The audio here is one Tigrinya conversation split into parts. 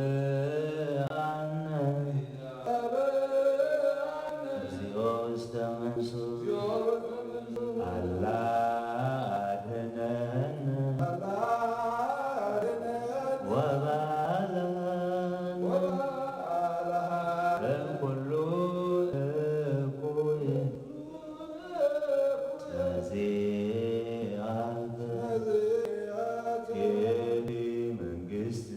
አብአነ እግዚኦ ውስተ መንሱት። አላ አድህነነ ወባልሐነ እምኩሉ እኩይ። መጺአት ይእቲ መንግስት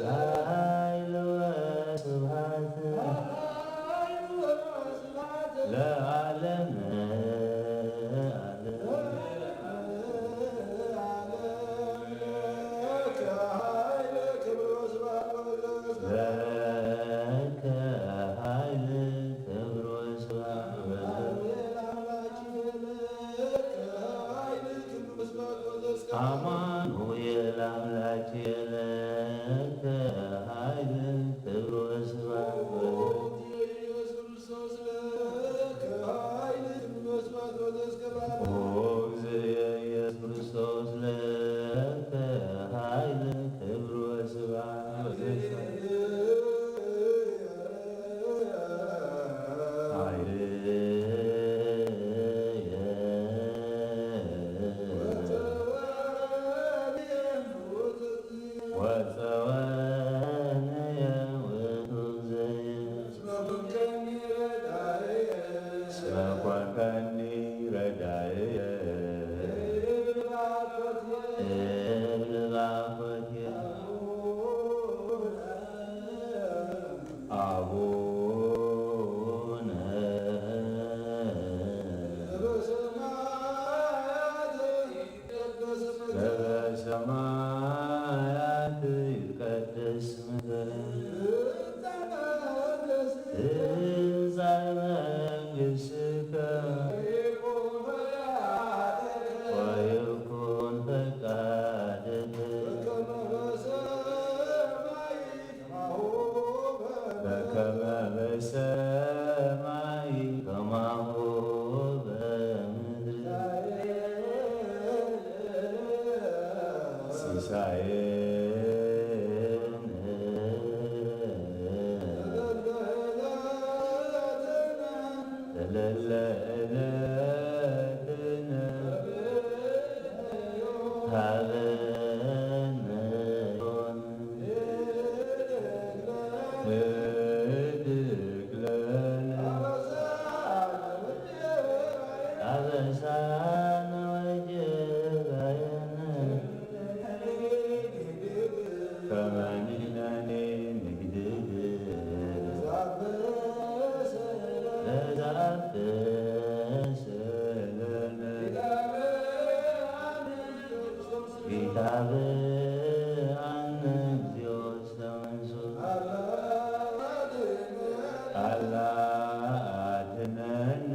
ኃይል ወስብሐት ለዓለመ ዓለም። ለከ ኃይል ክብር ወስብሐት። አማኑኤል አምላኬ ለከ ኃይል ክብር ወስብሐት። ኦ እግዝእየ ኢየሱስ ክርስቶስ ለከ ኃይል ክብር ወስብሐት። ኃይልየ ወፀወንየ ውእቱ እግዝእየ። እስመ ኮንከኒ ረዳእየ እብል ባኮትየ። አቡነ ዘበሰማያት ይትቀደስ ስምከ ትምጻእ መንግሥትከ ወይኩን ፈቃድከ በከመ በሰማይ ከማሁ በምድር። ሲሳየነ ዘለለ ዕለትነ ሀበነ ዮም ህድግ ለነ አበሳነ ወጌጋየነ ከመ ንሕነኒ ንግድግ ለዘአበሰ ለነ ኢታብአነ እግዚኦ ውስተ መንሱት አላ አድነነ።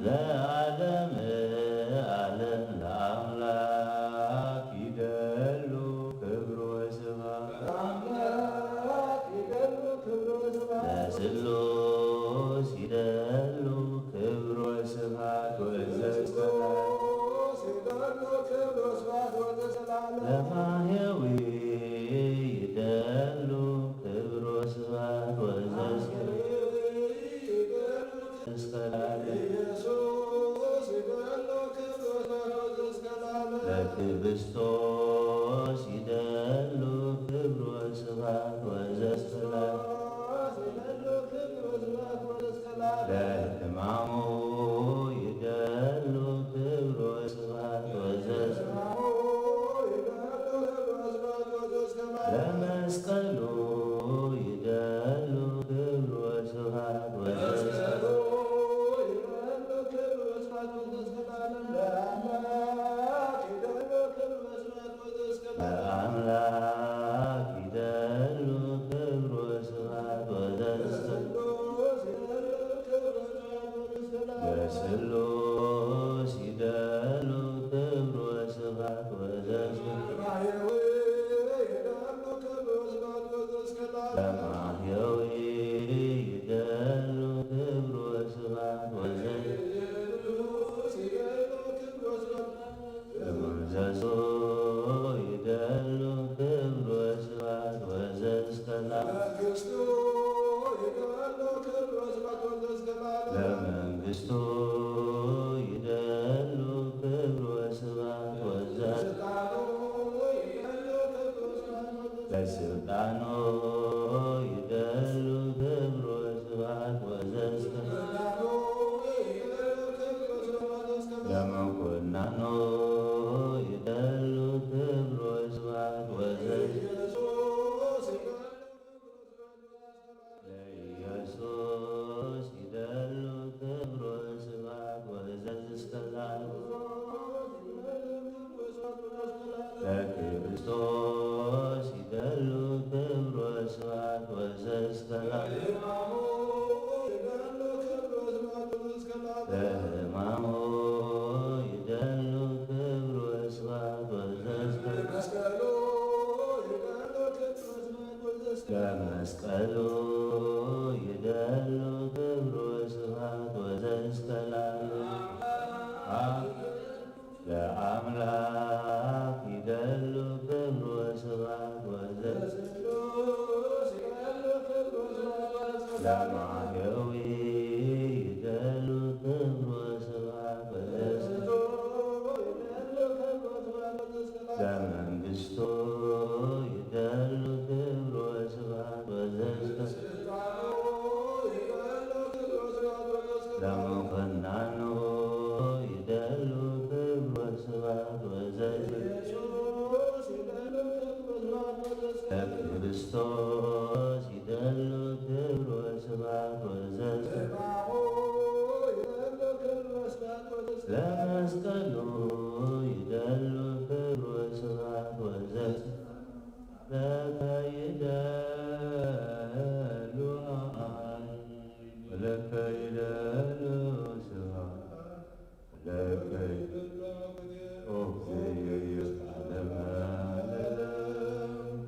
ለዓለመ ዓለም ለአምላክ ይደሉ ክብር ወስብሐት። ለስሉስ ይደሉ ክብር ወስብሐት ወዘሰላም። ለማሕየዊ ይደሉ ክብር ወስብሐት ወዘሰላም። እስከ ለዓለም። ለክርስቶስ ይደሉ ክብር ወስብሐት ወዘሰላም። ለሕማሙ ይደሉ ክብር ወስብሐት ወዘሰላም። ለመስቀሉ ይደሉ ክብር ወስብሐት ወዘሰላም። ለአምላክ ይደሉ ክብር ለመንግስቱ ይደሉ ክብር ወስብሐት ወዘእስከ ለዓለመ ዓለም። ለመንግስቱ ይደሉ ክብር ወስብሐት ወዘእስከ ለስልጣኑ ይደሉ ክብር ወስብሐት ወዘእስከ ለመኮንኑ ይደሉ ክብር ወስብሐት ወዘእስከ ለኢየሱስ ይደሉ ክብር ወስብሐት ወዘእስከ ለዓለመ። ለክርስቶስ ይደሉ ክብር ወስብሐት ወዘእስከ ለዓለመ። ለሕማሙ ይደሉ ክብር ወስብሐት ወዘእስከ ለመስቀሉ ይደሉ ክብር ወስብሐት ወዘእስከ ለዓለመ። ለአምላክ ይደሉ ክብር ወስብሐት ወዘእስከ ለማሕየዊ ይደሉ ክብር ወስብሐት ወዘእስከ ለመንግስቱ ይደሉ ክብር ወስብሐት ወዘእስከ ለመኮንኑ ይደሉ ክብር ወስብሐት ወዘእስከ ለክርስቶስ ይደሉ ክብር ወስብሐት ወዘእስከ ለመስቀሉ ይደሉ ክብር ወስብሐት ወዘእስከ ለከይደሉ አማን ወለከይደሉ ስብሐት ወለከይደሉ ኦ ዘየየስ ዓለመ ዓለም።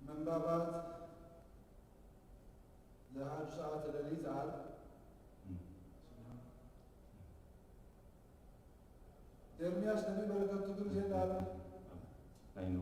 ምንባባት ለአሐዱ ሰዓት ሌሊት አል ኤርምያስ ነቢይ በረከቱ ግን ሴት አለ። አይኑ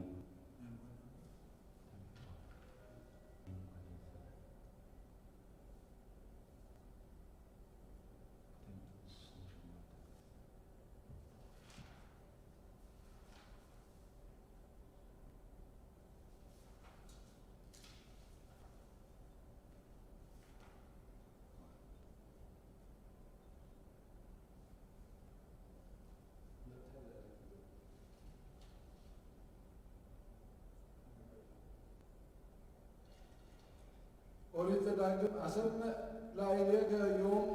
ኦሪት ዘዳግም፣ አሰምዕ ላዕሌከ ዮም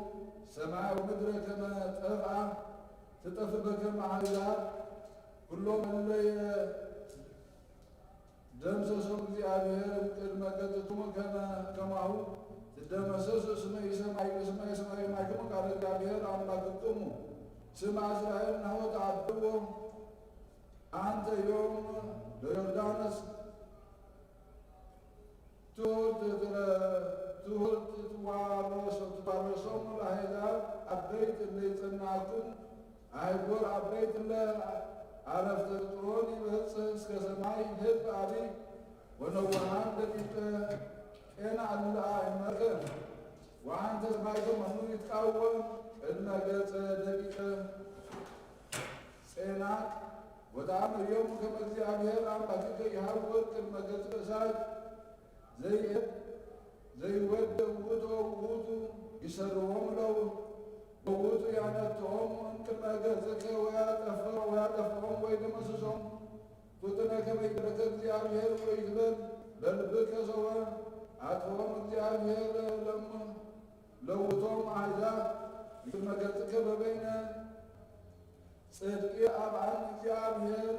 ሰማይ ወምድረ ከመ ጠፍአ ትጠፍእ በከመ አሕዛብ፣ ኩሎም እለ ደምሰሶም እግዚአብሔር እምቅድመ ገጽክሙ ከመ ከማሁ ትደመሰሱ እስመ ኢሰማይ እስመ ኢሰማይ ማይክሙ ቃለ እግዚአብሔር አምላክክሙ። ስማ እስራኤል ናሁ ተአብዎ አንተ ዮም ለዮርዳኖስ ትሑት ትረ-፣ ትሑት ትዋረሶ-፣ ትዋረሶም ለአሕዛብ አበይት እለ ይጸንዓኩም አህጉር አበይት እለ አረፍተ ጥሮን ይበጽሕ እስከ ሰማይ ህዝብ አቢይ ወነዋሃን ደቂቀ ቄና እለ አእመርከ ወአንተ ሰማይከ መኑ ይትቃወም ቅድመ ገጸ ደቂቀ ጼናት ወተአመዮም ከመ እግዚአብሔር አምላክከ ይሃውር ቅድመ ገጽ እሳት ዘይእድ ዘይወድእ ውእቱ ውእቱ ይሰርዎም ለው ወውእቱ ያነጥኦም እምቅድመ ገጽከ ወያጠፍኦም ወያጠፍኦም ወይ ደመስሶ በረከት እግዚኣብሔር ወይትበል በልብከ ሰወ ኣጥፍኦም እግዚኣብሔር ለእሞ ለውቶም ኣሕዛብ እግር መገጽከ በበይነ ጽድቂ ኣብዓን እግዚኣብሔር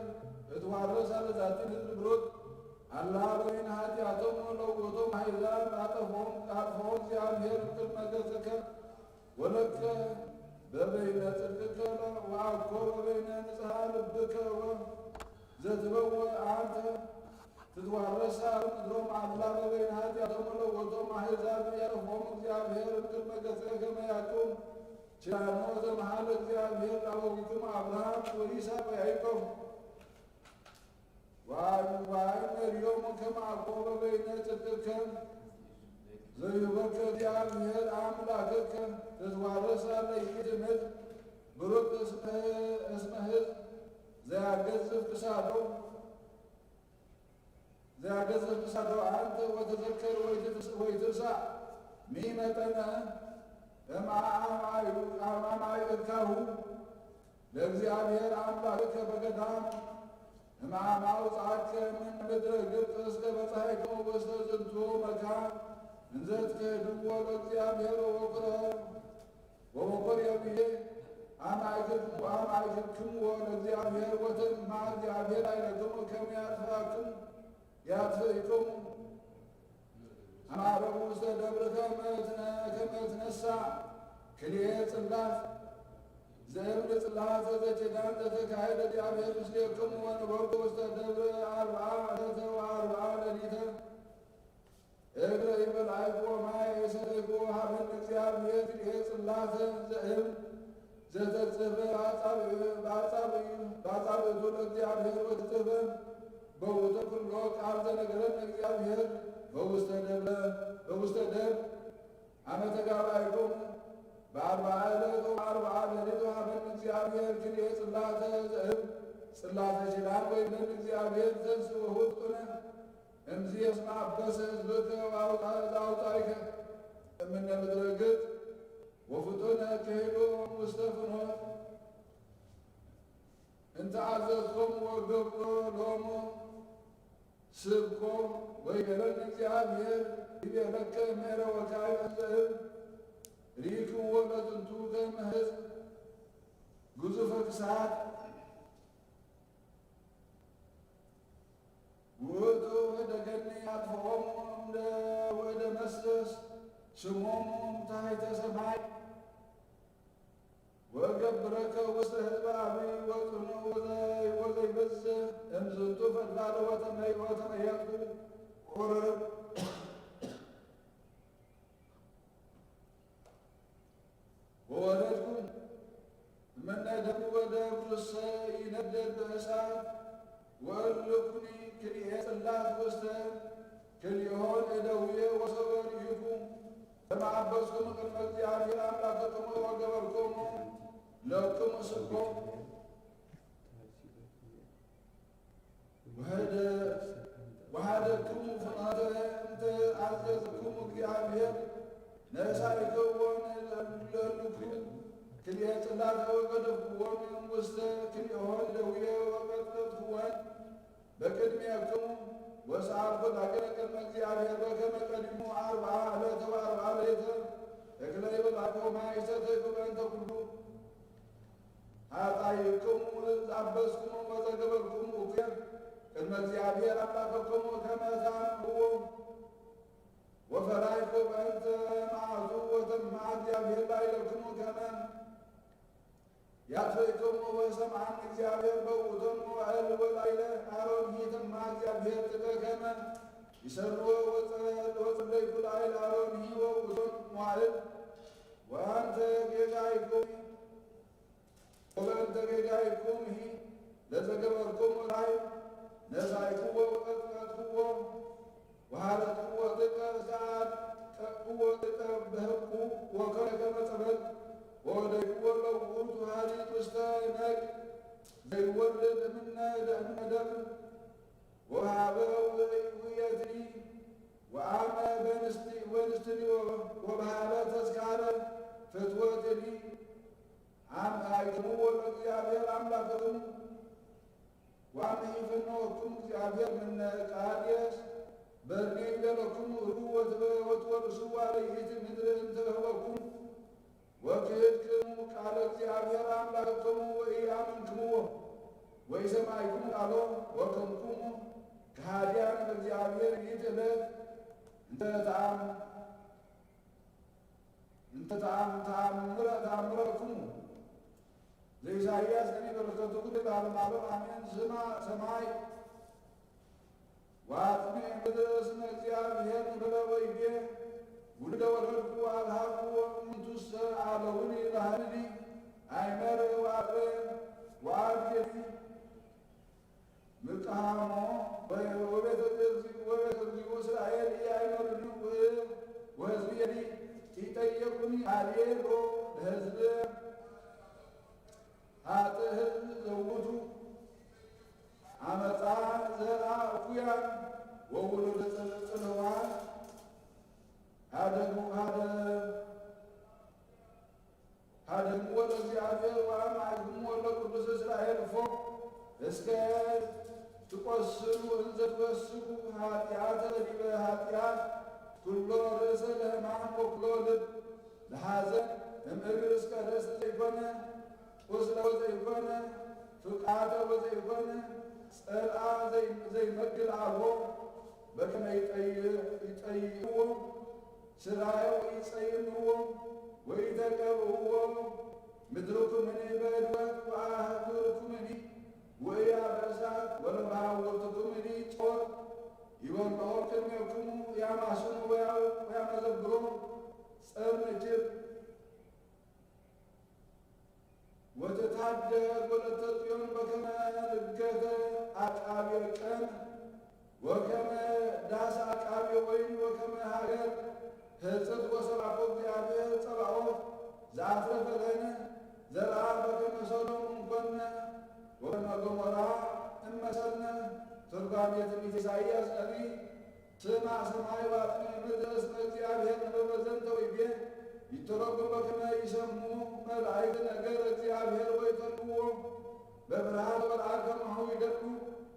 እትዋረስ ኣለዛቲ ህዝብ ብሩክ ኣላ በይነ ኃጢአቶም ለውቶም ኣሕዛብ ኣጠፍኦም ኣጥፍኦም እግዚኣብሔር እግር መገጽከ ወለከ በበይነ ጽድቅከ ወአኮ በበይነ ንጽሐ ልብከ ዘትበወ አንተ ትትዋረሳ ምድሮም አላ በበይነ ኃጢአቶም ለወቶም አሕዛብ ያረፎም እግዚአብሔር እምድር መገጸ ከመ ያቁም ችላኖ ዘመሃል እግዚአብሔር ለአበዊክሙ አብርሃም ወይስሐቅ ወያዕቆብ ወአይመሪዮሙ ከመ አኮ በበይነ ጽድቅከ ዘይበከ እግዚአብሔር አምላክከ ትትዋረሳ ለይእቲ ምድር ብሩክ እስመ ሕዝብ ዘያገዝፍ ክሳዶ ዘያገዝፍ ክሳዶ አንተ ወተዘከር ወይትርሳዕ ሚመጠነ እምአማይእካሁ ለእግዚአብሔር አምላክከ በገዳም እምአመ አውፅአከ እምነ ምድረ ግብፅ እስከ በጻሕከ ውስተ ዝንቱ መካን እንዘ ትክህድዎ ለእግዚአብሔር ወበኩረ ወበኩር የብዬ አማይክክምዎ ለእግዚአብሔር ወተንማ እግዚአብሔር አይለክሙ ከመ ያጥፍአክሙ ያጥፍእክሙ አማረሙ ውስተ ደብር ከመ ትነሳ ክልኤ ጽላት ዘእብን ጽላት ዘኪዳን ዘተካሄደ እግዚአብሔር ምስሌክሙ ወነበርኩ ውስተ ደብር አርብዓ ዕለተ ወአርብዓ ሌሊተ እግረ ይበልዓይኩ ወማይ የሰተይኩ ሀበን እግዚአብሔር ክልኤ ጽላት ዘእብን ዘተጽፈ በአጻብዕቱ ለእግዚአብሔር ወተጽፈ በውእቱ ኩሎ ቃል ዘነገረነ እግዚአብሔር በውስተ ደብረ በውስተ ደብር አመ ተጋባይኩም በአርብዓ ዕለት ወአርብዓ ሌሊት ወሀበን እግዚአብሔር ክልኤ ጽላተ ዘእብ ጽላተ ኪዳን ወይብለን እግዚአብሔር ተንሥኡ ውጡነ እምዚ እስመ አበሰ ሕዝብከ ወአውፃእከ እምነ ምድረ ግብፅ ወፍጡነ ክህዱ ውስተ ፍኖት እንተ አዘዝኮሙ ወገብሮ ሎሙ ስብኮ ወይቤለኒ እግዚአብሔር ይቤለከ ሜረ ወካዕበ ዘእብ ርኢክዎ ለዝንቱ ከመ ሕዝብ ግዙፈ ክሳድ ውእቱ ህደገኒ አጥፍኦሙ እምደ ወእደመስስ ስሞሙ እምታሕተ ሰማይ ወገብረከ ውስተ ህዝብ አብይ ወጽኑዕ ወዘይበዝሕ እምዝንቱ ፈድፋደ ወተመይ ወተመየጥኩ ቁርብ ወወረድኩ እምነ ደብር ወደብር እሰ ይነደድ በእሳት ወእልኩኒ ክልኤ ጽላት ውስተ ክልኤሆን እደውየ ወሰወር ይኩ ለማዕበስኩም ቅድመ እግዚአብሔር አምላክክሙ ወገበርኩሙ ለክሙ ስብኮ ወሀደ ወሀደክሙ ፍኖተ እንተ አዘዝክሙ እግዚአብሔር ነሳእክዎ ለእልኩ ክልኤ ጽላት ወገደፍክዎን ውስተ ክልኤሆን ደውየ ወቀጥቀጥክወን በቅድሜክሙ ወሰአልኩ ዳግመ ቅድመ እግዚአብሔር በከመ ቀዲሙ አርብዓ ዕለተ ወአርብዓ ሌሊተ እክለ ይበላዕኩ ማይ ሰተይኩ በእንተ ኩሉ ኃጣይክሙ ዘአበስክሙ ወዘገበርክሙ እኩየ ቅድመ እግዚአብሔር አምላክክሙ ከመ ተአምርዎ ወፈራይኩ በእንተ መዓቱ ወተንማ እግዚአብሔር ላዕሌክሙ ከመ ያጥፍእክሙ ወሰምዓኒ እግዚአብሔር በውእቶን መዋዕል ወላዕለ አሮንሂ ተንማ እግዚአብሔር ጥቀ ከመ ይሰርዎ ወጸለይኩ ላዕለ አሮንሂ ወውእቶን መዋዕል ወአንተ ጌጋይኩም ወበእንተ ጌጋይኩምሂ ለዘገበርኩሙ ራይ ነሳይክዎ ወቀጥቀጥክዎ ወሃረክዎ ጥቀ ሰዓት ቀጥክዎ ጥቀ በህኩ ወከመ ከመ ጸበል ወወደይክዎ ለውቱ ሃሊት ውስተ ነግ ዘይወርድ እምነ ደእምነ ደብር ወሃበ ውየትኒ ወአመ በንስቲ ወንስትኒ ወበሃበ ተስካረ ፍትወትኒ አምጣይክምዎ ለእግዚአብሔር አምላክክሙ ወአመ ኢፈነወኩም እግዚአብሔር ምነ ቃዴስ በርኔ ይደለኩም ርኡ ወትበ-፣ ወትወርስዋ ለይእቲ ምድሪ እንተ ህበኩም ወክህድክሙ ቃለ እግዚአብሔር አምላክክሙ ወኢአመንክምዎ ወኢሰማዕክሙ ቃሎ ወከምኩሙ ከሃዲያን በእግዚአብሔር ይእቲ ዕለት እንተ ተአም-፣ እንተ ተአም-፣ ተአምረ-፣ ተአምረክሙ ዘኢሳይያስ ነቢይ በረከቱ ኩሉ ለዓለመ ዓለም አሜን። ስማ ሰማይ ወአጽምዕ ምድር እስመ እግዚአብሔር ነበረ ወይቤ ውሉደ ወለድኩ ወአብሃኩ ወእሙንቱሰ አለውኒ ለሃልኒ አይመር ወአጥረ ወአብየኒ ምቅሃሞ ወቤተ እግዚኡ ወቤተ እግዚኡ እስራኤል ኢያእመሩኒ ወሕዝብየኒ ኢጠየቁኒ አልየሎ ለሕዝብ ኃጥእ ሕዝብ ዘውቱ አመፃ ዘርአ እኩያን ወውሉደ ጽንዋን ሀደጉ ሀደ ሀደጉ ወደ እግዚአብሔር ወአማዕድኩሙ ወደ ቅዱስ እስራኤል እፎ እስከ ትቆስሉ እንዘ ትወስኩ ኃጢአተ ዲበ ኃጢአት ኩሎ ርእሰ ለሕማም ወኩሎ ልብ ለሐዘን እምእግር እስከ ርእስ ዘይኮነ ቁስለ ወዘይኮነ ፍቃተ ወዘይኮነ ጸልአ ዘይ-፣ ዘይመግል አልቦ በከመ ይጠይ-፣ ይጠይእዎ ስራዮ ይጸይምዎ ወይተቀብእዎ ምድርኩምኒ በእድወት ወአህጉርኩምኒ ውእያ በእሳት ወለመሃውርትኩምኒ ጾር ይወልኦ ቅድሜክሙ ያማስኖ ወያ-፣ ወያመዘብሮ ጸር ነችር ወተታደ ወለተ ጽዮን በከመ ልገተ አቃቤ ቀን ወከመ ዳስ አቃቤ ወይን ወከመ ሀገር ህጽት ወሰባኮ እግዚአብሔር ጸባኦት ዘአትረፈ ለነ ዘርአ በከመ ሰዶም እንኮነ ወከመ ገሞራ እመሰልነ። ትርጓሜ ትንቢት ኢሳይያስ ነቢይ። ስማ ሰማይ ወአጽምዕ ምድር እስመ እግዚአብሔር ነበበ ዘንተ ወይቤ ይተረጎም በከመ ይሰሙ መላእክት ነገር እግዚአብሔር ወይተልዎ በፍርሃት ወልዓል ከማሁ ይደሉ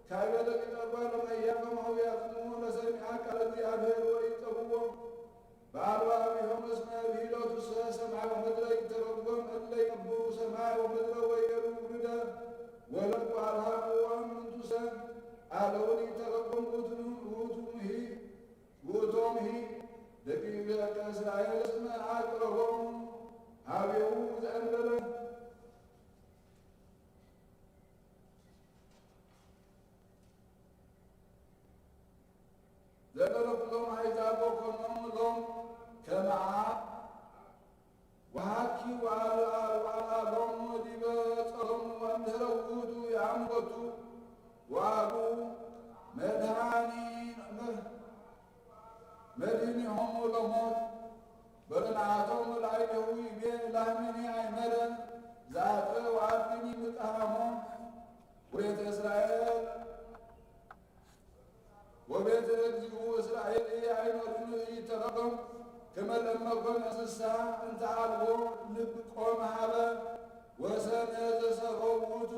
ካይበለ ቢጠጓ ለመያ ከማሁ ያጽሙ ለሰሚዓ ቃል እግዚአብሔር ወይጠብዎ በአልባቢሆም እስመ ብሂሎቱሰ ሰማይ ወምድረ ይተረጎም እለ ይነብሩ ሰማይ ወምድረ ወየሉ ውሉደ ወለቁ አልሃቁ ወእምንቱሰ አለውን ይተረጎም ውእቱኑ ውእቱምሂ ውእቶምሂ ደቂቀ እስራኤል እስመ አቅረቦሙ ሀቤሁ ዘእንበለ ዘእንበለ ኩሎም አሕዛብ ወኮኖም ሎም ከመ አብ ወሃኪ ወአልዓሎሙ ዲበ ጸሮሙ ወእምድህረ ውእቱ የአምወቱ ወአቡ መድኃኒ መድኃኒሆሙ ለሞት በቅንዓቶም ላዕሌሁ ይቤ ላህምኒ አይመረ ዘአጥረ ወአድኒ ምቅሃሞ ወቤተ እስራኤል ወቤተ እግዚኡ እስራኤል ኢያእመሩኒ ኢይተረጎም ከመ ለእመ ኮነ እንስሳ እንተ አልቦ ልብ ቆመ ሀበ ወሰነ ዘሰሮ ውእቱ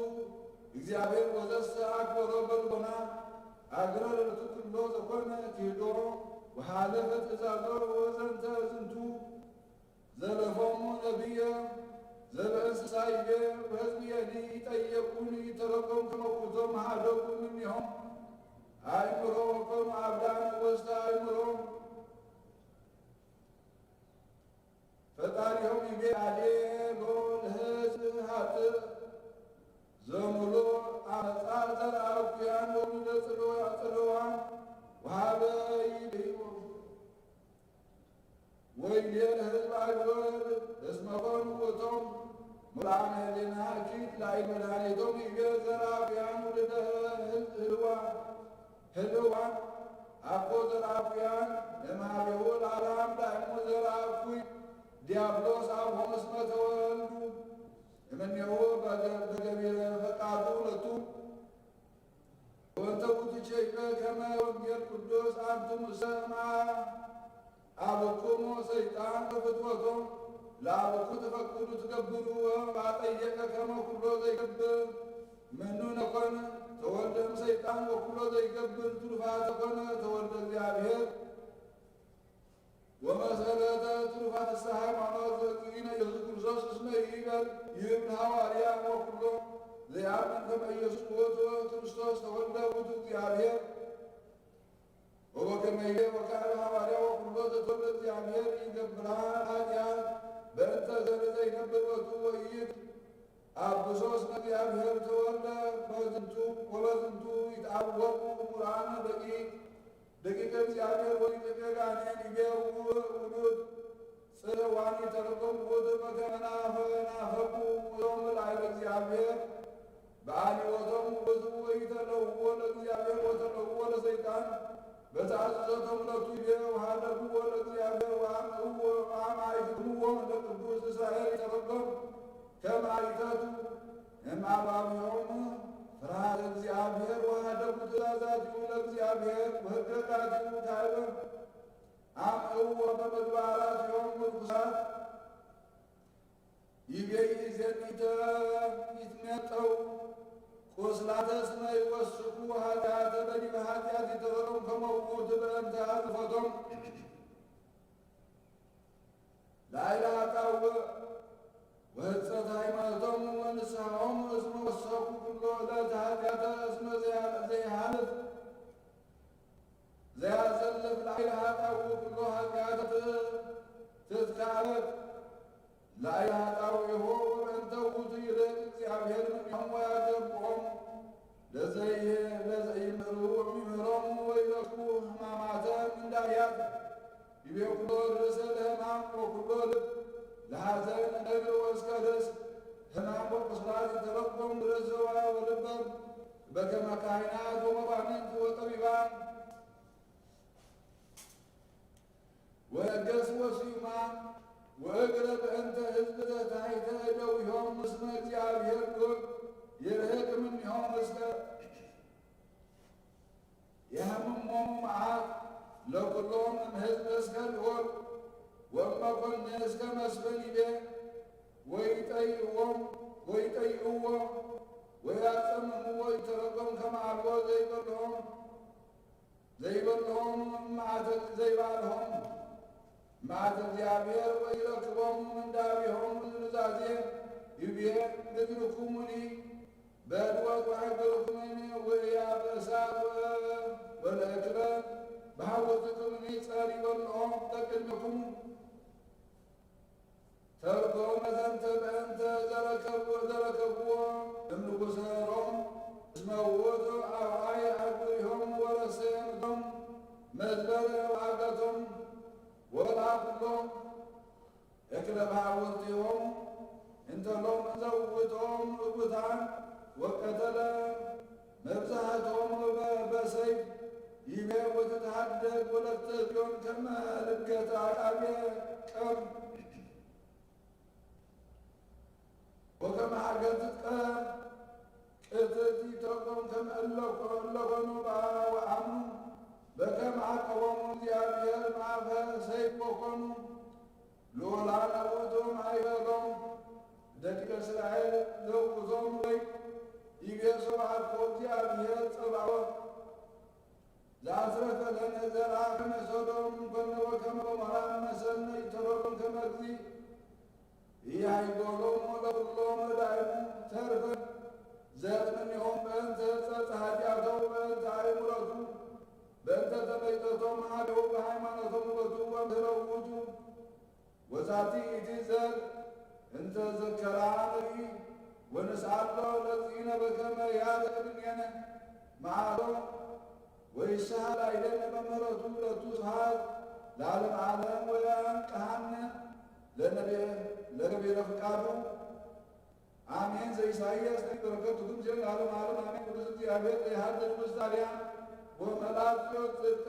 እግዚአብሔር ወዘሰ አክበሮ በልቦና አግረረቱ ኩሎ ዘኮነ ክህዶ ወሃለፈ ትእዛዞ ወዘንተ ዝንቱ ዘለፎሙ ነቢየ ዘበእንስሳ ይቤ ወሕዝብየኒ ይጠየቁኒ ይተረጎም ከመ ውእቶም ሀደጉ እምኔሆም አእምሮ ወኮኑ አብዳነ ውስተ አእምሮ ፈጣሪሆም ይቤ አሌሎ ለሕዝብ ሀጥእ ዘምሎ አመፃ ዘርአ እኩያን ወውሉደ ጽልዋ ጽልዋን ወሀበ ይልዎ ወይቤ ለሕዝብ አይወል እስመ ኮኑ ውእቶም ሙልአነ ህሊና እኪት ላዕል መድኃኒቶም ይቤ ዘርአ እኩያን ውሉደ ህል-፣ ህልዋ ህልዋን አኮ ዘርአ እኩያን እምሃቤሁ ለዓለም ዳይሙ ዘርአ እኩይ ዲያብሎስ አብሆም እስመ ተወልዱ እምኔሁ በገ-፣ በገቢረ ፈቃዱ ለቱ ወንተ ውእቱ ቸይበ ከመ ወንጌል ቅዱስ አንትሙሰ እምአ አብክሙ ሰይጣን በፍትወቶ ለአብኩ ትፈቅዱ ትገብሩ ወአጠየቀ ከመ ኩሎ ዘይገብር ምኑ ነኮነ ተወልደ ወኩሎ ዘይገብር ትሩፋት ኮነ ተወልደ እግዚኣብሔር። ወመሰረተ ትሩፋት ንስሐ ሃይማኖት ዘእግዚእነ ኢየሱስ ክርስቶስ እስመ ይእመን ይብል ሃዋርያ ወኩሎ ዘይኣምን ከመ ኢየሱስ ውእቱ ክርስቶስ ተወልደ ውእቱ እግዚኣብሔር። ወበከመ ይቤ ወካዕበ ሃዋርያ ወኩሎ ዘተወልደ እግዚኣብሔር ይገብራ ኃጢአት በእንተ ዘበ ዘይነብር ወቱ ወይት አብሶ እስመ እግዚአብሔር ተወልደ በዝንቱ ወበዝንቱ ይትአወቁ እሙራን ደቂቅ ደቂቀ እግዚአብሔር ወደቂቀ ጋኔን ይቤ ውሉድ ጽርዋን ይተረጎም ውእቱ በከመ ናፈቁ ዮም ላዕለ እግዚአብሔር በአልዮቶም ውእቱ ወይተለውዎ ለእግዚአብሔር ወተለውዎ ለሰይጣን በተአዘዞቶም ለቱ ይቤ ወሃደግዎ ለእግዚአብሔር ወአምዕዎ ወአምአይትምዎ ለቅዱስ እስራኤል ይተረጎም ከመ አይተቱ እምአባብዮሙ ፍርሃተ እግዚአብሔር ወሃደጉ ትእዛዛቲሁ ለእግዚአብሔር ወሕገጋቲሁ ካይበ አምዕዎ በምግባራቲሆሙ ርኩሳት። ይቤ ይእዜኒ ይትሜጠው ቁስላተ እስመ ይወስኩ ኃጢአተ በዲበ ኃጢአት ይተረጎም ከመ ውእቱ በእንተ አጽፎቶም ላዕለ ኃጣውእ ወህጸት ሃይማኖቶም ወንስሐኦም እስመ ወሰኩ ኩሎ ዕለት ኃጢአተ እስመ ዘይሃ- ዘይሃልፍ ዘያዘልፍ ላዕለ ኃጣውእ ኩሎ ኃጢአት ትትካለት ላዕለ ኃጣውኢሆ ወበእንተ ውእቱ ይልህቅ እግዚአብሔር እምኔሆሙ ወያገብኦም ለዘይ- ለዘይምህሩ እሚምህሮሙ ወይረክቡ ሕማማተ ምንዳያት ይቤ ኩሎ ርእሰ ለሕማም ወኩሎ ልብ ለሐዘን እግር ወእስከ ርእስ ሕማም ወቁስላት ይተረጎም ርእሰ ወልበም በከመ ካህናት ወመኳንንት ወጠቢባን ወነገስ ወስዩማን ወእግረ በእንተ ህዝብ ዘታሕተ እደዊሆም ምስመ እግዚአብሔር ዱር ይርህቅ እምኔሆም እስከ የሐምሞሙ መዓት ለኩሎም እምሕዝብ እስከ ልዑል ወእመኮንን እስከ መስፍን ይቤ ወይጠይዎም ወይጠይእዎ ወያጸምምዎ ይተረጎም ከመ አልቦ ዘይበልዖም ዘይበልዖም መዓት ዘይባልዖም መዓት እግዚኣብሔር ወይረክቦም ምንዳቤሆም ኑዛዜ ይቤ ምድርኩሙኒ በድወት ወሐገርኩምኒ ወእያ በእሳት ወለእክለ ብሃወትክምኒ ጸር ይበልዖም በቅድሜኩሙ። ተርጎመ ዘንተ በእንተ ዘረከብዎ ዘረከብዎ እምንጉሰ ሮም እስመ ውእቱ አብአይ አጉሪሆም ወረሰ ምድሮም መዝበረ ወአገቶም ወበልዓ ኩሎም እክለ ባሕውርቲሆም እንተሎም ዘውቶም እጉታን ወቀተለ መብዛሕቶም በሰይፍ ይቤ ወትትሃደግ ወለተ ጽዮን ከመ ልገተ አቃቤ ቀም ወከመ ሀገር ትጥቀም ቅትልቲ ተቆም ከመ እለ እለ ኮኑ ወአምኑ በከመ አቀወሙ እግዚአብሔር ማፈ ሰይፍ ወኮኑ ልዑላነ ውእቶም አይበሎም ደቂቀ እስራኤል ዘውእቶም ወይ ይቤ ሰብአኮ እግዚአብሔር ጸባኦት ዘአስረፈ ለነ ዘርአ ከመ ሶዶም ኮነ ወከመ ገሞራ መሰነ ይተረጎም ከመ እግዚ ኢያይጎሎም ለኩሎም ዳይሙ ተርፈ ዘርእ እምኔሆም በእንተ ጸጸ ኃጢአቶም በእንተ አእምሮቱ በእንተ ተመይጠቶም ሀቤሁ በሃይማኖቶም ውእቱ ወምህረው ውእቱ ወዛቲ ይእቲ ዘር እንተ ዘከራ ንርኢ ወንስአሎ ለእግዚእነ በከመ ያድግ እምኔነ መዓቶ ወይስሐ ላዕሌነ በምህረቱ ለቱ ስብሐት ለዓለመ ዓለም ወያንቅሐነ ለነቢየ ለገቢረ ፍቃዱ አሜን። ዘኢሳይያስ በረከቱ ትምስል ለዓለመ ዓለም አሜን። ቅዱስ እግዚአብሔር ዘይሃድር ውስጥ አርያም ወመላእክት ጽድቀ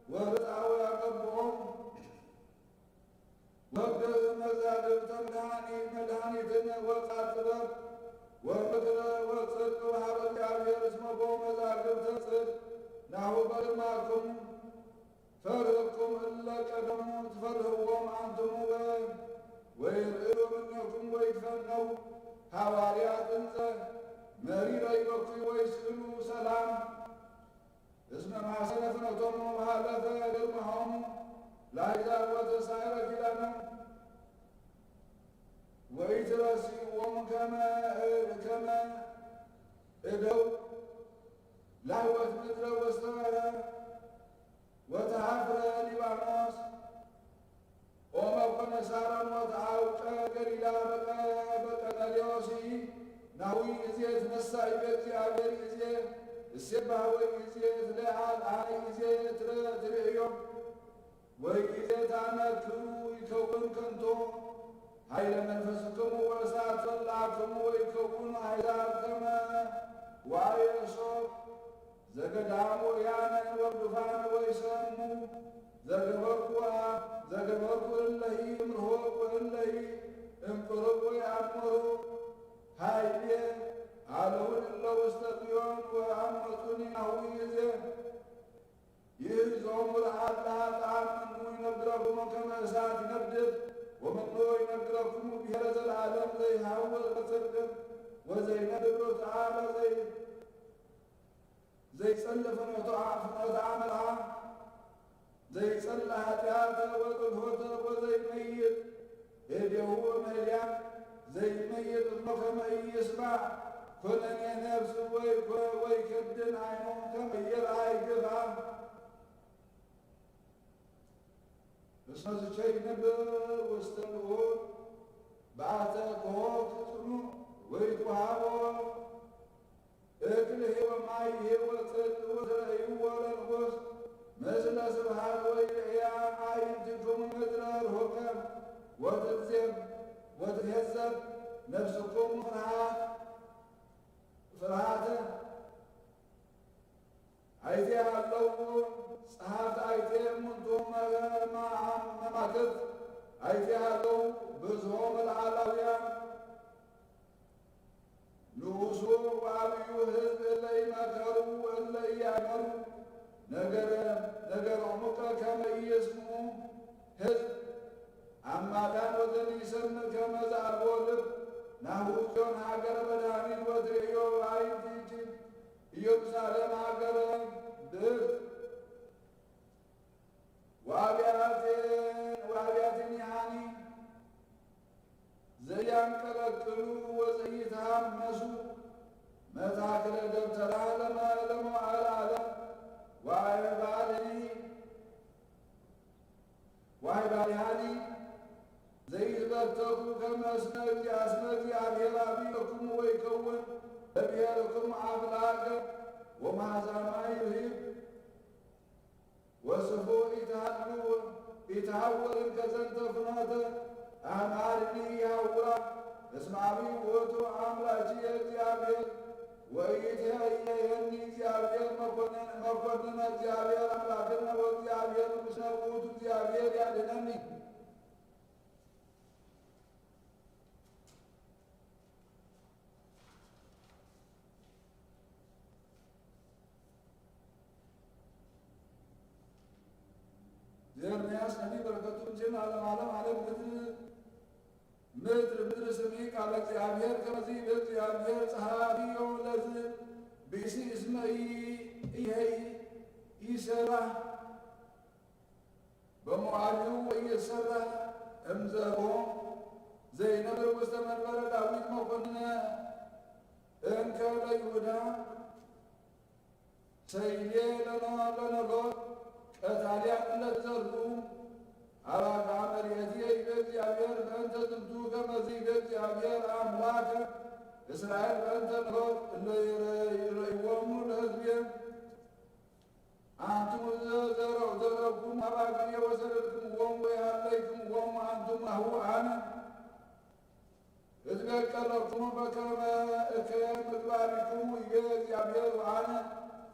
ወርትዐ ወያገብኦም ወግእ መዛግብተ መድኃኒ- መድኃኒትን ወጻ ጥበብ ወምክረ ወጽድቅ ወሃበ እግዚአብሔር እስመ ቦ መዛግብተ ጽድቅ ናሁ በግርማክሙ ፈርህኩም እለ ቀደሙ ትፈርህዎም አንትሙ ወ- ወይርእዩ እምኔኩም ወይትፈነው ሐዋርያት እንዘ መሪረ ይበኩ ወይስእሉ ሰላም እስመ ማሰነ ፍኖቶሙ ወሃለፈ ግርማሆሙ ለአሕዛብ ወተሳዕረ ኪዳኖም። ወኢትረስይዎሙ ከመ ከመ እደው ላህወት ምድረ ወስተወረ ወተሃፍረ ሊባኖስ። ኦመ ኮነ ሳሮን ወተአውቀ ገሊላ በቀ-፣ በቀርኔሌዎስ። ናሁ ይእዜ ትነሳኢ በእግዚአብሔር ይእዜ እሴባህ ወይእዜ ትለዓል አነ ይእዜ ትረ-፣ ትርእዮ። ወይእዜ ታመክሩ ይከውን ከንቶ ኃይለ መንፈስክሙ ወእሳት ጸላእክሙ ወይከውኑ አሕዛብ ከመ ዋየ ሶብ ዘገዳም ወያነ ወግፋነ ወይሰሙ ዘገበርኩ አ-፣ ዘገበርኩ እለሂ እምርሆ ወእለሂ እምቅርብ ወይአምሩ ኃይሌ አለውን እለ ውስተ ጽዮን ወአመጹኒ ናሁ ይእዜ። ይእዞሙ ለአለ ኃጥኣን መኑ ይነግረክሙ ከመ እሳት ይነድድ ወመኑ ይነግረክሙ ብሔረ ዘለዓለም ዘይሐውር በጽድቅ ወዘይነድድ ርትዓተ ዘይ-፣ ዘይጸልእ ፍኖተ አ-፣ ፍኖተ አመልአ ዘይጸልእ ኃጢአተ ወጥልሆተ ወዘይመይጥ እዴሁ እምእልያን ዘይመይጥ እዝኑ ከመ ኢይስማዕ ኩነኔ ነፍስ ወይ ኮ-፣ ወይ ከድን ዓይኑ ከመ ኢይርአይ ግፍአ። እስመ ዝቸይነብር ውስተ ልዑል በአተ ከሆ ጽኑዕ ወይትወሃቦ እክል ሕይወት ማይ ሕይወት ጽድቅ ወትርእይዎ ለንጉሥ ምስለ ስብሐት ወይርእያ አዕይንቲክሙ ምድረ ርሑቀ ወትትዜብ ወትትሄዘብ ነፍስክሙ ፍርሃት ፍርሃተ አይቴሃለዉ ጸሐፍት አይቴ እሙንቱ መ-፣ መ-፣ መማክርት አይቴሃለዉ ብዝሆ መልዓላውያን ንኡሱ ወዓብዩ ህዝብ እለ ኢመከሩ እለ ኢያእመሩ ነገረ፣ ነገሮሙከ ከመ ኢይስምዑ ህዝብ አማዳን ወዘንሰምዕ ከመ ዘአልቦ ልብ ናሁ ጽዮን ሀገረ መድኃኒት ወትርእዮ አዕይንቲኪ ኢየሩሳሌም ሀገረ ብዕርት ወአብያቴ-፣ ወአብያቲኒሃኒ ዘያንቀለቅሉ ወዘኢተሃመሱ መታክለ ደብተራ ለመ-፣ ለመዋዕለ ዓለም ወአዕባሊኒ ወአዕባሊሃኒ ዘይትበተኩ ከመ እስመ እግዚአ-፣ እስመ እግዚአብሔር አብዮክሙ ወይከውን ለብሔርክሙ አፍላገ ወመዓዛ ማይ ይሂብ። ወስፉ ኢትሃሉ ኢትሃውር እንከ ዘንተ ፍኖተ አማርኒ ይሃውራ እስመ አብይ ውእቱ አምላኪ እግዚአብሔር ወኢትሄየኒ እግዚአብሔር መኮንን-፣ መኮንነ እግዚአብሔር አምላክነ ወእግዚአብሔር ንጉሥነ ውእቱ እግዚአብሔር ያድነኒ። ዘኤርምያስ ነቢይ በረከቱ ምስሌነ ለዓለመ ዓለም። ዓለም ምድር፣ ምድር፣ ምድር ስምዒ ቃለ እግዚአብሔር ከመ ይቤ እግዚአብሔር ጸሐፍዮ ለዝ ብእሲ እስመ ኢ-፣ ኢሄይ ኢሰራህ በመዋዕሊሁ ወኢይሰራህ እምዘቦ ዘይነብር ውስተ መንበረ ዳዊት መኮንነ እንከ ለይሁዳ ሰይሌ ለነ-፣ ለነሎት ቀታልያን እለ ትዘርኡ አባግዓ መርኤትየ ይቤ እግዚአብሔር። በእንተ ዝንቱ ከመ ይቤ እግዚአብሔር አምላከ እስራኤል በእንተ ሎጥ እለ ይረ-፣ ይረእይዎሙ ለሕዝብየ። አንትሙ ዘ-፣ ዘረ-፣ ዘረብኩም አባግዕ ወሰደድክምዎም ወያለይክምዎም አንትሙ ናሁ አነ እትበቀለክሙ በከመ እከየ ምግባሪክሙ ይቤ እግዚአብሔር ወአነ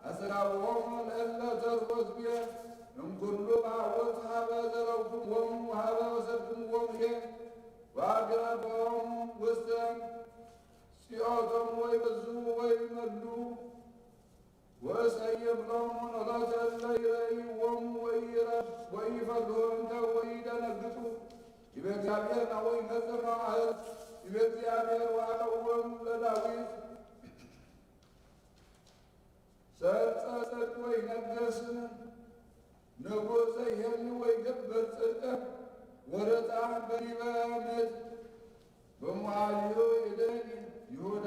አስተጋብኦም ለእለ ተርፎ ሕዝብየ እምኩሉ መሃውርት ሀበ ዘረብኩምዎም ወሀበ ወሰድክምዎም ይቤ ወአግረፎም ውስተ ጽኦቶም ወይበዙ ወይመሉ ወእሰይም ሎሙ ኖሎተ እለ ይረእይዎሙ ወኢይረ-፣ ወኢይፈርሁ እንከ ወኢይደነግጹ። ይቤ እግዚአብሔር ናሁ ይመጽእ መዋዕል፣ ይቤ እግዚአብሔር ወአቀውም ለዳዊት ሰርጸ ጽድቅ ይነግስ። ንጉስ ዘይህሊ ወይ ገብር ጽድቅ ወረታ በዲበ ምድር ብመዋዕሊሁ ይደን ይሁዳ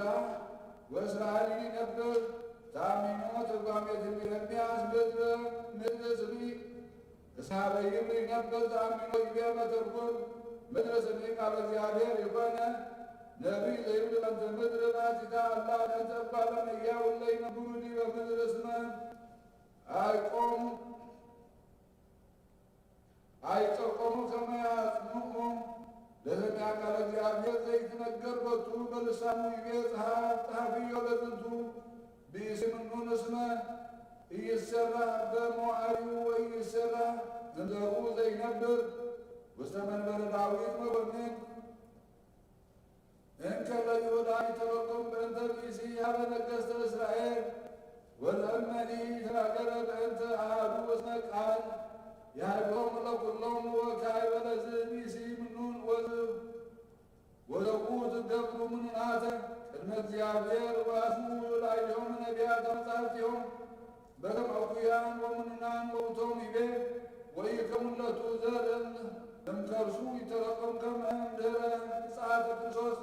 ወእስራኤል ይነብር። ተኣሚኖ ትርጓሜ ትንቢተ ኤርምያስ ምድር ምድር ስሚ እስካበይም ይነብር ተኣሚኖ ይቤ መተርጉም ምድር ስሚ ቃል እግዚኣብሔር ይኮነ። ነቢይ ዘይብሉ በእንተ ምድር ናቲታ ኣላ በእንተ እጓለ እመሕያው እለ ይነብሩ ዲበ ምድር እስመ ኣይቆሙ ኣይጠቆሙ ከመ ያጽንዑ ለሰሚዐ ቃለ እግዚአብሔር ዘይትነገር ቦቱ በልሳኑ ይቤ ጸሐፍዮ ለዝንቱ ብእሲ ምኑን እስመ ኢይሰራህ በመዋዕሊሁ ወኢይሰራህ እንዘርኡ ዘይነብር ውስተ መንበረ ዳዊት መኮንን እንከ ለይሁዳ ይተረጎም በእንተ ብእሲ ሀበ ነገስተ እስራኤል ወለእመኒ ተናገረ በእንተ አሐዱ እስመ ቃል ያህድጎም ለኩሎም ወካዕበ ለዝ ብእሲ ምኑን ወዝ ወለቡ ትገብሩ ምኑናተ ቅድመ እግዚኣብሔር ወአስምዑ ላዕሌሆሙ ነቢያተ መጻሕፍቲሆሙ በከመ እኩያን ወምኑናን ውእቶም ይቤ ወኢይከውን ለቱ ዘር እምከርሱ ይተረጎም ከመ እምድህረ ምጽአተ ክርስቶስ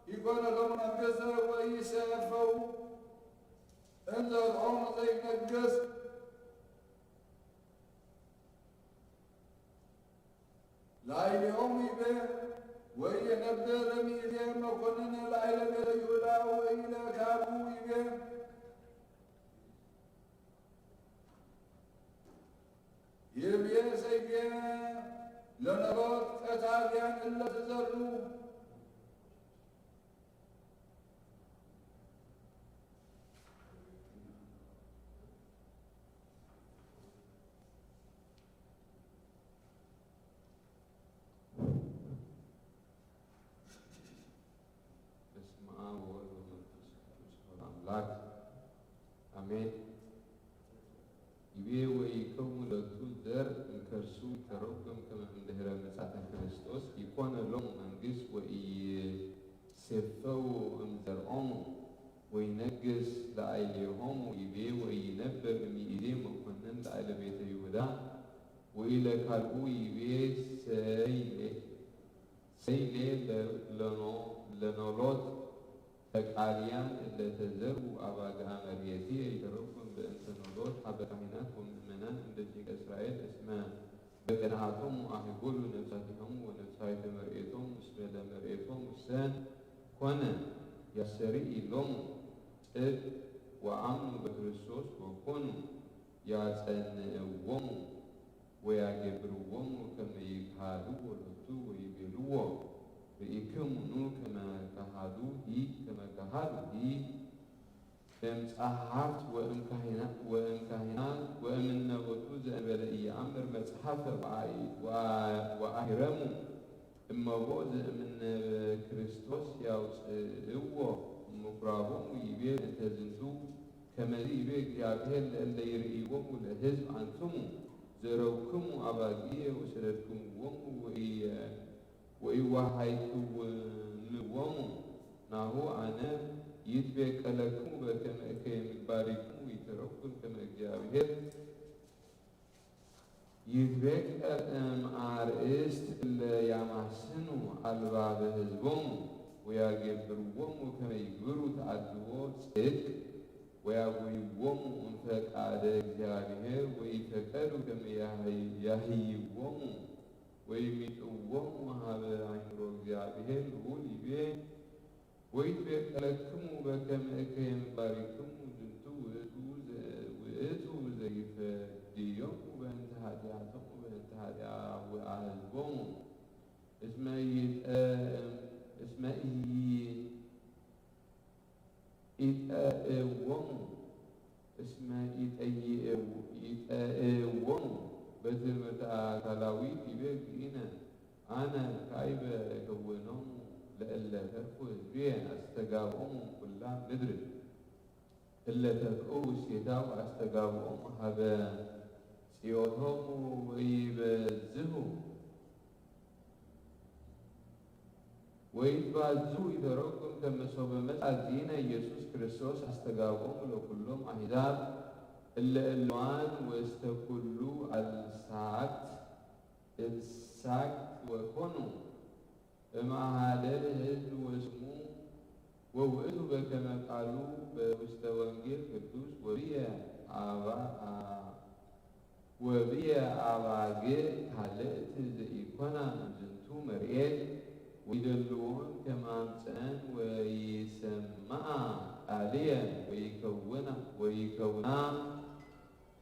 ይኮነ ሎሙ መንግስተ ወኢይሴፈው እምዘርኦም ዘይነግስ ላዕሌሆሙ ይቤ ወኢይነብር እምይእዜ መኮንን ላዕለ ቤተ ይሁዳ ወኢለካቡ ይቤ ይቤ ሰይቤ ለነሮት ቀታልያን እለ ትዘሩ በስመ አብ ወወልድ ወመንፈስ ቅዱስ አሐዱ አምላክ አሜን። ይቤ ወኢይከውን ለቱ ዘር እምከርሱ ይተረጎም ከመ እምድህረ ምጽአተ ክርስቶስ ይኮነ ሎሙ መንግስት ወኢይሴፈው እምዘርኦሙ ወይነግስ ለአይሌሆሙ ይቤ ወኢይነብር እምይእዜ መኮንን ለአይለ ቤተ ይሁዳ ወኢለካልኡ ይቤ ሰይሌ ሰይሌ ለኖሎት ተቃልያን እለ ተዘርኡ አባግዓ መርየትየ ይተረጎም በእንተ ኖሎት ሀበ ካህናት ወምእመናን እምደቂቀ እስራኤል እስመ በቅንዓቶሙ አህጎሉ ነፍሳቲሆሙ ወነፍሳይተ መርኤቶሙ እስመ ለመርኤቶሙ ሰን ኮነ ያስተርኢ ሎሙ ጽድቅ ወአምኑ በክርስቶስ ወኮኑ ያጸንዕዎሙ ወያገብርዎሙ ከመ ይግሃድዎ ሎቱ ወይቤልዎ ርኢክሙኑ ከመ ከሃዱሂ ከመ ከሃዱሂ እም ጸሓፍት ወእም ካህናት ወእም ካህናት ወእምነ ቦቱ ዘእንበለ ኢየአምር መጽሐፈ ወአሂረሙ እመቦ ዘእምነ በክርስቶስ ያውፅእዎ ምኩራቦሙ ይቤ እንተ ዝንቱ ከመዚ ይቤ እግዚኣብሔር ለእለ ይርእይዎሙ ለሕዝብ አንትሙ ዘረውክሙ አባግየ ወሰደድክምዎሙ ወኢወሃይክውምዎሙ ናሁ አነ ይትቤቀለክሙ በከመ እከየ ምግባሪክሙ ይተረኩም ከመ እግዚኣብሔር ይትቤቀል እምአርእስት እለ ያማስኑ አልባበ ሕዝቦሙ ወያገብርዎሙ ከመ ይግብሩ ተአድቦ ጽድቅ ወያጉይዎሙ እምፈቃደ እግዚአብሔር ወይፈቀዱ ከመ ያህይዎሙ ወይሚጥዎሙ ሀበ አይምሮ እግዚአብሔር ልዑል ይቤ ወይትቤቀለክሙ በከመ እከየ ምግባሪክሙ ዝንቱ ውእቱ ውእቱ ዘይፈድዮሙ በእንተ ኃጢአቶሙ በእንተ ኃጢአት ወአሕዝቦሙ እስመ ይጠ እስመ ኢጠእዎሙ እስመ ኢጠይእው- ኢጠእዎሙ በትምህርተ አካላዊት ይቤ እግዚእነ አነ ካይበ እከውኖሙ ለእለ ተርፉ ህዝብየ አስተጋብኦሙ ኩላ ምድር እለ ተክኡ ውስቴታ ወአስተጋብኦሙ ሀበ ጽዮቶሙ ወይበዝሁ ወይትባዙ ይተረኩም ከመ ሶበ መጻ እግዚእነ ኢየሱስ ክርስቶስ አስተጋብኦም ለኩሎም አሕዛብ እለ እለዋን ወስተ ኩሉ አልሳት እልሳት ወኮኑ እምአሃደ ህዝብ ወስሙ ወውእቱ በከመ ቃሉ በውስተ ወንጌል ቅዱስ ወብየ አባ ወብየ አባግዕ ካልእት ዘኢኮና እምዝንቱ መርኤት ወይደልዎን ከማምፀን ወይሰምዓ ቃልየ ወይከውና ወይከውና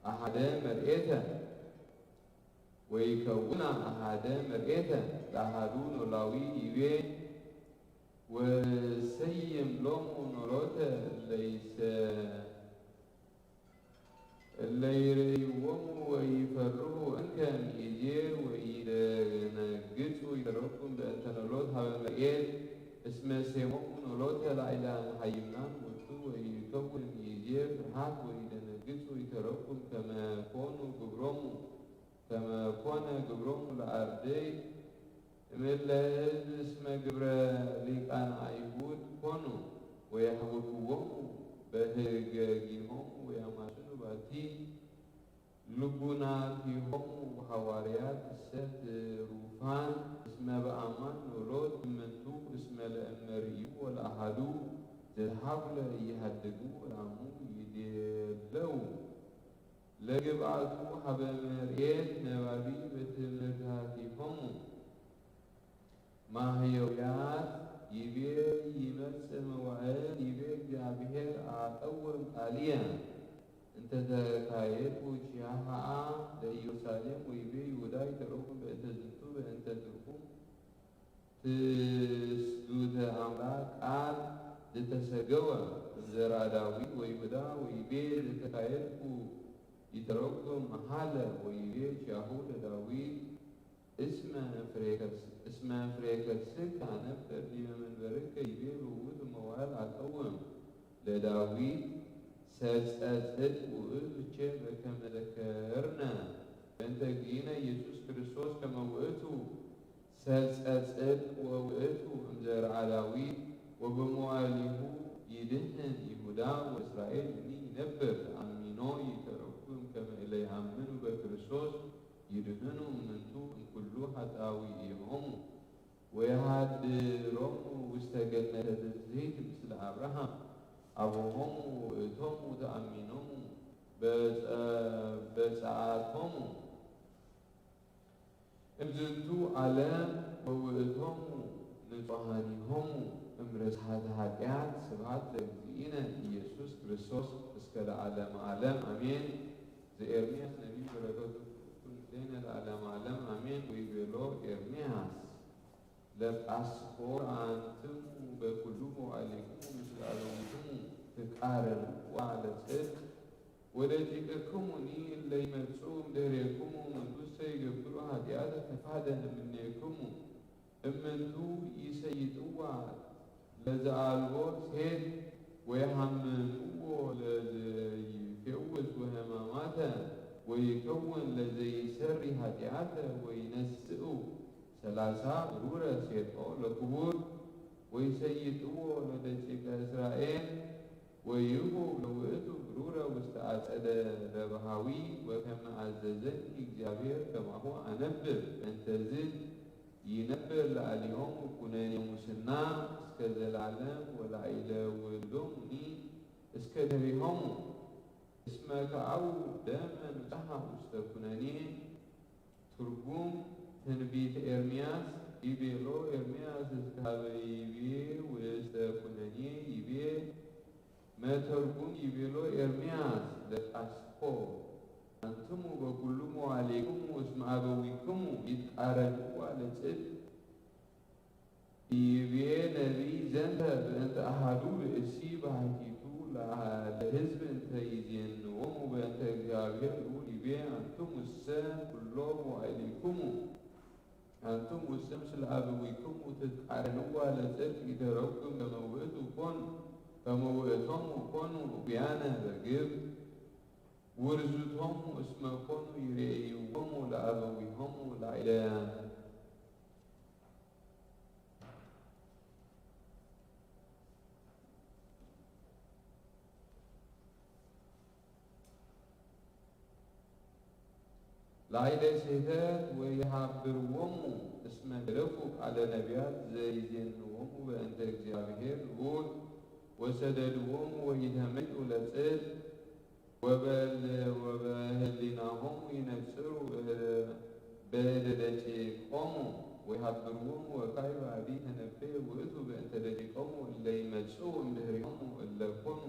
አሃደ መርኤተ ወይከውና አሃደ መርኤተ ለአሃዱ ኖላዊ ይቤ ወሰይም ሎሙ ኖሎተ ለይሰ እለ ይርእይዎሙ ወይፈርሁ እንከ እምይእዜ ወይደነግጹ ይተረኩም በእንተ ኖሎት ሀበ መርኤት እስመ ሴሞሙ ኖሎተ ላዕለ መሃይምናን ውእቱ ወይከውን እምይእዜ ፍርሃት ወይደነግጹ ይተረኩም ከመ ኮኑ ግብሮሙ ከመ ኮነ ግብሮሙ ለአርድእት እምእለ ህዝብ እስመ ግብረ ሊቃነ አይሁድ ኮኑ ወየሐውክዎሙ በህገጊሆሙ ወያማስኑ ባቲ ልቡናቲሆሙ ሐዋርያት እሰ ትሩፋን እስመ በአማን ኖሎት እምንቱ እስመ ለእመ ርእዩ ወለአሐዱ ዘተሐኩለ ኢሃድጉ ወለአሙ ይዴለው። ለግብአቱ ሀበ መርኤት ነባቢ በትምህርታቲሆሙ ማህየውያት ይቤ ይመጽእ መዋእል ይቤ እግዚአብሔር አቀውም ቃልየ እንተ ተካየድኩ ቺሃሃአ ለኢየሩሳሌም ወይቤ ይሁዳ ይተረኩም በእንተ ዝንቱ በእንተ ትርኩም ትስዱተ አምላክ ቃል ዝተሰገወ እምዘራ ዳዊት ወይሁዳ ወይቤ ዘተካየድኩ ይተረጎም መሃለ ወይቤ ኪያሁ ለዳዊት እስመ ፍሬ ከርስ- እስመ ፍሬ ከርስከ አነብር ዲበ መንበርከ ይቤ ብውቱ መዋል አቀውም ለዳዊት ሰርጸ ጽድቅ ውእቱ ቼ በከመ ዘከርነ በእንተ እግዚእነ ኢየሱስ ክርስቶስ ከመ ውእቱ ሰርጸ ጽድቅ ወውእቱ እምዘርአ ዳዊት ወበመዋሊሁ ይድህን ይሁዳ ወእስራኤል እኒ ይነብር። አሚኖ ይተረኩም ከመ እለ ይአምኑ በክርስቶስ ይድህኑ እምንቱ እምኩሉ ኃጣውኢሆሙ ወየሃድሮሙ ውስተ ገነተ ትስብእት ምስለ አብርሃም አቡሆሙ ውእቶሙ ተአሚኖሙ በጸ- በጸአቶሙ እምዝንቱ ዓለም ወውእቶሙ ንጹሓኒሆሙ እምርስሓተ ኃጢአት። ስብሐት ለእግዚእነ ኢየሱስ ክርስቶስ እስከ ለዓለመ ዓለም አሜን። ዘኤርምያስ ነቢይ በረከቱ ትኩን ምስሌነ ለዓለመ ዓለም አሜን። ወይቤሎ ኤርምያስ ለጳስኮር አንትሙ በኩሉ መዋዕሊክሙ ምስለ አበዊክሙ ትቃረንዋ ለጽድቅ ወደቂቅክሙኒ እለ ይመጽኡ እምድህሬክሙ እምንቱሰ ይገብሩ ኃጢአተ ፈድፋደ እምኔክሙ እምንቱ ይሰይጥዋ ለዘአልቦ ሤት ወየሐምምዎ ለዘይፌውስ ወሕማማተ ወይከውን ለዘይሰሪ ኃጢአተ ወይነስኡ ሠላሳ ብሩረ ሤጦ ለክቡር ወይሰይጥዎ ለደቂቀ እስራኤል ወይሁብ ለውእቱ ብሩረ ውስተ አጸደ ረብሃዊ ወከመ አዘዘኒ እግዚአብሔር ከማሁ አነብር። እንተዝ ይነብር ለአሊሆሙ ኩነኔ ሙስና እስከ ዘለዓለም ወላዕለ ውልዶሙኒ እስከ ድህሬሆሙ እስመ ከአው ደመ ንጹሐ ውስተ ኩነኔ። ትርጉም ትንቢት ኤርምያስ ይቤሎ ኤርምያስ እስከ ሀበ ይቤ ውስተ ኩነኔ ይቤ መተርጉም ይቤሎ ኤርምያስ ለጳስኮ አንትሙ በኩሉ መዋዕሊክሙ እስመ አበዊክሙ ይትቃረንዋ ለጽድቅ ይቤ ነቢይ ዘንተ በእንተ አሐዱ ብእሲ ባሕቲቱ ለህዝብ እንተ ይዜንዎሙ በእንተ እግዚአብሔር ልዑል ይቤ አንትሙሰ ኩሎ መዋዕሊክሙ አንትሙሰ ምስለ አበዊክሙ ትትቃረንዋ ለጽድቅ ይተረጉም ከመ ውእቱ ኮኑ ከመ ውእቶሙ ኮኑ እኩያነ በግብር ውርዙቶሙ እስመ ኮኑ ይሬእይዎሙ ለአበዊሆሙ ላዕለ ላዕለ ስህተት ወይሃብርዎሙ እስመ ገደፉ ቃለ ነቢያት ዘይዜንዎሙ በእንተ እግዚኣብሔር ልዑል ወሰደድዎሙ ወኢተመይጡ ለጽል ወበል ወበህሊናሆሙ ይነጽሩ በእደ ደቂቆሙ ወይሃብርዎሙ ወካዕበ አቢይ ተነበየ ውእቱ በእንተ ደቂቆሙ እለ ይመጽኡ እምድህሪሆሙ እለ ኮኑ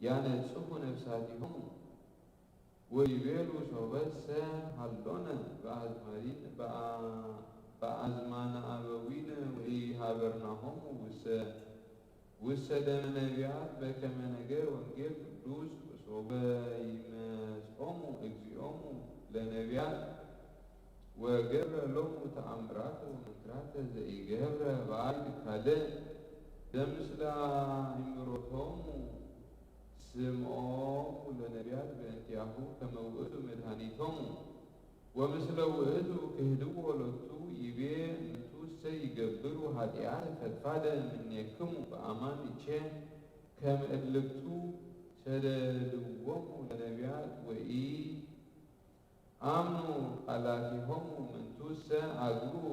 ያነጽሁ ነፍሳቲሆሙ። ወይቤሉ ሶበሰ ሀሎነ በአዝማሪን በአ- በአዝማነ አበዊነ ወኢሃበርናሆሙ ውሰ ውሰ ደመ ነቢያት በከመ ነገር ወንጌል ቅዱስ ወሶበ ይመጾሙ እግዚኦሙ ለነቢያት ወገብረ ሎሙ ተአምራተ ወመንክራተ ዘኢገብረ ባዕድ ካልእ ዘምስለ አእምሮቶሙ ስምዖሙ ለነቢያት በእንቲአሁ ከመ ውእቱ መድኃኒቶሙ። ወምስለ ውእቱ ክህድዎ ሎቱ ይቤ ምንቱሰ ይገብሩ ኃጢአት ፈድፋደ እምኔክሙ በአማን ይቼ ከመ እልክቱ ሰደድዎሙ ለነቢያት ወኢ አምኑ ቃላቲሆሙ ምንቱሰ አግብኡ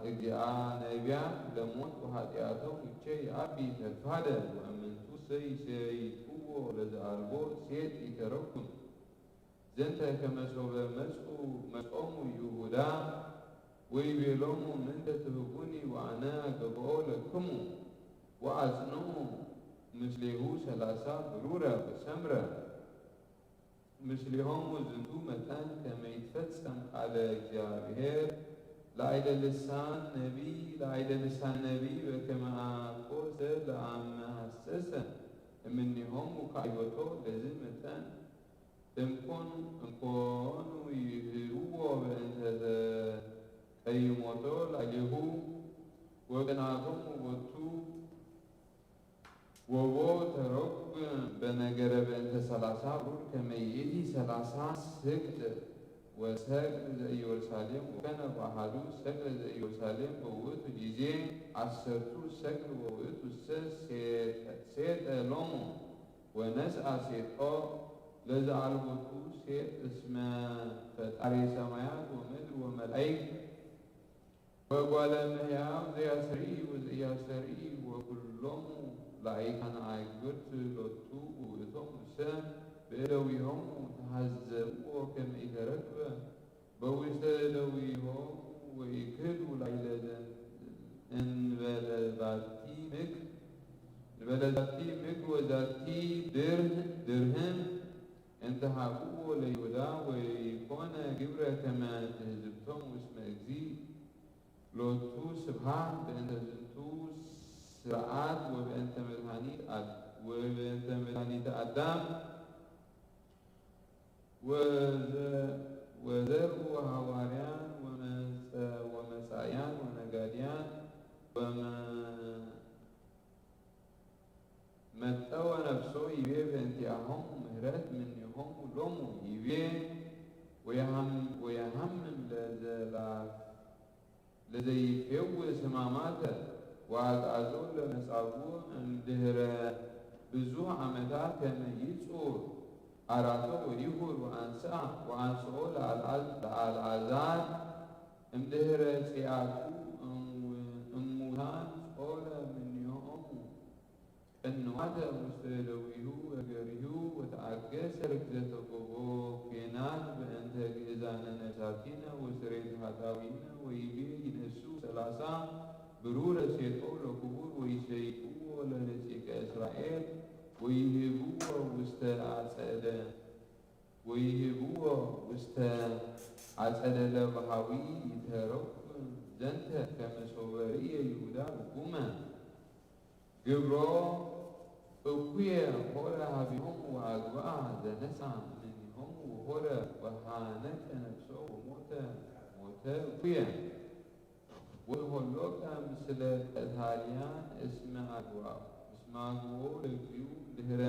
እግዚአ ነቢያት ለሞት ወኃጢአቶም ውቼ ይአቢ ፈድፋደ ወእምንቱሰ ይሴይጥዎ ለዘአልቦ ሴጥ ይተረኩም። ዘንተ ከመ ሶበ መጹ መጾሙ ይሁዳ ወይቤሎሙ ምንተ ትህቡኒ ወአነ አገብኦ ለክሙ ወአጽንዑ ምስሌሁ ሰላሳ ብሩረ ወሰምረ ምስሌሆሙ ዝንቱ መጠን ከመ ይትፈጸም ቃለ እግዚአብሔር ላዕለ ልሳን ነቢይ ላዕለ ልሳን ነቢይ በከመ አኮ ዘለ አመ ሐሰሰ እምኔሆሙ ካዮቶ ለዝ መጠን እምኮኑ እምኮኑ ይህብዎ በእንተ ተቀይሞቶ ላዕሌሁ ወቅንዓቶሙ ቦቱ ወቦ ተረጉ በነገረ በእንተ ሰላሳ ብሩር ከመ ይእቲ ሰላሳ ስቅል ወሰቅል ዘኢየሩሳሌም ወከነ በአሐዱ ሰቅል ዘኢየሩሳሌም በውእቱ ጊዜ አሰርቱ ሰቅል ወውእቱ ሰ ሴጠ ሎሙ ወነስአ ሴጦ ለዘአልቦቱ ሴጥ እስመ ፈጣሪ ሰማያት ወምድር ወመላእክት ወጓለ እመሕያው ዘያስተርኢ ወዘኢያስተርኢ ወኩሎሙ ላዕካነ አግብርት ሎቱ ውእቶሙ ሰ በእደዊሆሙ ተሐዘብዎ ከመ ኢተረክበ በውስተ እደዊሆሙ ወኢክዱ ላዕለ እንበለ ባቲ ምክ እንበለ ዛቲ ምክ ወዛቲ ድርህ ድርህም እንተ ሀብዎ ለይሁዳ ወይኮነ ግብረ ከመ ትህዝብቶም እስመ እግዚእ ሎቱ ስብሐት በእንተ ዝንቱ ስርዓት ወበእንተ መድኃኒት አድ- ወበእንተ መድኃኒተ አዳም ወዘ- ወዘርኡ ሐዋርያን ወመጸ- ወመጻእያን ወነጋድያን ወመ- መጠወ ነፍሶ ይቤ በእንቲአሆሙ ምህረት ምኔሆሙ ሎሙ ይቤ ወየሃም- ወየሃምም ለዘላ- ለዘይፌውስ ሕማማተ ወአግዓዞ ለመጻጉዕ እምድህረ ብዙሕ ዓመታት ከመ ይጹር አራቶ ወይሁር ወአንስአ ወአንስኦ ለአልዓዝ- ለአልዓዛር እምድህረ ጽያቱ እሙ- እሙታን ጾረ ምኔሆሙ ቅንዋተ ውስተ እደዊሁ ወገሪሁ ወተአገሰ ርግዘተ ጎቦ ኬናት በእንተ ግእዛነ ነፍሳቲነ ወስሬት ኃጣዊነ ወይቤ ይነሱ ሰላሳ ብሩረ ሴጦ ለክቡር ወይሰይጥዎ ለደቂቀ እስራኤል ወይህብዎ ውስተ አጸደ ወይህብዎ ውስተ አጸደ ለባሃዊ ይተረኩም ዘንተ ከመ ሶበ ርእየ ይሁዳ ርጉመ ግብሮ እኩየ ሆረ ሀቢሆሙ ወአግብአ ዘነሳ እምኔሆሙ ወሆረ ወሃነቀ ነፍሶ ወሞተ ሞተ እኩየ ወተሆሎቀ ምስለ ቀታልያን እስመ አግብኦ እስመ አግብኦ ለእግዚኡ ድህረ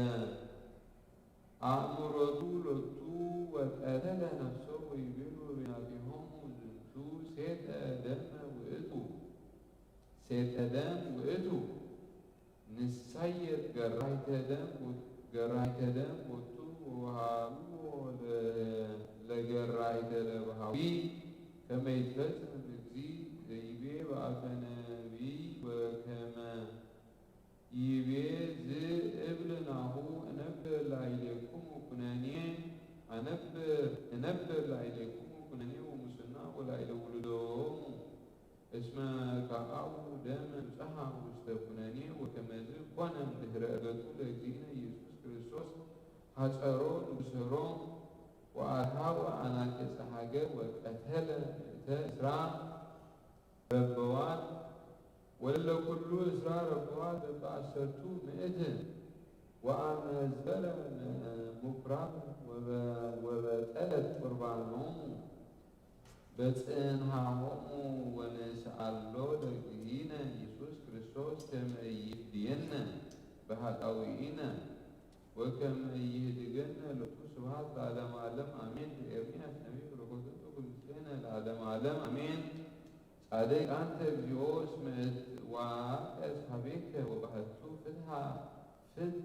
አእምሮቱ ሎቱ ወቀተለ ነፍሶ ወይቤሉ ርያቲሆሙ ዝንቱ ሴጠ ደመ ውእቱ ሴጠ ደም ውእቱ ንሳየጥ ገራይተ ደም ቦ- ገራይተ ደም ቦቱ ወወሃብዎ ለ- ለገራይተ ለባ ገጽ እምእግዚእ ዘይቤ በአፈ ነቢይ ወከመ ይቤ ዝእብል ናሁ እነብር ላዕሌክሙ ኩነኔ፣ አነብር፣ እነብር ላዕሌክሙ ኩነኔ ወሙስና ወላዕለ ውሉዶሙ። እስመ ከአሁ ደም እምጽሐ ውስተ ኩነኔ ወከመዝ ኮነ እምድህረ እገቱ ለእግዚእነ ኢየሱስ ክርስቶስ ሐጸሮ ንጉሰ ሮም ወአርሃወ አናቅጸ ሀገር ወቀተለ ምእተ እስራ ረበዋት ወለለ ኩሉ እስራ ረበዋት በበአሰርቱ ምእት ወአመዝበረ ምኩራብ ወበ-፣ ወበጠለት ቁርባኖሙ በጽንሃሆሙ ወንስአሎ ለእግዚእነ ኢየሱስ ክርስቶስ ከመ ኢይፍድየነ በኃጣውኢነ ወከመ ኢይህድገነ ሎቱ ስብሐት ለዓለመ ዓለም አሜን። ለኤርምያስ ነቢይ በረከቱ ትኩን ምስሌነ ለዓለመ ዓለም አሜን። ጻድቅ አንተ እግዚኦ እስመ እትዋቀስ ሀቤከ ወባህቱ ፍትሃ ፍት-፣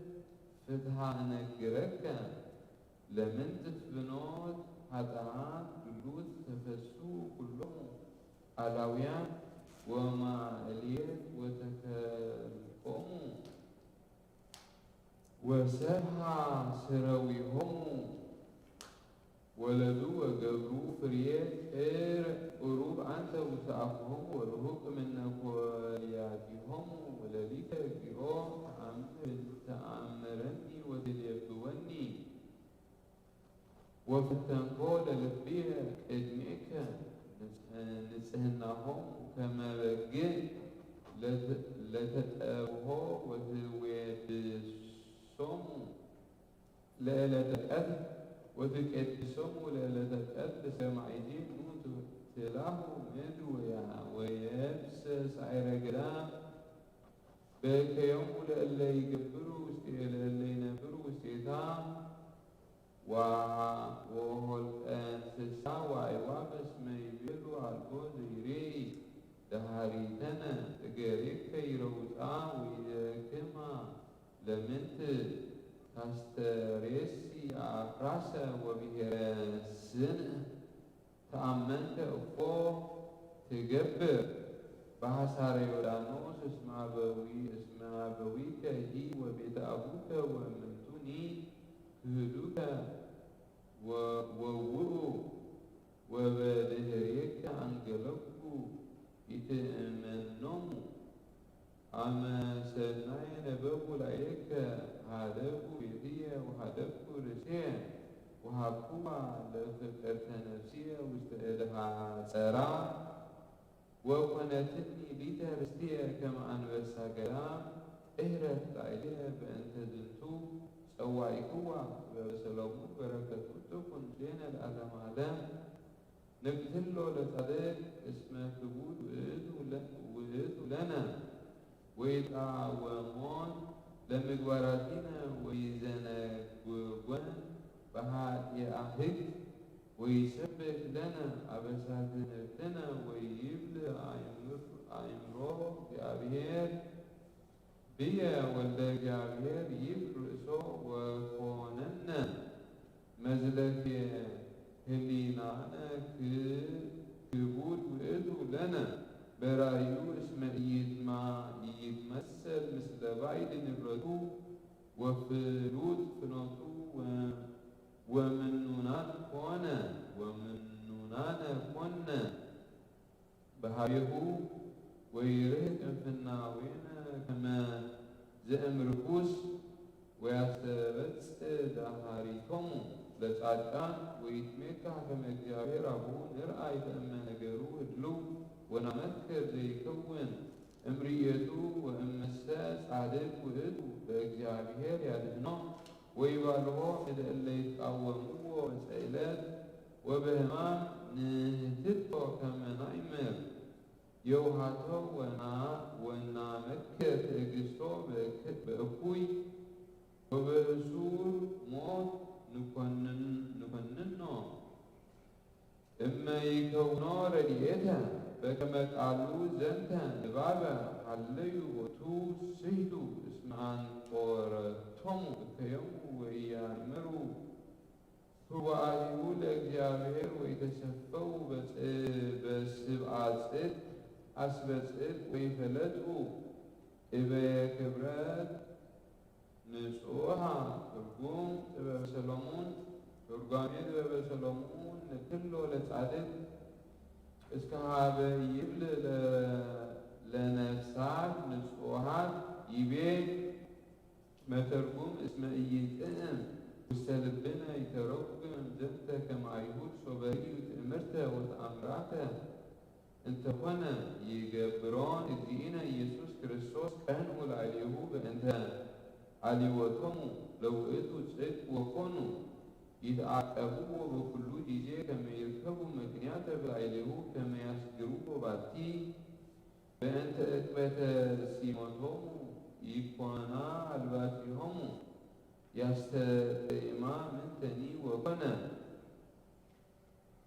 ፍትሃ እነግረከ። ለምንት ፍኖት ኃጥኣን ድሉት ተፈሱ ኩሎሙ አላውያን ወማእልየት ወተከልኮሙ ወሰብሃ ስረዊሆሙ ወለዱ ወገብሩ ፍርየ ቅር-፣ ቅሩብ አንተ ውስተ አፉሆሙ ወርሁቅ ምነ ኮልያቲሆሙ ወለሊከ እግዚኦ ተአምር-፣ ተአምረኒ ወትሌብወኒ። ወፈተንኮ ለልብየ ቅድሜከ ንጽ-፣ ንጽህናሆሙ ከመ በግዕ ለተ-፣ ለተጠብሖ ወትዌድሶሙ ለዕለተ ቀትር ወትቄድሶሙ ለዕለተ ቀትር እስከ ማዕዜ ኑ ትላሁ ምድር ወያ-፣ ወየብሰ ሳዕረ ገዳም። በከዮሙ ለእለ ይገብሩ ውስቴ-፣ ለእለ ይነብሩ ውስቴታ ዋ-፣ ወሆልቀ እንስሳ ወአዕዋፍ እስመ ይቤሉ አልቦ ዘይሬኢ ደሃሪተነ። እገሬከ ይረውጻ ወይደክማ ለምንት ታስተሬሲ አፍራሰ ወብሔረ ስንእ ተአመንከ እፎ ትገብር በሐሳረ ዮርዳኖስ እስመ አበዊ-፣ እስመ አበዊከ ሂ ወቤተ አቡከ ወእምንቱኒ ክህዱከ ወ-፣ ወውኡ ወበድህሬከ አንገለኩ ኢትእመኖሙ። አመ ሰናየ ነበቡ ላዕሌከ ሀደጉ ቤትየ ወሀደግኩ ርእስየ ወሀብኩዋ ለፍቅርተ ነፍስየ ውስተ እድ ሐጸራ ወኮነትኒ ሊተ ርስትየ ከመ አንበሳ ገዳም እህረት ላዕሌየ በእንተ ዝንቱ ጸዋኢክዋ ጥበበ ሰሎሞን በረከቱ ትኩን ምስሌነ ለዓለመ ዓለም። ንቅትሎ ለጻድቅ እስመ ክቡድ ውእቱ ለ-፣ ውእቱ ለነ ወይቃወሞን ለምግባራቲነ ወይዘነጉጎን በኃጢአትክ ወይሰብክ ለነ አበሳት ነፍስነ ወይብል አእምር-፣ አእምሮ እግዚአብሔር ብየ ወልደ እግዚአብሔር ይብል ርእሶ ወኮነነ መዝለፌ ህሊናነ ክ-፣ ክቡድ ውእቱ ለነ በራእዩ እስመ ኢይትማ-፣ ኢይትመሰል ምስለ ባዕድ ንብረቱ ወፍሉጥ ፍኖቱ ወ-፣ ወምኑናን ኮነ ወምኑናነ ኮነ በሃቤሁ ወይርህቅ እምፍናዌነ ከመ ዘእምርኩስ ወያስተበጽእ ዳሃሪቶሙ ለጻድቃን ወይትሜካ ከመ እግዚአብሔር አቡሁ ንርአይ በእመ ነገሩ ህድሉ ወናመክር ዘይከውን እምርእየቱ ወእመሰ ጻድቅ ውእቱ በእግዚአብሔር ያድህኖ ወይባልሆ እደ እለ ይትቃወምዎ በጸይለት ወበህማም ንህትቶ ከመ ናይምር የውሃቶ ወና-፣ ወናመክር ትዕግስቶ በእክ-፣ በእኩይ ወበእሱር ሞት ንኮንን-፣ ንኮንኖ። እመ ይከውኖ ረድኤተ በከመ ቃሉ ዘንተ ንባበ ሀለዩ ቦቱ ስሕቱ እስመ አንጦረቶሙ እከዮሙ ወኢያእምሩ ህዋአቲሁ ለእግዚአብሔር ወኢተሰፈው በጽ-፣ በስ-፣ ሓስበ ጽድቅ ወይፈለጡ እበየ ክብረት ንጹሃ። ትርጉም ጥበበ ሰሎሞን። ትርጓሜ ጥበበ ሰሎሞን ንክሎ ለጻድቅ እስከ ሀበ ይብል ለነፍሳት ንጹሃት ይቤ። መተርጉም እስመ ኢይጥዕም ውስተ ልብነ ይተረጉም ዘንተ ከመ አይሁድ ሶበ ርእዩ ትእምርተ ወተአምራተ። እንተኾነ ይገብሮን እግዚእነ ኢየሱስ ክርስቶስ ቀንኡ ላዕሌሁ በእንተ አልወቶሙ ለውእቱ ጽድቅ ወኮኑ ይትዓቀብዎ በኩሉ ጊዜ ከመ ይርከቡ ምክንያተ በላዕሌሁ ከመ ያስግርዎ ባቲ። በእንተ ዕቅበተ ሲሞቶሙ ይኮና አልባቢሆሙ ያስተጥዕማ ምንተኒ ወኮነ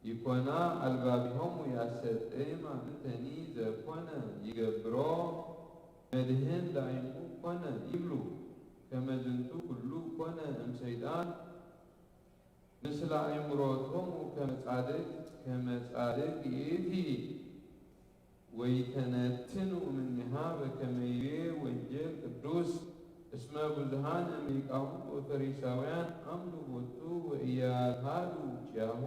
ይኮና አልባቢሆሙ ያስተጥዕማ ምንተኒ ዘኮነ ይገብሮ መድህን ዳይሙ ኮነ ይብሉ። ከመ ዝንቱ ኩሉ ኮነ እምሰይጣን ምስለ አእምሮቶሙ ከመ ጻድቅ ከመ ጻድቅ ይእቲ ወይተነትኑ እምኔሃ በከመ ይቤ ወንጌል ቅዱስ። እስመ ብዙሃን እምሊቃሁ ወፈሪሳውያን አምዱ ቦቱ ወኢያድሃዱ ኪያሁ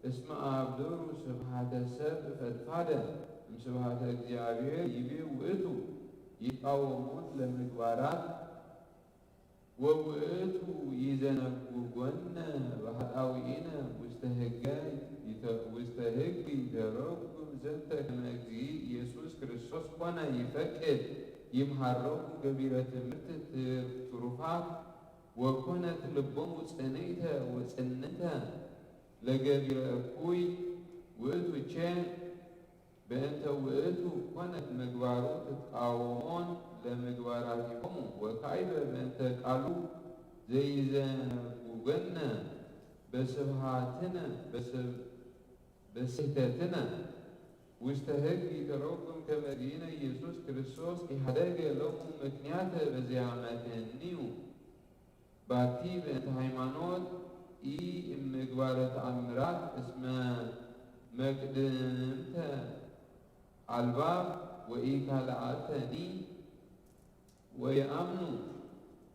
እስመ አብደሩ ስብሐተ ሰብ ፈድፋደ እምስብሐተ እግዚአብሔር ይቤ ውእቱ። ይቃወሙን ለምግባራት ወውእቱ ይዘነጉጎነ በኃጣውኢነ ውስተ ሕገ ይተ-፣ ውስተ ሕግ ይተረጉም ዘንተ ከመ እግዚእ ኢየሱስ ክርስቶስ ኮነ ይፈቅድ ይምሃረሙ ገቢረ ትምህርት ትር-፣ ትሩፋት ወኮነት ልቦሙ ጽንዕተ ወጽንተ ለገቢረ እኩይ ውእቱ ቼ በእንተ ውእቱ ኮነት ምግባሩ ትቃወሞን ለምግባራቲሆሙ ወካዕበ በእንተ ቃሉ ዘይዘጉገነ በስብሃትነ በስብ-፣ በስህተትነ ውስተ ሕግ ይተረጉም ከመ እግዚእነ ኢየሱስ ክርስቶስ ኢሃደገ ሎሙ ምክንያተ በዚያመተንዩ። ባቲ በእንተ ሃይማኖት ኢ እምግባረ ተአምራት እስመ መቅድምተ አልባብ ወኢካልአተኒ ወየአምኑ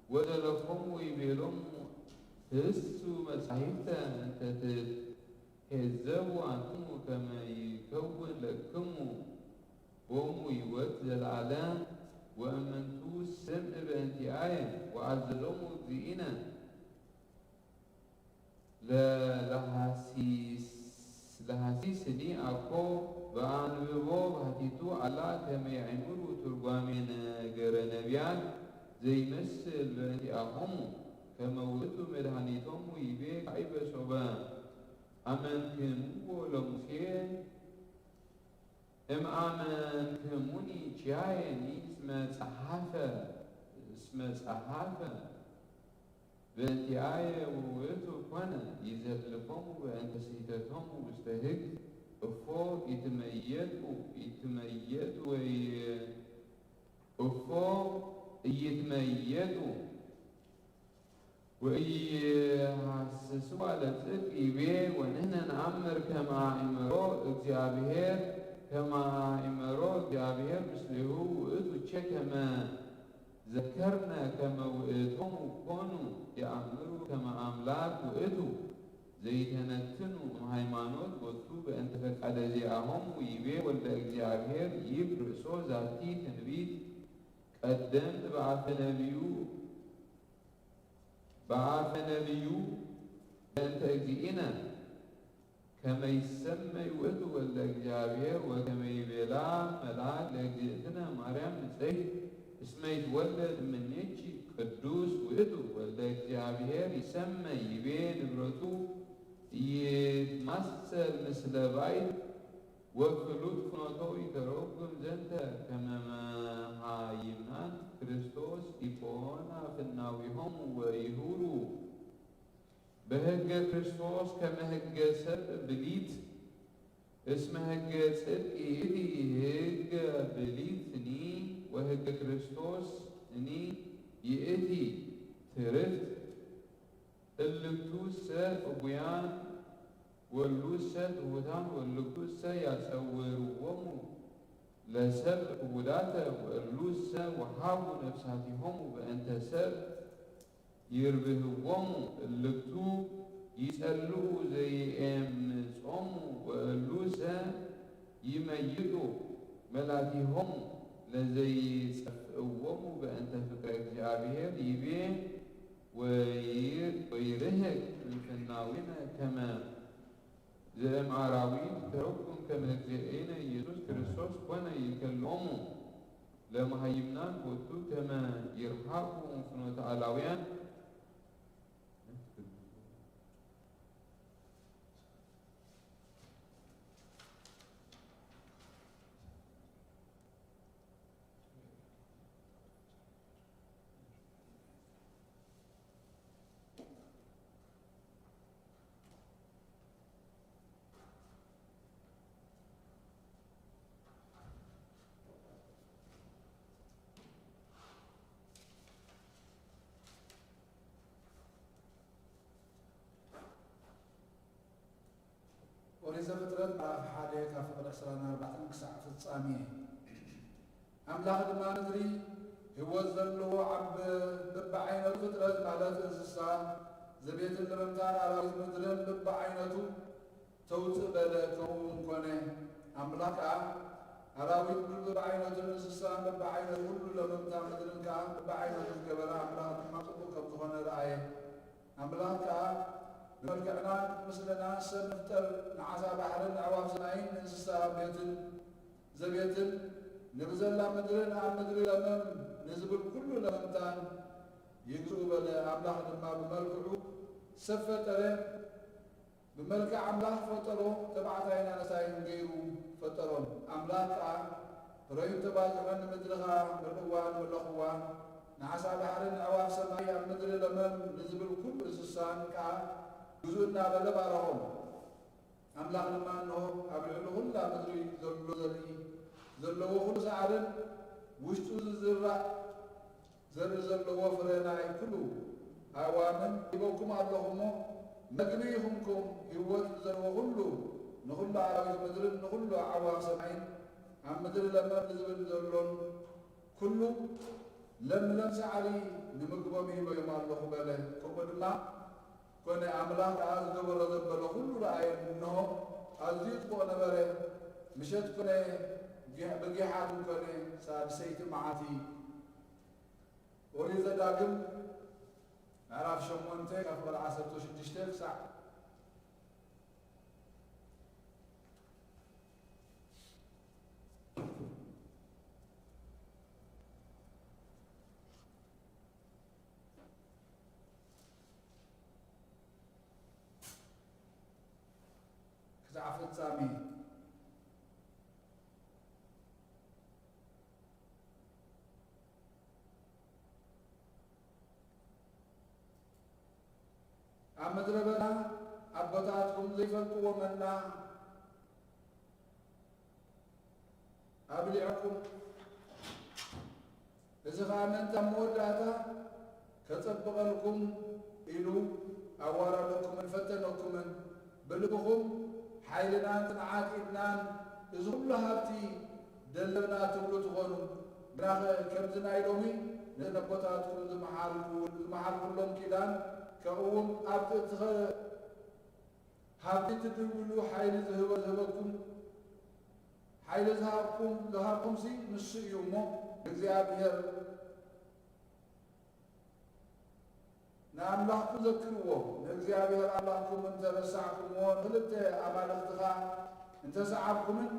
ወዘለፎሙ ወይቤሎሙ ህሱ መጻሕፍተ እንተ ትትሄዘቡ አንትሙ ከመ ይከውን ለክሙ ቦሙ ሕይወት ዘለዓለም ወእምንቱ ስምዕ በእንቲአየ ወአዘዞሙ እግዚእነ ለለሃሲስ-፣ ለሃሲስኒ አኮ በአንብቦ ባሕቲቱ አላ ከመ ያእምሩ ትርጓሜ ነገረ ነቢያት ዘይመስል በእንቲአሆሙ ከመ ውእቱ መድኃኒቶሙ ይቤ ካዕበ ሶበ አመንክምዎ ለሙሴ እምአመንክሙኒ ኪያየኒ እስመ ጸሐፈ፣ እስመ ጸሐፈ በእንቲአየ ውእቱ ኮነ ይዘልፎሙ በእንተ ስሕተቶሙ ውስተ ሕግ። እፎ ኢትመየጡ፣ ኢትመየጡ ወይ እፎ ኢይትመየጡ ወኢይሃስስዋ ለጽድቅ ይቤ። ወንሕነ ነአምር ከመ አእመሮ እግዚአብሔር፣ ከመ አእመሮ እግዚአብሔር ምስሌሁ ውእቱ ቼ ከመ ዘከርነ ከመ ውእቶሙ ኮኑ የአምሩ ከመ አምላክ ውእቱ ዘይተነትኑ እምሃይማኖት ቦቱ በእንተ ፈቃደ ዚአሆሙ ይቤ ወልደ እግዚአብሔር ይብ ርእሶ ዛቲ ትንቢት ቀደምት በአፈ ነቢዩ በአፈ ነቢዩ በእንተ እግዚእነ ከመ ይሰመይ ውእቱ ወልደ እግዚአብሔር ወከመ ይቤላ መልአክ ለእግዝእትነ ማርያም ብፅዕት እስመ ይትወለድ እምኔኪ ቅዱስ ውእቱ ወልደ እግዚአብሔር ይሰመይ ይቤ ንብረቱ ይትማሰል ምስለ ባይድ ወፍሉጥ ፍኖቶ ይተረጉም ዘንተ ከመ መሃይምናን ክርስቶስ ኢኮና ፍናዊሆሙ ወይሁሩ በሕገ ክርስቶስ ከመ ሕገ ሰብ ብሊት እስመ ሕገ ጽድቅ ይእቲ ሕገ ብሊትኒ ወሕገ ክርስቶስ እኒ ይእቲ ትርፍት እልክቱሰ እቡያን ወሉሰ ትሑታን ወልኩሰ ያጸውርዎሙ ለሰብ ክቡዳተ ወእሉሰ ወሃቡ ነፍሳቲሆሙ በእንተ ሰብ ይርብህዎሙ። እልክቱ ይጸልኡ ዘይኤምጾሙ ወእሉሰ ይመይጡ መላቲሆሙ ለዘይጸፍእዎሙ በእንተ ፍቅረ እግዚኣብሔር ይቤ ወይ-፣ ወይርህቅ ምንፍናዊነ ከመ ዘእም አራዊት ተረኩም ከመ እግዚእነ ኢየሱስ ክርስቶስ ኮነ ይከልኦሙ ለመሃይምናን ቦቱ ከመ ይርሃቁ ፍኖተ አላውያን። ኦሪት ዘፍጥረት ምዕራፍ ሓደ ካብ ፍቕዲ ዕስራን ኣርባዕተን ክሳዕ ፍጻሜ። ኣምላኽ ድማ ምድሪ ህይወት ዘለዎ ዓቢ በብዓይነቱ ፍጥረት ማለት እንስሳ ዘቤትን ለመምታን ኣራዊት ምድርን በብዓይነቱ ተውጽእ በለ፣ ከምኡ እውን ኮነ። ኣምላኽ ከኣ ኣራዊት ምድሪ በብዓይነቱን እንስሳን በብዓይነቱ ኩሉ ለመምታ ምድርን ከኣ በብዓይነቱ ዝገበረ፣ ኣምላኽ ድማ ጽቡቕ ከም ዝኾነ ረኣየ። ኣምላኽ ከኣ ብመልክዕናን ምስልናን ሰብ ንፍጠር፣ ንዓሳ ባሕርን ኣዕዋፍ ሰማይን ንእንስሳ ቤትን ዘቤትን ንብዘላ ምድርን ኣብ ምድሪ ለመም ንዝብል ኩሉ ለመምታን ይግዝኡ በለ። ኣምላኽ ድማ ብመልክዑ ሰብ ፈጠረ፣ ብመልክዕ ኣምላኽ ፈጠሮ፣ ተባዕታይን ኣንስታይን ገይሩ ፈጠሮም። ኣምላኽ ከኣ ፍረዩን ተባዝሑን፣ ንምድሪ ኸኣ ምልእዋን ምለኽዋ፣ ንዓሳ ባሕርን ኣዕዋፍ ሰማይ ኣብ ምድሪ ለመም ንዝብል ኩሉ እንስሳን ከኣ ግዙእ እናበለ ባረኾም። ኣምላኽ ድማ እንሆ ኣብ ልዕሊ ኹላ ምድሪ ዘሎ ዘርኢ ዘለዎ ኹሉ ሳዕርን ውሽጡ ዝዝራእ ዘርኢ ዘለዎ ፍረ ናይ ኩሉ ኣእዋምን ሂበኩም ኣለኹ እሞ፣ መግቢ ይኹንኩም። ህይወት ዘለዎ ኩሉ፣ ንኹሉ ኣራዊት ምድርን ንኹሉ ኣዕዋፍ ሰማይን፣ ኣብ ምድሪ ለመም ዝብል ዘሎን ኩሉ ለምለም ሳዕሪ ንምግቦም ሂበዮም ኣለኹ በለ። ከምኡ ድማ ኮነ። ኣምላኽ ከኣ ዝገበሮ ዘበለ ኩሉ ረኣየ፣ እንሆ፣ ኣዝዩ ጽቡቕ ነበረ። ምሸት ኮነ፣ ጊሕ-፣ ብጊሓ እውን ኮነ፣ ሳድሰይቲ መዓልቲ። ኦሪት ዘዳግም ምዕራፍ ሸሞንተ ካብ ፍቕዲ ዓሰርተ ሽዱሽተ ክሳዕ ክሳዕ ፍጻሜ። ኣብ ምድረ በዳ ኣቦታትኩም ዘይፈልጥዎ መና ኣብሊዐኩም፣ እዚ ኸኣ ምእንቲ ኣብ መወዳእታ ከጸብቐልኩም ኢሉ ኣዋረደኩምን ፈተነኩምን። ብልብኹም፣ ሓይልናን ጽንዓት ኢድናን እዚ ኹሉ ሃብቲ ደለብና ትብሉ ትኾኑ። ግናኸ ከምዚ ናይ ሎሚ ነቦታትኩም ዝመሓልኩ-፣ ዝመሓልኩሎም ኪዳን ከቕውም፣ ኣብቲ እቲ ኸ-፣ ሃብቲ ትድውሉ ሓይሊ ዝህበ-፣ ዝህበኩም፣ ሓይሊ ዝሃብኩም፣ ዝሃብኩምሲ ንሱ እዩ እሞ፣ ንእግዚኣብሔር ንኣምላኽኩም ዘክርዎ። ንእግዚኣብሔር ኣምላኽኩም እንተ ረሳዕኩምዎ፣ ንኽልተ ኣማልኽትኻ እንተ ሰዓብኩምን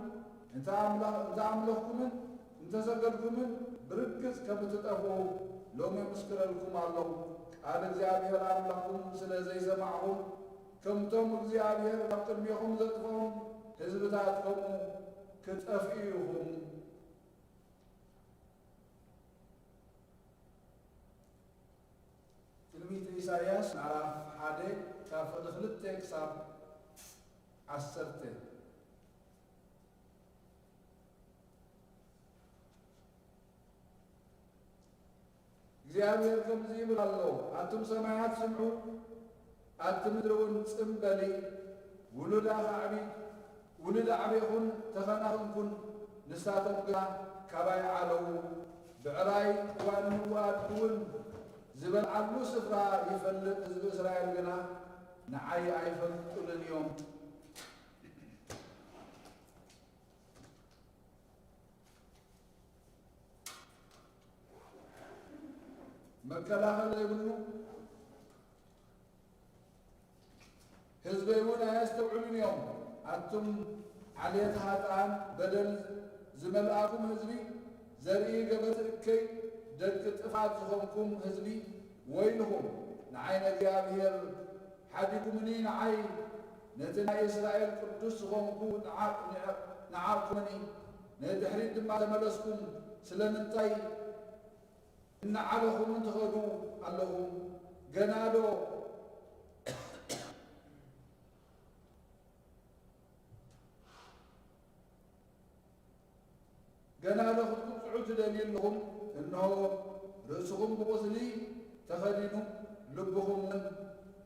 እንተ ኣምላ-፣ እንተ ኣምለኽኩምን እንተ ሰገድኩምን፣ ብርግጽ ከም እትጠፍኡ ሎሚ እምስክረልኩም ኣለኹ። ቃል እግዚኣብሔር ኣምላኽኩም ስለ ዘይሰማዕኹም፣ ከምቶም እግዚኣብሔር ካብ ቅድሜኹም ዘጥፍኦም ህዝብታት ከምኡ ክትጠፍኡ ኢኹም። ትንቢት ኢሳይያስ ምዕራፍ ሓደ ካብ ፍቕዲ ክልተ ክሳብ ዓሰርተ። እግዚኣብሔር ከምዚ ይብል ኣሎ፣ ኣቱም ሰማያት ስምዑ፣ ኣቲ ምድሪ እውን ጽም በሊ። ውሉድ ኣኻዕቢ፣ ውሉድ ኣዕቤኹን ተኸናኽንኩን፣ ንሳቶም ግና ካባይ ዓለዉ። ብዕራይ ዋንኡ ኣድጊ እውን ዝበልዓሉ ስፍራ ይፈልጥ፣ ህዝቢ እስራኤል ግና ንዓይ ኣይፈልጡንን እዮም። መከላኸሊ ዘይብሉ ህዝበይ እውን ኣየስተውዕሉን እዮም። ኣቱም ዓሌት ኃጥኣን፣ በደል ዝመልኣኩም ህዝቢ፣ ዘርኢ ገበቲ እከይ፣ ደቂ ጥፋት ዝኾንኩም ህዝቢ፣ ወይልኹም! ንዓይ ንእግዚኣብሔር ሓዲጉምኒ፣ ንዓይ ነቲ ናይ እስራኤል ቅዱስ ዝኾንኩ ንዓ-፣ ንዓ-፣ ንዓቕኩምኒ፣ ንድሕሪት ድማ ተመለስኩም። ስለምንታይ እናዓለኹምን ትኸዱ ኣለኹም? ገና ዶ፣ ገና ዶ ክትቁጽዑ ትደልዩ ኣለኹም? እንሆ፣ ርእስኹም ብቁስሊ ተኸዲኑ፣ ልብኹምን፣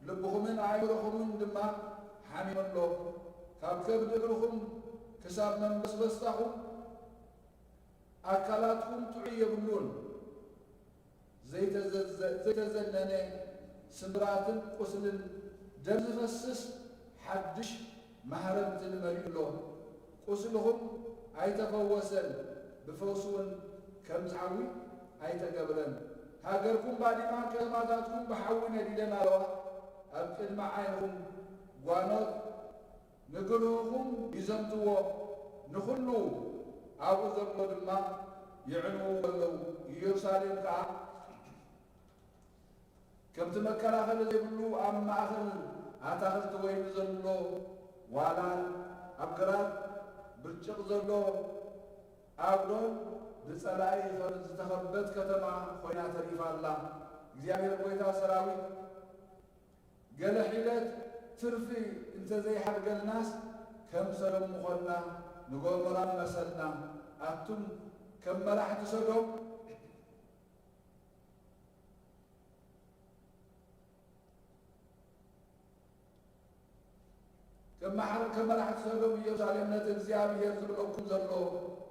ልብኹምን ኣእምሮኹምን ድማ ሓሚሙ ኣሎ። ካብ ከብዲ እግርኹም ክሳብ መንበስበስታኹም ኣካላትኩም ጥዑይ የብሉን። ዘይተዘዘ-፣ ዘይተዘነነ ስምብራትን ቁስልን፣ ደም ዝፈስስ ሓድሽ ማህረምትን መሊኡ ኣሎ። ቁስልኹም ኣይተፈወሰን፣ ብፈውሲ እውን ከም ዝሓዊ ኣይተገብረን። ሃገርኩም ባዲማ፣ ከተማታትኩም ብሓዊ ነዲደን ኣለዋ። ኣብ ቅድሚ ዓይንኹም ጓኖት ንግልሁኹም ይዘምትዎ፣ ንኹሉ ኣብኡ ዘሎ ድማ የዕንውዎ ኣለዉ። ኢየሩሳሌም ከኣ ከምቲ መከላኸሊ ዘይብሉ ኣብ ማእከል ኣታኽልቲ ወይኒ ዘሎ ዋላን ኣብ ግራት ብርጭቕ ዘሎ ኣብዶን ብጸላኢ ከም ዝተኸበት ከተማ ኮይና ተሪፋ ኣላ። እግዚኣብሔር ጐይታ ሰራዊት ገለ ሒደት ትርፊ እንተ ዘይሓድገልናስ፣ ከም ሰዶም ምኾንና፣ ንጎሞራ ምመሰልና። ኣቱም ከም መራሕቲ ሰዶም፣ ከም ማሕረ-፣ ከም መራሕቲ ሰዶም ኢየሩሳሌም ነቲ እግዚኣብሔር ዝብለኩም ዘሎ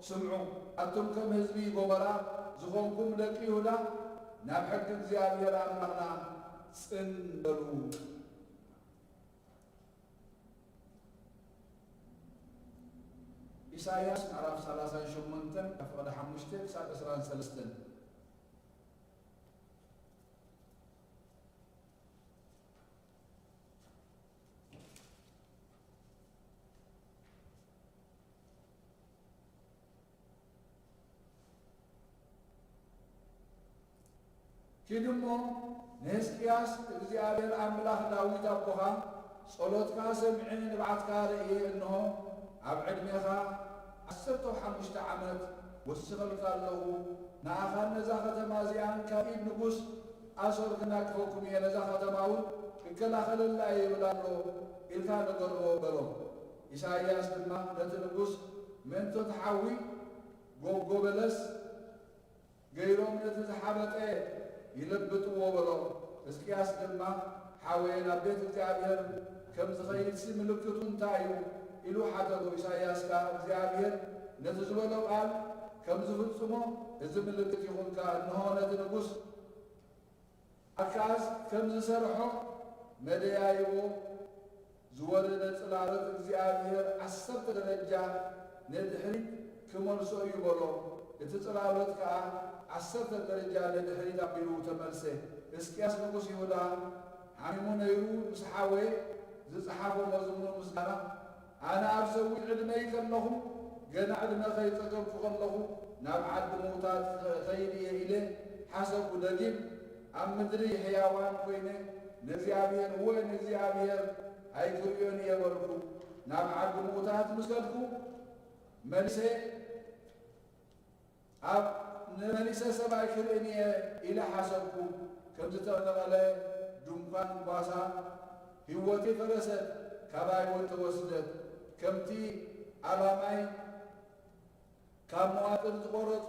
ስምዑ። ኣቱም ከም ህዝቢ ጎሞራ ዝኾንኩም ደቂ ይሁዳ፣ ናብ ሕጊ እግዚኣብሔር ኣምላኽና ጽን በሉ። ኢሳይያስ ምዕራፍ ሰላሳን ሸሞንተን፣ ካብ ፍቕዲ ሓሙሽተ ክሳብ ዕስራን ሰለስተን። ኪድ እሞ ንሕዝቅያስ፣ እግዚኣብሔር ኣምላኽ ዳዊት ኣቦኻ ጸሎትካ ሰሚዐ፣ ንብዓትካ ርእየ፣ እንሆ፣ ኣብ ዕድሜኻ ዓሰርተ ሓሙሽተ ዓመት ወሲኸልካ ኣለኹ። ንኣኻን ነዛ ኸተማ እዚኣን ካብ ኢድ ንጉስ ኣሶር ክናቅፈኩም እየ፣ ነዛ ኸተማ እውን ክከላኸለላ እየ ይብል ኣሎ ኢልካ ንገርዎ በሎ። ኢሳይያስ ድማ ነቲ ንጉስ፣ ምእንቲ እቲ ሓዊ ጎጎ በለስ ገይሮም ነቲ ዝሓበጠ ይለብጥዎ በሎ። ሕዝቅያስ ድማ፣ ሓወየ ናብ ቤት እግዚኣብሔር ከም ዝኸይድሲ ምልክቱ እንታይ እዩ? ኢሉ ሓተቶ። ኢሳይያስ ከኣ፣ እግዚኣብሔር ነቲ ዝበሎ ቃል ከም ዝፍጽሞ እዚ ምልክት ይኹንካ። እንሆ ነቲ ንጉስ ኣካዝ ከም ዝሰርሖ መደያይቦ ዝወረደ ጽላሎት እግዚኣብሔር ዓሰርተ ደረጃ ንድሕሪት ክመልሶ እዩ በሎ። እቲ ጽላሎት ከኣ ዓሰርተ ደረጃ ንድሕሪት ኣቢሉ ተመልሰ። ሕዝቅያስ ንጉስ ይሁዳ ሓሚሙ ነይሩ፣ ምስ ሓወየ ዝጸሓፎ መዝሙር ምስጋና፣ ኣነ ኣብ ሰዊት ዕድመይ ከለኹ፣ ገና ዕድመ ከይጸገብኩ ከለኹ፣ ናብ ዓዲ ምዉታት ኸይድ እየ ኢለ ሓሰብኩ። ደጊም ኣብ ምድሪ ሕያዋን ኮይነ ንእግዚኣብሔር፣ እወ፣ ንእግዚኣብሔር ኣይክርእዮን እየ በልኩ። ናብ ዓዲ ምዉታት ምስ ከድኩ፣ መሊሰ ኣብ ንመሊሰ ሰብኣይ ክርእን እየ ኢለ ሓሰብኩ። ከም ዝተነቐለ ድንኳን ጓሳ ህይወተይ ፈረሰት፣ ካባይ እውን ተወስደት። ከምቲ ኣላማይ ካብ መዋጥር ዝቖረጾ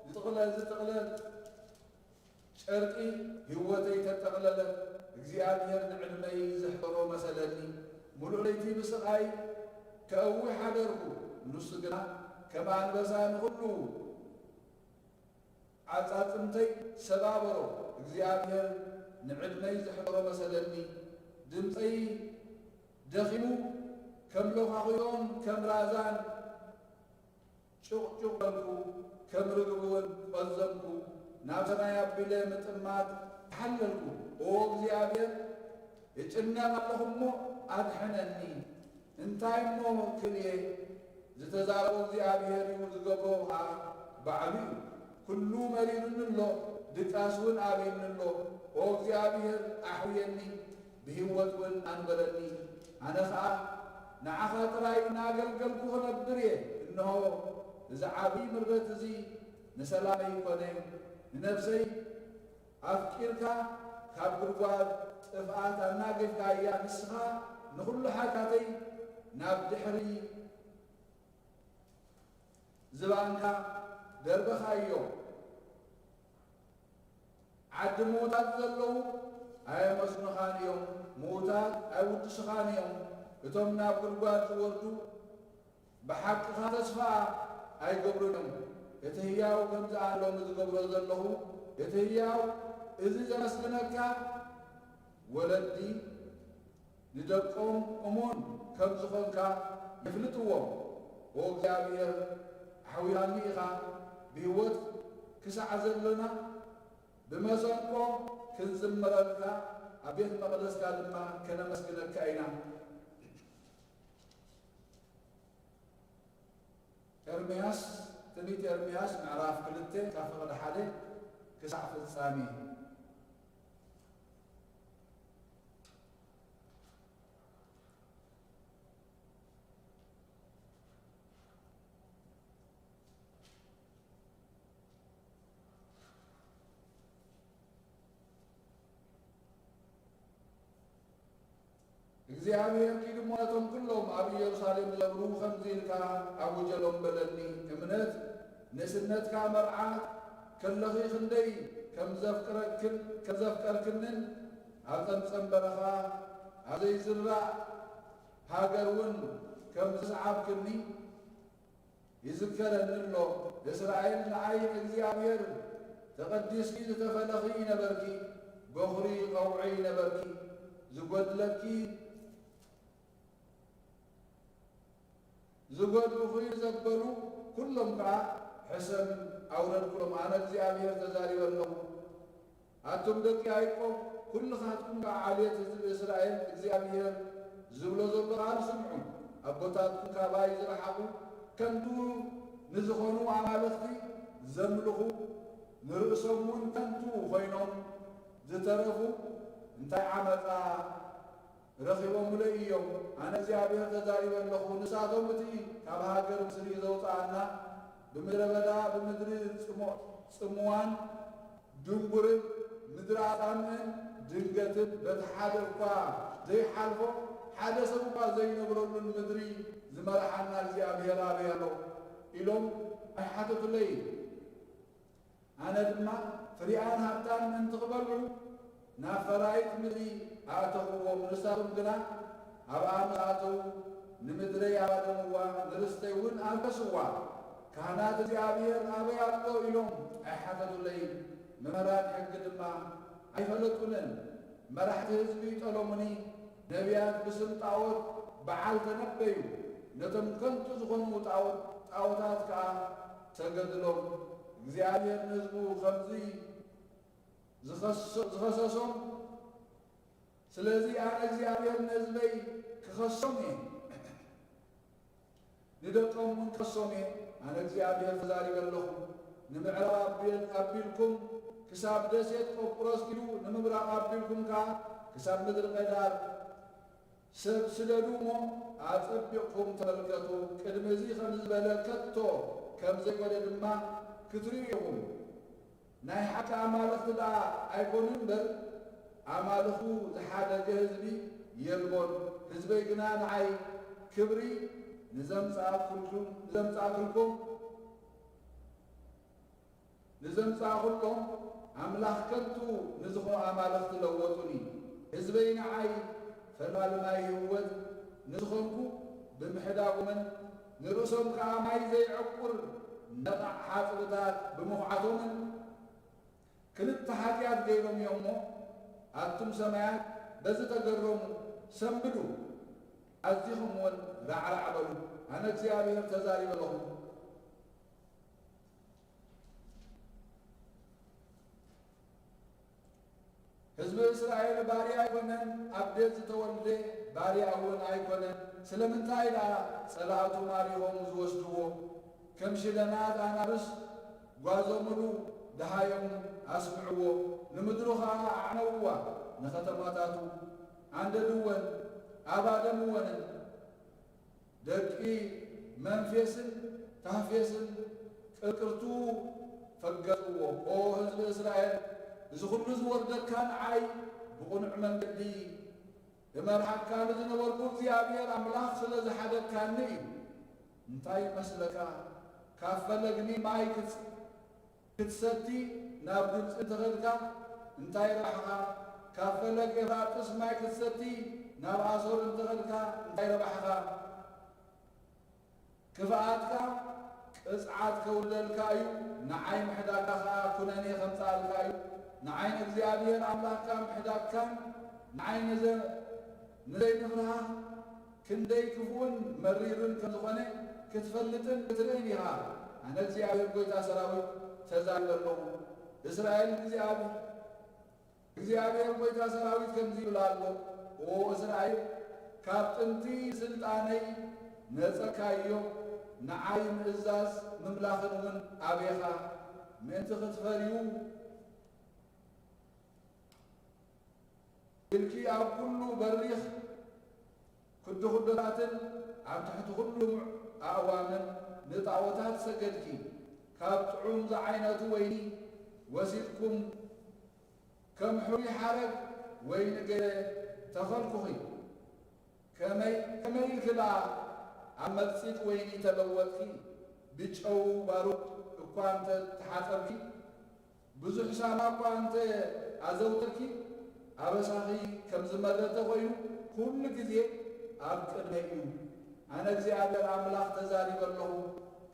ዝጥቕለል፣ ዝጥቕለል ጨርቂ ህይወተይ ተጠቕለለት። እግዚኣብሔር ንዕድመይ ዘሕደሮ መሰለኒ። ምሉእ ለይቲ ብስቓይ ከእዊ ሓደርኩ። ንሱ ግና ከም ኣንበሳ ንኹሉ ዓጻጽምተይ ሰባበሮ። እግዚኣብሔር ንዕድመይ ዘሕደሮ መሰለኒ። ድምፀይ ደኺሙ ከም ሎኻኹዮን ከም ራዛን ጭቕጭቕ በልኩ፣ ከም ርግብ እውን ቈዘምኩ፣ ናብ ሰማይ ኣቢለ ምጥማት ተሓለልኩ። ኦ እግዚኣብሔር፣ እጭነቕ ኣለኹ እሞ ኣድሕነኒ። እንታይ እሞ ክብል እየ? ዝተዛረቦ እግዚኣብሔር እዩ፣ ዝገብሮ ኸዓ ባዕሉ እዩ። ኩሉ መሪሩኒ ኣሎ፣ ድቃስ እውን ኣብዩኒ ኣሎ። ኦ እግዚኣብሔር፣ ኣሕውየኒ፣ ብህይወት እውን ኣንበረኒ። ኣነ ኸዓ ንዓኻ ጥራይ እናገልገልኩ ክነብር እየ። እንሆ፣ እዚ ዓብዪ ምረት እዚ ንሰላመይ ኮነ፣ ንነፍሰይ ኣፍቂርካ ካብ ጉድጓድ ጥፍኣት ኣናጊፍካያ፣ ንስኻ ንኹሉ ሓጢኣተይ ናብ ድሕሪ ዝባንካ ደርበኻዮ። ዓዲ ምዉታት ዘለዉ ኣየመስግኑኻን እዮም፣ ምዉታት ኣይውድሱኻን እዮም። እቶም ናብ ጉድጓድ ዝወርዱ ብሓቅኻ ተስፋ ኣይገብሩን እዮም። እቲ ህያው ከምዚ ኣነ ሎሚ ዝገብሮ ዘለኹ፣ እቲ ህያው እዚ ዘመስግነካ ወለዲ ንደቆም እሙን ከም ዝኾንካ የፍልጥዎም። ኦ እግዚኣብሔር፣ ኣሕዊኻኒ ኢኻ። ብህይወት ክሳዕ ዘለና ብመሰንቆ ክንዝምረልካ፣ ኣብ ቤት መቕደስካ ድማ ከነመስግነካ ኢና። ኤርምያስ፣ ትንቢት ኤርምያስ ምዕራፍ ክልተ ካብ ፍቕዲ ሓደ ክሳዕ ፍጻሜ። እግዚኣብሔር ኪድ እሞ ነቶም ኩሎም ኣብ ኢየሩሳሌም ዝነብሩ ከምዚ ኢልካ ኣውጀሎም በለኒ። እምነት ንእስነትካ መርዓ ከለኺ ክንደይ ከም ዘፍቅረክን ከም ዘፍቀርክንን ኣብ ጸምጸም በረኻ ኣብ ዘይዝራእ ሃገር እውን ከም ዘስዓብክኒ ይዝከረኒ ኣሎ። እስራኤል ንዓይ ንእግዚኣብሔር ተቐዲስኪ ዝተፈለኺ ነበርኪ፣ በኹሪ ቀውዒ ነበርኪ። ዝጎድለኪ ዝጎድሉኺ ዘበሉ ኩሎም ከኣ ሕሰም ኣውረድኩሎም። ኣነ እግዚኣብሔር ተዛሪበ ኣለኹ። ኣቱም ደቂ ያዕቆብ፣ ኩልኻትኩም ከኣ ዓሌት ህዝቢ እስራኤል፣ እግዚኣብሔር ዝብሎ ዘሎ ቃል ስምዑ። ኣቦታትኩም ካባይ ዝረሓቑ፣ ከንቱ ንዝኾኑ ኣማልኽቲ ዘምልኹ፣ ንርእሶም እውን ከንቱ ኾይኖም ዝተረፉ፣ እንታይ ዓመጻ ረኺቦምለይ እዮም። ኣነ እግዚኣብሔር ተዛሪበ ኣለኹ። ንሳቶም እቲ ካብ ሃገር ምስሪ ዘውፅኣና፣ ብምድረ በዳ፣ ብምድሪ ጽሞ-፣ ጽምዋን ድንጉርን፣ ምድሪ ኣጻምእን ድንገትን፣ በቲ ሓደ እኳ ዘይሓልፎ፣ ሓደ ሰብ እኳ ዘይነብረሉን ምድሪ ዝመርሓና እግዚኣብሔር ኣበይ ኣሎ? ኢሎም ኣይሓተቱለይን። ኣነ ድማ ፍሪኣን ሃብታን ምእንቲ ክበልዑ ናብ ፈራይት ምድሪ ኣእተኽዎም። ንሳቶም ግና ኣብኣ ምስ ኣተዉ ንምድረይ ኣባደምዋ፣ ንርስተይ እውን ኣርከስዋ። ካህናት እግዚኣብሔር ኣበይ ኣሎ ኢሎም ኣይሓተቱለይን። መምህራን ሕጊ ድማ ኣይፈለጡንን። መራሕቲ ህዝቢ ጠሎሙኒ። ነቢያት ብስም ጣዖት በዓል ተነበዩ። ነቶም ከንቱ ዝኾኑ ጣዖት-፣ ጣዖታት ከኣ ሰገድሎም። እግዚኣብሔር ንህዝቡ ከምዚ ዝኸሶ-፣ ዝኸሰሶም፣ ስለዚ ኣነ እግዚኣብሔር ንህዝበይ ክኸሶም እየ፣ ንደቆም እውን ክኸሶም እየ። ኣነ እግዚኣብሔር ተዛሪበ ኣለኹ። ንምዕራብ ኣቢል-፣ ኣቢልኩም ክሳብ ደሴት ቆጵሮስ ኪዱ፣ ንምብራቕ ኣቢልኩም ከኣ ክሳብ ምድሪ ቀዳር ሰብ ስደዱ እሞ ኣጸቢቕኩም ተመልከቱ። ቅድሚ እዚ ከም ዝበለ ከቶ ከም ዘይኮነ ድማ ክትርእዩ ኢኹም። ናይ ሓቂ ኣማልኽቲ ደኣ ኣይኮኑን እምበር፣ ኣማልኹ ዝሓደገ ህዝቢ የልቦን። ህዝበይ ግና ንዓይ ክብሪ ንዘምጻእኩልኩም፣ ንዘምጻእኩልኩም፣ ንዘምጻእኩሎም ኣምላኽ ከንቱ ንዝኾኑ ኣማልኽቲ ለወጡኒ። ህዝበይ ንዓይ ፈላሊ ማይ ህይወት ንዝኾንኩ ብምሕዳጎምን ንርእሶም ከኣ ማይ ዘይዕቁር ነቓዕ ሓጽብታት ብምኹዓቶምን ክልተ ሓጢኣት ገይሮም እዮም እሞ፣ ኣቱም ሰማያት በዚ ተገረሙ፣ ሰንብዱ፣ ኣዚኹም እውን ራዕራዕ በሉ። ኣነ እግዚኣብሔር ተዛሪበ ኣለኹ። ህዝቢ እስራኤል ባርያ ኣይኮነን፣ ኣብ ቤት ዝተወልደ ባርያ እውን ኣይኮነን። ስለምንታይ ደኣ ጸላእቱ ማሪኾም ዝወስድዎ? ከም ሽደናት ኣናብስ ጓዞምሉ ደሃዮም ኣስምዕዎ፣ ንምድሩ ኸኣ ኣዕነውዋ፣ ንኸተማታቱ ኣንደድወን ኣባደምወንን። ደቂ መምፌስን ታህፌስን ቅርቅርቱ ፈገጽዎ። ኦ ህዝቢ እስራኤል፣ እዚ ኹሉ ዝወርደካ ንዓይ ብቕኑዕ መንገዲ እመርሓካ ንዝነበርኩ እግዚኣብሔር ኣምላኽ ስለ ዝሓደግካኒ እዩ። እንታይ ይመስለካ? ካብ ፈለግኒ ማይ ክጽ-፣ ክትሰቲ ናብ ግብጺ እንተኸድካ እንታይ ረባሕኻ? ካብ ፈለግ ኤፍራጥስ ማይ ክትሰቲ ናብ ኣሶር እንተኸድካ እንታይ ረባሕኻ? ክፍኣትካ ቅጽዓት ከውርደልካ እዩ፣ ንዓይ ምሕዳግካ ኸኣ ኩነኔ ኸምጽኣልካ እዩ። ንዓይ ንእግዚኣብሔር ኣምላኽካ ምሕዳግካን ንዓይ ንዘ-፣ ንዘይምፍርሃ ክንደይ ክፉእን መሪርን ከም ዝኾነ ክትፈልጥን ክትርእን ኢኻ። ኣነ እግዚኣብሔር ጐይታ ሰራዊት ተዛሪበ ኣለኹ። እስራኤል እግዚኣብሔር እግዚኣብሔር ጐይታ ሰራዊት ከምዚ ይብል ኣሎ፣ ኦ እስራኤል፣ ካብ ጥንቲ ስልጣነይ ነጸካዮ፣ ንዓይ ምእዛዝ ምምላኽን እውን ኣቤኻ፣ ምእንቲ ክትፈርዩ ኢልኪ ኣብ ኩሉ በሪኽ ክድኹዶታትን ኣብ ትሕቲ ኩሉ ኣእዋምን ንጣዖታት ሰገድኪ። ካብ ጥዑም ዝዓይነቱ ወይኒ ወሲድኩም ከም ሕሩይ ሓረግ ወይኒ ገለ ተኸልኩኺ። ከመይ፣ ከመይ ኢልኪ ደኣ ኣብ መርጺት ወይኒ ተለወጥኪ? ብጨው ባሩድ እኳ እንተ ተሓጸብኪ፣ ብዙሕ ሳማ እኳ እንተ ኣዘውተርኪ፣ ኣበሳኺ ከም ዝመረተ ኾይኑ ኩሉ ግዜ ኣብ ቅድመይ እዩ። ኣነ እግዚኣብሔር ኣምላኽ ተዛሪበ ኣለኹ።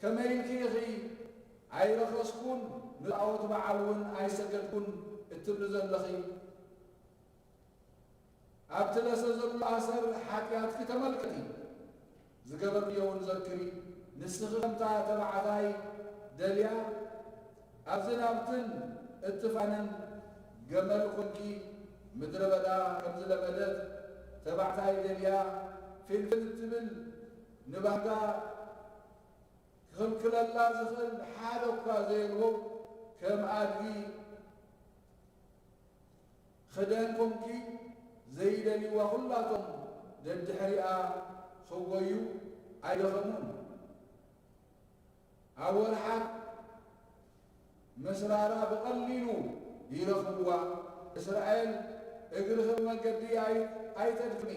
ከመይ ኢልኪ ኢኺ ኣይረኸስኩን፣ ንጣዖት በዓል እውን ኣይሰገድኩን እትብሊ ዘለኺ? ኣብቲ ለሰ ዘሎ ኣሰር ሓጢኣትኪ ተመልከቲ፣ ዝገበርክዮ እውን ዘክሪ። ንስኺ ከምታ ተባዕታይ ደልያ ኣብ ዝናብትን እትፋንን ገመል ኮንኪ፣ ምድረ በዳ ከም ዝለመደት ተባዕታይ ደልያ ፊልፍል እትብል ንባህጋ ክኽልክለላ ዝኽእል ሓደ እኳ ዘየልቦ ከም ኣድጊ ክደን ኮንኪ ዘይደልይዋ ኩላቶም ደድሕሪኣ ክጎዩ ኣይደኸሙን። ኣብ ወርሓት ምስራራ ብቐሊሉ ይረኽብዋ። እስራኤል እግርኺ ብመገዲ ኣይ-፣ ኣይተድክሚ፣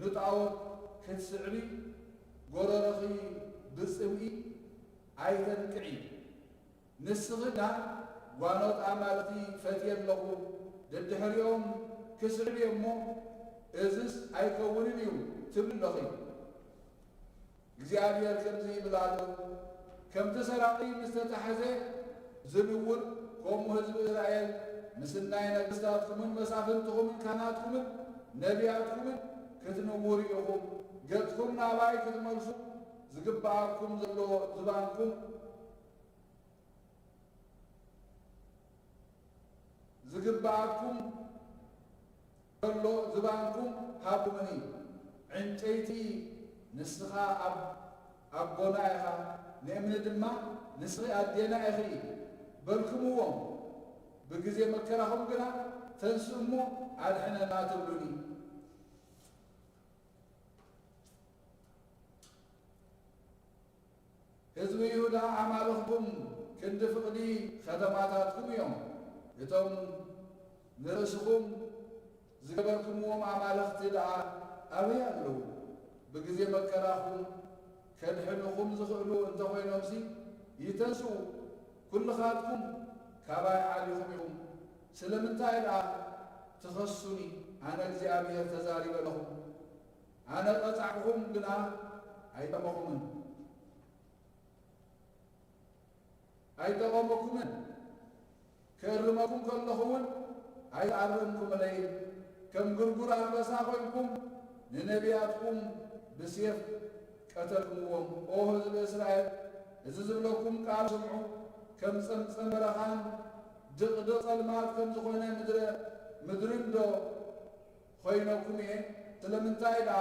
ንጣዖት ክትስዕቢ ጎረርኺ ብጽምኢ ኣይተንቅዒ። ንስኺ ግና ጓኖት ኣማልኽቲ ፈትየ ኣለኹ፣ ደድሕሪኦም ክስዕብ እየ እሞ፣ እዝስ ኣይከውንን እዩ ትብሊ ኣለኺ። እግዚኣብሔር ከምዚ ይብል ኣሎ፣ ከምቲ ሰራቒ ምስ ተታሕዘ ዝንውር፣ ከምኡ ህዝቢ እስራኤል ምስናይ ነገስታትኩምን መሳፍንትኹምን ካህናትኩምን ነቢያትኩምን ክትንውሩ ኢኹም። ገጽኩም ናባይ ክትመልሱ ዝግብኣኩም ዘሎ ዝባንኩም ዝግብኣኩም ዘሎ ዝባንኩም ሃቡኒ። ዕንጨይቲ ንስኻ ኣብ-፣ ኣቦና ኢኻ፣ ንእምኒ ድማ ንስኺ ኣዴና ኢኺ በልክምዎም። ብግዜ መከራኹም ግና ተንስኡ እሞ ኣድሕነና ትብሉኒ። ህዝቢ ይሁዳ ኣማልኽኩም ክንዲ ፍቕዲ ከተማታትኩም እዮም። እቶም ንርእስኹም ዝገበርኩምዎም ኣማልኽቲ ደኣ ኣበይ ኣለዉ? ብግዜ መከራኹም ከድሕኑኹም ዝኽእሉ እንተኾይኖምሲ ይተንስኡ። ኩልኻትኩም ካባይ ዓሊኹም ኢኹም። ስለምንታይ ደኣ ትኸሱኒ? ኣነ እግዚኣብሔር ተዛሪበ ኣለኹ። ኣነ ቀጻዕኩኹም ግና ኣይጠመኹምን። ኣይጠቐመኩምን። ክእርመኩም ከለኹ እውን ኣይተኣረምኩምለይን። ከም ግርጉር ኣንበሳ ኮይንኩም ንነቢያትኩም ብሴፍ ቀተልኩምዎም። ኦ ህዝቢ እስራኤል፣ እዚ ዝብለኩም ቃል ስምዑ። ከም ጸምጸም በረኻን ድቕድቕ ጸልማት ከም ዝኾነ ምድረ፣ ምድርን ዶ ኮይነኩም እየ? ስለምንታይ ደኣ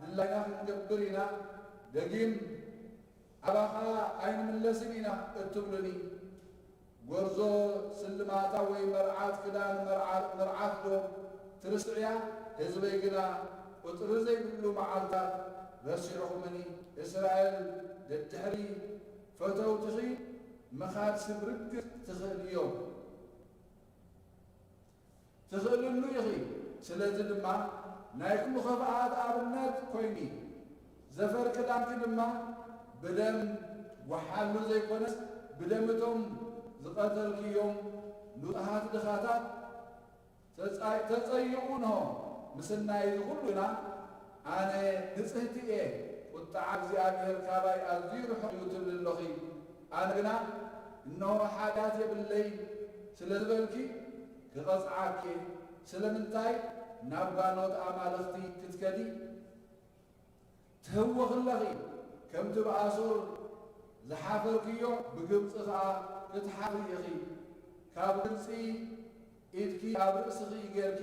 ድላይና ክንገብር ኢና? ደጊም ኣባኻ ኣይንምለስን ኢና እትብሉኒ? ጎርዞ ስልማታ ወይ መርዓት ክዳን መርዓ-፣ መርዓት ዶ ትርስዕያ? ህዝበይ ግና ቁጽሪ ዘይብሉ መዓልታት ረሲዕኹምኒ። እስራኤል ደድሕሪ ፈተውትኺ ምኻድ ስብርግግ ትኽእልዮም። ትኽእልሉ ኢኺ። ስለዚ ድማ ናይ ኩሉ ኽፍኣት ኣብነት ኮይኒ። ዘፈር ክዳንኪ ድማ ብደም ጓሓሉ ዘይኮነስ ብደም እቶም ዝቐተልክዮም ንጹሃት ድኻታት ተጻ-፣ ተጸይቑ እንሆ። ምስናይ እዚ ኩሉ ግና ኣነ ንጽህቲ እየ፣ ቁጥዓ እግዚኣብሔር ካባይ ኣዝዩ ርሑቕ እዩ ትብሊ ኣሎኺ። ኣነ ግና እንሆ ሓጢኣት የብለይን ስለ ዝበልኪ ክቐጽዓኪ እየ። ስለምንታይ ናብ ጋኖት ኣማልኽቲ ክትከዲ ትህወኺ ኣለኺ? ከምቲ ብኣሶር ዝሓፈርክዮ ብግብጺ ኸኣ ክትሓፍሪ ኢኺ። ካብ ግብጺ ኢድኪ ኣብ ርእስኺ ጌርኪ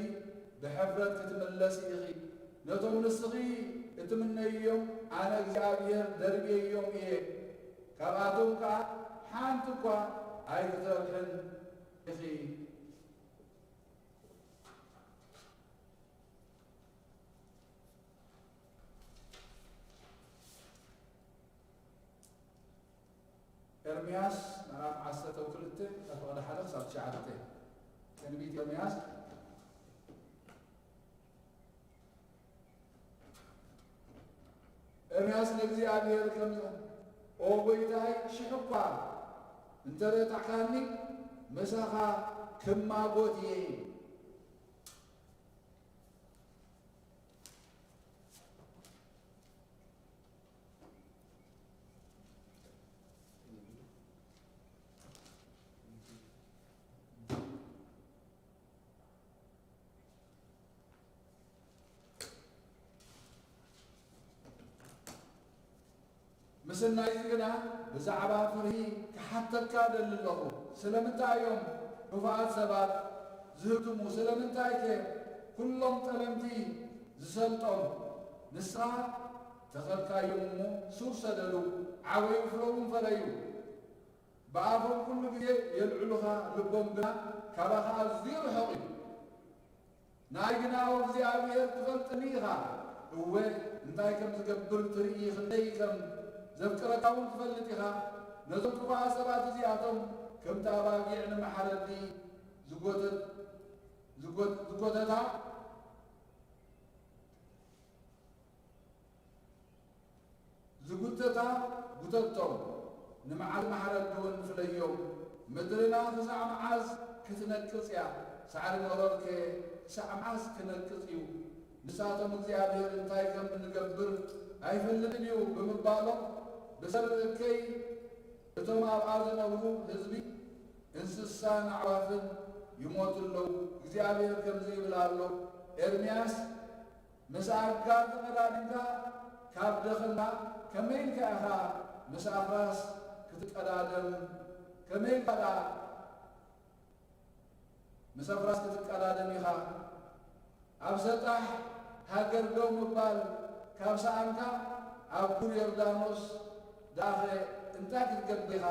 ብሕፍረት ክትምለሲ ኢኺ። ነቶም ንስኺ እትምነይዮም ኣነ እግዚኣብሔር ደርብየዮም እየ። ካብኣቶም ከኣ ሓንቲ እኳ ኣይክተርፍን ኢኺ። ኤርምያስ ምዕራፍ ዓሰርተ ክልተ ካብ ፍቕዲ ሓደ ክሳብ ትሽዓተ። ትንቢት ኤርምያስ። ኤርምያስ ንእግዚኣብሔር ከምዚ፣ ኦ ጐይታይ፣ ሽሕ እኳ እንተ ረታዕካኒ፣ ምሳኻ ክማጎት እየ። ምስናይ እዚ ግና ብዛዕባ ፍርሂ ክሓተካ እደሊ ኣለኹ። ስለምንታይ እዮም ክፉኣት ሰባት ዝህብትሙ? ስለምንታይከ ኩሎም ጠለምቲ ዝሰልጦም? ንስኻ ተኸልካዮም እሞ ሱር ሰደዱ፣ ዓበዩ፣ ፍረ እውን ፈረዩ። ብኣፎም ኩሉ ግዜ የልዕሉኻ፣ ልቦም ግና ካባኻ ኣዝዩ ርሑቕ እዩ። ንኣይ ግና፣ ኦ እግዚኣብሔር፣ ትፈልጥኒ ኢኻ። እወ፣ እንታይ ከም ዝገብር ትርኢ፣ ክንደይ ከም ዘፍቅረካ እውን ትፈልጥ ኢኻ። ነዞም ክፉኣት ሰባት እዚኣቶም ከምቲ ኣባጊዕ ንመሓረዲ ዝጎተት-፣ ዝጎ-፣ ዝጎተታ ዝጉተታ ጉተቶም፣ ንመዓልቲ ማሕረዲ እውን ፍለዮም። ምድርና ክሳዕ መዓስ ክትነቅጽ እያ? ሳዕሪ መሮርከ ክሳዕ መዓስ ክነቅጽ እዩ? ንሳቶም፣ እግዚኣብሔር እንታይ ከም እንገብር ኣይፈልጥን እዩ ብምባሎም፣ ብሰሪ እከይ እቶም ኣብኣ ዝነብሩ ህዝቢ፣ እንስሳን ኣዕዋፍን ይሞቱ ኣለዉ። እግዚኣብሔር ከምዚ ይብል ኣሎ፣ ኤርምያስ፣ ምስ ኣጋር ተቐዳዲምካ ካብ ደኸምካ፣ ከመይ ኢልካ ኢኻ ምስ ኣፍራስ ክትቀዳደም? ከመይ ኢልካ ደኣ ምስ ኣፍራስ ክትቀዳደም ኢኻ? ኣብ ሰጣሕ ሃገር ደው ምባል ካብ ሰኣንካ፣ ኣብ ዱር ዮርዳኖስ ደኣኸ እንታይ ክትገብር ኢኻ?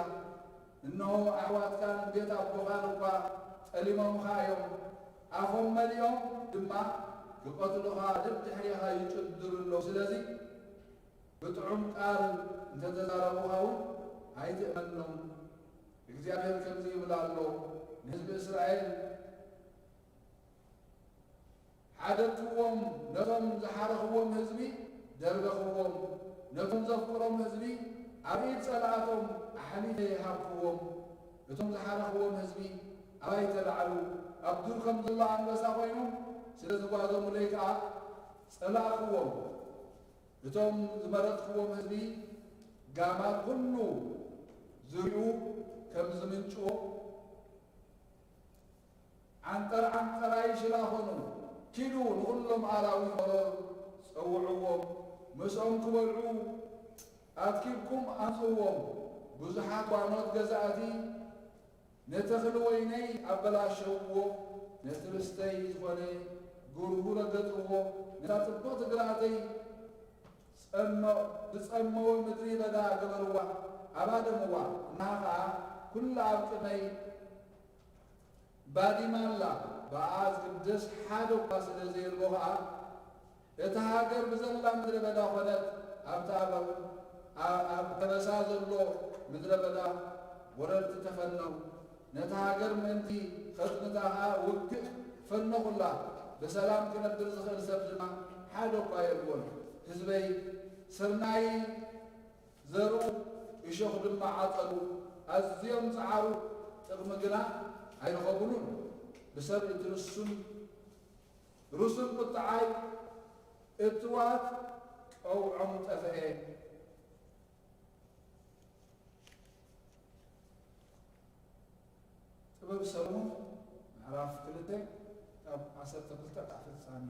እንሆ፣ ኣሕዋትካን ቤት ኣቦኻን እኳ ጠሊሞምኻ እዮም። ኣፎም መሊኦም ድማ ክቐትሉኻ ደድሕሬኻ ይጭድሩ ኣለዉ። ስለዚ ብጥዑም ቃል እንተ ተዛረቡኻ እውን ኣይትእመኖም። እግዚኣብሔር ከምዚ ይብል ኣሎ፣ ንህዝቢ እስራኤል ሓደግክዎም፣ ነቶም ዝሓረኽዎም ህዝቢ ደርበኽዎም፣ ነቶም ዘፍቅሮም ህዝቢ ኣብ ኢድ ጸላእቶም ኣሕሊፈ ሃብክዎም። እቶም ዝሓረኽዎም ህዝቢ ኣባይ ተላዕሉ፣ ኣብ ዱር ከም ዘሎ ኣንበሳ ኮይኖም ስለ ዝጓዘሙለይ ከኣ ጸላእክዎም። እቶም ዝመረጽክዎም ህዝቢ፣ ጋማት ኩሉ ዙርያኡ ከም ዝምንጭዎ፣ ዓንጠር ዓንጠር ኣይሽላኸኑ። ኪዱ ንኹሎም ኣራዊት መሮር ጸውዕዎም፣ ምስኦም ክበልዑ ኣኪብኩም ኣምጽእዎም። ብዙሓት ዋኖት ገዛእቲ ነተኽሊ ወይነይ ኣበላሸውዎ፣ ነቲ ርስተይ ዝኾነ ጉርሁ ረገጽዎ፣ ነታ ጽብቕቲ ግራተይ ጸመ-፣ ዝጸመወ ምድሪ በዳ ገበርዋ፣ ኣባደምዋ። ንዓ ኸኣ ኩላ ኣብ ቅድመይ ባዲማ ኣላ። ብኣ ዝግደስ ሓደ እኳ ስለ ዘየልቦ ኸኣ፣ እታ ሃገር ብዘላ ምድረ በዳ ኾነት። ኣብታ ኣብ፣ ኣብ፣ ኣብ ከበሳ ዘሎ ምድረ በዳ ወረርቲ ተፈነው። ነታ ሃገር ምእንቲ ኸጽንታ ኸኣ ውግእ ፈነኹላ። ብሰላም ክነብር ዝኽእል ሰብ ድማ ሓደ እኳ የልቦን። ህዝበይ ስርናይ ዘርኡ፣ እሾኽ ድማ ዓጸዱ። ኣዝዮም ጸዓሩ፣ ጥቕሚ ግና ኣይረኸቡሉን። ብሰብ እቲ ርሱን፣ ርሱን ቁጥዓይ እትዋት ቀውዖም ጠፍኤ። ጥበብ ሰሎሞን ምዕራፍ ክልተ ካብ ዓሰርተ ክልተ ክሳዕ ፍጻሜ።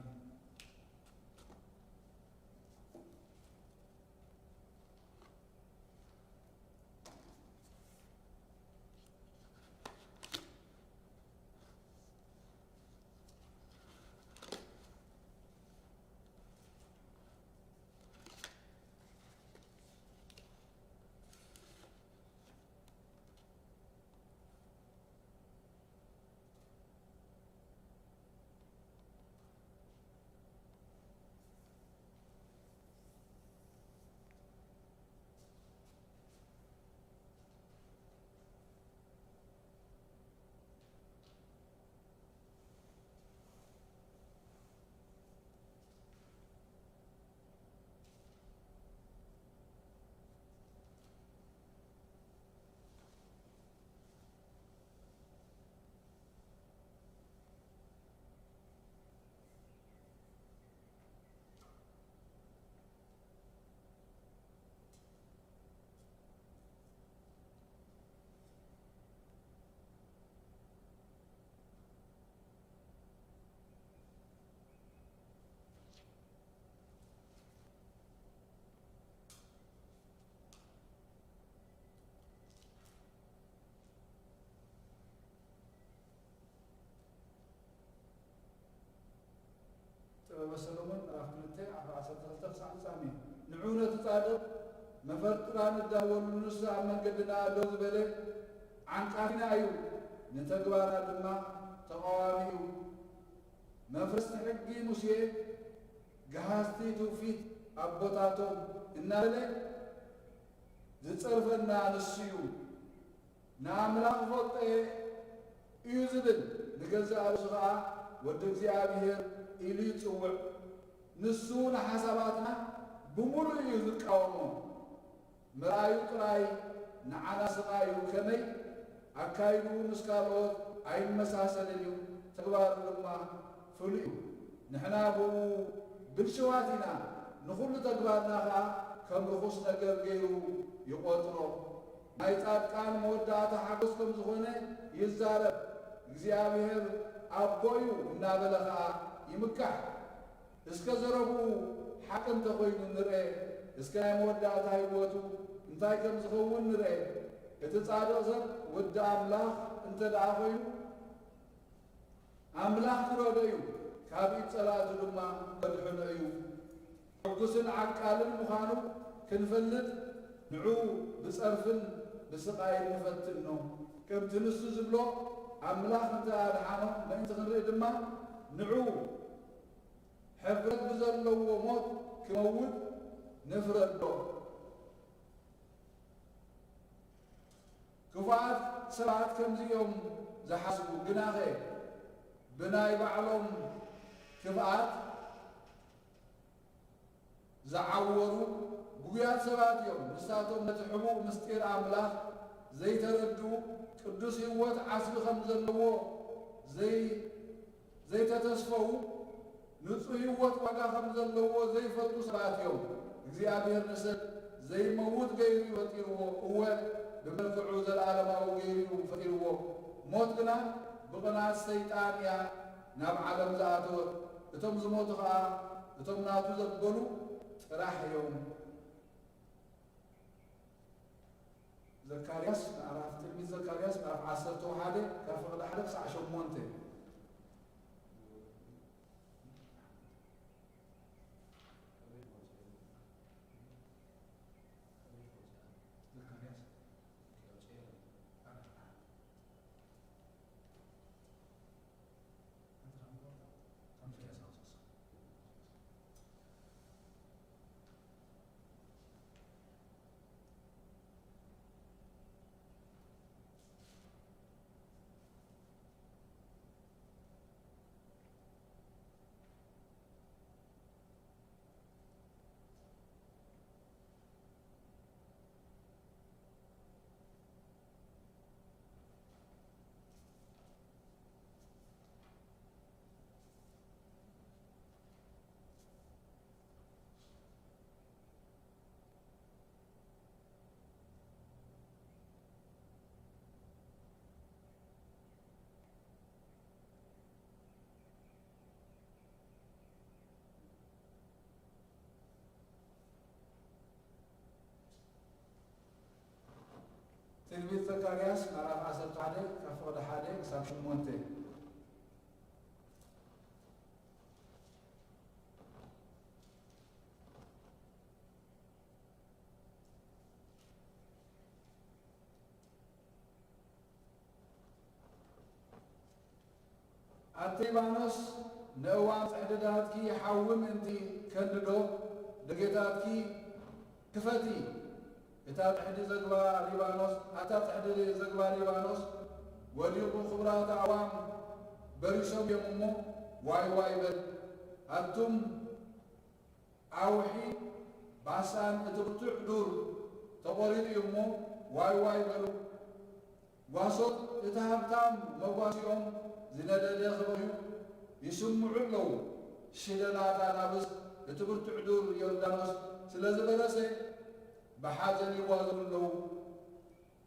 ጥበበ ሰሎሞን ምዕራፍ ክልተ ዓሰርተ ክልተ ክሳዕ ፍጻሜ። ንዑ ነቲ ጻድቕ መፈርጥራ ንዳወሉ፣ ንሱ ኣብ መንገድና ደው ዝበለ ዓንቃፊና እዩ፣ ንተግባርና ድማ ተቓዋሚ እዩ። መፍረስቲ ሕጊ ሙሴ፣ ገሃዝቲ ትውፊት ኣቦታቶም እናበለ ዝጸርፈና ንሱ እዩ። ንኣምላኽ እፈልጦ እየ እዩ ዝብል፣ ንገዛእ ርእሱ ኸኣ ወዲ እግዚኣብሔር ኢሉ ይጽውዕ። ንሱ ንሓሳባትና ብምሉእ እዩ ዝቃወሞ። ምርኣዩ ጥራይ ንዓና ስቓይ እዩ። ከመይ ኣካይድኡ ምስ ካልኦት ኣይመሳሰልን እዩ፣ ተግባሩ ድማ ፍሉይ እዩ። ንሕና ብኡ ብልሽዋት ኢና፣ ንኹሉ ተግባርና ኸኣ ከም ርኹስ ነገር ገይሩ ይቖጽሮ። ናይ ጻድቃን መወዳእታ ሓጎስ ከም ዝኾነ ይዛረብ። እግዚኣብሔር ኣቦ እዩ እናበለ ኸኣ ይምካሕ። እስከ ዘረብኡ ሓቂ እንተኾይኑ ንርኤ፣ እስከ ናይ መወዳእታ ህይወቱ እንታይ ከም ዝኸውን ንርኤ። እቲ ጻድቕ ሰብ ወዲ ኣምላኽ እንተ ደኣ ኾይኑ፣ ኣምላኽ ክረዶ እዩ፣ ካብ ኢድ ጸላእቱ ድማ ከድሕኖ እዩ። ሕጉስን ዓቃልን ምዃኑ ክንፈልጥ፣ ንዑ ብጸርፍን ብስቓይን ንፈትኖ። ከምቲ ንሱ ዝብሎ፣ ኣምላኽ እንተ ኣድሓኖ ምእንቲ ክንርኢ ድማ፣ ንዑ ሕፍረት ብዘለዎ ሞት ክመውት ንፍረዶ። ክፉኣት ሰባት ከምዚ እዮም ዝሓስቡ፣ ግናኸ ብናይ ባዕሎም ክፍኣት ዝዓወሩ ግጉያት ሰባት እዮም። ንሳቶም ነቲ ሕቡእ ምስጢር ኣምላኽ ዘይተረድኡ፣ ቅዱስ ህይወት ዓስቢ ከም ዘለዎ ዘይ-፣ ዘይተተስፈዉ፣ ንጹህ ህይወት ዋጋ ከም ዘለዎ ዘይፈልጡ ሰባት እዮም። እግዚኣብሔር ንሰብ ዘይመውት ገይሩ እዩ ፈጢርዎ። እወ፣ ብመልክዑ ዘለኣለማዊ ገይሩ እዩ ፈጢርዎ። ሞት ግና ብቕንኣት ሰይጣን እያ ናብ ዓለም ዝኣተወት። እቶም ዝሞቱ ኸኣ እቶም ናቱ ዘበሉ ጥራሕ እዮም። ዘካርያስ ምዕራፍ፣ ትንቢት ዘካርያስ ምዕራፍ ዓሰርተ ሓደ ካብ ፍቕዲ ሓደ ክሳዕ ሸሞንተ። ትንቢት ዘካርያስ ምዕራፍ ዓሰርተ ሓደ ካብ ፍቕዲ ሓደ ክሳብ ሸሞንተ። ኣቲ ሊባኖስ፣ ንእዋን ጽሕድታትኪ ሓዊ ምእንቲ ከንድዶ፣ ደገታትኪ ክፈቲ። እታ ጽሕዲ ዘግባ ሊባኖስ፣ ኣታ ጽሕዲ ዘግባ ሊባኖስ፣ ወዲቑ፣ ክቡራት ኣእዋም በሪሶም እዮም እሞ፣ ዋይ ዋይ በል። ኣቱም ኣውሒ ባሳን፣ እቲ ብርቱዕ ዱር ተቖሪጹ እዩ እሞ፣ ዋይ ዋይ በሉ። ጓሶት እቲ ሃብታም መጓሲኦም ዝነደደ ክበኽዩ ይስምዑ ኣለዉ። ሽለላት ኣናብስ፣ እቲ ብርቱዕ ዱር ዮርዳኖስ ስለ ዝበለሰ፣ ብሓዘን ይጓዙ ኣለዉ።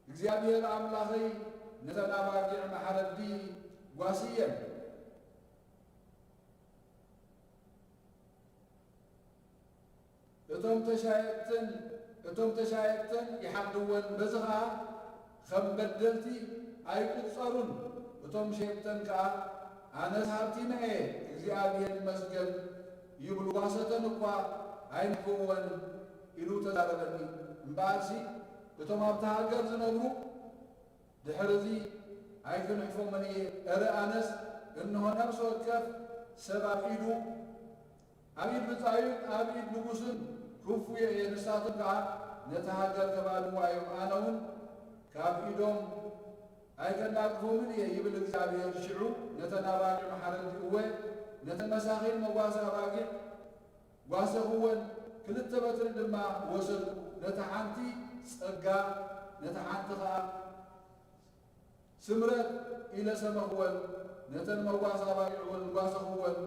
እግዚኣብሔር ኣምላኸይ፣ ነተን ኣባጊዕ መሓረዲ ጓስየን። እቶም ተሻየጥትን፣ እቶም ተሻየጥትን ይሓድወን፣ በዚ ኸኣ ከም በደልቲ ኣይቁጸሩን። እቶም ሸየጥተን ከኣ፣ ኣነስ ሃብቲመ እየ፣ እግዚኣብሔር ይመስገን ይብሉ፣ ጓሶተን እኳ ኣይንሕፍወን ኢሉ ተዛረበኒ። እምበኣርሲ እቶም ኣብታ ሃገር ዝነብሩ፣ ድሕርዚ ኣይክንሕፎምን እየ። እረ ኣነስ፣ እንሆ፣ ነፍሲ ወከፍ ሰብ ኣብ ኢዱ፣ ኣብ ኢድ ብጻዩን ኣብ ኢድ ንጉስን ክፉ እየ፣ ንሳቶም ከኣ ነታ ሃገር ከባድምዋ እዮም። ኣነ እውን ካብ ኢዶም ኣይከናቅፎምን እየ ይብል እግዚኣብሔር። ሽዑ ነተን ኣባጊዕ መሓረዲ፣ እወ፣ ነተን መሳኺን መጓሰ ኣባጊዕ ጓሰኽወን፣ ክልተ በትሪ ድማ ወሰድኩ። ነታ ሓንቲ ጸጋ፣ ነታ ሓንቲ ኸኣ ስምረት ኢለ ሰመኽወን። ነተን መጓሰ ኣባጊዕ እውን ጓሰኽወን።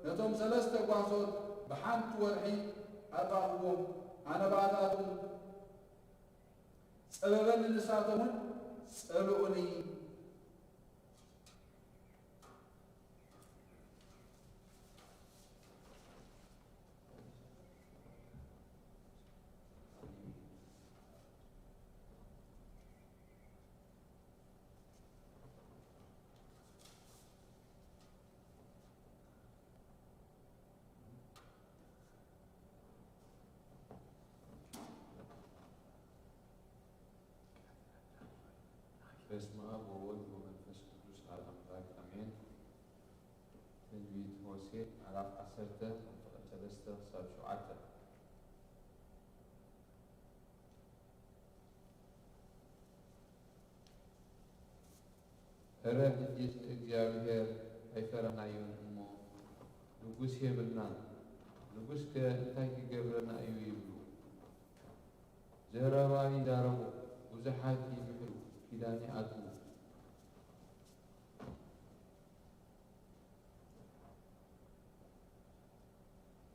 ነቶም ሰለስተ ጓሶት ብሓንቲ ወርሒ ኣጥፋእኽዎም። ኣነ ብኣታቶም ጸበበኒ፣ ንሳቶም እውን ጸልኡኒ። በስመ አብ ወወልድ ወመንፈስ ቅዱስ አሐዱ አምላክ አሜን። ትንቢት ሆሴዕ ምዕራፍ ዓሰርተ ካብ ፍቕዲ ሰለስተ ክሳብ ሸውዓተ። እረ ሕጂስ ንእግዚኣብሔር ኣይፈራህናዮን እሞ፣ ንጉስ የብልናን፣ ንጉስከ እንታይ ክገብረና እዩ ይብሉ። ዘረባ ይዛረቡ፣ ብዙሓት ይምሕሉ፣ ኪዳን ይኣትዉ።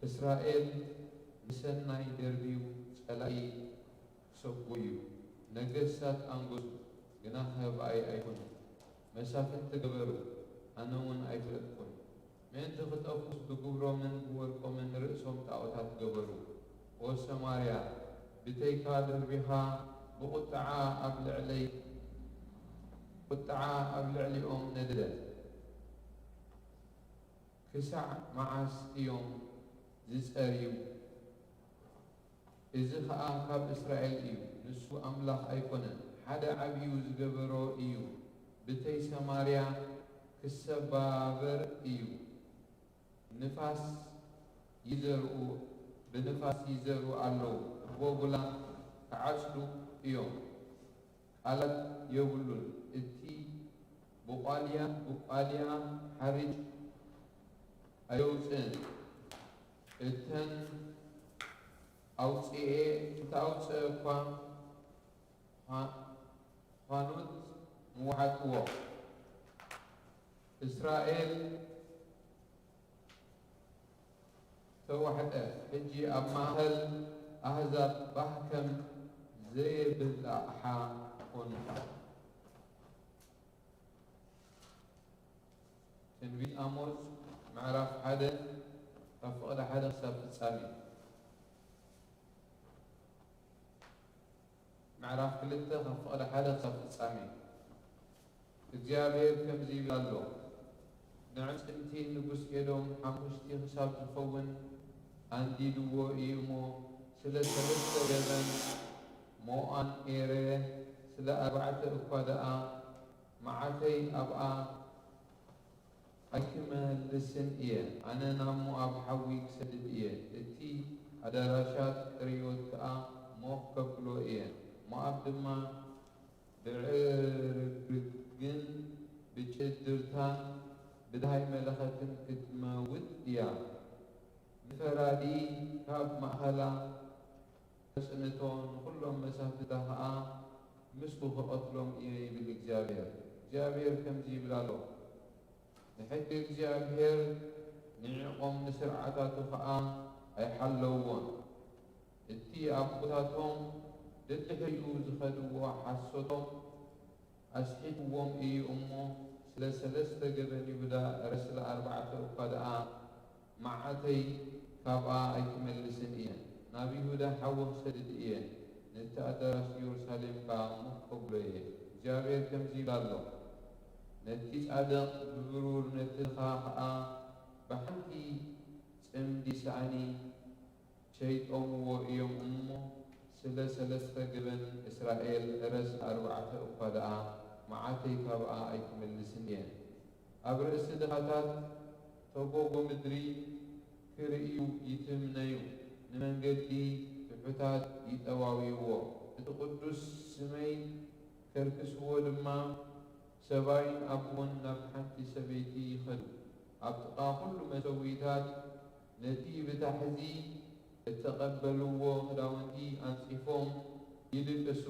እስራኤል ንሰናይ ደርብዩ፣ ጸላኢ ሰጉ እዩ። ነገስታት ኣንገሱ፣ ግናኸ ብኣይ ኣይኮኑን። መሳፍንቲ ገበሩ፣ ኣነ እውን ኣይፈለጥኩን። ምእንቲ ክጠፍኡስ ብግብሮምን ብወርቆምን ንርእሶም ጣዖታት ገበሩ። ኦ ሰማርያ፣ ብተይካ ደርቢኻ ብቁጥዓ ኣብ ልዕለይ፣ ቁጥዓ ኣብ ልዕሊኦም ነደደ። ክሳዕ መዓስ እዮም ዝጸርዩ? እዚ ኸኣ ካብ እስራኤል እዩ፣ ንሱ ኣምላኽ ኣይኮነን። ሓደ ዓብዩ ዝገበሮ እዩ፣ ብተይ ሰማርያ ክሰባበር እዩ። ንፋስ ይዘርኡ፣ ብንፋስ ይዘርኡ ኣለዉ፣ እቦ ቡላ ክዓጽዱ እዮም። ቃላት የብሉን። እቲ ብቋልያ፣ ብቋልያ ሓርጭ ኣየውጽእን። እተን ኣውጽኤ፣ እንተ ኣውጽአ እኳ፣ ፋ-፣ ፋኖት ምውዓጥዎ። እስራኤል ተዋሕጠ። ሕጂ ኣብ ማእከል ኣህዛብ ባህ ከም ዘየብል ኣቕሓ ኾንካ። ትንቢት ኣሞጽ ምዕራፍ ሓደ ካብ ፍቕዲ ሓደ ክሳብ ፍጻሜ። ምዕራፍ ክልተ ካብ ፍቕዲ ሓደ ክሳብ ፍጻሜ። እግዚኣብሔር ከምዚ ይብል ኣሎ፣ ንዕጽምቲ ንጉስ ኤዶም ሓሙሽቲ ክሳብ ዝኸውን ኣንዲድዎ እዩ እሞ፣ ስለ ሰለስተ ገበን ሞኣን ኤረ፣ ስለ ኣርባዕተ እኳ ደኣ መዓተይ ኣብኣ ኣይክመልስን እየ። ኣነ ናብ ሞኣብ ሓዊ ክሰድድ እየ፣ እቲ ኣዳራሻት ቅርዮት ከኣ ሞኽ ከብሎ እየ። ሞኣብ ድማ ብዕርግርግን ብጭድርታን ብድሃይ መለኸትን ክትመውት እያ። ንፈራዲ ካብ ማእኸላ ከጽንቶ፣ ንኹሎም መሳፍንታ ኸኣ ምስኡ ክቐትሎም እየ ይብል እግዚኣብሔር። እግዚኣብሔር ከምዚ ይብል ኣሎ፣ ንሕጊ እግዚኣብሔር ንዒቖም ንስርዓታቱ ኸኣ ኣይሓለውዎን። እቲ ኣቦታቶም ደድሕሪኡ ዝኸድዎ ሓሶቶም ኣስሒትዎም እዩ እሞ፣ ስለ ሰለስተ ገበን ይሁዳ፣ እረ ስለ ኣርባዕተ እኳ ደኣ መዓተይ ካብኣ ኣይክመልስን እየ። ናብ ይሁዳ ሓዊ ክሰድድ እየ፣ ነቲ ኣዳራሽ ኢየሩሳሌም ከኣ ሞኽ ከብሎ እየ። እግዚኣብሔር ከምዚ ይብል ኣሎ፣ ነቲ ጻድቕ ብብሩር፣ ነቲ ድኻ ኸኣ ብሓንቲ ጽምዲ ሳእኒ ሸይጦምዎ እዮም እሞ፣ ስለ ሰለስተ ገበን እስራኤል፣ እረ ስለ ኣርባዕተ እኳ ደኣ መዓተይ ካብኣ ኣይክመልስን እየ። ኣብ ርእሲ ድኻታት ተጎጎ ምድሪ ክርእዩ ይትምነዩ፣ ንመንገዲ ትሑታት ይጠዋውይዎ፣ እቲ ቅዱስ ስመይ ከርክስዎ ድማ፣ ሰብኣይን ኣቦን ናብ ሓንቲ ሰበይቲ ይኸዱ፣ ኣብ ጥቓ ኹሉ መሰውኢታት ነቲ ብታሕዚ እተቐበልዎ ክዳውንቲ ኣንጺፎም ይድቅሱ፣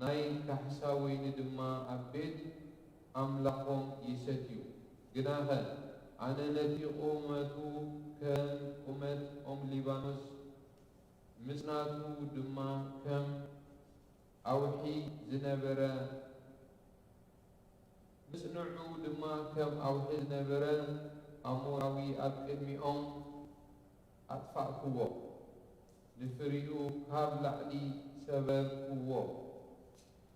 ናይ ካሕሳ ወይኒ ድማ ኣብ ቤት ኣምላኾም ይሰትዩ። ግናኸ ኣነ ነቲ ቁመቱ ከም ቁመት ኦም ሊባኖስ፣ ምጽናቱ ድማ ከም ኣውሒ ዝነበረ፣ ምጽንዑ ድማ ከም ኣውሒ ዝነበረ ኣሞራዊ ኣብ ቅድሚኦም ኣጥፋእክዎ። ንፍሪኡ ካብ ላዕሊ ሰበርክዎ።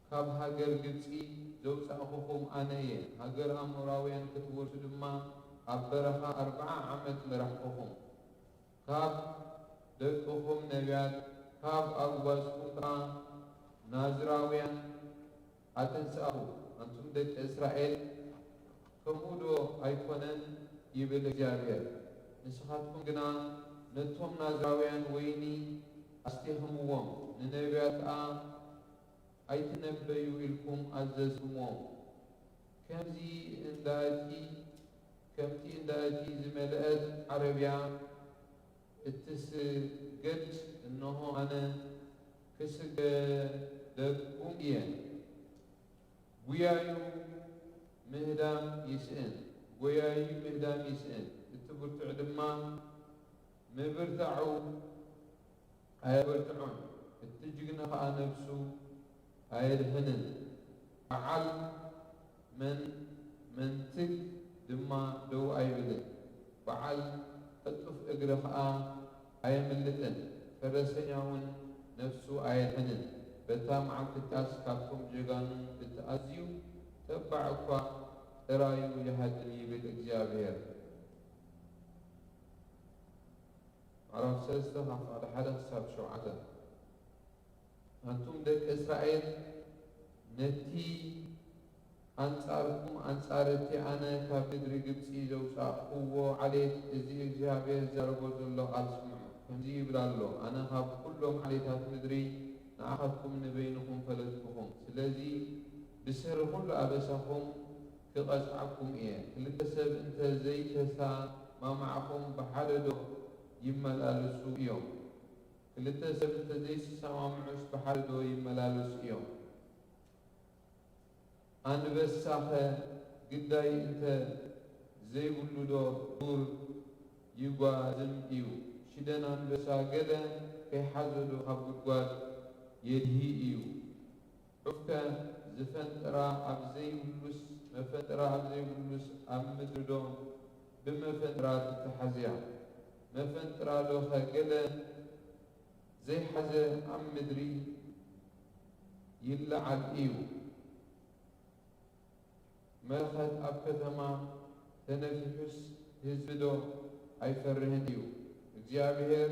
ካብ ሃገር ግብጺ ዘውጻእኩኹም ኣነ እየ። ሃገር ኣሞራውያን ክትወርሱ ድማ ኣብ በረኻ ኣርብዓ ዓመት መራሕኩኹም። ካብ ደቅኹም ነቢያት፣ ካብ ኣጉባዝኩም ከኣ ናዝራውያን ኣተንሳእኹ። ኣንቱም ደቂ እስራኤል፣ ከምኡ ዶ ኣይኮነን? ይብል እግዚኣብሔር። ንስኻትኩም ግና ነቶም ናዝራውያን ወይኒ ኣስቲኽምዎም፣ ንነቢያት ከኣ ኣይትነበዩ ኢልኩም ኣዘዝኩምዎም። ከምዚ እንዳ እቲ፣ ከምቲ እንዳ እቲ ዝመልአት ዓረብያ እትስገድ፣ እንሆ ኣነ ክስገደኩም እየ። ጉያዩ ምህዳም ይስእን፣ ጎያዩ ምህዳም ይስእን፣ እቲ ብርቱዕ ድማ ምብርታዑ ኣየበርትዖን። እቲ ጅግና ኸኣ ነፍሱ ኣየድሕንን። በዓል መን-፣ መንትግ ድማ ደው ኣይብልን። በዓል ቀልጡፍ እግሪ ኸኣ ኣየምልጥን። ፈረሰኛ እውን ነፍሱ ኣየድሕንን። በታ መዓልቲ እቲኣስ ካብቶም ጀጋኑ እቲ ኣዝዩ ተባዕ እኳ ጥራዩ ይሃድም ይብል እግዚኣብሔር። ምዕራፍ ሰለስተ ካብ ፍቓድ ሓደ ክሳብ ሸውዓተ። ኣንቱም ደቂ እስራኤል፣ ነቲ ኣንጻርኩም፣ ኣንጻር እቲ ኣነ ካብ ምድሪ ግብጺ ዘውጻእኩዎ ዓሌት፣ እዚ እግዚኣብሔር ዝዛረቦ ዘሎ ቃል ስምዑ። ከምዚ ይብል ኣሎ፣ ኣነ ካብ ኩሎም ዓሌታት ምድሪ ንኣኻትኩም ንበይንኹም ፈለጥኩኹም። ስለዚ ብሰሪ ኩሉ ኣበሳኹም ክቐጽዓኩም እየ። ክልተ ሰብ እንተ ዘይተሰማማዕኹም ብሓደ ዶ ይመላለሱ እዮም? ክልተ ሰብ እንተ ዘይሰማምዑስ ብሓደ ዶ ይመላለሱ እዮም? ኣንበሳኸ ግዳይ እንተ ዘይብሉ ዶ ዱር ይጓዝም እዩ? ሽደን ኣንበሳ ገለ ከይሓዞ ዶ ካብ ጉድጓድ የድሂ እዩ? ዑፍከ ዝፈንጥራ ኣብ ዘይብሉስ፣ መፈንጥራ ኣብ ዘይብሉስ ኣብ ምድሪ ዶ ብመፈንጥራ ትተሓዝያ? መፈንጥራ ዶኸ ገለ ዘይሓዘ ኣብ ምድሪ ይለዓል እዩ። መለኸት ኣብ ከተማ ተነፊሑስ ህዝቢ ዶ ኣይፈርህን እዩ? እግዚኣብሔር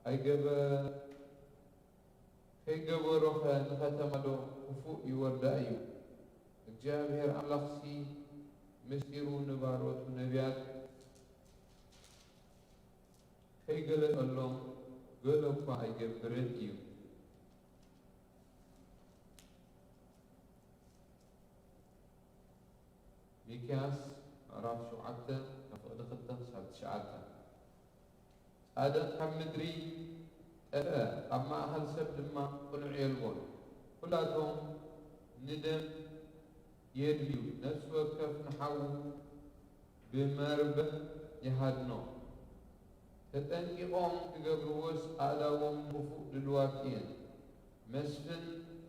ኣይገበ-፣ ከይገበሮኸ ንኸተማ ዶ ክፉእ ይወርዳ እዩ? እግዚኣብሔር ኣምላኽሲ ምስጢሩ ንባሮቱ ነቢያት ከይገለጸሎም ገለ እኳ ኣይገብርን እዩ። ሚክያስ ምዕራፍ ሸውዓተ ካብ ፍቕዲ ክልተ ክሳብ ትሽዓተ። ጻድቕ ካብ ምድሪ ጠፍአ፣ ኣብ ማእከል ሰብ ድማ ቅኑዕ የልቦን። ኩላቶም ንደም የድልዩ፣ ነፍሲ ወከፍ ንሓዉ ብመርበብ ይሃድኖ። ተጠንቂቖም ክገብርዎስ ኣእዳዎም ንኽፉእ ድሉዋት እየን። መስፍን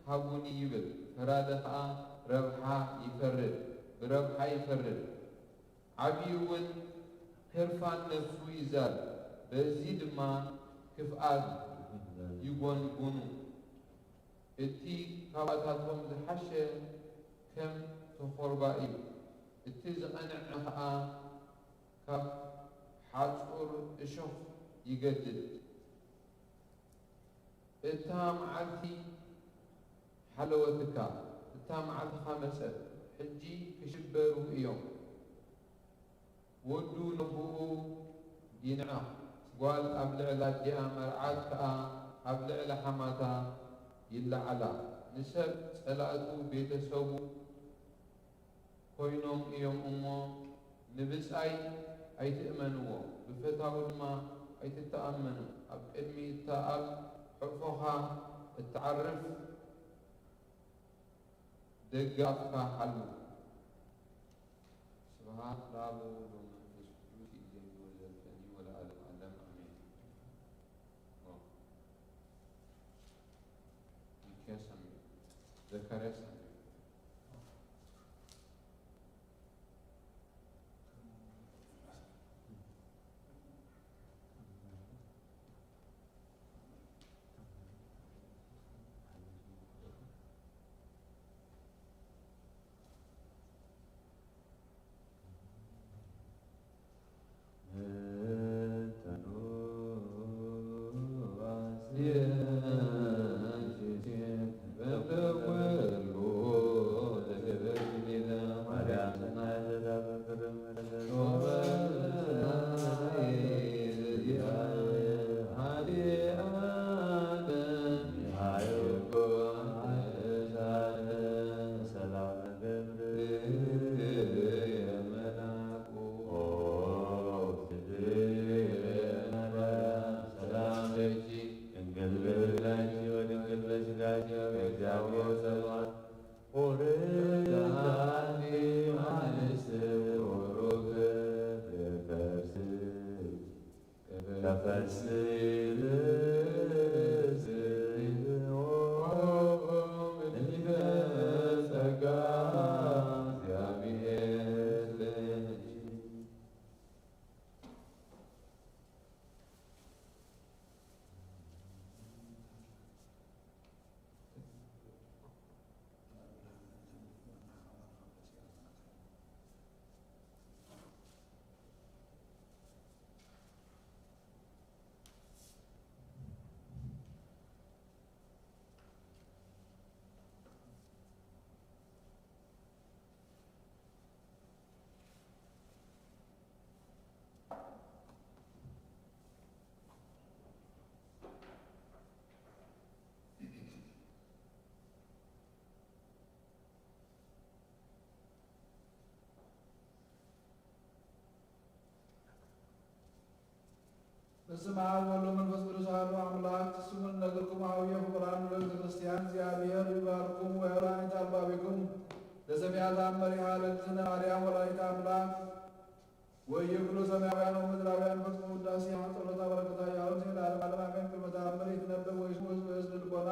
ሃቡኒ ይብል፣ ፈራዲ ኸኣ ረብሓ ይፈርድ፣ ብረብሓ ይፈርድ። ዓብዪ እውን ህርፋን ነፍሱ ይዛር፣ በዚ ድማ ክፍኣት ይጎንጉኑ። እቲ ካብኣታቶም ዝሓሸ ከም ተኾርባ እዩ፣ እቲ ዝቐንዐ ኸኣ ካብ ሓጹር እሾኽ ይገድድ። እታ መዓልቲ ሓለወትካ፣ እታ መዓልትኻ መጸት፣ ሕጂ ክሽበሩ እዮም። ወዱ ነቦኡ ይንዕቕ፣ ጓል ኣብ ልዕሊ ኣዲኣ፣ መርዓት ከኣ ኣብ ልዕሊ ሓማታ ይለዓላ። ንሰብ ጸላእቱ ቤተሰቡ ኮይኖም እዮም እሞ፣ ንብጻይ ኣይትእመንዎ፣ ብፈታዊ ድማ ኣይትተኣመኑ። ኣብ ቅድሚ እታ ኣብ ሕቕፎኻ እትዓርፍ ደገ ኣፍካ ሓሉ። ስብሐት ለኣብ ወወልድ ወመንፈስ ቅዱስ፣ ይእዜኒ ወዘልፈኒ ወለዓለመ ዓለም፣ ኣሜን። ኦ። ሚክያስ ኣሜን። ዘካርያስ ኣሜን። ድንግል በስጋኪ ወድንግል በስጋኪ፣ እግዚአብሔር ጸባኦት። ኦሪት ዘአንስት ቡሩክ ፍሬ ከርሥኪ። ተፈሥሒ ርእስኪ በስመ አብ ወወልድ ወመንፈስ ቅዱስ አሐዱ አምላክ። ስሙን ነገርኩም አብየ ፍቁራን ቤተ ክርስቲያን እግዚአብሔር ይባርኩም ወያውራን አልባቢኩም ለሰማያት አመሪሃ ለእግዝእትነ ማርያም ወላዲተ አምላክ ወይኩሉ ሰማያውያን ወምድራውያን ፈጽሙ ውዳሴ ጸሎታ በረከታ ያውርድ ለዓለመ ዓለም አሜን። ቅድመ ተአምር ይትነበብ ወይስሙ ህዝብ ህዝብ ልቦና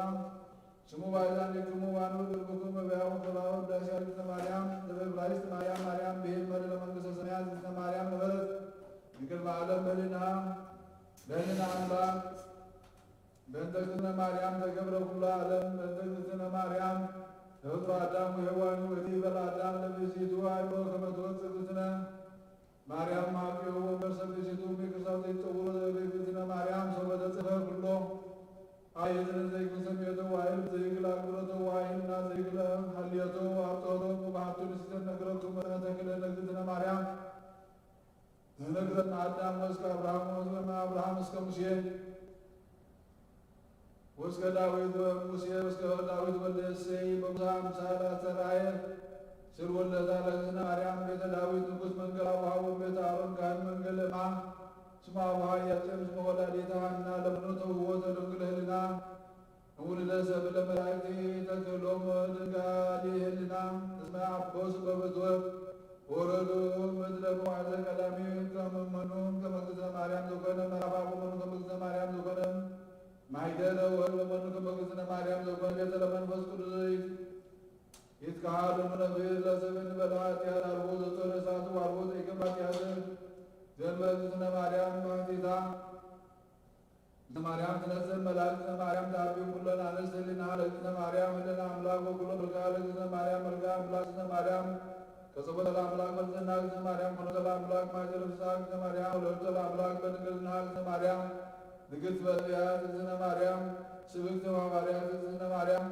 ስሙ ባይዛን ይክሙ ዋኑ ልብኩም መበያው ተባው ውዳሴ አግዝእትነ ማርያም ለበብራይስጥ ማርያም ማርያም ብሄል መድለ መንግስተ ሰማያት እግዝእትነ ማርያም ነበረት ድንግል ማለም በልና በልና አምላክ በእንተ እግዝእትነ ማርያም ተገብረ ኩሉ ዓለም። በእንተ እግዝእትነ ማርያም ተፈጥሮ አዳም ወሔዋን ወቲ በለ አዳም ለብእሲቱ አይሮ ከመ ትወፅእ እግዝእትነ ማርያም ማቅዮ ወንበር ሰብእሲቱ እምይክርሳው ዘይጸውሮ ዘእግዚእትነ ማርያም ሰው በተጽፈ ኩሎ አየትን ዘይክሰም የተዋህል ዘይግል አግብረቶ ዋይልና ዘይግለ ሀልየቶ አብጠቶ ቁባቱ ንስተነግረኩም ተክለ እግዝእትነ ማርያም ተነግረን አዳም ወስከ አብርሃም ወስከ አብርሃም እስከ ሙሴ ወስከ ዳዊት ወሙሴ ወስከ ዳዊት ወልደ እሴይ በሙሳ አምሳል አስተርአየ ስር ወለዳ ለእግዝእትነ ማርያም ቤተ ዳዊት ንጉስ መንገል አቡሃ ወቤተ አሮን ካህን መንገል እማ ስማ አቡሃ ኢያቄም ስመ ወላዲተ ሐና ለምኑ ተውህቦ ተደንግል ህልና እሙልደ ሰብ ለመላእክት ተክሎም ድንጋሊ ህልና እስመ አቦስ በብትወት ወረዱ ምድረ መዋዕለ ቀዳሚ ከመመኑ ከመ እግዝእትነ ማርያም ዘኮነ መራፋ በመኑ ከመ እግዝእትነ ማርያም ዘኮነ ማይደረ ወልድ በመኑ ከመ እግዝእትነ ማርያም ዘኮነ ቤተ ለመንፈስ ቅዱስ ይትከሃሉ ነፍስ ለስብን በለ ኃጢአት አልቦ ዘጾረ እሳት ዋልቦ ዘይገባ ኃጢአት ዘንበ እግዝእትነ ማርያም ባሕቲታ ማርያም ትነስእ መላእክተ ማርያም ተአብዩ ኩለን አንስት ህሊና ለእግዝእትነ ማርያም ህሊና አምላክ ወኩሎ መልክዓ ለእግዝእትነ ማርያም መልክዓ አምላክ እግዝእትነ ማርያም ከጸቦተ ለአምላክ መልጽና እግዝእትነ ማርያም ኮኖተ ለአምላክ ማይደረ ፍስሐ እግዝእትነ ማርያም ወለደተ ለአምላክ በድንግልና እግዝእትነ ማርያም ንግሥት በነቢያት እግዝእትነ ማርያም ስብክት ሐዋርያት እግዝእትነ ማርያም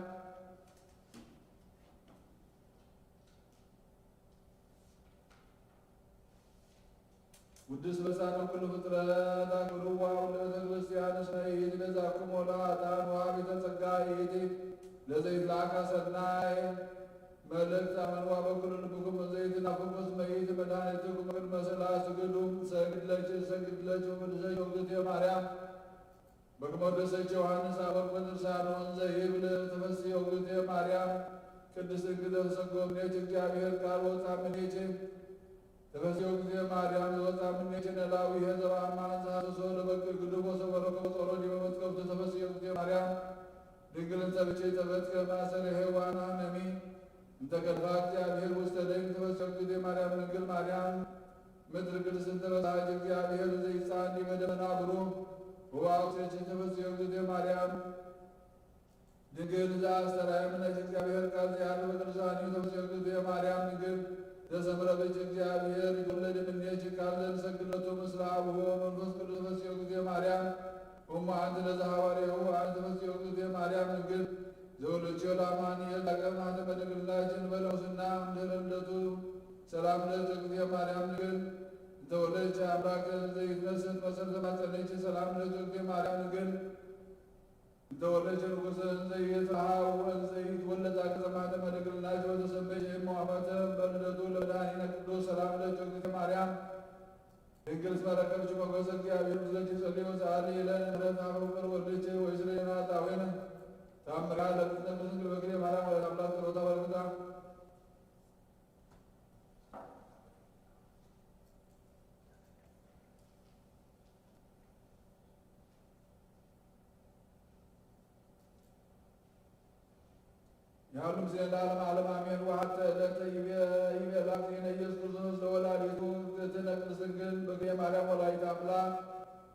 ውድስ በሳነ ኩሉ ፍጥረት አክብርዋ ውለተ ክርስቲያን እስመ ይእቲ ቤዛኩም ወለኃጥኣን ወሀቢተ ጸጋ ይእቲ ለዘይትላካ ሰናይ መልእክት አመንዋ በኩሉ ልብኩም ዘይትናፍቁ እስመ ይእቲ መድኃኒትኩም ቅድመ ስላ ስግዱ ሰግድለች ሰግድለች ቅድስት እግዝእትየ ማርያም በቅመ ቅዱስ ዮሐንስ አፈወርቅ በድርሳኑ እንዘ ይብል ተፈስሒ እግዝእትየ ማርያም ቅድስት እንግደ ተሰጎምኔች እግዚአብሔር ቃል ወፃ ምኔች ተፈስሒ እግዝእትየ ማርያም ዘወፃ ምኔች ነላዊ ሄዘባ አማን ዘሐሰሶ ለበቅል ግዱቦ ሰበሮ ከመ ጾሮ ዲበ መትከፍቱ ተፈስሒ እግዝእትየ ማርያም ድንግልን ጸብቼ ተፈትከ ማሰረ ሔዋን አነሚ እንተ ከድፋ እግዚአብሔር ውስተ ደይን ተፈስሒ እግዝእትየ ማርያም ድንግል ማርያም ምድር ቅድስት ተበሳጭ እግዚአብሔር ዘይጻን ዲበ ደመና ብሩህ ወአውፅእች ተፈስሒ እግዝእትየ ማርያም ድንግል ዘአስተርአየ እምነት እግዚአብሔር ቃል ዘያድር በቅዱሳን ተፈስሒ እግዝእትየ ማርያም ድንግል ዘሰምረ ብእጅ እግዚአብሔር ይትወለድ እምኔኪ ቃል ዘንሰግድ ሎቱ ምስለ አቡሁ ወመንፈስ ቅዱስ ተፈስሒ እግዝእትየ ማርያም እሙ አንቲ ለዘሐዋርያሁ አንቲ ተፈስሒ እግዝእትየ ማርያም ድንግል ዘወለድኪ ለአማኑኤል ዳግም ማህተመ ድንግልናኪ እንበለ ሙስና እምድህረ ልደቱ ሰላም ለኪ እግዝእትየ ማርያም ድንግል እንተ ወለድኪ አምላክ ዘይትነስት መሰል ዘማጸነኪ ሰላም ለኪ እግዝእትየ ማርያም ድንግል እንተ ወለድኪ ንጉሥ እንዘ ይትበሃው ወእንዘ ይትወለድ ዳግም ማህተመ ድንግልናኪ ወተሰመይኪ እሙ አመተ በልደቱ ለመድኃኒነ ቅዱስ ሰላም ለኪ እግዝእትየ ማርያም ድንግል እስመ ረከብኪ ሞገሰ እግዚአብሔር ምስሌኪ ጸልዪ ወሰአሊ ለነ ምሕረተ ሀበ ፍቁር ወልድኪ ወይስረይ ኃጣውኢነ ተአምራ ለእግዝእትነ ድንግል በክልኤ ማርያም ወላዲተ አምላክ ጸሎታ በረከታ ያሉ ጊዜ ለዓለም ዓለም አሜን። ወሐተ ዕለተ ይቤ ይቤ ላክቴነ ኢየሱስ ክርስቶስ ለወላዲቱ እግዝእትነ ቅድስት ድንግል በክልኤ ማርያም ወላዲተ አምላክ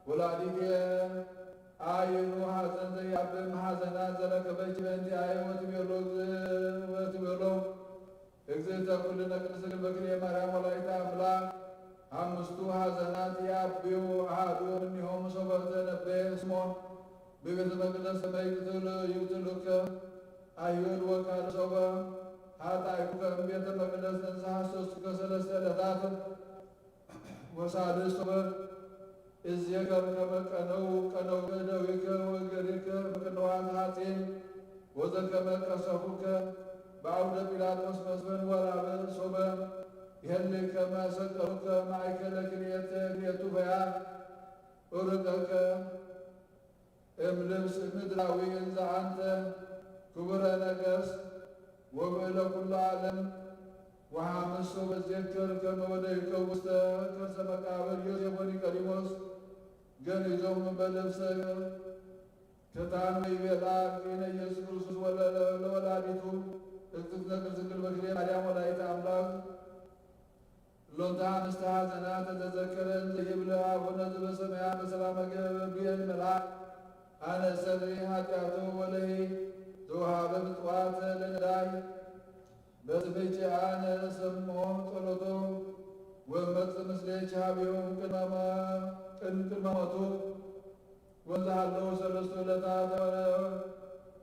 ወላዲተ አይኑ ሐዘን ዘያብም ሐዘናት ዘለከበች በእንቲአየ ወትቤሎ እግዝእ ወትቤሎ እግዝእተ ኩልነ ቅድስት ድንግል በክልኤ ማርያም ወላዲተ አምላክ አምስቱ ሐዘናት ያብዩ አሐዱ እምኔሆሙ ሶበ ተነበየ ስምዖን በቤተ መቅደስ ከመ ይቅትሉ ይቅትሉከ አይሁድ ወቃል ሶበ ኃጣይኩከ እምቤተ መቅደስ እንዘ ሐሰስኩከ ሰለስተ ዕለታት ወሳልስ ሶበ እዜከር ከመ ቀነው ቀነው እደዊከ ወእገሪከ በቅንዋት ሐጺን ወዘከመ ቀሰፉከ በአውደ ጲላጦስ መስፍን ወራብዕ ሶበ ይሄልከ ከመ ሰቀሉከ ማእከለ ክልኤተ ክልኤቱ ፈያ ርቀቀ እምልብስ ምድራዊ እንዘ አንተ ክቡረ ነገስ ወብእለ ኩሉ ዓለም ወሐምሶ ወዜክር ከመ ወደይቀ ውስተ ከርሰ መቃብር ዮሴፍ ወኒቆዲሞስ ገኒዞም በልብሰ ክታን ወይቤላ ኪነ ኢየሱስ ክርስቶስ ወለ-፣ ለወላዲቱ እግዝእትነ ቅድስት ድንግል በክሌ ማርያም ወላዲተ አምላክ ሎንታ ምስተ ሐዘና ተዘዘከረ እንዘ ይብለ አቡነ ዘበሰማያት በሰላመ ገብርኤል መልአክ አነ ሰሪ ኃጢአቶ ወለሂ ዘውሃበ ምጽዋተ ለነዳይ በስምቼ አነ ሰምዖ ጸሎቶ ወመጽእ ምስሌ ቻቢዮም ቅድመ ቅድመ ሞቱ ወንዝ ሃለዉ ሰለስቱ ዕለታት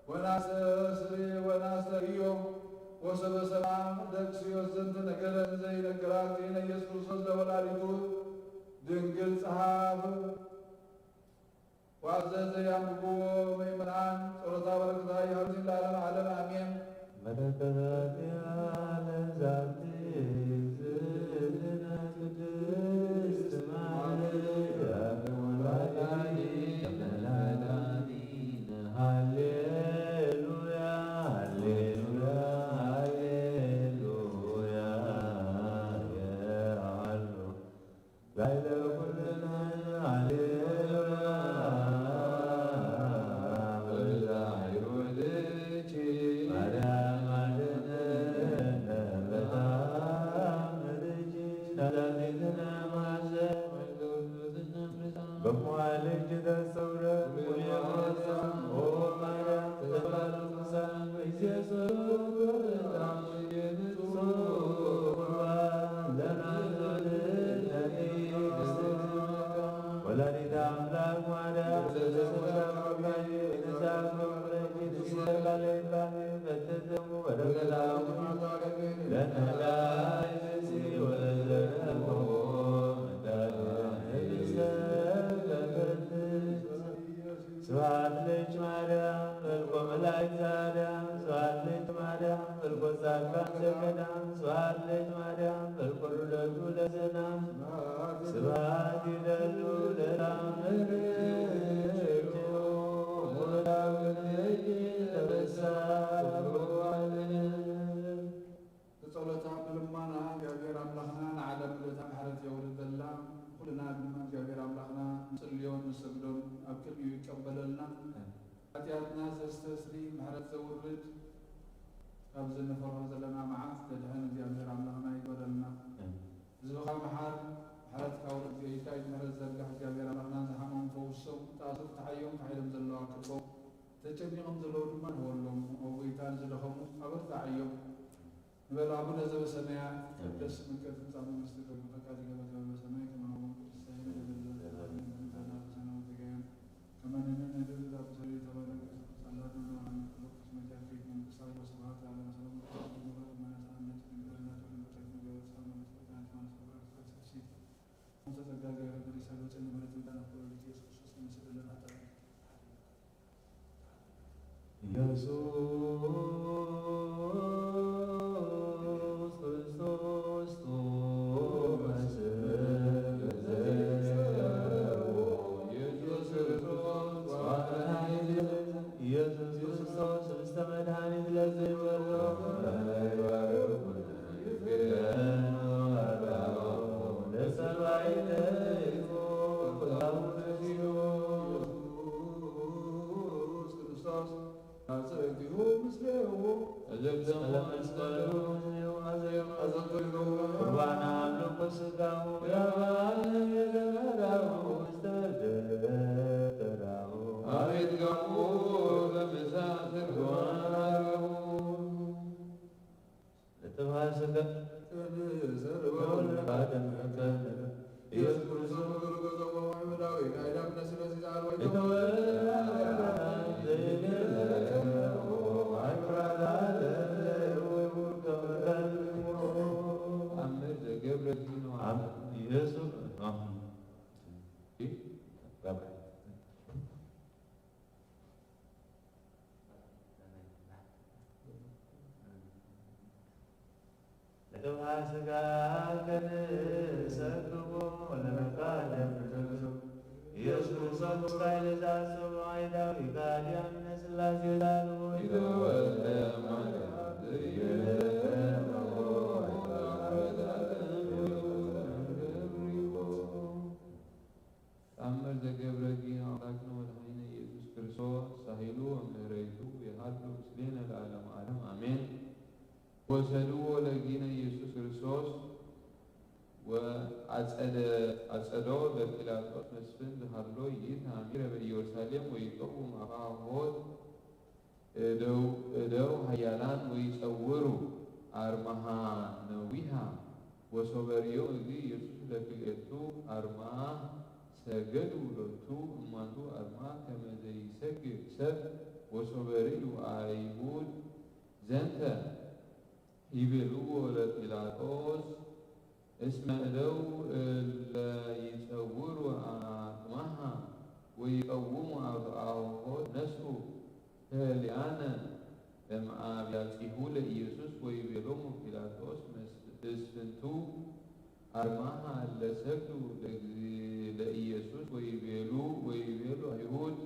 ወናስተስሪ ወናስተርእዮ ወሰበ ሰማዕ ደቅስዮስ ዘንተ ነገረ እንዘ ይነግራት ዜና ኢየሱስ ክርስቶስ ለወላዲቱ ድንግል ጸሐፍ ወአዘዘ ያንብብዎ ምእመናን ጸሎታ በረከታ ይሃብን ለዓለመ ዓለም አሜን። በረከታቲሃ ለዛቲ እግዝእትነ ቅድስት ማርያም ወላዲተ አምላክ። ሃሌሉያ፣ ሃሌሉያ፣ ሃሌሉያ። የዓሉ ላዕለ ኩልነ ሃሌሉያ። ወዛ ይወልድኪ ማርያም አድነነ በታምርኪ ናዛዚትነ ማዘ በመዋልድኪ ተሰውረ ኩልየ ማርያም ኦ ማርያም ተባረክ ኢየሱስ ወላዲተ አምላክ ማርያም ስብሐት ለኪ ማርያም መልኮ መላእክት ዛርያም፣ ስብሐት ለኪ ማርያም መልኮ ጻድቃን ዘገዳም፣ ስብሐት ለኪ ማርያም መልኮ ርደቱ ለዘናም፣ ስብሐት ይደሉ ለታምርኪ ወዳግምኪ ተበሳ። ብጸሎታ ብልማና እግዚኣብሔር ኣምላኽና ንዓለም ምልእታ ምሕረት የውርደላ። ኩልና ድማ እግዚኣብሔር ኣምላኽና ንጽልዮን ንሰግዶን ኣብ ቅድሚኡ ይቀበለልና። ሓጢኣትና ዘስተስሪ ምሕረት ዘውርድ፣ ካብ ዘንፈርሖ ዘለና መዓት ዘድሕን እግዚኣብሔር ኣምላኽና ይግበረልና። ህዝብኻ መሓር፣ ምሕረትካ ውረድ። ኢልካ ኢድ ምሕረት ዘርጋሕ እግዚኣብሔር ኣምላኽና ዝሓመሙ ፈውሶም፣ ዝጣሱ ፍትሓዮም፣ ተሓይሎም ዘለዉ ኣክቦም፣ ተጨኒቖም ዘለዉ ድማ ንበሎም። ኣብ ጎይታ ንዝደኸሙ ኣበርትዓዮም። ንበል ኣቡነ ዘበሰማያት ይትቀደስ ስምከ ትምጻእ መንግስትከ ወይኩን ፈቃድከ በከመ በሰማይ ከማሁ በሰማይ። ከመ ንሕነኒ ንህብ ዛብእ ሰሪ ተባረክ። ጸላእነ ዮሃንስ ሎቅስ መጃፊት መንግስት አልቦ ስብሐት ለዓለመ ሰላም። ወቅዱስ መንፈስ ቅዱስ መናት አመት ድንግል እናት ወደ መጣች መገበጽ አመት ወዳንት ማንስ ወበረከት ስብሲት። ጸጋ እግዚአብሔር በሊሳ በጸን ምሕረት እንዳ ነበር ወልድ ኢየሱስ ክርስቶስ ለሚሰደለን ኃጢአት ኢየሱስ ክርስቶስ ቶመስ ኢየሱስ ክርስቶስ ስብስተ መድኃኒት ለዘይበሎ ኢየሱስ ክርስቶስ አዘግቲሁ ምስሌሁ። ቁርባን አምልኮ ስጋሁ ያባል የገበራሁ ውስተ ደተራሁ። አቤት ገቡ በምሳ ትርጓን አረቡ። ለጥፋ ስጋ ኢየሱስ ክርስቶስ ወገሩ ገጾ ወማይ ወዳዊ ካይዳም ነስለ ሲዛር ወይ አምር ዘገብረ ኢየሱስ ለጥፋ ስጋ ከንሰግቦ ለመቃደም ኢየሱስ ኃይለ ዘአሰቡ አይዳዊ ካዲያም ስላሴ ዛልቦ ተአምር ዘገብረ ጊና አምላክነ ወመድኃኒነ ኢየሱስ ክርስቶስ ሳሂሉ ወምህረይቱ የሃሉ ምስሌነ ለዓለመ ዓለም አሜን። ወሰድዎ ለጊነ ኢየሱስ ክርስቶስ ወአጸደ አጸዶ ለጲላጦስ መስፍን ዝሃሎ ይእቲ አሚረ በኢየሩሳሌም ወይቀውም አፋሆት እደው እደው ኃያላን ወይጸውሩ አርማሃ ነዊሃ ወሶበርዮ እግዚእ ኢየሱስ ለክልኤቱ አርማህ ሰገዱ ሎቱ እማንቱ አርማ ከመ ዘይሰግድ ሰብ ወሶበርዩ አይሁድ ዘንተ ይቤልዎ ለጲላጦስ እስመ እደው እለ ይጸውሩ አቅማሃ ወይቀውሙ አፍአሆ ነስኡ ህሊአነ እምአብያጺሁ ለኢየሱስ ወይቤሎሙ ጲላጦስ መስፍንቱ አርማሃ እለ ሰግዱ ለኢየሱስ ወይቤሉ ወይቤሉ አይሁድ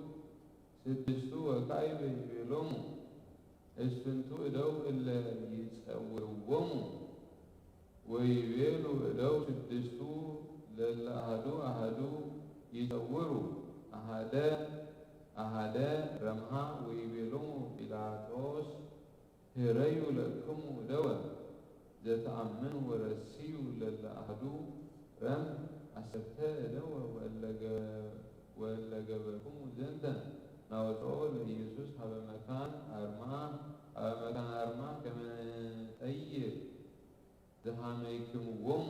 ስድስቱ ወካዕበ ይቤሎሙ እስፍንቱ እደው እለ ይጸውርዎሙ ወይቤሉ እደው ስድስቱ ለለአሐዱ አሐዱ ይጸውሩ አሐደ አሐደ ረምሃ ወይቤሎሙ ጲላጦስ ህረዩ ለክሙ እደወ ዘተአምኑ ወረስዩ ለለአሐዱ ረም አሰርተ እደወ ወእለ ገበርኩሙ ዘንተ ናወፅኦ ለኢየሱስ ሀበ መካን አርማ ሀበ መካን አርማ ከመ ንጠይቅ ዘሃመይክምዎሙ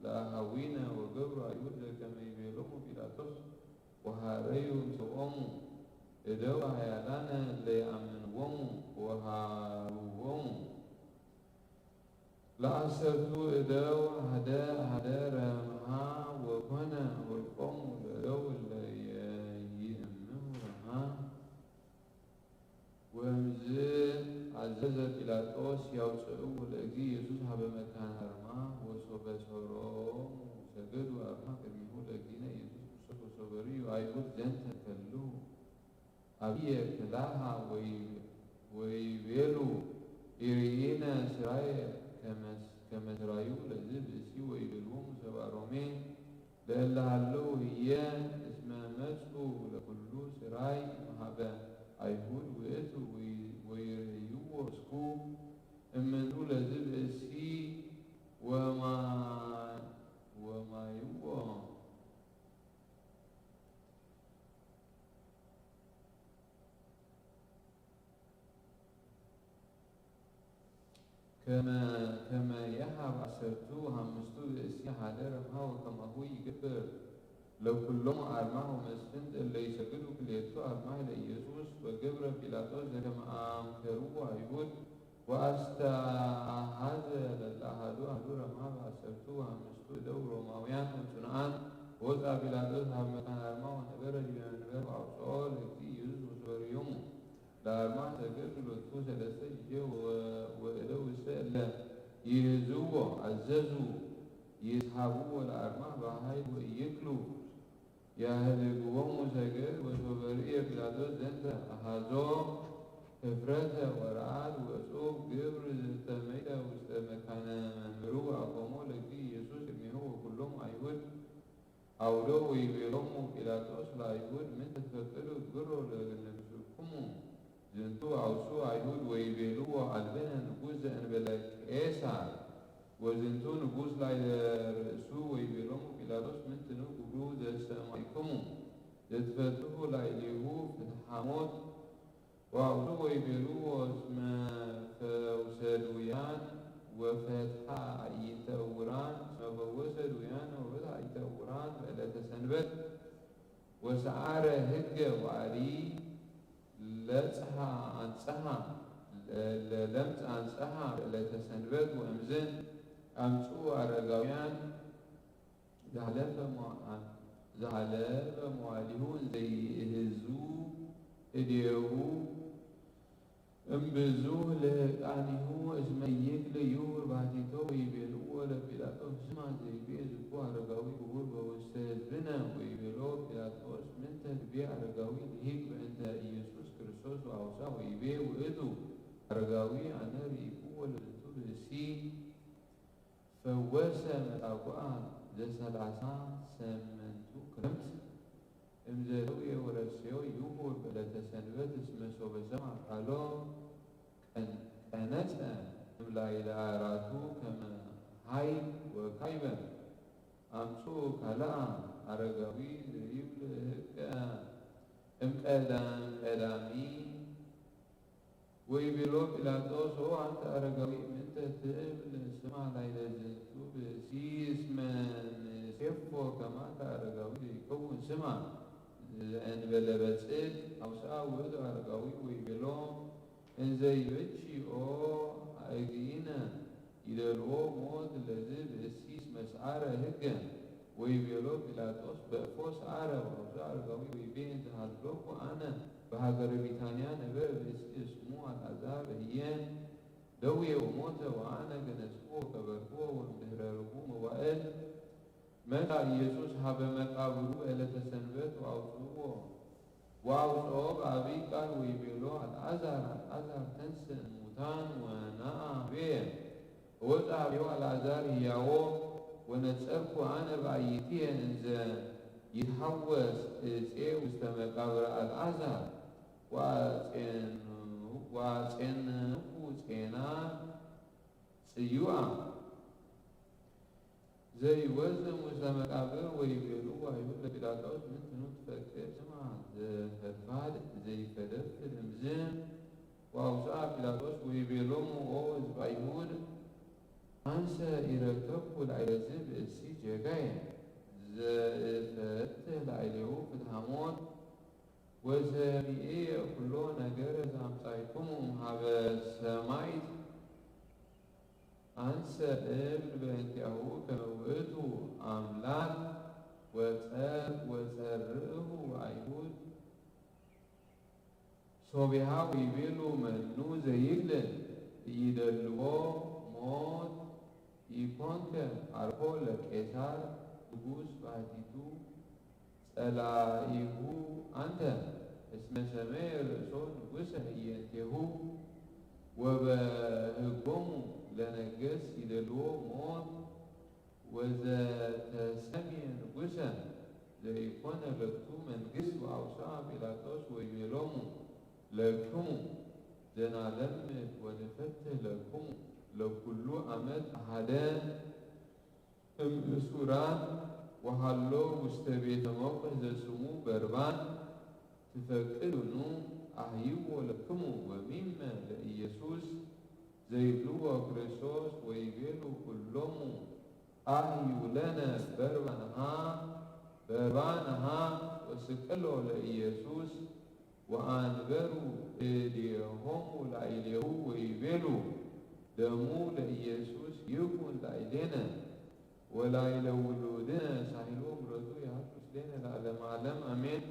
ለአሃዊነ ወገብሩ አይሁድ ዘከመ ይቤሎሙ ጲላጦስ ወሃረዩ እምሰብኦሙ እደው ኃያላነ ለየአምንዎሙ ወሃርዎሙ ለአሰርቱ እደው ሀደ ሀደ ረምሃ ወኮነ ወልቆሙ ለእደው ለየይእምኑ ረምሃ። ወእምዝ አዘዘ ጲላጦስ ያውፅእዎ ለእግዚ ኢየሱስ ሀበ መካን አርማ ወሶበ ሰሮሙ ሰገዱ አርማ ቅድሚሁ ለእግዚእነ ኢየሱስ ክርስቶስ ወሶበርዩ አይሁድ ዘንተ ከሉ አብየ ክላሃ ወይቤሉ ኢርኢነ ስራየ ከመስራዩ ለዝ ብእሲ ወይቤልዎሙ ሰብአ ሮሜ ለእለ ሀለው ህየ እስመ መጹ ለኩሉ ስራይ እምሃበ አይሁድ ውእቱ ወይርእይዎ እስኩ እምንቱ ለዝ ብእሲ ወማይዎ ከመ የሀብ ዐሰርቱ ወሐምስቱ ብእሲ ሐደ ረምሃ ወከማሁ ይገብር ለኩሎም አርማህ ወመስፍንት እለ ይሰግዱ ክልኤቱ አርማህ ለኢየሱስ ወገብረ ጲላጦስ ዘከመ አምከርዎ አይሁድ ወአስተአሐዘ ለለአሐዱ አሐዱ ረምሃ በዐሰርቱ ወሐምስቱ እደው ሮማውያን ወጽኑዓን ወወፅአ ጲላጦስ ሀበ መካን አርማ ወነበረ ዲበ መንበር ወአውፅኦ ለእግዚእ ኢየሱስ ወሶበርዮሙ ለአርማ ሰገዱ ሎቱ ሰለስተ ጊዜ ወእደውሰ እለ ይእዝዎ አዘዙ ይስሐብዎ ለአርማ በኃይል ወኢይክሉ ያህልግዎሙ ሰገድ ወሶበርየ ጲላጦስ ዘንተ አሐዞ ህፍረተ ወረዓድ ወእጹብ ግብር ዘተመይተ ውስተ መካነ መንበሩ አቆሞ ለእግዚእ ኢየሱስ ቅድሜሁ ወኩሎም አይሁድ አውዶ ወይቤሎሙ ጲላጦስ ለአይሁድ ምንተ ትፈቅዱ እግብሮ ለንጉሥክሙ ዝንቱ አውሱ አይሁድ ወይቤልዎ አልብነ ንጉሥ ዘእንበለ ቄሳር ወዝንቱ ንጉሥ ላዕለ ርእሱ ወይቤሎሙ ጲላጦስ ምንትኑ ግብሩ ዘሰማዕክሙ ዘትፈትሑ ላዕሌሁ ፍትሐ ሞት ወአውዱ ወይቤልዎ እስመ ፈውሰ ድውያን ወፈትሐ አዕይንተ ዕውራን እስመ ፈወሰ ድውያን ወፈትሐ አዕይንተ ዕውራን በዕለተ ሰንበት ወሰዓረ ህገ ወአሪ ለጽሐ አንጽሐ ለለምጽ አንጽሐ በዕለተ ሰንበት ወእምዝን አምጽኡ አረጋውያን ዘሃለፈ መዋዕሊሁ እንዘ ይእህዙ እዴሁ እምብዙህ ልህቃኒሁ እስመ ይክል ይሁር ባሕቲቶ ወይቤልዎ ለጲላጦስ ስማ ዘይቤ ዝኩ አረጋዊ ክቡር በውስተ ህዝብነ ወይቤሎ ጲላጦስ ምንተ ህዝቢ ኣረጋዊ ልሂቅ በእንተ ኢየሱስ ክርስቶስ ወአውፅአ ወይቤ ውእቱ ኣረጋዊ ኣነ ርኢክዎ ለዝንቱ ብእሲ ፈወሰ መጻጉዓ ዘሰላሳ ሰመንቱ ክረምት እምዘደውየ ወረሰዮ ይሁር በዕለተ ሰንበት እስመ ሶበ ሰምዐ ቃሎ ቀን- ቀነጸ እምላይለ አራቱ ከመ ኃይል ወካይበ አምጽኡ ካልአ አረጋዊ ዘይብል ህቀ እምቀዳም ቀዳሚ ወይቤሎ ጲላጦስ ኦ አንተ አረጋዊ ምንተ ትብል ስማ ላይለ ዝንቱ ብእሲ እስመ ንሴፎ ከማከ አረጋዊ ዘይከውን ስማ ዘእንበለ በጽል አውስአ ውእቱ አረጋዊ ወይቤሎ እንዘ ይበኪ ኦ አእግኢነ ይደልዎ ሞት ለዝ ብእሲ እስመ ሰዓረ ህገ ወይቤሎ ጲላጦስ በእፎ ሰዓረ ወአውስአ አረጋዊ ወይቤ እንተ ሃለኩ አነ በሃገረ ቢታንያ ነበረ ብእሲ እስሙ አልዓዛር በህየ ደውየ ወሞተ ወአነ ገነጽክዎ ወቀበርክዎ ወእምድህረ ርቡዕ መዋእል መጻ ኢየሱስ ሀበ መቃብሩ በዕለተ ሰንበት ወአውጽእዎ ወአውጽኦ በአብይ ቃል ወይቤሎ አልዓዛር አልዓዛር ተንስእ እሙታን ወነአ ሀቤ ወወፅአ ሀቤሁ አልዓዛር ህያዎ ወነጸርኩ አነ በአይትየ እንዘ ይትሐወስ እጼ ውስተ መቃብር አልዓዛር ወአጼንኩ ጼና ጽዩአ ዘይወዝም ውስተ መቃብር ወይቤሉ አይሁድ ለጲላጦስ ምንትኑ ትፈቅድ ስማ ዘፈድፋድ ዘይፈደፍድ እምዝ ወአውፅአ ጲላጦስ ወይቤሎሙ ኦ ህዝብ አይሁድ አንሰ ኢረከብኩ ላዕለ ዝብእሲ ጌጋየ ዘእፈትህ ላዕሌሁ ፍትሐ ሞት ወሰሚዕየ ኩሎ ነገረ ዘአምጻእኩሙ እምሃበ ሰማይት አንሰ እብል በእንቲአሁ ከመ ውእቱ አምላክ ወጸ- ወጸርሁ አይሁድ ሶቢሃ ወይቤሉ መኑ ዘይብል ኢይደልዎ ሞት ኢኮንከ አርኮ ለቄሳር ንጉስ ባሕቲቱ ጸላኢሁ አንተ እስመ ሰመየ ርእሶ ንጉሰ ህየንቴሁ ወበህጎሙ ለነገስ ይደልዎ ሞት ወዘተሰምየ ንጉሰ ዘኢኮነ ለቱ መንግስት ወአውስአ ጲላጦስ ወይቤሎሙ ለክሙ ዘናለምድ ወንፈትህ ለክሙ ለኩሉ አመት አሃደ እምእሱራን ወሃሎ ውስተ ቤተ መቁሕ ዘስሙ በርባን ትፈቅዱኑ አህይዎ ለክሙ ወሚመ ለኢየሱስ ዘይብልዎ ክርስቶስ ወይቤሉ ኩሎሙ አህዩ ለነ በርባንሃ በርባንሃ ወስቅሎ ለኢየሱስ ወአንበሩ እዴሆሙ ላዕሌሁ ወይቤሉ ደሙ ለኢየሱስ ይኩን ላዕሌነ ወላዕለ ውሉድነ ሳሂሎ ምሕረቱ ይሃብ ምስሌነ ለዓለመ ዓለም አሜን።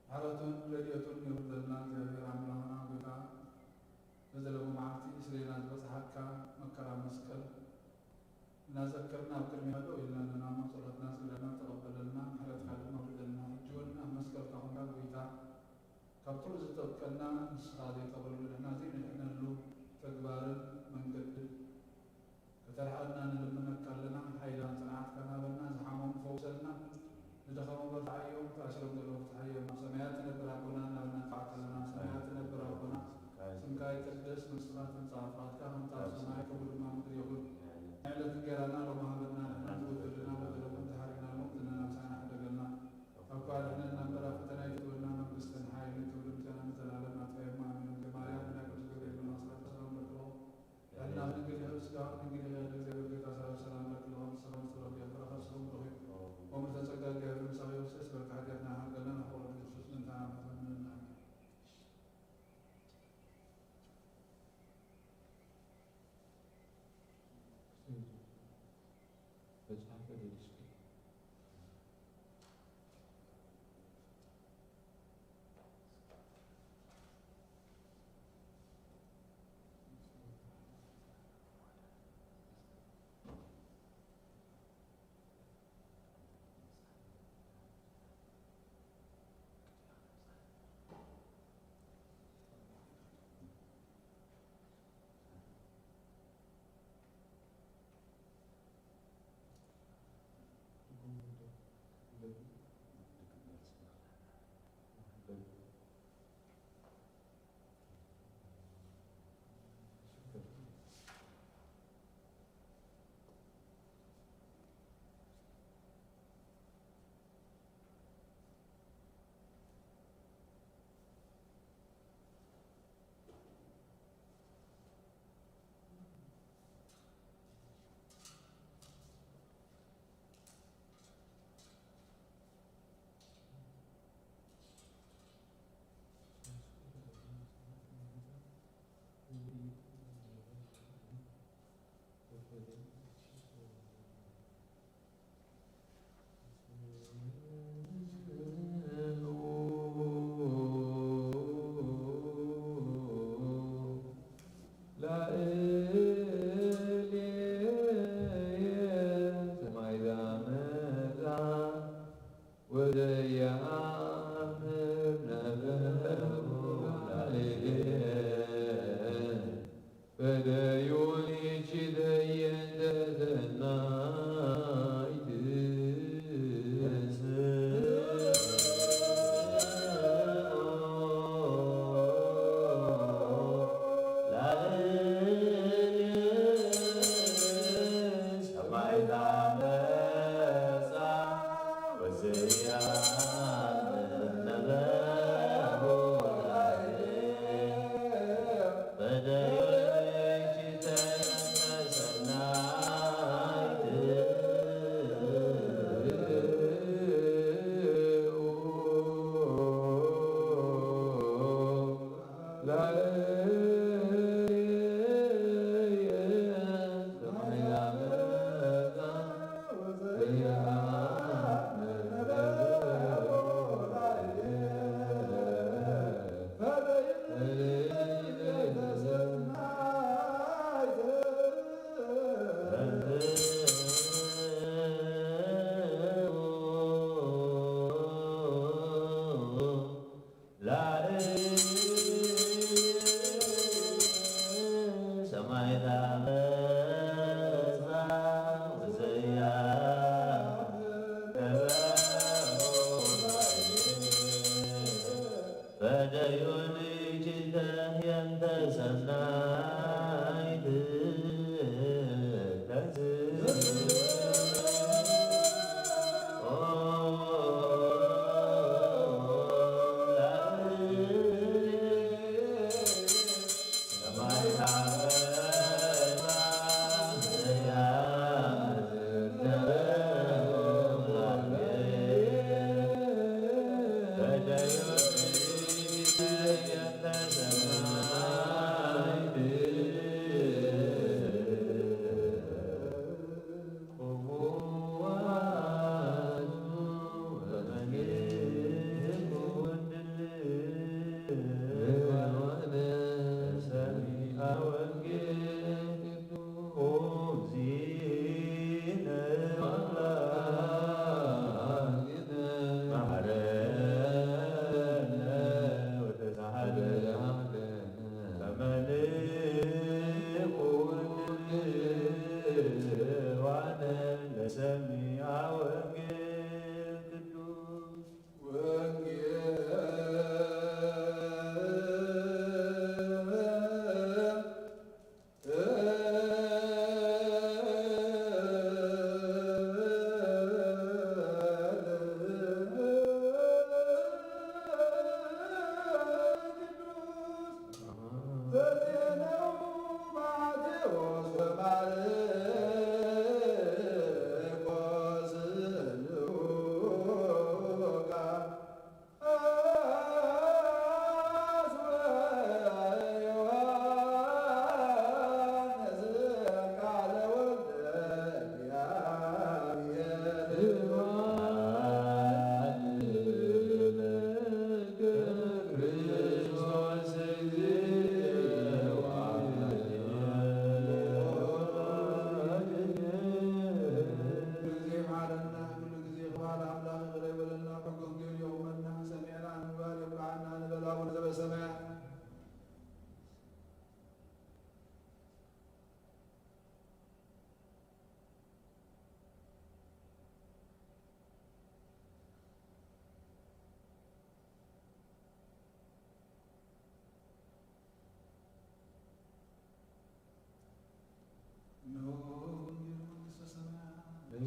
ምሕረቱን ረድኤቱን የውርደልና እግዚኣብሔር ኣምላኽና ጌታ። በዘለፈው መዓልቲ ስሌና ዝበጽሓካ መከራ መስቀል እናዘከርና ኣብ ቅድሚኻ ደው ኢልና ኣለና እሞ ጸሎትና ስግደትና ተቐበለልና፣ ምሕረትካ ድማ ውረደልና። ሕጂ እውን ኣብ መስቀልካ ኮንካ ጎይታ ካብ ኩሉ ዝጠብቀና ንስኻ ዘይጠበሉ ንሕና ዘይንድሕነሉ ተግባርን መንገድን ከተርሕቐና ንልምነካ ኣለና። ሓይላን ጽንዓትካን ሃበና። ዝሓመሙ ፈውሰልና። ንደኸሙ በርትዓዮም፣ ተኣሲሮም ዘለዉ ፍትሓዮም። ኣብ ሰማያት ትነብር ኣቦና እናበልና ንጽውዓካ ኣለና። ኣብ ሰማያት ትነብር ኣቦና፣ ስምካ ቅድስ መንግስትኻ ትምጻእ፣ ፍቓድካ ከምቲ ኣብ ሰማይ ከምኡ ድማ ኣብ ምድሪ ይኹን። ናይ ዕለት እንጌራና ሎሚ ሃበና፣ ንሕና ንበደለና በደለኩም ተሓሪግና፣ ሎሚ ዝናና ምሳና ሕደገልና፣ ካብ ክፉ ኣድሕነና እምበር፣ ኣብ ፈተና ኣይትእትወና፣ መንግስትን ሓይልን ክብርን ምስጋናን ንዘለኣለም ናትካ እዮም። ኣሜን። እምኒ ማርያም፣ ናይ ቅዱስ ገብርኤል መልኣክ ሰላምታ ሰላም ንብለኪ፣ ጥዕና ክንግዲ ስጋውን ድንግል ኢኺ፣ እግዚኣብሔር ጌታ ሰላም ሰላም ንብለኪ፣ ሰላም ንብለኪ፣ ብረኸት ስኹም ብሩኽ እዩ። ወምልዕተ ጸጋ እግዚኣብሔር ምሳኺ፣ ወሰስ በልካ ሓጢኣትና ሓርገልና፣ ንፍቕሩ ክርስቶስ ምእንታና መትመንና። ኣሜን። መጽሓፈ ገድልስኪ።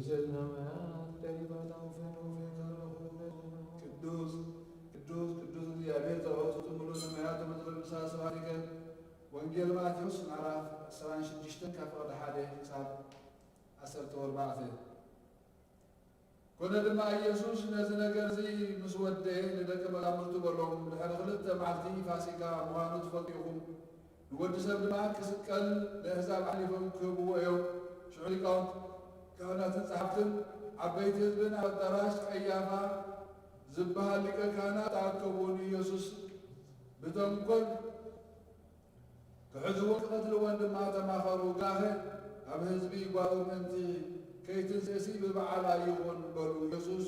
ሰማያት ቀሪባ ናውፈኑ ቅዱስ ቅዱስ ቅዱስ እግዚኣብሔር ጸባኦት፣ ሙሉ ሰማያት ምድር ምሳል ስብሐቲከ። ወንጌል ማቴዎስ ምዕራፍ ዕስራን ሽዱሽተን ካብ ፍቕዲ ሓደ ክሳብ ዓሰርተ ኣርባዕተ። ኮነ ድማ ኢየሱስ ነዚ ነገር እዚ ምስ ወደየ ንደቀ መዛሙርቱ በሎም፣ ድሕሪ ክልተ መዓልቲ ፋሲካ ምዃኑ ትፈልጡ ኢኹም። ንወዲ ሰብ ድማ ክስቀል ንኣህዛብ ኣሕሊፎም ክህብዎ እዮም። ሽዑ ሊቃውንት ካህናትን ጸሓፍትን ዓበይቲ ህዝብን ኣብ ኣዳራሽ ቀያፋ ዝበሃል ሊቀ ካህናት ተኣከቡ። ንኢየሱስ ብተንኮል ክሕዝዎን ክቐትልዎን ድማ ተማኸሩ። ጋኸ ኣብ ህዝቢ ጓሉ ምእንቲ ከይትንስእሲ ብበዓል ኣይኹን በሉ። ኢየሱስ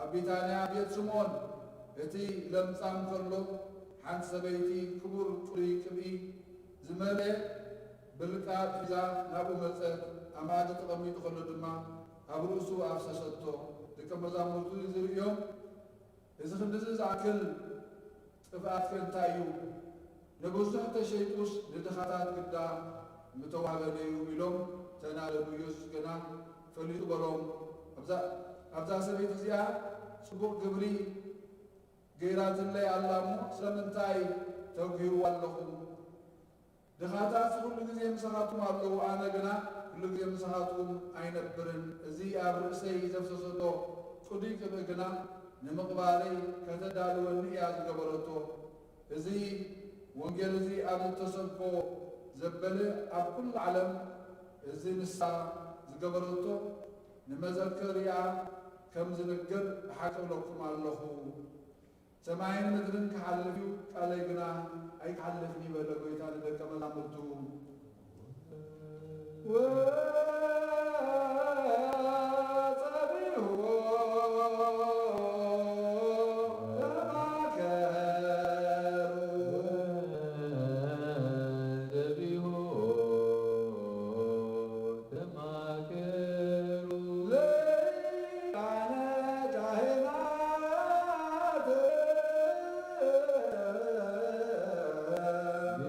ኣብ ቢታንያ ቤት ስምዖን እቲ ለምጻም ከሎ፣ ሓንቲ ሰበይቲ ክቡር ጽሩይ ቅብኢ ዝመልአ ብልቃጥ ሒዛ ናብኡ መጸት። ኣብ መኣዲ ተቐሚጡ ከሎ ድማ ኣብ ርእሱ ኣፍሰሰቶ። ደቀ መዛሙርቱ ዝርእዮም፣ እዚ ክንድዚ ዝኣክል ጥፍኣት ከ እንታይ እዩ? ንብዙሕ ተሸይጡስ ንድኻታት ግዳ ምተዋህበ ነይሩ ኢሎም ተናደዱ። ኢየሱስ ግና ፈሊጡ በሎም፣ ኣብዛ ኣብዛ ሰበይቲ እዚኣ ጽቡቕ ግብሪ ገይራትለይ ኣላ እሞ ስለምንታይ ተጉህይዋ ኣለኹም? ድኻታት ኩሉ ግዜ ምሳኻትኩም ኣለዉ፣ ኣነ ግና ኩሉ ግዜ ምሳኻትኩም ኣይነብርን። እዚ ኣብ ርእሰይ ዘፍሰሰቶ ጽዱይ ቅብእ ግና ንምቕባለይ ከተዳልወኒ እያ ዝገበረቶ። እዚ ወንጌል እዚ ኣብ እተሰብኮ ዘበለ ኣብ ኩሉ ዓለም እዚ ንሳ ዝገበረቶ ንመዘከሪኣ ከም ዝንገር ብሓቂ እብለኩም ኣለኹ። ሰማይን ምድርን ክሓልፍ እዩ፣ ቃለይ ግና ኣይክሓልፍን እዩ በለ ጐይታ ንደቀ መዛሙርቱ። ወጸቢሑ ተማከሩ። ተማከሩ ሊቃነ ካህናት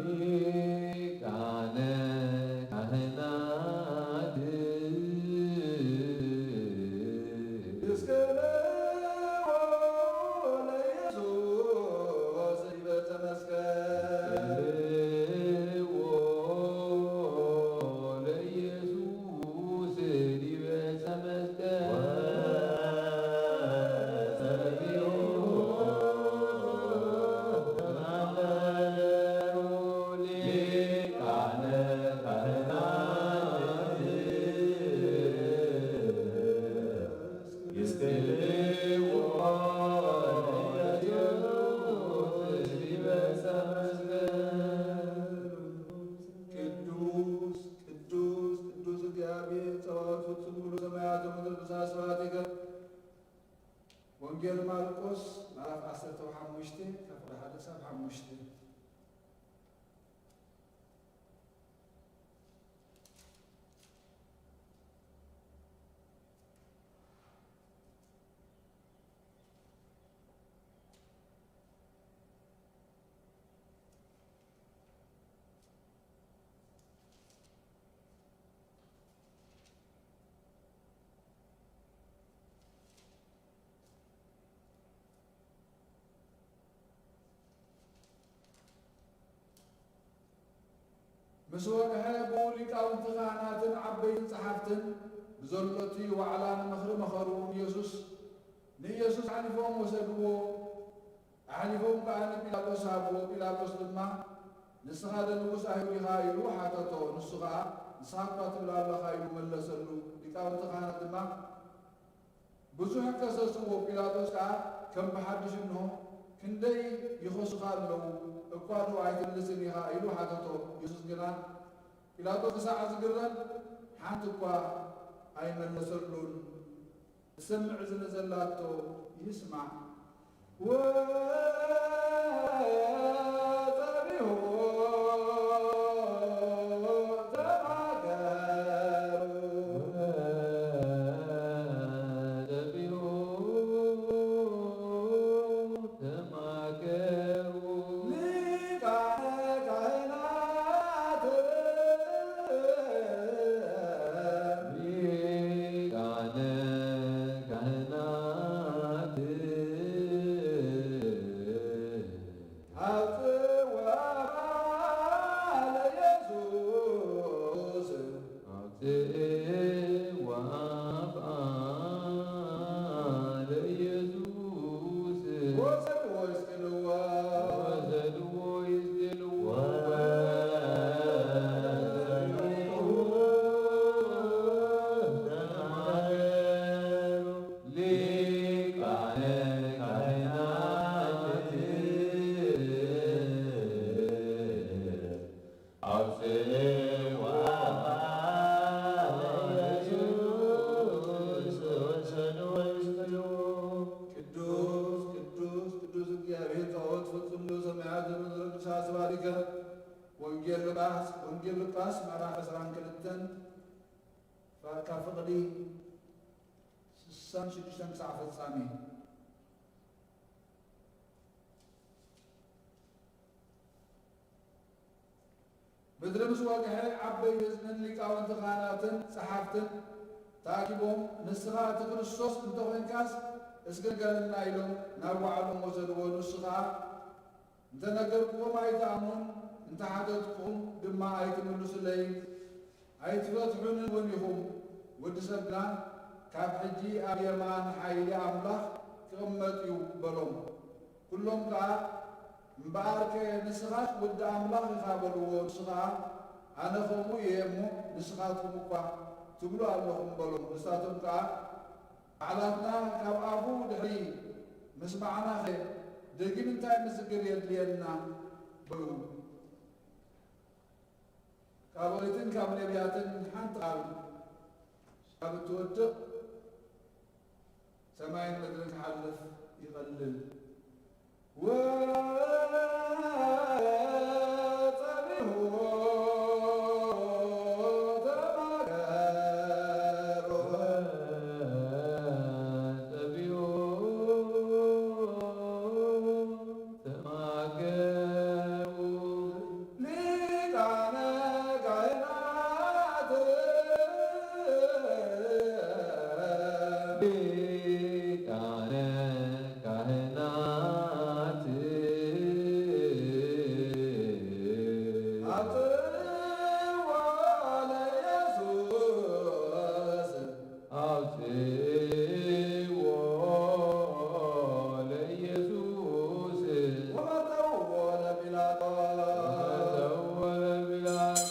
ሊቃነ ካህናት እስከ ለኢየሱስ ዲበ መስቀል ለኢየሱስ ዲበ መስቀል ወጸቢሑ ተማከሩ ሊቃነ ካህናት ይስቅልዎ ለኢየሱስ ዲበ መስቀል። ቅዱስ ቅዱስ ቅዱስ እግዚኣብሔር ጸባኦት ፍጹም ሙሉ ሰማያት ወምድር ብስብሐትከ። ወንጌል ማርቆስ ምዕራፍ ዓሰርተ ሓሙሽተ ካብ ሓደ ክሳብ ሓሙሽተ። ምስ ወግሐ ብኡ ሊቃውንቲ ካህናትን ዓበይቲ ጸሓፍትን ብዘሎ እቲ ዋዕላ ንምኽሪ መኸሩ። ኢየሱስ ንኢየሱስ ኣሕሊፎም ወሰድዎ። ኣሕሊፎም ከኣ ንጲላጦስ ሃብዎ። ጲላጦስ ድማ ንስኻ ዶ ንጉስ ኣይሁድ ኢኻ ኢሉ ሓተቶ። ንሱ ኸኣ ንስኻ እኳ ትብል ኣለኻ ኢሉ መለሰሉ። ሊቃውንቲ ካህናት ድማ ብዙሕ ከሰስዎ። ጲላጦስ ከኣ ከም ብሓድሽ እንሆ ክንደይ ይኸሱኻ ኣለዉ፣ እኳ ዶ ኣይትምልስን ኢኻ ኢሉ ሓተቶ። ኢየሱስ ግና ጲላጦስ ክሳዕ ዝግረም ሓንቲ እኳ ኣይመለሰሉን። ዝሰምዕ እዝኒ ዘላቶ ይስማዕ። ወጸቢሑ ተማከሩ። ወጸቢሑ ተማከሩ። ሊቃነ ካህናት ሊቃነ ሉቃስ ምዕራፍ ዕስራን ክልተን፣ ካብ ፍቕዲ ስሳን ሽዱሽተን ክሳዕ ፍጻሜ። ምድሪ ምስ ወግሐ፣ ዓበይቲ ህዝብን ሊቃውንቲ ካህናትን ጸሓፍትን ተኣኪቦም፣ "ንስኻ እቲ ክርስቶስ እንተ ኾይንካስ፣ እስኪ ንገረና" ኢሎም ናብ ባዕሎም ወሰድዎ። ንሱ ኸኣ፣ "እንተ ነገርኩኹም ኣይትኣምኑን፣ እንተ ሓተትኩኹም ድማ ኣይትምልሱለይን፣ ኣይትፈትሑንን እውን ኢኹም። ወዲ ሰብ ግና ካብ ሕጂ ኣብ የማን ሓይሊ ኣምላኽ ክቕመጥ እዩ" በሎም። ኩሎም ከኣ፣ "እምበኣርከ ንስኻስ ወዲ ኣምላኽ ኢኻ" በልዎ። ንሱ ኸኣ፣ "ኣነ ከምኡ እየ እሞ፣ ንስኻትኩም እኳ ትብሉ ኣለኹም" በሎም። ንሳቶም ከኣ፣ "ባዕላትና ካብ ኣፉ ድሕሪ ምስማዕናኸ፣ ደጊም እንታይ ምስክር የድልየና?" በሉ። ካብ ኦሪትን ካብ ነቢያትን ሓንቲ ቃል ካብ እትወድቕ፣ ሰማይን ምድርን ክሓልፍ ይቐልል። ወጸቢሑ ተማከሩ። ወጸቢሑ ተማከሩ። ሊቃነ ካህናት። ሊቃነ ካህናት። ኣጽዋ ለኢየሱስ። ኣውጽእዎ ለኢየሱስ። ወመተውዎ ለጲላጦስ። ወመተውዎ ለጲላጦስ።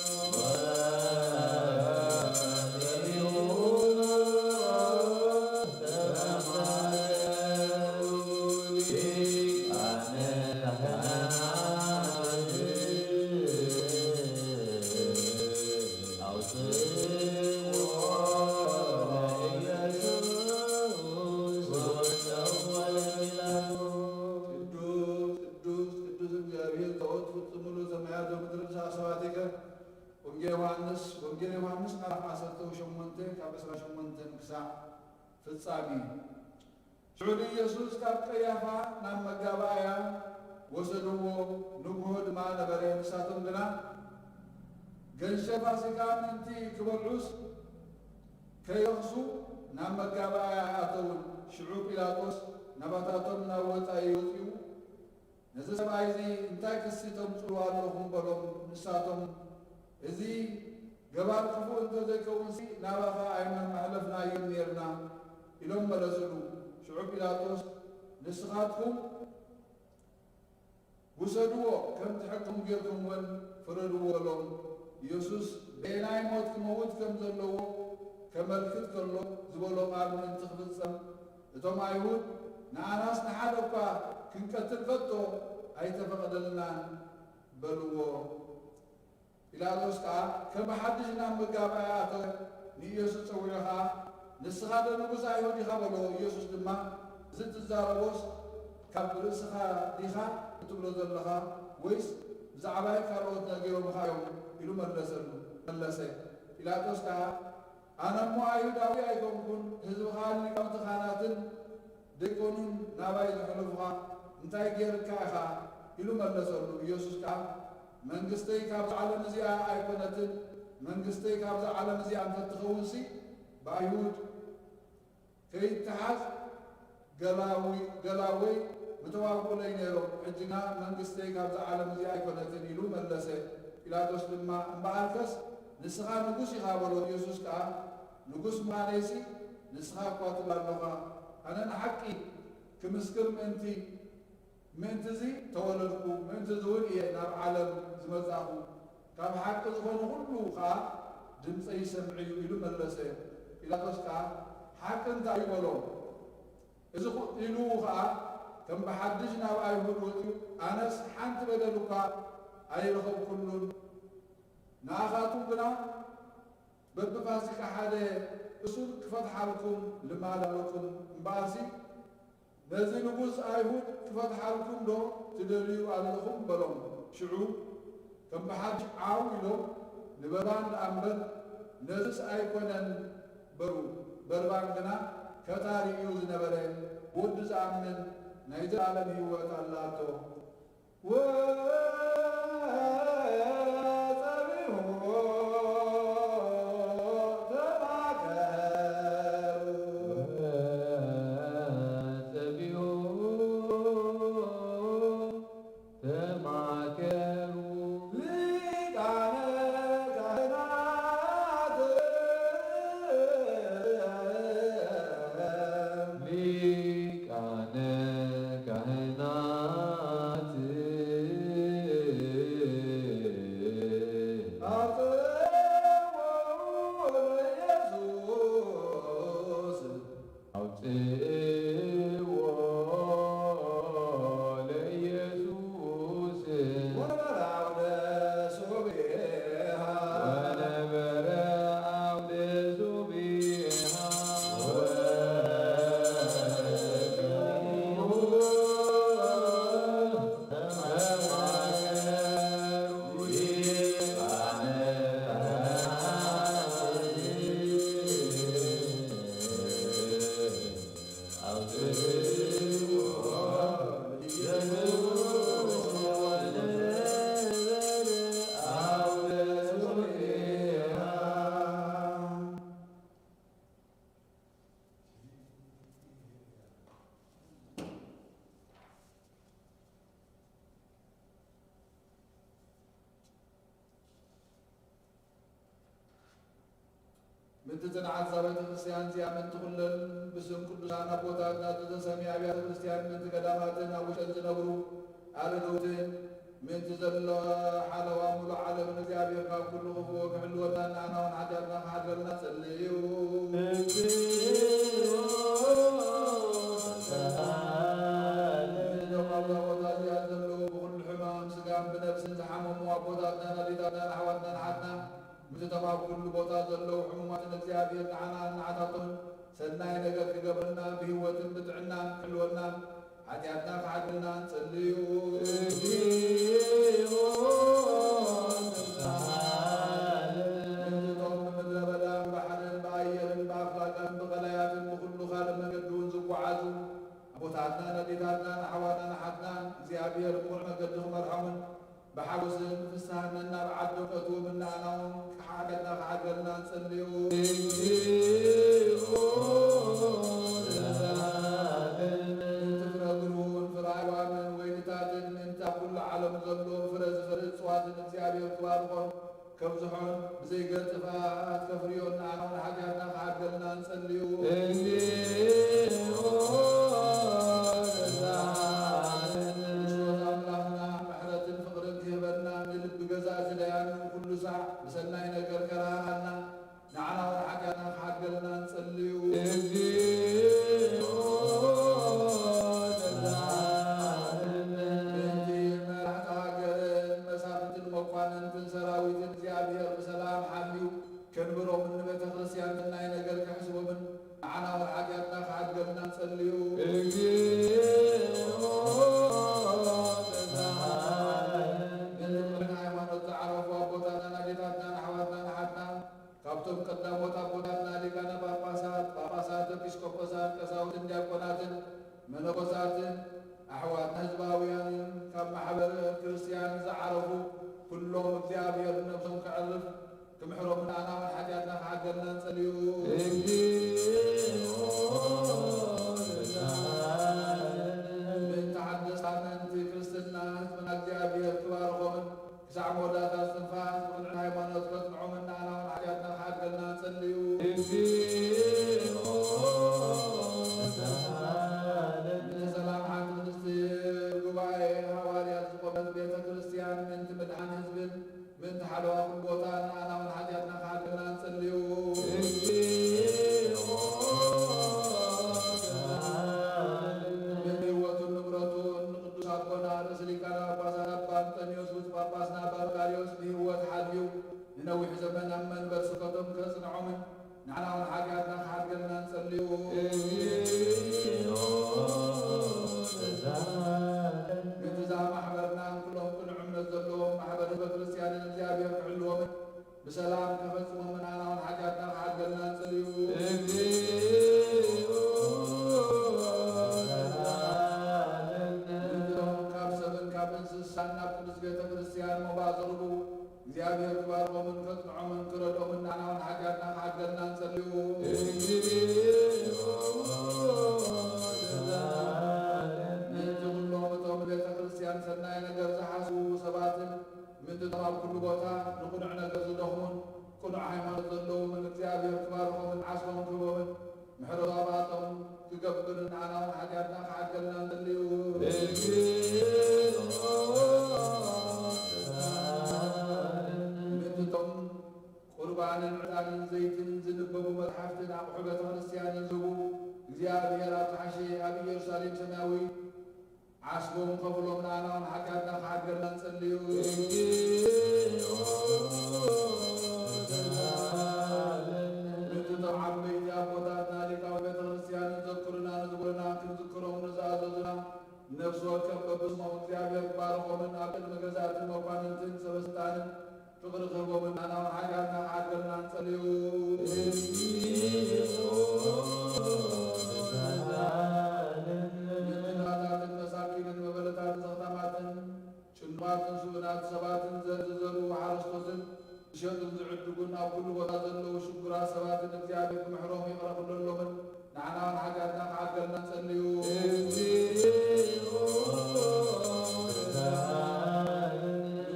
ቅዱስ፣ ቅዱስ፣ ቅዱስ እግዚኣብሔር፣ ጣኦት ፍጹም፣ ምሉእ ሰማያት ወምድርን ሰዓት ሰባቲከ። ወንጌል ዮሃንስ፣ ወንጌል ዮሃንስ ምዕራፍ ዓሰርተ ሸሞንተ ካብ ዕስራን ሸሞንተን ክሳዕ ፍጻሜ። ሽዑ ንኢየሱስ ካብ ቀያፋ ናብ መጋባእያ ወሰድዎ፣ ንግሆ ድማ ነበረ። ንሳቶም ግና ገንሸል ፋሲካ ምእንቲ ክበልዑስ ከይረኽሱ ናብ መጋባእያ ኣተዉ። ሽዑ ጲላጦስ ናባታቶም ናብ ወጻኢ ወጺኡ፣ "ነዚ ሰብኣይ እዚ እንታይ ክሲ ተምጽኡ ኣለኹም?" በሎም። ንሳቶም፣ "እዚ ገባር ክፉእ እንተ ዘይከውንሲ፣ ናባኻ ኣይመመሕለፍናዮን ኔርና" ኢሎም መለሱሉ። ሽዑ ፒላጦስ፣ "ንስኻትኩም ውሰድዎ፣ ከምቲ ሕግኹም ጌርኩም እውን ፍረድዎ" በሎም። ኢየሱስ በየናይ ሞት ክመውት ከም ዘለዎ ከመልክት ከሎ ዝበሎ ቃል ምእንቲ ክፍጸም፣ እቶም ኣይሁድ፣ "ንኣናስ ንሓደ እኳ ክንቀትል ከቶ ኣይተፈቕደልናን" በልዎ። ጲላጦስ ከኣ ከም ብሓድሽ ናብ መጋባእያ ኣተወ፣ ንኢየሱስ ጸዊዑ ኸኣ፣ "ንስኻ ዶ ንጉስ ኣይሁድ ኢኻ?" በሎ። ኢየሱስ ድማ፣ "እዚ እትዛረቦስ ካብ ርእስኻ ዲኻ እትብሎ ዘለኻ፣ ወይስ ብዛዕባይ ካልኦት ነጊሮምኻ እዮም?" ኢሉ መለሰሉ፣ መለሰ። ጲላጦስ ከኣ፣ "ኣነ እሞ ኣይሁዳዊ ኣይኮንኩን፣ ህዝብኻን ሊቃውንቲ ካህናትን ደይኮኑን ናባይ ዘሕለፉኻ፣ እንታይ ጌርካ ኢኻ?" ኢሉ መለሰሉ። ኢየሱስ ከኣ፣ "መንግስተይ ካብዛ ዓለም እዚኣ ኣይኮነትን፣ መንግስተይ ካብዛ ዓለም እዚኣ እንተትኸውንሲ፣ ብኣይሁድ ከይተሓዝ ገላዊ-፣ ገላወይ ምተዋግኡለይ ነይሮም፣ ሕጂ ግና መንግስተይ ካብዛ ዓለም እዚኣ ኣይኮነትን" ኢሉ መለሰ። ጲላጦስ ድማ፣ "እምበኣርከስ ንስኻ ንጉስ ኢኻ" በሎ። ኢየሱስ ከኣ፣ "ንጉስ ምዃነይሲ ንስኻ እኳ ትብል ኣለኻ። ኣነ ንሓቂ ክምስክር ምእንቲ፣ ምእንቲ እዚ ተወለድኩ፣ ምእንቲ እዚ እውን እየ ናብ ዓለም ዝመጻእኩ። ካብ ሓቂ ዝኾነ ኩሉ ኸኣ ድምፀይ ይሰምዕ እዩ" ኢሉ መለሰ። ጲላጦስ ከኣ፣ "ሓቂ እንታይ እዩ?" በሎ። እዚ ኹ-፣ ኢሉ ኸኣ ከም ብሓድሽ ናብ ኣይሁድ ወጺኡ፣ "ኣነስ ሓንቲ በደል እኳ ኣይረኸብኩሉን። ንኣኻትኩም ግና በብፋሲካ ሓደ እሱር ክፈትሓልኩም ልማድ ኣለኩም። እምበኣርሲ ነዚ ንጉስ ኣይሁድ ክፈትሓልኩም ዶ ትደልዩ ኣለኹም?" በሎም። ሽዑ ከም ብሓድሽ ዓው ኢሎም፣ ንበርባን ደኣ እምበር ነዝስ ኣይኮነን በሩ። በርባን ግና ፈጣሪ እዩ ዝነበረ፣ ብወዱ ዝኣምን ናይ ዘለኣለም ህይወት ኣላቶ። ወጸቢሑ ተማከሩ። ጸቢሑ ተማከሩ። ሊቃነ ካህናት። ሊቃነ ካህናት። ኣጽውዑ ለኢየሱስ። ኣውጽእዎ ለኢየሱስ። ወነበረ ዓውደ ሱብዔሃ። ወነበረ ዓውደ ሱብዔሃ። ምእንቲ ጽንዓት እዛ ቤተ ክርስቲያን እዚኣ፣ ምእንቲ ኩለን ብስም ቅዱሳን ኣቦታትና ዝተሰምያ ኣብያተ ክርስቲያን፣ ምእንቲ ገዳማትን ኣብ ውሽጠን ዝነብሩ ኣረደውትን፣ ምእንቲ ዘሎ ሓለዋ ምሉእ ዓለምን እግዚኣብሔር ካብ ኩሉ ክፉእ ክሕልወና፣ ንዓና እውን ሓጢኣትና ክሓድገልና ጸልዩ። እዞም ኣብዛ ቦታ እዚኣ ዘለዉ ብኹሉ ሕማም ስጋን ብነፍስን ዝሓመሙ ኣቦታትናን ኣዴታትናን ኣሕዋትናን ኣሓትናን፣ ምስቶም ኣብ ኩሉ ቦታ ዘለዉ ሕሙማትን እግዚኣብሔር ንዓና ንዓታቶም ሰናይ ነገር ክገብረልና ብህይወትን ብጥዕናን ክሕልወና ሓጢኣትና ክሓድገልና ንጸልዩ። ምስቶም ብምድረ በዳን ባሕርን ብኣየርን ብኣፍላጋትን ብቐላያትን ብኹሉ ካልእ መገዲ እውን ዝጓዓዙ ኣቦታትናን ኣዴታትናን ኣሕዋትናን ኣሓትናን እግዚኣብሔር ብቑዕ መገዲ ክመርሖምን ብሓጎስን ፍስሃን ነናብ ዓዶም ከእትዎም ንዓና እውን ሓጢኣትና ክሓድገልና ንጸልዩ። ምእንቲ ፍረ ግርሁን ፍረ ኣዕዋምን ወይንታትን ምእንቲ ኣብ ኩሉ ዓለም ዘሎ ፍረ ዝፈሪ እጽዋትን እግዚኣብሔር ክባርኾን ከብዝሖን ብዘይ ገጽ ጥፍኣት ከፍርዮን ንዓና እውን ሓጢኣትና ክሓድገልና ንጸልዩ። ክርስቶስ ኣምላኽና ምሕረትን ፍቕርን ክህበና፣ ንልቢ ገዛእቲ ደያኑ ኩሉ ሳዕ ብሰናይ ነገር ከራህራና፣ ንዓና እውን ሓጢኣትና ክሓድገልና ንጸልዩ። ምእንቲ መራሕቲ ሃገርን መሳፍንትን መኳንንትን ሰራዊትን እግዚኣብሔር ብሰላም ሓልዩ ከንብሮምን ንቤተ ክርስቲያን ሰናይ ነገር ክሕስቦምን ንዓና እውን ሓጢኣትና ክሓድገልና ንጸልዩ። ምእንቲ ሃይማኖት ዝዓረፉ ኣቦታትናን ኣዴታትናን ኣሕዋትናን ኣሓትናን ካብቶም ቀዳሞት ኣቦታትና ሊቃነ ጳጳሳት፣ ጳጳሳት፣ ኤጲስቆጶሳት፣ ቀሳውስትን ዲያቆናትን መነኮሳትን ኣሕዋትና ህዝባውያንን ካብ ማሕበረ ክርስቲያን ዝዓረፉ ኩሎም እግዚኣብሔር ነብሶም ከዕርፍ ክምሕሮም ንዓና እውን ሓጢኣትና ክሓድገልና ንጸልዩ። ምእንቲ ሓደስቲ ኣመንቲ ክርስትና ህዝብና እግዚኣብሔር ክባርኾምን ክሳዕ መወዳእታ እስትንፋስ ብቕንዕና ሃይማኖት ከጽንዖምን ንዓና እውን ሓጢኣትና ክሓድገልና ንጸልዩ። መጻሕፍትን ኣቑሑ ቤተ ክርስቲያንን ዝህቡ እግዚኣብሔር ኣብ ዝሓሸ ኣብ ኢየሩሳሌም ሰማያዊ ዓስቦም ከፍሎም ንኣና እውን ሓጢኣትና ክሓድገልና ንጸልዩ። ነቲ ዓበይቲ ኣቦታትና ሊቃውንት ቤተ ክርስቲያን ዘክሩና ንዝብሉና ክንዝክሮም ንዝኣዘዙና ነፍሲ ወከፍ በብስሞም እግዚኣብሔር ክባርኾምን ኣብ ቅድሚ ገዛእትን መኳንንትን ሰበስልጣንን ፍቕሪ ክህቦምን ንኣና እውን ሓጢኣትና ክሓድገልና ንጸልዩ። ንድኻታትን መሳኪንን መበለታትን ዘኽታማትን ጭኑቓትን ስኡናት ሰባትን ዘ-፣ ዝዘርኡ ሓረስቶትን ዝሸጡን ዝዕድጉን ኣብ ኩሉ ቦታ ዘለዉ ሽጉራት ሰባትን እግዚኣብሔር ክምሕሮም ይቕረ ክብለሎምን ንዓና እውን ሓጢኣትና ክሓድገልና ንጸልዩ።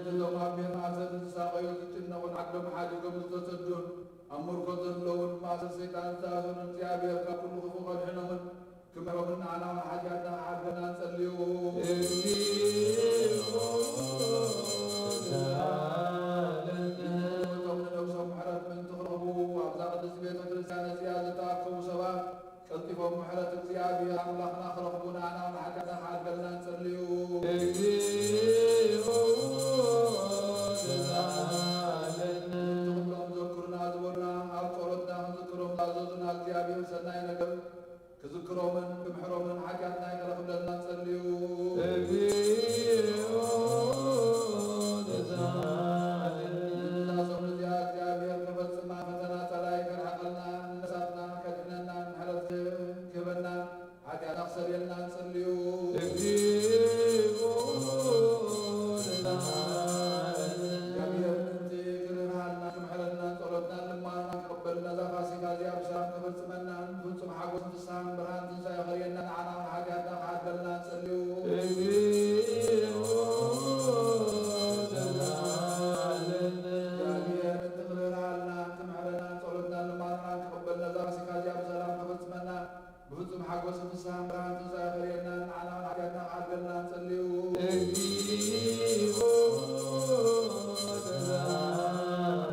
እቶም ኣብ ቤት ማእሰርቲ ዝሳቐዩ ዝጭነቑን ዓዶም ሓዲጎም ዝተሰዱን ኣብ ምርኮ ዘለውን ማእሰር ሰይጣን ዝተኣሰሩን እግዚኣብሔር ካብ ኩሉ ክፉእ ከድሕኖምን ክምሕሮምን ንዓና እውን ሓጢኣትና ክሓድገና ንጸልዩ። እቶም ንነብሶም ምሕረት ምእንቲ ክረኽቡ ኣብዛ ቅድስቲ ቤተ ክርስቲያን እዚኣ ዝተኣከቡ ሰባት ቀልጢፎም ምሕረት እግዚኣብሔር ኣምላኽና ክረኽቡ ንዓና እውን ሓጢኣትና ክሓድገልና ንጸልዩ። እቶም ዘክሩና ዝበሉና ኣብ ጸሎትና ክንዝክሮም ዝኣዘዙና እግዚኣብሔር ሰናይ ነገር ክዝክሮምን ክምሕሮምን ሓጢኣትና ይቕረ ክብለልና ንጸልዩ። እዛ ጾም እዚኣ እግዚኣብሔር ከፈጽማ ፈተና ጸላኢ ከርሕቐልና ንነፍሳትና ከድሕነና ምሕረት ክህበና ሓጢኣትና ክሰርየልና ንጸልዩ። እግዚኣብሔር ምእንቲ ክርህራሃልና ክምሕረና ጸሎትናን ልማናና ክቕበል ነዛ ፋሲካ እዚኣ ብሰላም ከፈጽመናን ፍጹም ሓጎስ ፍስሓን ብርሃን ትንሳኤ ከርእየና ንዓና እውን ሓጢኣትና ክሓድገልና ንጸልዩ። እግዚኣብሔር ምእንቲ ክርህራሃልና ክምሕረና ጸሎትናን ልማናና ክቕበል ነዛ ፋሲካ እዚኣ ብሰላም ከፈጽመና ብፍጹም ሓጎስ ፍስሓን ብርሃን ትንሳኤ ከርእየና ንዓና እውን ሓጢኣትና ክሓድገልና ንጸልዩ።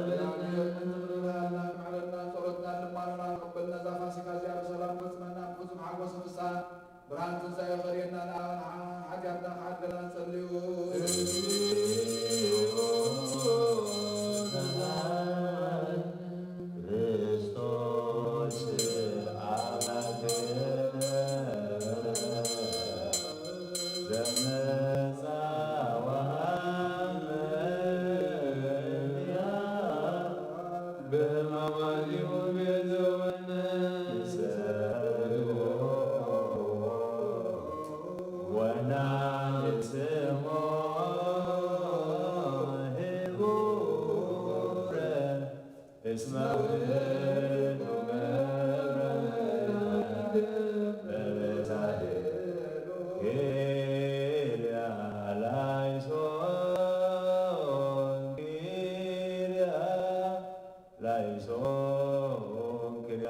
እግዚኣብሔር ምእንቲ ክርህራሃልና ክምሕረና ጸሎትናን ልማናና ክቕበል ነዛ ፋሲካ እዚኣ ብሰላም ከፈጽመና ብፍጹም ሓጎስ ፍስሓን ብርሃን ትንሳኤ ከርእየና ንዓና ሓጢኣትና ክሓድገልና ንጸልዩ። ክርስቶስ ኣምላክነ ዘመጻ ወሃበ ብህማማቲሁ ቤዘወነ ንሰብሖ ወናንስሞ ህቡረ እስመ ውእቱ መብርህ በበሳህል ኪርያ ላይሶን ኪርያ ላይሶን ክልያ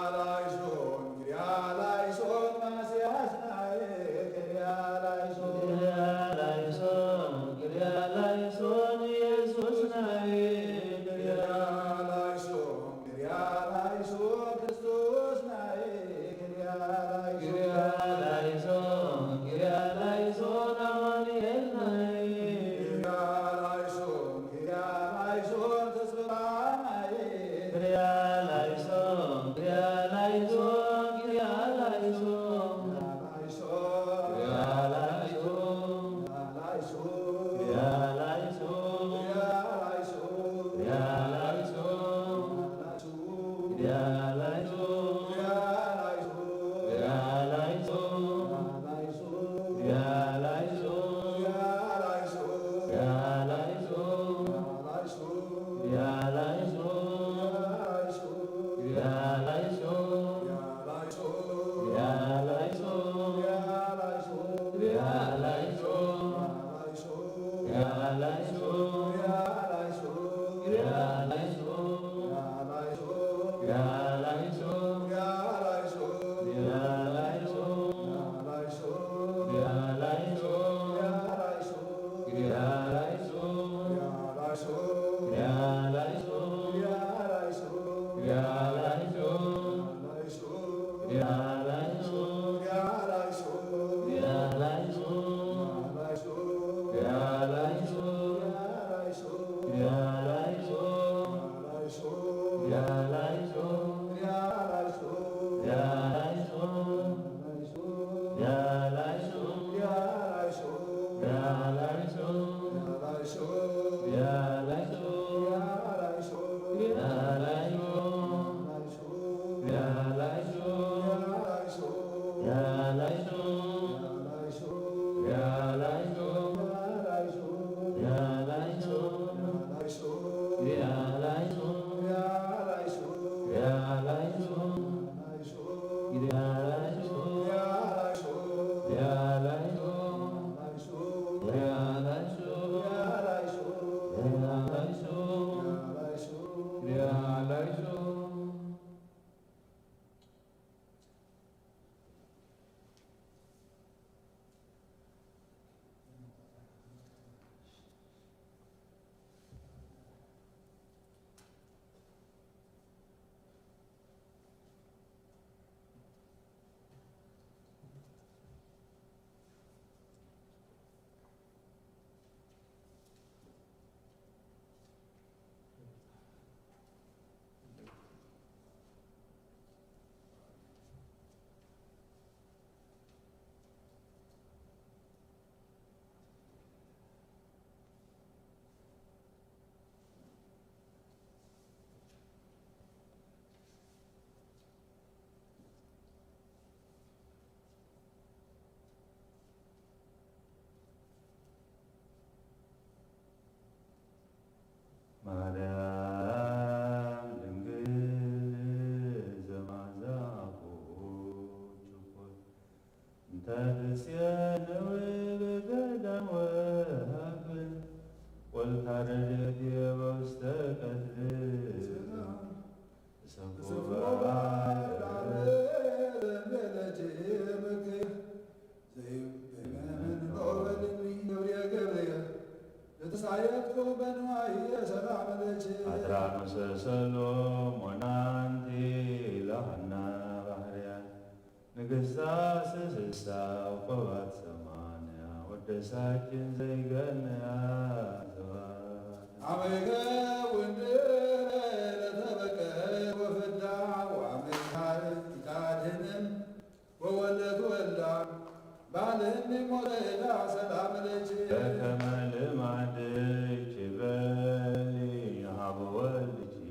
ላይሶን፣ ክሪያ ላይሶን፣ ማስያስ ናይ ክሪያ ላይሶን። ክሪያ ላይሶን፣ ክሪያ ላይሶን፣ ኢየሱስ ናይ ክሪያ ላይሶን፣ ክሪያ ላይሶን፣ ክርስቶስ ናይ ክሪያ ላይሶን። ክሪያ ላይሶን፣ ክሪያ ላይሶን፣ ኣማኑኤል ናይ ክሪያ ላይሶን፣ ክሪያ ላይሶን፣ ተስፋ ናይ ክሪያ ላይሶን፣ ክሪያ ላይሶን፣ ክሪያ ላይሶን። ማርያም ድንግል ዘማዛኹ ችኩል እንተ ትጽየነዊ ብገዳም ወሃብን ወልታ ረድኤት የበውስተ ቀትል አትራመሰ ሰሎሞን አንቲ ለሃና ባህርያ ንግሥታ ስስሳ ኮባት ሰማንያ ወደሳችን ዘይገንያ ዘባት አመይከ ወንድረ ለተበቀ ወፍዳ ወአመይካር ኢታድህንን ወወለት ወልዳ ባልህኒ ሞተ እዳ ሰላም ለኪ። በከመ ልማድኪ በሊ ሀበ ወልድኪ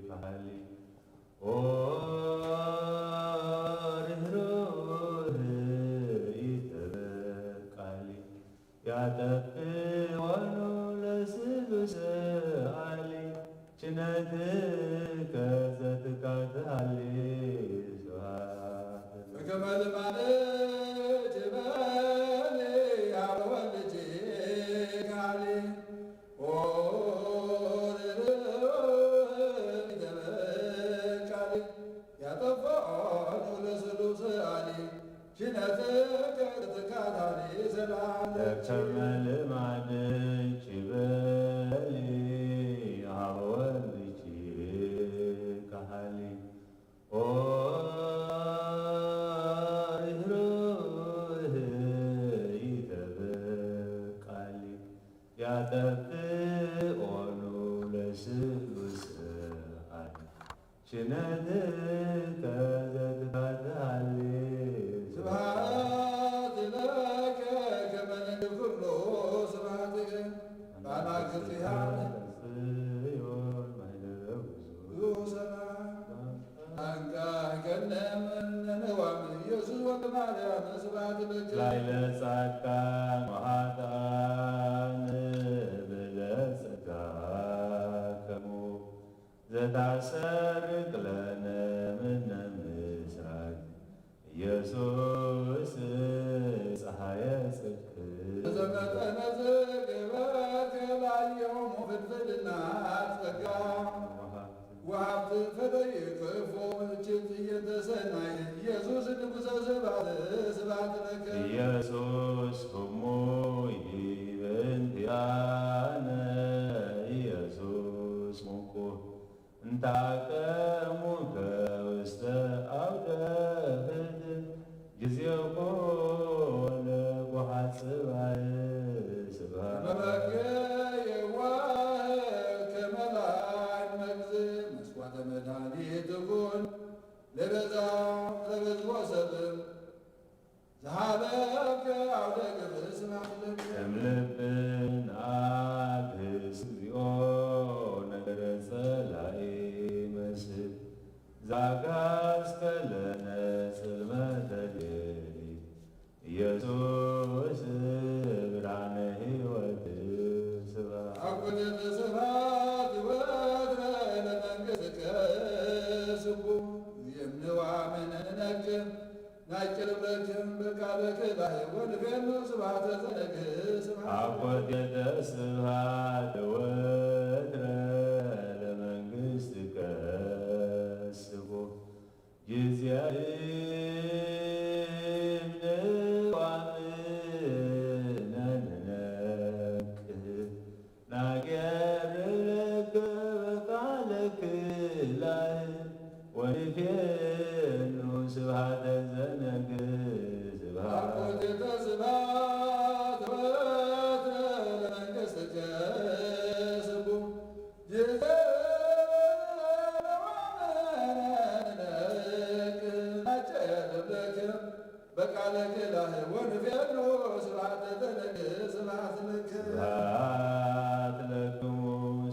ካሊ። ኦ ርህሩህ ኢተበቃሊ ያጠፍእ ወኑ ለስሉስ አሊ። ችነትከ ዘትካትሃሊ ስብሐት። በከመ ልማድኪ በሊ ሀበ ወልድኪ ካሊ። ኦ ርህሩህ ኢተበቃሊ ያጠፍእ ወኑ ለስሉስ አሊ። ኪነትከ ትካታሊ ዘላለም። በከመ ልማድኪ በሊ ሀበ ወልድኪ ካሊ። ኦ ርህሩህ ኢተበቃሊ ያጠፍእ ወኑ ለስሉስ አሊ። ችነትከ ዘትካትሃሊ ስብሐት ለከ ከመ ንግር ኩሉ ስብሐትከ በአናግፍቲሃ ጽዮን ማሕደረ ብዙ ሰላም። አንቃ ከነ እምነ ነዋም ኢየሱስ ወልደ ማርያም ስብሐት ለከ። ላዕለ ጻድቃን ወኃጥኣን ብለጸጋ ከሙ ዘታሰርቅ ለነ ምነ ምስራቅ ኢየሱስ ፀሐየ ጽድቅ። ዘመጠነ ዝግበከ ላዕሌሆሙ ፍድፍድና ጸጋ ወሀብት ፈደይ ክፎ እችት እየተሰናይ ኢየሱስ ንጉሠ ስብሐት ስብሐት ለከ። ኢየሱስ ህሙይ በእንቲአነ ኢየሱስ ሙቁህ እንታቀሙከ ውስተ አውደ ፍትሕ ጊዜኮ ለጎሓጽ ጽባሕ ስብሐት። መበገ የዋህ ከመ ላዕል መግዝ መስዋዕተ መድኃኒት ትኩን ለበዛ ለበዝዎ ሰብ ዘሃለከ አውደ ግብር ስብሐት ለከ። እምልብን አግህስ እግዚኦ ነገረ ጸላኢ መስል ዛጋስከ ለነ ጽልመተ ሌሊት ኢየሱስ ብርሃነ ሕይወት ስብሐት። አኮቴተ ስብሐት ወትረ ለመንግሥትከ ስቡ የምንዋ ምንነክ ናጭር ብለክም በቃለክ ላይ ወንፌኑ ስብሐተ ዘነግህ ስብሐት። አኮቴተ ስብሐት ወትረ ለመንግሥትከ ስቡ ጊዜ እብን ዋምነን ነቅህ ናገር ለከ በቃለክ ላይ ወንፌኑ ስብሐተ ዘነግህ ስብሐት። አኮቴተ ስብሐት ወትረ ለመንግሥትከ ስቡ ጊዜ ለዋመነነክ ናጨር ለከ በቃለክ ላይ ወንፌኑ ስብሐተ ዘነግህ ስብሐት ለከ። ስብሐት ለክሙ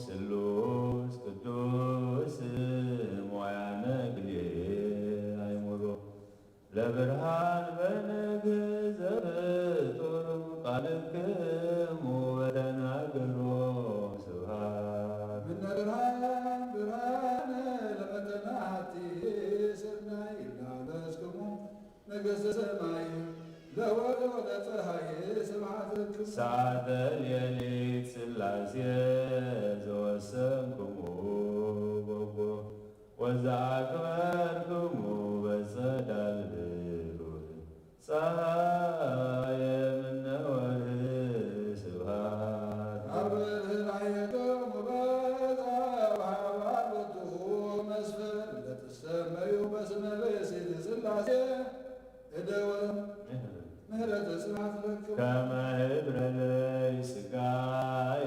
ስሉስ ቅዱስ ሞያነ ግዜ አይምሮ ለብርሃን በነግህ ዘብጡሩ ቃልክሙ በተናገሮ ስብሐት። ምነ ብርሃን ብርሃን ለመጠናቲ ስናይ ላበስክሙ ነገሥተ ሰማይ ለወርቅ ወለፀሐይ ስብሐት ለክሙ። ሰዓተ ሌሊት ሥላሴ ዘወሰንክሙ በጎ ወዘአክበርክሙ በጸዳል ብሩህ ፀሐየ ምነ ወርህ ስብሐት። አርብዕ ርህራኄክሙ በዛ ወሀበ አልቦቱ መስፍን ለትሰመዩ በስመ ብእሲት ሥላሴ እደወ ምህረት ስብሐት ለክሙ። ከመ ህብረ ለይ ሥጋዬ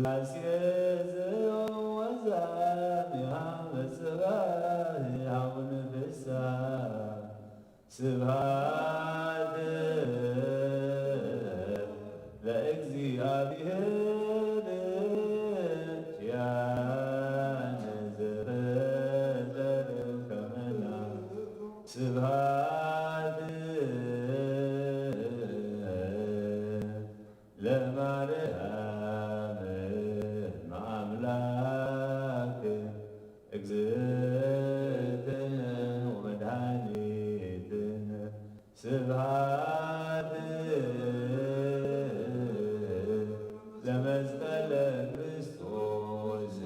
አስየዝኦ ወዛሚሃ በጽባሕ ያውን ፍሳ ስብሐት ለእግዚኣብሔር ኪያነ ዘበለ ከመና ስብሐት ለማርያም ማምላክ እግዝእትነ ወመድኃኒትነ ስብሐት ለመስቀለ ክርስቶስ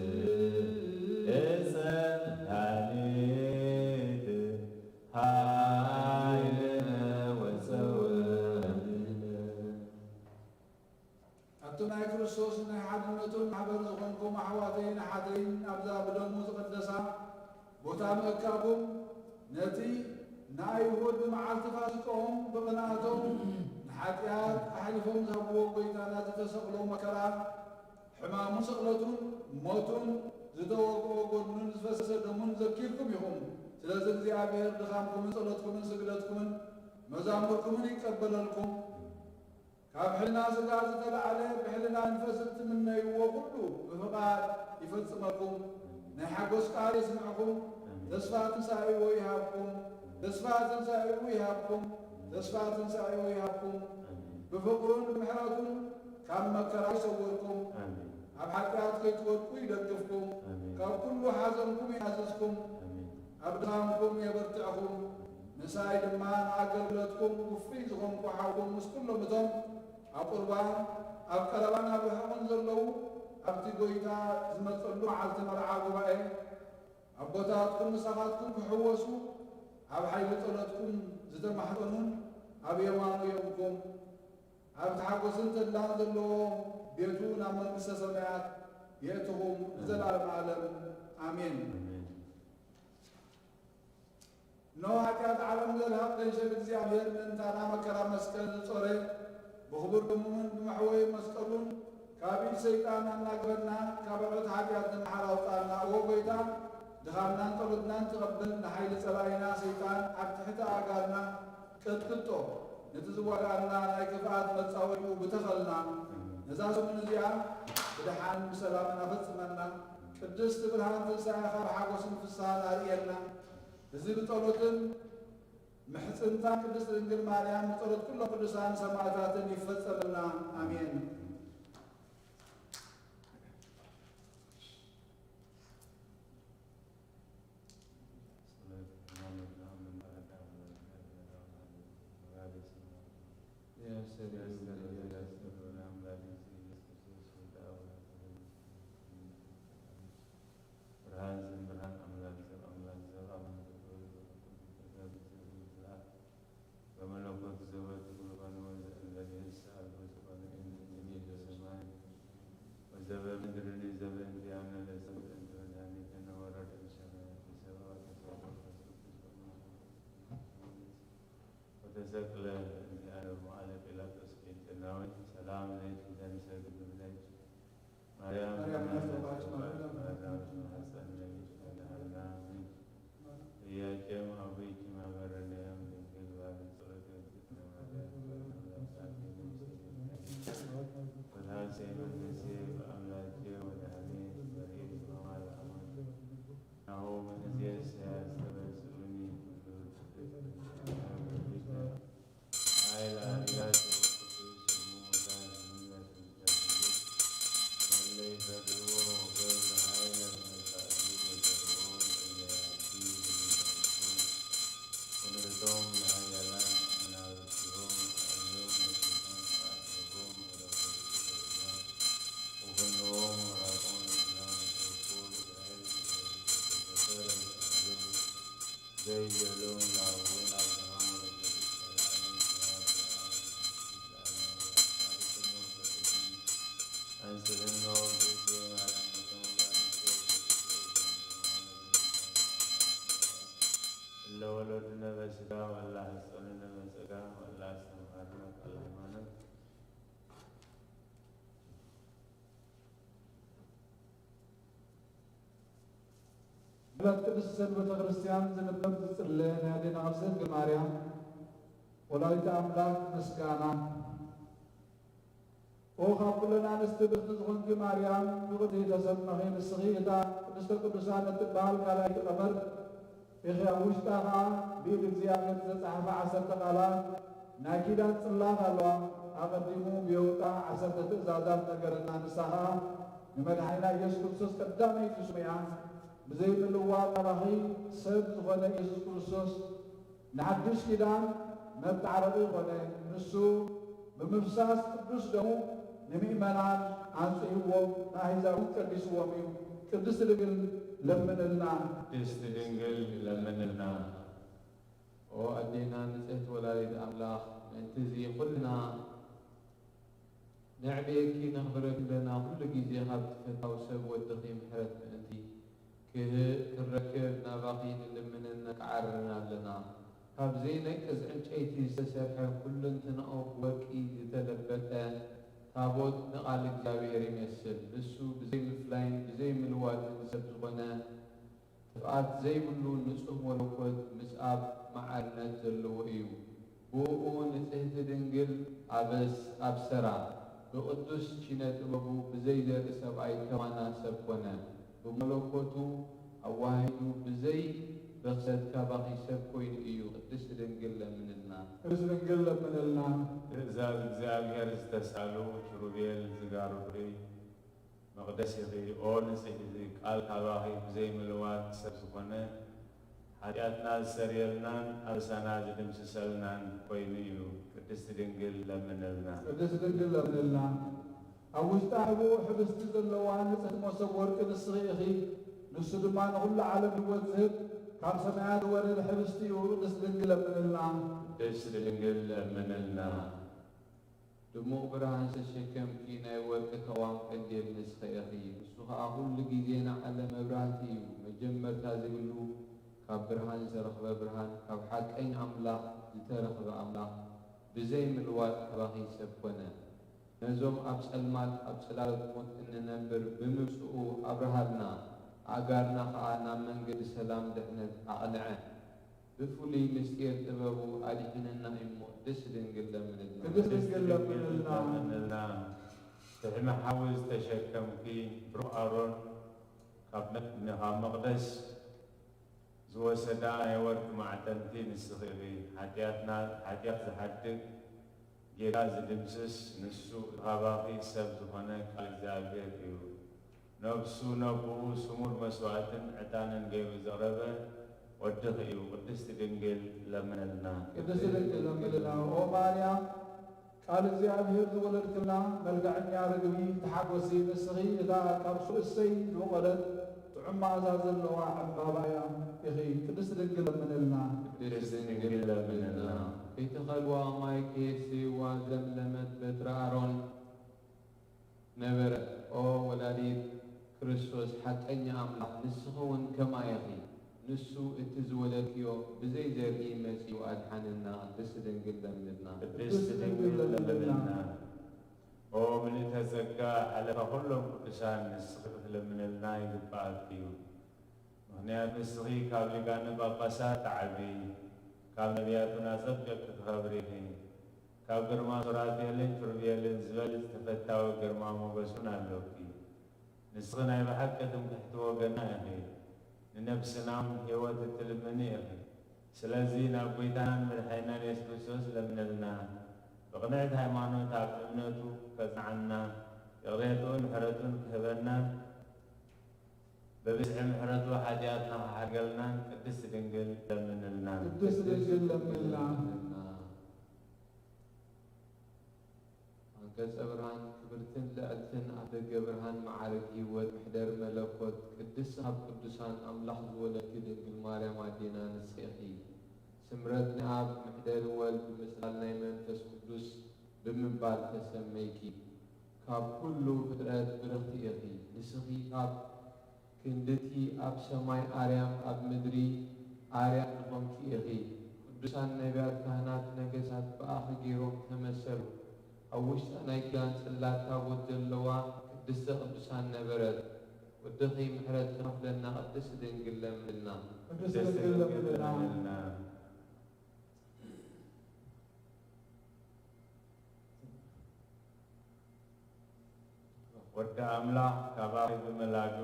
እፀ መድኃኒት ኃይልነ ወፀወርነ። ኣቱም ናይ ክርስቶስ ናይ ሓድነቱን ማሕበር ዝኾንኩም ኣሕዋተይን ኣሓተይን ኣብዛ ብደሙ ዝቐደሳ ቦታ ምእካብኩም ነቲ ንኣይሁድ ብመዓልቲ ፋሲካኦም ብቕንኣቶም ንሓጢኣት ኣሕሊፎም ዝሃብዎ ጎይታና ዝተሰቕሎ መከራ ሕማሙን ስቕለቱን ሞቱን ዝተወግኦ ጎድኑን ዝፈሰሰ ደሙን ዘኪርኩም ኢኹም። ስለዚ እግዚኣብሔር ድኻምኩምን ጸሎትኩምን ስግደትኩምን መዛሙርኩምን ይቀበለልኩም። ካብ ሕልና ስጋ ዝተላዕለ ብሕልና መንፈስ እትምነይዎ ኩሉ ብፍቓድ ይፈጽመልኩም። ናይ ሓጎስ ቃል የስምዕኩም። ተስፋ ትንሳኤዎ ይሃብኩም። ተስፋ ትንሳኤዎ ይሃብኩም። ተስፋ ትንሳኤዎ ይሃብኩም። ብፍቕሩን ብምሕረቱን ካብ መከራ ይሰውርኩም። ኣብ ሓጢኣት ከይትወድቁ ይደግፍኩም። ካብ ኩሉ ሓዘንኩም ይኣዝዝኩም። ኣብ ድኻምኩም የበርትዕኹም። ምሳይ ድማ ንኣገልግሎትኩም ውፉይ ዝኾንኩ ሓውኩም ምስ ኩሎም እቶም ኣብ ቁርባን ኣብ ቀረባን ኣብ ርሑቕን ዘለዉ ኣብቲ ጎይታ ዝመጸሉ መዓልቲ መርዓ ጉባኤ ኣቦታትኩም ምሳኻትኩም ክሕወሱ ኣብ ሓይሊ ጸሎትኩም ዝተማሕጸኑን ኣብ የማኑ የቑምኩም። ኣብቲ ሓጎስን ተድላን ዘለዎ ቤቱ ናብ መንግስተ ሰማያት የእትኹም ንዘለኣለም ዓለም። ኣሜን። እነሆ ሓጢኣት ዓለም ዘርሕቕ ገንሸል እግዚኣብሔር ምእንታና መከራ መስቀል ዝጾረ ብኽቡር ደሙን ብመሕወይ መስቀሉን ካብ ኢድ ሰይጣን ኣናግፈና ካብ ዕቕት ሓጢኣት ንምሓር ኣውጻና። እወ ጎይታ ድኻምናን ጸሎትናን ትቐብል ንሓይሊ ጸላኢና ሰይጣን ኣብ ትሕቲ ኣእጋርና ቀጥቅጦ። ነቲ ዝዋጋኣና ናይ ክፍኣት መጻወቲኡ ብተኸልና ነዛ ሰሙን እዚኣ ብደሓን ብሰላምን ኣፈጽመና። ቅድስቲ ብርሃን ትንሳኤኻ ብሓጎስን ፍስሃን ኣርእየና። እዚ ብጸሎትን ምሕጽንታ ቅድስት ድንግል ማርያም ብጸሎት ኩሎም ቅዱሳን ሰማዕታትን ይፈጸመልና። ኣሜን። ብርሃን ዘም ብርሃን ኣምላክ ዘም ኣምላክ ዘም ኣምላክ ዘም ኣምላክ ዘም በመለኮት ዘወት ጉልባን ወዘእንበሌስ አልቦ ዝኾነ እምነት ሰማይ ወዘበምድርኒ ዘበእንቲአነ ለሰብ እንተ መድኃኒትነ ወረደ እምሰማያት ሰብአ ወተሰቅለ ወተሰቅለ እንቲአነ በመዓለ ጲላጦስ ቄንጤናዊ ሰላም ለኪ ዘንሰግድ ለኪ ማርያም ማርያም ተባረኪ ተባረኪ ማርያም ተባረኪ ማርያም ተባረኪ ኢያቄም አቡኪ ማህበረ ነያም ድንግል ባለ ጸሎት ወትሐሴ መንግስቴ በአምላኬ ወዳኔ በሬ ማማል አማን ናሆም እዚያስ ያስተበስሉኒ ኃይል አብያት ወቅዱስ ስሙ ወዳን ምነት ለወለዱነ በስጋ ወላ ሐጸኑነ በጸጋ ወላ አስተምሃሩነ ቃለ ሃይማኖት። ዕለት ቅድስቲ ሰንበት ቤተ ክርስቲያን ዝንበብ ዝጽለ ናይ ኣዴና ቅድስት ድንግል ማርያም ወላዲተ ኣምላክ ምስጋና። ኦ ካብ ኩለን ኣንስቲ ብርክቲ ዝኾንኪ ማርያም፣ ብቕድስቲ ተሰመኺ፣ ንስኺ እታ ቅድስተ ቅዱሳን እትበሃል ካልኣይቲ ቀመር ኢኺ። ኣብ ውሽጣ ኸዓ ብኢድ እግዚኣብሔር ዝተጻሕፈ ዓሰርተ ቃላት ናይ ኪዳን ጽላት ኣለዋ። ኣቐዲሙ ብየውጣ ዓሰርተ ትእዛዛት ነገረና። ንሳ ኸዓ ንመድሓኒና ኢየሱስ ክርስቶስ ቀዳመይቲ ስሙ እያ። ብዘይምልዋጥ ካባኺ ሰብ ዝኾነ ኢየሱስ ክርስቶስ ንሓድሽ ኪዳን መተዓረቒ ኮነ። ንሱ ብምፍሳስ ቅዱስ ደሙ ንምእመናን ኣንጽህዎም፣ ንኣህዛብ እውን ቀዲስዎም እዩ። ቅድስት ድንግል ለምንልና። ቅድስት ድንግል ለምንልና። ኦ ኣዴና ንጽሕቲ ወላዲት ኣምላኽ፣ ምእንቲ እዚ ኩልና ነዕብየኪ ነኽብረኪ ኣለና። ኩሉ ግዜ ካብ ትፈታዊ ሰብ ወድኺ ምሕረት ምእንቲ ክህ-፣ ክንረክብ ናባኺ ንልምንን ነቃዕርን ኣለና። ካብ ዘይነቅዝ ዕንጨይቲ ዝተሰርሐ፣ ኩለንትናኡ ብወርቂ ዝተለበጠ ታቦት ንቓል እግዚኣብሔር ይመስል። ንሱ ብዘይምፍላይን ብዘይምልዋጥን ሰብ ዝኾነ፣ ጥፍኣት ዘይብሉ ንጹህ መለኮት ምስኣብ መዓርነት ዘለዎ እዩ። ብእኡ ንጽህቲ ድንግል ኣበስ-፣ ኣብሰራ። ብቕዱስ ኪነ ጥበቡ ብዘይ ዘርኢ ሰብኣይ ከማና ሰብ ኮነ። ብመለኮቱ ኣዋሂዱ ብዘይ በኽሰት ካባኺ ሰብ ኮይኑ እዩ። ቅድስቲ ድንግል ለምንልና። ቅድስት ድንግል ለምንልና። ትእዛዝ እግዚኣብሔር ዝተሳሉ ኪሩቤል ዝጋርዱኺ መቕደስ ኢኺ። ኦ ንጽሕቲ ቃል ካባኺ ብዘይ ምልዋጥ ሰብ ዝኾነ፣ ሓጢኣትና ዝሰርየልናን ኣበሳና ዝድምስሰልናን ኮይኑ እዩ። ቅድስቲ ድንግል ለምንልና። ቅድስቲ ድንግል ለምንልና። ኣብ ውሽጣ ሕቡእ ሕብስቲ ዘለዋ ንጽሕቲ መሶብ ወርቂ ንስኺ ኢኺ። ንሱ ድማ ንኹሉ ዓለም ህይወት ዝህብ ካብ ሰማያት ዝወረደ ሕብስቲ እዩ። ቅድስቲ ድንግል ለምንልና። ቅድስቲ ድንግል ለምንልና። ድሙቕ ብርሃን ዝተሸከምኪ ናይ ወርቂ ተቋም ቀንዴል ንስኺ ኢኺ። ንሱ ኸኣ ኩሉ ግዜ ንዓለም መብራህቲ እዩ። መጀመርታ ዘይብሉ፣ ካብ ብርሃን ዝተረኽበ ብርሃን፣ ካብ ሓቀኛ ኣምላኽ ዝተረኽበ ኣምላኽ፣ ብዘይ ምልዋጥ ካባኺ ሰብ ኮነ። ነዞም ኣብ ጸልማት ኣብ ጽላሎት ሞት እንነብር ብምምጽኡ ኣብርሃልና፣ ኣእጋርና ኸኣ ናብ መንገዲ ሰላም ድሕነት ኣቕንዐ። ብፍሉይ ምስጢር ጥበቡ ኣድሒነና እሞ ቅድስት ድንግል ለምንልና። ቅድስት ድንግል ለምንልና። ለምንልና። ፍሕሚ ሓዊ ዝተሸከምኪ ብሩኽ ኣሮን ካብ መ-፣ ካብ መቕደስ ዝወሰዳ ናይ ወርቂ ማዕጠንቲ ንስኺ ኢኺ። ሓጢኣትና፣ ሓጢኣት ዝሓድግ ጌጋ ዝድምስስ ንሱ፣ ካባኺ ሰብ ዝኾነ ቃል እግዚኣብሔር እዩ። ነፍሱ ነቦኡ ስሙር መስዋእትን ዕጣንን ገይሩ ዘቕረበ ወድኺ እዩ። ቅድስቲ ድንግል ለምንልና። ቅድስቲ ድንግል ለምንልና። ኦ ማርያም፣ ቃል እግዚኣብሔር ዝወለድክልና መልክዐኛ ርግቢ፣ ተሓጎሲ፣ ንስኺ እታ ካብ ሱር እሰይ ዝበቖለት ጥዑም መኣዛ ዘለዋ ዕምባባ እያ ኢኺ። ቅድስቲ ድንግል ለምንልና። ቅድስቲ ድንግል ለምንልና። ከይተኸልዋ ማይ ከየስተይዋ ዘለመት በትሪ ኣሮን ነበረት። ኦ ወላዲት ክርስቶስ ሓቀኛ ኣምላኽ፣ ንስኺ እውን ከምኣ ኢኺ። ንሱ እቲ ዝወለድክዮ ብዘይ ዘርኢ መጺኡ ኣድሓነና። ቅድስቲ ድንግል ለምንልና። ቅድስቲ ድንግል ለምንልና። ኦ ምልእተ ጸጋ፣ ሓለፋ ኩሎም ቅዱሳን ንስኺ ክትልምንልና ይግብኣኪ እዩ። ምኽንያቱ ንስኺ ካብ ሊቃነ ጳጳሳት ትዓቢ፣ ካብ ነቢያቱን ኣጸቢቕኪ ትኸብሪ ኢኺ። ካብ ግርማ ሱራፌልን ኪሩቤልን ዝበልጽ ተፈታዊ ግርማ ሞገስ እውን ኣሎኪ። ንስኺ ናይ ብሓቂ ትምክሕቲ ወገንና ኢኺ። ንነብስና እውን ህይወት እትልምኒ ኢኺ። ስለዚ ናብ ጐይታናን መድሓኒናን የሱስ ክርስቶስ ለምነልና። ብቕንዕቲ ሃይማኖት ኣብ እምነቱ ከጽንዓና፣ ይቕሬትኡን ምሕረቱን ክህበናን፣ ብብዝሒ ምሕረቱ ሓጢኣትና ክሓድገልናን ቅድስቲ ድንግል ለምንልና። ቅድስቲ ድንግል ለምንልና። ኣንቀጸ ብርሃን ክብርትን ልዕልትን ኣፍደገ ብርሃን መዓርግ ህይወት ምሕደር መለኮት ቅድስቲ ካብ ቅዱሳን ኣምላኽ ዝወለድኪ ድንግል ማርያም ኣዴና ንስኺ ኢኺ። ስምረት ንኣብ ምሕደሪ ወልድ ብምጽላል ናይ መንፈስ ቅዱስ ብምባል ተሰመይኪ። ካብ ኩሉ ፍጥረት ብርኽቲ ኢኺ። ንስኺ ካብ ክንድቲ ኣብ ሰማይ ኣርያም ኣብ ምድሪ ኣርያም ዝኾንኪ ኢኺ። ቅዱሳን ነቢያት፣ ካህናት፣ ነገስታት ብኣኺ ገይሮም ተመሰሉ። ኣብ ውሽጣ ናይ ኪዳን ጽላት ታቦት ዘለዋ ቅድስተ ቅዱሳን ነበረት። ወድኺ ምሕረት ክኸፍለና ቅድስቲ ድንግል ለምንልና። ቅድስቲ ድንግል ለምንልና። ወዲ ኣምላኽ ካባኺ ብምላዱ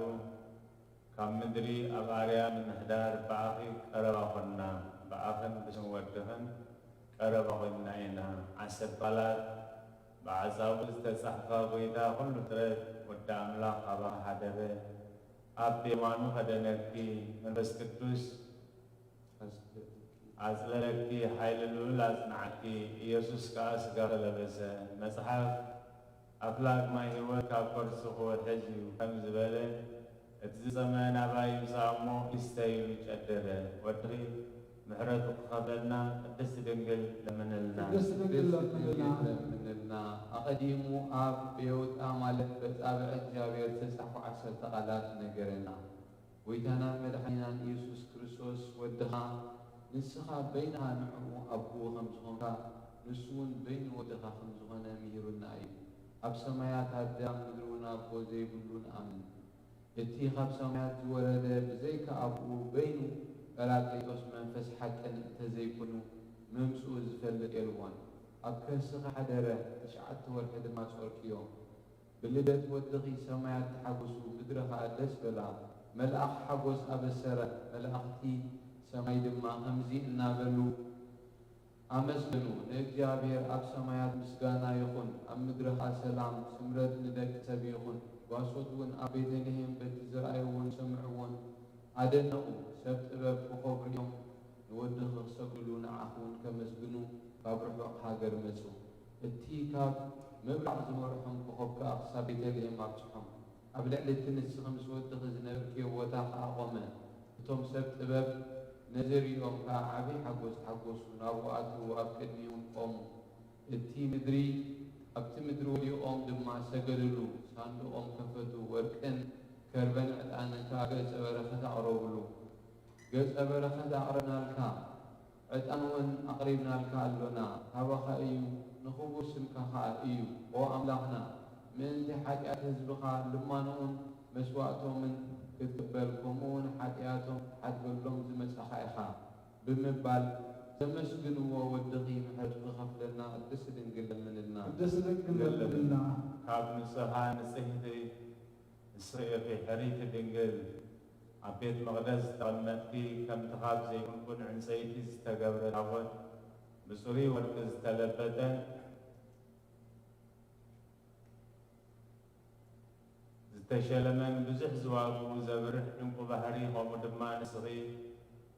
ካብ ምድሪ ኣብ ኣርያም ንምሕዳር ብኣኺ ቀረባ ኾንና፣ ብኣኽን ብስም ወድኽን ቀረባ ኾንና ኢና። ዓሰርተ ቃላት ብዓጻቡ ዝተጻሕፋ ጎይታ ኩሉ ፍጥረት ወዲ ኣምላኽ ካባኺ ሓደረ፣ ኣብ የማኑ ከደነኪ፣ መንፈስ ቅዱስ ኣጽለለኪ፣ ሓይሊ ልዑል ኣጽንዓኪ። ኢየሱስ ከኣ ስጋ ተለበሰ። መጽሓፍ ኣፍላግ ማይ ህይወት ካብ ከርሱ ክውሕዝ እዩ ከም ዝበለ፣ እቲ ዝጸመ ናባይ ይምጻእ እሞ ይስተ ኢሉ ጨደረ። ወድኺ ምሕረቱ ክኸፍለልና ቅድስቲ ድንግል ለምንልና። ቅድስቲ ድንግል ለምንልና። ለምንልና። ኣቐዲሙ ኣብ ብየውጣ ማለት በጻብዕ እግዚኣብሔር ዝተጻሕፉ ዓሰርተ ቃላት ነገረና። ጎይታናን መድሓኒናን ኢየሱስ ክርስቶስ ወድኻ፣ ንስኻ በይንኻ ንዕኡ ኣቦኡ ከም ዝኾንካ፣ ንሱ እውን በይኑ ወድኻ ከም ዝኾነ ምሂሩና እዩ። ኣብ ሰማያት ኣደ ኣብ ምድሪ እውን ኣቦ ዘይብሉ ንኣምን። እቲ ካብ ሰማያት ዝወረደ ብዘይካ ኣብኡ በይኑ ጳራቅሊጦስ መንፈስ ሓቅን እንተዘይኩኑ ምምጽኡ ዝፈልጥ የልቦን። ኣብ ከርስኺ ሓደረ፣ ትሽዓተ ወርሒ ድማ ጾርክዮ። ብልደት ወድኺ ሰማያት ተሓጎሱ፣ ምድሪ ኸኣ ደስ በላ። መልኣኽ ሓጎስ ኣበሰረ፣ መላእኽቲ ሰማይ ድማ ከምዚ እናበሉ ኣመስገኑ፣ ንእግዚኣብሔር ኣብ ሰማያት ምስጋና ይኹን፣ ኣብ ምድሪ ኸኣ ሰላም፣ ስምረት ንደቂ ሰብ ይኹን። ጓሶት እውን ኣብ ቤተልሔም በቲ ዝረኣይዎን ዝሰምዕዎን ኣደነቑ። ሰብ ጥበብ ኮኾብ ርእዮም ንወድኺ ክሰግድሉ ንዓኺ እውን ከመስግኑ ካብ ርሑቕ ሃገር መጹ። እቲ ካብ ምብራቕ ዝመርሖም ኮኾብ ከኣ ክሳብ ቤተልሔም ኣብጽሖም። ኣብ ልዕሊ እቲ ንስኺ ምስ ወድኺ ዝነበርክዮ ቦታ ከኣ ቖመ። እቶም ሰብ ጥበብ ነዚ ርእዮም ከኣ ዓቢ ሓጎስ ተሓጎሱ፣ ናብኡ ኣተዉ፣ ኣብ ቅድሚኡ እውን ቆሙ። እቲ ምድሪ ኣብቲ ምድሪ ወዲቖም ድማ ሰገድሉ። ሳንዱቖም ከፈቱ፣ ወርቅን ከርበን ዕጣንን ከኣ ገጸ በረኸት ኣቕረቡሉ። ገጸ በረኸት ኣቕረብናልካ፣ ዕጣን እውን ኣቕሪብናልካ ኣሎና፣ ካባኻ እዩ፣ ንኽቡር ስምካ ኸኣ እዩ። ኦ ኣምላኽና፣ ምእንቲ ሓጢኣት ህዝብኻ ልማኖኦምን መስዋእቶምን ክትቅበል፣ ከምኡ እውን ሓጢኣቶም ክትሓድገሎም ዝመጻኻ ኢኻ ብምባል ዘመስግንዎ ወድኺ ምሕረቱ ክኸፍለልና ቅድስቲ ድንግል ለምንልና። ቅድስቲ ድንግል ለምንልና። ካብ ንጽሃ ንጽህቲ ንስኺ ኢኺ ሕርይቲ ድንግል፣ ኣብ ቤት መቕደስ ዝተቐመጥኪ፣ ከምቲ ካብ ዘይጉንጉን ዕንጸይቲ ዝተገብረ ታቦት፣ ብጽሩይ ወርቂ ዝተለበጠን ዝተሸለመን፣ ብዙሕ ዝዋግኡ ዘብርህ ዕንቁ ባህሪ፣ ከምኡ ድማ ንስኺ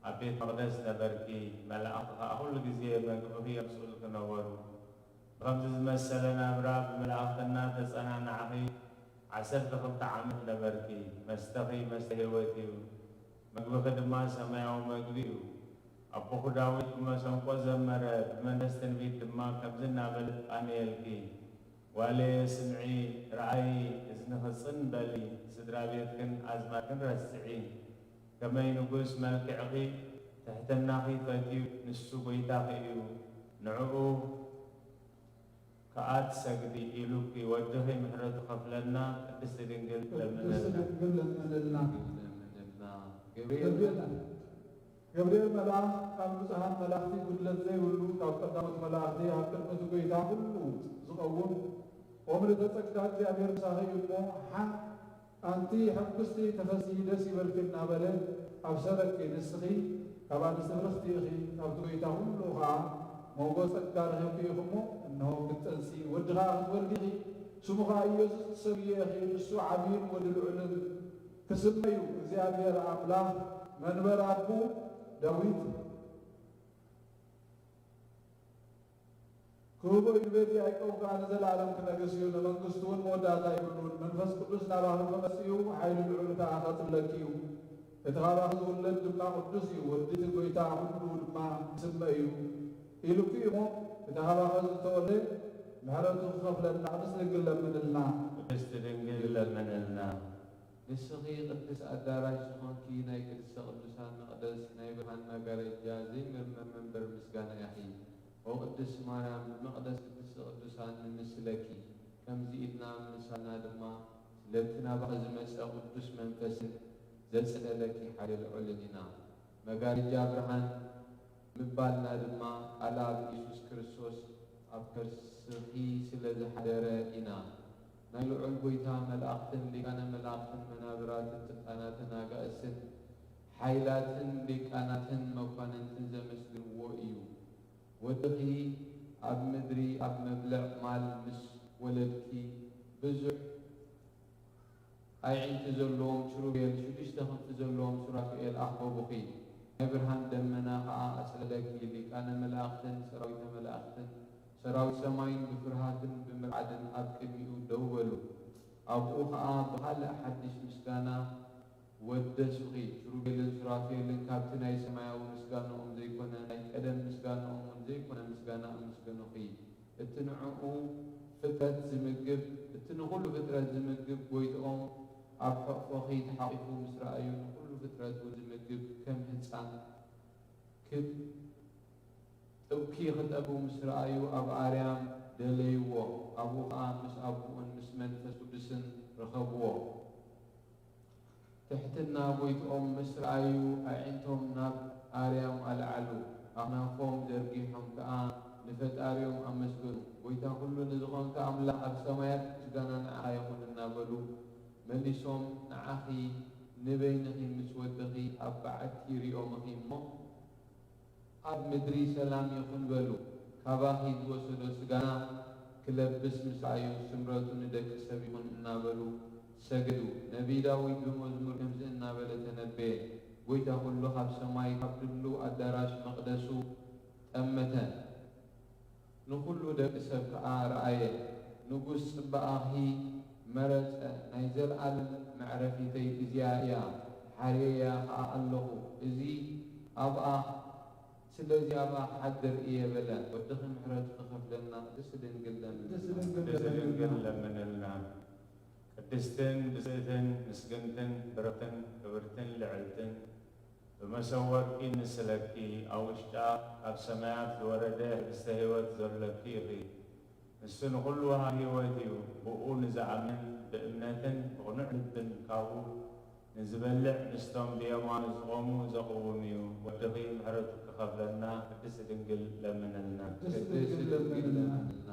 ኣብ ቤት መቕደስ ነበርኪ። መላእኽቲ ኸኣ ኩሉ ግዜ መግብኺ የምጽኡልኪ ነበሩ። ብኸምዚ ዝመሰለ ናብራ ብመላእኽቲ እናተጸናናዕኺ ዓሰርተ ክልተ ዓመት ነበርኪ። መስተኺ መስተ ህይወት እዩ፣ መግብኺ ድማ ሰማያዊ መግቢ እዩ። ኣቦኺ ዳዊት ብመሰንቆ ዘመረ፣ ብመንፈስ ትንቢት ድማ ከምዚ እናበለ ኣነየልኪ፣ ጓለየ ስምዒ፣ ረኣዪ፣ እዝንኺ ጽን በሊ፣ ስድራ ቤትክን ኣዝማድክን ረስዒ። ከመይ ንጉስ መልክዕኺ ትሕትናኺ ፈትዩ፣ ንሱ ጐይታኺ እዩ፣ ንዕኡ ከኣ ትሰግዲ ኢሉኪ፣ ወድኺ ምሕረቱ ከፍለና፣ ቅድስቲ ድንግል ለምነልና። ቅድስቲ ድንግል ለምንልና። ለምንልና። ገብርኤል ገብርኤል ገብርኤል መልኣኽ ካብ ንጹሃን መላእኽቲ ጉድለት ዘይብሉ፣ ካብ ቀዳሞት መላእኽቲ ኣብ ቅድሚ እቲ ጐይታ ኩሉ ዝቐውም፣ ኦ ምልእተ ጸጋ እግዚኣብሔር ምሳኺ እዩ እሞ፣ ሓ-፣ ኣንቲ ሕጉስቲ ተፈስሒ ደስ ይበልኪ እናበለ ኣብሰረኪ። ንስኺ ካብ ኣንስቲ ብርኽቲ ኢኺ፣ ካብቲ ጐይታ ኩሉ ኸኣ ሞጎስ ጸጋ ረኺብኪ ኢኺ እሞ፣ እንሆ ክትጸንሲ ወዲ ኸኣ ክትወልዲ ኢኺ፣ ስሙ ኸኣ ኢየሱስ ትሰምይዮ ኢኺ። ንሱ ዓብይን ወዲ ልዑልን ክስመ እዩ። እግዚኣብሔር ኣምላኽ መንበር ኣቦኡ ዳዊት ክህቦ እዩ፣ ቤት ያዕቆብ ከኣ ንዘለኣለም ክነግስ እዩ፣ ንመንግስቱ እውን መወዳእታ የብሉን። መንፈስ ቅዱስ ናባኺ ክመጽእ እዩ፣ ሓይሊ ልዑል ከኣ ከጽለኪ እዩ። እቲ ካባኺ ዝውለድ ድማ ቅዱስ እዩ፣ ወዲ እቲ ጐይታ ኩሉ ድማ ክስመ እዩ ኢሉኪ እዩ እሞ፣ እቲ ካባኺ ዝተወልደ ምሕረቱ ክኸፍለልና ቅድስቲ ድንግል ለምንልና። ቅድስቲ ድንግል ለምንልና። ንስኺ ቅድስት ኣዳራሽ ዝኾንኪ ናይ ቅድስተ ቅዱሳን መቕደስ ናይ ብርሃን መጋረጃ ዘይምርመር መንበር ምስጋና ኢኺ። ኦ ቅድስት ማርያም ብመቕደስ ቅድስተ ቅዱሳን ንምስለኪ፣ ከምዚ ኢልና ምሳልና ድማ ለብቲ ናባኺ ዝመጸ ቅዱስ መንፈስን ዘጽለለኪ ሓይሊ ልዑልን ኢና። መጋረጃ ብርሃን ምባልና ድማ ቃል ኣብ ኢየሱስ ክርስቶስ ኣብ ከርስኺ ስለ ዝሓደረ ኢና። ናይ ልዑል ጐይታ መላእኽትን ሊቃነ መላእኽትን መናብራትን ስልጣናትን ኣጋእዝትን ሓይላትን ሊቃናትን መኳንንትን ዘመስግንዎ እዩ። ወድኺ ኣብ ምድሪ ኣብ መብልዕ ማል ምስ ወለድኪ ብዙሕ ኣዒንቲ ዘለዎም ኪሩቤል ሽዱሽተ ክንፊ ዘለዎም ሱራፊኤል ኣኽበቡኺ። ናይ ብርሃን ደመና ኸኣ ኣጽለለኪ። ሊቃነ መላእኽትን ሰራዊተ መላእኽትን ሰራዊት ሰማይን ብፍርሃትን ብምርዓድን ኣብ ቅድሚኡ ደው በሉ። ኣብኡ ኸኣ ብኻልእ ሓድሽ ምስጋና ወደሱኺ። ኪሩቤልን ሱራፌልን ካብቲ ናይ ሰማያዊ ምስጋናኦም ዘይኮነ፣ ናይ ቀደም ምስጋናኦም እውን ዘይኮነ ምስጋና ኣመስገኑኺ። እቲ ንዕኡ ፍጥረት ዝምግብ፣ እቲ ንኹሉ ፍጥረት ዝምግብ ጐይትኦም ኣብ ሕቕፎኺ ተሓቒፉ ምስ ረኣዩ፣ ንኹሉ ፍጥረት እውን ዝምግብ ከም ህጻን ክብ ጥብኪ ክጠቡ ምስ ረኣዩ ኣብ ኣርያም ደለይዎ። ኣብኡ ኸኣ ምስ ኣቦኡን ምስ መንፈስ ቅዱስን ረኸብዎ። ትሕትና ጐይትኦም ምስ ረኣዩ ኣዒንቶም ናብ ኣርያም ኣልዓሉ። ኣኽናፎም ዘርጊሖም ከኣ ንፈጣሪኦም ኣመስገኑ። ጐይታ ኵሉ ንዝኾንካ ኣምላኽ ኣብ ሰማያት ምስጋና ንዓኻ ይኹን እናበሉ መሊሶም ንዓኺ ንበይንኺ ምስ ወድኺ ኣብ በዓቲ ርእዮምኺ እሞ ኣብ ምድሪ ሰላም ይኹን በሉ። ካባኺ ዝወሰዶ ስጋና ክለብስ ምስ ረኣዩ፣ ስምረቱ ንደቂ ሰብ ይኹን እናበሉ ሰገዱ። ነቢይ ዳዊት ብመዝሙር ከምዚ እናበለ ተነበየ፣ ጐይታ ኵሉ ካብ ሰማይ፣ ካብ ድሉው ኣዳራሽ መቕደሱ ጠመተ። ንኹሉ ደቂ ሰብ ከኣ ረኣየ። ንጉስ ጽባቐኺ መረጸ፣ ናይ ዘለኣለም መዕረፊተይ እዚኣ እያ፣ ሓርየያ ኸኣ ኣለኹ። እዚ ኣብኣ ስለዚ ኣብኣ ክሓድር እየ በለ። ወድኺ ምሕረቱ ክኸፍለልና ቅድስቲ ድንግል ለምንልና። ቅድስቲ ድንግል ለምንልና። ቅድስትን ብፅእትን ምስግንትን ብርኽትን ክብርትን ልዕልትን ብመሰብ ወርቂ ንስለኪ፣ ኣብ ውሽጣ ካብ ሰማያት ዝወረደ ህብስተ ህይወት ዘሎኪ ኢኺ። ንሱ ንኹሉ ወሃቢ ህይወት እዩ። ብኡ ንዝኣምን ብእምነትን ብቕኑዕ ልብን ካብኡ ንዝበልዕ ምስቶም ብየማኑ ዝቖሙ ዘቕውም እዩ። ወድኺ ምሕረቱ ክኸፍለልና ቅድስቲ ድንግል ለምንልና። ቅድስቲ ድንግል ለምንልና።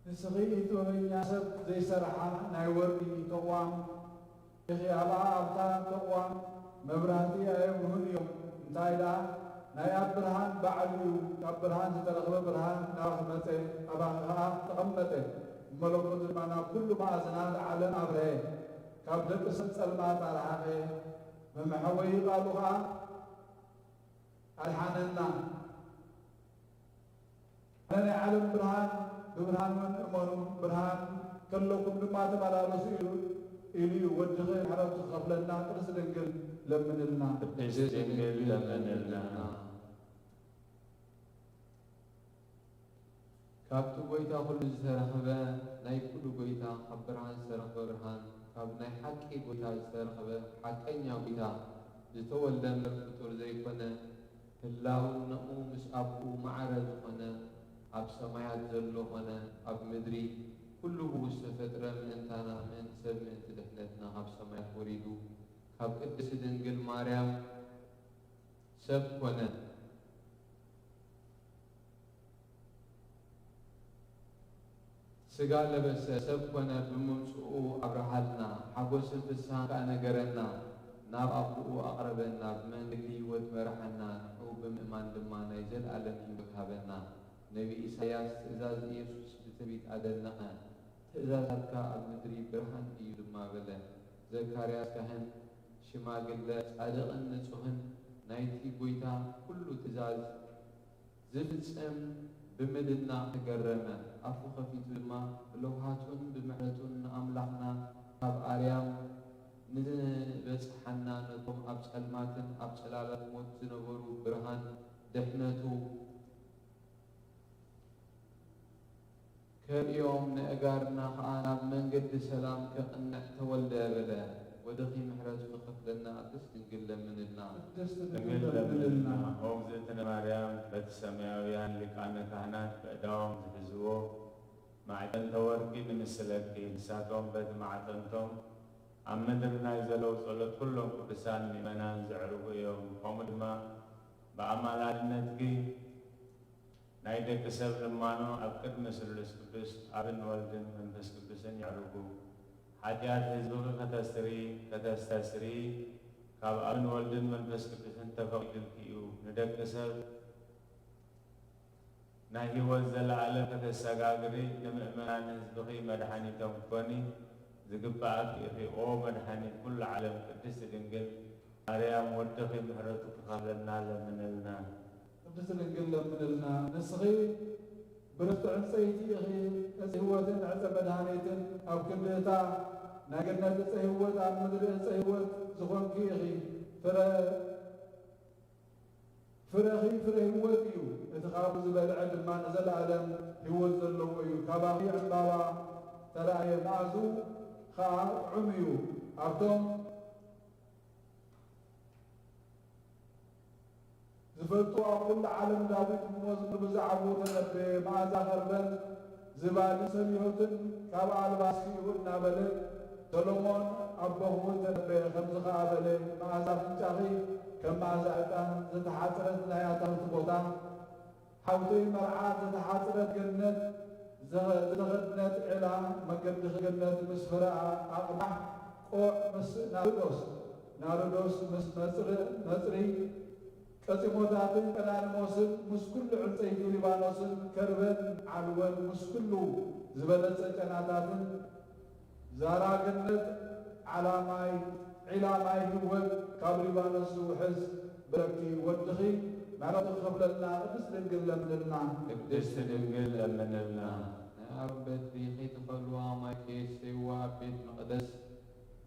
ንስኺ ጥበበኛ ሰብ ዘይሰርሓ ናይ ወርቂ ተቕዋም ኢኺ። ኣብኣ ኣብታ ተቕዋም መብራህቲ ኣየብርሁን እዮም። እንታይ ደኣ ናይ ኣብ ብርሃን በዓል እዩ። ካብ ብርሃን ዝተረኽበ ብርሃን ናባኺ መጸ፣ ኣባኺ ኸኣ ተቐመጠ። መለኮቱ ድማ ናብ ኩሉ ማእዝናት ዓለም ኣብርሀ፣ ካብ ደቂ ሰብ ጸልማት ኣርሓቐ። መመሓወዪ ቃሉ ኸኣ ኣድሓነና። ኣነ ናይ ዓለም ብርሃን፣ ብብርሃን እውን እመኑ፣ ብርሃን ከለኩም ድማ ተመላለሱ ኢሉ ኢሉ እዩ። ወድኺ ምሕረቱ ክኸፍለልና ቅድስቲ ድንግል ለምንልና። ቅድስቲ ድንግል ለምንልና። ካብቲ ጐይታ ኹሉ ዝተረኽበ ናይ ኩሉ ጐይታ፣ ካብ ብርሃን ዝተረኽበ ብርሃን፣ ካብ ናይ ሓቂ ጐይታ ዝተረኽበ ሓቀኛ ጐይታ፣ ዝተወልደ እምበር ፍጡር ዘይኮነ፣ ህላውነኡ ምስ ኣቦኡ ማዕረ ዝኾነ፣ ኣብ ሰማያት ዘሎ ኾነ ኣብ ምድሪ ኩሉ ብኡ ዝተፈጥረ፣ ምእንታና፣ ምእንቲ ሰብ፣ ምእንቲ ድሕነትና ካብ ሰማያት ወሪዱ፣ ካብ ቅድስቲ ድንግል ማርያም ሰብ ኮነ። ስጋ ለበሰ፣ ሰብ ኮነ፣ ብምምጽኡ ኣብርሃልና፣ ሓጎስን ፍስሃን ከኣ ነገረና፣ ናብ ኣቦኡ ኣቕረበና፣ ብመንገዲ ህይወት መርሓና፣ ንዕኡ ብምእማን ድማ ናይ ዘለኣለም ህይወት ሃበና። ነቢ ኢሳይያስ ትእዛዝ ኢየሱስ ብትንቢት ኣደነቐ፣ ትእዛዛትካ ኣብ ምድሪ ብርሃን እዩ ድማ በለ። ዘካርያስ ካህን ሽማግለ ጻድቕን ንጹህን ናይቲ ጐይታ ኩሉ ትእዛዝ ዝፍጽም ብምድናቕ ተገረመ። ኣፉ ኸፊቱ ድማ ብለውሃቱን ብምሕረቱን ንኣምላኽና ካብ ኣርያም ንዝበጽሓና ነቶም ኣብ ጸልማትን ኣብ ጽላላት ሞት ዝነበሩ ብርሃን ድሕነቱ ከርእዮም ንእጋርና ኸኣ ናብ መንገዲ ሰላም ከቕንዕ ተወልደ በለ። ወድኺ ምሕረቱ ክኸፍለና ቅድስት ድንግል ለምንልና። ቅድስት ድንግል ድንግል ለምንልና። ለምንልና። ኦ እግዝእትነ ማርያም በቲ ሰማያውያን ሊቃነ ካህናት በእዳዎም ዝሕዝዎ ማዕጠንተ ወርቂ ንምስለኪ። ንሳቶም በቲ ማዕጠንቶም ኣብ ምድሪ ናይ ዘለዉ ጸሎት ኩሎም ቅዱሳን ምእመናን ዘዕርጉ እዮም። ከምኡ ድማ ብኣማላድነትኪ ናይ ደቂ ሰብ ልማኖ ኣብ ቅድሚ ስሉስ ቅዱስ ኣብን ወልድን መንፈስ ቅዱስን የዕርጉ። ሓጢኣት ህዝብኺ ከተስሪ፣ ከተስተስሪ፣ ካብ ኣብን ወልድን መንፈስ ቅዱስን ተፈቒዱልኪ እዩ። ንደቂ ሰብ ናይ ህይወት ዘለኣለም ከተሰጋግሪ፣ ንምእመናን ህዝብኺ መድሓኒቶም ክትኮኒ ዝግብኣኪ ኢኺ። ኦ መድሓኒት ኩሉ ዓለም፣ ቅድስቲ ድንግል ማርያም፣ ወድኺ ምሕረቱ ክኸፍለልና ለምንልና። ቅድስቲ ድንግል ለምንልና። ንስኺ ብርቱዕ ዕንጸይቲ ኢኺ፣ ዕጸ ህይወትን ዕጸ መድሃኒትን። ኣብ ክንዲ እታ ናይ ገነት ዕጸ ህይወት፣ ኣብ ምድሪ ዕጸ ህይወት ዝኾንኪ ኢኺ። ፍረ፣ ፍረኺ ፍረ ህይወት እዩ። እቲ ካብኡ ዝበልዐ ድማ ንዘለኣለም ህይወት ዘለዎ እዩ። ካባኺ ዕምባባ ተራእየ፣ መኣዝኡ ኸኣ ጥዑም እዩ። ኣብቶም ዝፈልጡ ኣብ ኩሉ ዓለም ዳዊት ብመዝሙር ብዛዕባኡ ተነበየ። መኣዛ ከርበን ዝባኒ ሰሊሆትን ካብ ኣልባስኪኡ እናበለ ሰሎሞን ኣቦኹ እውን ተነበየ። ከምዚ ኸኣ በለ፣ መኣዛ ኣፍንጫኺ ከም መኣዛ ዕጣን፣ ዝተሓጽረት ናይ ኣታውቲ ቦታ፣ ሓውተይ መርዓት፣ ዝተሓጽረት ገነት፣ ዘኸ-፣ ዝተኸድነት ዒላ፣ መገዲ ገነት ምስ ፍረ ኣቕባሕ ቆዕ ምስ ናርዶስ፣ ናርዶስ ምስ መጽር-፣ መጽሪ ቀጺሞታትን ቀላንሞስን ምስ ኩሉ ዕንጸይቲ ሊባኖስን ከርበን ዓልወን ምስ ኩሉ ዝበለጸ ጨናታትን ዛራ ገነት ዓላማይ ዒላማይ ህይወት ካብ ሊባኖስ ዝውሕዝ ብረኪ ወድኺ ምሕረቱ ክኸፍለልና ቅድስት ድንግል ለምንልና። ቅድስት ድንግል ለምንልና። ንኣብ በትሪ ከይትኸልዋ ማይ ከየስተይዋ ኣብ ቤት መቕደስ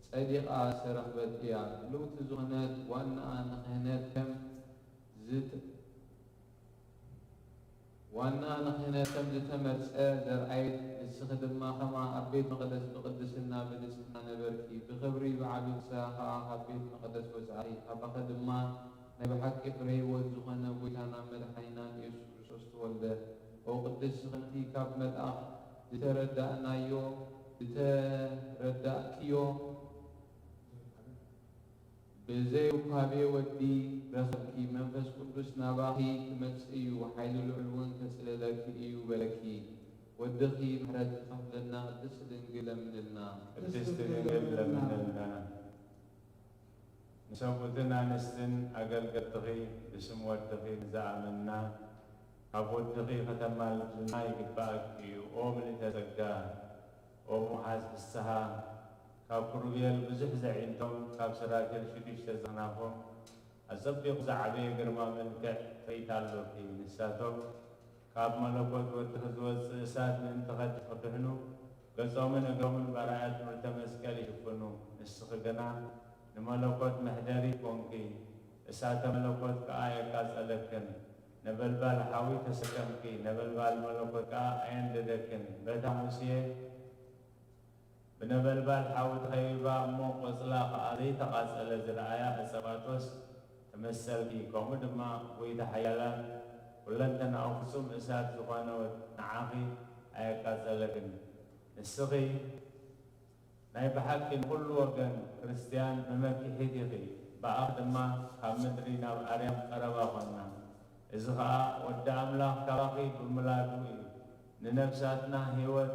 ጸዲቓ ዝተረኽበት እያ። ልእውቲ ዝኾነት ዋናኣ ንክህነት ከም ዝት-፣ ዋና ንክህነት ከም ዝተመርጸ ዘርኣየት፣ ንስኺ ድማ ከማ ኣብ ቤት መቕደስ ብቕድስና ብንጽህና ነበርኪ። ብኽብሪ ብዓቢ ፍስሃ ከኣ ካብ ቤት መቕደስ ወጻኺ። ካባኺ ድማ ናይ ብሓቂ ፍረ ህይወት ዝኾነ ጐይታናን መድሓኒናን ኢየሱስ ክርስቶስ ተወልደ። ኦ ቅድስቲ፣ ከምቲ ካብ መልኣኽ ዝተረዳእናዮ፣ ዝተረዳእክዮ፣ ብዘይ ውካቤ ወዲ ረኸብኪ፣ መንፈስ ቅዱስ ናባኺ ክመጽእ እዩ፣ ሓይሊ ልዑል እውን ከጽልለኪ እዩ በለኪ። ወድኺ ምሕረት ክኸፍለና ቅድስቲ ድንግል ለምንልና። ቅድስቲ ድንግል ለምንልና። ንሰብኡትን ኣንስትን ኣገልገልትኺ ብስም ወድኺ ንዝኣመና ካብ ወድኺ ከተማልድልና ይግባእኪ እዩ። ኦ ምልእተ ጸጋ፣ ኦ መውሓዝ ፍስሃ፣ ካብ ክሩቤል ብዙሕ ዘዒንቶም፣ ካብ ሰራፊል ሽዱሽተ ዘኽናፎም፣ ኣጸቢቑ ዝዓበየ ግርማ መልክዕ ፈይታ ኣሎኪ። ንሳቶም ካብ መለኮት ወድኺ ዝወጽእ እሳት ምእንቲ ከድሕኑ፣ ገጾምን እግሮምን ባርያ ትምህርተ መስቀል ይሽፍኑ። ንስኺ ግና ንመለኮት መሕደሪ ኮንኪ፣ እሳተ መለኮት ከኣ ኣየቃጸለክን። ነበልባል ሓዊ ተሰከምኪ፣ ነበልባል መለኮት ከኣ ኣየንደደክን። በታ ሙሴ ብነበልባል ሓዊ ተኸቢባ እሞ ቆጽላ ኸኣ ዘይተቓጸለ ዝረኣያ ዕጸ ጳጦስ ተመሰልኪ። ከምኡ ድማ ጐይታ ሓያላን ኩለንተናኡ ፍጹም እሳት ዝኾነ ንዓኺ ኣየቃጸለክን። ንስኺ ናይ ብሓቂ ንኹሉ ወገን ክርስትያን መመኪሒት ኢኺ። ብኣኺ ድማ ካብ ምድሪ ናብ ኣርያም ቀረባ ኾንና። እዚ ኸኣ ወዲ ኣምላኽ ካባኺ ብምውላዱ እዩ። ንነፍሳትና ህይወት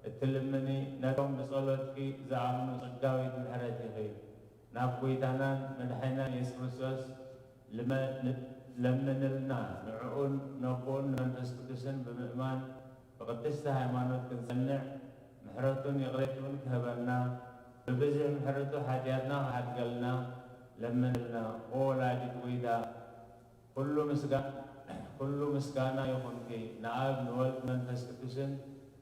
እትልምኒ፣ ነቶም ብጸሎትኪ ዝኣምኑ ጸጋዊት ምሕረት ኢኺ። ናብ ጐይታናን መድሓኒናን የሱስ ክርስቶስ ልመ-፣ ን-፣ ለምንልና። ንዕኡን ነቦኡን ንመንፈስ ቅዱስን ብምእማን ብቅድስቲ ሃይማኖት ክንጸንዕ፣ ምሕረቱን ይቕሬትኡን ክህበና፣ ብብዝሒ ምሕረቱ ሓጢኣትና ክሓድገልና ለምንልና። ኦ ወላዲት ጐይታ፣ ኩሉ ምስጋ-፣ ኩሉ ምስጋና ይኹንኪ፣ ንኣብ ንወልድ መንፈስ ቅዱስን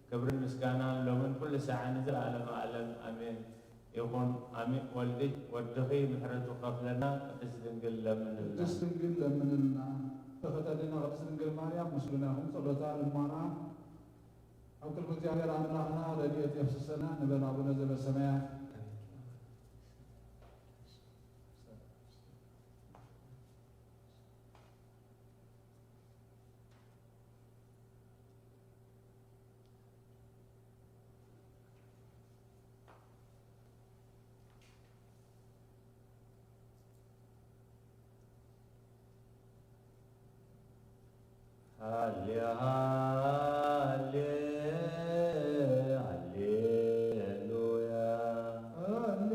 ክብርን ምስጋናን ሎምን ኩሉ ሳዕን ንዘለዓለመ ዓለም ኣሜን። ይኹን። ኣሜን። ወልድኪ፣ ወድኺ ምሕረቱ ክኸፍለና ቅድስት ድንግል ለምንልና። ቅድስት ድንግል ለምንልና። ተፈተልና ቅድስት ድንግል ማርያም ምስሉና ይኹን። ጸሎታ ልማና ኣብ ቅድሚ እግዚኣብሔር ኣምላኽና ረድኤት የፍስሰና ንበል። ኣቡነ ዘበሰማያት። ሃሌ ሃሌ ሃሌሉያ። ሃሌ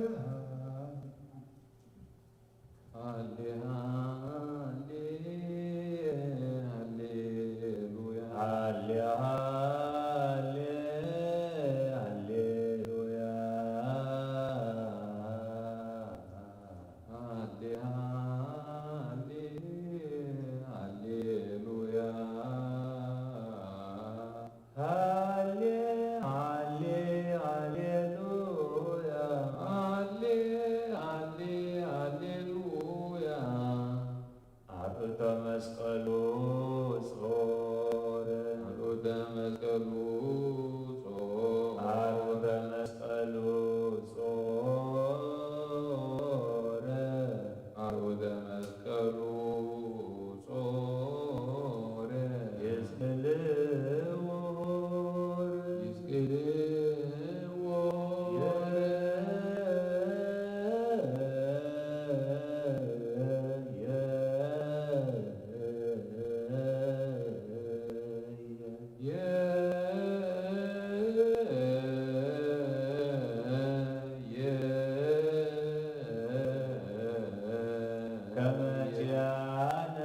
ሃሌ ሃሌ ሃሌሉያ። ሃሌ ሃሌ ሃሌሉያ። ሃሌ ሃሌ ሃሌሉያ። ሃሌ ሃሌ ሃሌሉያ። ሃሌ ሃሌ ሃሌሉያ። አርዑተ መስቀሉ ጾር። አርዑተ መስቀሉ ጾር። አርዑተ መስቀሉ ጾር። አርዑተ መስቀሉ ጾር። ይስቅልዎ ሆር። ይስቅልዎ ሆር። ከመ ኪያነ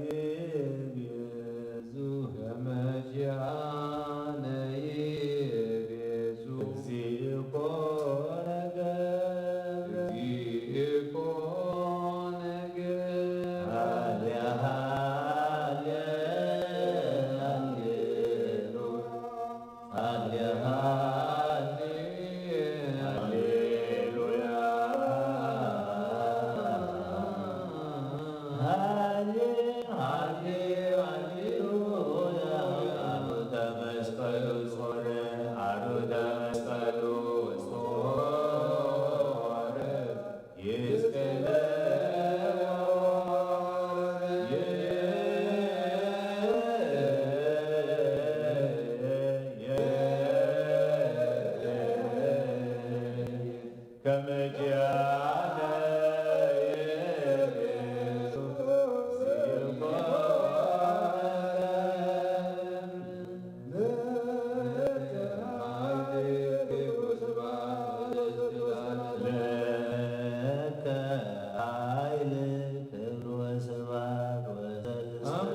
ይቤዙ። ከመ ኪያነ ይቤዙ። እግዚእ ኮነ ገብረ። እግዚእ ኮነ ገብረ። ሃሌ ሃሌ ሃሌሉያ። ሃሌ ሃሌ ሃሌሉያ። ሃሌ ሃሌ ሃሌሉያ። አርዑተ መስቀሉ ጾር። አርዑተ መስቀሉ ጾር። ለከ ኃይል ክብር ወስብሐት ወዘልስና።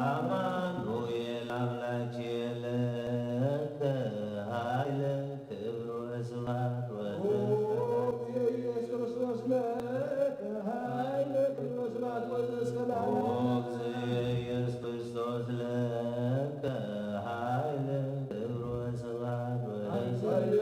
አማኑኤል አምላኬ ለከ ኃይል ክብር ወስብሐት ወዘልስና። ኢየሱስ ክርስቶስ ለከ ኃይል ክብር ወስብሐት ወዘልስና። ኢየሱስ ክርስቶስ ለከ ኃይል ክብር ወስብሐት ወዘልስና።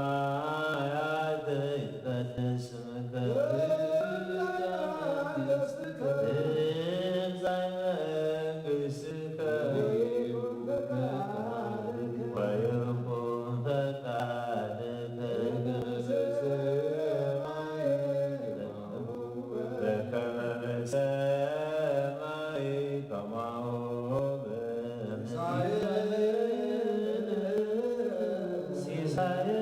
ዘበሰማያት ይትቀደስ ስምከ። ትምጻእ መንግሥትከ። ወይኩን ፈቃድከ። በከመ በሰማይ ከማሁ በምድር። ሲሳየነ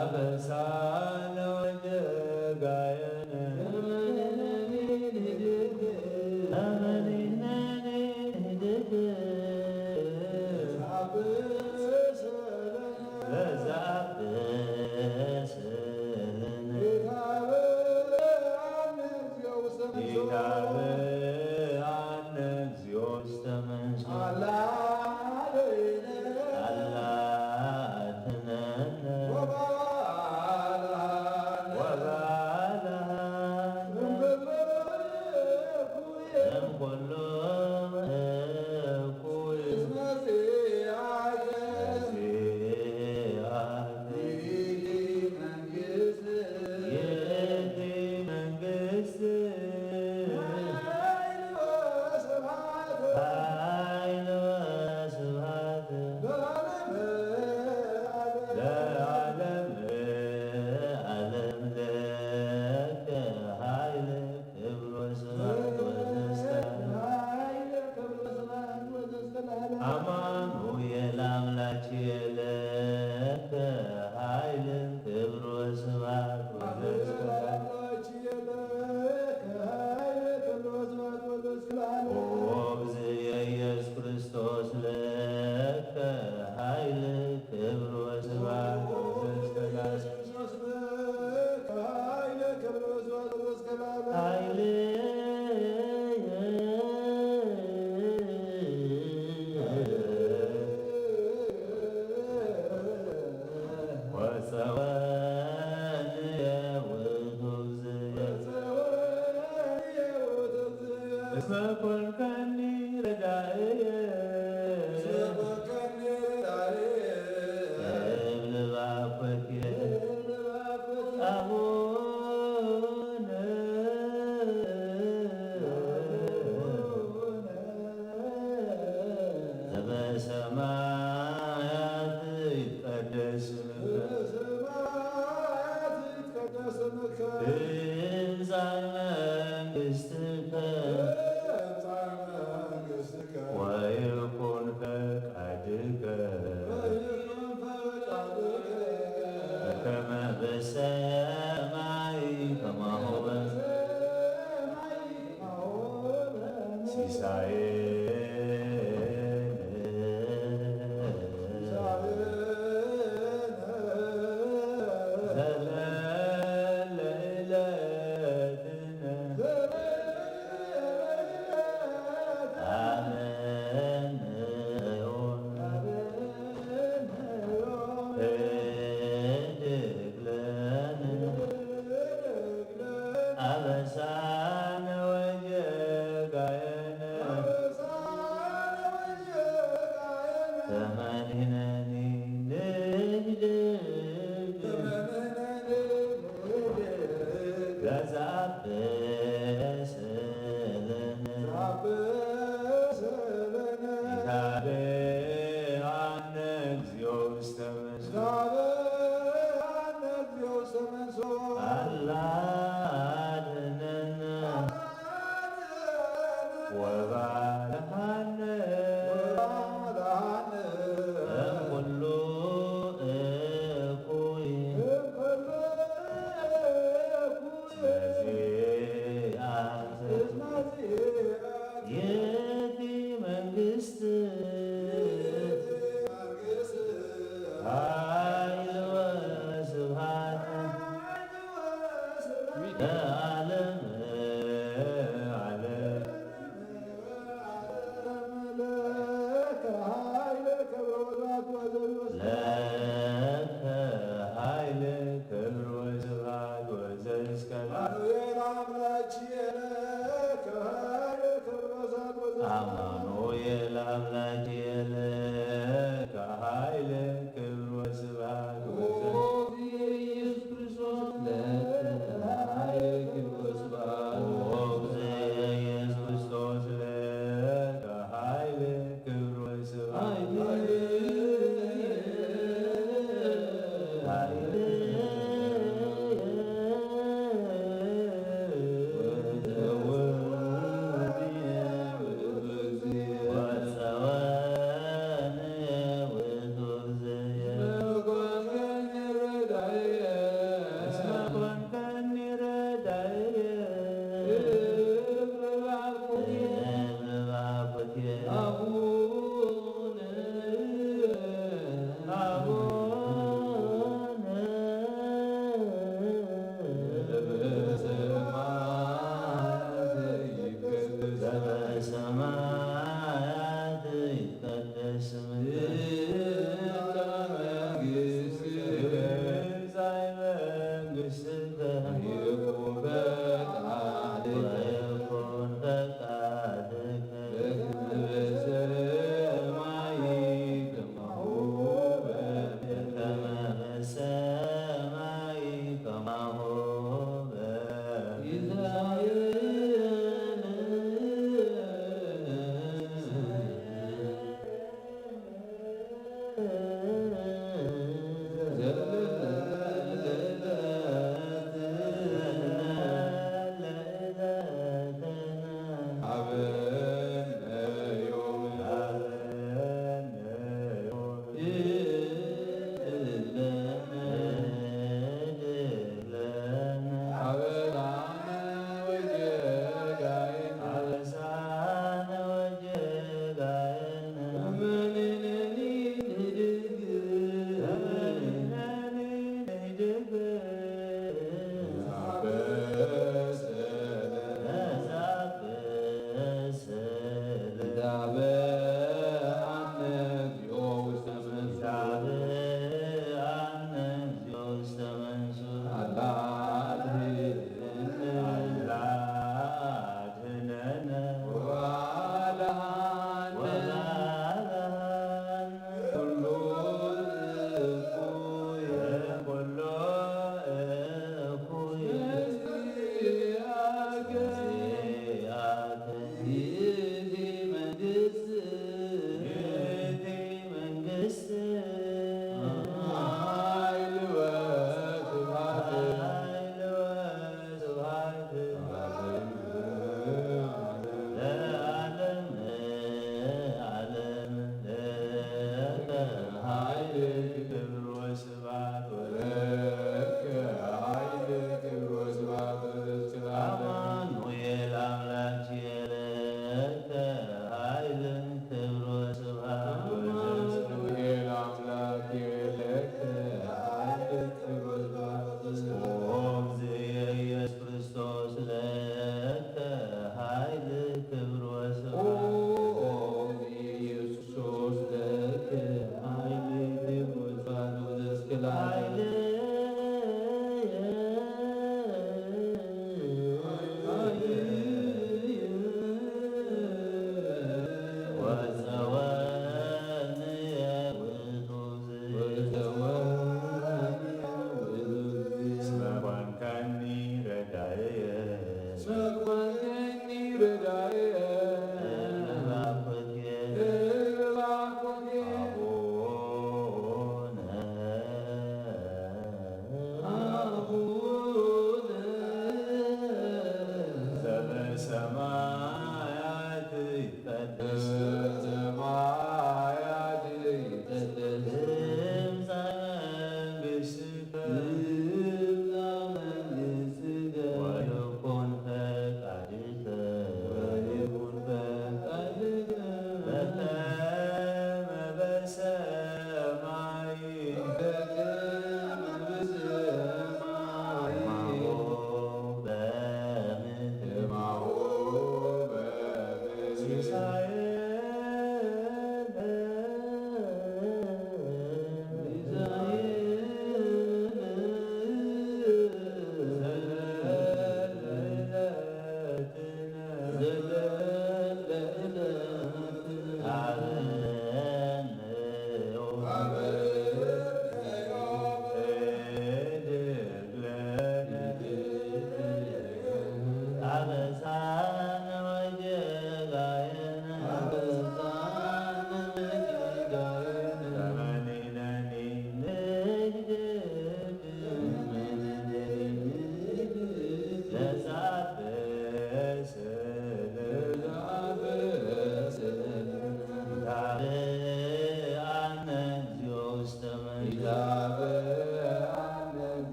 አበሳነ ወጌጋየነ እግዚኦ ውስተ መንሱት። አላ አድህነነ። ወባልሃነ። እምኩሉ እኩይ። መጺአከ። ይእቲ መንግስት። ኃይል ወስብሐት። ኃይል ወስብሐት። ለዓለመ ዓለም። ለዓለመ ዓለም ለከ ኃይል ክብር ወስብሐት ወዘስከ። አማኑኤል አምላኬ ለከ ኃይል ክብር ወስብሐት ወዘስከ። ኦ እግዚእ ኢየሱስ ክርስቶስ ለከ ኃይል ክብር ወስብሐት ወዘስከ። ኃይል ወፀወንየ ውእቱ እግዚእ። እስመ ኮንከኒ ረዳእየ። እብል ባኮቴ። አቡነ ዘበሰማያት ይትቀደስ ስምከ። ትምጻእ መንግስትከ። ወይኩን ፈቃድከ። በከመ በሰማይ ከማሁ በ- ሲሳየነ ዘለለ ዕለትነ ሀበነ ዮም። ህድግ ለነ አበሳነ ወጌጋየነ ተመኒነኒ ንህድግ ለዘአበሰለነ ይታበአነ እግዚኦ ውስተ መንሱት። አላ አድነነ ወባልሃነ እምኩሉ እኩይ። ይእቲ መንግስት ኃይል ወስብሐት ለዓለመ ዓለም። ለከ ኃይል ክብር ወስብሐት ወዘእስከ ለዓለም። አማኑኤል አምላኬ ለከ ኃይል ክብር ወስብሐት ወዘእስከ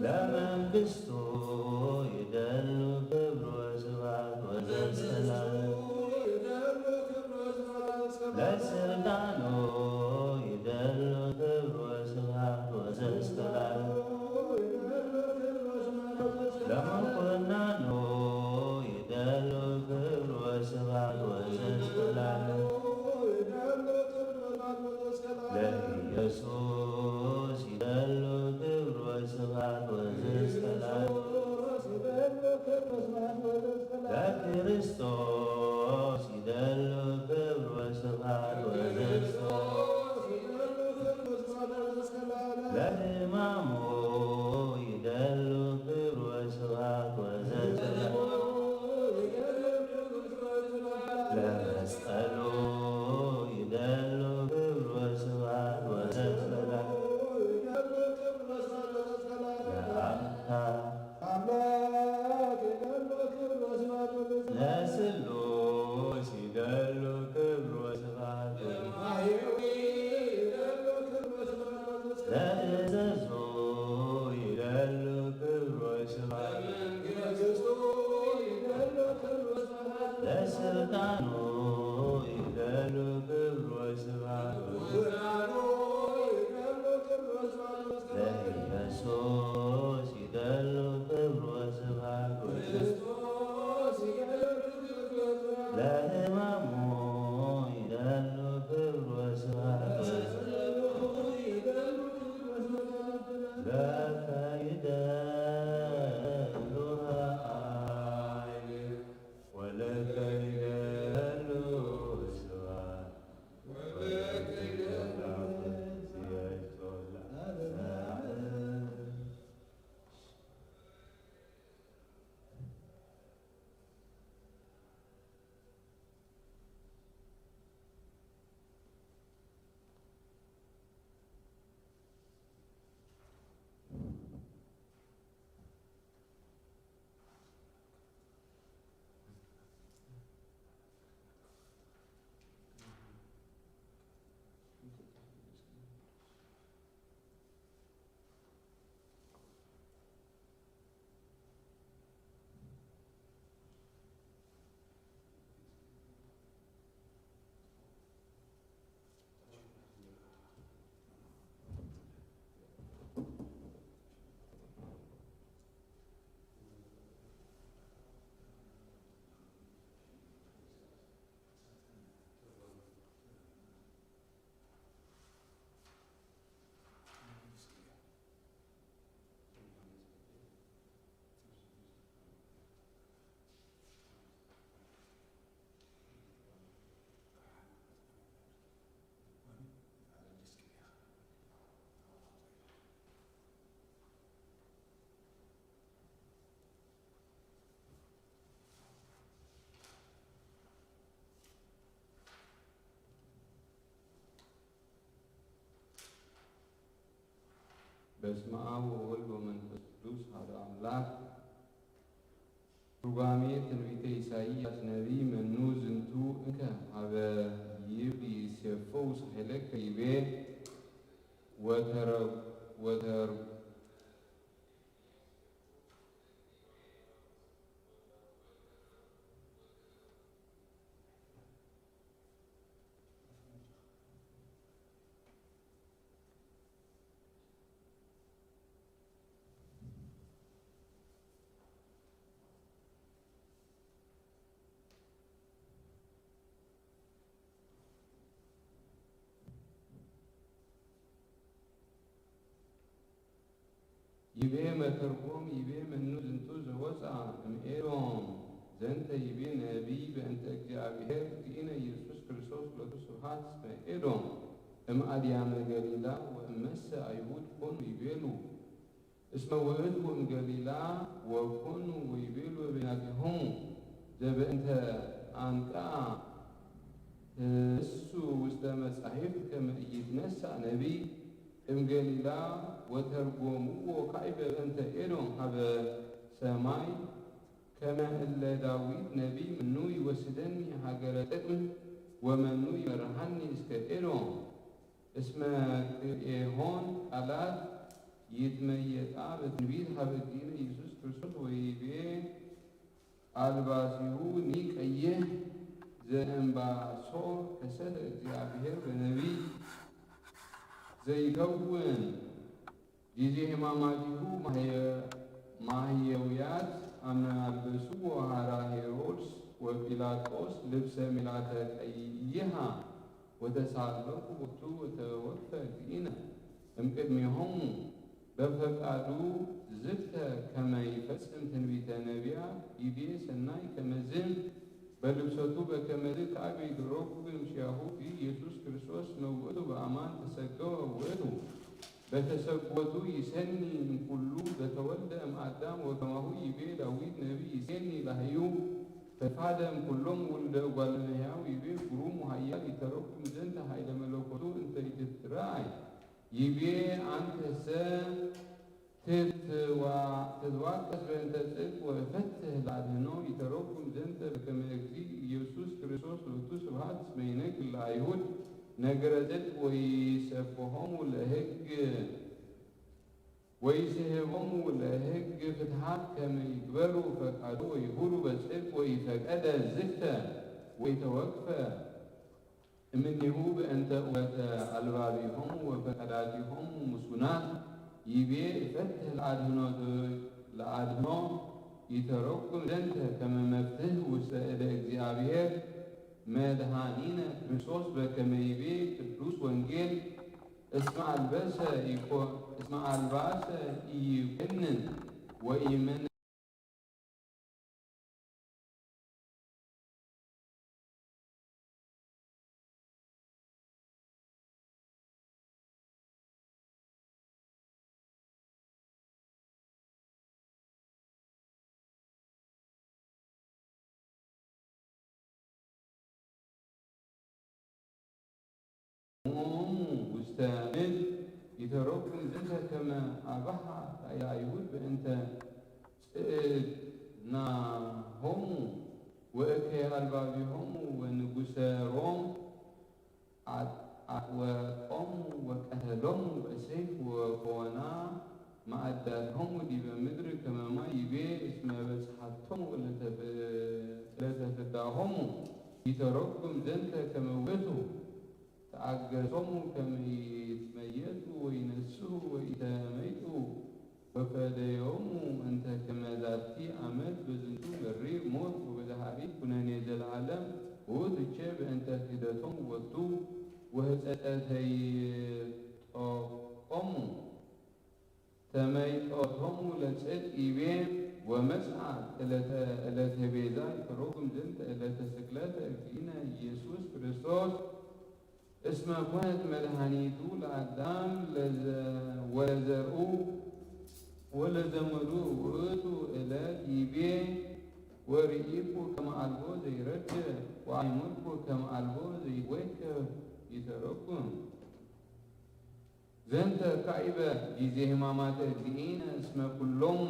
ለመንግስቱ ይደሉ ክብር ወስብሐት ወዘሰላም። ለስልጣኑ ይደሉ ክብር ወስብሐት ወዘሰላም። ለምኩናኑ ይደሉ ክብር ወስብሐት ወዘሰላም። ለኢየሱስ ይደሉ ክብር ወስብሐት ወዘሰላም። ለክርስቶስ ይደሉ ክብር ወስብሐት ወዘሰላም። ለሕማሙ ይደሉ ክብር ወስብሐት ወዘሰላም። ለመስቀሉ ይደሉ ክብር ወስብሐት ወዘሰላም። ለአብ ለስሉስ ይደሉ ክብር ወስብሐት። ለእዘዙ ይደሉ ክብር ወስብሐት። ለስልጣኑ ይደሉ ክብር ወስብሐት። ለኢየሱስ ይደሉ ክብር ወስብሐት። ለሕማሙ ይደሉ ክብር ወስብሐት። ለከ ይደሉ ኃይል ወለከ ይደሉ ስብሐት። በስመ አብ ወወልድ ወመንፈስ ቅዱስ አሐዱ አምላክ። ትርጓሜ ትንቢተ ኢሳይያስ ነቢይ። መኑ ዝንቱ እንከ ሀበ ይብል ይሴፎ ውስሄለከ ይቤ ወተረ-፣ ወተር-፣ ይቤ መተርጎም ይቤ መኑ ዝንቱ ዘወፅአ እምኤዶም። ዘንተ ይቤ ነቢይ በእንተ እግዚኣብሔር ዚእነ ኢየሱስ ክርስቶስ ሎቱ ስብሐት እስመ ኤዶም እምአድያመ ገሊላ ወእመሰ አይሁድ ኮኑ ይቤሉ። እስመ ውእቱ እምገሊላ ወኮኑ ወይቤሉ በይናቲሆሙ ዘበእንተ አንቃ እሱ ውስተ መጻሕፍት ከመ ኢይትነሳ ነቢይ እምገሊላ ወተርጎምዎ ካዕበ በእንተ ኤዶም ሀበ ሰማይ ከመ እለ ዳዊት ነቢይ ምኑ ይወስደኒ ሀገረ ጥቅም ወመኑ ይመርሃኒ እስከ ኤዶም። እስመ ክልኤሆን ቃላት ይትመየጣ በትንቢት ሀበ እግዚእነ ኢየሱስ ክርስቶስ ወይቤ፣ አልባሲሁ ኒቀይህ ዘእንባሶ ከሰተ እግዚአብሔር በነቢይ ዘይከውን ጊዜ ሕማማቲሁ ማህየ-፣ ማህየውያት አመ አልበስዎ ሀራ ሄሮድስ ወጲላጦስ ልብሰ ሚላተ ቀይሃ ወተሳለቁ ቦቱ ወተወክፈ እግዚእነ እምቅድሜሆሙ በፈቃዱ ዝፍተ ከመ ይፈጽም ትንቢተ ነቢያ ይቤ ሰናይ ከመዝን በልብሰቱ በከመዝ ከአብ ይድረኩ በምስያሁ ኢየሱስ ክርስቶስ መውእቱ በአማን ተሰገወ ውእቱ በተሰግወቱ ይሰኒ እምኩሉ ዘተወልደ እምአዳም ወከማሁ ይቤ ዳዊት ነቢይ ይሴኒ ላህዩ ፈድፋደ እምኩሎም ውልደ እጓለ እመሕያው ይቤ ግሩም ወኃያል ይተረጉም ዘንተ ኃይለ መለኮቱ እንተ ኢትትረአይ ይቤ አንተሰ ትትዋ-፣ ትትዋቀስ በእንተ ጽድቅ ወፈትህ ለአድህኖ ይተረጉም ዘንተ በከመ እግዚእ ኢየሱስ ክርስቶስ ሎቱ ስብሐት እስመ ይነግር ለአይሁድ ነገረ ጽድቅ ወይሰብሖሙ ለሕግ ወይስሕቦሙ ለሕግ ፍትሐት ከመ ይግበሩ ፈቃዶ ወይሁሩ በጽድቅ ወይፈቀደ ዝግተ ወይተወክፈ እምኔሁ በእንተ ውበተ አልባቢሆሙ ወፈቃዳቲሆሙ ምሱናት ይቤ እፈትህ ለአድህኖ ለአድህኖ ይተረጉም ዘንተ ከመ መፍትህ ውስተ እደ እግዚአብሔር መድኃኒነ ክርስቶስ በከመ ይቤ ቅዱስ ወንጌል እስመ አልበሰ ይኮ-፣ እስመ አልባሰ ኢይኩንን ወኢይመን እሙ ውስተ ምድር ይተረጉም ዘንተ ከመ አብሃ ላዕለ አይሁድ በእንተ ጽዕድናሆሙ ወእከየ አልባቢሆሙ ወንጉሰ ሮም አጥወቆሙ ወቀተሎሙ በሰይፍ ወኮና ማዕዳቲሆሙ ዲበ ምድር ከመ ማይ ይቤ እስመ በጽሐቶሙ ለተፍ-፣ ለተፍዳሆሙ ይተረጉም ዘንተ ከመ ውእቱ ተአገሶሙ ከመ ይትመየጡ ወይነስሑ ወኢተመይጡ ወፈደዮሙ እንተ ከመ ዛቲ አመት በዝንቱ መሪር ሞት ወበዛሃሪ ኩነኔ ዘለዓለም ውእቱቼ በእንተ ክህደቶሙ ቦቱ ወህጸጸተይጦቆሙ ተመይጦቶሙ ለጽድቅ ይቤ ወመጽአ ዕለተ ዕለተ ቤዛ ይተረጉም ዘንተ ዕለተ ስቅለተ እግዚእነ ኢየሱስ ክርስቶስ እስመ ኮነት መድኃኒቱ ለአዳም ለዘ-፣ ወለዘርኡ ወለዘመዱ ውእቱ ዕለት ይቤ ወርኢኩ ከመ አልቦ ዘይረድእ ወአይመርኩ ከመ አልቦ ዘይትወከፍ ይተረጉም። ዘንተ ካዕበ ጊዜ ሕማማተ እግዚእነ እስመ ኩሎሙ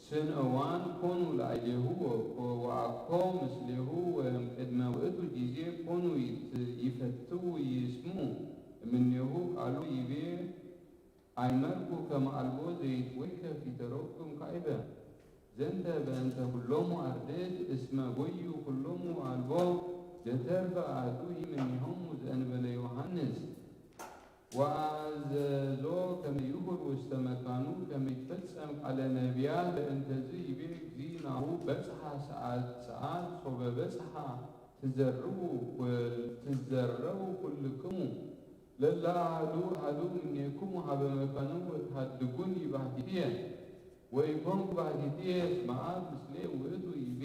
ስንእዋን ኮኑ ላዕሌሁ ወኮ-፣ ወአኮ ምስሌሁ ወእምቅድመ ውእቱ ጊዜ ኮኑ ይት-፣ ይፈትው ይስምዑ እምኔሁ ቃሎ ይቤ አይመርኩ ከመ አልቦ ዘይትወከፍ ይተረጉም ካዕበ። ዘንተ በእንተ ኩሎሙ አርድእት እስመ ጎዩ ኩሎሙ አልቦ ዘተርፈ አሐዱ እምኔሆሙ ዘእንበለ ዮሐንስ ወአዘዞ ከመ ይሁር ውስተ መካኑ ከመ ይትፈጸም ቃለ ነቢያት በእንተዝ ይቤ እግዚእ ናሁ በጽሐ ሰዓት ሰዓት ሶበ በጽሐ ትዘርዉ ኩል-፣ ትዘረዉ ኩልክሙ ለለ አሐዱ አሐዱ እምኔክሙ ሀበ መካኑ ወትሃድጉኒ ባሕቲትየ ወኢኮንኩ ባሕቲትየ እስመ አብ ምስሌ ውእቱ ይቤ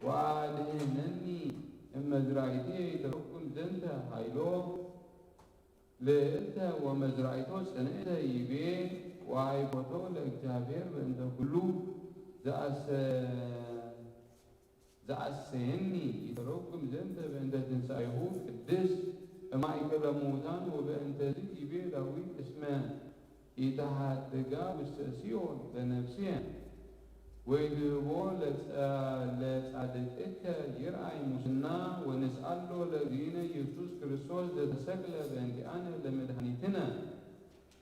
ወአድህነኒ እመዝራይትየ ይተረጉም ዘንተ ኃይሎ ልዕልተ ወመዝራይቶ ጽንዕተ ይቤ ወአይኮቶ ለእግዚአብሔር በእንተ ኩሉ ዘአሰ-፣ ዘአሰየኒ ይተረጉም ዘንተ በእንተ ትንሣኤሁ ቅድስት እማእከለ ሙታን ወበእንተዝ ይቤ ዳዊት እስመ ኢተሃድጋ ውስተ ሲኦል ለነፍስየ ወይትህቦ ለጸ-፣ ለጻድቅከ ይርአይ ሙስና ወንስአሎ ለእግዚእነ ኢየሱስ ክርስቶስ ዘተሰቅለ በእንቲአነ ለመድኃኒትነ።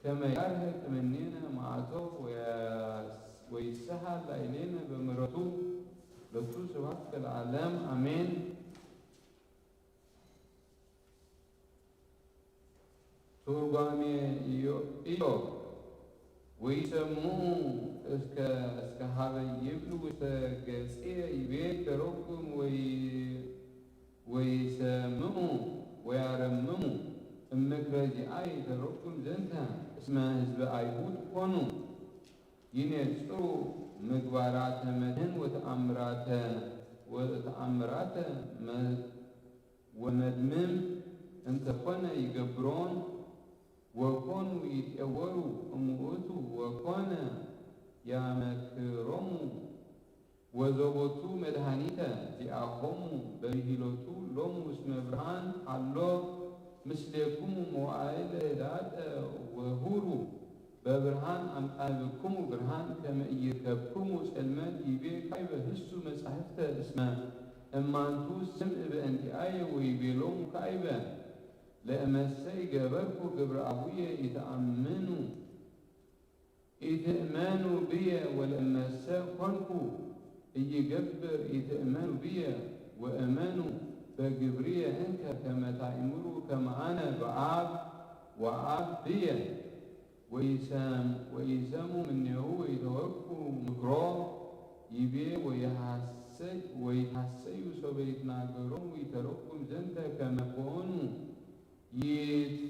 ከመ ያርህቅ እምኔነ መዓቶ ወያስ-፣ ወይሰሃል ላዕሌነ በምሕረቱ ለቱ ስብሐት ከለዓለም አሜን። ትርጓሜ ኢዮ-፣ ኢዮብ። ወይሰምዑ እስከ፣ እስከ ሀበ ይብሉ ውስተ ገጽየ ይቤ ተረጉም ወይ፣ ወይሰምዑ ወያረምሙ እምክረ ዚአየ ተረጉም ዘንተ እስመ ህዝበ አይሁድ ኮኑ ይኔጽሩ ምግባራተ መድህን ወተአምራተ፣ ወተአምራተ መ-፣ ወመድምም እንተኮነ ይገብሮን ወኮኑ ይጤወሩ እምውእቱ ወኮነ ያመክሮሙ ወዘቦቱ መድኃኒተ ዚአኮሙ በብሂሎቱ ሎሙ እስመ ብርሃን ሀሎ ምስሌኩሙ መዋዕለ ህዳጠ ወሁሩ በብርሃን አምጣንብክሙ ብርሃን ከመ ኢይርከብክሙ ጽልመት ይቤ ካይበ ህሱ መጻሕፍተ እስመ እማንቱ ስምዕ በእንቲአየ ወይቤሎሙ ካይበ ለእመሰ ይገበርኩ ግብረ አቡየ ኢተአምኑ ኢትእመኑ ብየ ወለእመሰ ኮንኩ እይገብር ኢትእመኑ ብየ ወእመኑ በግብርየ እንከ ከመ ታእምሩ ከመ አነ በአብ ወአብ ብየ ወይሰም-፣ ወይሰሙ ምኔሁ ወይተወኩ ምክሮ ይቤ ወይሐሰይ-፣ ወይሐሰዩ ሶበ ይትናገሮም ወይተረጉም ዘንተ ከመ ኮኑ ይት-፣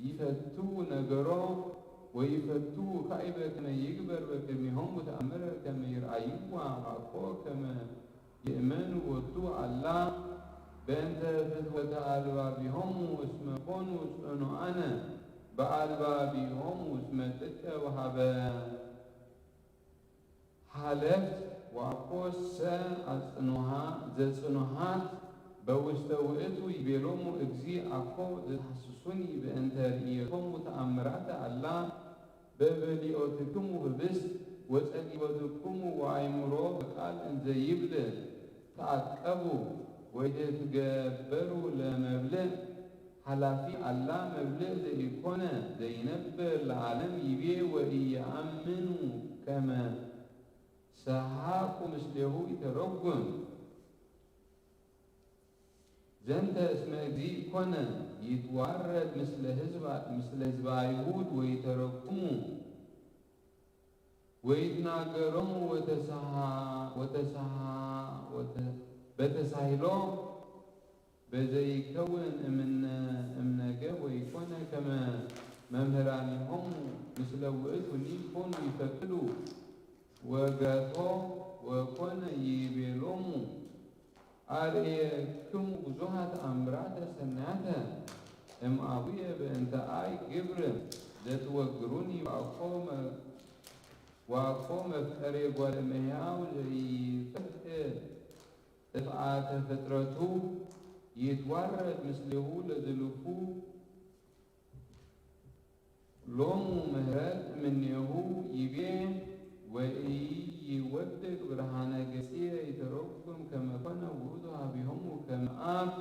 ይፈትዉ ነገሮ ወይፈትዉ ካይበ ከመ ይግበር በቅድሜሆሙ ተአምረ ከመ ይርአይዋ አኮ ከመ ይእመኑ ወቱ አላ በእንተ ፍትወተ አልባቢሆሙ እስመ ኮኑ ጽኑዓነ በአልባቢሆሙ እስመ ጥቀ ወሃበ ሀለፍት ወአኮሰ አጽኑሃ ዘጽኑሃት በውስተ ውእቱ ይቤሎሙ እግዚ አኮ ዘትሐስሱኒ በእንተ ርእየቶሙ ተአምራተ አላ በበሊኦትክሙ ህብስት ወጸጊቦትክሙ ወአይምሮ በቃል እንዘ ይብል ተአቀቡ ወይትትገበሩ ለመብልዕ ኃላፊ አላ መብልዕ ዘኢኮነ ዘይነብር ለዓለም ይቤ ወኢየአምኑ ከመ ሰሐቁ ምስሌሁ ይተረጉም። ዘንተ እስመ እግዚእ ኮነ ይትዋረድ ምስለ ህዝባ-፣ ምስለ ህዝበ አይሁድ ወይተረጉሙ ወይትናገሮሙ ወተሳሃ-፣ ወተሳሃ-፣ ወተ-፣ በተሳሂሎ በዘይከውን እምነ-፣ እምነገ ወይኮነ ከመ መምህራኒሆሙ ምስለ ውእቱኒ ኮኑ ይፈቅዱ ወገቶ ወኮነ ይቤሎሙ አርእየክሙ ብዙኃ ተአምራተ ሰናያተ እምአቡየ በእንተ አይ ግብር ዘትወግሩኒ ወአኮ መ-፣ ወአኮ መፍቀሬ ጓለ እመሕያው ዘይፈቅድ ጥፍአተ ፍጥረቱ ይትዋረድ ምስሌሁ ለዝሉፉ ሎሙ ምህረት እምኔሁ ይቤ ወኢይወድቅ ብርሃነ ገጽየ ይተረጉም ከመ ኮነ ውእቱ ሀቢሆሙ ከመ አብ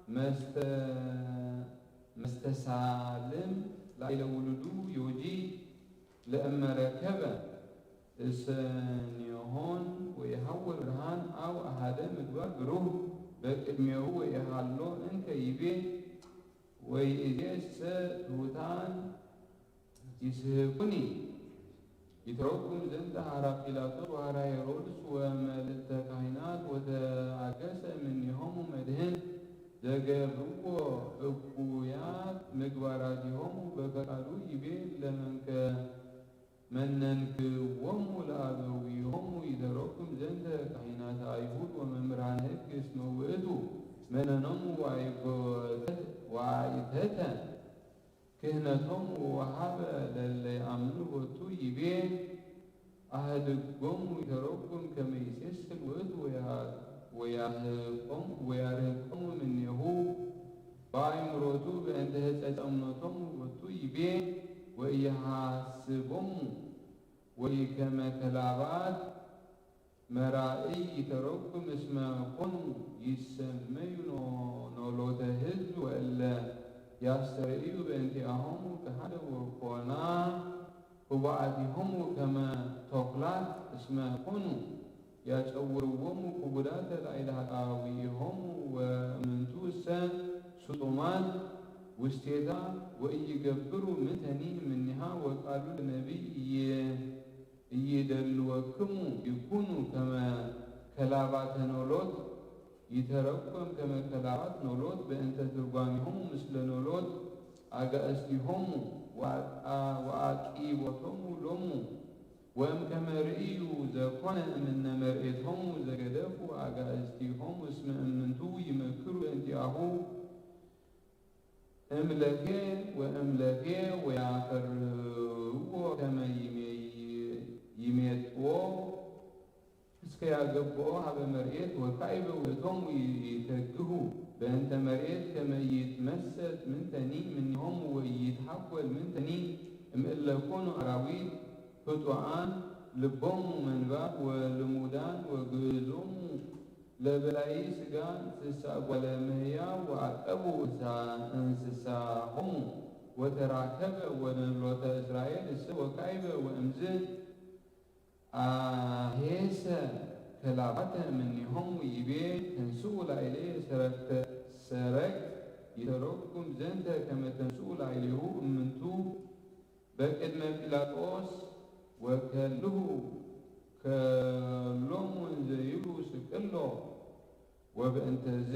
መስተ-፣ መስተሳልም ላዕለ ውሉዱ ዮጂ ለእመ ረከበ እሰኔሆን ወይሐውር ብርሃን አው አሐደ ምግባር ብሩህ በቅድሜሁ ወይሃሎ እንከ ይቤ ወይእዜሰ ትሑታን ይስሕቁኒ። ይትረጉም ዘንተ ሐራ ጲላጦስ ወሐራ ሄሮድስ ወመልእልተ ካህናት ወተአገሰ እምኔሆሙ መድህን ዘገብርዎ እኩያት ምግባራቲሆሙ በፈቃዱ ይቤ ለመንከ መነንክዎሙ ለአበዊሆሙ ይተረጉም ዘንተ ካህናተ አይሁድ ወመምህራነ ሕግ እስመ ውእቱ መነኖሙ ወአይጎተ-፣ ወአይተተ ክህነቶሙ ወወሃበ ለእለ ይአምኑ ቦቱ ይቤ አህድጎሙ ይተረጉም ከመ ይሴስል ውእቱ ወያ-፣ ወያርህቆሙ፣ ወያርህቆሙ እምኔሁ በአእምሮቱ በእንተ ህጸጸ እምነቶሙ ቦቱ ይቤ ወኢይሐስቦሙ ወኢከመ ከላባት መራእይ ይተረጉም እስመ ኮኑ ይሰመዩ ኖ-፣ ኖሎተ ህዝብ ወእለ ያስተርእዩ በእንቲአሆሙ ከሃደ ወኮና ህቡኣቲሆሙ ከመ ተኩላት እስመ ኮኑ ያጸውርዎሙ ክቡዳተ ላዕለ ኃጣውኢሆሙ ወእምንቱ እሰ ስጡማት ውስቴታ ወኢይገብሩ ምንተኒ እምኔሃ ወቃሉ ለነቢይ እየ ኢይደልወክሙ ይኩኑ ከመ ከላባተ ኖሎት ይተረጎም ከመ ከላባት ኖሎት በእንተ ትርጓሚሆሙ ምስለ ኖሎት አጋእስቲሆሙ ወአቃ- ወአቂቦቶሙ ሎሙ ወእምከመ ርእዩ ዘኮነ እምነ መርኤቶሙ ዘገደፉ አጋእስቲሆሙ እስመ እምንቱ ይመክሩ በእንቲአሁ እምለፌ ወእምለፌ ወያፈርህዎ ከመ ይሜይ- ይሜጥዎ እስከ ያገብኦ ሀበ መርኤት ወካዕበ ውእቶሙ ይተግሁ በእንተ መርኤት ከመ ይትመሰጥ ምንተኒ እምኔሆሙ ወይትሐጎል ምንተኒ እምእለ ኮኑ አራዊት ህጡኣን ልቦሙ መንባብ ወልሙዳን ወግእዞሙ ለበላዪ ስጋ እንስሳ ጓለ እመሕያው ወአቀቡ እንስሳ- እንስሳሆሙ ወተራከበ ወንብሎተ እስራኤል እሰ ወካዕበ ወእምዝ አሄሰ ከላባተ እምኔሆሙ ይቤ ተንስኡ ላዕሌ ሰረቅተ ሰረቅት ይተረጉም ዘንተ ከመ ተንስኡ ላዕሌሁ እምንቱ በቅድመ ጲላጦስ ወከልሁ ከሎሙ እንዘ ይብሉ ስቅሎ ወበእንተዝ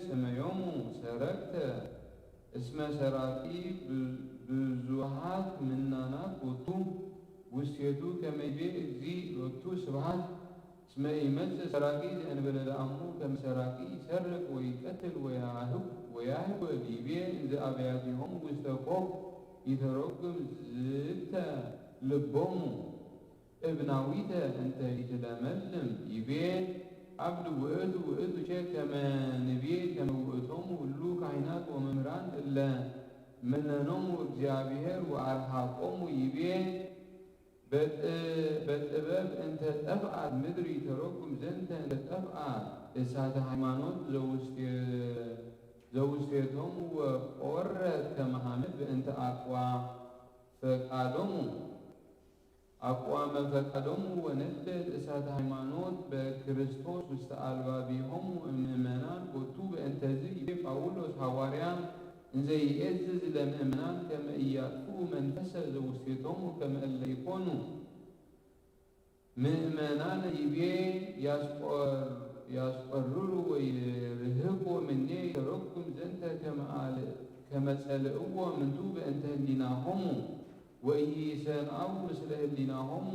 ሰመዮሙ ሰረቅተ እስመ ሰራቂ ብዙሃት ምናናት ቦቱ ውስቴቱ ከመ ይቤ እግዚእ ሎቱ ስብሐት እስመ ኢመጽእ ሰራቂ ዘእንበለ ለአሙ ከመ ሰራቂ ይሰርቅ ወይቀትል ወያህብ ወያህብ ወዲቤ እንዘ አብያቲሆሙ ውስተ ኮብ ይተረጉም ዝተ ልቦሙ እብናዊተ እንተ ይትለመልም ይቤ አብድ ውእቱ ውእቱ ቼ ከመ ንቤ ከመ ውእቶሙ እሉ ካህናት ወመምህራን እለ መነኖሙ እግዚአብሔር ወአርሃቆሙ ይቤ በጥበብ እንተ ጠፍአት ምድር ይተረጉም ዘንተ እንተ ጠፍአ እሳተ ሃይማኖት ዘውስቴቶሙ ወቆረት ከመ ሐመድ በእንተ አቅዋ ፈቃዶሙ አቋመ ፈቃዶሙ ወነደድ እሳተ ሃይማኖት በክርስቶስ ውስተ አልባቢሆሙ እምእመናን ቦቱ በእንተዝ ይቤ ጳውሎስ ሐዋርያ እንዘ ይእዝዝ ለምእመናን ከመ ኢያጥፍኡ መንፈሰ ዘውስቴቶሙ ከመ እለ ይኮኑ ምእመናን ይቤ ያስቆርሩ ወይርህቁ ምኔ ይረኩም ዘንተ ከመጸልእዎ ምንቱ በእንተ ህሊናሆሙ ወኢይሰንአው ምስለ ህሊናሆሙ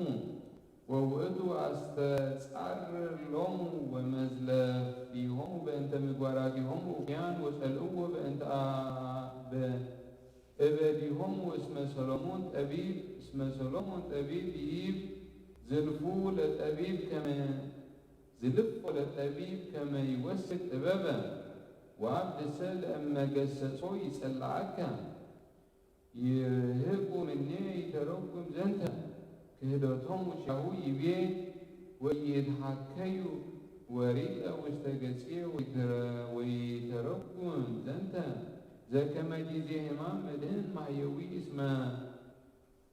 ወውእቱ አስተጻርር ሎሙ ወመዝለፊሆሙ በእንተ ምግባራቲሆሙ ውያን ወጸልእዎ በእንተ እበዲሆሙ እስመ ሰሎሞን ጠቢብ እስመ ሰሎሞን ጠቢብ ይብ ዝልፉ ለጠቢብ ከመ ዝልፎ ለጠቢብ ከመ ይወስድ ጥበበ ወአብድሰ ለእመ ገሰጾ ይጸልአከ ይርህቁ ምኔ ይተረጉም ዘንተ ክህደቶሙ ሻሁ ይቤ ወይትሃከዩ ወሪቀ ውስተ ገጽየ ወይተረጉም ዘንተ ዘከመ ጊዜ ሕማም መድህን ማህየዊ እስመ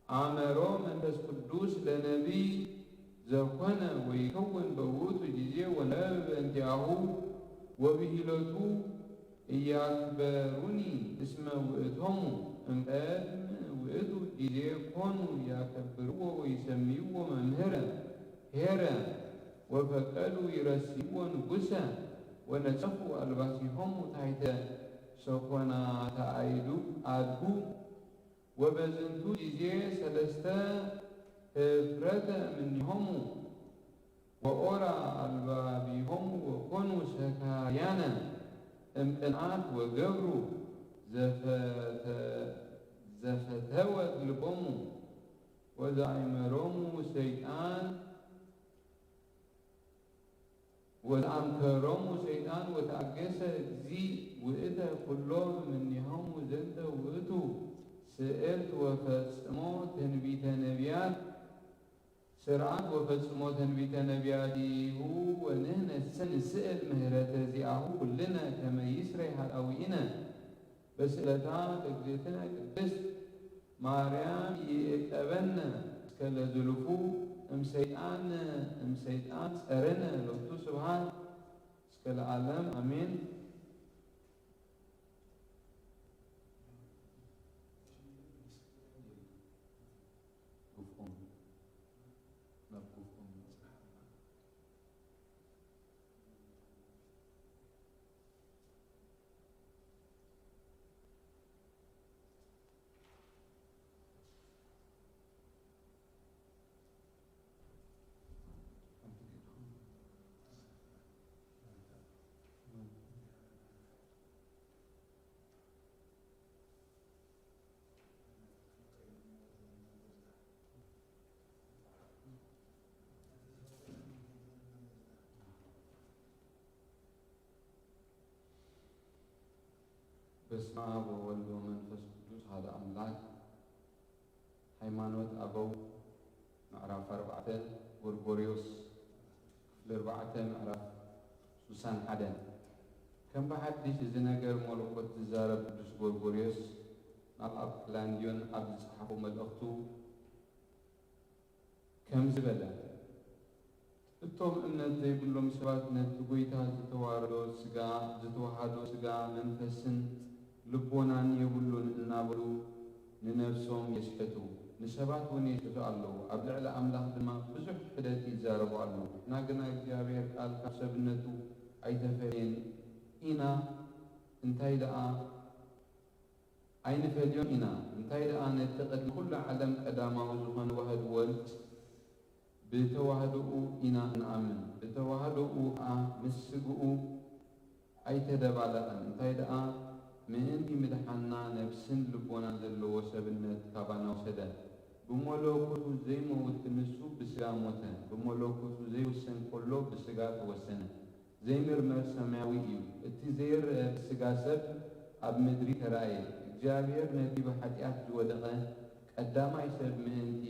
አመሮ መንፈስ ቅዱስ ለነቢይ ዘኮነ ወይከውን በውእቱ ጊዜ ወነበበ እንቲአሁ ወብሂሎቱ እያክበሩኒ እስመ ውእቶሙ እምቀድም ውእቱ ጊዜ ኮኑ ያከብርዎ ወይሰምይዎ መምህረ ኄረ ወፈቀዱ ይረስይዎ ንጉሰ ወነጸፉ አልባሲሆሙ ታሕተ ሰኮናተ አድጉ ወበዝንቱ ጊዜ ሰለስተ ህፍረተ እምኔሆሙ ወኦራ አልባቢሆሙ ወኮኑ ሰካያነ እምቅንዓት ወገብሩ ዘፈተወት ልቦሙ ወዘአይመሮሙ ሰይጣን ወዘአምከሮሙ ሰይጣን ወተአገሰ እግዚእ ውእተ ኩሎ እምኔሆሙ ዘንተ ውእቱ ስእልት ወፈጽሞ ትንቢተ ነቢያት ስርዓት ወፈጽሞ ትንቢተ ነቢያቲሁ ወንሕነሰ ንስእል ምህረተ ዚአሁ ኩልነ ከመ ይስረይ ኃጣውኢነ በስእለታ እግዝእትነ ቅድስት ማርያም ይእቀበነ እስከ ለዝሉፉ እምሰይጣን እምሰይጣን ጸረነ ሎቱ ስብሐት እስከ ለዓለም ኣሜን። ግፍኦም ናብ ግፍኦም በስመ አብ ወወልድ ወመንፈስ ቅዱስ ሓደ አምላክ። ሃይማኖት አበው ምዕራፍ ኣርባዕተ፣ ጎርጎርዮስ ክፍሊ ኣርባዕተ ምዕራፍ ስሳን ሓደ። ከም ብሓድሽ እዚ ነገር መለኮት ዝዛረብ ቅዱስ ጎርጎርዮስ ናብ ኣቅላንድዮን ኣብ ዝጸሓፎ መልእኽቱ ከምዚ በለ፣ እቶም እምነት ዘይብሎም ሰባት ነቲ ጐይታ ዝተዋረዶ ስጋ፣ ዝተዋሃዶ ስጋ መንፈስን ልቦናን የብሉን እናበሉ ንነፍሶም የስሕቱ፣ ንሰባት እውን የስሕቱ ኣለዉ። ኣብ ልዕሊ ኣምላኽ ድማ ብዙሕ ክሕደት ይዛረቡ ኣለዉ። ንሕና ግና እግዚኣብሔር ቃል ካብ ሰብነቱ ኣይተፈለየን ኢና። እንታይ ደኣ ኣይንፈልዮን ኢና። እንታይ ደኣ ነቲ ቅድሚ ኩሉ ዓለም ቀዳማዊ ዝኾነ ዋህድ ወልድ ብተዋህዶኡ ኢና እንኣምን። ብተዋህዶኡ ከኣ ምስ ስግኡ ኣይተደባለቐን። እንታይ ደኣ ምእንቲ ምድሓንና ነፍስን ልቦናን ዘለዎ ሰብነት ካባና ወሰደ። ብመለኮቱ ዘይመውት ንሱ ብስጋ ሞተ። ብመለኮቱ ዘይውሰን ከሎ ብስጋ ተወሰነ። ዘይምርመር ሰማያዊ እዩ። እቲ ዘይርአ ብስጋ ሰብ ኣብ ምድሪ ተራእየ። እግዚኣብሔር ነቲ ብሓጢኣት ዝወደቐ ቀዳማይ ሰብ ምእንቲ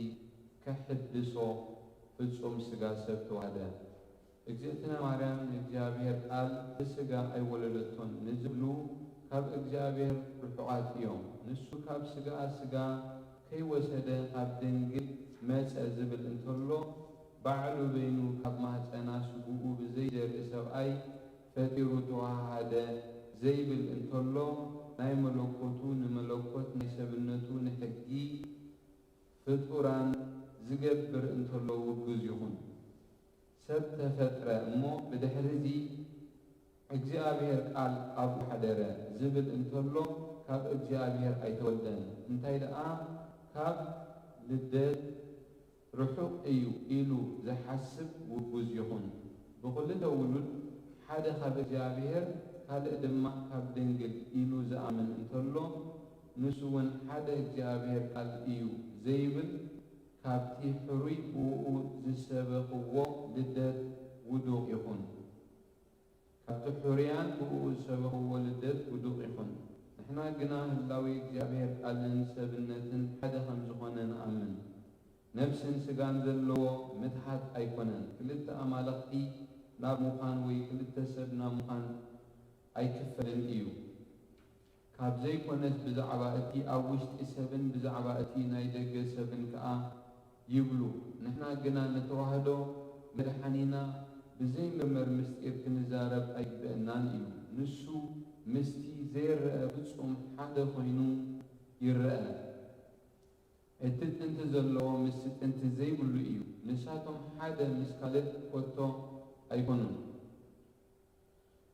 ከሕድሶ ፍጹም ስጋ ሰብ ተዋህደ። እግዝእትነ ማርያም ንእግዚኣብሔር ቃል ብስጋ ኣይወለደቶን ንዝብሉ ካብ እግዚኣብሔር ርሑቓት እዮም። ንሱ ካብ ስጋኣ ስጋ ከይወሰደ ካብ ድንግል መጸ ዝብል እንተሎ፣ ባዕሉ በይኑ ካብ ማህጸና ስግኡ ብዘይዘርኢ ሰብኣይ ፈጢሩ ተዋሃሃደ ዘይብል እንተሎ፣ ናይ መለኮቱ ንመለኮት ናይ ሰብነቱ ንሕጊ ፍጡራን ዝገብር እንተሎ ውጉዝ ይኹን። ሰብ ተፈጥረ እሞ ብድሕሪዚ እግዚኣብሔር ቃል ኣብኡ ሓደረ ዝብል እንተሎ ካብ እግዚኣብሔር ኣይተወልደን። እንታይ ደኣ ካብ ልደት ርሑቕ እዩ ኢሉ ዝሓስብ ውጉዝ ይኹን። ብኽልተ ውሉድ ሓደ ካብ እግዚኣብሔር ካልእ ድማ ካብ ድንግል ኢሉ ዝኣምን እንተሎ ንሱ እውን ሓደ እግዚኣብሔር ቃል እዩ ዘይብል ካብቲ ሕሩይ ብእኡ ዝሰበኽዎ ልደት ውዱቕ ይኹን። ካብቲ ሕሩያን ብእኡ ዝሰበኽዎ ልደት ውዱቕ ይኹን። ንሕና ግና ህላዌ እግዚኣብሔር ቃልን ሰብነትን ሓደ ከም ዝኾነ ንኣምን። ነፍስን ስጋን ዘለዎ ምትሓት ኣይኮነን። ክልተ ኣማልኽቲ ናብ ምዃን ወይ ክልተ ሰብ ናብ ምዃን ኣይክፈልን እዩ። ካብ ዘይኮነስ ብዛዕባ እቲ ኣብ ውሽጢ ሰብን ብዛዕባ እቲ ናይ ደገ ሰብን ከኣ ይብሉ። ንሕና ግና ንተዋህዶ መድሓኒና ብዘይምርመር ምስጢር ክንዛረብ ኣይግበአናን እዩ። ንሱ ምስቲ ዘይረኣ ፍጹም ሓደ ኮይኑ ይረኣ። እቲ ጥንቲ ዘለዎ ምስቲ ጥንቲ ዘይብሉ እዩ። ንሳቶም ሓደ ምስ ካልእ ኮቶ ኣይኮኑን።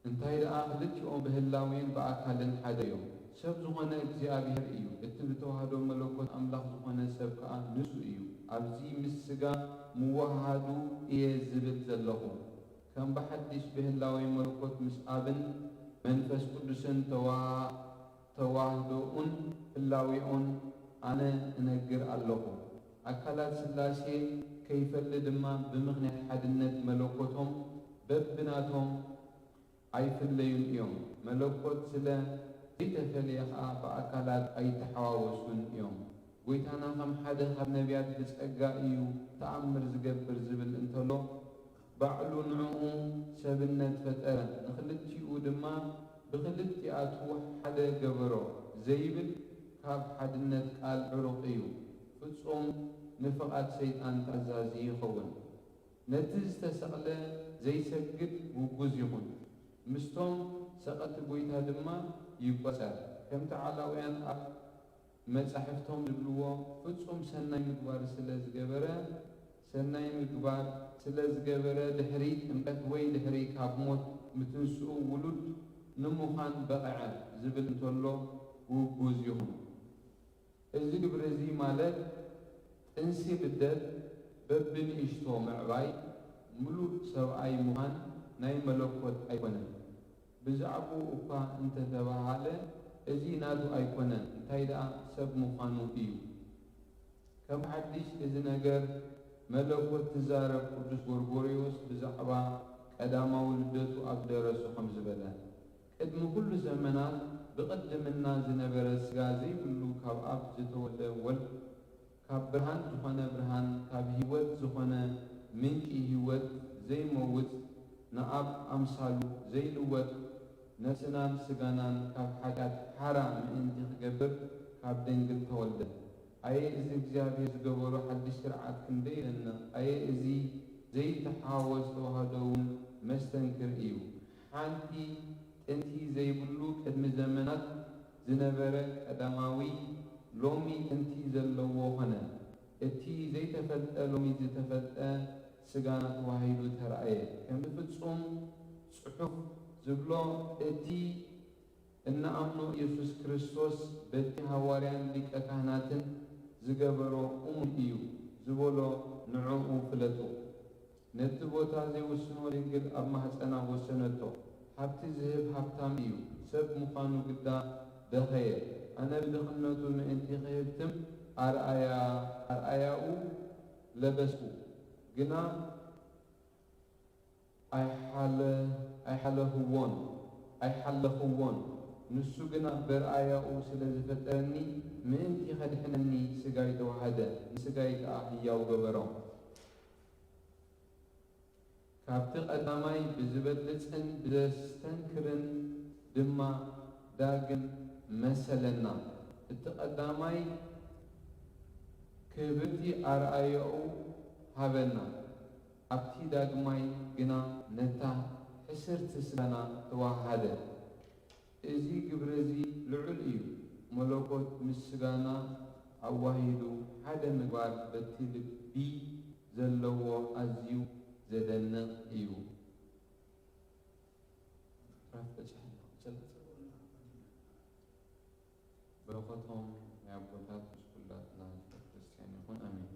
እንታይ ደኣ ክልቲኦም ብህላዌን ብኣካልን ሓደ እዮም። ሰብ ዝኾነ እግዚኣብሔር እዩ። እቲ ብተዋህዶ መለኮት ኣምላኽ ዝኾነ ሰብ ከኣ ንሱ እዩ። ኣብዚ ምስ ስጋ ምውህሃዱ እየ ዝብል ዘለኹ። ከም ብሓድሽ ብህላዌ መለኮት ምስ ኣብን መንፈስ ቅዱስን ተዋ-፣ ተዋህዶኡን ህላዌኡን ኣነ እነግር ኣለኹ። ኣካላት ስላሴ ከይፈሊ ድማ ብምኽንያት ሓድነት መለኮቶም በብናቶም ኣይፍለዩን እዮም። መለኮት ስለ ዘይተፈልየ ኸኣ ብኣካላት ኣይተሓዋወሱን እዮም። ጐይታና ከም ሓደ ካብ ነቢያት ብጸጋ እዩ ተኣምር ዝገብር ዝብል እንተሎ፣ ባዕሉ ንዕኡ ሰብነት ፈጠረ፣ ንኽልቲኡ ድማ ብኽልቲኣቱ ሓደ ገበሮ። ዘይብል ካብ ሓድነት ቃል ዕሩቕ እዩ። ፍጹም ንፍቓድ ሰይጣን ተኣዛዚ ይኸውን። ነቲ ዝተሰቕለ ዘይሰግድ ውጉዝ ይኹን፣ ምስቶም ሰቐልቲ ጐይታ ድማ ይቈጸር። ከምቲ ዓላውያን ኣብ መጻሕፍቶም ዝብልዎ፣ ፍጹም ሰናይ ምግባር ስለ ዝገበረ፣ ሰናይ ምግባር ስለ ዝገበረ ድሕሪ ጥምቀት ወይ ድሕሪ ካብ ሞት ምትንስኡ ውሉድ ንምዃን በቐዐ ዝብል እንተሎ ውጉዝ ይኹን። እዚ ግብሪ እዚ ማለት ጥንሲ ልደት በብንእሽቶ ምዕባይ ምሉእ ሰብኣይ ምዃን ናይ መለኮት ኣይኮነን። ብዛዕባኡ እኳ እንተ ተባህለ፣ እዚ ናቱ ኣይኮነን፣ እንታይ ደኣ ሰብ ምዃኑ እዩ። ከም ሓድሽ እዚ ነገር መለኮት ዝዛረብ ቅዱስ ጎርጎርዮስ ብዛዕባ ቀዳማዊ ልደቱ ኣብ ደረሱ ከም ዝበለ፣ ቅድሚ ኩሉ ዘመናት ብቕድምና ዝነበረ ስጋ ዘይብሉ ካብ ኣብ ዝተወልደ ወልድ ካብ ብርሃን ዝኾነ ብርሃን፣ ካብ ህይወት ዝኾነ ምንጪ ህይወት ዘይመውጽ፣ ንኣብ ኣምሳሉ ዘይልወጥ፣ ነፍስናን ስጋናን ካብ ሓጢኣት ሓራ ምእንቲ ክገብር ካብ ድንግል ተወልደ። ኣየ እዚ እግዚኣብሔር ዝገበሮ ሓድሽ ስርዓት ክንደይ የደንቕ! ኣየ እዚ ዘይተሓዋወስ ተዋህዶ እውን መስተንክር እዩ። ሓንቲ ጥንቲ ዘይብሉ ቅድሚ ዘመናት ዝነበረ ቀዳማዊ ሎሚ ጥንቲ ዘለዎ ኾነ። እቲ ዘይተፈልጠ ሎሚ ዝተፈልጠ ስጋና ተዋሂዱ ተራእየ። ከምቲ ፍጹም ጽሑፍ ዝብሎ፣ እቲ እንኣምኖ ኢየሱስ ክርስቶስ በቲ ሃዋርያን ሊቀ ካህናትን ዝገበሮ እሙን እዩ ዝበሎ ንዕኡ ፍለጡ። ነቲ ቦታ ዘይውስኖ ድንግል ኣብ ማህጸና ወሰነቶ። ሃብቲ ዝህብ ሃብታም እዩ፣ ሰብ ምዃኑ ግዳ ደኸየ። ኣነ ብድኽነቱ ምእንቲ ክህብትም ኣርኣያ ኣርኣያኡ ለበስኩ፣ ግና ኣይሓለ ኣይሓለኽዎን ኣይሓለኽዎን። ንሱ ግና በርኣያኡ ስለ ዝፈጠረኒ ምእንቲ ኸድሕነኒ ስጋይ ተዋህደ፣ ንስጋይ ከኣ ህያው ገበሮ። ካብቲ ቀዳማይ ብዝበልጽን ብዘስተንክርን ድማ ዳግም መሰለና። እቲ ቀዳማይ ክብርቲ ኣርኣያኡ ሃበና፣ ኣብቲ ዳግማይ ግና ነታ ሕስርቲ ስጋና ተዋሃደ። እዚ ግብሪ እዚ ልዑል እዩ። መለኮት ምስ ስጋና ኣዋሂዱ ሓደ ምግባር በቲ ልቢ ዘለዎ ኣዝዩ ዘደንቕ እዩ። ምዕራፍ በጺሐ ኣለኹ። በረኸቶም ናይ ኣቦታት ምስ ኩላትና ህዝበ ክርስቲያን ይኹን። ኣሜን።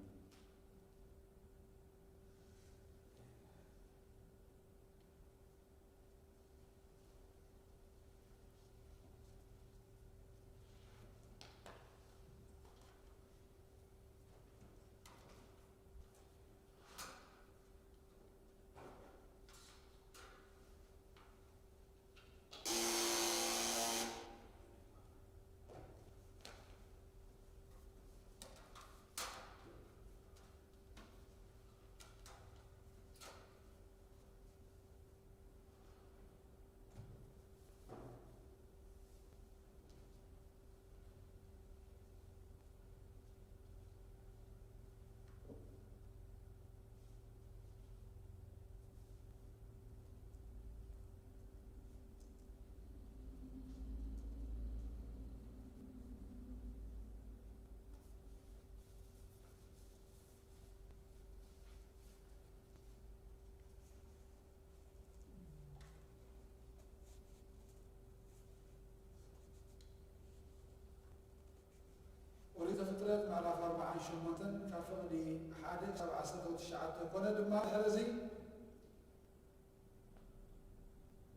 ኦሪት ዘፍጥረት ምዕራፍ ኣርባዓን ሸሞንተን ካብ ፍቕዲ ሓደ ክሳብ ዓሰርተ ትሽዓተ። ኮነ ድማ ድሕሪ እዚ፣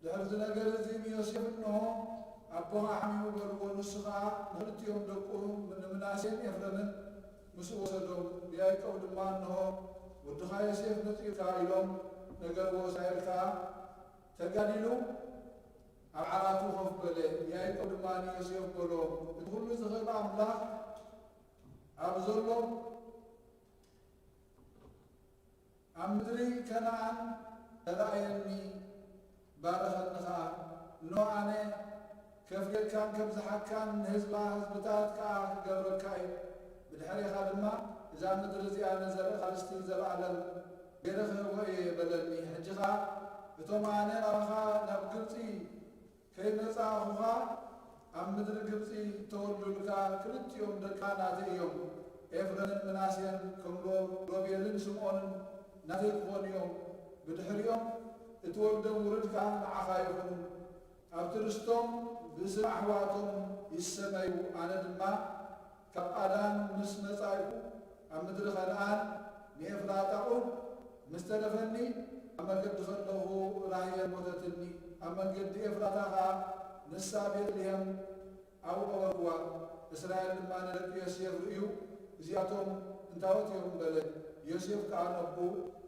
ድሕሪ እዚ ነገር እዚ ንዮሴፍ፣ እንሆ ኣቦኻ ሓሚሙ በልዎ፣ ንሱ ኸዓ ንኽልቲኦም ደቁ ንምናሴን ኤፍረምን ምስኡ ወሰዶም። ንያዕቆብ ድማ፣ እንሆ ወድኻ ዮሴፍ መጺኡልካ፣ ኢሎም ነገርዎ። እስራኤል ከኣ ተጋዲሉ ኣብ ዓራቱ ኮፍ በለ። ንያዕቆብ ድማ ንዮሴፍ በሎ፣ እቲ ኩሉ ዝኽእል ኣምላኽ ኣብ ዘሎ ኣብ ምድሪ ከነዓን ተራእየኒ፣ ባረኸኒ ኸኣ። እንሆ ኣነ ከፍርየካን ከብዝሓካን ንህዝባ ህዝብታት ከኣ ክገብረካ እየ። ብድሕሬኻ ድማ እዛ ምድሪ እዚኣ ንዘርኢ ቃልስቲ ዘለኣለም ገይረ ክህቦ እየ በለኒ። ሕጂ ኸኣ እቶም ኣነ ናባኻ ናብ ግብጺ ከይመጻእኹኻ ኣብ ምድሪ ግብጺ እተወልዱልካ ክልቲኦም ደቃ ናተይ እዮም። ኤፍረምን ምናሴን ከም ሮ-፣ ሮቤልን ስምዖንን ናተይ ክኾኑ እዮም። ብድሕሪኦም እትወልዶም ውሉድ ከኣ ንዓኻ ይኹኑ። ኣብቲ ርስቶም ብስም ኣሕዋቶም ይሰመዩ። ኣነ ድማ ካብ ጳዳን ምስ መጻእኩ ኣብ ምድሪ ከነኣን ንኤፍራታ ዑር ምስ ተረፈኒ፣ ኣብ መንገዲ ከለኹ ራሄል ሞተትኒ። ኣብ መንገዲ ኤፍራታ ኸኣ ንሳ ቤትልሄም ኣብኡ ቀበርዋ። እስራኤል ድማ ንደቂ ዮሴፍ ርእዩ፣ "እዚኣቶም እንታዎት እዮም?" በለ። ዮሴፍ ከኣ ነቦኡ፣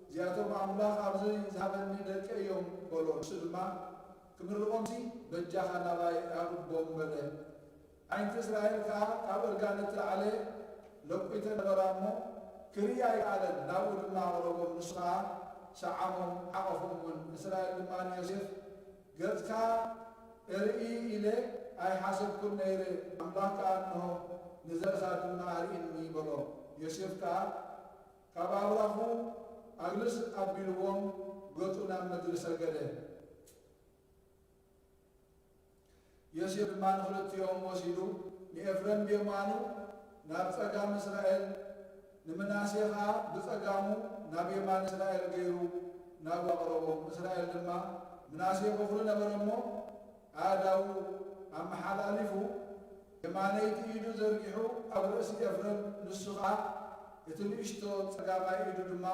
"እዚኣቶም ኣምላኽ ኣብዚ ዝሃበኒ ደቂ እዮም" በሎ። ንሱ ድማ፣ "ክምርቖምሲ በጃኻ ናባይ ኣቕርቦም" በለ። ኣዒንቲ እስራኤል ከኣ ካብ እርጋን እተላዕለ ለቂተ ነበራ እሞ፣ ክርኢ ኣይከኣለን። ናብኡ ድማ ኣቕረቦም። ንሱ ኸኣ ሰዓሞም፣ ሓቖፎም እውን። እስራኤል ድማ ንዮሴፍ፣ "ገጽካ እርኢ ኢለ ኣይሓሰብኩን ነይረ፣ ኣምላኽ ከኣ እንሆ ንዘርእኻ ድማ ኣርእኒ" በሎ። ዮሴፍ ከኣ ካብ ኣብራኹ ኣግልስ ኣቢልዎም፣ ገጹ ናብ ምድሪ ሰገደ። ዮሴፍ ድማ ንኽልቲኦም ወሲዱ፣ ንኤፍሬም ብየማኑ ናብ ጸጋም እስራኤል፣ ንምናሴ ኸኣ ብጸጋሙ ናብ የማን እስራኤል ገይሩ ናብኡ ኣቕረቦም። እስራኤል ድማ፣ ምናሴ በኹሪ ነበረ እሞ፣ ኣእዳዉ ኣመሓላሊፉ የማነይቲ ኢዱ ዘርጊሑ ኣብ ርእሲ ኤፍሬም፣ ንሱ ኸኣ እቲ ንእሽቶ ጸጋማይ ኢዱ ድማ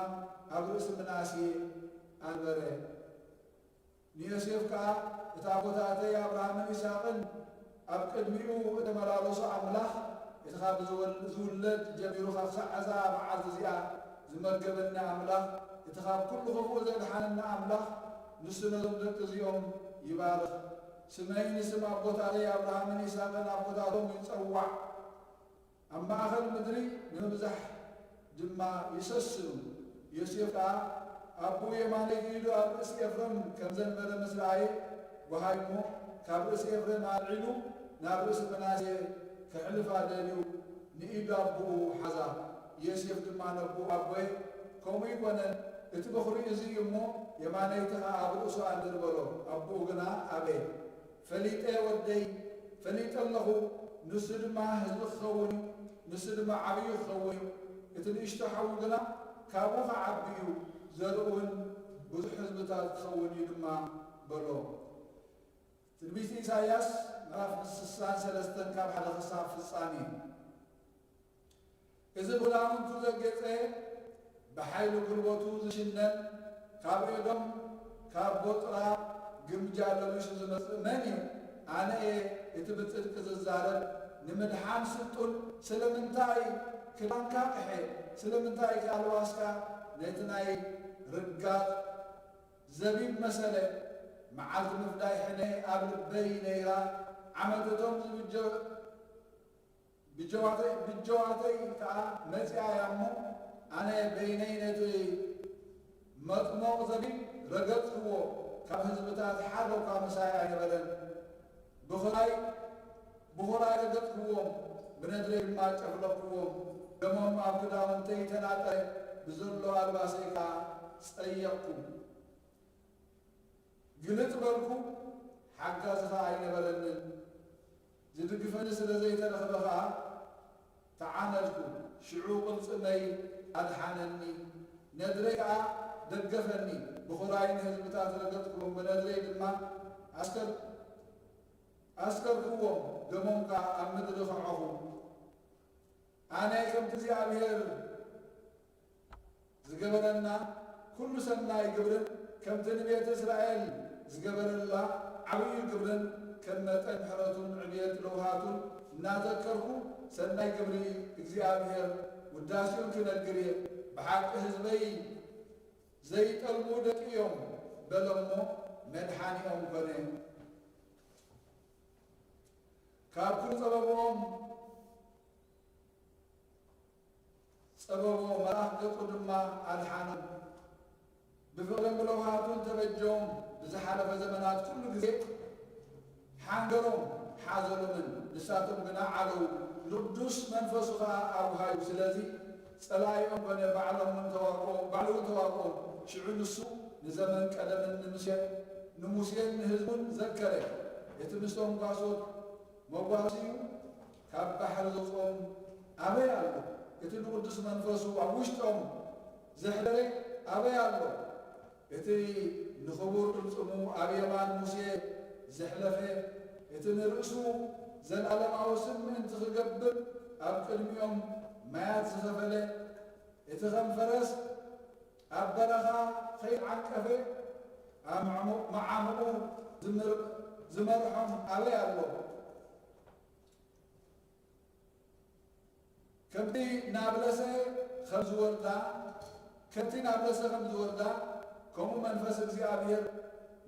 ኣብ ርእሲ ምናሴ ኣንበረ። ንዮሴፍ ከኣ፣ እቲ ኣቦታተይ ኣብርሃምን ይስሐቅን ኣብ ቅድሚኡ እተመላለሱ ኣምላኽ፣ እቲ ካብ ዝወል-፣ ዝውለድ ጀሚሩ ክሳዕ እዛ መዓልቲ እዚኣ ዝመገበኒ ኣምላኽ፣ እቲ ካብ ኩሉ ክፉእ ዘድሓነኒ ኣምላኽ፣ ንሱ ነዞም ደቂ እዚኦም ይባርኽ። ስመይ ንስም ኣቦታተይ ኣብርሃምን ይስሐቅን ኣቦታቶም ይጸዋዕ። ኣብ ማእከል ምድሪ ንምብዛሕ ድማ ይሰስኑ። ዮሴፍ ከኣ ኣቦኡ የማነይቲ ኢዱ ኣብ ርእሲ ኤፍሬም ከም ዘንበረ ምስ ረኣየ፣ ጓሃይ እሞ ካብ ርእሲ ኤፍሬም ኣልዒሉ ናብ ርእሲ ምናሴ ከሕልፋ ደልዩ ንኢዱ ኣቦኡ ሓዛ። ዮሴፍ ድማ ነቦኡ፣ ኣቦየ፣ ከምኡ ኣይኮነን፣ እቲ በኹሪ እዚ እዩ እሞ የማነይቲ ኸኣ ኣብ ርእሱ ኣንብር በሎ። ኣቦኡ ግና ኣበየ። ፈሊጠ ወደይ፣ ፈሊጠ ኣለኹ፣ ንሱ ድማ ህዝቢ ክኸውን እዩ፣ ንሱ ድማ ዓብዪ ክኸውን እዩ። እቲ ንእሽቶ ሓዉ ግና ካብኡ ክዓቢ እዩ፣ ዘርኡ እውን ብዙሕ ህዝብታት ክኸውን እዩ ድማ በሎ። ትንቢት ኢሳይያስ ምዕራፍ ስሳን ሰለስተን ካብ ሓደ ክሳብ ፍጻሜ። እዚ ብኽዳውንቱ ዘጌጸ፣ ብሓይሊ ጉልበቱ ዝሽነን፣ ካብ ኤዶም፣ ካብ ቦጽራ ግምጃ ለቢሱ ዝመጽእ መን እዩ? ኣነ እየ እቲ ብጽድቂ ዝዛረብ፣ ንምድሓን ስልጡን። ስለምንታይ ክዳንካ ቅሐ? ስለምንታይ ከ ኣልባስካ ነቲ ናይ ርጋጽ ዘቢብ መሰለ? መዓልቲ ምፍዳይ ሕነ ኣብ ልበይ ነይራ፣ ዓመት እቶም ዝብጀ-፣ ብጀዋተይ፣ ብጀዋተይ ከኣ መጺኣ እያ እሞ፣ ኣነ በይነይ ነቲ መጥሞቕ ዘቢብ ረገጽክዎ፣ ካብ ህዝብታት ሓደ እኳ ምሳይ ኣይነበረን። ብኹራይ፣ ብኹራይ ረገጽክዎም፣ ብነድረይ ድማ ጨፍለቕክዎም። ደሞም ኣብ ክዳውንተይ ተናጠረ፣ ብዘሎ ኣልባሰይ ከኣ ጸየቕኩ። ግልጽ በልኩ፣ ሓጋዚ ኸኣ ኣይነበረንን። ዝድግፈኒ ስለ ዘይተረኽበ ኸኣ ተዓነድኩ። ሽዑ ቅልጽመይ ኣድሓነኒ፣ ነድረይ ከኣ ደገፈኒ። ብኹራይ ንህዝብታት ረገጽክዎም፣ ብነድረይ ድማ ኣስከር-፣ ኣስከርክዎም፣ ደሞም ከኣ ኣብ ምድሪ ከዐኹ። ኣነ ከምቲ እግዚኣብሔር ዝገበረና ኩሉ ሰናይ ግብርን ከምቲ ንቤት እስራኤል ዝገበረላ ዓብዩ ግብርን ከም መጠን ምሕረቱን ዕብየት ለውሃቱን እናዘከርኩ ሰናይ ግብሪ እግዚኣብሔር ውዳሴኡን ክነግር እየ። ብሓቂ ህዝበይ ዘይጠልሙ ደቂ እዮም በለ እሞ መድሓኒኦም ኮነ። ካብ ኩሉ ጸበብኦም ጸበቦ፣ መልኣኽ ገጹ ድማ ኣድሓኖም። ብፍቕርን ብለውሃቱን ተበጀዎም። ብዝሓለፈ ዘመናት ኩሉ ግዜ ሓንገሮም፣ ሓዘሎምን፣ ንሳቶም ግና ዓለዉ፣ ንቅዱስ መንፈሱ ኸኣ ኣብሃዩ። ስለዚ ጸላኢኦም ኮነ፣ ባዕሎም እውን ተዋግኦም፣ ባዕሉ እውን ተዋግኦም። ሽዑ ንሱ ንዘመን ቀደምን ንሙሴ-፣ ንሙሴን ንህዝቡን ዘከረ። እቲ ምስቶም ጓሶት መጓሲኡ ካብ ባሕሪ ዘውጽኦም ኣበይ ኣሎ? እቲ ንቅዱስ መንፈሱ ኣብ ውሽጦም ዘሕደረ ኣበይ ኣሎ? እቲ ንኽቡር ቅልጽሙ ኣብ የማን ሙሴ ዘሕለፈ፣ እቲ ንርእሱ ዘለኣለማዊ ስም ምእንቲ ክገብር ኣብ ቅድሚኦም ማያት ዝኸፈለ፣ እቲ ከም ፈረስ ኣብ በረኻ ከይዓንቀፈ ኣብ መዓሙ-፣ መዓሙቑ ዝምር-፣ ዝመርሖም ኣበይ ኣሎ? ከምቲ ናብ ለሰ ከም ዝወርዳ፣ ከምቲ ናብ ለሰ ከም ዝወርዳ፣ ከምኡ መንፈስ እግዚኣብሔር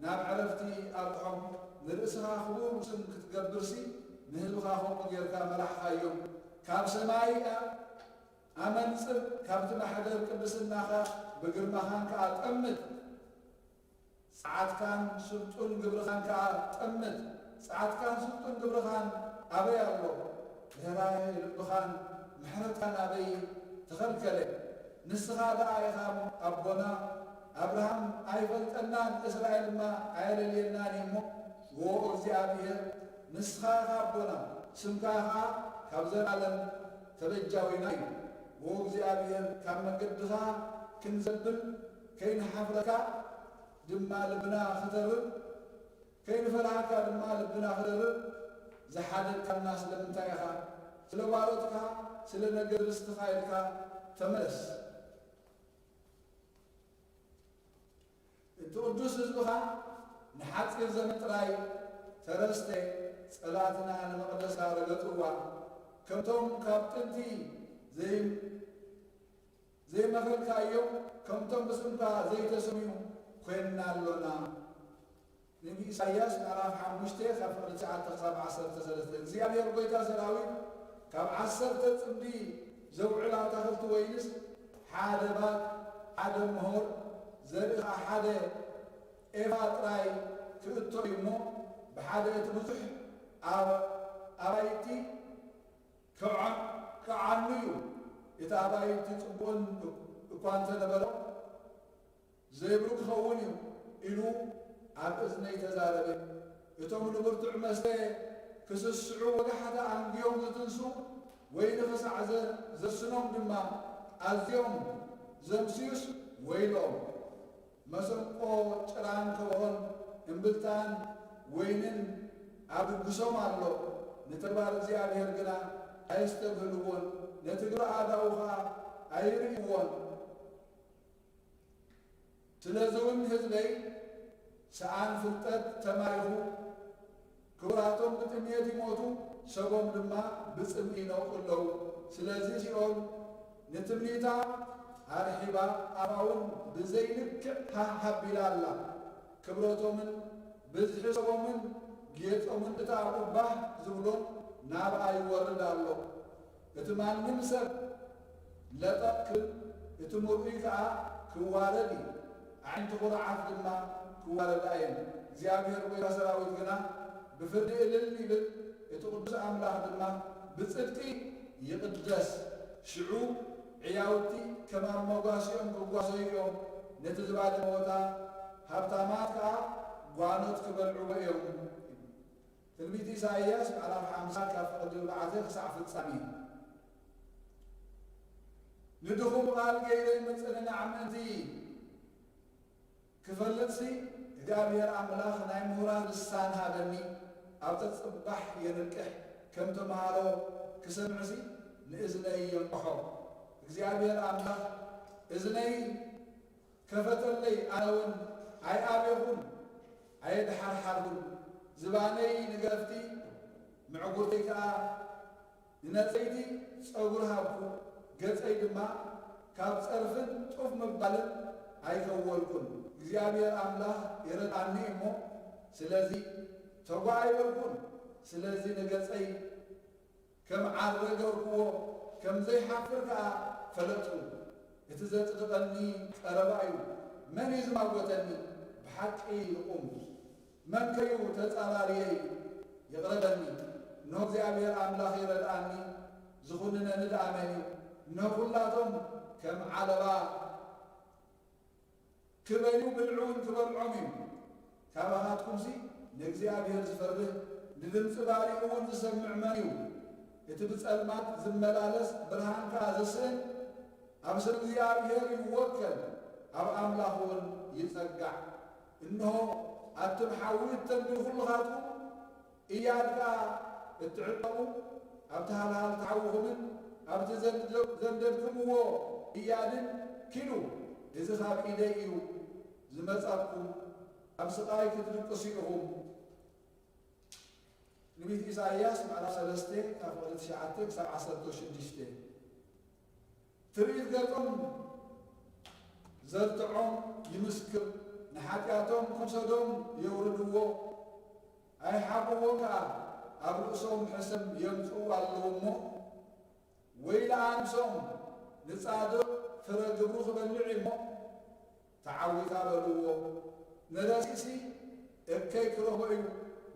ናብ ዕረፍቲ ኣብጽሖም። ንርእስኻ ክቡር ስም ክትገብርሲ፣ ንህዝብኻ ከምኡ ጌርካ መራሕኻዮም። ካብ ሰማይ ኣመንጽር፣ ካብቲ ማሕደር ቅድስናኻ ብግርማኻን ከኣ ጠምት። ጸዓትካን ስልጡን ግብርኻን ከኣ ጠምት። ጸዓትካን ስልጡን ግብርኻን ኣበይ ኣሎ? ርህራሄ ልብኻን ምሕረትካን ኣበይ ተኸልከለ? ንስኻ ደኣ ኢኻ ኣቦና። ኣብርሃም ኣይፈልጠናን፣ እስራኤል ድማ ኣየለልየናን እዩ እሞ፣ ዎ እግዚኣብሔር፣ ንስኻ ኢኻ ኣቦና፣ ስምካ ኸኣ ካብ ዘለኣለም ተበጃዊና እዩ። ዎ እግዚኣብሔር፣ ካብ መገድኻ ክንዘብል ከይንሓፍረካ፣ ድማ ልብና ክተርር፣ ከይንፈርሃካ ድማ ልብና ክተርር ዝሓደግካና ስለምንታይ ኢኻ? ስለ ባሮትካ፣ ስለ ነገድ ርስትኻ ኢልካ ተመለስ። እቲ ቅዱስ ህዝብኻ ንሓጺር ዘመን ጥራይ ተረስተ፣ ጸላእትና ንመቕደስካ ረገጽዋ። ከምቶም ካብ ጥንቲ ዘይ-፣ ዘይመኸልካዮም፣ ከምቶም ብስምካ ዘይተሰምዩ ኮይንና ኣሎና። ንነቢ ኢሳይያስ ምዕራፍ ሓሙሽተ ካብ ፍቕሪ ትሽዓተ ክሳብ ዓሰርተ ሰለስተ። እግዚኣብሔር ጐይታ ሰራዊት ካብ ዓሰርተ ጽምዲ ዘውዕል ኣታኽልቲ ወይንስ ሓደ ባት፣ ሓደ ምሆር፣ ዘርኢ ኸኣ ሓደ ኤፋ ጥራይ ክእቶ እዩ እሞ፣ ብሓደ እቲ ብዙሕ ኣብ-፣ ኣባይቲ ክዓ-፣ ክዓኑ እዩ። እቲ ኣባይቲ ጽቡቕን እኳ እንተ ነበረ፣ ዘይብሉ ክኸውን እዩ ኢሉ ኣብ እዝነይ ተዛረበ። እቶም ንብርቱዕ መስተ ክስስዑ ወጋሕታ ኣንግዮም ዝትንሱ፣ ወይኒ ክሳዕ ዘ-፣ ዘስኖም ድማ ኣዝዮም ዘምስዩስ ወይሎም። መሰንቆ፣ ጭራን ከበሮን እምብልታን ወይንን ኣብ ድግሶም ኣሎ፣ ንተግባር እግዚኣብሔር ግና ኣየስተብህልዎን፣ ነቲ ግብሪ ኣእዳዉ ኸኣ ኣይርእይዎን። ስለዚ እውን ህዝበይ ሰኣን ፍልጠት ተማሪኹ፣ ክቡራቶም ብጥምየት ይሞቱ፣ ሰቦም ድማ ብጽምኢ ይነውሑ ኣለዉ። ስለዚ ሲኦል ንትምኒታ ኣርሒባ፣ ኣፋ እውን ብዘይልክዕ ሃህ ሃቢላ ኣላ። ክብረቶምን ብዝሒ ሰቦምን ጌጾምን እታ ኣብኡ ባህ ዝብሎን ናብኣ ይወርድ ኣሎ። እቲ ማንም ሰብ ለጠቕ ክብል፣ እቲ ምርኡይ ከኣ ክዋረድ እዩ። ኣዒንቲ ኩሩዓት ድማ ክዋረዳ እየን። እግዚኣብሔር ጐይታ ሰራዊት ግና ብፍርዲ እልል ይብል፣ እቲ ቅዱስ ኣምላኽ ድማ ብጽድቂ ይቕደስ። ሽዑ ዕያውቲ ከም ኣብ መጓሲኦም ክጓሰዩ እዮም፣ ነቲ ዝባደመ ቦታ ሃብታማት ከኣ ጓኖት ክበልዕዎ እዮም። ትንቢት ኢሳይያስ ምዕራፍ ሓምሳ ካብ ፍቕዲ ኣርባዕተ ክሳዕ ፍጻሜ። ንድኹም ቃል ገይረ ምጽንናዕ ምእንቲ ክፈልጥሲ፣ እግዚኣብሔር ኣምላኽ ናይ ምሁራት ልሳን ሃበኒ፣ ኣብ ጽባሕ የንቅሕ፣ ከም ተምሃሮ ክሰምዕሲ ንእዝነይ የንቅሖ። እግዚኣብሔር ኣምላኽ እዝነይ ከፈተለይ፣ ኣነ እውን ኣይኣቤኹን፣ ኣየድሓርሓርኩን። ዝባነይ ንገረፍቲ፣ ምዕጉርተይ ከኣ ንነጸይቲ ጸጉሪ ሃብኩ። ገጸይ ድማ ካብ ጸርፍን ጡፍ ምባልን ኣይከወልኩን። እግዚኣብሔር ኣምላኽ ይረድኣኒ እሞ፣ ስለዚ ተጓ ኣይበልኩን። ስለዚ ንገጸይ ከም ዓረ ገርክዎ፣ ከም ዘይሓፍር ከኣ ፈለጥኩ። እቲ ዘጽድቐኒ ቀረባ እዩ። መን እዩ ዝማጎተኒ? ብሓቂ ይቑም። መን ከዩ ተጻራርየይ? ይቕረበኒ። እንሆ እግዚኣብሔር ኣምላኽ ይረድኣኒ፣ ዝኹንነኒ ደኣ መን እዩ? እንሆ ኩላቶም ከም ዓለባ ክበልዩ ብልዑ እውን ክበልዖም እዩ። ካባኻትኩምሲ ንእግዚኣብሔር ዝፈርህ፣ ንድምፂ ባሪኡ እውን ዝሰምዕ መን እዩ? እቲ ብጸልማት ዝመላለስ ብርሃን ከኣ ዝስእን፣ ኣብ ስም እግዚኣብሔር ይወከል፣ ኣብ ኣምላኽ እውን ይጸጋዕ። እንሆ ኣቱም ሓዊ እተንድዱ ኩልኻትኩም እያድ ከኣ እትዕጠቑ፣ ኣብቲ ሃልሃል ተሓውኹምን ኣብቲ ዘንደ-፣ ዘንደድኩምዎ እያድን ኪዱ፣ እዚ ካብ ኢደይ እዩ፣ ዝመጻኩም፣ ኣብ ስቓይ ክትድቅሱ ኢኹም። ትንቢት ኢሳይያስ ምዕራፍ ሰለስተ ካብ ቁጽሪ ትሽዓተ ክሳብ ዓሰርተ ሽዱሽተ። ትርኢት ገጾም ዘርትዖም ይምስክር፣ ንሓጢኣቶም ከም ሰዶም የውርድዎ፣ ኣይሓብዎ ከኣ፣ ኣብ ርእሶም ሕሰም የምጽኡ ኣለዉ እሞ፣ ወይለኣ ነብሶም፣ ንጻድቕ ፍረ ግብሩ ክበልዕ እዩ እሞ፣ ተዓዊታ በልዎ። ንረሲእሲ እከይ ክረኽቦ እዩ፣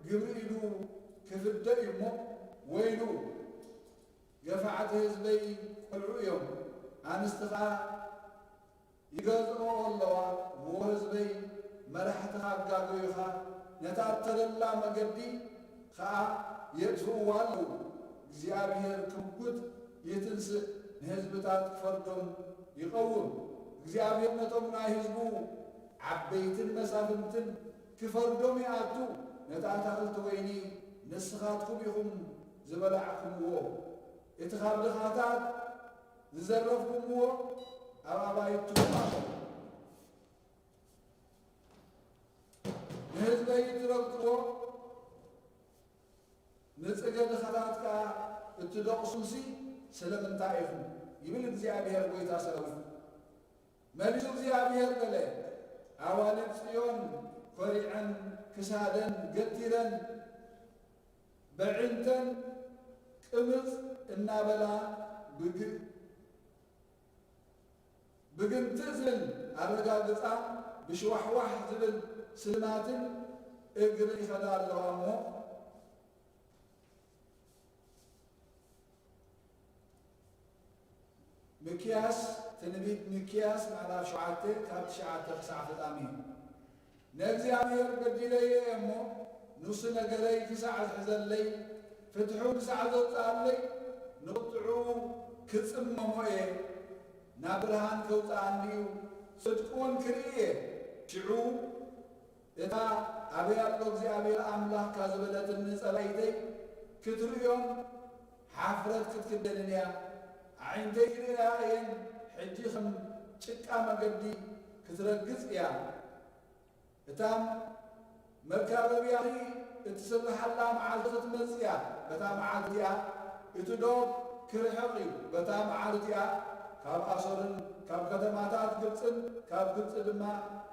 ግብሪ ኢዱ ክፍደ እዩ እሞ፣ ወይሉ፣ ገፋዕቲ ህዝበይ ቆልዑ እዮም፣ ኣንስቲ ኸኣ ይገዝኦ ኣለዋ። ዎ ህዝበይ፣ መራሕትኻ ኣጋገዩኻ፣ ነታ እተደላ መገዲ ኸኣ የጥፍእዋ ኣለዉ። እግዚኣብሔር ክምጉት ይትንስእ፣ ንህዝብታት ክፈርዶም ይቐውም። እግዚኣብሔር ነቶም ናይ ህዝቡ ዓበይትን መሳፍንትን ክፈርዶም ይኣቱ። ነቲ ኣታኽልቲ ወይኒ ንስኻትኩም ኢኹም ዝበላዕኩምዎ። እቲ ካብ ድኻታት ዝዘረፍኩምዎ ኣብ ኣባይትኩም ኣሎ። ንህዝበይ እትረግጥዎ፣ ንጽገ ድኻታት ከኣ እትደቕሱሲ ስለምንታይ ኢኹም? ይብል እግዚኣብሔር ጐይታ ሰራዊት። መሊሱ እግዚኣብሔር በለ፣ ኣዋልድ ጽዮን ኰሪዐን ክሳደን ገቲረን በዒንተን ቅምጽ እናበላ ብግ-፣ ብግንትእ ዝብል ኣረጋግጻ ብሽዋሕዋሕ ዝብል ስልማትን እግርን ይኸዳ ኣለዋ እሞ፣ ሚክያስ፣ ትንቢት ሚክያስ ምዕራፍ ሸውዓተ ካብ ትሽዓተ ክሳዕ ፍጻሜ። ንእግዚኣብሔር በዲለዮ እየ እሞ፣ ንሱ ነገረይ ክሳዕ ዝሕዘለይ፣ ፍትሑ ክሳዕ ዘውጽኣለይ፣ ንቁጥዑ ክጽመሞ እየ። ናብ ብርሃን ከውጽኣኒ እዩ፣ ጽድቁ እውን ክርኢ እየ። ሽዑ እታ ኣበይ ኣሎ እግዚኣብሔር ኣምላኽካ ዝበለትኒ ጸላኢተይ ክትርእዮን ሓፍረት ክትክደንን እያ። ኣዒንተይ ክርእያ እየን፣ ሕጂ ከም ጭቃ መገዲ ክትረግጽ እያ። እታ መካበብያኺ እትስርሓላ መዓልቲ ክትመጽእ እያ። በታ መዓልቲ እቲኣ እቲ ዶብ ክርሕቕ እዩ። በታ መዓልቲ እቲኣ ካብ ኣሶርን ካብ ከተማታት ግብጽን ካብ ግብጺ ድማ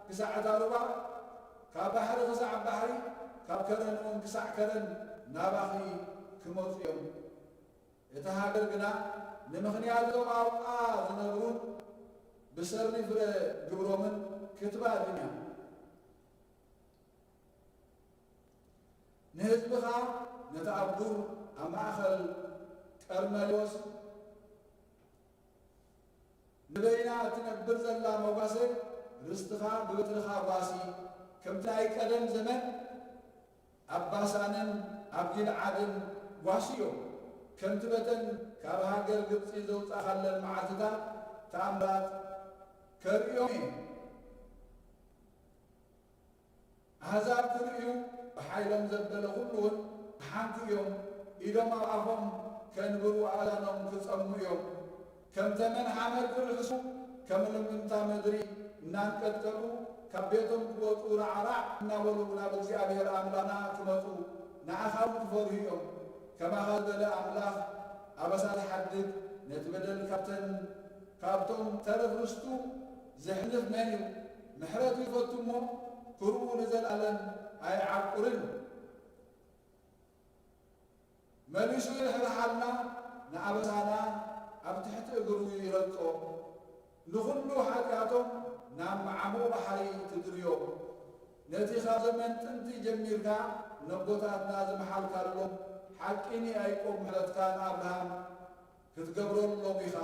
ክሳዕ እታ ሩባ ካብ ባሕሪ ክሳዕ ባሕሪ፣ ካብ ከረን እውን ክሳዕ ከረን ናባኺ ክመጹ እዮም። እታ ሃገር ግና ንምኽንያት እቶም ኣብኣ ዝነብሩን ብሰሪ ፍረ ግብሮምን ክትባድን እያ። ንህዝብኻ ነቲ ኣብ ዱር ኣብ ማእከል ቀርሜሎስ ንበይና እትነብር ዘላ መጓሰ ርስትኻ ብበትርኻ ጓሲ፣ ከምቲ ናይ ቀደም ዘመን ኣብ ባሳንን ኣብ ጊልዓድን ጓስዮ፣ ከምቲ በተን ካብ ሃገር ግብጺ ዘውጻኻለን መዓልትታት ተኣምራት ከርእዮም እየ። ኣህዛብ ክርእዩ፣ ብሓይሎም ዘበለ ኩሉ እውን ክሓንኩ እዮም። ኢዶም ኣብ ኣፎም ከንብሩ፣ ኣእዛኖም ክጸሙ እዮም። ከም ተመን ሓመድ ክርሕሱ፣ ከም ልምንታ ምድሪ እናንቀጥቀጡ፣ ካብ ቤቶም ክወጹ ራዕራዕ እናበሉ ናብ እግዚኣብሔር ኣምላኽና ክመጹ፣ ንኣኻ እውን ክፈርሁ እዮም። ከማኻ ዝበለ ኣምላኽ ኣበሳ ዝሓድግ፣ ነቲ በደል ካብተን፣ ካብቶም ተረፍ ርስቱ ዘሕልፍ መን እዩ? ምሕረቱ ይፈቱ እሞ፣ ክርኡ ንዘለኣለም ኣይዓቁርን። መሊሱ ይርሕርሓልና፣ ንኣበሳና ኣብ ትሕቲ እግሩ ይረግጾ። ንኹሉ ሓጢኣቶም ናብ ዓሙቕ ባሕሪ ትድርዮ። ነቲ ካብ ዘመን ጥንቲ ጀሚርካ ነቦታትና ዝመሓልካሎም ሓቂ ንያዕቆብ ምሕረትካ ንኣብርሃም ክትገብረሎም ኢኻ።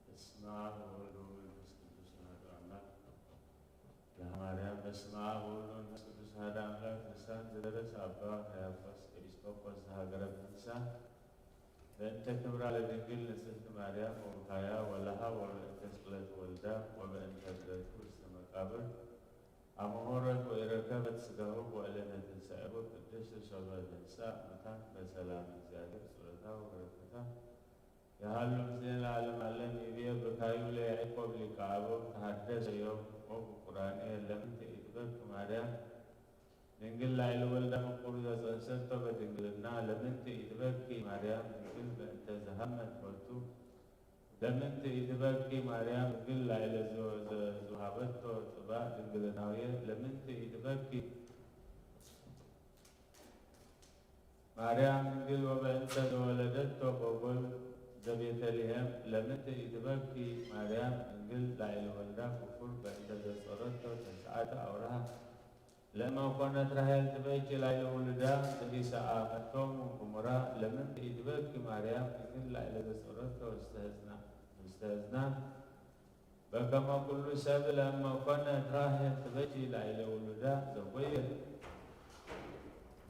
በስመ አብ ወወልድ ወመንፈስ ቅዱስ አሐዱ አምላክ። ለማርያም። በስመ አብ ወወልድ ወመንፈስ ቅዱስ አሐዱ አምላክ። ልሳን ዘደረሰ አባ ካያፋስ ኤጲስቆጶስ ዘሀገረ ብህንሳ። በእንተ ክብራ ለድንግል ንጽሕቲ ማርያም ወብካያ ወለሃ ወበእንተ ስቅለት ወልዳ ወበእንተ ዕረቱ ውስተ መቃብር አመሆረት ወኢረከበት ስጋሁ ወዕለተ ትንሣኤሁ ቅድስት ሶበ ተንሥአ እሙታን በሰላም እግዚአብሔር ጸሎታ ወበረከታ የሃሉ ምስሌነ ለዓለመ ዓለም። ይቤ ብካዩ ለያዕቆብ ሊቀ አበው ተሐደሰ ዮም ወፍቁራንየ። ለምንተ ኢትበኪ ማርያም ድንግል ላዕለ ወልዳ ፍቁር ዘጸንሰቶ በድንግልና። ለምንተ ኢትበኪ ማርያም ድንግል በእንተ ዘሃመት ወልቱ። ለምንተ ኢትበኪ ማርያም ድንግል ላዕለ ዘ-፣ ዘ-፣ ዘውሃበቶ ጽባእ ድንግልናውየ። ለምንተ ኢትበኪ ማርያም ድንግል ወበእንተ ዘወለደቶ በጎል ዘቤተልሔም። ለምንተ ኢትበኪ ማርያም ድንግል ላዕለ ወልዳ ፍቁር በእንተ ዘጾረቶ ተስዓተ አውርሃ። ለእመ ኮነት ራሔል ትበኪ ላዕለ ውሉዳ ዘኢሰአመቶሙ ግሙራ። ለምንተ ኢትበኪ ማርያም ድንግል ላዕለ ዘጾረቶ ውስተ ህዝና፣ ውስተ ህዝና። በከመ ኩሉ ሰብ ለእመ ኮነት ራሔል ትበኪ ላዕለ ውሉዳ ዘጎየት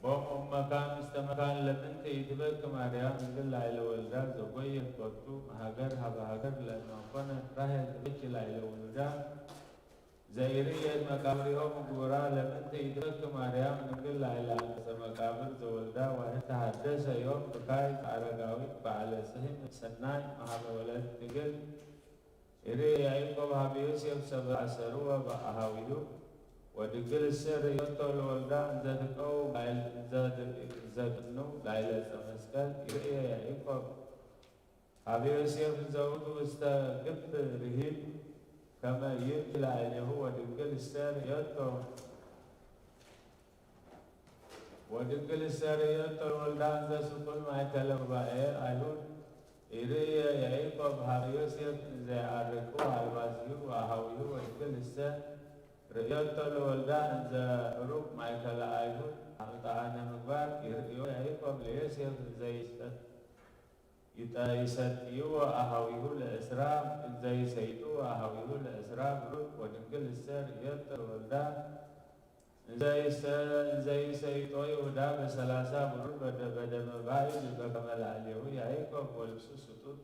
ቦም እመካን ውስተ መካን። ለምንተ ኢትበኪ ማርያም ድንግል ላዕለ ወልዳ ዘጎየት ቦቱ። መሃገር ሀበ ሃገር ለእመ ኮነት ራሔል ትበኪ ላዕለ ውሉዳ ዘኢርእየት መቃብሪሆሙ ግሙራ። ለምንተ ኢትበኪ ማርያም ድንግል ላዕለ አንቀጸ መቃብር ዘወልዳ ዋህድ። ተሐደሰ ዮም ብካይ አረጋዊ በዓለ ስሂም ሰናይ መሃበ ወለት ድንግል። ይርኢ ያዕቆብ ሀበ ዮሴፍ ሰበ አሰርወ በአሃዊሁ ወድንግል እሰ ርእዮቶ ለወልዳ እንዘ ትቀው ላዕል-፣ እንዘ ት-፣ እንዘ ትኑ ላዕለ ዕፀ መስቀል። ይርኢ ያዕቆብ ሀበ ዮሴፍ እንዘ ውእቱ ውስተ ግብ ርሂብ ከመ ይእቲ ላዕሌሁ ወድንግል እሰ ርእዮቶ። ወድንግል እሰ ርእየቶ ለወልዳ እንዘ ስቁል ማእከለ ጉባኤ አይሁድ። ኢርእየ ያዕቆብ ሀበ ዮሴፍ እንዘ የዐርቅዎ አልባሲሁ ወአሃዊሁ ወድንግል እሰ ርእየቶ ለወልዳ እንዘ ሩቅ ማእከለ አይሁድ። አምጣአነ ምግባር። ይርእዮ ያዕቆብ ለዮሴፍ እንዘ ይሰጥ ይጠ-፣ ይሰጥይዎ አሃዊሁ ለእስራ፣ እንዘ ይሰይጥዎ አሃዊሁ ለእስራ ብሩክ ወድንግል እሰ ርእየቶ ለወልዳ፣ እንዘ ይሰ-፣ እንዘ ይሰይጦ ይሁዳ በሰላሳ ብሩር በደ-፣ በደመ ባይድ በከመ ላዕሌሁ ያዕቆብ ወልብሱ ስጡት፣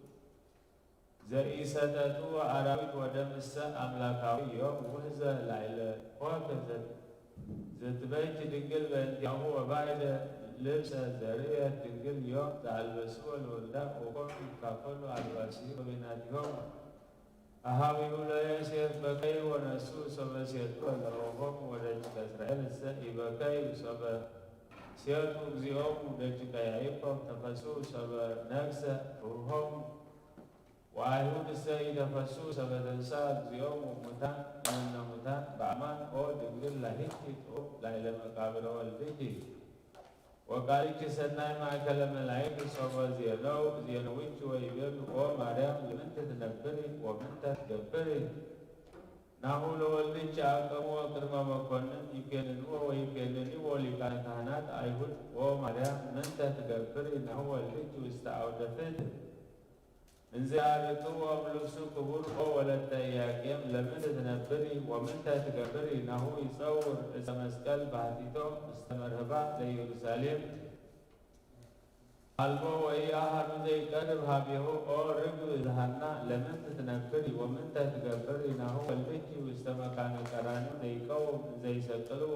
ዘኢሰጠጥዎ አራዊት ወደም እሰ አምላካዊ ዮም ውህዘ ላዕለ ኮከብ ዘ-፣ ዘትበኪ ድንግል በእንቲአሁ ወባዕደ ልብሰ ዘርእየት ድንግል ዮም ዘአልበስዎ ለወልዳ ወኮኑ ይካፈሉ አልባሲሁ በበይናቲሆሙ። አሃዊሁ ለዮሴፍ በከዩ ወነሱ ሶበ ሴጡ ለሆሆሙ ወደቂቀ እስራኤል እሰ ኢበከዩ ሶበ ሴጡ እግዚኦሙ ደቂቀ ያዕቆብ ተፈሱ ሶበ ነግሰ ሩሆሙ። ወአይሁድ እሰ ኢተፈሱ ሰበ ተንሳ እግዚኦም ሙታን እምነ ሙታን በአማን ኦ ድንግል ላሂኪ ጥዑም ላዕለ መቃብረ ወልድኪ። ወቃልኪ ሰናይ ማእከለ መላእክት ሶበ ዜነው ዜነውኪ ወይቤሉ ኦ ማርያም ለምንት ትነብሪ ወምንተ ትገብሪ። ናሁ ለወልድኪ አቀምዎ ቅድመ መኮንን ይኬንንዎ ወይኬንንዎ ሊቃነ ካህናት አይሁድ ኦ ማርያም ምንተ ትገብሪ ናሁ ወልድኪ ውስተ አውደ ፍትሕ። እንዘ ያርቅዎ እምልብሱ ክቡር ኦ ወለተ ኢያቄም ለምን ትነብሪ ወምንተ ትገብሪ ናሁ ይጸውር እፀ መስቀል ባህቲቶ ምስተ መርህባ ለኢየሩሳሌም። አልቦ ወኢአሐዱ ዘይቀርብ ሀቤሁ ኦ ርግብ ዘሃና ለምን ትነብሪ ወምንተ ትገብሪ ናሁ ወልድኪ ውስተ መካነ ቀራንዮ ዘይቀውም እንዘይሰቅልዎ።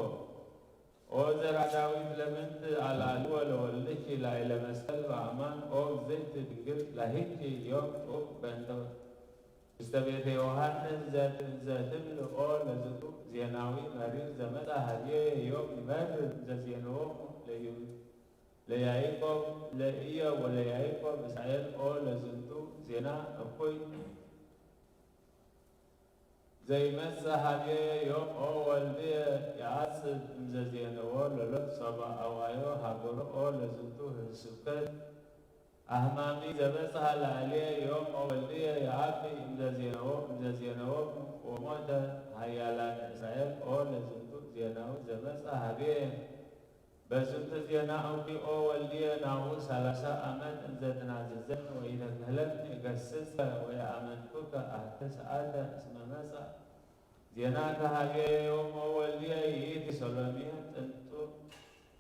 ኦ ዘርአ ዳዊት ለምንት አልዓልዎ ለወልድኪ ላዕለ መስቀል በአማን ኦ እግዝእት ድንግል ላሂኪ ዮም ጥዑም በእንተ ውስተ ቤተ ዮሐንስ ዘት-፣ ዘትብል ኦ ለዝንቱ ዜናዊ መሪር ዘመጻ ሀብየ ዮም ይመርር እንዘ ዜንዎሙ ለዩ-፣ ለያዕቆብ ለኢየ ወለያዕቆብ እስራኤል ኦ ለዝንቱ ዜና እኩይ ዘይመጽእ ሀብየ ዮም ኦ ወልድየ የአጽብ እምዘ ዜነዎ ለሎት ሶበ አዋዮ ሀገሮ ኦ ለዝንቱ ስብከት አህማሚ ዘበጽሐ ላዕልየ ዮም ኦ ወልድየ የአቢ እምዘ ዜነዎ እምዘ ዜነዎ ወሞተ ሀያላነ እስራኤል ኦ ለዝንቱ ዜናዊ ዘመጽአ ሀብየ። በዝንቱ ዜና እኩይ ኦ ወልድየ ናሁ ሠላሳ ዓመት እንዘ ትናዝዘኒ ወኢተክህለኒ እገስጸ ወየአመንኩከ አሐቲ ሰዓተ እስመ መጻ ዜናከ ሀቤ ዮም ኦ ወልድየ ይእቲ ሰሎሜ ጥንጡ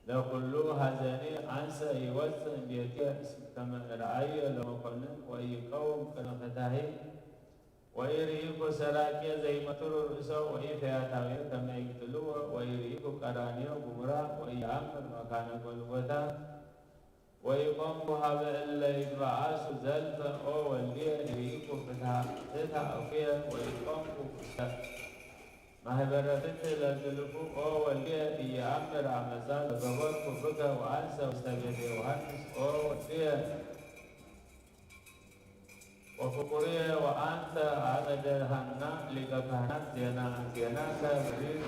ለኩሉ ሐዘኔ አንሰ ይወፅእ እምቤትየ እስከመ እርአየ ለመኮንን ወኢይቀውም ቅድመ ፈታሒ። ወኢርኢኩ ሰራቂ ዘይመትሩ ርእሶ ወኢፈያታዊ ከመ ይቅትልዎ ወኢርኢኩ ቀራንዮ ግሙራ ወኢየአምር መካነ ጎልጎታ። ወኢቆምኩ ሀበ እለ ይትበአሱ ዘልፈ ኦ ወልድየ ኢርኢኩ ፍትሐ እታ እኩየ ወኢቆምኩ ውስተ ማህበረ ፍትሕ ለዝልፉ ኦ ወልድየ ኢየአምር አመፃ ዘገበርኩ ብከ ወአንሰ ውስተ ቤተ ዮሐንስ ኦ ወልድየ ወፍቁርየ ወአንተ አጸደ ሃና ሊቀ ካህናት ዜና ዜናከ ምሪር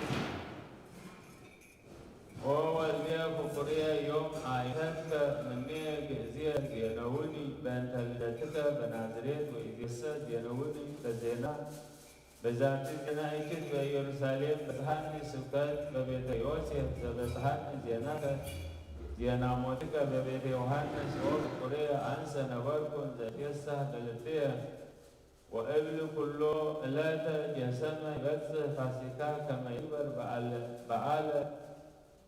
ኦ ወልድየ ፍቁርየ ዮም አይተትከ ምኔ ግእዝየ ዜነውኒ በእንተ ልደትከ በናዝሬት ወኢዜሰ ዜነውኒ በዜና በዛቲ ዜና እኪት በኢየሩሳሌም በጽሐኒ ስብከት በቤተ ዮሴፍ ዘበጽሐኒ ዜናከ ዜና ሞትከ በቤተ ዮሐንስ ኦ ፍቁርየ አንሰ ነበርኩ እንዘ እትፌሳህ በልብየ ወእብል ኩሎ ዕለተ ጌሰመ ይበጽሕ ፋሲካ ከመ ይግበር በዓለ በዓለ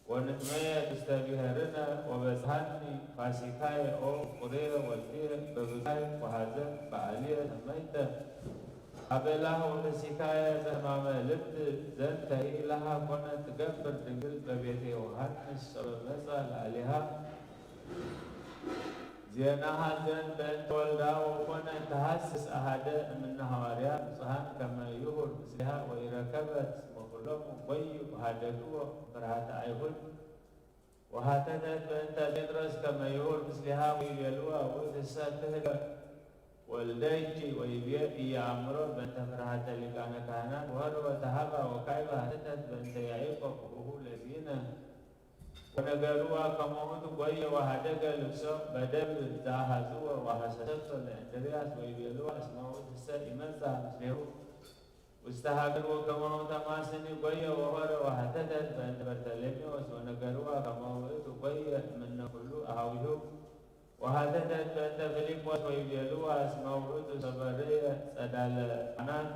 ወንትመየ ውስተ ብሔርነ ወበጽሐኒ ፋሲካየ ኦ ፍቁርየ ወልድየ በብካይ ወሐዘን በዓልየ ሰመይተ አበላህ ወፈሲካየ ዘህማመ ልብ ዘንተይ ለሃ ኮነ ትገብር ድንግል በቤተ ዮሐንስ ሰበ መጻ ለአሊሃ ዜና ሐዘን በእንተ ወልዳ ወኮነ ተሐስስ አሐደ እምነ ሐዋርያት ብፁዓን ከመ ይሁር ምስሊሃ ወኢረከበት እስመ ኩሎሙ ጐዩ ወሃደግዎ ፍርሃተ አይሁድ ወሃተተት በእንተ ጴጥሮስ ከመ ይሁር ምስሊሃ ወይቤልዋ ውእትሰ ክህደ ወልደኪ ወይቤ ኢየአምሮ በእንተ ፍርሃተ ሊቃነ ካህናት ወሆረ ወተሃባ ወካዕበ ሃተተት በእንተ ያዕቆብ ወእሁ ለዚነ ወነገርዋ ከመ ውእቱ ጐየ ወሀደገ ልብሶ በደብር ዘአሐዝዎ ወሐሰሰቶ ለእንድርያስ ወይቤልዋ እስመ ውእቱሰ ኢመጽአ ምስሌሁ ውስተ ሀገር ወከመ ውእቱ አማስኒ ጐየ ወሖረ ወሀተተት በእንተ በርተሌሜዎስ ወነገርዋ ከመ ውእቱ ጐየ እምነ ኩሉ አሃዊሁ ወሀተተት በእንተ ፊልጶስ ወይቤልዋ እስመ ውእቱ ሰበርየ ጸዳለ አናን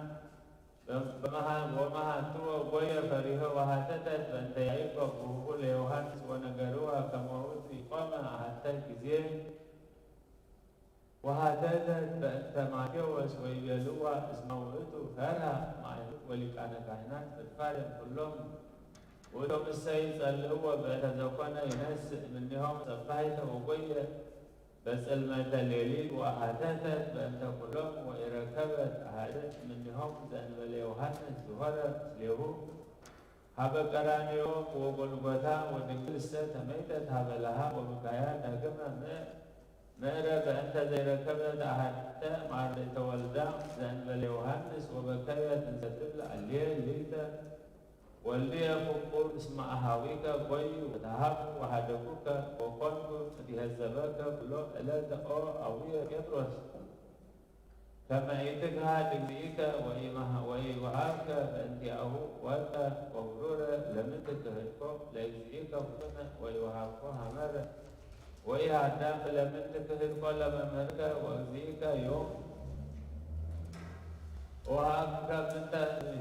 ወመሃትዎ ጐየ ፈሪሆ ወሀተተት በእንተ ያዕቆብ ውሁቡ ለዮሐንስ ወነገርዋ ከመ ውእቱ ኢቆመ አሐተ ጊዜ ወሀተተት በእንተ ማቴዎስ ወይቤልዋ እስመ ውእቱ ፈርሃ ማእልፍ ወሊቃነ ካህናት ፈድፋደ ኩሎም ውእቶም እሰይ ጸልእዎ በእንተ ዘኮነ ይነስእ እምኔሆም ጸባይተ ወጎየ በጽልመተ ሌሊት ወአተተት በእንተ ኩሎም ወኢረከበት አሐደ እምኔሆም ዘእንበለ ዮሐንስ ዝሆረ ምስሌሁ ሀበ ቀራንዮ ወጎልጎታ ወድንግል እሰ ተመይተት ሀበ ለሃ ወብካያ ዳግመ ምእረ በእንተ ዘይረከበት አሐተ ማርተ ወልዳ ዘእንበለ ዮሐንስ ወበከየት እንዘ ትብል አልየ ሊተ ወልድየ ፍቁር እስመ አሃዊከ ጐዩ ወተሃቡ ወሃደጉከ ወኮንኩ እትሄዘበከ ኩሎ ዕለተ ኦ አቡየ ጴጥሮስ ከመ ኢትግሃድ እግዚእከ ወኢወሃብከ በእንቲአሁ ወርቀ ወብሩረ ለምንት ክህድኮ ለእግዚእከ ፍጡነ ወኢወሃብኮ ሐመረ ወኢሃዳም ለምንት ክህድኮ ለመምህርከ ወእግዚእከ ዮም ወሃብከ ምንተ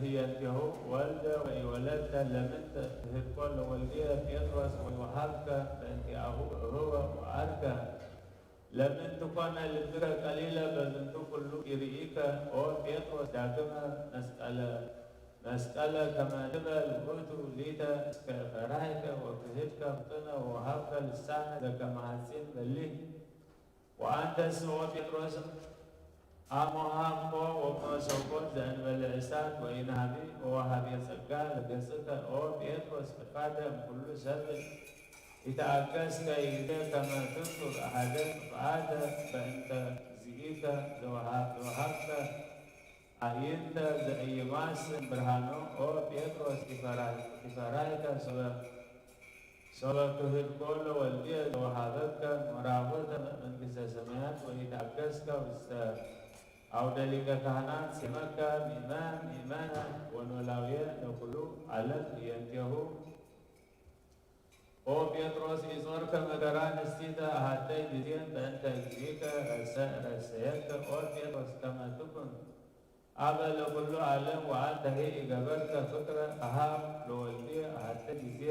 ህየንቴሁ ወልደ ወኢወለድከ ለምንት ክህድኮ ለወልድየ ጴጥሮስ ወኢወሃብከ በእንቲአሁ እህወ ወአርከ ለምንት ኮነ ልብከ ቀሊለ በዝንቱ ኩሉ ኢርኢከ ኦ ጴጥሮስ ዳግመ መስቀለ መስቀለ ከመ ትበል ውእቱ ሊተ እስከ ፈራህከ ወክህድከ ፍጥነ ወወሃብከ ልሳነ ዘከመ ሐጺን በሊህ ወአንተስ ኦ ጴጥሮስ አመሃኮ ወመሰኮ ዘእንበለ እሳት ወኢናህቢ ወወሃቤ ጸጋ ለገጽከ ኦ ጴጥሮስ ፈድፋደ እምኩሉ ሰብ ኢተአገስከ ይዜ ከመ ትንሱር አሐደ ጥፍአተ በእንተ እግዚእከ ዘወሃብከ አዕይንተ ዘኢይማስን ብርሃኖ ኦ ጴጥሮስ ኢፈራህከ ሶበ ሶበ ክህድኮ ለወልድየ ዘወሃበከ መራጎተ መንግስተ ሰማያት ወኢተአገስከ ውስተ አውደ ሊቀ ካህናት ሴመከ ምእመን ምእመነ ወኖላውየ ለኩሉ ዓለም ህየንቴሁ ኦ ጴጥሮስ ኢጾርከ መከራ ንስቲተ አሐተ ጊዜን በእንተ እግዚእከ ረሰ ረሰየከ ኦ ጴጥሮስ ከመ ትኩን አበ ለኩሉ ዓለም ወአንተሂ ኢገበርከ ፍቅረ አሃብ ለወልድየ አሐተ ጊዜ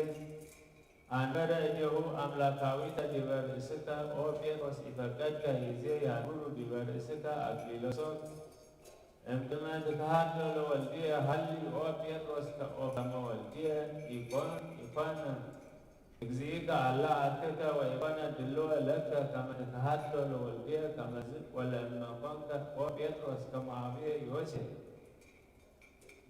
አንበረ እዴሁ አምላካዊተ ዲበ ርእስከ ኦ ጴጥሮስ ኢፈቀድከ ጊዜ ያኑሩ ዲበ ርእስከ አክሊለ ሶክ እምቅድመ ትትሃሎ ለወልድየ ሀሊ ኦ ጴጥሮስ ከኦ ከመ ወልድየ ኢኮን ኢኮነ እግዚእከ አላ አትከ ወኢኮነ ድልወ ለከ ከመ ትትሃሎ ለወልድየ ከመዝ ወለእመ ኮንከ ኦ ጴጥሮስ ከማሁየ ዮሴፍ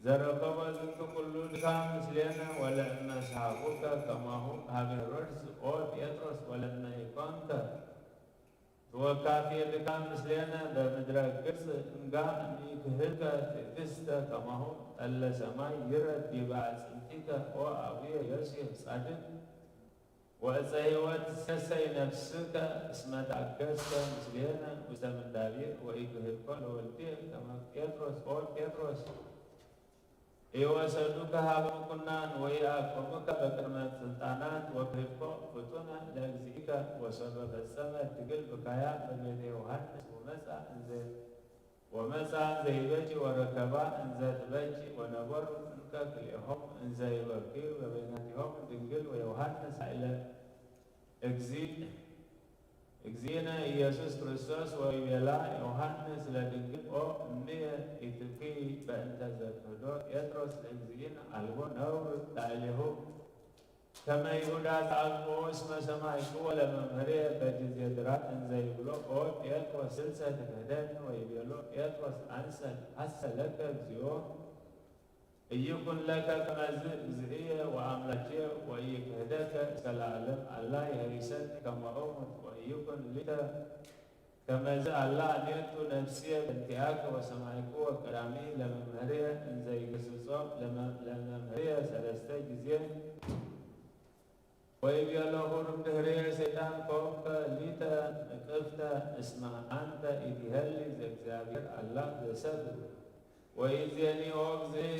ዘረከቦ ዝንቱ ኩሉ ድካም ምስሌነ ወለእመ ሰሃቡከ ከማሁ ሀበ ሄሮድስ ኦ ጴጥሮስ ወለእመ ኢኮንከ ተወካፌ ድካም ምስሌነ በምድረ ግብጽ እንጋ እምይክህልከ ትእግስተ ከማሁ ጠለ ሰማይ ይረድ ዲበ አጽንቲከ ኦ አቡየ ዮሴፍ ጻድቅ ወእፀ ሕይወት ትሴሰይ ነፍስከ እስመ ተአገስከ ምስሌነ ውስተ ምንዳቤ ወኢክህልኮ ለወልድየ ከመ ጴጥሮስ ኦ ጴጥሮስ ኢወሰዱከ ሀበ ምኩናን ወኢአቆሙከ በቅድመ ስልጣናት ወክህድኮ ፍጡነ ለእግዚእከ ወሶበ ፈጸመ ድንግል ብካያ በቤተ ዮሐንስ ወመጻ እንዘ ወመጻ እንዘ ይበኪ ወረከባ እንዘ ትበኪ ወነበሩ እንከ ክልኤሆሙ እንዘ ይበክዩ በበይናቲሆሙ ድንግል ወዮሐንስ ላዕለ እግዚእ እግዚእነ ኢየሱስ ክርስቶስ ወይቤላ ዮሐንስ ለድንግል ኦ እምየ ኢትብኪ በእንተ ዘክህዶ ጴጥሮስ ለእግዚእነ አልቦ ነውር ላዕሌሁ ከመ ይሁዳ ዘአግብኦ እስመ ሰማዕክዎ ለመምህርየ በጊዜ ድራር እንዘ ይብሎ ኦ ጴጥሮስ ስልሰ ትክህደኒ ወይቤሎ ጴጥሮስ አንሰ አሰ ለከ እግዚኦ ኢይኩን ለከ ከመዝ እግዚእየ ወአምላኬ ወኢክህደከ እስከ ለዓለም አላ ይሀይሰኒ ከመ እሙት ወኢይኩን ሊተ ከመዝ አላ አኔቱ ነፍስየ በእንቲአከ ወሰማዕክዎ ቀዳሚ ለመምህርየ እንዘ ይገስጾ ለመምህርየ ሰለስተ ጊዜ ወይቤሎ ሁር እምድህሬ ሰይጣን ኮንከ ሊተ ንቅፍተ እስመ አንተ ኢትሄሊ ዘእግዚአብሔር አላ ዘሰብ ወኢዜኒ ኦ እግዝእየ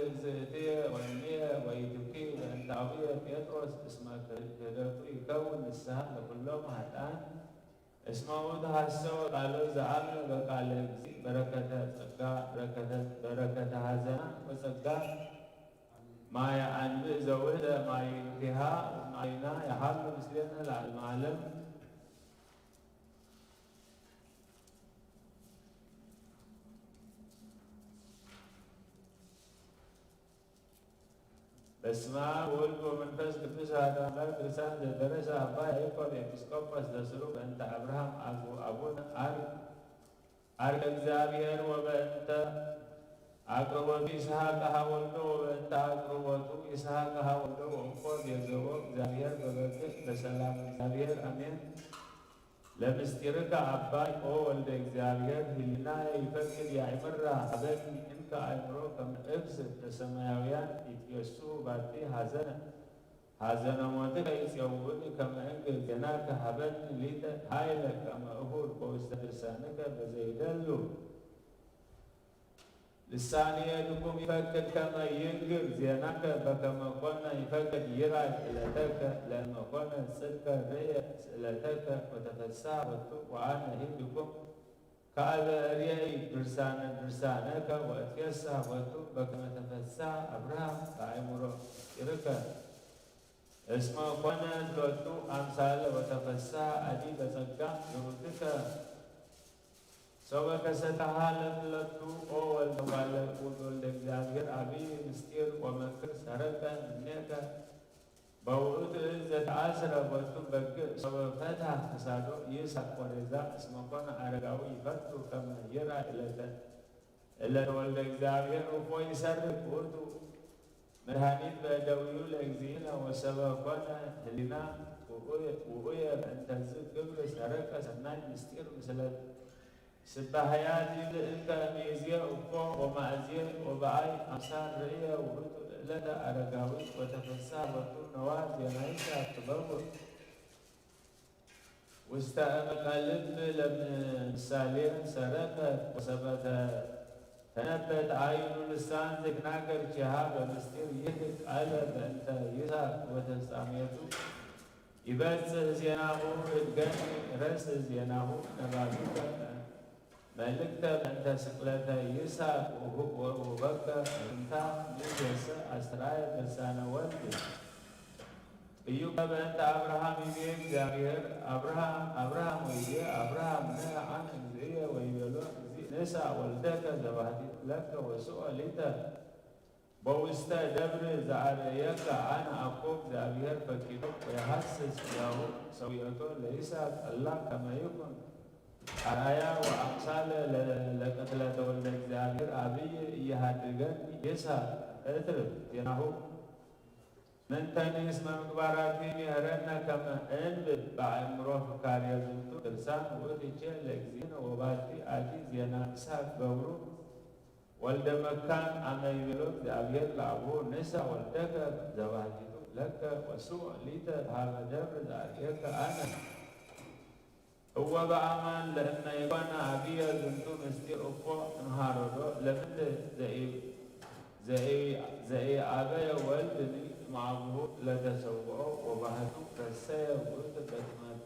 እግዝእትየ ወንየ ወኢትብኪ በእንተ አቡየ ጴጥሮስ እስመ ክህደቱ ይከውን ንስሐ ለኩሎም ኃጥኣን እስመ ውእቱ ሐሰወ ቃሎ ዘአምነ በቃለ እግዚእ በረከተ ጸጋ በረከተ ሐዘና ወጸጋ ማየ አንብእ ዘውህደ ማይንቲሃ ማይና የሃሉ ምስሌነ ለዓለመ ዓለም። በስመ አብ ወወልድ ወመንፈስ ቅዱስ አሐዱ አምላክ። ድርሳን ዘደረሰ አባ ያዕቆብ ኤጲስቆጶስ ዘስሩ በእንተ አብርሃም አቡነ አር አርገ እግዚአብሔር ወበእንተ አቅርቦቱ ይስሐቅ ሀወልዶ ወበእንተ አቅርቦቱ ይስሐቅ ሀወልዶ ወእንኮ ቤዘዎ እግዚአብሔር በበግዕ በሰላም እግዚአብሔር አሜን። ለምስጢርከ አባይ ኦ ወልደ እግዚአብሔር ህሊናየ ይፈቅድ ያእምራ ሀበኒ እንከ አእምሮ ከመ እብስ ለሰማያውያን ይትየሱ ባቲ ሐዘነ ሐዘነ ሞትከ ይጼውኒ ከመ እንግር ዜናከ ሀበኒ ሊተ ኃይለ ከመ እሁር በውስተ ድርሳንከ በዘይደሉ ልሳንየ ድኩም ይፈቅድ ከመ ይንግር ዜናከ በከመ ኮነ ይፈቅድ ይራይ ዕለተከ ለእመ ኮነ ጽድቀ ርእየ ስእለተከ ወተፈስሐ ወቱ ወአነ ህድኩም ከአበ እርየኢ ድርሳነ ድርሳነከ ወእትፌሳህ ቦቱ በከመ ተፈስሐ አብርሃም በአእምሮ ምስጢርከ። እስመ ኮነ ሎቱ አምሳለ ወተፈስሐ አዲ በጸጋ ምሩትከ። ሶበ ከሰተሃ ለትለቱ ኦ ወልደ ዋለ ወልደ እግዚአብሔር አብይ ምስጢር ወመክር ሰረቀ እምኔከ። በውእቱ እዝ ዘተአስረ ቦቱ በግዕ ሶበ ፈትሐ ክሳዶ ይስሐቅ ወሬዛ እስመ ኮነ አረጋዊ ይፈቱ ከመ ይርአይ ዕለተ እለ ተወልደ እግዚአብሔር እፎ ይሰርቅ ውእቱ መድኃኒት በእደዊሁ ለእግዚእነ ወሰበ ኮነ ህሊና ውኡየ በእንተዝ ግብር ሰረቀ ሰናይ ምስጢር ምስለ ስባህያት ይብል እንከ እምይእዜ እኮ ወማእዜ ወበአይ አምሳል ርእየ ውእቱ ዕለተ አረጋዊት ወተፈሳ ወቱ ነዋ ዜናይከ ትበውእ ውስተ እመቀልብ ለምሳሌ ሰረቀ ወሰበተ ተነበ ተአይኑ ልሳን ዘይትናገር ኪሃ በምስጢር ይህብ ቃለ በእንተ ይስሐቅ ወተፍጻሜቱ ይበጽሕ ዜናሁ ህድገኒ ረስ ዜናሁ ነባቢተ መልእክተ በእንተ ስቅለተ ይስሐቅ ወውበከ እንታ ሚዜሰ አስተርአየ ድርሳነ ወልድ ጥዩቀ በእንተ አብርሃም ይቤ እግዚአብሔር አብርሃም አብርሃም ወይቤ አብርሃም ንዕ አነ እግዚእየ ወይቤሎ እግዚእ ንሳ ወልደከ ዘባህቲት ለከ ወስኦ ሊተ በውስተ ደብር ዘአርእየከ አነ አኮ እግዚአብሔር ፈቂዶ ወየሐስስ ያሁ ሰውየቶ ለይስሐቅ እላ ከመ ይኩን አርአያ ወአምሳለ ለቅትለተ ወልደ እግዚአብሔር አብይ እየሃድገኒ ይስሐቅ እትርፍ ዜናሁ። ምንተኒ እስመ ምግባራቲ ይምህረነ ከመ እንብብ በአእምሮ ፍካርየ ዝንቱ ድርሳን ውእቱ ቼ ለእግዚእነ ወባቲ አቲ ዜና ይስሐቅ ገብሩ ወልደ መካን አመ ይቤሎ እግዚአብሔር ለአቡሁ ንሳ ወልደከ ዘባህቲቱ ለከ ወስኦ ሊተ ሀበ ደብር ዘአርየከ አነ። እወ በአማን ለእመ ይኮነ አብየ ዝንቱ ምስጢር እኮ እምሃረዶ ለምንት ዘኢ- ዘኢ- ዘኢአበየ ወልድኒ እምአቡሁ ለተሰውኦ ወባህቱ ረሰየ ውእቱ በትመት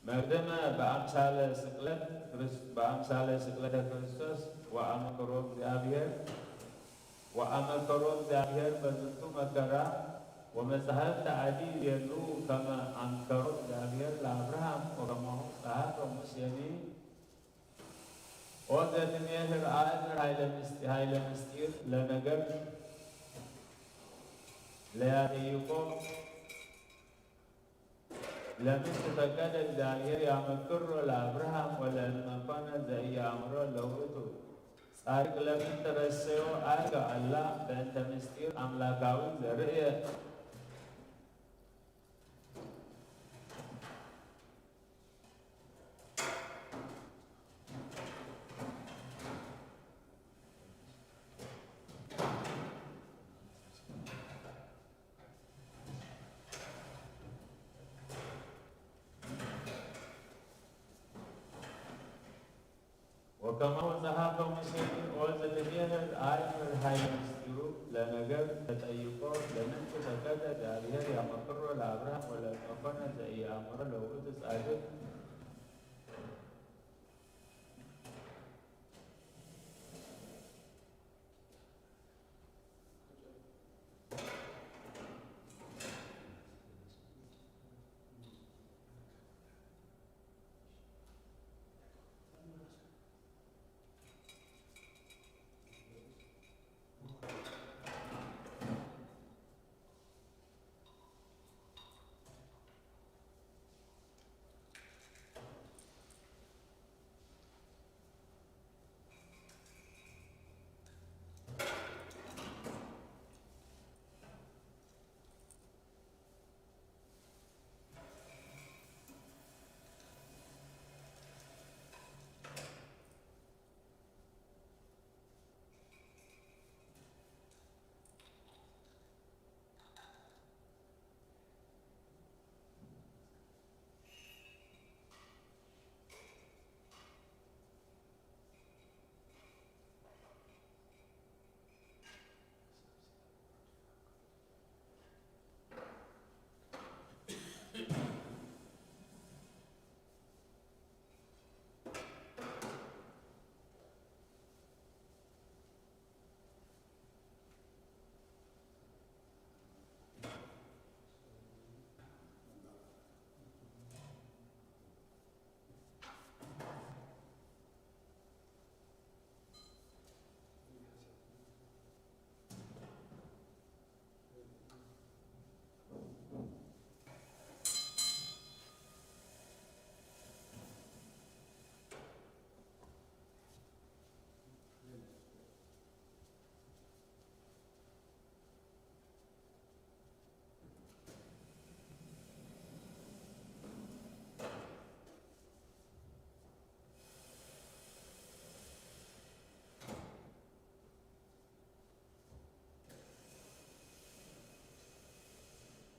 መቅደመ በአምሳለ ስቅለት ክርስ- በአምሳለ ስቅለተ ክርስቶስ ወአመክሮ እግዚአብሔር ወአመከሮ እግዚአብሔር በዝንቱ መከራ ወመጻሕፍት አዲ ይቤሉ ከመ አምከሮ እግዚአብሔር ለአብርሃም ወከማሁ ጸሐፈ ሙሴኒ። ኦ ዘትሜህር አእምር ኃይለ ምስጢ- ኃይለ ምስጢር ለነገር ለያጠይቆ ለምን ትፈቀደ እግዚአብሔር ያመክሮ ለአብርሃም ወለእመ ኮነ ዘኢያእምሮ ለውእቱ ጻድቅ ለምን ተረሰዮ አርገ አላ በእንተ ምስጢር አምላካዊ ዘርእየ። ወከማሁ ጸሐፈ ሙሴ ኦ ዘትሜህር አእምር ኃይለ ምስጢሩ ለነገር ተጠይቆ ለምንቱ ፈቀደ እግዚአብሔር ያመክሮ ለአብርሃም ወለመኮነ ዘኢአምሮ ለውእቱ ጻድቅ።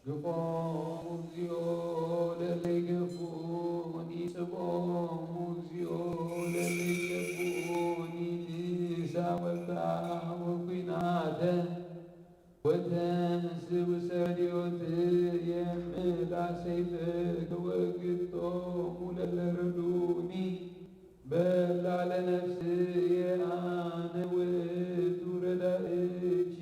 ግፎሙ እግዚኦ ለለይገፉኒ፣ ጽብኦሙ እግዚኦ ለለይገፉኒ፣ ንሳ ወልዳ ወኩናተ ወተንስ ውሰድዮት የምላ ሰይፈ ከወግጦሙ ለለረዱኒ፣ በላ ለነፍስየ አነ ውእቱ ረዳእኪ።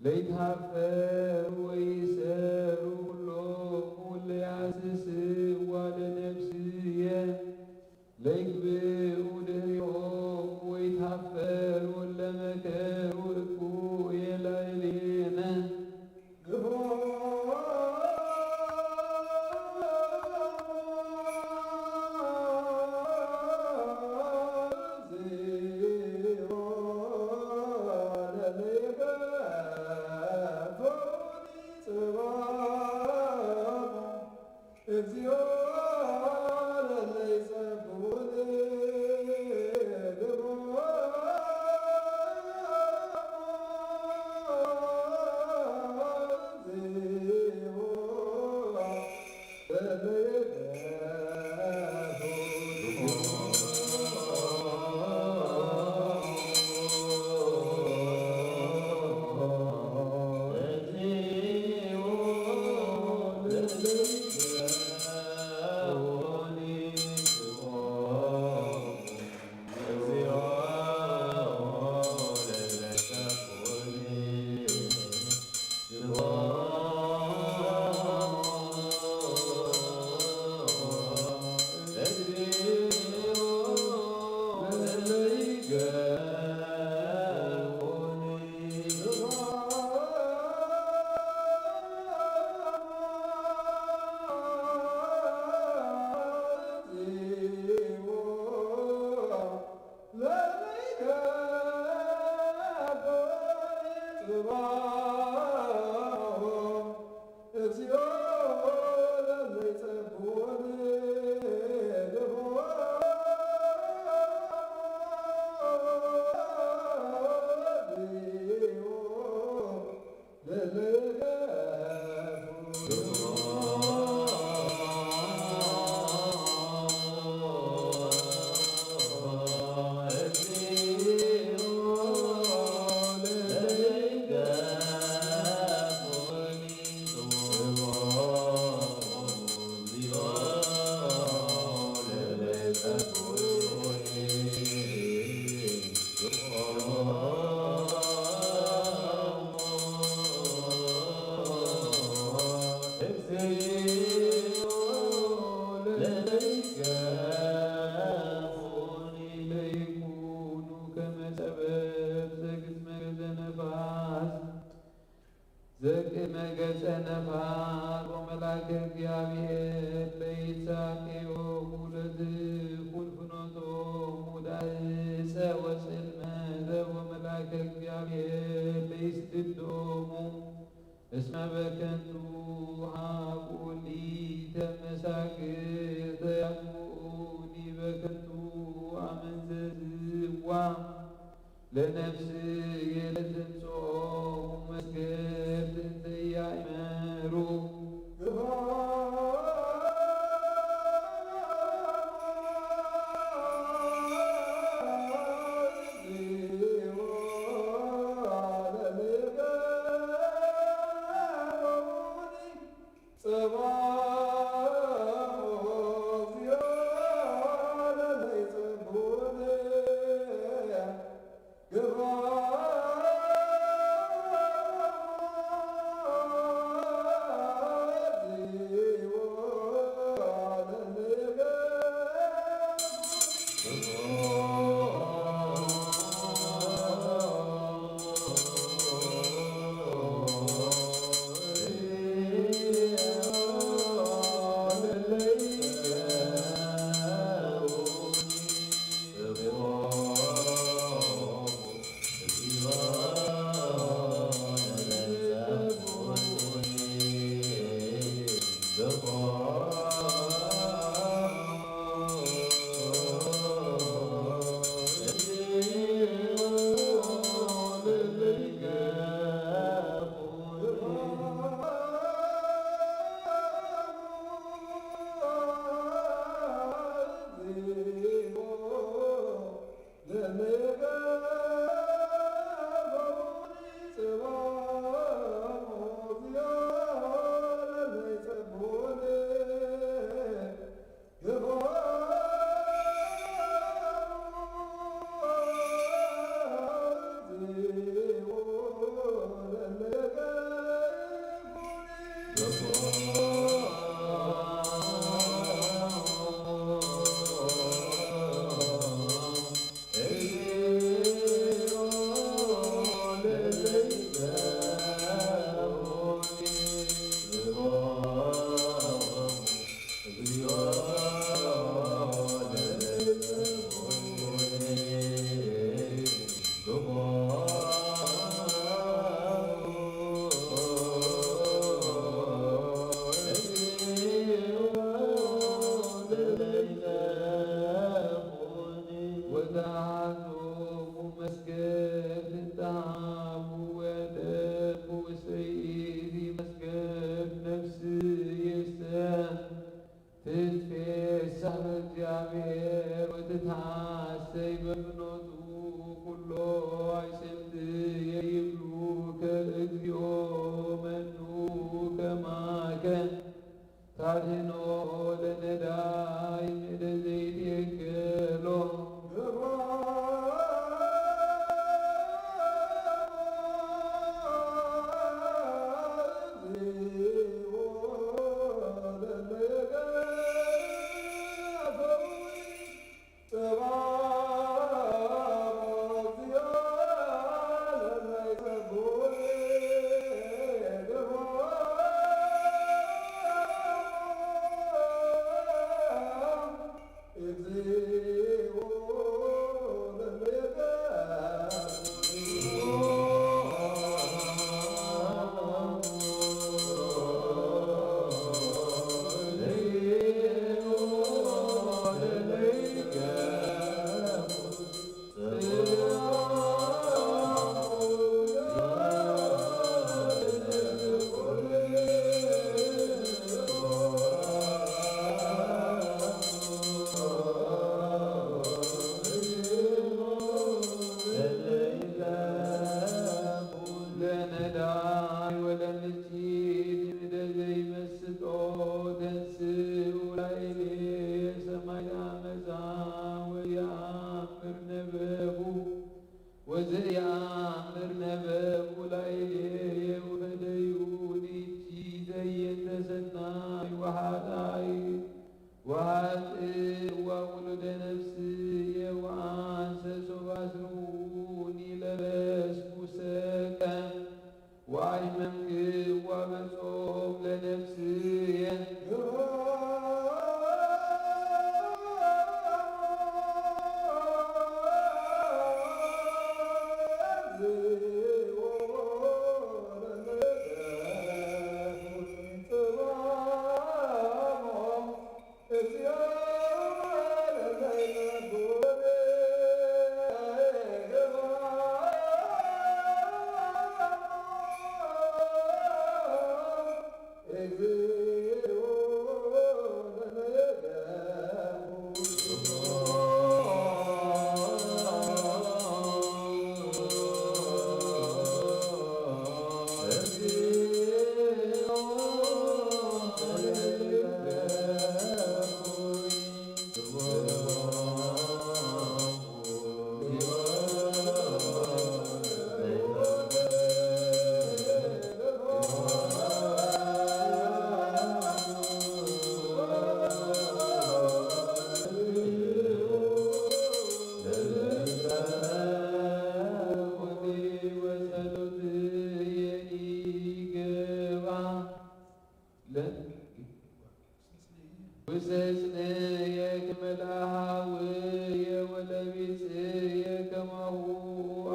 ለይትሃፈሩ ወይሰሩ ኩሎሙ ለያስስዋ ለነፍስየ። ለይግብኡ ድህሪሆሙ ወይትሃፈሩ ለመከሩ እኩ ለይኩኑ ከመ ጸበብ ዘግዝመ ዘነፋስ ዘቅድመ ገጸ ነፋስ ወመልአከ እግዚአብሔር ለይጻቀዮሙ ለትኩን ፍኖቶሙ ዳእፀ ወጽልመተ ወመልአከ እግዚአብሔር ለይስድዶሙ እስመ በከንቱ ሀቁኒ ተመሳግተ ያስምዑኒ በከንቱ አመንዘዝዋ ለነፍስየ ለትንጽኦሙ መስገድ እንተ ኢያእመሩ። ወተሃዞሙ መስገድ እንተሃቡ ወደቁ ውስተ ይእቲ መስገድ ነፍስየሰ ትትፌሳህ በእግዚአብሔር ወትትሐሰይ በፍኖቱ። ኩሎ ኣይሰምትየ ይብሉከ እግዚኦ መኑ ከማከ። ታድህኖ ለነዳይ ምእደ ዘይትየገሎ። ለነዳይ ወለምስኪን እምደ ዘይመስጦ ተንሥኡ ላዕሌየ ሰማይ አመፃ ወየአምር ነበቡ ወዘየአምር ነበቡ ላዕሌየ ወፈደዩኒ። እቺ ዘየንተ ሰናይ ወኃጣይ ወኃጥእ ወውሉደ ነፍስየ ወአንሰ ሶባስሩኒ ለበስኩ ሰቀ ወአይመንክዋ በጾም ለነፍስየ። ውሰጽንየ ክመ ለአሃውየ ወለቢጽየ ከማሁ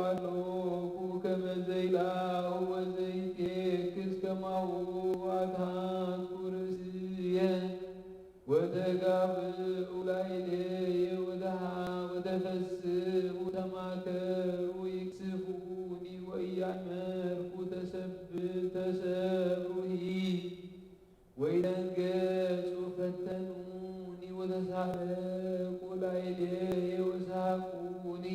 አሎኩ፣ ከመ ዘይላሁ ወዘይቴክስ ከማሁ አትሃትኩ ርእስየ። ወተጋብኡ ላዕሌየ ወተሃ-፣ ወተፈስሑ ተማከሩ ይክስፉኒ ወኢያእመርኩ ተሰብ-፣ ተሰብሩሂ። ወይደንገጹ ፈተኑኒ ወተሳለቁ ላዕሌየ ወሰሐቁኒ።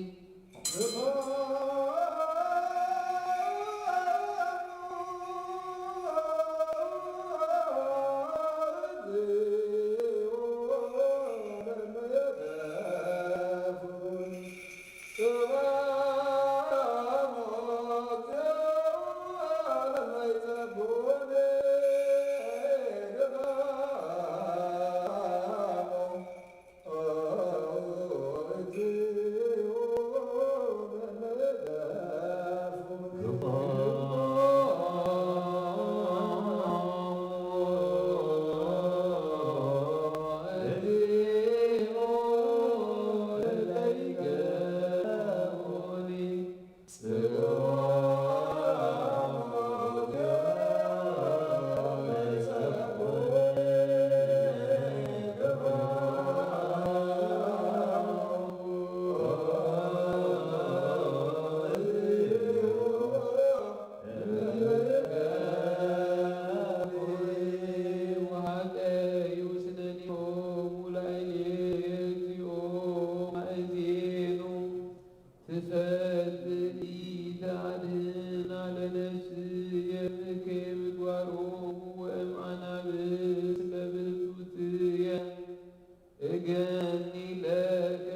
ገኒ ለከ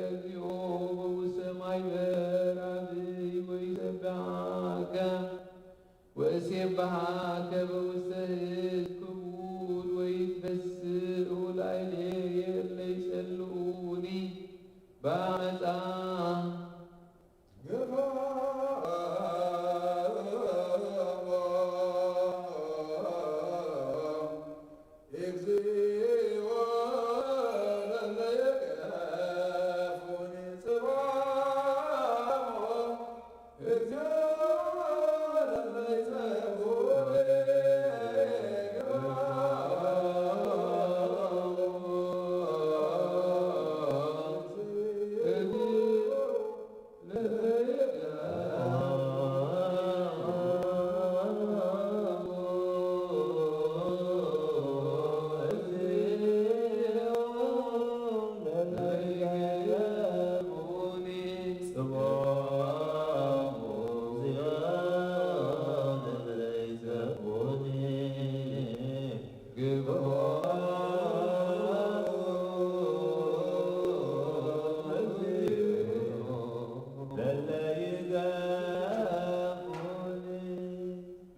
እግዚኦ በውስተ ማይ በራብይ ወይሰብሐከ ወእሴብሐከ በውስተ ሕዝብ ክቡድ ወይትፈስሑ ላዕሌየ እለ ይጸልኡኒ በአመፃ።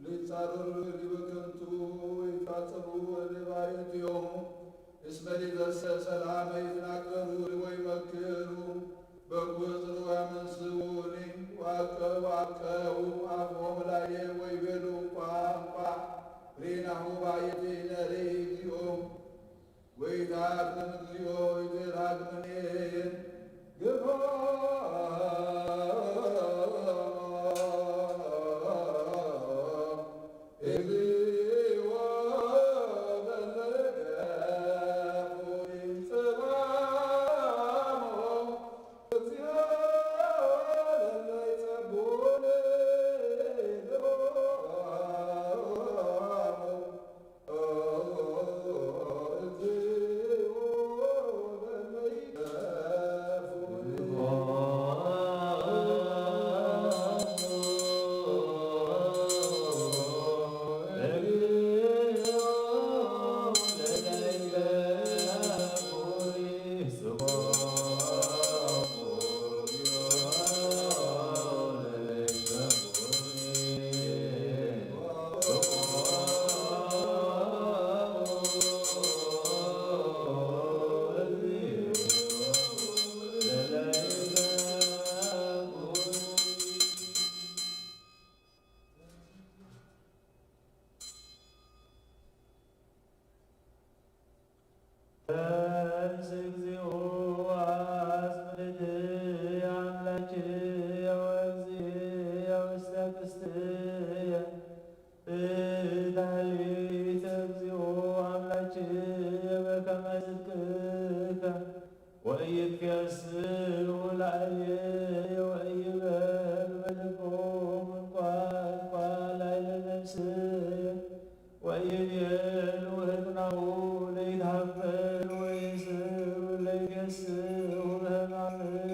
ልጻረሩ ዲበ ከንቱ ወይፋጸሙ ወደባየትዮም እስመ ሊበሰ ሰላመ ይትናገሩ ወይመክሩ በጎ ጽርዋ መንስኡኒ ወአቀው አቀው አፎም ላየ ወይቤሉ ቋንቋ ሪናሁ ባየቴነ ርእይ እግዚኦ። ወይትሃድም እግዚኦ ይትሃድምኔ ግፎ እግዚኦ በመገፉ ይንጽባሞ እግዚኦ ለመይጸቡኔ ግፎ ተንስ እግዚኦ አስምልት አምላኪ ወእግዚእ ውስተ ቅስትየ ፍትሐዊት እግዚኦ አምላኪ በከመ ጽድቅከ ወኢይትፌስሑ ላዕሌየ ወኢይበሉ በልቦሙ እንቋ እንቋ ላዕለ ነፍስየ ወይቤሉ ህጥናሁ ለይትሃፈል ወይስሩ ለይገስው ህማምየ።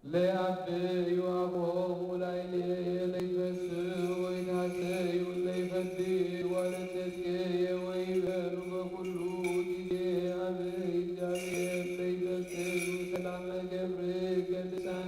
ለያብዩ አፎሙ ላዕሌየ ለይፈስሑ ወይትሐሰዩ ለይፈድዩ ዋለተስየ ወይበሉ በኩሉ ጊዜ አብ እግዚአብሔር ለይፈስሑ ሰላመ ገብርከ ትስዓር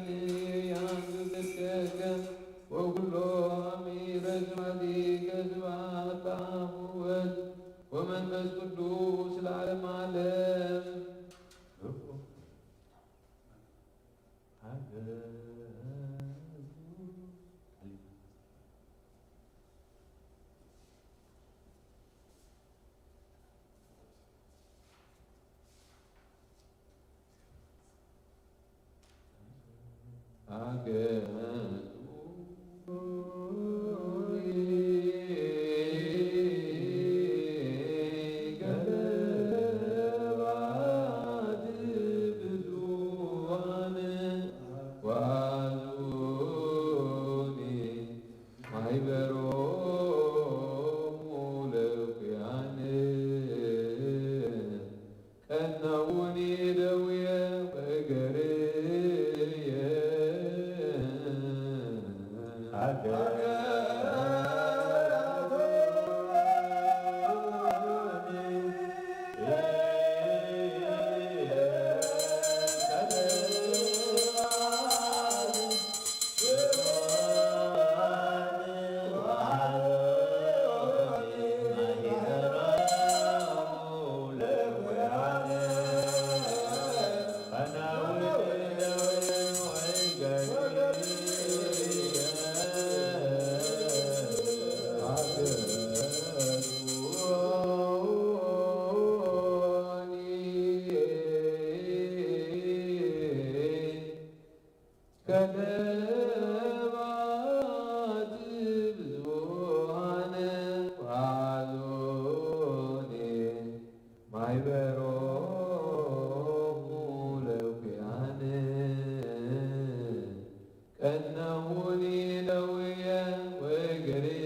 ማሕበሮሙ ለውቅያን ቀነውኒ ደውየ ወገርየ። ከለባት ብዙኃን ወአዞኒ ማሕበሮሙ ለውክያን ቀነውኒ ደውየ ወእግርየ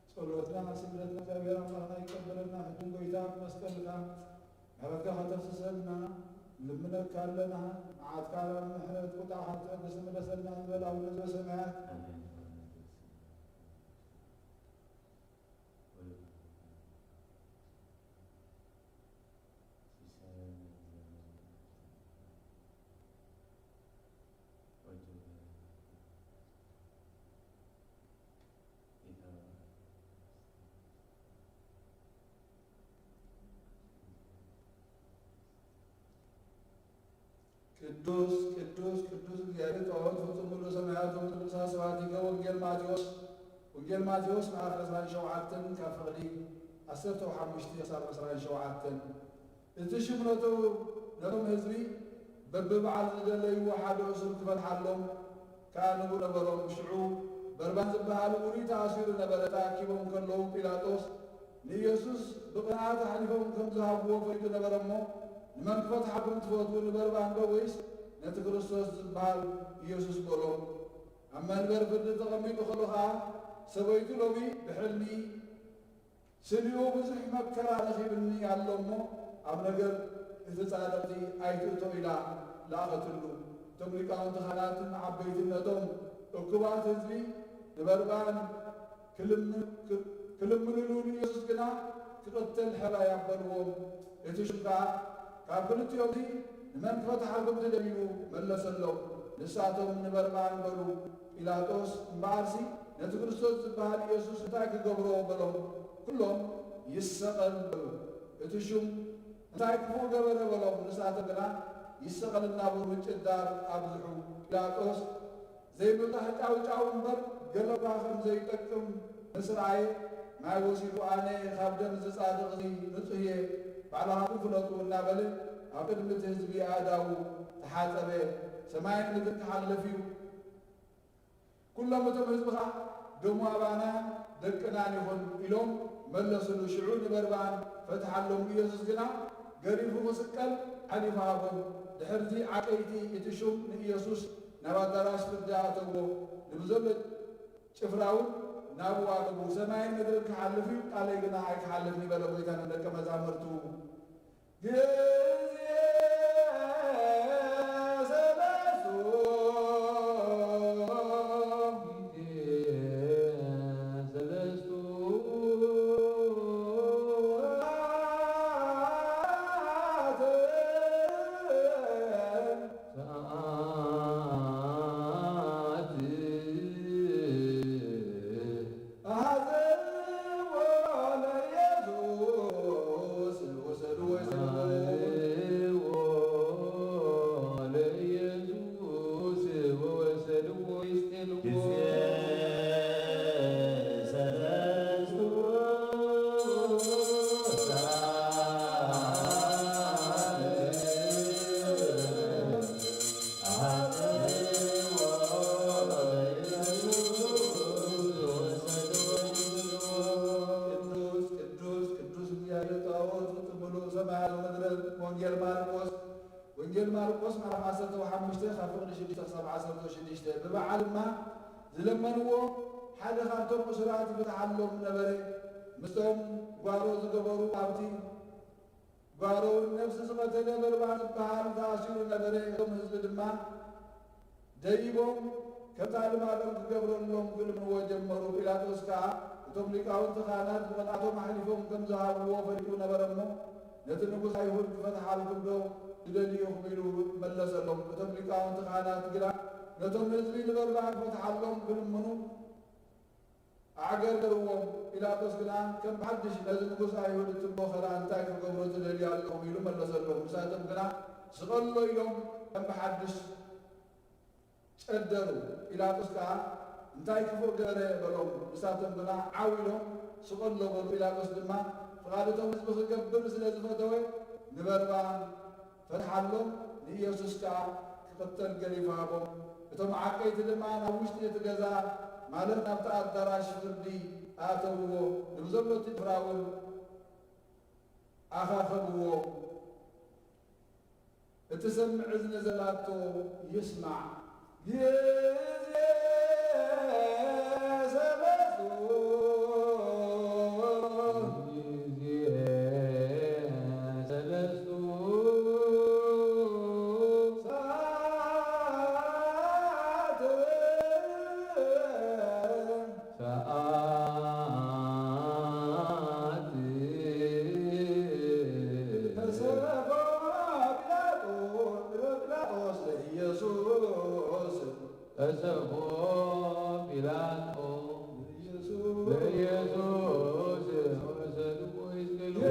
ጸሎትና ስግደትና እግዚኣብሔር ኣምላኽና ይቀበለልና። ሕጂ ጎይታ መስቀልካ ምሕረትካ ከተፍስሰልና ንልምነካ ኣለና። መዓትካ ናብ ምሕረት ቁጣዕካ ትዕግስቲ ምለሰልና ንበል ኣቡነ ዘበሰማያት። ቅዱስ ቅዱስ ቅዱስ እግዚኣብሔር ጸባኦት ፍጹም ምሉእ ሰማያት ወምድር ምሳሕ ስብሐቲከ። ወንጌል ማቴዎስ ወንጌል ማቴዎስ ምዕራፍ ዕስራን ሸውዓተን ካብ ፍቕዲ ዓሰርተ ሓሙሽተ ክሳብ ዕስራን ሸውዓተን። እቲ ሽም ነቶም ነቶም ህዝቢ በብበዓል ዝደለይዎ ሓደ እሱር ክፈትሓሎም ከኣ ንቡር ነበሮም። ሽዑ በርባን ዝበሃል ውሩይ ተኣሲሩ ነበረ። ተኣኪቦም ከለዉ ጲላጦስ ንኢየሱስ ብቕንኣት ኣሕሊፎም ከም ዝሃብዎ ፈሊጡ ነበረ እሞ፣ "ንመን ክፈትሓኩም ትፈትዉ? ንበርባን ዶ ወይስ ነቲ ክርስቶስ ዝበሃል ኢየሱስ?" በሎም። ኣብ መንበር ፍርዲ ተቐሚጡ ከሎ ኸኣ ሰበይቱ ሎሚ ብሕልሚ ስሊኡ ብዙሕ መከራ ረኺብኒ ኣሎ እሞ፣ ኣብ ነገር እቲ ጻድቕቲ ኣይትእቶ ኢላ ለኣኸትሉ። እቶም ሊቃውንቲ ካህናትን ዓበይትን ነቶም እኩባት ህዝቢ ንበርባን ክልም-፣ ክ-፣ ክልምንሉ ንኢየሱስ ግና ክቕተል ሕራይ ኣበልዎም። እቲ ሽም ከኣ ካብ ክልቲኦም እዚ ንመን ክፈትሓኩም ትደልዩ? መለሰሎም። ንሳቶም ንበርባን በሉ። ጲላጦስ እምበኣርሲ ነቲ ክርስቶስ ዝበሃል ኢየሱስ እንታይ ክገብሮ በሎም። ኩሎም ይሰቐል በሉ። እቲ ሹም እንታይ ክፉእ ገበረ በሎም። ንሳቶም ግና ይሰቐል እናበሉ ምጭዳር ኣብዝሑ። ጲላጦስ ዘይምብዛሕ ጫውጫው እምበር ገለ እኳ ከም ዘይጠቅም ምስ ረኣየ፣ ማይ ወሲዱ፣ "ኣነ ካብ ደም እዚ ጻድቕ እዚ ንጹህ እየ፣ ባዕልኻትኩም ፍለጡ" እናበለ ኣብ ቅድሚ እቲ ህዝቢ ኣእዳዉ ተሓጸበ። ሰማይን ምድርን ክሓልፍ እዩ። ኩሎም እቶም ህዝቢ ኸኣ፣ "ደሙ ኣባናን ደቅናን ይኹን" ኢሎም መለሱሉ። ሽዑ ንበርባን ፈትሓሎም። ኢየሱስ ግና ገሪፉ ክስቀል ኣሕሊፉ ሃቦም። ድሕርዚ ዓቀይቲ እቲ ሹም ንኢየሱስ ናብ ኣዳራሽ ፍርዲ ኣእተዎ። ንብዘሎ ጭፍራ እውን ናብኡ ኣቕርቡ። "ሰማይን ምድርን ክሓልፍ እዩ፣ ቃለይ ግና ኣይክሓልፍን እዩ" በለ ጐይታ ንደቀ መዛሙርቱ። ግዜ ሰለስቱ፣ ግዜ ሰለስቱ ሰዓት ሰዓት አሐዝዎ ለኢየሱስ ወሰድዎ ይሰድዎ። አሐዝዎ ለኢየሱስ ወሰድዎ ይስቀልዎ። ጊዜ ሰለስቱ ሰዓት ቅዱስ ቅዱስ ቅዱስ እግዚኣብሔር ጣኦት ፍጹም ምሉእ ሰማያት ወምድርን። ወንጌል ማርቆስ ወንጌል ማርቆስ ምዕራፍ ዓሰርተ ሓሙሽተ ካብ ፍቕዲ ሽዱሽተ ክሳብ ዓሰርተ ሽዱሽተ። ብበዓል ድማ ዝለመንዎ ሓደ ካብቶም እሱራት ይፍትሓሎም ነበረ። ምስቶም ጓሮ ዝገበሩ ኣብቲ ጓሮውን ነፍሲ ዝቐተለ በርባን ዝበሃል ተኣሲሩ ነበረ። እቶም ህዝቢ ድማ ደይቦም ከምታ ልማዶም ክገብረሎም ክልምንዎ ጀመሩ። ጲላጦስ ከኣ እቶም ሊቃውንቲ ካህናት ብቕንኣቶም ኣሕሊፎም ከም ዝሃብዎ ፈሊጡ ነበረ እሞ፣ "ነቲ ንጉስ ኣይሁድ ክፈትሓልኩም ዶ ትደልዩ ኢኹም?" ኢሉ መለሰሎም። እቶም ሊቃውንቲ ካህናት ግና ነቶም ህዝቢ ንበርባን ክፈትሓሎም ክልምኑ ኣዕገርገርዎም። ጲላጦስ ግና ከም ብሓድሽ፣ "ነዚ ንጉስ ኣይሁድ እትብሎ ኸላ እንታይ ክገብሮ ትደልዩ ኣለኹም?" ኢሉ መለሰሎም። ንሳቶም ግና፣ "ስቐሎ" ኢሎም ከም ብሓድሽ ጨደሩ። ጲላጦስ ከኣ፣ "እንታይ ክፉእ ገበረ?" በሎም። ንሳቶም ግና ዓው ኢሎም፣ "ስቐሎ" በሉ። ጲላጦስ ድማ ፍቓድ እቶም ህዝቢ ክገብር ስለ ዝፈተወ፣ ንበርባን ፈትሓሎም፣ ንኢየሱስ ከኣ ክቕተል ገሊፉ ሃቦም። እቶም ዓቀይቲ ድማ ናብ ውሽጢ እቲ ገዛ፣ ማለት ናብቲ ኣዳራሽ ፍርዲ ኣእተውዎ፣ ንብዘሎ እቲ ጭፍራ እውን ኣኻኸብዎ። እትሰምዕ እዝኒ ዘላቶ ይስማዕ። ግዜ ሰለስቱ፣ ግዜ ሰለስቱ ሰዓት ሰዓት ተሰፎ ጲላጦስ ለኢየሱስ፣ ተሰፎ ጲላጦስ ለኢየሱስ ወሰድዎ ይስቀልዎ።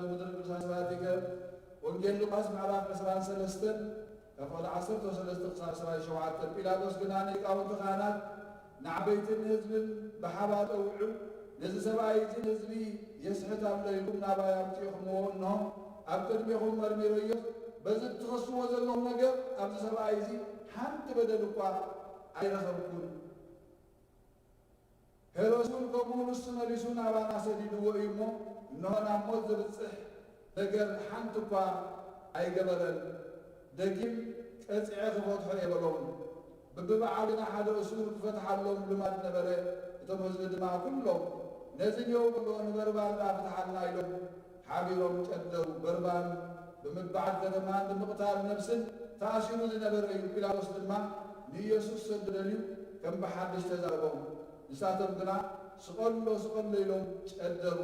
ምድሪ ቅዱሳን ሰባቲከ። ወንጌል ሉቃስ ምዕራፍ ዕስራን ሰለስተን ካብ ፍቕዲ ዓሰርተ ሰለስተ ክሳብ ዕስራን ሸውዓተን። ጲላጦስ ግና ንሊቃውንቲ ካህናት፣ ንዓበይትን ንህዝብን ብሓባር ጸዊዑ፣ ነዚ ሰብኣይ እዚ ንህዝቢ የስሕት ኣሎ ኢልኩም ናባይ ኣምጺእኹምዎ፣ እንሆ ኣብ ቅድሜኹም መርሚረዮ። በዚ እትኸስዎ ዘለኹም ነገር ኣብዚ ሰብኣይ እዚ ሓንቲ በደል እኳ ኣይረኸብኩን። ሄሮድስ እውን ከምኡ ንሱ መሊሱ ናባና ሰዲድዎ እዩ እሞ፣ እንሆ ናብ ሞት ዘብጽሕ ነገር ሓንቲ እኳ ኣይገበረን። ደጊም ቀጺዐ ክፈትሖ እየ በሎም። በብበዓልና ሓደ እሱር ክፈትሓሎም ልማድ ነበረ። እቶም ህዝቢ ድማ ኩሎም፣ "ነዚ እኔው በሎ፣ ንበርባን ደኣ ፍትሓልና" ኢሎም ሓቢሮም ጨደሩ። በርባን ብምብዓል ከተማን ብምቕታል ነብስን ተኣሲሩ ዝነበረ እዩ። ጲላጦስ ድማ ንኢየሱስ ሰደደልዩ ከም ብሓድሽ ተዛረቦም። ንሳቶም ግና "ስቐሎ፣ ስቐሎ" ኢሎም ጨደሩ።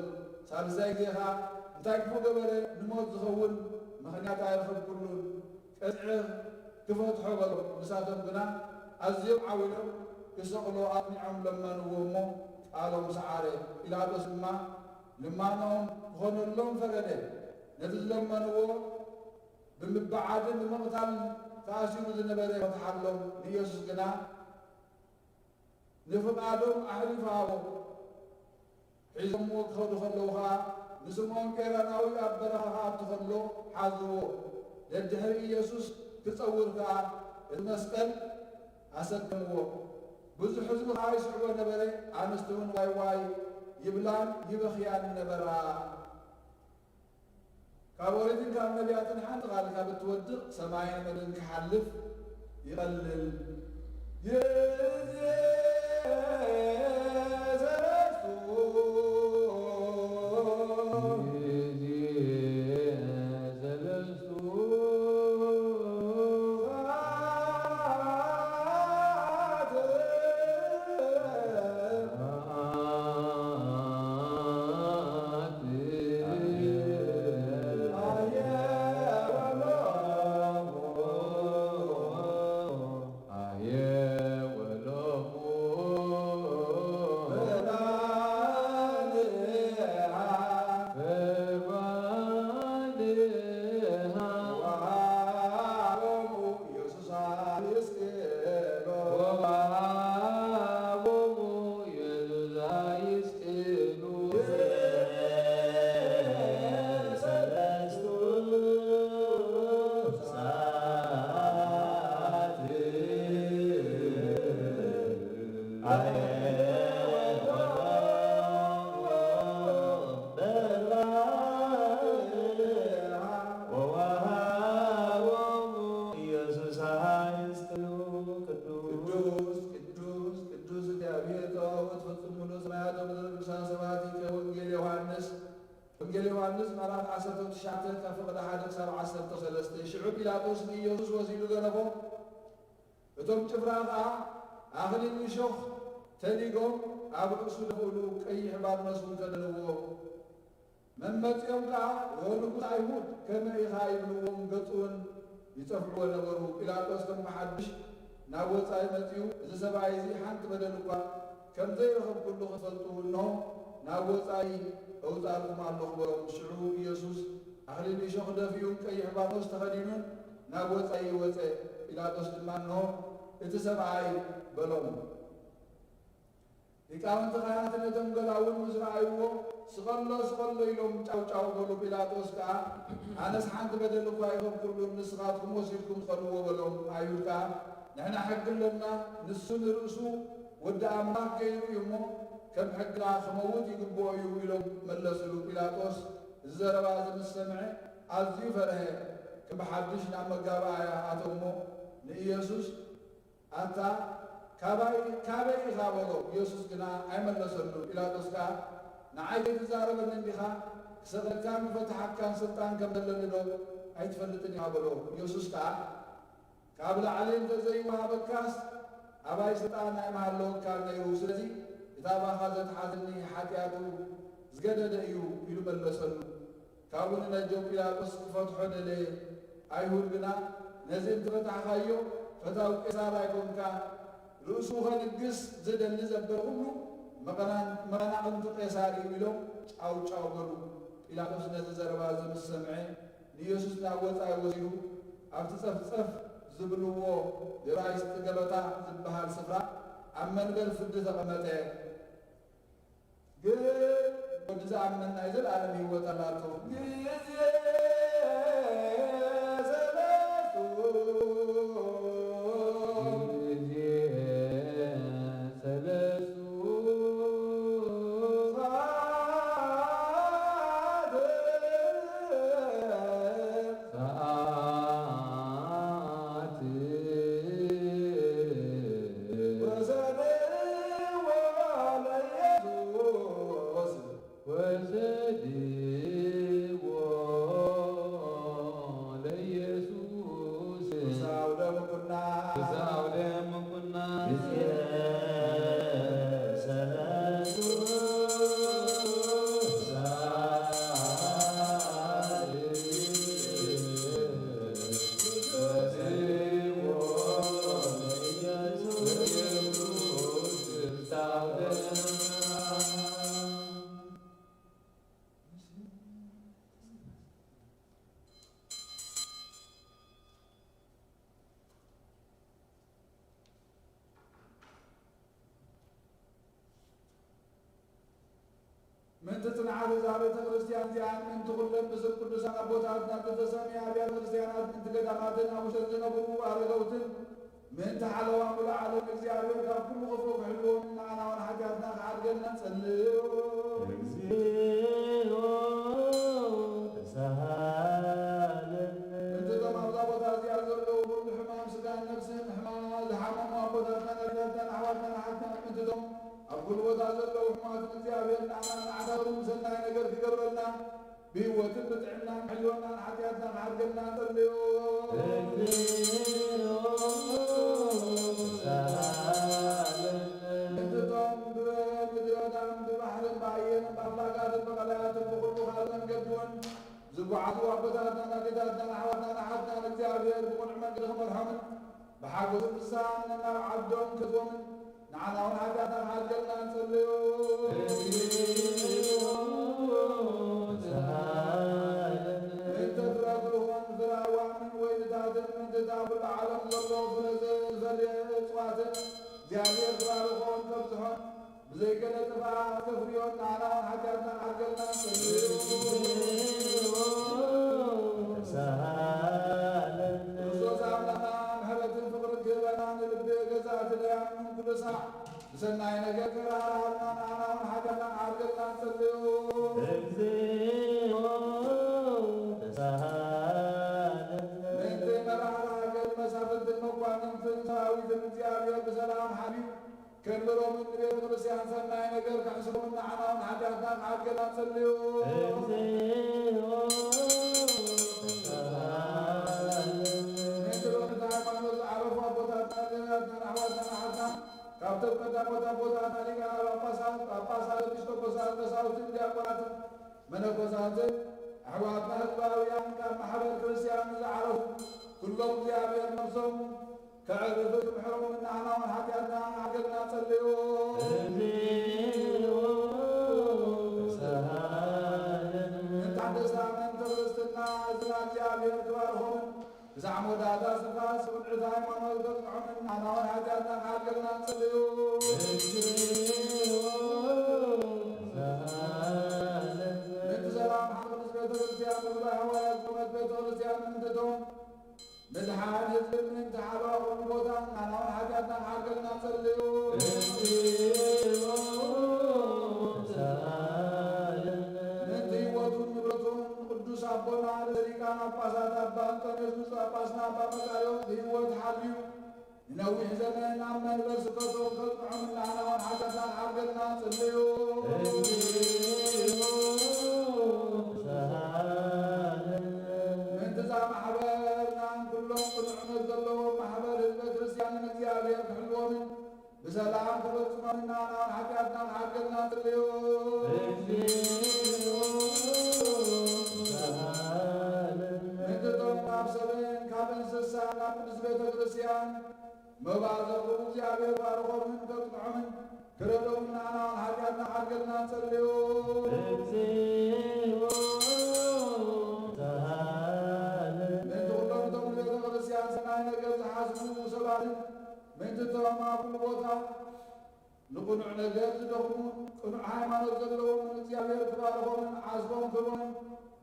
ሳልሳይ ግዜ ኸኣ "እንታይ ክፉእ ገበረ ንሞት ዝኸውን ምኽንያት ኣይረኸብኩሉን፣ ቀጺዐ ክፈትሖ" በሎም። ንሳቶም ግና ኣዝዮም ዓው ኢሎም ክሰቕሎ ኣጽኒዖም ለመንዎ እሞ ቃሎም ሰዓረ። ጲላጦስ ድማ ልማኖኦም ክኾነሎም ፈረደ። ነቲ ዝለመንዎ ብምብዓድን ብምቕታል ተኣሲሩ ዝነበረ ፈትሓሎም። ንኢየሱስ ግና ንፍቓዶም ኣሕሊፉ ሃቦ። ሒዞምዎ ክኸዱ ከለዉ ኸኣ ንስምዖን ቄራናዊ ኣብ በረኻ ክኣቱ ከሎ ሓዝዎ። ደድሕሪ ኢየሱስ ክጸውር ከኣ እቲ መስቀል ኣሰከምዎ። ብዙሕ ህዝቢ ኸኣ ይስዕቦ ነበረ፣ ኣንስቲ እውን ዋይ ዋይ ይብላን ይበኽያን ነበራ። ካብ ኦሪትን ካብ ነቢያትን ሓንቲ ቃል ካብ እትወድቕ ሰማይን ምድርን ክሓልፍ ይቐልል። ግዜ ሰለስቱ ግዜ ሰለስቱ ቅዱስ፣ ቅዱስ፣ ቅዱስ እግዚኣብሔር ጸባኦት ፍጹም ምሉእ ሰማያት ወምድሪ ቅዱሳን ሰማያት ይከ። ወንጌል ዮሃንስ፣ ወንጌል ዮሃንስ ምዕራፍ ዓሰርተ ትሽዓተ ካብ ፍቕዲ ሓደ ክሳብ ዓሰርተ ሰለስተ። ሽዑ ጲላጦስ ንኢየሱስ ወሲዱ ገረፎ። እቶም ጭፍራ ኸኣ ኣኽሊል እሾኽ ተዲጎም ኣብ ርእሱ ደፍእሉ፣ ቀይሕ ባርኖስ እውን ከደንዎ። መመጺኦም ከኣ፣ "ኦ ንጉስ ኣይሁድ፣ ከመይ ኢኻ?" ይብልዎም፣ ገጹ እውን ይጸፍዕዎ ነበሩ። ጲላጦስ ከም ብሓድሽ ናብ ወጻኢ መጺኡ፣ "እዚ ሰብኣይ እዚ ሓንቲ በደል እኳ ከም ዘይረኸብኩሉ ክትፈልጡ፣ እንሆ ናብ ወጻኢ እውጻልኩም ኣለኹ" በሎም። ሽዑ ኢየሱስ ኣኽሊል እሾኽ ደፊኡን ቀይሕ ባርኖስ ተኸዲኑን ናብ ወጻኢ ወጸ። ጲላጦስ ድማ፣ "እንሆ እቲ ሰብኣይ" በሎም። ሊቃውንቲ ካህናት ነቶም ገላውን ምስ ረኣይዎ፣ "ስቐሎ፣ ስቐሎ" ኢሎም ጫው ጫው በሉ። ጲላጦስ ከኣ፣ "ኣነስ ሓንቲ በደል እኳ ኣይገበርኩሉን፣ ንስኻትኩም ወሲድኩም ትኸድዎ" በሎም። ኣይሁድ ከኣ፣ "ንሕና ሕጊ ኣሎና፣ ንሱ ንርእሱ ወዲ ኣምላኽ ገይሩ እዩ እሞ፣ ከም ሕግና ክመውት ይግብኦ እዩ" ኢሎም መለስሉ። ጲላጦስ እዚ ዘረባ እዚ ምስ ሰምዐ፣ ኣዝዩ ፈርሀ። ከም ብሓድሽ ናብ መጋባእያ ኣተው እሞ፣ ንኢየሱስ፣ "ኣታ ካባይ፣ ካበይ ኢኻ?" በሎ። ኢየሱስ ግና ኣይመለሰሉን። ጲላጦስ ከኣ፣ "ንዓይ ከይትዛረበኒ እንዲኻ? ክሰቕለካን ክፈትሓካን ስልጣን ከም ዘለኒ ዶ ኣይትፈልጥን ኢኻ?" በሎ። ኢየሱስ ከኣ፣ "ካብ ላዕሊ እንተ ዘይወሃበካስ፣ ኣባይ ስልጣን ኣይምሃለወካን ነይሩ። ስለዚ፣ እቲ ኣባኻ ዘትሓዘኒ ሓጢኣቱ ዝገደደ እዩ" ኢሉ መለሰሉ። ካብኡ ንነጀው ጲላጦስ ክፈትሖ ደለየ። ኣይሁድ ግና፣ "ነዚ እንተፈታሕካዮ፣ ፈታው ቄሳር ኣይኮንካን፣ ርእሱ ኸንግስ ዝደሊ ዘበለ ኹሉ መቐናን-፣ መቐናቕንቱ ቄሳር እዩ" ኢሎም ጫው ጫው በሉ። ጲላጦስ ነዚ ዘረባ እዚ ምስ ሰምዐ፣ ንኢየሱስ ናብ ወጻኢ ወሲዱ፣ ኣብቲ ጸፍጸፍ ዝብልዎ የዕራይስጢ ገበታ ዝበሃል ስፍራ ኣብ መንበር ፍርዲ ተቐመጠ። ግን ወዲ ዝኣምን ናይ ዘለኣለም ህይወት ኣላቶ። ግዜ ሰለስቱ ግዜ ሰለስቱ ሰዓት ሰዓት ወሰድዎ ለኢየሱስ ወሰድዎ ለኢየሱስ። ክሳው ደምኩና ክሳው ደምኩና ግዜ ሰለስቱ ሰዓት ወሰድዎ ለኢየሱስ ክሳው ደምኩና። ምእንቲ ጽንዓት እዛ ቤተ ክርስቲያን እዚኣን፣ ምእንቲ ኩለን ብስም ቅዱሳን ኣቦታትና እተተሰምያ ኣብያተ ክርስቲያናት፣ ምእንቲ ገዳማትን ኣብ ውሽጠን ዝነብሩ ኣረገውትን፣ ምእንቲ ሓለዋ ምሉእ ዓለም እግዚኣብሔር ካብ ኩሉ ክፉእ ክሕልዎም ንዓና እውን ሓጢኣትና ክዓድገልና ንጸልዮ። እግዚኦ ተሳሃለነ። ምእንቲ እቶም ኣብዛ ቦታ እዚኣ ዘለዉ ኩሉ ሕማም ስጋን ነፍስን፣ ሕማም ዝሓመሙ ኣቦታትና፣ ኣዴታትና፣ ኣሕዋትና፣ ኣሓትና፣ ምእንቲ እቶም ኣብ ኩሉ ቦታ ዘለዉ ሕሙማት እግዚኣብሔር ንዓና ንዓታቶም ሰናይ ነገር ክገብረልና፣ ብህይወትን ብጥዕናን ክሕልወና፣ ንሓጢኣትና ክዓድገልና ንጸልዮ። እግዚኦ ተሳሃለነ። ምእንቲ እቶም ብምድረ በዳን ብባሕርን ብኣየርን ብኣፍላጋትን ብቐላያትን ብኹሉ ካልእ መንገዲ እውን ዝጓዓዙ ኣቦታትናን ኣዴታትናን ኣሕዋትናን ኣሓትናን እግዚኣብሔር ብቕኑዕ መንገዲ ክመርሖምን ብሓጎስን ፍስሓን ናብ ዓዶም ከእትዎምን ንዓና እውን ሓጢኣትና ክሓድገልና ንጸልዮ። ምእንቲ ፍረ ፍርሆን ፍረ ኣእዋምን ወይንታትን ምእንቲ እታ ኩሉ ዓለም ዘሎ ፍረ ዝፈርየ እጽዋትን እግዚኣብሔር ክባርኾን ከብዝሖን ብዘይገለ ጥፍኣት ከፍርዮን ንዓና እውን ሓጢኣትና ክሓድገልና ንጸልዮ። ክርስቶስ ኣምላኽና ምሕረትን ፍቕርን ክህበና ንልቢ ገዛእቲ ደያኑን ኩሉ ሳዕ ብሰናይ ነገር ክራህርሃልና ንዓና እውን ሓጢኣትና ክሓድገልና ንጸልዮ። እግዚኦ ተሳሃለነ። ምእንቲ መራሕቲ ሃገር መሳፍንትን መኳንንትን ሰራዊትን እግዚኣብሔር ብሰላም ሓቢሩ ከንብሮምን ንቤተ ክርስቲያን ሰናይ ነገር ከሕስቦምን ንዓና እውን ሓጢኣትና ክሓድገና ንጸልዮ። እግዚኦ ተሳሃለነ። ምእንቲ ሎሚ ሃይማኖት ዝዓረፉ ኣቦታትና፣ ኣዴታትና፣ ኣሕዋትና፣ ኣሓትና፣ ካብቶም ቀዳሞት ኣቦታትና ሊቃነ ጳጳሳት፣ ጳጳሳት፣ ኤጲስቆጶሳት፣ ቀሳውስትን ዲያቆናትን መነኮሳትን ኣሕዋትና ህዝባውያን ካብ ማሕበር ክርስቲያን ዝዓረፉ ኩሎም እግዚኣብሔር ነፍሶም ከዕርፍ ክምሕሮም ንዓና እውን ሓጢኣትና ሓገልና ጸልዮ። እግዚኦ ተሳሃለነ። ንታደስታ ኣመንቲ ክርስትና እዝና እግዚኣብሔር ክባርኾምን ብዛዕባ መወዳእታ ስፍራ ስምዕት ሃይማኖት ከጽንዖምን ንዓና እውን ሓጢኣትና ክሓድገልና ንጸልዮ። እግዚኦ ተሳሃለነ። ምእንቲ ሰላም ሓድነት ቤተ ክርስቲያን፣ ምእንቲ ሃዋርያት፣ ምእንቲ ቤተ ክርስቲያን፣ ምእንቲ እቶም ምድሓን ህዝቢ፣ ምእንቲ ሓለዋ ኩሉ ቦታ ንዓና እውን ሓጢኣትና ክሓድገልና ንጸልዮ። እግዚኦ ተሳሃለነ። ምእንቲ ህይወቱን ንብረቱን ቅዱስ ኣቦና ርእሰ ሊቃነ ጳጳሳት ኣባ እንጦንዮስ ብፁዕ ጳጳስና ኣባ መቃርዮስ ብህይወት ሓልዩ ንነዊሕ ዘመን ኣብ መንበር ስብከቶም ከጽንዖም ንዓና እውን ሓጢኣትና ክሓድገልና ንጸልዮ። እግዚኦ ተሳሃለነ። ምእንቲ እዛ ማሕበርናን ኩሎም ቅኑዕነት ዘለዎም ማሕበር ህዝበ ክርስቲያንን እግዚኣብሔር ክሕልዎምን ብሰላም ክፈጽሞም ንዓና እውን ሓጢኣትና ክሓድገልና ንጸልዮ። እግዚኦ ተሳሃለነ። ምእንቲ እቶም ካብ ሰብን ካብ እንስሳን ናብ ቅድስት ቤተ ክርስቲያን መባእ ዘቕርቡ እግዚኣብሔር ባርኾምን ከጽንዖምን ክረድኦምን ንዓና እውን ሓጢኣትና ክሓድገልና ንጸልዮ። እግዚኦ ምእንቲ እቶም ኣብ ኩሉ ቦታ ንቕኑዕ ነገር ዝደኽሙ፣ ቅኑዕ ሃይማኖት ዘለዎም፣ እግዚኣብሔር ክባርኾምን ዓስቦም ክህቦምን፣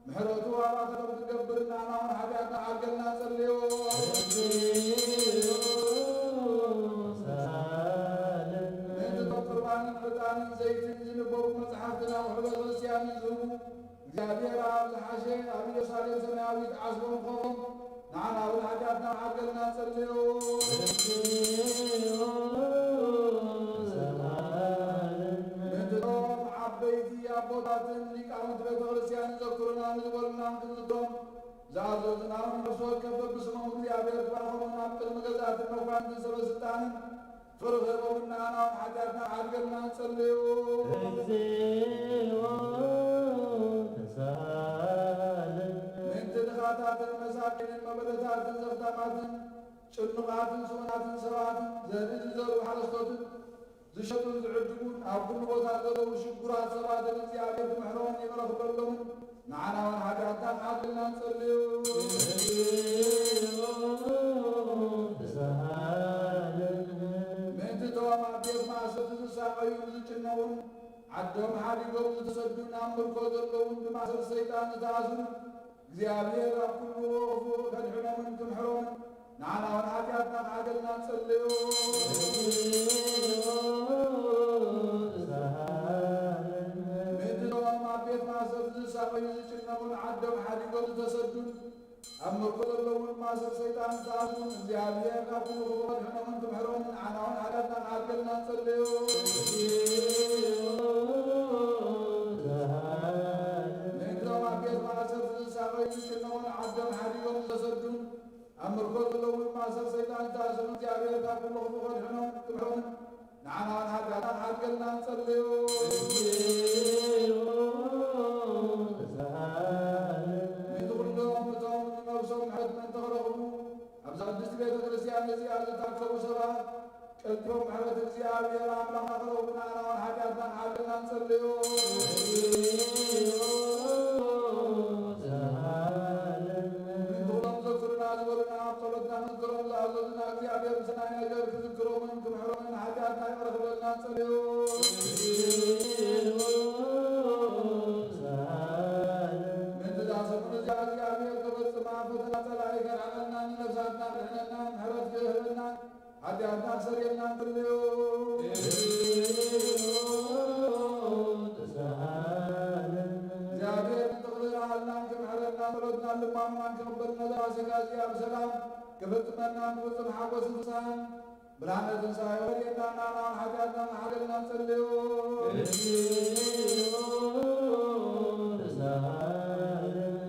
ምሕረቱ ኣባታቶም ክገብር፣ ንኣና እውን ሓጢኣትና ዓርገልና ንጸልዮ። ምእንቲ እቶም ቁርባንን ዕጣንን ዘይትን ዝንበቡ መጽሓፍትን ኣቑሑ ቤተ ክርስቲያንን ዝህቡ፣ እግዚኣብሔር ኣብ ዝሓሸ ኣብ ኢየሩሳሌም ሰማያዊት ዓስቦም ክኸውን፣ ንዓና እውን ሓጢኣትና ዓርገልና ንጸልዮ። ምእንቲ እቶም ዓበይቲ ኣቦታትን ሊቃውንቲ ቤተ ክርስቲያን ዘክሩና ንዝበሉናን ክንዝክሮም ዝኣዘዙና እውን ነፍሲ ወከፍ በብስሞም እግዚኣብሔር ክባርኾምን ኣብ ቅድሚ ገዛእትን መኳንንትን ሰበ ስልጣንን ፍርህቦምና ናብ ሓጢኣትና ዓድገልና ንጸልዩ። እግዚኦ ተሳለን። ምእንቲ ድኻታትን መሳኪንን መበለታትን ዘኽታማትን ጭኑቓትን ስኡናትን ሰባትን ዘርኢ ዝዘርኡ ሓረስቶትን ዝሸጡን ዝዕድጉን ኣብ ኩሉ ቦታ ዘለዉ ሽጉራት ሰባትን እግዚኣብሔር ክምሕሮምን ይቕረ ክበሎምን ንዓና እውን ሓጢኣትና ክሓድገልና ንጸልዩ። ምእንቲ እቶም ኣብ ቤት ማእሰርቲ ዝሳቐዩን ዝጭነቑን ዓዶም ሓዲጎም ዝተሰዱን ኣብ ምርኮ ዘለዉን ብማእሰርቲ ሰይጣን ዝተኣስሩን እግዚኣብሔር ኣብ ኩሉ ክፉእ ከድሕኖምን ክምሕሮምን ንዓና እውን ሓጢኣትና ክሓድገልና ንጸልዮ። ምእንቲ እቶም ኣብ ቤት ማእሰርቲ ዝሳቐዩ ዝጭነቑን ዓዶም ሓዲጎም ዝተሰዱን ኣብ ምርኮ ዘለውን ማእሰር ሰይጣን ዝተኣስሩን እግዚኣብሔር ካብ ኩሉ ክፉእ ከድሕኖምን ክምሕሮምን ንዓና እውን ሓጢኣትና ክሓድገልና ንጸልዮ። ምእንቲ እቶም ኣብ ቤት ማእሰርቲ ዝሳቐዩ ዝጭነቑን ዓዶም ሓዲጎም ዝተሰዱን ኣብ ምርኮ ዘለውን ማእሰር ሰይጣን ዝተኣስሩን እግዚኣብሔር ካብ ኩሉ ክፉእ ከድሕኖም ክምሕሮምን ንዓና እውን ሓጢኣትና ክሓድገልና ንጸልዮ። ምእንቲ ኩሎም እቶም ንነብሶም ምሕረት ምእንቲ ክረኽቡ ኣብዛ ቅድስቲ ቤተ ክርስቲያን እዚኣ ዝተኣከቡ ሰባት ቀልጢፎም ምሕረት እግዚኣብሔር ኣምላኽና ክረኽቡ ንዓና እውን ሓጢኣትና ክሓድገልና ንጸልዮ። ምእንቲ ኩሎም ዘክሩና ዝበሉና ኣብ ጸሎትና ንዝክሮም ዝኣዘዙና እግዚኣብሔር ብሰናይ ነገር ክዝክሮምን ክምሕሮምን ንሓጢኣትና ይቕረ ክብለልና ንጸልዮ። ምእንቲ እዛ ሰሙን እዚኣ እግዚኣብሔር ከፈጽማ ፈተና ጸላኢ ከርሕቐልና ንነፍሳትና ክድሕነና ምሕረት ክህበና ሓጢኣትና ክሰርየልና ንጽልዮ። እግዚኣብሔር ምእንቲ ክርህራሃልናን ክምሕረናን ጸሎትናን ልማኖናን ክቕበል ነዛ ፋሲካ እዚኣ ብሰላም ክፍጽመናን ብፍጹም ሓጎስን ፍስሓን ብርሃነ ትንሳኤ ወርእየና ንዓና ሓጢኣትና ክሓደልና ንጸልዮ።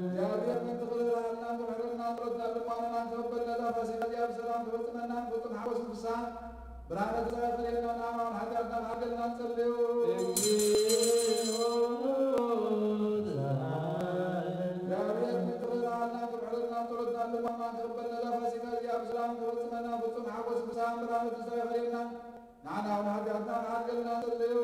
እግዚኣብሔር ምእንቲ ክርህራሃልናን ክምሕረናን ጸሎትናን ልማኖናን ክቕበል ነዛ ፋሲካ እዚኣ ብሰላም ክፍጽመናን ብፍጹም ሓጎስን ፍስሓን ብርሃነ ትንሳኤ ክርእየና ንዓና ሓጢኣትና ክሓደልና ንጸልዮ። እግዚኣብሔር ምእንቲ ክርህራሃልናን ክምሕረናን ጸሎትናን ልማኖናን ክቕበል ነዛ ፋሲካ እዚኣ ብሰላም ክፍጽመና ፍጹም ሓጎስ ፍስሓን ብርሃነ ትንሳኤ ክርእየና ንዓና እውን ሓጢኣትና ክሓድገልና ንጸልዮ።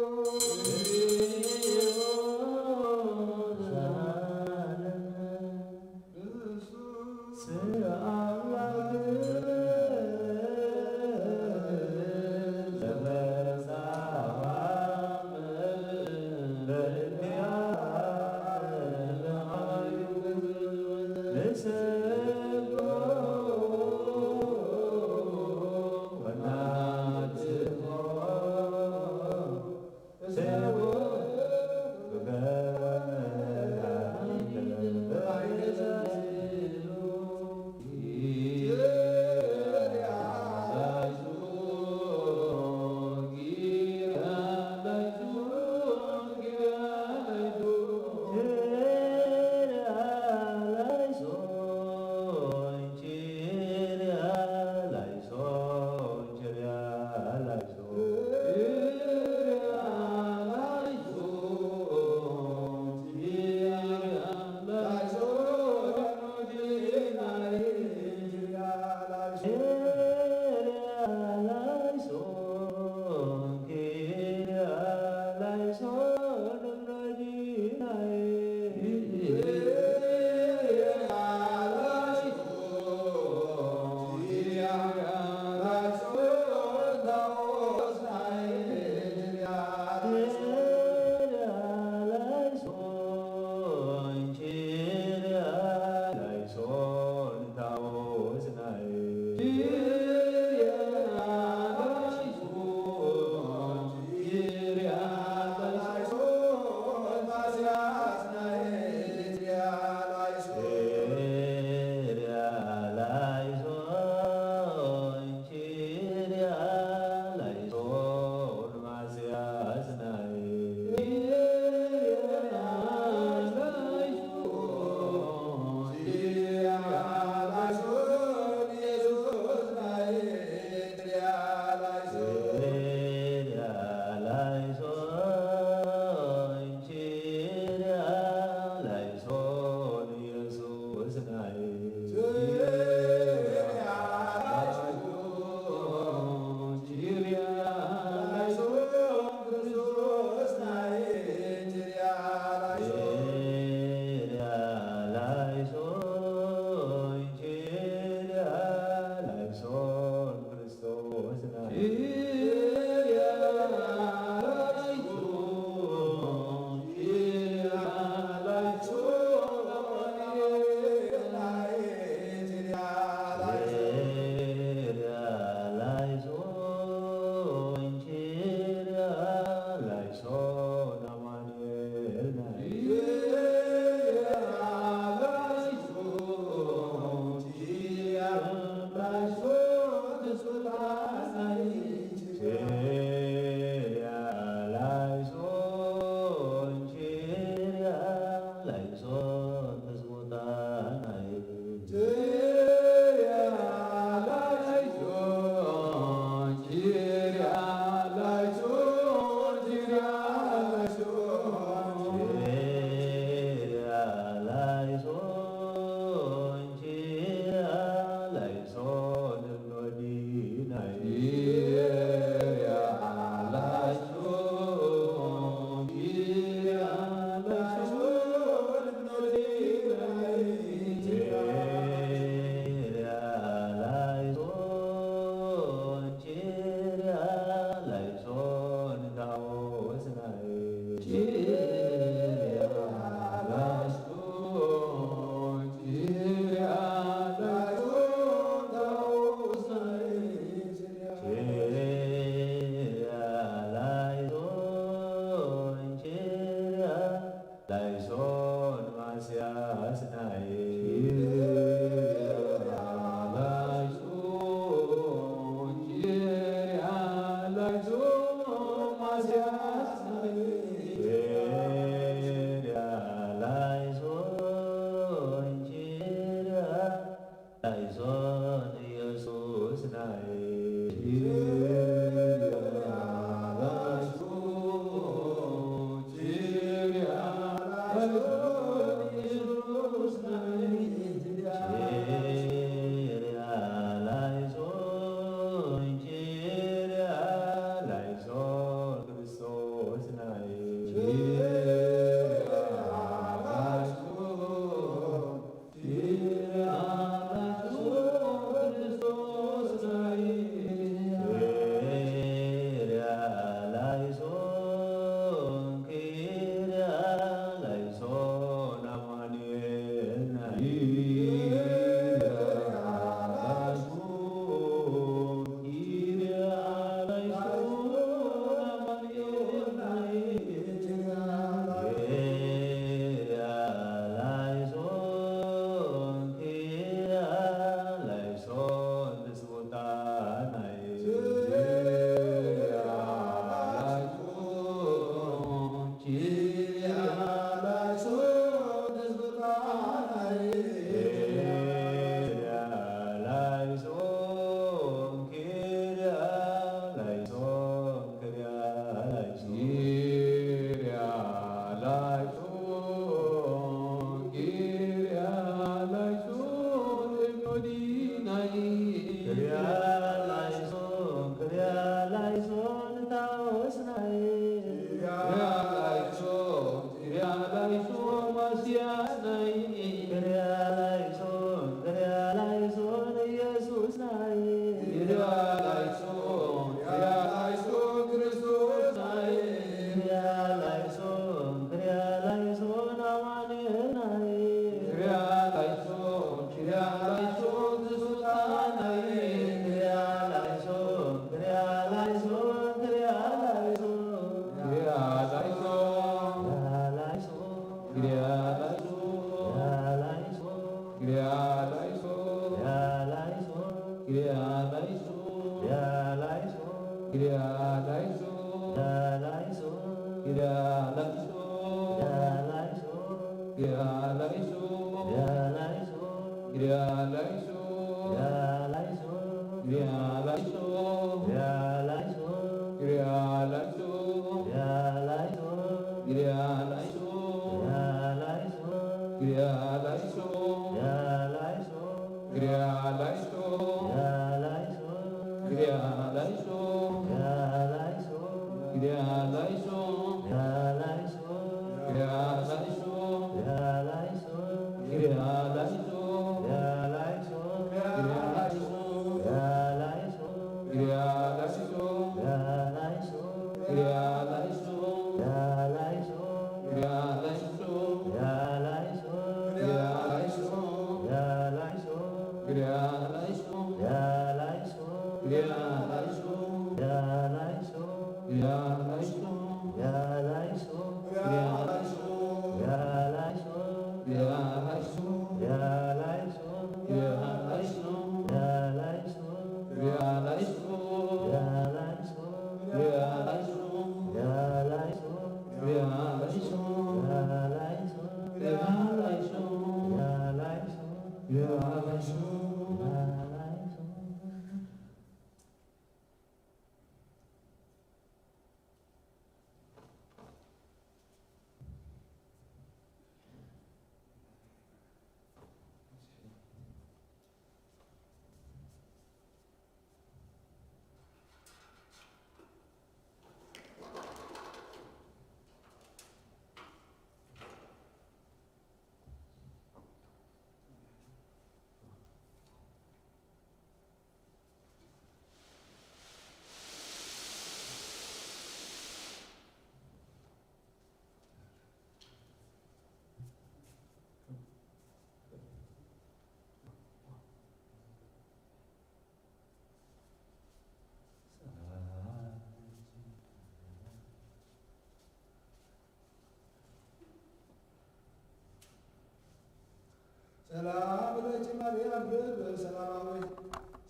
ሰላም ለኪ ማርያም ብእብ ሰላማዊት፣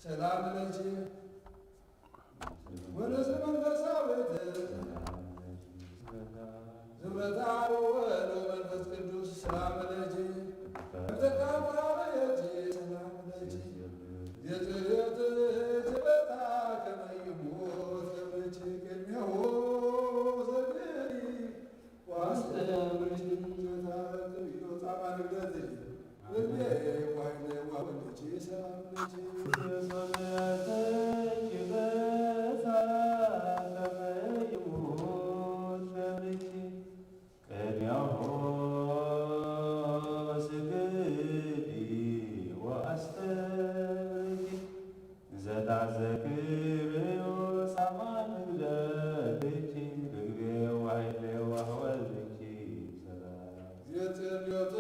ሰላም ለኪ ወለዝመንፈሳዊት ዝምረታ ወወልድ ወመንፈስ ቅዱስ ሰላም ለኪ። እምተካፋለየኪ ሰላም ለኪ። የጽርዮት ትበታ ከመይሙት ገብርኪ ቅድሜሁ ዘግሪ ዋስተምሪ ጌታ ትብዮ ጻማ ንግደት ልቤ ዋይለ ዋወልኪ ሰላም ለኪ። የጽርዮት ትበታ ከመይሙት ገብርኪ ቅድሜሁ ስግዲ ወአስተብርኪ ዘታዘክርዮ ጻማ ንግደትኪ ርግቤ ዋሂለ ዋህወልኪ ሰላም። ዘጽልዮትኪ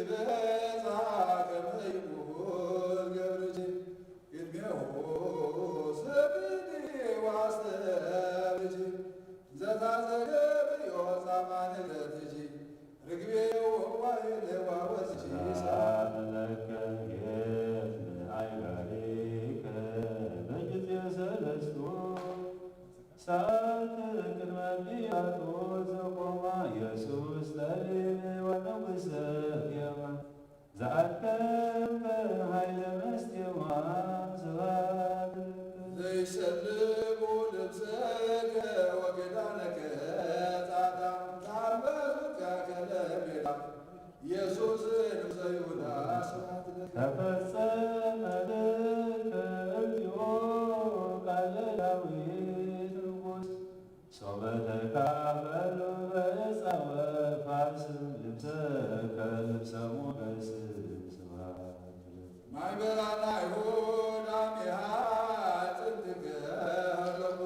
በዛ ከመይሙት ገብርኪ ቅድሜሁ ሰግዲ ዋስተብርኪ ዘታዘገብዮ ጻማ ንግደትኪ ርግቤ ወዋይ ለዋወስኪ ሰላም ለከ የት አይጋሪከ በጊዜ ሰለስቱ ሰዓት ቅድመ ጲላጦስ ዘቆማ ኢየሱስ ጠቢብ ወንጉሰ የማን ዘአከብከ ኃይለ መስቴማ ስብሐት ለከ። ዘይሰልቡ ልብሰከ ወገዳነከ ጻዕዳ ታርበትካ ከለሜዳ ኢየሱስ ንጉሰ ይሁዳ ስብሐት ለከ። ተፈጸመ ለከ እግዚኦ ቃለ ዳዊት ንጉሥ ሶበ ተካፈሉ በዕፀ ወፋስ ልብሰከ ልብሰ ሞገስ ስብሐት ለከ። ማይበራ ናይሁድ አሜሃ ጽድቅከ ሀለቁ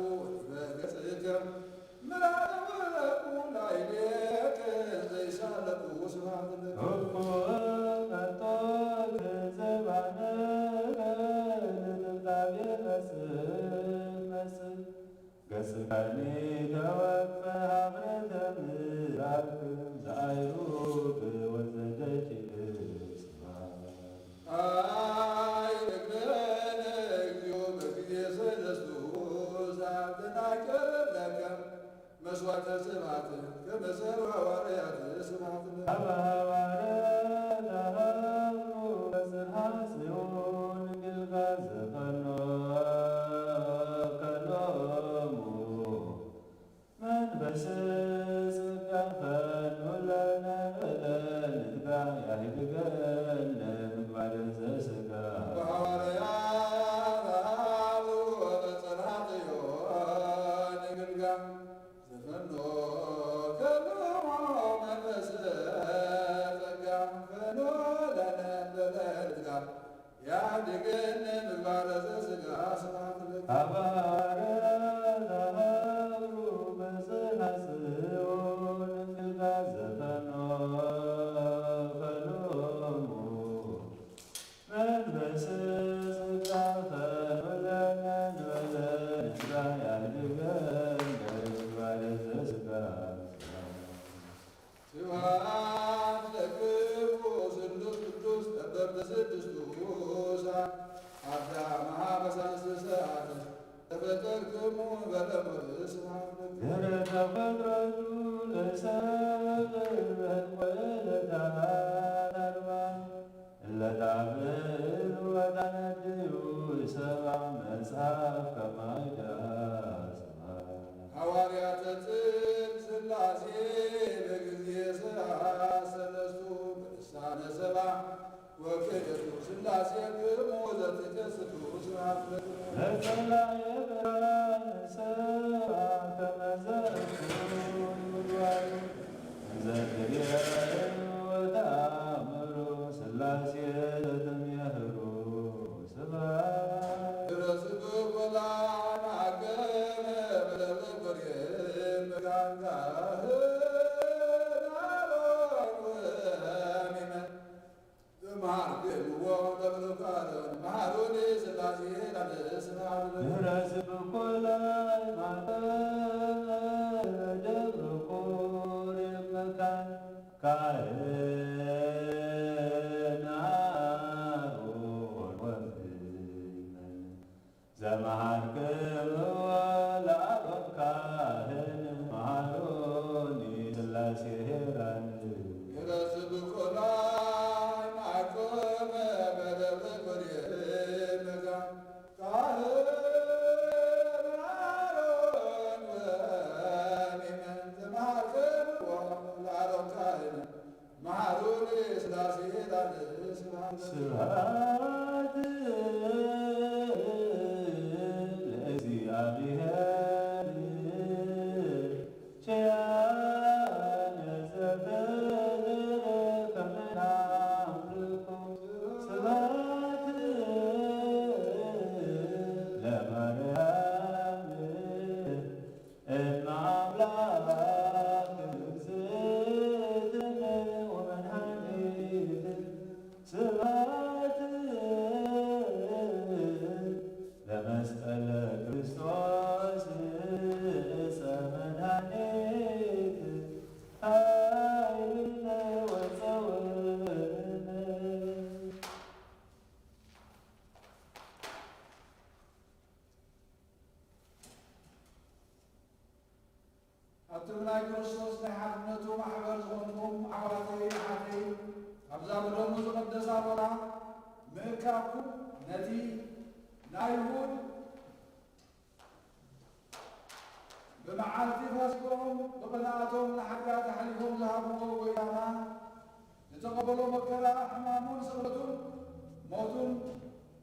በገጽከ ምራረ ወለቁ ላዕሌከ ዘይሳለቁ ስብሐት ለከ። እኩ መርጦከ ዘባነከ ለጥብጣቤ መጽእ መጽእ ገጽካኒ ተወቅፈ ሀብረ ተምራክ ዘአይሩግ ወዘደኪል ስብሐት መሰሉ ሃዋርያት ስብሐት ለ- ኣብ ሃዋርያት ተሃብሩ በጽርሃ ጽዮን ግልጋል ዘፈኖ ከሎሙ መንፈስ ጽጋ ፈኑለነ በለ ንትጋ ያህድገነ ምግባር ዘስጋ። ሃዋርያት ተሃብሩ በጽርሃ ጽዮን ግልጋል ዘፈኖ ከሎ መንፈስ ጸጋ ፈኖ ለነ በለልጋ ያድገን ምግባረ ዘስጋ ስብሐት ለኪ። ሃዋርያት ተሃብሩ በጽርሐ ጽዮን ግልጋል ዘፈኖ ከሎሙ መንፈስ ጸጋ ፈኖ ለነ በለ ንትጋ ያድገን ምግባረ ዘስጋ። ስብሐት ለክሙ ስሉስ ቅዱስ ለበበ ስድስቱ ሰዓት አዳም ሀበ ሳልስት ሰዓት ተፈጠርክሙ በለሞት ስብሐት ለክሙ። ድህረ ተፈጥረቱ ለሰብ በቆለታ አርባ እለ ታብል ወታነድዩ ሰባ መጽሐፍ ከማይዳ ስብሐት። ሐዋርያተ ጽድቅ ሥላሴ በጊዜ ስርዓት ሰለስቱ በልሳነ ሰባ ወክልኤቱ ሥላሴ ክሙ ዘትከስቱ ስብሐት ለክሙ። ለጸላኤ ብርሃን ሰባ ከመ ዘእኩ ጉድጓድ እንዘ ትርእዩ ወተአምሩ ሥላሴ ዘትምህሩ ስብሐት። ድረስ ብቆላ ማዕከነ በለለ ጎርየ መጋንጋ ናሮን ወሚመን ዘመሃርክምዎ ለብሩካን መሃሩኒ ሥላሴ ላለ ስብሐት ለኪ። ድረስ ብቆላ ማዕከነ በደብረ ኮሬብ መካን ካህን አሮን ወምእመን ዘመሃርክምዎ ለአሮን ካህን መሃሩኒ ሥላሴ ሄራን። ግረስ ብኮላይ ማዕቆመ በደብረ ኮሬብ መካን ካህን አሮን ወሚመን ዘመሃርክምዎ ለአሮን ካህን መሃሩኒ ሥላሴ ሄራን ስብሐት። ስብሐት ለእግዚአብሔር ቸያነ ዘበለ ከመ ናምልኮ። ስብሐት ለማርያም እመ አምላክ እግዝእትነ ወመድኃኒትነ ስብሐት ለመስቀለ ክርስቶስ ዕፀ መድኃኒት ኃይልነ ወፀወርነ። ኣቱም ናይ ክርስቶስ ናይ ሓድነቱ ማሕበር ዝኾንኩም ኣሕዋተይ ኣሓተይ፣ ኣብዛ ብደሙ ዝቐደሳ ቦታ ምእካብኩም ነቲ ናይ ይሁድ ብመዓልቲ ፋሲካኦም ብቕንኣቶም ንሓጢኣት ኣሕሊፎም ዝሃብዎ ጐይታና ዝተቐበሎ መከራ፣ ሕማሙን ስቕለቱን ሞቱን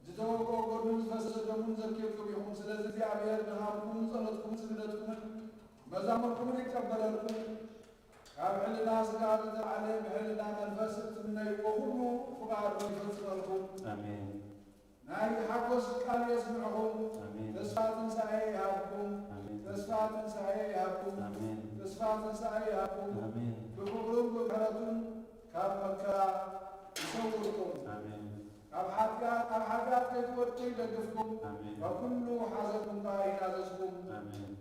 ዝተወግኦ ጎድኑን ዝፈሰሰ ደሙን ዘኪርኩም ኢኹም። ስለዚ እግዚኣብሔር ድኻምኩምን ጸሎትኩምን ስግደትኩምን መዛሙርኩምን ይቀበለልኩም። ካብ ሕልና ስጋ ዝተባዕለ ብሕልና መንፈስ እትምነይዎ ሁሉ ፍቓዱ ይፈጽመልኩም። ኣሜን። ናይ ሓጎስ ቃል የስምዕኹም። ኣሜን። ተስፋ ትንሳኤ ይሃብኩም። ኣሜን። ተስፋ ትንሳኤ ይሃብኩም። ኣሜን። ተስፋ ትንሳኤ ይሃብኩም። ኣሜን። ብፍቕሩን ብምሕረቱን ካብ መከራ ይሰውርኩም። ኣሜን። ካብ ሓጢኣት፣ ካብ ሓጢኣት ከይትወድቁ ይደግፍኩም። ኣሜን። ካብ ኩሉ ሓዘንኩም ከኣ ይናዘዝኩም። ኣሜን።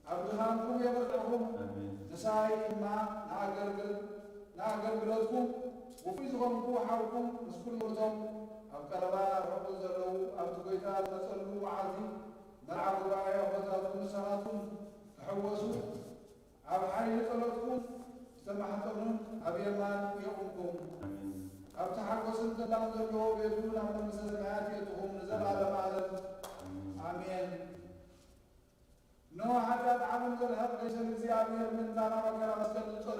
ኣብ ድኻምኩም የበርትዕኹም። ኣሜን። ምሳይ ድማ ንኣገልግል-፣ ንኣገልግሎትኩም ውፉይ ዝኾንኩ ሓውኩም ምስ ኩሎም እቶም ኣብ ቀረባ ርሑቕ ዘለዉ ኣብቲ ጐይታ ዝመጸሉ መዓልቲ መርዓ ጉባኤ ኣቦታትኩም ንስኻትኩም ትሕወሱ። ኣብ ሓይሊ ጸሎትኩም ማሕፀኑ ኣብ የማን የቑምኩም። ኣሜን። ኣብቲ ሓጎስን ተድላን ዘለዎ ቤቱ ናብ መንግስተ ሰማያት የእትኹም ንዘለዓለመ ዓለም። ኣሜን። ኣሜን። እነሆ ሓጢኣት ዓለም ዘርሕቕ ርእሰ እግዚኣብሔር ምእንታና መከራ መስቀል ዝጾረ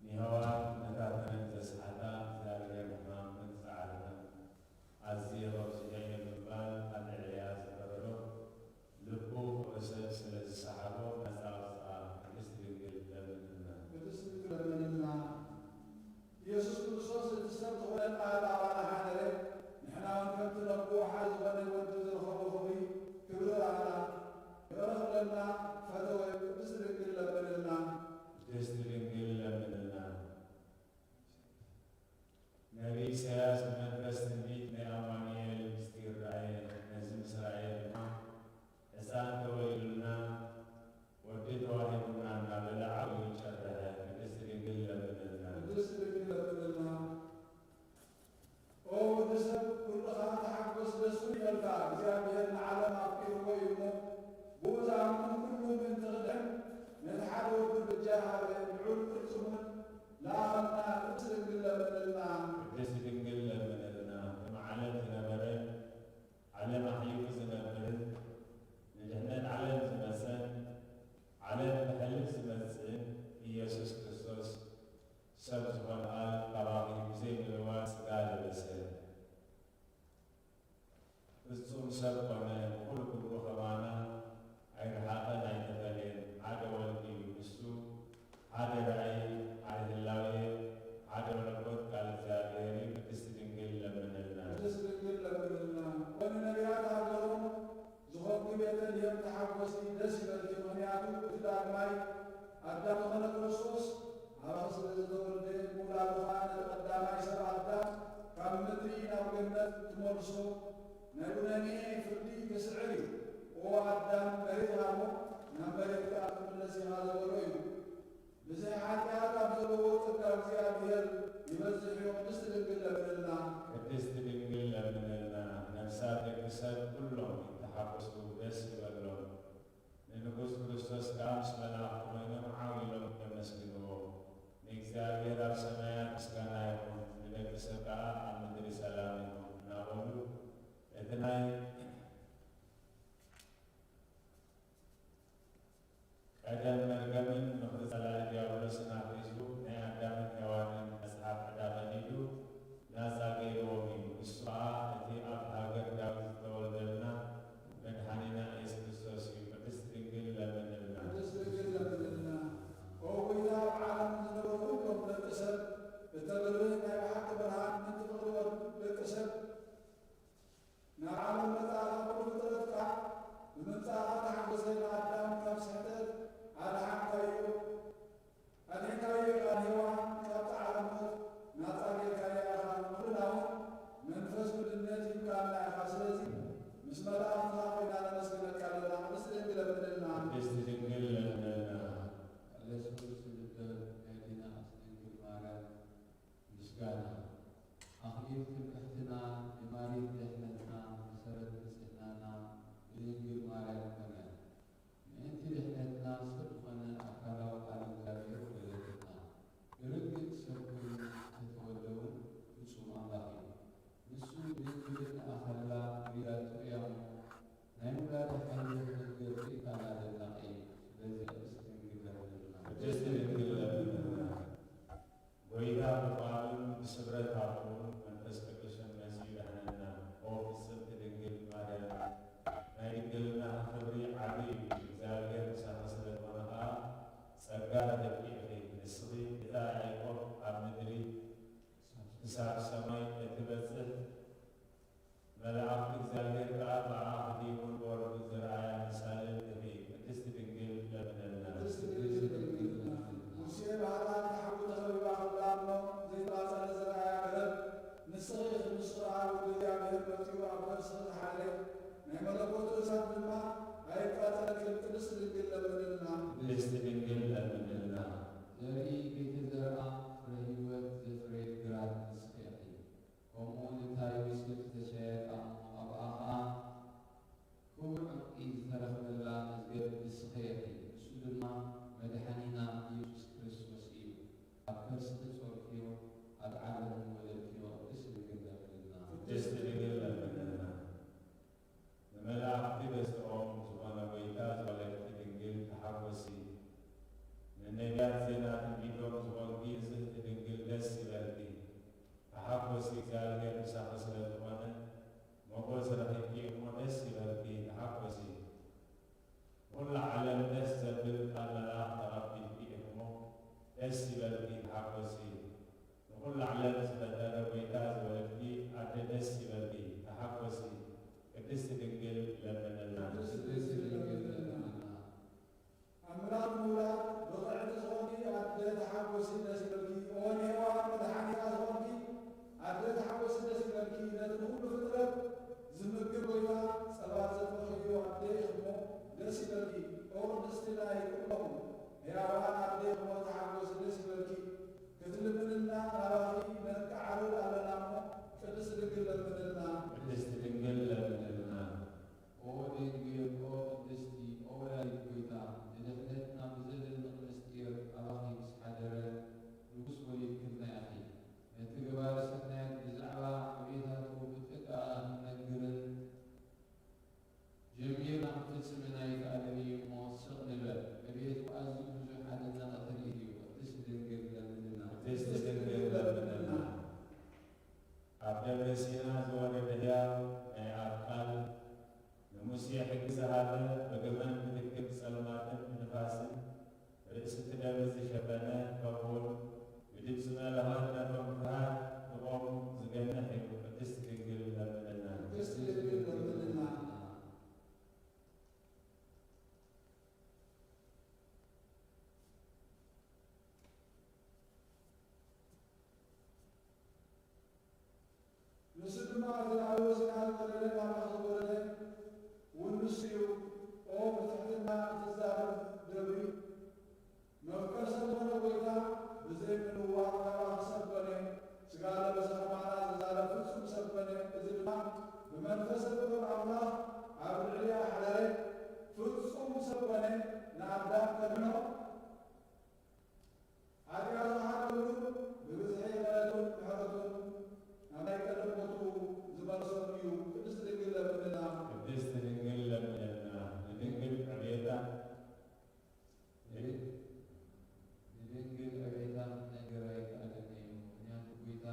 ንሄዋን ነታ ተነግዘ ሰሓታ እግዚኣብሔር ሕማም ምንጻዓርና ኣዝየ በብዚሐ እየ ብምባል ኣድዕያ ዝፈረዶ ልቡ ክብሪ ሰብ ስለ ዝሰሓቦ ናጻ ኣውጽኣ። ቅድስት ድንግል ለምንልና። ቅድስት ድንግል ለምንልና። ኢየሱስ ክርስቶስ እቲ ሰብ ዝኾነና ኣባና ሓደረ፣ ንሕና እውን ከምቲ ነቦ ሓደ ዝኾነ ወዲ ዝረኸቦ ክብሪ ክብሪ ረኣና። ይቕረ ክብለልና ፈተወ። ቅድስት ድንግል ለምንልና። ቅድስት ድንግል ለምንልና። ነቢይ ኢሳያስ ብመንፈስ ትንቢት ናይ ኣማኑኤል ምስጢር ረኣየ። ነዚ ምስ ረኣየ ድማ፣ "ሕፃን ተወሊዱልና፣ ወዲ ተዋሂቡና" እናበለ ዓብዩ ጨረሐ። ቅድስት ድንግል ለምንልና። ቅድስት ድንግል ለምንልና። ኦ ወዲ ሰብ፣ ኩልኻ ተሓጎስ፣ ደስ እውን ይበልካ፣ እግዚኣብሔር ንዓለም ኣፍቂርዎ እዩ እሞ፣ ብኡ ዝኣምን ኩሉ ምእንቲ ክድሕን፣ ነቲ ድንግል ለምንልና። ቅድስቲ ድንግል ለምንልና። ቅድሚ ዓለም ዝነበረ፣ ዓለም ኣሕሊፉ ዝነብርን ንድሕነት ዓለም ዝመጸን ዓለም ክሕልፍ ዝመጽእን ኢየሱስ ክርስቶስ ሰብ ዝኾነ ቃል ካባኺ ብዘይ ምልዋጥ ስጋ ለበሰ። ፍጹም ሰብ ኮነ፣ ብኹሉ ክብሩ ከማና ኣይረሓቐን ኣይተፈልየን። ሓደ ወልድ እዩ። ንሱ ሓደ ራእይ፣ ሓደ ህላዌ፣ ሓደ መለኮት ቃል እግዚኣብሔር እዩ። ቅድስቲ ድንግል ለምንልና። ቅድስቲ ድንግል ለምንልና። ወንነቢያት ሃገሮም ዝኾንኪ ቤተልሔም ተሓጎሲ ደስ ይበልኪ፣ ምኽንያቱ እቲ ዳግማይ ኣዳም ዝኾነ ክርስቶስ ኣባኺ ስለ ዝተወልደ፣ ምውላዱ ኸኣ ነቲ ቀዳማይ ሰብ ኣዳም ካብ ምድሪ ናብ ገነት ክመልሶ፣ ናይ ቁነኔ ፍርዲ ክስዕር እዩ። ኦ ኣዳም፣ መሬት ሃቦ፣ ናብ መሬት ከኣ ክትምለስ ኢኻ ዝበሎ እዩ። ብዘይ ሓጢኣት ኣብ ዘለዎ ጸጋ እግዚኣብሔር ይበዝሕ እዩ። ቅድስቲ ድንግል ለምንልና። ቅድስቲ ድንግል ለምንልና። ነፍሳት ደቂ ሰብ ኩሎም ይተሓጎሱ፣ ደስ ይበሎም። ንንጉስ ክርስቶስ ከኣ ምስ መላእኽቱ ኮይኖም ዓው ኢሎም የመስግንዎ። ንእግዚኣብሔር ኣብ ሰማያት ምስጋና ይኹን፣ ንደቂ ሰብ ከኣ ኣብ ምድሪ ሰላም ይኹን እናበሉ እቲ ናይ ቀደም መርገምን ምኽሪ ጸላኢ ዲያብሎስን ኣፍሪሱ ናይ ኣዳምን ሔዋንን መጽሓፍ ዕዳ ቀዲዱ ናጻ ገይርዎም እዩ። ንሱ ኸኣ እቲ ኣብ ሃገር ዳዊት ዝተወልደልና መድሓኒና ኢየሱስ ክርስቶስ እዩ። ቅድስቲ ድንግል ለምንልና። ቅድስቲ ድንግል ለምንልና። ኦ ጐይታ፣ ኣብ ዓለም ዝነበሩ ኩሎም ደቂ ሰብ እተብርህ ናይ ብሓቂ ብርሃን ምእንቲ ፍቕሪ ወድ ደቂ ሰብ ናብ ዓለም መጻእኻ፣ ኩሉ ፍጥረት ከኣ ብምምጻእኻ ተሓጎሰ። ንኣዳም ካብ ስሕተት ኣድሓንካዮ፣ ኣድሒንካዮ ኢኻ። ንሄዋን ካብቲ ዓለም ሞት ናጻ ጌርካያ ኢኻ። ንኹልና እውን መንፈስ ምልነት ሂብካና ኢኻ። ስለዚ ምስ መላእኽትኻ ኮይና ነመስግነካ ኣለና። ቅድስቲ ድንግል ለምንልና። ቅድስቲ ድንግል ለምንልና። ለስሉስ ልበ ናይ ኣዴና ቅድስቲ ድንግል ማርያም ምስጋና። ኣኽሊል ትምክሕትና፣ ነማሪት ድሕነትና፣ መሰረት ንጽህናና ብድንግል ማርያም ኮነ። ምእንቲ ድሕነትና ሰብ ዝኾነ ኣካላዊ ቃል እግዚኣብሔር ወለደትና። ብርግጽ ሰብ ኮይኑ ዝተወልደ እውን ፍጹም ኣምላኽ እዩ። ንሱ ድንግልን ኣኸላ ውሊዳ ጥዑያ እሞ ናይ ውላዳ ሓይሊ ክነግር ርእይታና ደናቒ እዩ። ስለዚ ቅድስቲ ድንግል ለምንልና። ቅድስቲ ድንግል ለምንልና። ጐይታ ብቃሉን ብስብረት ኣፉን መንፈስ ቅዱስን መጺኡ የድሕነና። ኦ ፍጽምቲ ድንግል ማርያም፣ ናይ ድንግልናኺ ክብሪ ዓቢ እዩ። እግዚኣብሔር ምሳኺ ስለ ዝኾነ ኸኣ ጸጋ ተደፊእኺ። ንስኺ እታ ያዕቆብ ኣብ ምድሪ ክሳብ ሰማይ እትበጽሕ፣ መላእኽቲ እግዚኣብሔር ከኣ ብኣኻ ዲቡን ወርዱን ዝረኣያ ምሳሌ ትርኢ። ቅድስቲ ድንግል ለምነልና። ቅድስቲ ድንግል ለምንልና። ሙሴ ብኃጢአት ተሓቡ ተኸቢባ ከላ እሞ ዘይተቓጸለ ዝረኣያ ገረብ ንስኺ ኢኺ። ንሱ ኸኣ ወልደ እግዚኣብሔር መጺኡ ኣብ ከርስኺ ዝሓደረ ናይ መለኮቱ እሳት ድማ ኣይቃጸለክን። ቅድስቲ ድንግል ለምንልና። ቅድስቲ ድንግል ለምንልና። ዘርኢ ከይተዘርኣ ፍረ ሕይወት ዘፍረየት ግራት ንስኺ ኢኺ። ከምኡ ንታ ዮሴፍ ዝተሸየጣ እሞ ኣብኣ ኸኣ ክቡር ዕንቂ ዝተረኽበላ መዝገብ ንስኺ ኢኺ። ንሱ ድማ መድሓኒና ኢየሱስ ክርስቶስ እዩ። ኣብ ከርስኺ ጾርክዮ፣ ኣብ ዓለም ወለድክዮ። ቅድስቲ ድንግል ለምንልና። ቅድስቲ ድንግል ለምንልና። ንመላእኽቲ ገዝተኦም ዝኾነ ጐይታ ዝወለድኪ ድንግል ተሓጐሲ። ንነቢያት ዜና ትንቢቶም ዝኾንኪ ንጽሕቲ ድንግል ደስ ይበልኪ። ተሓጎሲ፣ እግዚኣብሔር ምሳኺ ስለ ዝኾነ፣ ሞጎስ ረኺብኪ እሞ ደስ ይበልኪ፣ ተሓጎሲ። ንኹላ ዓለም ደስ ዘብል ቃል መልኣኽ ተቐቢልኪ ኢኺ እሞ ደስ ይበልኪ፣ ተሓጎሲ። ንኹላ ዓለም ዝፈጠረ ጐይታ ዝወለድኪ ኣደ ደስ ይበልኪ፣ ተሓጎሲ። ቅድስቲ ድንግል ለምንልና። ቅድስቲ ድንግል ለምንልና። ኣምላኽ ምውላድ ብቕዕቲ ዝኾንኪ ኣደ ተሓጎሲ፣ ደስ ይበልኪ። ኦ ንሄዋን መድሓኒታ ዝኾንኪ ኣደ ተሓጎሲ፣ ደስ ይበልኪ። ነቲ ንኹሉ ፍጥረት ዝምግብ ጐይታ ጸባ ዘጥበኽዮ ኣደ ኢኺ እሞ ደስ ይበልኪ። ኦ ቅድስቲ ናይ ኩሎም ሕያዋን ኣደ ኢኺ እሞ ተሓጎሲ፣ ደስ ይበልኪ። ክትልምንና ናባኺ ነንቀዓርር ኣለና እሞ ቅድስቲ ድንግል ለምንልና። ቅድስቲ ድንግል ለምንልና። ኦ ድንግል፣ ኦ ቅድስቲ፣ ኦ ወላዲት ጐይታ፣ ንድሕነትና ብዘደንቕ ምስጢር ኣባኺ ምስ ሓደረ ንጉስ ወሊድክልና ኢኺ። ደብረ ሲና ዝወረደ ህያው ናይ ኣብ ቃል፣ ንሙሴ ሕጊ ዝሃበ፣ ብግመን ምልክት ጸልማትን ንፋስን ርእሲ እቲ ደብሪ ዝሸፈነ፣ ከምኡውን ብድምፂ መለኸት ነቶም ፍርሃት ንቆሙ ዝገንሕ እዩ። ቅድስት ድንግል ለምንልና። ቅድስት ድንግል ለምንልና። ንሱ ድማ እቲ ኣብ ደብረ ሲና ዝወረደ፣ ባርኽ ዝወረደ እውን ንሱ እዩ። ኦ ብትሕትና እትዛረብ ደብሪ፣ መፍቀር ሰብ ዝኾነ ጐይታ ብዘይ ምንዋቕ ናባኺ ሰብ ኮነ፣ ሥጋ ለበሰ፣ ከማና ዝዛረብ ፍጹም ሰብ ኮነ። እዚ ድማ ብመንፈስ ቅዱስ ኣምላኽ ኣብ ልዕሊኣ ሓደረ፣ ፍጹም ሰብ ኮነ፣ ንኣዳም ከድሕኖ። ኃጢኣቱ ዝሓለሉ ብብዝሒ ምሕረቱን ምሕረቱን ናብ ናይ ቀደም ቦትኡ ዝመልሶ እዩ። ቅድስት ድንግል ለምንልና። ቅድስት ድንግል ለምንልና። ንድንግል ዕቤታ፣ ንድንግል ዕቤታ ክነግር ኣይከኣልን እዩ። ምኽንያቱ ጐይታ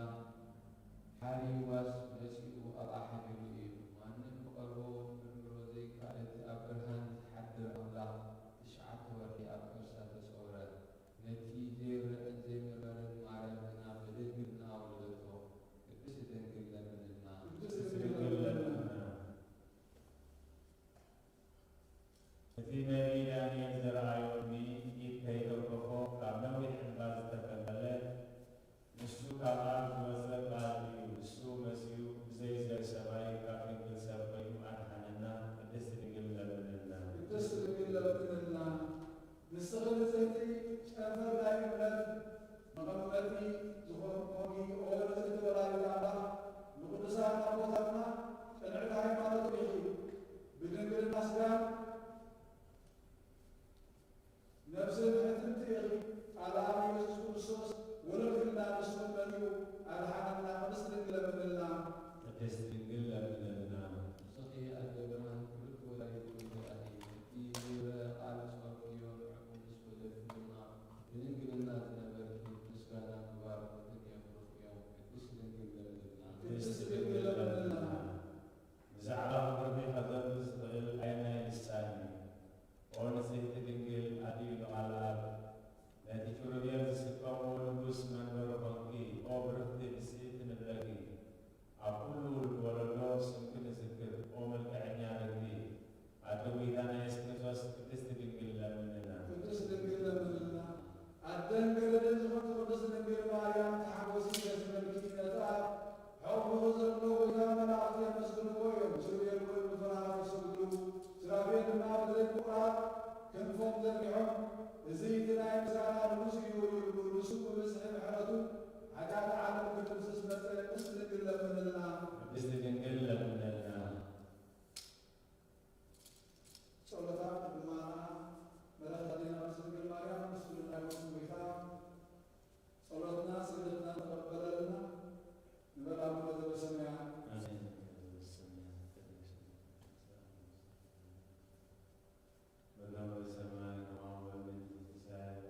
ሓርዩ ዋስ መጺኡ ኣብኣ ሓዲሩ እዩ። ማንም ክቐርቦ ክምርምሮ ዘይከኣል እቲ ኣብ ብርሃን ዝሓድር ኣምላኽ ትሽዓተ ወርሒ ኣብ ከርሳ ተጸወረ። ነቲ ዘይረአን ዘይምርመርን ማርያም ግና ብድንግልና ወለደቶ። ቅድስት ድንግል ለምንልና። ቅድስት ድንግል ለምንልና። እቲ ነቢይ ዳንኤል ዝረኣዮ ሕልሚ ኢድ ከይተንከፎ ካብ ነዊሕ እምባ ዝተፈልፈለ፣ ንሱ ካብ ኣብ ዝመጸ ቃል እዩ። ንሱ መጺኡ ብዘይ ዘር ሰማይ ካብ ድንግል ሰብ ኮይኑ ኣድሓነና። ቅድስት ድንግል ለምንልና። ቅድስት ድንግል ለምንልና። ንስኺ ንጽህቲ ጨንፈር ናይ እምነት መቐመጢ ዝኾንኪ፣ ኦ ንጽህቲ ወላዲት ኣምላኽ፣ ንቅዱሳን ኣቦታትና ቅንዕቲ ሃይማኖት ኢኺ። ብድንግልና ስጋን ነፍስን ሕፍንቲ ኢኺ። ቃል ኣብ ኢየሱስ ክርስቶስ ወለድክልና፣ ንሱ መን እዩ? ኣድሓነና። ቅድስት ድንግል ለምንልና። ቅድስት ድንግል ለምንልና። ንስኺ ኣደ ብርሃን ክብርቲ ወላዲት ኣምላኽ ኢኺ። እቲ ዘይረኣ ቃል ጾርክዮ፣ ንዕኡ ምስ ወለድኪ ድማ ብድንግልና ዝነበርኪ ምስጋና ምግባር ክልቲኦም ብሩኽ እዮም። ቅድስት ድንግል ለምንልና። ቅድስት ድንግል ለምንልና። ብዛዕባ ክብርኪ ከዘንቱ ዝኽእል ኣየናይ ልሳን እዩ? ኦ ንጽሕቲ ድንግል ኣድዩ ንቓል ኣብ፣ ነቲ ኪሩቤል ዝስከምዎ ንጉስ መንበሪ ኾንኪ። ኦ ብርኽቲ ብጽእቲ ንብለኪ፣ ኣብ ኩሉ ውሉድ ወለዶ ስምኪ ንዝክር። ኦ መልክዐኛ ርግቢ፣ ኣደ ጐይታና የሱስ ክርስቶስ ቅድስቲ ድንግል ለምንልና። ቅድስቲ ድንግል ለምንልና። ኣደን ገረድን ዝኾንኪ ቅድስቲ ድንግል ማርያም ተሓጎሲ የስመልኪ። ነቲ ኣብ ሕቑፍኺ ዘሎ ጐይታ መላእኽቲ የመስግንዎ እዮም። ኪሩቤል እውን ብፍርሃት ይስግዱ፣ ሱራፌል ድማ ብዘይ ምቁራጽ ክንፎም ዘርጊሖም፣ እዚ እቲ ናይ ምስጋና ንጉስ እዩ ይብሉ። ንሱ ብብዝሒ ምሕረቱ ሓጢኣት ዓለም ክድምስስ መጸ። ቅድስቲ ድንግል ለምንልና። ቅድስቲ ድንግል ለምንልና። ጸሎታ ቅድስት ማርያም መላእክት ኣዴና ቅድስት ድንግል ማርያም ምስሉ ናይ ሞት ጌታ ጸሎትና ስግደትና ተቐበለልና። ንበል ኣቡነ ዘበሰማያት። በሰማይ ከማሁ በምድር ሲሳየነ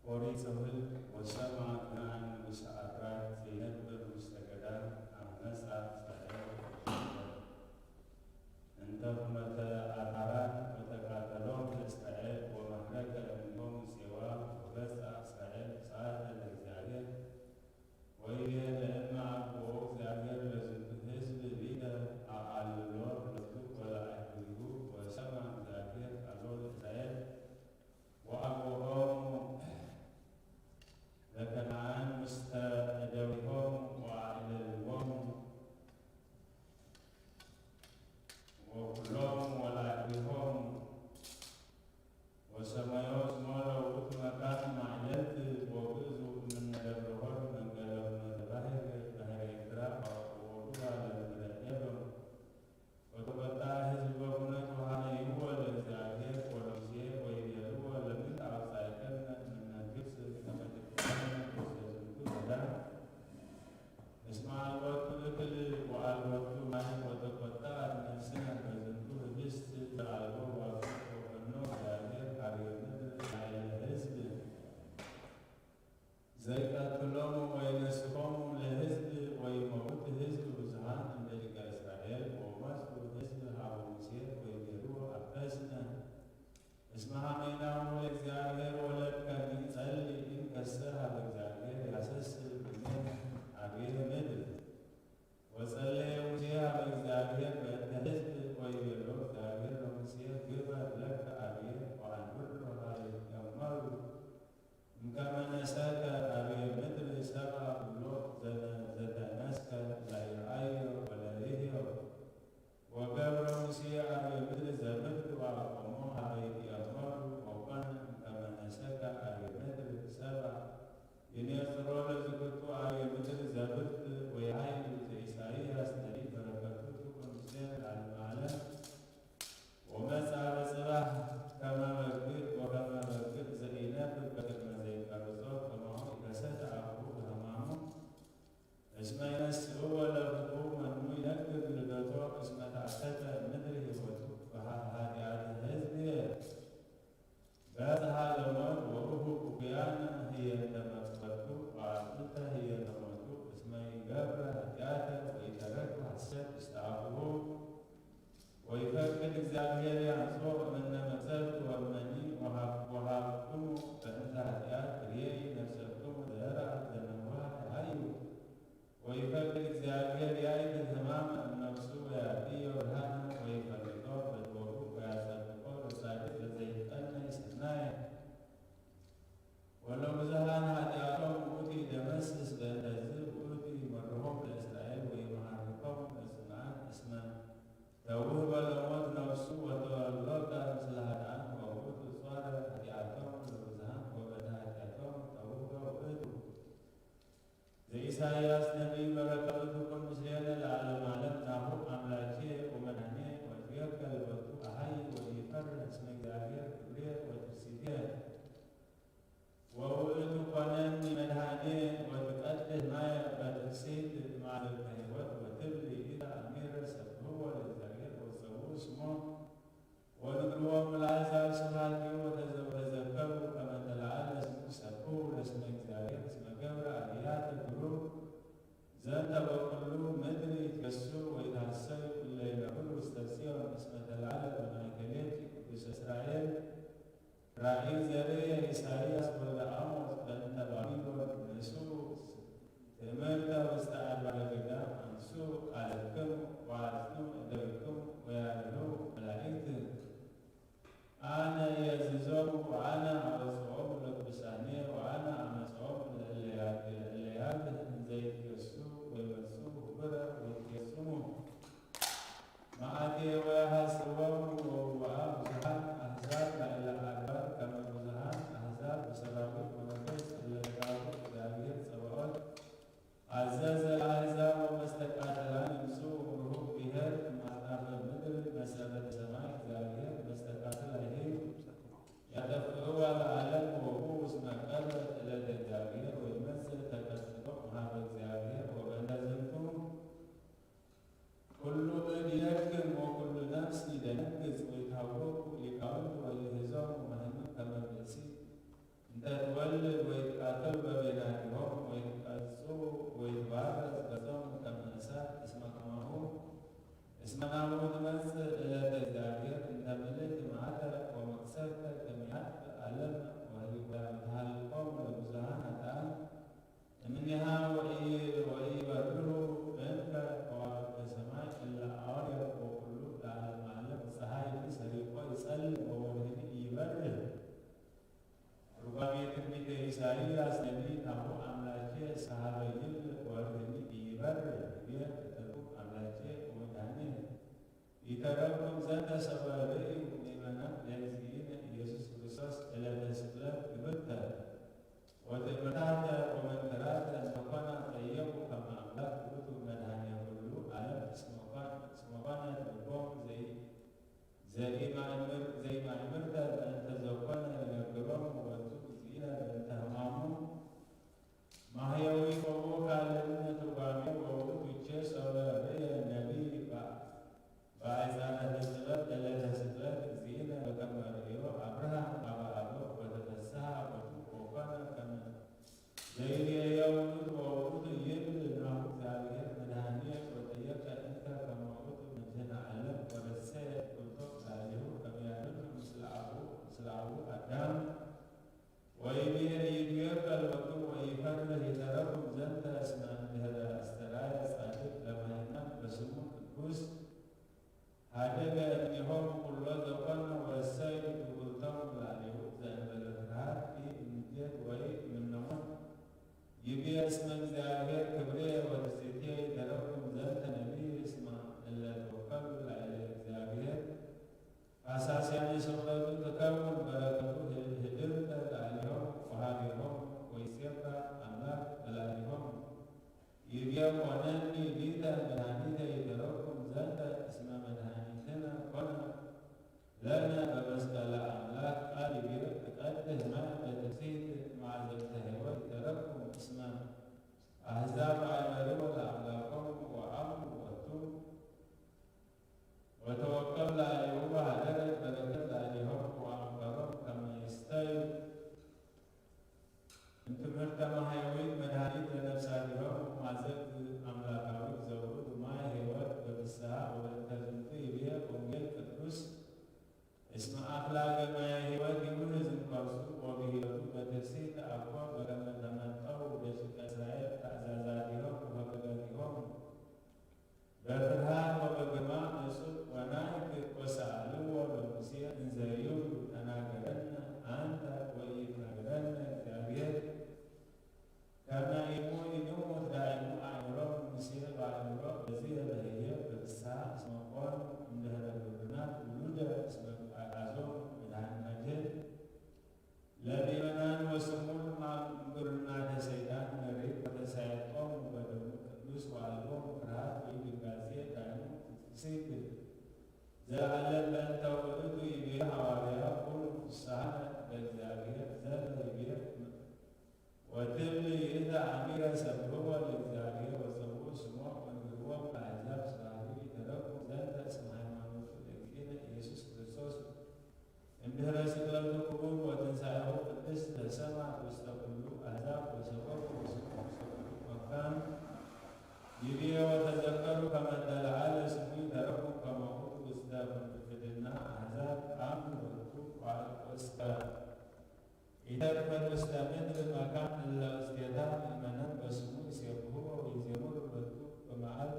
ኦሪት ዘኍልቍ። ወሰምዐ ከነዓን ንጉሰ ኣራድ ዘይነብር ውስተ ገዳም፣ አመጻ እስራኤል። እንተ ኩመተ አራድ ወተቃተሎም ለእስራኤል ወመህረቀ እምኔሆሙ ሴዋ ወበጽሐ እስራኤል ሰዓተ ለእግዚአብሔር። ወይቤ ለእመ አግብኦ እግዚአብሔር ለዝንቱ ሕዝብ ሊተ አአልሎ ለቱ ወለአይሁዲሁ። ወሰምዐ እግዚአብሔር ቃሎ ለእስራኤል ወአግብኦሙ ለከነዓን ውስተ እደዊሆሙ ወአዕለልዎሙ ወኩሎሙ ወላዕሊሆሙ። ወሰመዮ ስሞ ለውእቱ መካን ማዕለልት ወግእዙ እምነ ደብረ ሆር መንገለ ምድረ ባሕር ባሕረ ኤርትራ ወወዱሃ ለምድረ ኤዶም። ወተቆጣ ሕዝብ በኩነት ወሃነይዎ ለእግዚአብሔር ወለሙሴ ወይቤልዎ ለምን አውጻእከነ እምነ ግብጽ ከመ ትቤለነ ውስተ ዝንቱ ገዳም። እስመ አልቦቱ እክል ወአልቦቱ ማይ ወተቆጣ ነፍስነ በዝንቱ ህብስት ዘአልቦ ዋጋ ወፈኖ እግዚአብሔር ሀበ ምድር ላዕለ ሕዝብ ዘይቀትሎሙ ወይነስኮሙ ለሕዝብ ወይመውት ሕዝብ ብዙሃን እምደቂቀ እስራኤል። ወመጽኡ ሕዝብ ሀበ ሙሴ ወይቤልዎ አበስነ እስመ ሀመይናሁ ለእግዚአብሔር ወለከኒ ጸሊ እንከሰ ሀበ እግዚአብሔር ያሰስል ብኔ አብየ ምድር። ወጸለየ ሙሴ ሀበ እግዚአብሔር በእንተ ሕዝብ ወይቤሎ እግዚአብሔር ለሙሴ ግበር ለከ አብየ ወአንብሮ ሀበ ይትቀመሩ እምከመ ነሰከ አብየ ምድር ሰብአ ኩሎ ዘተነስከ ለይርአዮ ወለይህዮ። ወገብረ ሙሴ አብየ ምድር ዘምድር ወአቆሞ ሀበ ይትቀመሩ ወኮነ እምከመ ነሰከ አብየ ምድር ሰብአ ይኔጽሮ ለዝክቱ አብየ ምድር ዘብርት ወይሃዩ ዘኢሳይያስ ነቢይ በረከቱ ትኩን ምስሌነ ለዓለመ ዓለም። ወመጽአ በጽባሕ ከመ በግዕ ወከመ በግዕ ዘኢነብር በቅድመ ዘይቀርጾ ከማሁ ኢከሰተ አፉሁ በሕማሙ። እስመ ይነስእዎ ለፍቁ መኑ ይነግር ልደቶ እስመ ተአከተ ምድር ሕይወቱ በኃጢአተ ሕዝብ በጽሐ ለሞት ወእሁ እኩያነ ህየንተ መቅሰፍቱ ወአጥንተ ህየንተ ሞቱ እስመ ይገብረ ኃጢአተ ወኢተረክብ ሐሰት ውስተ አፉሁ። ወይፈቅድ እግዚአብሔር ያንጽሖ እምነ መቅሰፍት ወእመኒ ወሃብኩሙ በእንተ ኃጢአት ርየይ ነፍሰክሙ ዘርአ ዘነውሐ ይሃዩ። ወይፈቅድ እግዚአብሔር ያእክል ሕማመ እምነፍሱ ወያርእዮ ብርሃነ ወይፈልጦ በልቦቱ ወያጸድቆ ለጻድቅ ለዘይትቀነይ ሰናየ። ወለብዙኃን ኃጢአቶም ውእቱ ይደመስስ በእንተዝ ውእቱ ይመርሖም ለእስራኤል ወይመሃርኮም ለጽንዓት እስመ ተውህበ ለሞት ነፍሱ ወተወሎዳ ምስለ ኃጥኣን ወውእቱ ጾረ ኃጢአቶም ለብዙኃን ወበእንተ ኃጢአቶም ተውህበ ውእቱ። ዘኢሳይያስ ነቢይ በረከቱ ትኩን ምስሌነ ለዓለመ ዓለም። ናሁ አምላኬ ወመድኃኔ ወእትቤከ ለቦቱ አሃይ ወኢፈርህ እስመ እግዚአብሔር ክብሬ ወትርሲቴ። ወውእቱ ኮነኒ መድኃኔ ወትቀድህ ማየ በትፍሲት ማዕበልተ ሕይወት ወትብል ይእቲ አሚረ ሰብህዎ ለእግዚአብሔር ወጸውኡ ስሞ። ወንግርዎሙ ለአሕዛብ ስብሐቲሁ ወተዘ-፣ ወተዘከሩ ከመ ተለዓለ ስሙ ሰብሑ ለስመ እግዚአብሔር እስመ ገብረ አብያተ ግብሩ ዘንተ በኩሉ ይትኣከሉ በበይናቲሆም፣ ወይትቀጹ ወይትባረዝ ገጾም ከመ እሳት፣ እስመ ከማሁ እስመ ናሁ ትመጽእ ዕለተ እግዚኣብሔር፣ እንተ ምልእቲ መዓተ ወመቅሰፍተ ከመ ያጥፍእ ዓለም፣ ወህልቆ ተሃልቆም ለብዙሃን ኃጥኣን እምኔሃ ወኢ-፣ ወኢይበርሁ እንከ ከዋክብተ ሰማይ እለ አዋርያት ወኩሉ ለዓለመ ዓለም። ፀሐይ ሰሪቆ ይጸልም ወወርህኒ ኢይበርህ። ትርጓሜ ትንቢተ ኢሳይያስ ነቢይ፣ ናሁ አምላኬ እስከ ሀበ ይብል ወርህኒ ኢይበርህ። ይቤ ትርጉም አምላኬ ወመድኃኒየ። ኢተረኩም ዘንተ ሰበ ርእዩ ምእመናን ለእግዚእነ ኢየሱስ ክርስቶስ ዕለተ ስቅለት ክብርተ ወትእምርታተ ወመንክራተ እንተኮና ጠየቁ ከመ አምላክ ውእቱ መድኃኔ ኩሉ ዓለም እስመ ኮን-፣ እስመ ኮነት ልቦም ዘኢ-፣ ዘኢማእምር-፣ ዘኢማእምርተ በእንተ ዘኮነ ይነግሮም ወቱ እግዚእነ በእንተ ሕማሙ ማህየዊ ቆሞ ካልእነ ትርጓሜ ወውእቱ ቼ ሰበ ርእየ ነቢይ በ-፣ በአይዛነተ ጥበብ ዕለተ ስቅለት እግዚእነ በከመ ርእዮ አብርሃም አበ አበው ወተፈስሐ ቦቱ ወኮነ ከመ ዘይርእዮ ውእቱ ወውእቱ ይብል ናሁ እግዚአብሔር መድኃኒየ ወጠየቀ እንከ ከመ ውእቱ መድኃኔ ዓለም ወረሰየ ፍርዶ ላዕሌሁ ከመ ያድኅኖ ምስለ አቡ፣ ምስለ አቡ አዳም ወይቤ ኢይትዌከል ሎቱ ወኢይፈርህ። ኢተረኩም ዘንተ እስመ እምድኅረ አስተርአየ ጻድቅ ለማይናን በስሙ ቅዱስ ሀደገ እምኔሆሙ ኩሎ ዘኮነ ወረሰዩ ግብርቶሙ ላዕሌሁ ዘእንበለ ፍርሃት ኢእምዴት ወኢእምነሞት። ይቤ እስመ እግዚአብሔር ክብሬ ወትስእቴ። ኢተረኩም ዘንተ ነቢይ እስመ እለ ተወከሉ ላዕሌ እግዚአብሔር ፈሳስያነ ስምረቱ ትከውን በረከቱ ህድርተ ላዕሌሆሙ ወሀቤሆሙ ወይሴባ አምላክ በላዕሌሆሙ። ይቤ ኮነኒ ሊተ መድኃኒተ። ኢተረኩም ዘንተ እስመ መድኃኒትነ ኮነ ለነ በመስቀለ አምላክ ቃል። ይቤ ትቀድህ ማይ በትፍሲት ማዕዘብተ ሕይወት። ኢተረኩም እስመ አሕዛብ አእመርዎ ለአምላኮሙ ወአምኑ ወቱ ወተወከሉ ላዕሌሁ ወሀደረት በረከት ላዕሌሆሙ ወአምከሮም ከመ ይስተዩ። እምትምህርተ ማህየዊት መድኃኒት ለነፍሳቲሆሙ ማዘግት አምላካዊት ዘውእቱ ማይ ሕይወት በፍስሐ። ወበእንተ ዝንቱ ይቤ ወንጌል ቅዱስ እስመ አፍላገ ማየ ሕይወት ይውህዝ እምከርሱ ወብሂወቱ በትፍሲት አኮ በከመ ተመጠው ደቂቀ እስራኤል ታእዛዛቲሆሙ ወሕገጋቲሆሙ። በፍርሃት ወበግርማ ንጹሕ ወናይክ ወሰአልዎ ለሙሴ እንዘ ይብሉ ተናገረነ አንተ ወኢይትናገረነ እግዚአብሔር። ከመ ኢሙ ኢንሙት ዳይሙ አእምሮ ሙሴ በአእምሮ በዚህ በህየ በፍስሐ እስመ ኮን እምድህረ ግብርናት ውሉደ እስመ አግዓዞም መድኃኒት መድህን ለምእመናን ወስሙን ማም ግብርናተ ሰይጣን መሬት ወተሳየጦም በደሙ ቅዱስ ወአልቦም ፍርሃት ወይ ድንጋዜ ዳይሙ ትስክል ዘአለም በእንተ ውእቱ ይቤ ሐዋርያ ኩኑ ፍስሐነ በእግዚአብሔር ዘለ ይቤ ወትብል ይእተ አሚረ ሰብሕዎ ለእግዚአብሔር ወጸውዑ ስሞ ወንግርዎ ለአሕዛብ ስብሐቱ። ኢተረኩም ዘንተ እስመ ሃይማኖቱ ለእግዚእነ ኢየሱስ ክርስቶስ እምድህረ ስቅለቱ ክቡር ወትንሳኤሁ ቅድስት ተሰማ ውስተ ኩሉ አሕዛብ ወሰበኩ ስሞ ውስተ ኩሉ መካን። ይቤ ወተዘከሩ ከመ ተለዓለ ስሙ። ኢተረኩም ከመ ውእቱ ውስተ ምንፍቅና አሕዛብ አምኑ ወቱ እስከ ኢተርፈ ውስተ ምድር መካን እለ ውስቴታ ምእመናን በስሙ ይሴብሕዎ ወይዜምሩ ሎቱ በመዓል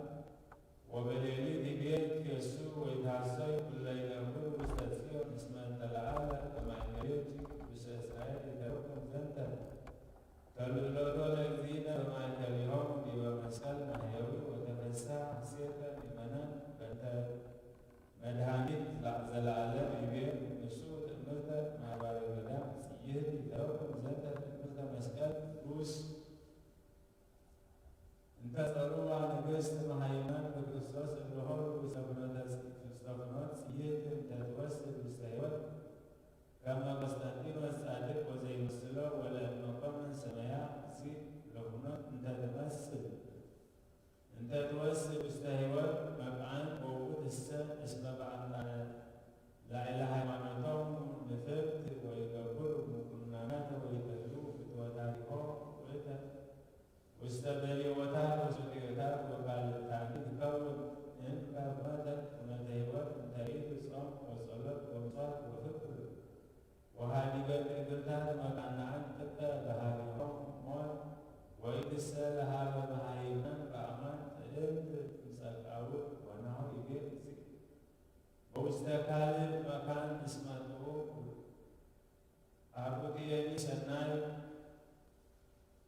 ወበሌሊት። ይቤ ይትፌሱ ወይትሐሰዩ እለ ይነብሩ ውስተ ጽዮን እስመ እንተ ለዓለ በማእከሌኪ ቅዱሰ እስራኤል። ኢተረኩም ዘንተ ተልዕሎቶ ለእግዚእነ በማእከሌሆሙ ዲበ መስቀል ማህየዊ ወተፈስሐ ሐሴተ ምእመናን በእንተ መድኃኒት ዘለዓለም። ይቤ ንሱ ትእምርተ ማርባሪ ገዳም ጽይህት። ይተረኩም ዘንተ ትእምርተ መስቀል ቅዱስ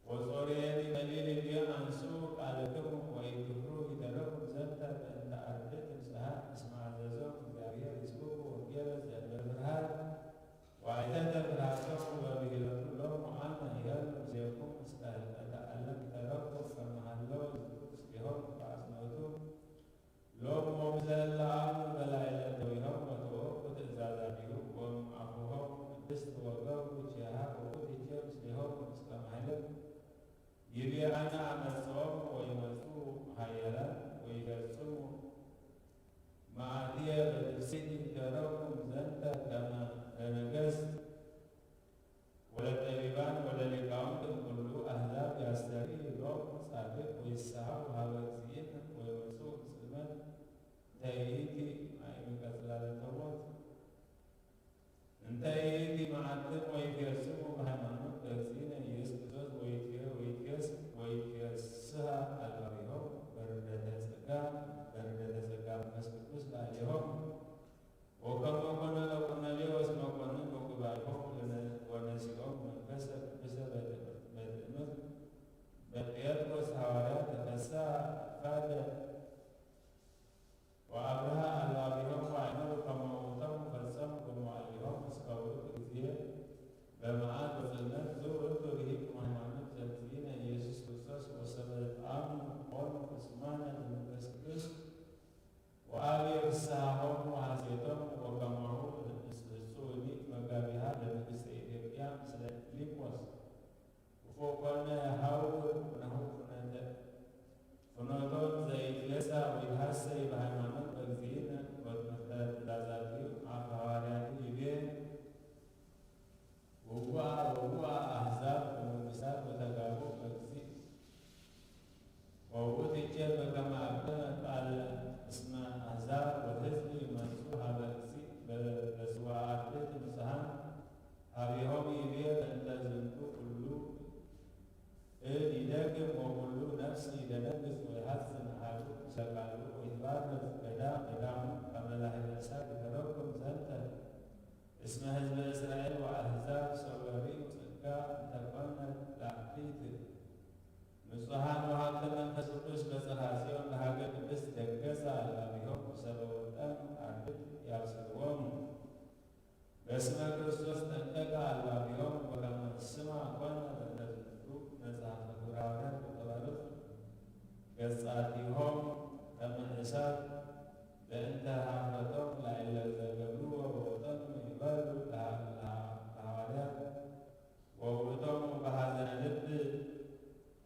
ወጾርየኒ ቀሊል እልዮ አንሱ ቃልክሙ ወኢትፍሩ ይደረኩም ዘንተ በእንተ አርድእት ንጹሐን እስመ አዘዞም እግዚአብሔር ይስብኩ ወንጌለ ዘእንበለ ፍርሃት ወአይተተ ፍርሃቶሙ በብሂሎቱ ሎሙ አነ ይሄሉ ምስሌኩም እስከ ህልቀተ ዓለም ይደረኩም ከመ ሀለው ዝብሉ ምስሌሆም በአጽንኦቱ ሎሙ ወምስለ እለ አምኑ በላዕለ እደዊሆም ወተወክፉ ትእዛዛቲሁ ወእምአፉሆሙ ቅድስት ወገብሩ ኪያሃ ወኩትቼ ምስሌሆሙ እስከ ማህልም ይቤ አነ አመጽኦም ወይመጹ ሀያላን ወይፈጽሙ መዓትየ በትፍስሕት ይደረኩም ዘንተ ከመ ለነገስት ወለጠቢባን ወለሊቃውንት እምኩሉ አሕዛብ ያስተርኢ ሎሙ ጻድቅ ወይሰሃው ሀበ እግዚእነ ወይወጽኡ ጽልመት እንተ ይእቲ ማይ ቀጽላለ ተሞት እንተ ይእቲ መዓልትን ወይፌስሙ በሃይማኖት በእግዚእነ ኢየሱስ ክርስቶስ ወይትፌ- ወይትፌስ- ወይትፌስሃ አልባቢሆም በርደተ ጸጋ በርደተ ጸጋ መንፈስ ቅዱስ ላዕሌሆም ወከመ ኮነ ለቆርኔሌዎስ መኮንን ወጉባኤሆም ወነ- ወነሲኦም መንፈሰ ቅዱሰ በትእምርት በትእምርት በጴጥሮስ ሐዋርያ ተፈሳ ፋደ ወአብርሃ አልባቢሆም ወአእመሩ ከመ ውእቶም ፈጸሙ በመዋዕሊሆም እስከ ውእቱ ጊዜ በመዓት ወጽልመት። ዝውእቱ ርሂቅ ሃይማኖት ዘእግዚእነ ኢየሱስ ክርስቶስ ወሰበ አምኑ ኮኑ ፍጹማነ በመንፈስ ቅዱስ ወአብየ ፍስሐሆሙ ወሐሴቶሙ ወከማሁ ህጹኒ መጋቢሃ ለንግሥተ ኢትዮጵያ ምስለ ፊልጶስ ውፉ ኮነ ሐውር ኩነሁ ኩነተ ፍኖቶም ዘይትገሳ ወይትሐሰይ በሃይማኖት በእግዚእነ ወትምህርተ ትእዛዛቲሁ አፈ ሐዋርያቱ ይቤ ውቡአ ውቡአ አሕዛብ ወመንግስታት ወተጋቡ በእግዚእ ወውእቱ ይቼ በከመ አብደመ ቃለ እስመ አሕዛብ ወሕዝብ ይመጹ ሀበ እግዚእ በስዋ አርድእት ንጹሐን ሀቤሆም ይቤ በእንተ ዝንቱ ኩሉ እድ ይደክም ወኩሉ ነፍስ ይደነግጽ ወይሐዝን አሐዱ ምስለ ካልኡ ወይትባረክ ገዳም ገዳሙ ከመ ላህበ እሳት ይተረኩም ዘንተ እስመ ህዝበ እስራኤል ወአሕዛብ ሶበ ርእዩ ጸጋ እንተ ኮነት ለአክሊት ንጹሐን ወሀብተ መንፈስ ቅዱስ በጽርሐ ጽዮን ለሀገር ቅድስት ደገሳ አልባቢሆም ሰበ ወጠን አርድእት ያብስርዎሙ በስመ ክርስቶስ ጠንቀቀ አልባቢሆም ወከመ ስማ ኮነ በእንተ ዝንቱ መጽሐፈ ግብረ ሐዋርያት ወቀባርት ገጻቲሆም ከመ እሳት በእንተ ሀፍረቶም ላዕለ ዘገብርዎ ወወጠኑ ይበሉ ለሐዋርያት ወውእቶም በሐዘነ ልብ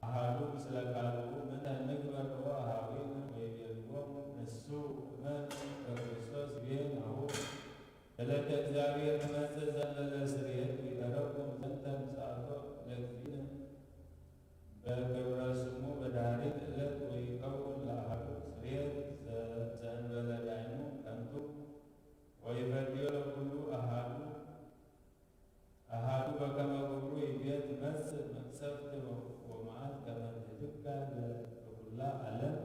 አሐዱ ምስለ ካልኡ ምንተ ንግበር ኦ አሃዊነ ወይቤልዎሙ ንሱ እመኑ በክርስቶስ ይቤ ናሁ ዕለተ እግዚአብሔር ትመጽእ ዘንበለ ስርየት ይተረኩም ዘንተ ምጽአቶ ለእግዚእነ በክብረ ስሙ በዳህሪት ዕለት ወይከውን ለአሐዱ ስርየት ዘእንበለ ዳይሙ ከንቱ ወይፈድዮ ለኩሉ አሐዱ አሐዱ በከመ ግብሩ ይቤ ትመጽእ መቅሰፍት ወመዓት ከመ ትትካል ለኩላ ዓለም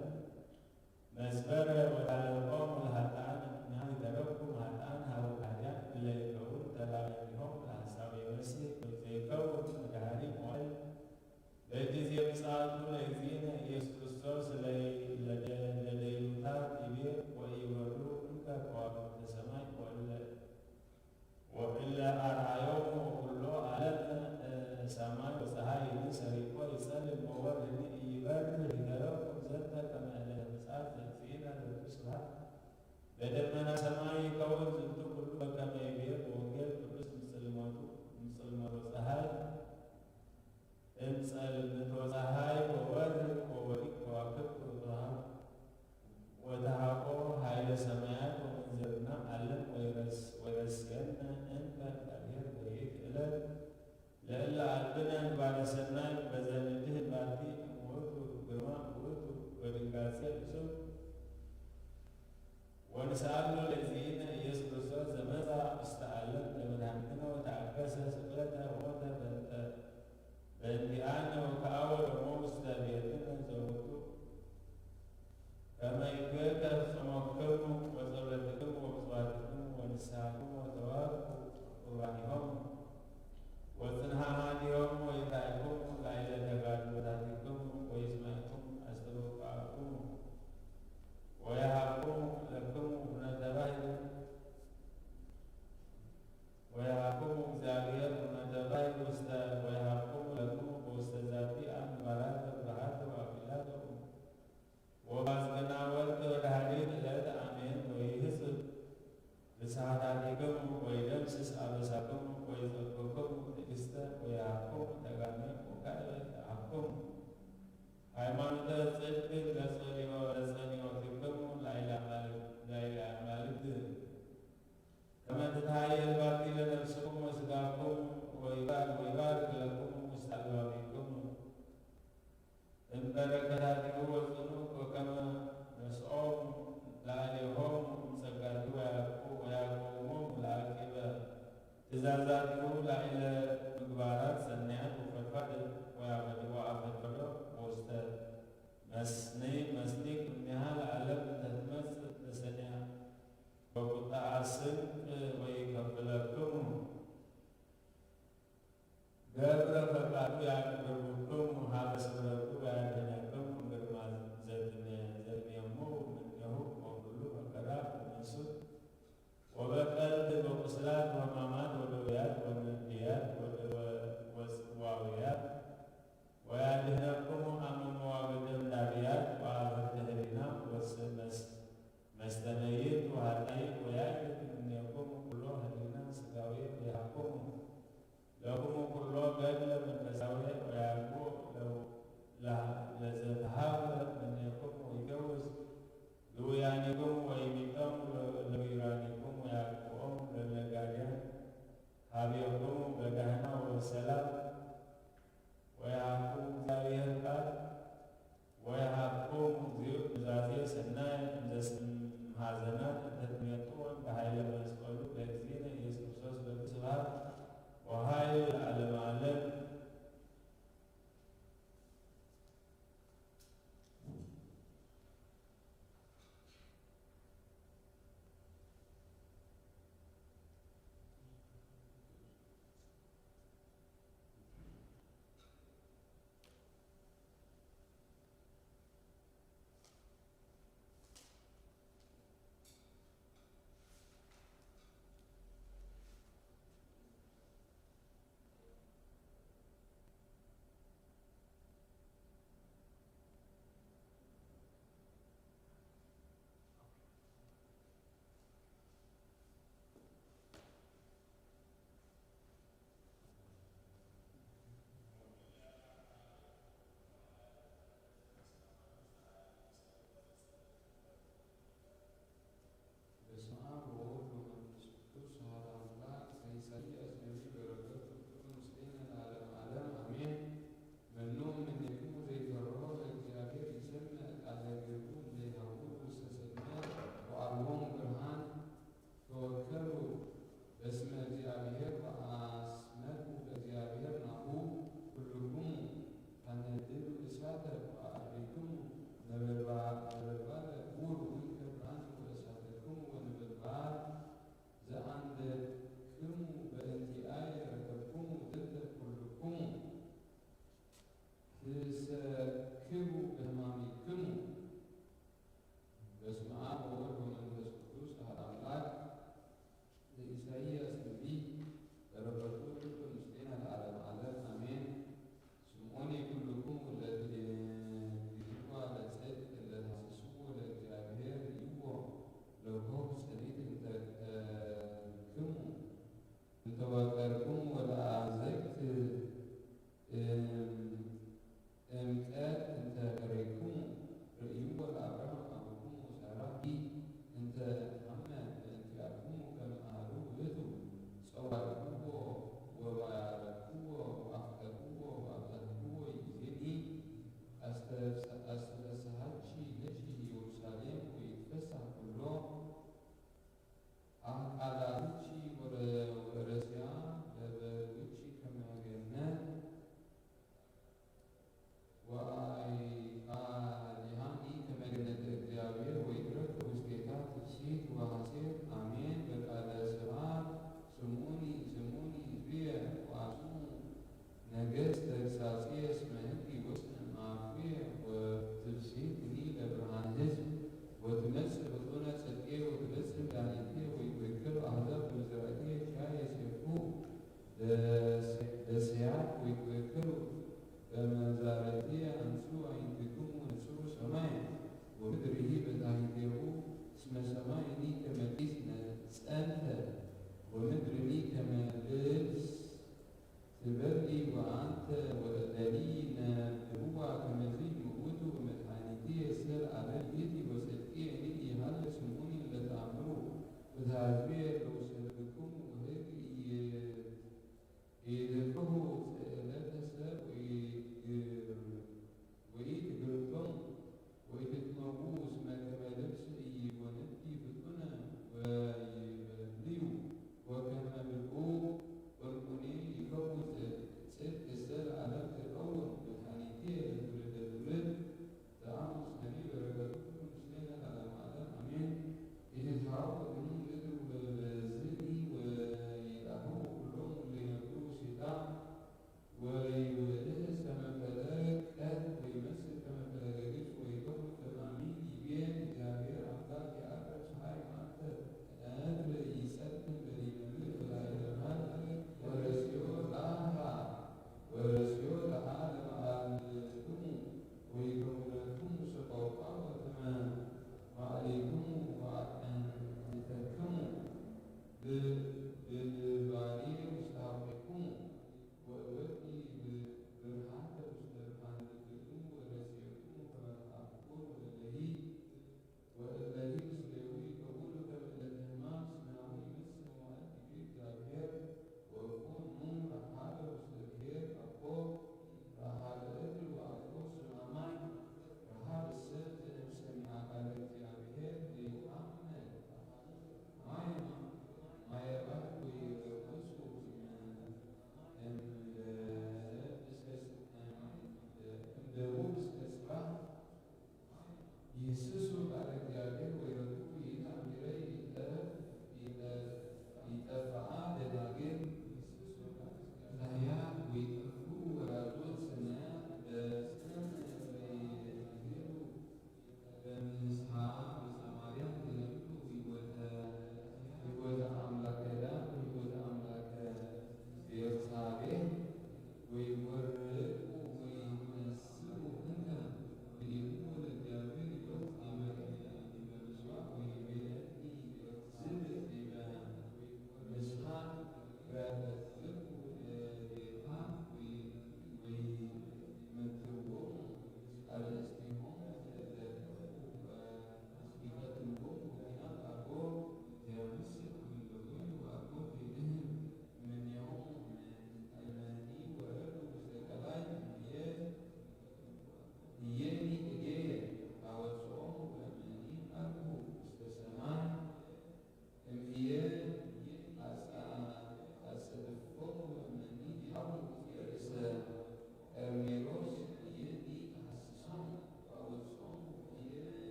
መስበረ ወታለቆሙ ለኃጥኣን እምና ይተረኩም ኃጥኣን ሀበ ከሃድያን እለ ይከውን ተላባይሆም ለሐሳዊ መሲሕ ዘይከውን መድኃኒ መዋዕል በጊዜ ምጽአቱ ለእግዚእነ ኢየሱስ ክርስቶስ ለደይኑታት ይቤ ወኢበሩ እንከ ከዋክብተ ሰማይ ወእለ ወእለ አርአዮሙ ኩሎ ዓለም ሰማይ ወፀሐይ ሰሪቆ ይጸልም ወወርህኒ ኢይበርህ ይገረኩም ዘንተ ከመ ዕለተ ምጽአት ዘእግዚእነ ለኩሉ ስብሐት በደመና ሰማይ ይከውን ዝንቱ ኩሉ በከመ ይቤ በወንጌል ቅዱስ ምጽልመቱ ምጽልመቶ ፀሐይ እምጸልምቶ ፀሐይ ወወርህ ወወዲቅ ከዋክብት ወተሃ ወተሃቆ ኃይለ ሰማያት ወምንዝርና ዓለም ወይረስየነ እንከ እግዚአብሔር በይእቲ ዕለት ለእለ አልብነ ምግባረ ሰናይ በዘንድህን ባቲ እምውእቱ ግርማ ውእቱ ወድንጋጼ ብዙ ወንስአሎ ለእግዚእነ ኢየሱስ ክርስቶስ ዘመጻ ውስተ ዓለም ለመድኃኒትነ ወተአገሰ ስቅለተ ወሞተ በእንተ በእንቲአነ ወከአወ ደሞ ውስተ ቤትነ ዘውቱ ከመ ይትዌከ ጾመክሙ ወጸሎትክሙ ወምጽዋትክሙ ወንስሐክሙ ወተዋኩ ቁርባኒሆሙ ወጽንሐ አማቲሆሙ ያቅርብኩም ሀበ ስምረቱ ወያድህነኩም እምግርማ ዘትነ ዘትኔሙ እምኔሁ ወኩሉ መከራ ወመንሱት ወበቀልት ወቁስላት ወሕማማት ወደውያት ወመንድያት ወደ-፣ ወጽዋውያት ወያድህነኩም አመ መዋግደ እንዳብያት ወአብህርተ ህሊና ወስመስ መስተነይት ወሃጣይት ወያእክል እምኔኩም ኩሎ ህሊና ስጋዊ ወይሃብኩም ለክሙ ኩሎ ገድለ መንፈሳዊ ወያእክል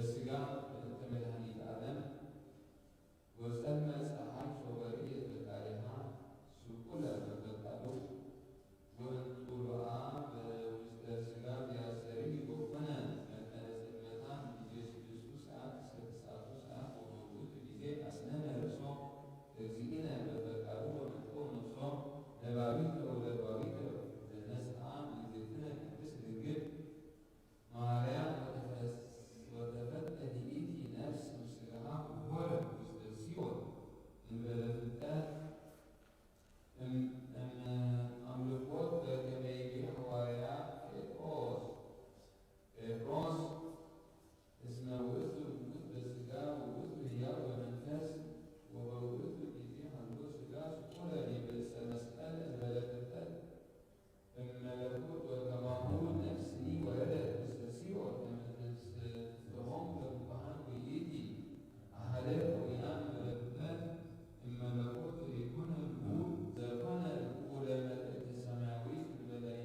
ስጋ ምልእተ መድኃኒት ዓለም ወጸልመ ጸሓይ ሶበ ርእየት ፈጣሪሃ ስቁለ በፈቃዱ ወእንጹሉኣ በውስተ ስጋ ዚያሰሪ ወኮነ መጠነ ጽልመታ እምይእዜሰ ሰዓት፣ እስከ ሰዓቱ ሰዓት ወበውእቱ ጊዜ አስነነ ርእሶ እግዚእነ በፈቃዱ ወመንጠው ነፍሶ ነባቢተ ወለባዊተ ዘነስአ እምእግዝእትነ ቅድስት ድንግል ማርያም ወተፈስ-፣ ወተፈተ ይእቲ ነፍስ ምስጋሃ ወሆረ ውስተ ሲኦል እንበለ ፍልጠት እም-፣ እም-፣ አምልኮት በከመ ይቤ ሐዋርያ ጴጥሮስ። ጴጥሮስ እስመ ውእቱ ምውት በስጋ ወውእቱ ህያው በመንፈስ ወበውእቱ ጊዜ ሀሎ ስጋ ስቁለ ዲበ እሰ መስቀል እንበለ ፍልጠት እመለኮት ወከማሁ ነፍስኒ ወረደት ውስተ ሲኦል ከመ ትስሕቶም ለሙታን ወይእቲ አሐደ ሆያ እምበለኩተት እመለኮት ዘይኮነ ልዑል ዘኮነ ልዑለ መልእክተ ሰማያዊት እምበለይ።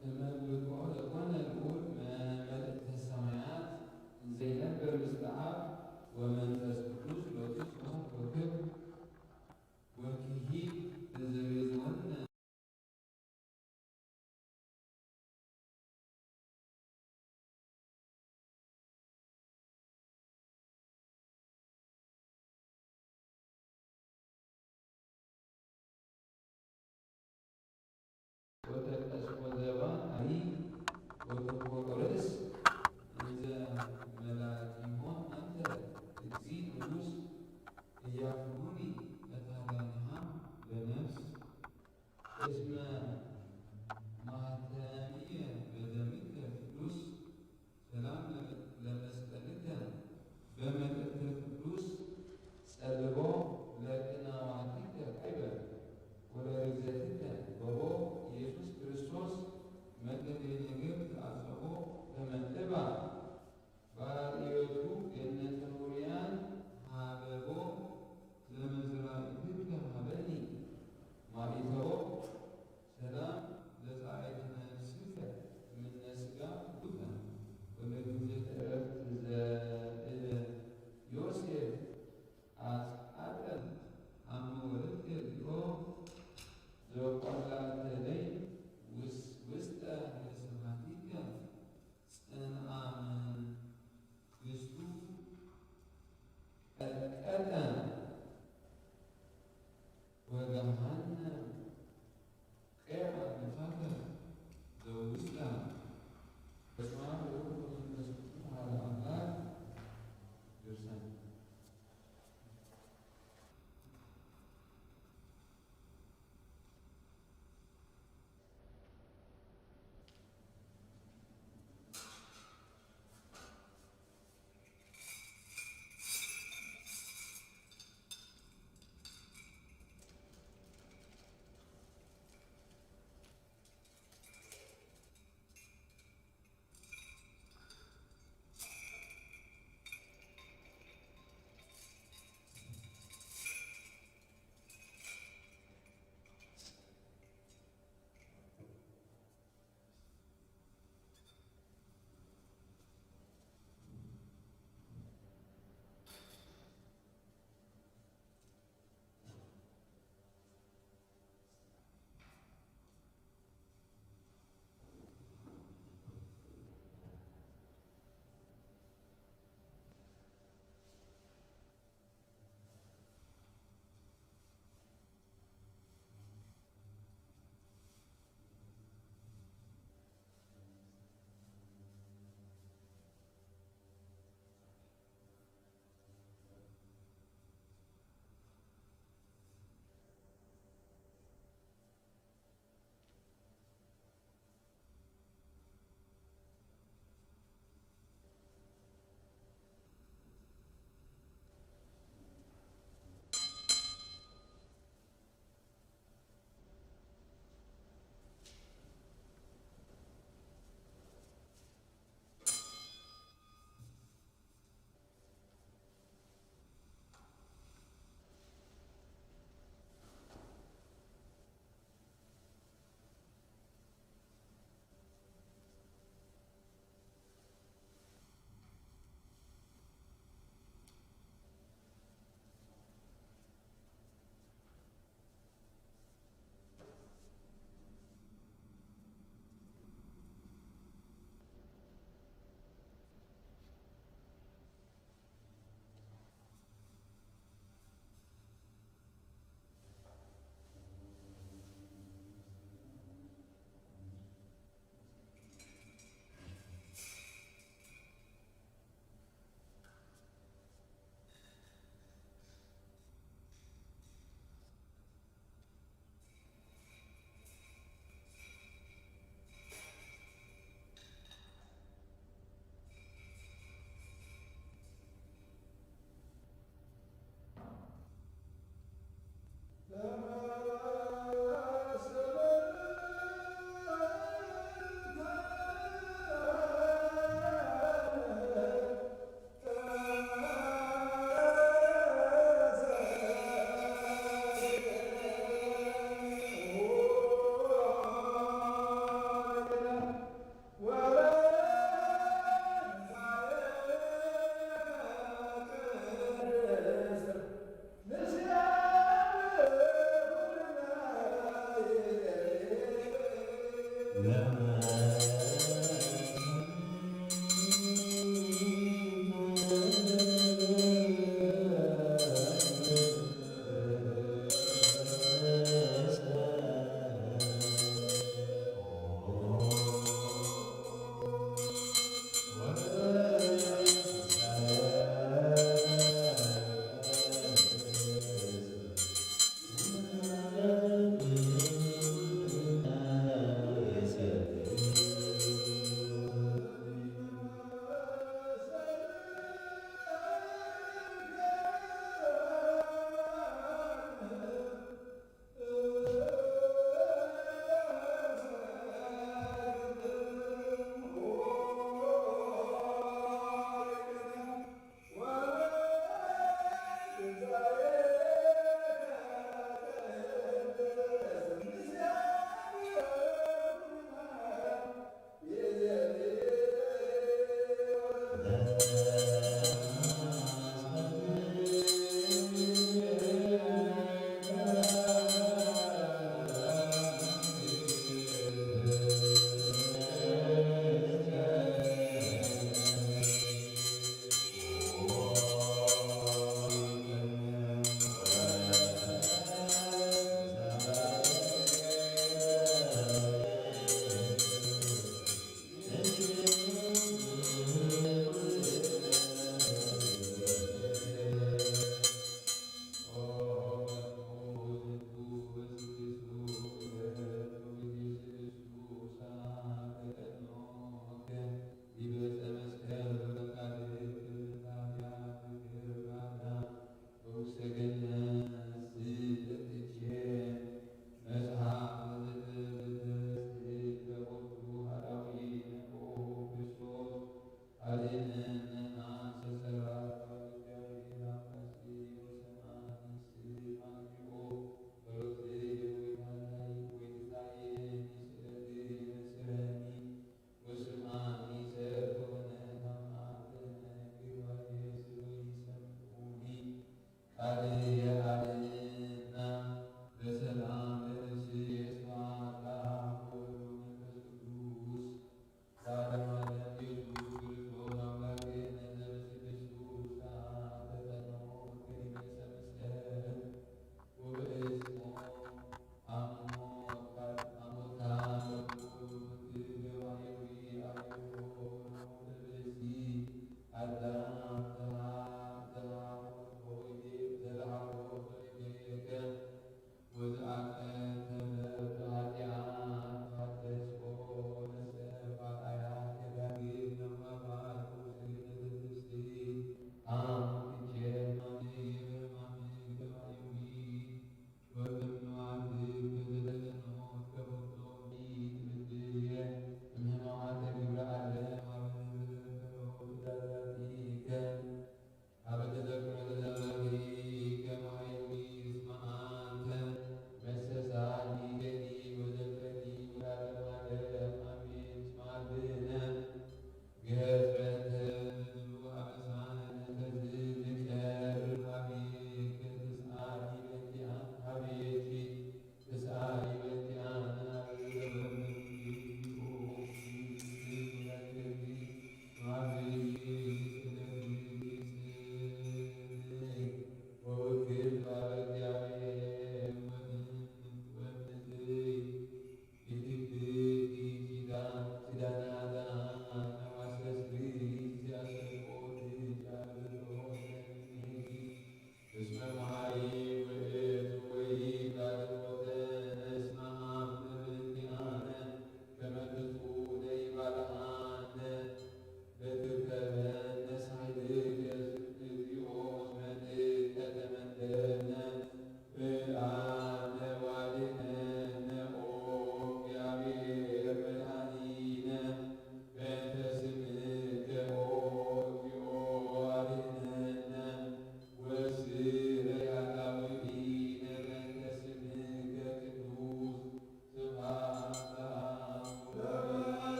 እመ ብልክዖ ለኮነ ልዑል መ-፣ መልእክተ ሰማያት እንዘይነብር ምስለ አብ ወመንፈስ ቅዱስ ሎቱ ስብሐት ወክብር ወክሂድ እንዘቤዝወነ። ወተቀስቆ ዘባን አሊ ወተቆቆ ርእስ እንዘ መላኪሆን አንተ እግዚእ ንጉስ እያፍሩኒ መታዳኒሃ ለነፍስ እስመ ማህተምየ በደምከ ቅዱስ ሰላም ለመስቀልከ በመልእክተ ቅዱስ ጸልቦ ለቅናዋቲከ ካይበ ወለርግዘትከ በቦ ኢየሱስ ክርስቶስ መከተ ነገር ተአጸቦ ከመ እባ ባርዮቱ ገነተ ሑርያን ሀበቦ ለመዝራእትከ ሀበኒ ማኢተቦ ሰላም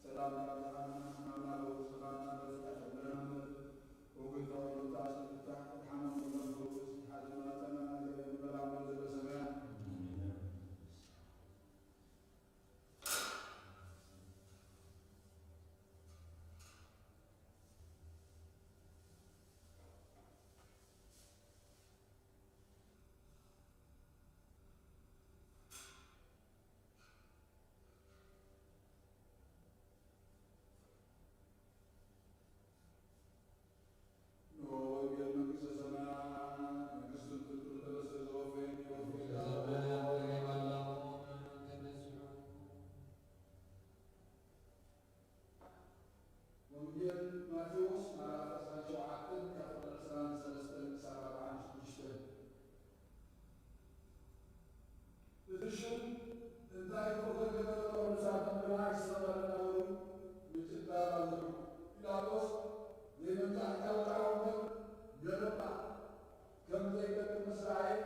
ሰላም ላብዝሓና፣ ሕማምና ብኡ ሰላምና በዚሓ ሸምረና እምበር፣ ወጎይታ ወይታ ስልታ፣ ድሓን ወንበር ብኡ ስሓት ዝመረጸና፣ ነገር የንበላ እምበር ዘሎ ሰማያ። ንወንጌል መንግስተ ሰማያት መንግስትን ፍቅርን ተበሰ ዘወፈየኒ ወፍቅር ወንጌል ማቴዎስ ምዕራፍ ዕስራን ሸውዓተን ካብ ቁጽሪ ዕስራን ሰለስተን ክሳብ ኣርባዓን ሽዱሽተን። እቲ ሽም እንታይ ክብሎ ገበረ? ንሳቶም ድማ ይስረቐልና በሉ፣ ምጭዳር ኣብዝሑ። ጲላጦስ ዘይመብዛሕትኡ ጣዖት ገረባ ከም ዘይጠቅም ምስ ረኣየ፣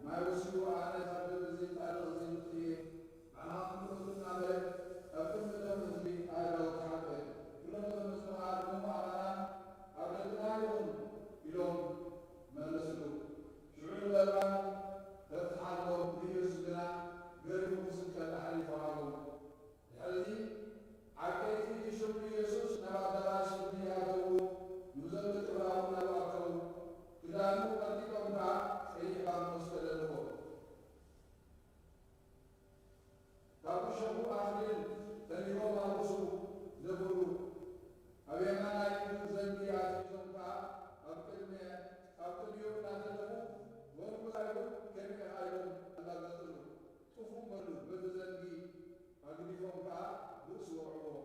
ማይ ወሲዱ፣ ኣነ ካብ ደም እዚ ጻድቕ እዚ ውጽእ እየ፣ ንዓኻ ክምልኹ እናበለ ኣብ ቅድሚ እቶም ህዝቢ ኣእዳዉ ተሓጽበ። ኩሎም እቶም ህዝቢ ኸኣ ደሞም ኣባና ኣብ ደቅና ይኹን ኢሎም መለስሉ። ሽዑ ንበርባን ተፍትሓሎም፣ ንኢየሱስ ግና ገሪሙ ክስቀል ኣሕሊፉ ሃቦም። ድሕሪ እዚ ዓቀይቲ እቲ ሽሙ ኢየሱስ ናብ ኣዳራሽ ፍርዲ ኣተዉ፣ ንብዘሎ ጭፍራኡ ናብኡ ኣተዉ። ክዳኑ ቀንጢጦም ከኣ ቀይሕ ባርኖስ ከደንዎ። ካብ እሾኹ ኣኽሊል ተሊኾም ኣብ ርእሱ ደፍኡ። ኣብ የማናይ ኢዱ ዘንጊ ኣትሒዞም ከኣ ኣብ ቅድሚ-፣ ኣብ ቅድሚኡ እናተደፉ፣ "ወንጉስ ኣይሁድ ከመይ ኢኻ?" ኢሎም ኣላገጹሉ። "ጥፉእ በሉ፣ በቲ ዘንጊ ኣግዲፎም ከኣ ርእሱ ወቕዕዎ።"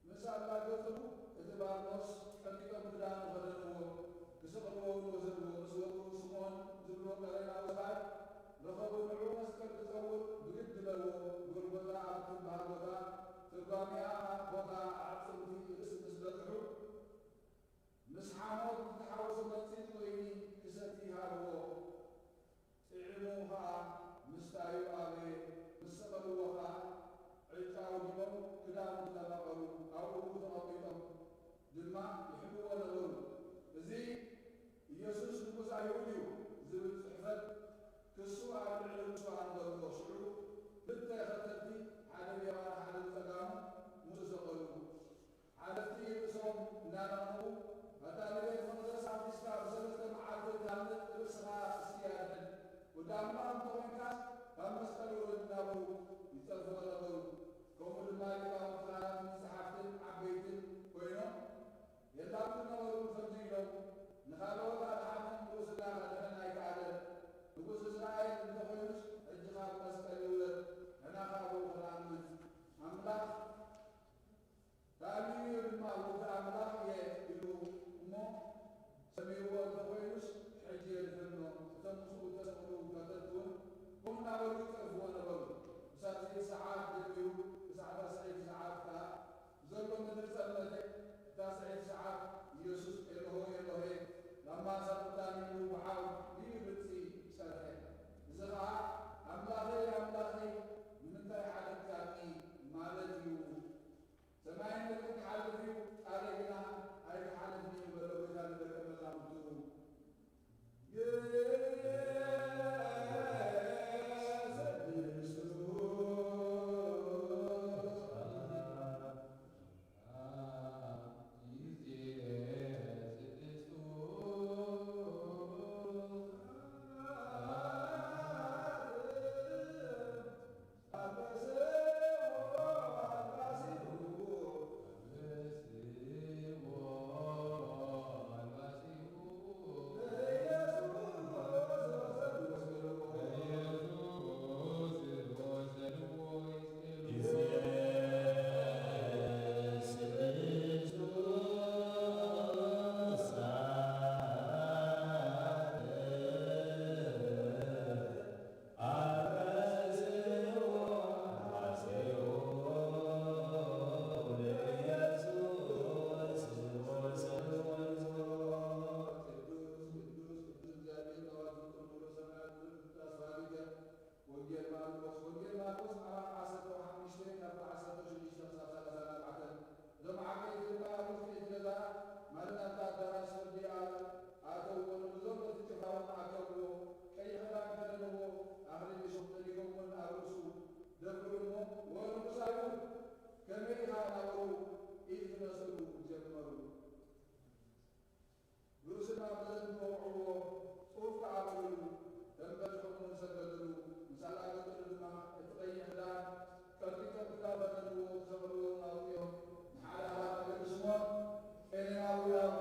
ምስ ኣላገጹ እቲ ባርኖስ ቀንጢጦም ክዳኑ ከደንዎ፣ ክስቕልዎ እውን ወሰድዎ። ምስ ወግኡ ስምዖን ዝብልዎ ቀሬናዊ ሰብኣይ ረኸቡ። ንዕኡ መስቀል ክጸውር ብግዲ በልዎ። ጎልጎታ ኣብ እትበሃል ቦታ፣ ትርጓሜኣ ቦታ ኣዕጽምቲ ርእሲ፣ ምስ በጽሑ፣ ምስ ሓሞት ዝተሓወሰ መርጺት ወይኒ ክሰቲ ሃብዎ። ጥዒሙ ኸኣ ምስታዩ ኣበየ። ምስ ሰቐልዎ ኸኣ ዕጫ ኣውዲቖም ክዳኑ ተመቐሉ። ኣብኡ ተቐሚጦም ድማ ይሕምዎ ነበሩ። "እዚ ኢየሱስ ንጉስ ኣይሁድ እዩ" ዝብል ጽሕፈት ክሱ ኣብ ልዕሊ ርእሱ ኣንበብዎ። ሽዑ ክልተ ኸተልቲ፣ ሓደ ብየማኑ ሓደ ብጸጋሙ፣ ምስኡ ሰቐሉ። ሓለፍቲ ርእሶም እናነቕነቑ፣ "ኣታ ንቤት መቕደስ ኣፍሪስካ ብሰለስተ መዓልቲ እትሃንጽ፣ ርእስኻ እስቲ ኣድሕን። ወዲ ኣምላኽ እንተ ኾይንካስ ካብ መስቀል ውረድ" እናበሉ ይጸርፍዎ ነበሩ። ከምኡ ድማ ሊቃውንቲ ካህናትን ጸሓፍትን ዓበይትን ኮይኖም የላግጹ ነበሩ። ከምዚ ኢሎም ንኻልኦት ኣድሓኖም፣ ንርእሱ ግና ከድሕን ኣይከኣለን። ንጉስ እስራኤል እንተ ኾይኑስ ሕጂ ካብ መስቀል ይውረድ፣ ንሕና ኸኣ ብኡ ክንኣምን። ኣምላኽ ተኣሚኑ እዩ ድማ፣ "ወዲ ኣምላኽ እየ" ኢሉ እሞ ሰሚዕዎ እንተ ኾይኑስ፣ ሕጂ የድሕኖ። እቶም ምስኡ እተሰቕሉ ኸተልቲ እውን ከምኡ እናበሉ ይጸርፍዎ ነበሩ። ብሳልሰይቲ ሰዓት ጀሚሩ ክሳዕ ታስዐይቲ ሰዓት ከኣ ዘሎ ምድሪ ጸልመተ። እታ ታስዐይቲ ሰዓት፣ "ኢየሱስ፣ ኤሎሆ፣ ኤሎሄ፣ ላማ ሳበቅታኒ?" ኢሉ ብዓው ኢሉ ድምጺ ሰርሐ። እዚ ኸኣ፣ "ኣምላኸይ፣ ኣምላኸይ፣ ንምንታይ ሓደግካኒ?" ማለት እዩ። ሰማይን ምድርን ክሓልፍ እዩ፣ ቃለይ ግና ኣይክሓልፍን እዩ በሎ ጐይታ ንደቀ መዛሙርቱ። ወንጌል ማርቆስ፣ ወንጌል ማርቆስ ምዕራፍ ዓሰርተ ሓሙሽተ ካብ ዓሰርተ ሽዱሽተ ክሳብ ሰላሳ ኣርባዕተ። እዞም ዓበይቲ ድማ ኣብ ውሽጢ እቲ ገዛ፣ ማለት ኣብቲ ኣዳራሽ ፍርዲ ኣተውዎ። ንብዙሕ እቲ ጭፍራ እውን ኣከብዎ። ቀይሕ ክዳን ከደንዎ፣ ኣኽሊል እሾኽ ጠሊቖም እውን ኣብ ርእሱ ደፍኡ እሞ፣ "ወንጉስ ኣይሁድ፣ ከመይ ኢኻ?" እናበሉ ኢድ ክነስኡ ጀመሩ። ርእሱ ናብ ዘንዲ ወቕዕዎ፣ ጽሑፍ ከኣ በልሉ፣ ተንበርኪኾም እውን ሰገድሉ። ምስ ኣላገጹሉ ድማ እቲ ቀይሕ ክዳን ቀርጢጦም ክዳን ከደንዎ ክሰቕልዎ እውን ኣውጺኦም። ንሓደ ኣባት ቅዱስ ስምዖን ቄሬናዊ ኣብ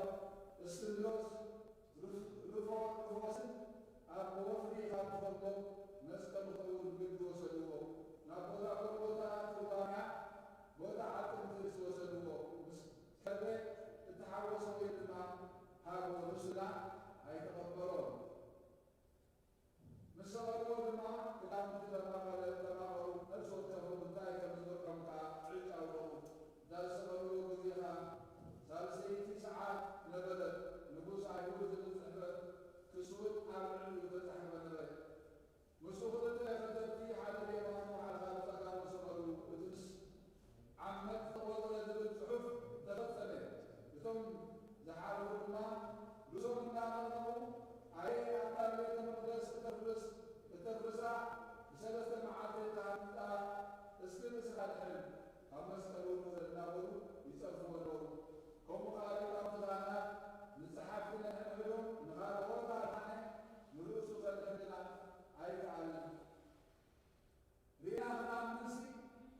እስክንድሮስ ሩፍ-፣ ሩፎ-፣ ሩፎስን ኣብ ወፍሪ ካብ ዝፈልጦ መስቀሉ ክኸውን ግዲ ወሰድዎ። ናብ ቦታ ጎልጎታ ትርጓሜኣ ቦታ ዓጥንቲ ዝወሰድዎ። ምስ ከበ እተሓወሶ ኢሉ ድማ ሃቦ፣ ንሱ ግና ኣይተቐበሎን። ምስ ሰቐልዎ ድማ ክዳውንቲ ተማቐለ-፣ ተማቐሉ፣ ነፍሲ ወከፎም እንታይ ከም ዝበልዖም ከኣ ዕጭ ኣውደቑ። እታ ዝሰቐልዎ ግዜ ኸኣ ሳልሰይቲ ሰዓት ነበረት። ንጉስ ኣይሁድ ዝብል ጽሕፈት ክስውጥ ኣብ ልዕሊኡ ዝተጻሕፈ ነበረ። ምስኡ ክልተ ከተብቲ፣ ሓደ ብየማኑ ሓደ ብጸጋሙ ሰቐሉ። እቲ ምስ ዓመት ዝተቖጸረ ዝብል ጽሑፍ ተፈጸመ። እቶም ዝሓለፉ ድማ ርእሶም እናነቕነቑ፣ "ኣየ ኣታ ንቤተ መቕደስ እተፍርስ፣ እተፍርሳ፣ ብሰለስተ መዓልቲ እታ ህንጻ እስኪ ርእስኻ ድሕን፣ ካብ መስቀል ውረድ" እናበሉ ይጸርፍዎ ነበሩ። ከምኡ ከኣ ሊቃውንቲ ካህናት ንጸሓፍቲ ነንሕድሕዶም ንኻልኦት ኣድሓነ፣ ንርእሱ ከድሕን ግና ኣይከኣለን። ርኢና ክንኣምንሲ፣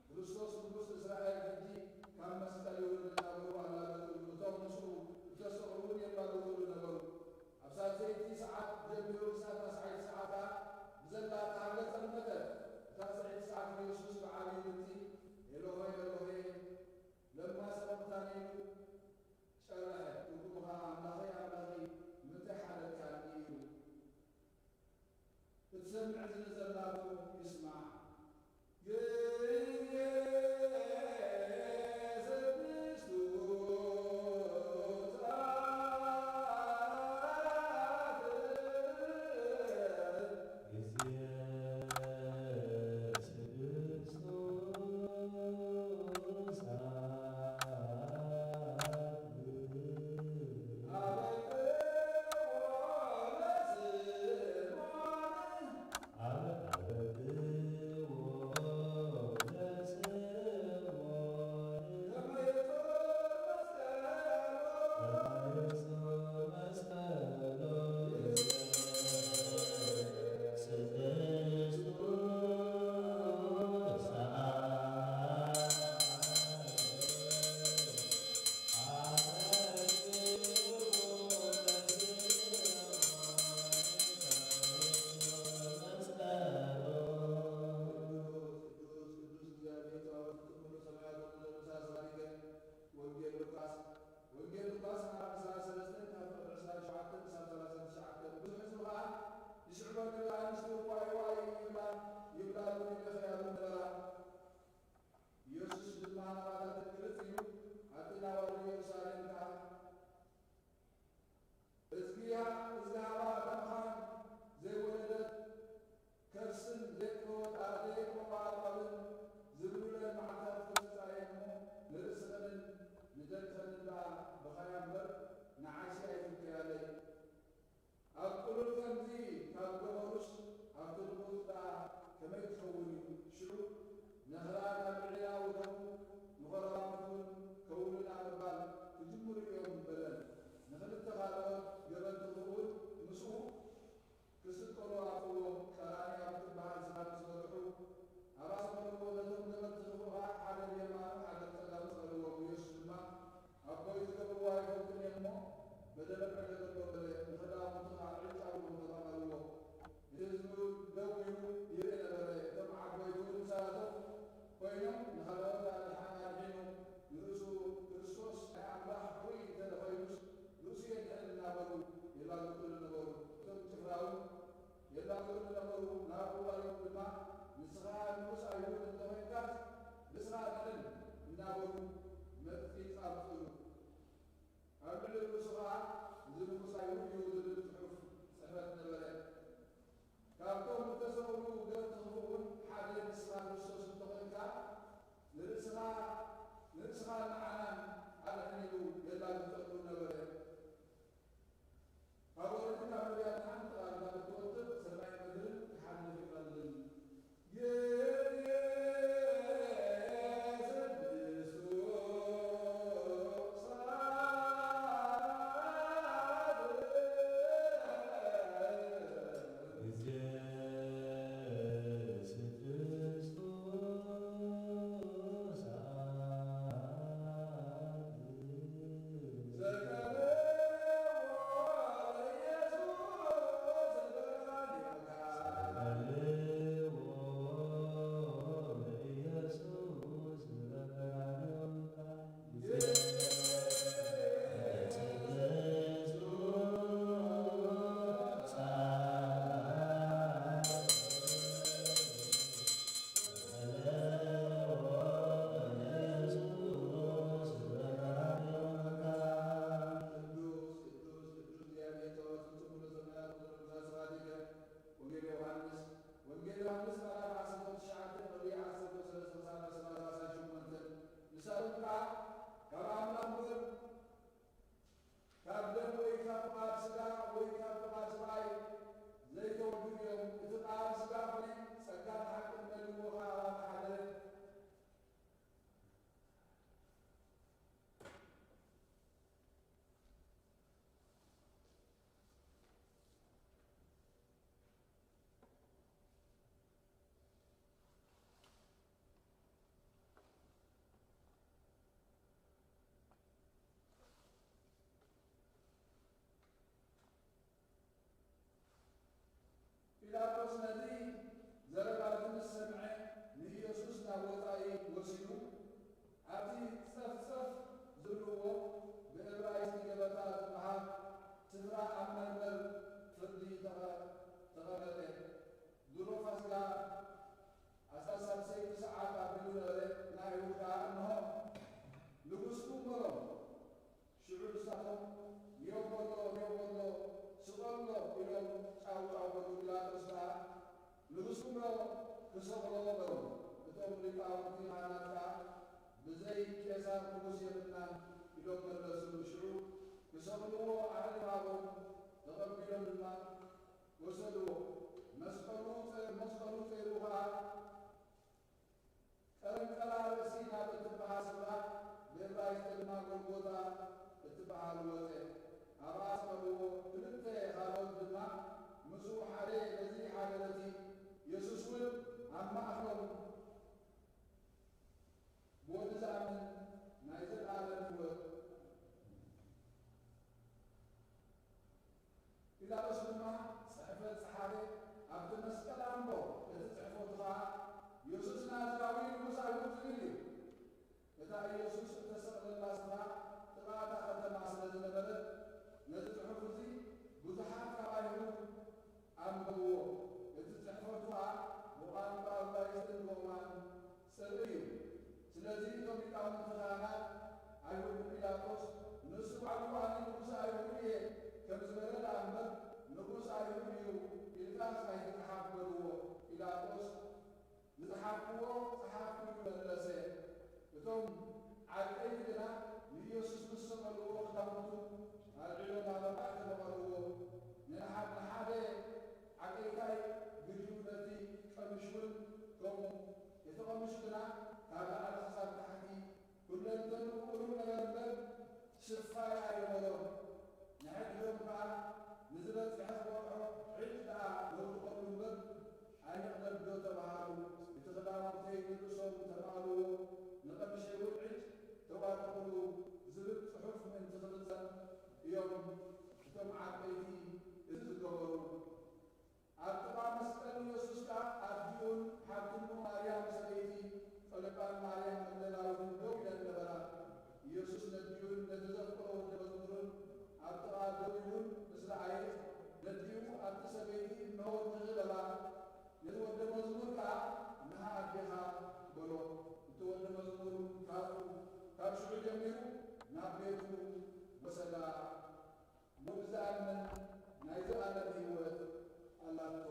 ክርስቶስ ንጉስ እስራኤል ሕጂ ካብ መስቀል ይውርድ እናበሉ ኣላገጹሉ። እቶም ምስኡ እተሰቕሉ እውን የላግጹሉ ነበሩ። ኣብ ሳልሰይቲ ሰዓት ጀሚሩ ክሳብ ታስዓይቲ ሰዓት ከኣ ብዘላ እታ ሃገር ጸልመተ። እታ ታስዓይቲ ሰዓት ንየሱስ ብዓብዪ ድምጺ፣ "ኤሎሄ፣ ኤሎሄ፣ ለማ ሰበቕታኒ?" ኢሉ ጨርሐ። ትርጉሙ ኸኣ፣ "ኣምላኸይ፣ ኣምላኸይ፣ ንምንታይ ሓደግካኒ?" ኢሉ። እትሰምዕ እዝኒ ዘላቶ ይስማዕ። ግዜ ስድስቱ ሰዓት። ግዜ ስድስቱ ሰዓት። ቅዱስ፣ ቅዱስ እግዚኣብሔር ጸባኦት፣ ትኩሉ ሰማያት ወምድር ምሳስ ባሪከ። ወንጌል ሉቃስ፣ ወንጌል ሉቃስ ምዕራፍ ዕስራን ሰለስተን ካብ ቁጽሪ ዕስራን ሸውዓተን ክሳብ ሰላሳን ትሽዓተን። ብዙሕ ህዝቢ ኸኣ ይስዕበኒ፣ ደቂ ኣንስትዮ ዋይ ዋይ ይብላ፣ ይብላሉ፣ ይበኽያሉ ነበራ። ኢየሱስ ድማ ናባተን ግልጽ ኢሉ፣ ኣቲ ናባሉ ኢየሩሳሌም ከኣ እዝጊሃ-፣ እዝግሃባ እታ መኻን ዘይወለደት ከርስን ዘይቅወጣ-፣ ዘይቆቋጠብን ዝብሉለን መዓልታት ክመጻ እየን እሞ፣ ንርእስኽንን ንደቅኽንን ደኣ ብኻያ እምበር፣ ንዓይሲ ኣይትብከያለይ። ኣብ ቅሉል ከምዚ ካብ ገበሩስ፣ ኣብቲ ንቑጽ ደኣ ከመይ ክኸውን እዩ? ሽዑ ነኽራ ናብ ልዕሊኣ ውደቑ፣ ንጎረባብት እውን ከውሉላ ምባል ክጅምሩ እዮም በለን። ንኽልተ ካልኦት ገበርቲ ኽፍኡት ምስኡ ክስቀሉ ኣእትዎም። ቀራንያ ብትበሃል ስፍራ ምስ በጽሑ፣ ኣብኣ ሰቐልዎ። ነቶም ገበርቲ ኽፍኡ ኸኣ ሓደ ብየማኑ ሓደ ብጸጋሙ ሰቐልዎም። ኢየሱስ ድማ፣ ኣቦይ፣ ዝገብርዎ ኣይፈልጡን እዮም እሞ፣ በደሎም ዕደገሎም በለ። ንኽዳውንቱ ኸኣ ዕጭ ኣውዲቖም ተማቐልዎ። እቲ ህዝቢ ደው ኢሉ ይርኢ ነበረ። እቶም ዓበይቲ እውን ምሳላቶም ኮይኖም ንኻልኦት ኣድሓን ኣድሒኑ፣ ንርእሱ ክርስቶስ ናይ ኣምላኽ ርኡይ እንተ ደኾይኑስ ርእሱ የድሕን እናበሉ የላግጹሉ ነበሩ። እቶም ጭፍራ እውን የላግጹሉ ነበሩ። ናብ እዋኑ ድማ፣ "ንስኻ ንጉስ ኣይሁድ እንተ ኾይንካስ ርእስኻ ድሕን" እናበሉ መጥቂት ኣምጽኡሉ። ኣብ ልዕሊ ርእሱ ኸኣ፣ "እዚ ንጉስ ኣይሁድ እዩ" ዝብል ጽሑፍ ጽሕፈት ነበረ። ካብቶም እተሰቕሉ ገበርቲ ኽፍኡ እውን ወጻኢ ወሲዱ ኣብቲ ጸፍጸፍ ዝብልዎ ብዕብራይስጢ ገበታ ዝበሃል ስፍራ ኣብ መንበር ፍርዲ ተቐ-፣ ተቐመጠ። ድሮ ፋሲካ ኣስታት ሳልሰይቲ ሰዓት ኣቢሉ ነበረ። ንኣይሁድ ከኣ እንሆ ንጉስኩም በሎም። ሽዑ ንሳቶም፣ "ንዮ በሎ፣ ንዮ በሎ፣ ስቐሎ" ኢሎም ጫው ጫው በሉ። ጲላጦስ ከኣ፣ "ንጉስኩም ዶ ክሰቕሎ?" በሎም። እቶም ሊቃውንቲ ካህናት ከኣ፣ "ብዘይ ቄሳር ንጉስ የብልናን" ኢሎም መለሱሉ። ሽዑ ክሰቕልዎ ኣዕሪፍ ሃቦም፣ ተቐቢሎም ድማ ወሰድዎ። መስቀሉ ጸ-፣ መስቀሉ ጸይሩ ከኣ ቀርንቀላ ርእሲ ናብ እትበሃል ስፍራ፣ ብዕብራይስጢ ድማ ጎልጎታ እትበሃል ወጸ። ኣብኣ ኣስቐልዎ። ክልተ ካልኦት ድማ ምስኡ፣ ሓደ በዚ ሓደ በቲ። የሱስ እውን ኣብ ማእከሎም ብወዲ ዝኣምን ናይ ዘለኣለም ህይወት። ጲላጦስ ድማ ጽሕፈት ጸሓፈ፣ ኣብቲ መስቀል ኣንቦ፣ እቲ ጽሕፈቱ ኸኣ፣ "የሱስ ናዝራዊ ንጉስ ኣይሁድ" ዝብል እዩ። እታ ኢየሱስ እተሰቕለላ ስፍራ ጥቓ እታ ከተማ ስለ ዝነበረት፣ ነዚ ጽሑፍ እዚ ብዙሓት ካብ ኣይሁድ ኣንበብዎ። እቲ ጽሕፈቱ ኸኣ ብቋንቋ ዕብራይስጥን ሮማን ጽርኢ እዩ። ስለዚ እቶም ሊቃውንቲ ካህናት ኣይሁድ ንጲላጦስ፣ "ንሱ ባዕሉ ኣነ ንጉስ ኣይሁድ እየ" ከም ዝበለ ደኣ እምበር፣ "ንጉስ ኣይሁድ እዩ" ኢልካስ ኣይትጽሓፍ በልዎ። ጲላጦስ፣ "ዝጸሓፍክዎ ጸሓፍኩ" ኢሉ መለሰ። እቶም ዓቀይቲ ግና ንኢየሱስ ምስ ሰቐልዎ ክዳውንቱ ኣልዒሎም ኣብ ኣርባዕተ መቐልዎ። ንሓ-፣ ንሓደ ዓቀይታይ ግዲኡ ነቲ ቀምሽ እውን ከምኡ። እቲ ቀምሽ ግና ካብ ላዕሊ ክሳብ ታሕቲ ኩለንተንኡ ቁሩብ ነበረ እምበር፣ ስፋይ ኣይነበሮን። ንሕድሕዶም ከኣ፣ "ንዝበጽሐ ዝበቕዖ ዕጭ ደኣ ነውድቐሉ እምበር፣ ኣይንቕደዶ" ተባሃሉ። እቲ ክዳውንተይ ንርእሶም ተማእልዎ፣ ንቐምሸይ እውን ዕጭ ተዋጠቑሉ ዝብል ጽሑፍ ምእንቲ ክፍጸም እዮም እቶም ዓበይቲ እዚ ዝገበሩ። ኣብ ጥቓ መስቀል ኢየሱስ ከኣ ኣዲኡን ሓብቲ እሙ ማርያም ሰበይቲ ቀለዮጳን ማርያም መግደላዊትን ደው ኢለን ነበራ። ኢየሱስ ነዲኡን ነቲ ዘፍቅሮ ወዲ መዝሙሩን ኣብ ጥቓ ደው ኢሉን ምስ ረኣየ፣ ነዲኡ፣ "ኣብቲ ሰበይቲ እንሆ ወድኺ" በላ። ነቲ ወዲ መዝሙር ከኣ "እንሃ ኣዴኻ" በሎ። እቲ ወዲ መዝሙር ካብኡ፣ ካብ ሽዑ ጀሚሩ ናብ ቤቱ ወሰዳ። ሙሉ ዝኣምን ናይ ዘላለም ህይወት ኣላቶ።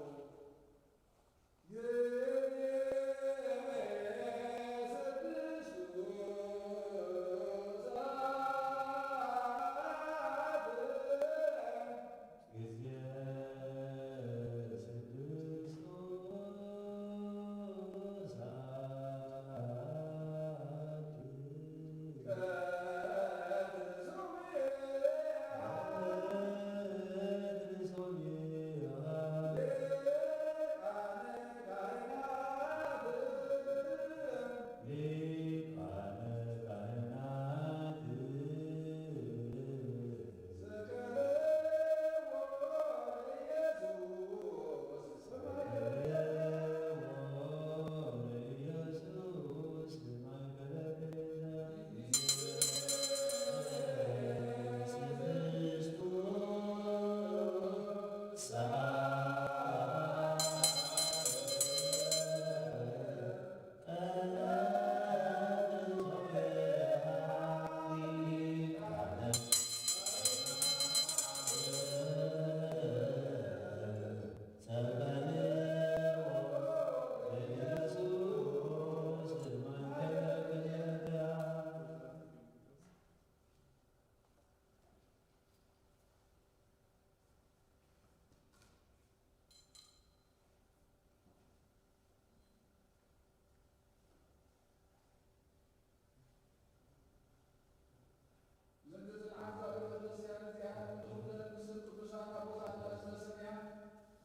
ምእንቲ ዝለዓልካ ቤተ ክርስቲያን እዚኣ ንኹለን ምስል ቅዱሳን ኣቦታትና ዝተሰምያ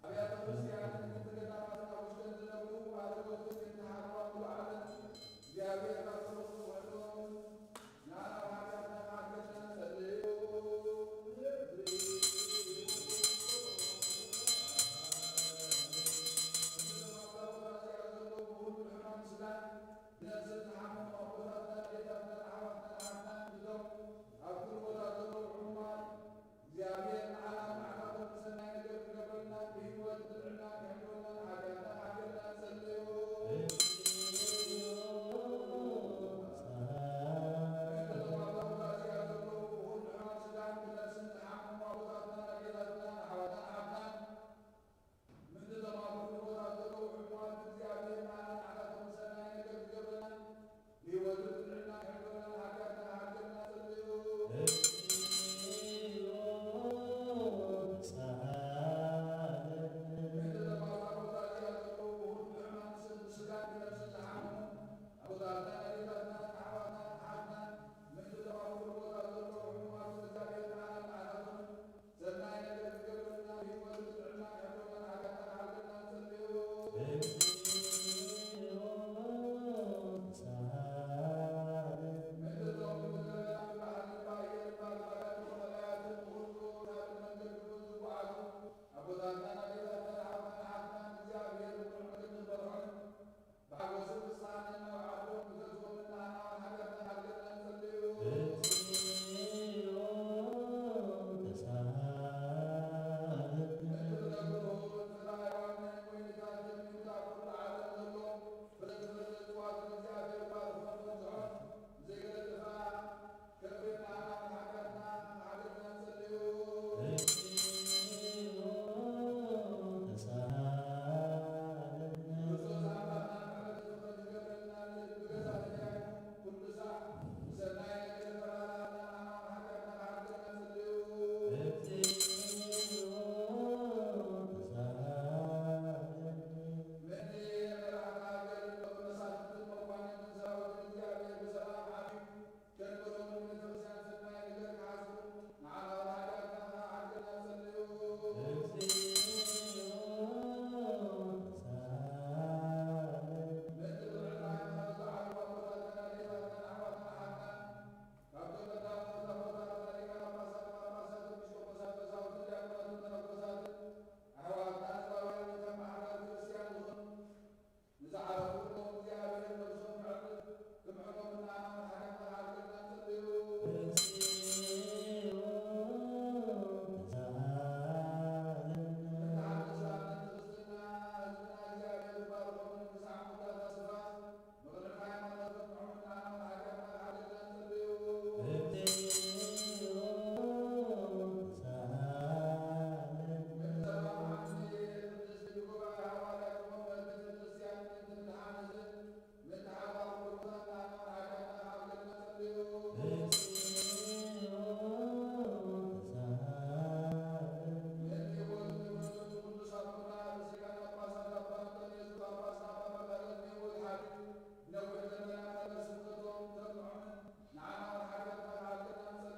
ኣብያተ ክርስቲያንን ምእንቲ ገዳማትን ኣብ ውሽጠን ዝነብሩ ኣረጎትን ምእንቲ ሓለዋ ሙሉእ ዓለም እግዚኣብሔር ካብ ጸሎት ውሕዶም ንኣና ብሓጢኣትና ክዓግበና ንጸልይ። እዞም ኣብ ቦታ እዚኣ ዘለዉ ብኹሉ ሕማም ስጋን ነፍሲ ዝሓመሙ ኣቦታትና፣ ኣዴታትና፣ ኣሕዋትና፣ ኣሓትና፣ እቶም ኣብ ኩሉ ቦታ ዘለዉ ሕሙማት፣ እግዚኣብሔር ንዓና ንዓታቶም ሰናይ ነገር ክገብረልና፣ ብህይወት ብጥዕና ክሕልወና፣ ንሓጢኣትና ሓገርና ንጸልዮ። እቶም ኣብዛ ቦታ እዚኣ ዘለዉ ብኹሉ ሕማም ስጋን ብነፍስን ዝሓመሙ ኣቦታትና፣ ኣዴታትና፣ ኣሕዋትና፣ ኣሓትና፣ ምእንቲ እቶም ኣብ ኩሉ ቦታ ዘለዉ ሕሙማት እግዚኣብሔር ንዓና ንዓታቶም ሰናይ ነገር ክገብረና፣ ብህይወትን ብጥዕና ክሕልወና፣ ንሓጢኣትና ሓገርና ንጸልዮ። ምእንቲ እቶም ኣብዛ ቦታ እዚኣ ዘለዉ ብኹሉ ሕማም ስጋን ብነፍስን ዝሓመሙ ኣቦታትና፣ ኣዴታትና፣ ኣሕዋትና፣ ኣሓትና፣ ምእንቲ እቶም ኣብ ኩሉ ቦታ ዘለዉ ሕሙማት እግዚኣብሔር ንዓና ንዓታቶም ሰናይ ነገር ክገብረልና፣ ብህይወት ብጥዕና ክሕልወና፣ ንሓጢኣትና ሓገርና ንጸልዮ። ምእንቲ እቶም ብገበያ ብባህርን ብኣየርን ብኣግራብን ብቐላያትን ብኹሉ ናብን መንገድን ዝጓዓዙ ኣቦታትና፣ ኣዴታትና፣ ኣሕዋትና፣ ኣሓትና፣ እግዚኣብሔር ብብሩኽ መገዲ ክመርሖም፣ ብሓጎስን ብፍስሓን ናብ ዓዶም ክገዝኦም ንዓና ንሓጢኣትና ሓገርና ንጸልዮ። ምእንቲ ብነግሆ ንፈታዊ ዮሃንስ ወይንታት ጀሚርካ ኣብ ኩሉ ዓለም ዘሎ ፍረ ዝበለ እጽዋት ንእግዚኣብሔር ባርኾን በዝሖን፣ ንዘይገለጽኻ ከብርና ንሓጢኣትና ሓገርና ንጸልዮ። ክርስቶስ ኣምላኽና ምሕረት ዝኽረ ዝገብረልና ልቢ ገዛ ተዳይኑ ኩሉ ሳዕ ብሰናይ ነገር ተባላልና ንሓጢኣትና ሓገርና ንጸልዮ። ምእንቲ መራሕቲ ሃገር መሳፍንትን መኳንንትን ሰራዊትን እግዚኣብሔር ብሰላም ዓርዩ ከንብሮም ንቤተክርስትያን ሰናይ ነገር ክሓስቡ ንዓና ወላዲትና ሓግና ንጸልዩ። ምእንቲ ብርዕና ሃይማኖት ዝዓለሙ ኣቦታትና ኣዴታትና ኣሕዋትና ሓትና ካብቶም ቀዳሞት ኣቦታትና ሊቃነ ጳጳሳት ጳጳሳት ኤጲስቆጶሳት ቀሳውስትን ዲያቆናትን መነኮሳትን ኣሕዋትና ህዝባውያን ከም ኣሕዋት ክርስትያን ዝኾኑ ንዝዓረፉ ኩሎም እግዚኣብሔር ነብሶም የዕርፍ፣ ክምሕሮም እናና ሓጢኣትና ሓልገልና ንጸልዩ። መተሓደስና ንክርስትና ህዝብና እግዚኣብሔር ይባርኾምን ብዛዕባ መወዳእታ ስብሐት ምኽንያት ሃይማኖት ክምሕሮም እናና ሓጢኣትና ሓልገልና ንጸልዩ። ነዊሕ ዘመናት ሃገር ስብከቶም ተጥዑምን ንዓና ሓጢኣትና ክሓልገልና ንጸልዩ።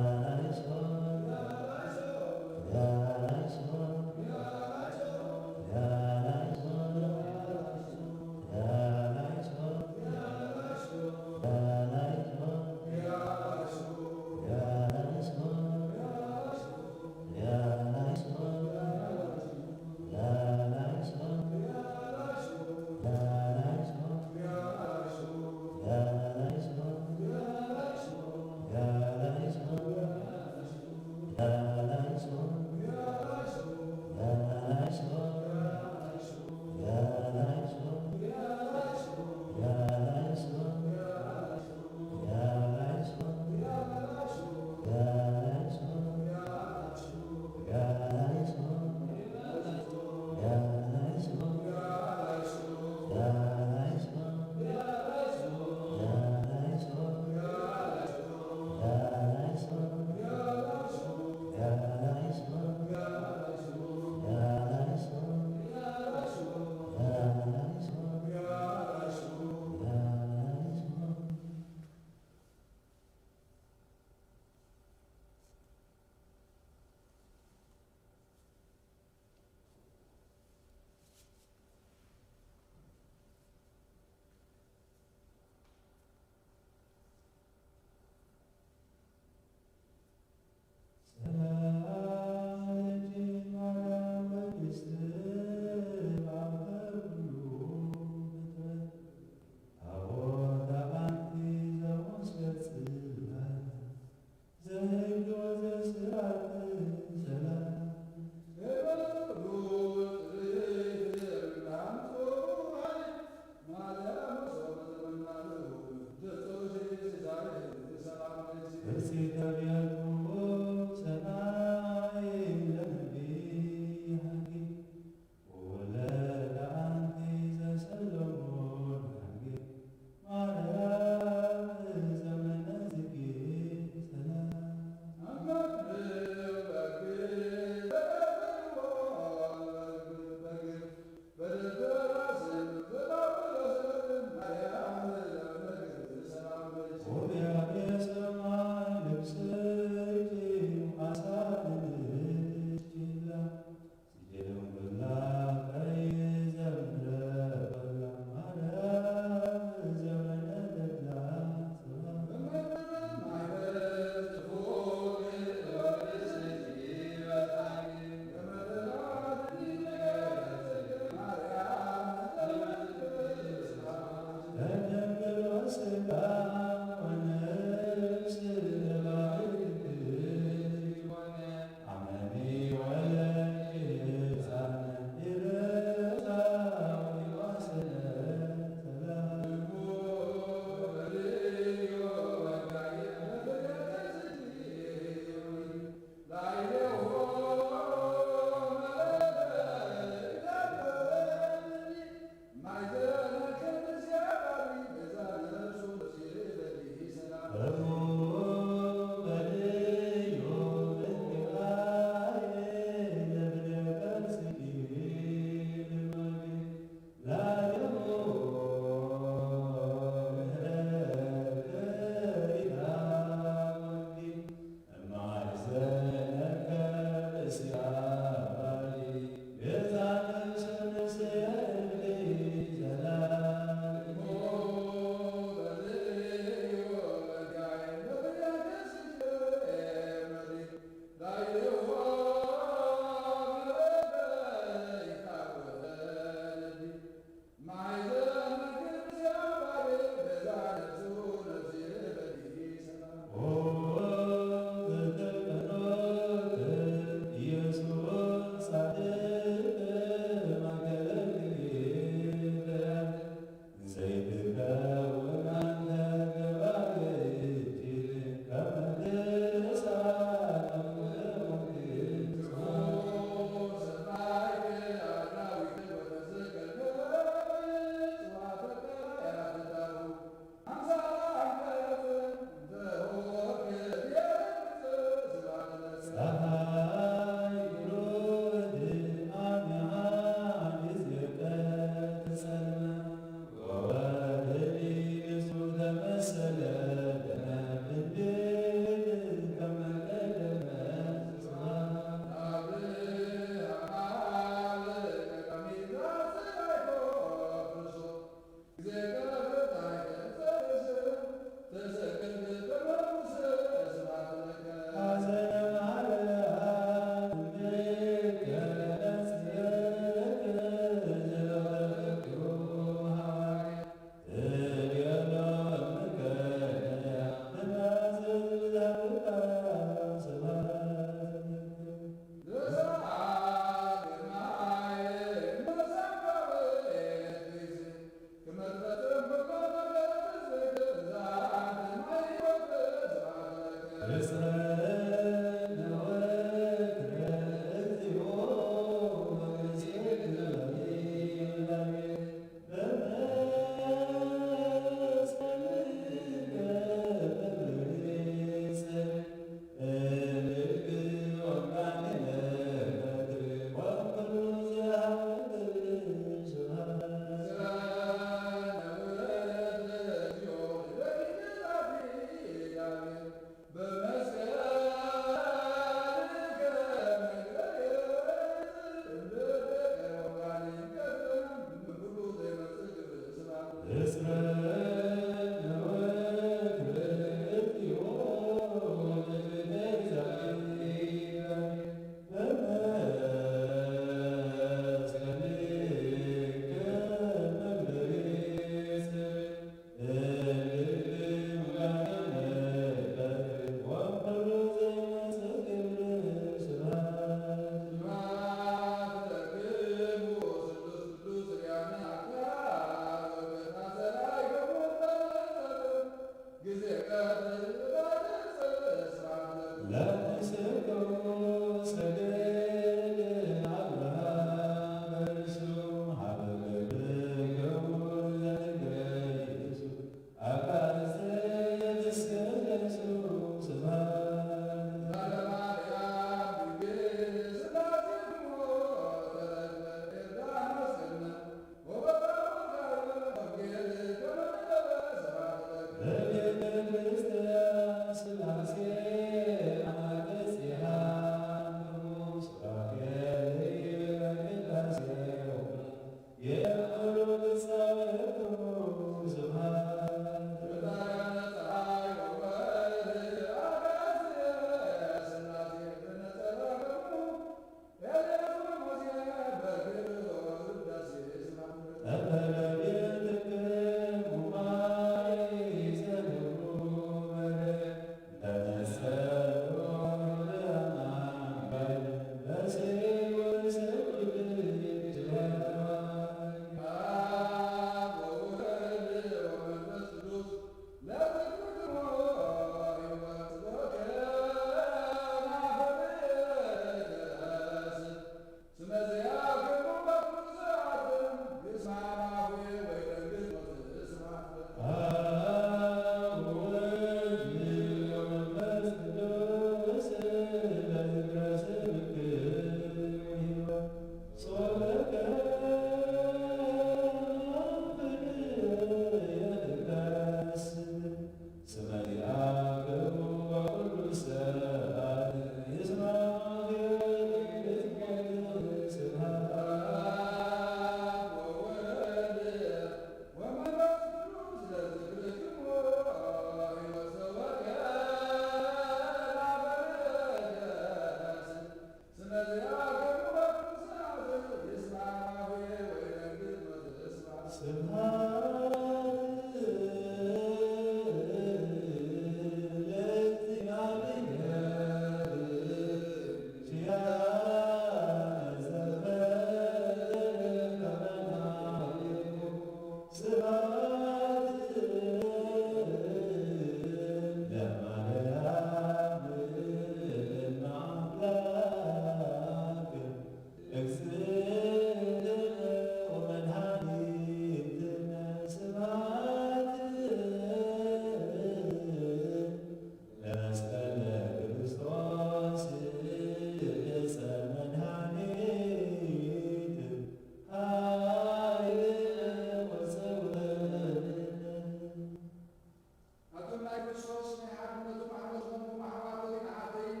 ናይ ክርስቶስ ናይ ሓድነቱ ማሕበር ዝኾንኩም ኣሕዋተይን ኣሓተይን፣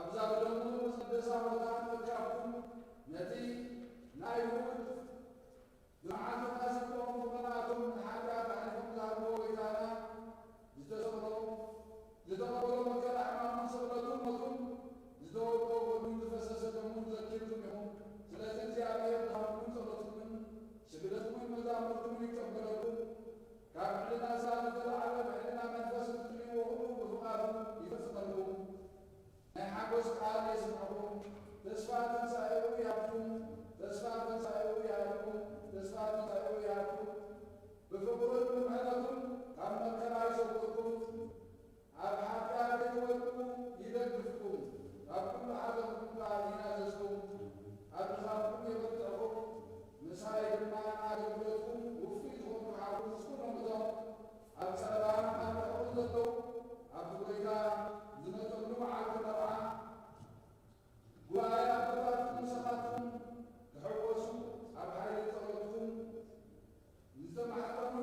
ኣብዛ ብደሙ ዝቐደሳ ቦታ ተረኪብኩም ነቲ ናይ ውሉድ ብመዓልትና ዝብልኦም ብቐንኣቶም ንሓጢኣት ኣሕሊፎም ዝሃብዎ ጎይታና ዝተሰቕሎ፣ ዝተቐበሎ መከራ ሕማሙን ስቕለቱን ሞቱን፣ ዝተወቅኦ ጎድኑን ዝፈሰሰ ደሙን ዘኪርኩም ኢኹም። ስለዚ እግዚኣብሔር ድኻምኩምን ጸሎትኩምን ስግደትኩምን መዛሙርኩምን ይቀበለኩም። ካብ ሕልና ስጋ ዝተላዕለ ብሕልና መንፈስ እትደልይዎ ኩሉ ብፍቓዱ ይፈጽመልኩም። ናይ ሓጎስ ቃል የስምዐኩም። ተስፋ ትንሳኤኡ ይሃብኩም። ተስፋ ትንሳኤኡ ይሃብኩም። ተስፋ ትንሳኤኡ ይሃብኩም። ብፍቕሩን ብምሕረቱን ካብ መከራ ይሰውርኩም። ኣብ ሓጢኣት ከይትወድቁ ይደግፍኩም። ካብ ኩሉ ሓዘንኩም ከኣ ይናዘዝኩም። ኣብ ድኻምኩም የበርትዕኹም። ምሳይ ድማ ንኣገልግሎትኩም ውፉይ ዝኾንኩ ሓው ምስ ኩሎም እቶም ኣብ ጸበባን ኣብ ርሑቕ ዘለዉ፣ ኣብቲ ጐይታ ዝመጸሉ መዓልቲ መርዓ ጉባኤ ኣቦታትኩም ምሳኻትኩም ክሕወሱ፣ ኣብ ሓይሊ ጸሎትኩም ንዝተማሕጸኑ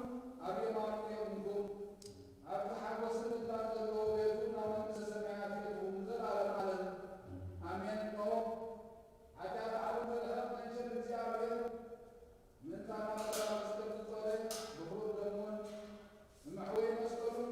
ኣብ የማኑ የቑምኩም። ኣብቲ ሓጎስን ዕላል ዘለዎ ቤቱ ናብ መንግስተ ሰማያት የእትውኩም ንዘለኣለም ዓለም። ኣሜን። እሞ ሓጢኣት ዓለም ዘድሕን መንሸት እግዚኣብሔር፣ ምእንታና መስቀል ዝጾረ ብኽቡር ደሙን ብመሕወዪ መስቀሉን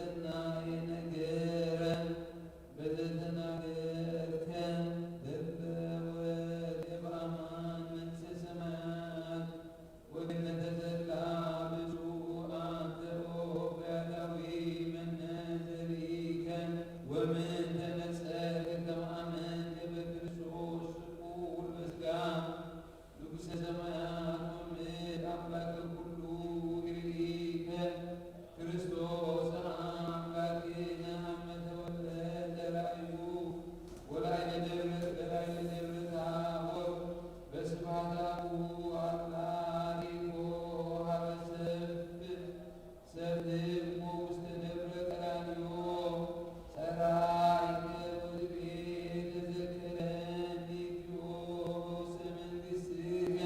ሰናይ ነገር በዘተናገርከ በበወልድ በአማን መንግሥተ ሰማያት ወገነተ ዘላ ብፁዕ አንተ ኦ ፈያታዊ መነ ዘርኢከ ወምን ተነጸልከ ከመ አመንከ በክርስቶስ ስቁል በስጋ ንጉሠ ሰማያት ወምድር አምላከ ኩሉ ርኢከ ክርስቶስ አምላክነ አመ ተወልደ ራእዩ ወላይለ ደብረ ወላይለ ደብረ ታቦር በስብሐት አቡሁ አምላክ ሀበ ሰብእ ሰብእኮ ውስተ ደብረ ቀራንዮ ጸራይከ ወልቤ ተዘከረኒ እግዚኦ በውስተ መንግሥትከ።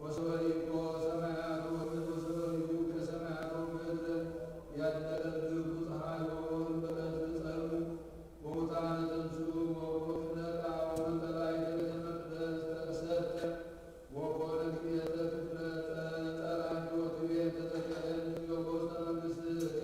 ወሰበይኮ ሰማያት ወምድር ወሰበይኩ ከሰማያት ወምድር ያደረግኩ ፀሐይ ወወር በለት ጸሩ ወሙታን ተንሱ ወወክነ ጣዖት ጸላይተ ቤተ መቅደስ ተሰተ ወኮነ ክልኤተ ክፍለ ጸላይተ ወትቤ ተዘከረኒ ውስተ መንግሥትከ።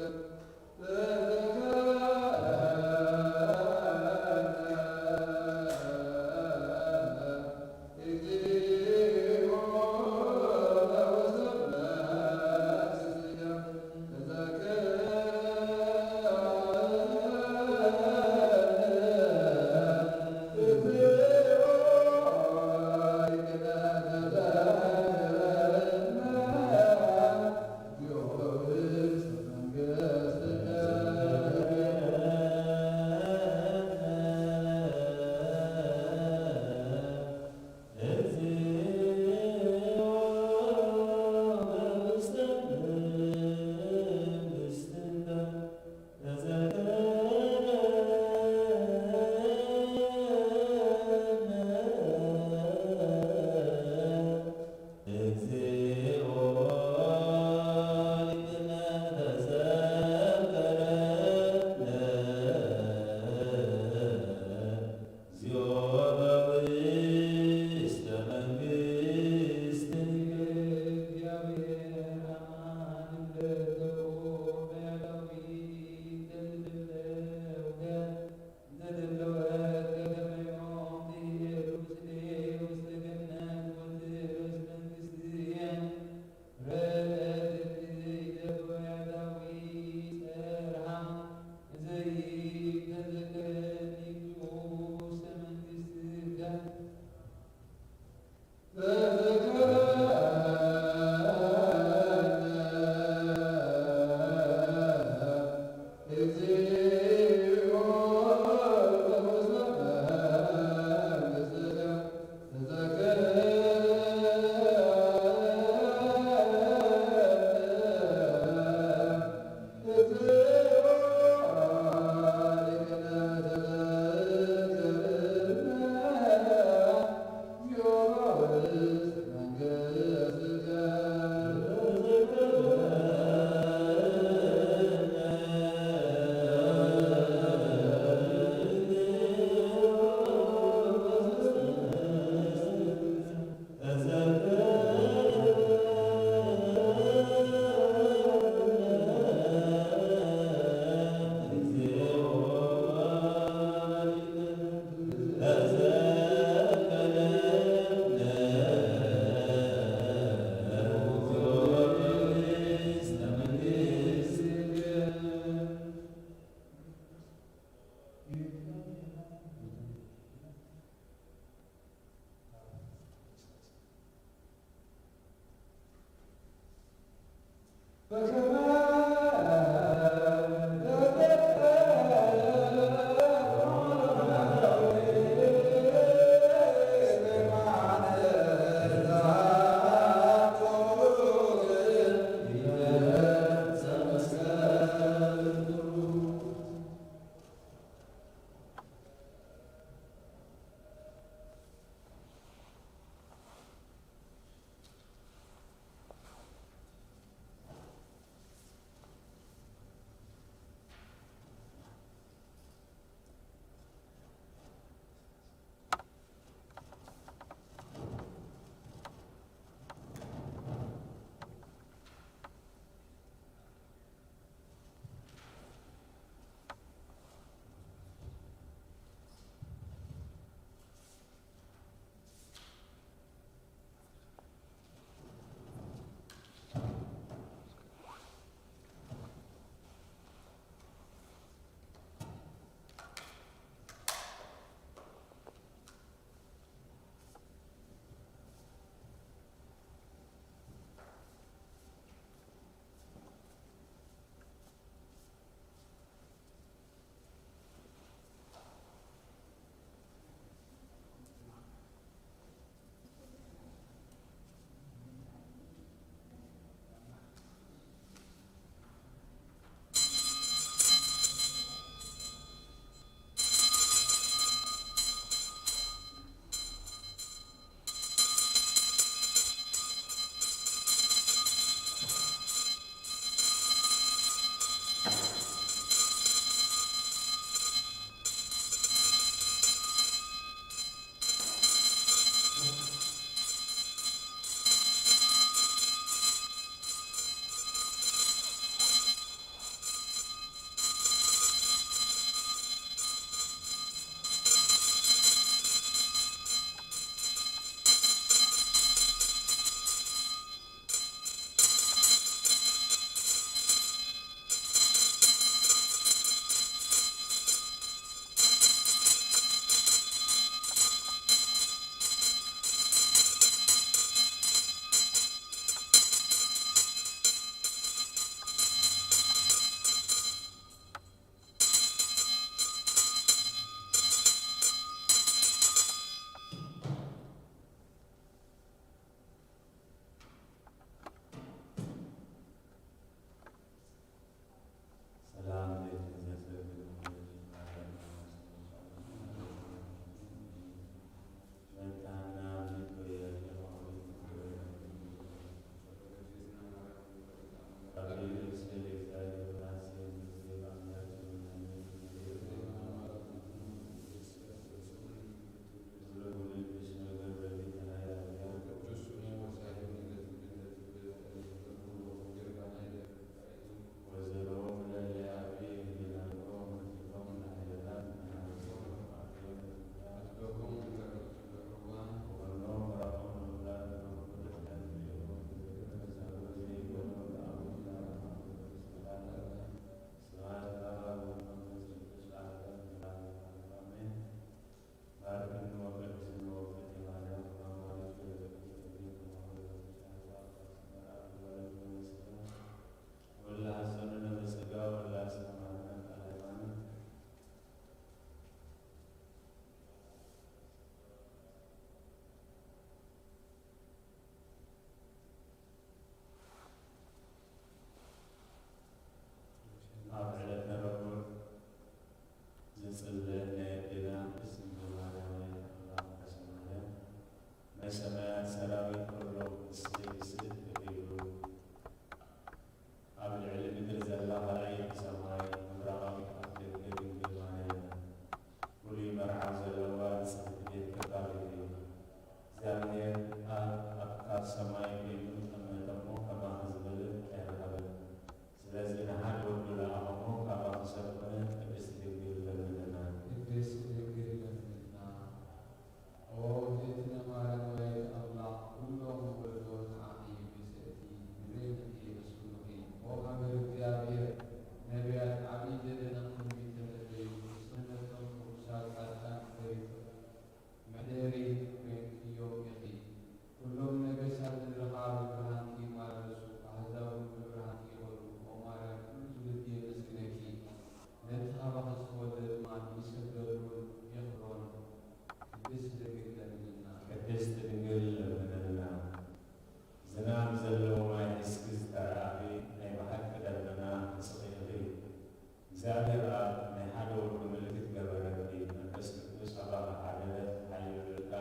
ናይ ሓደ ወዱ ምልክት ገበረኪ። መንፈስ ቅዱስ ኣባኻ ሓደረ፣ ሓይሉ ልካ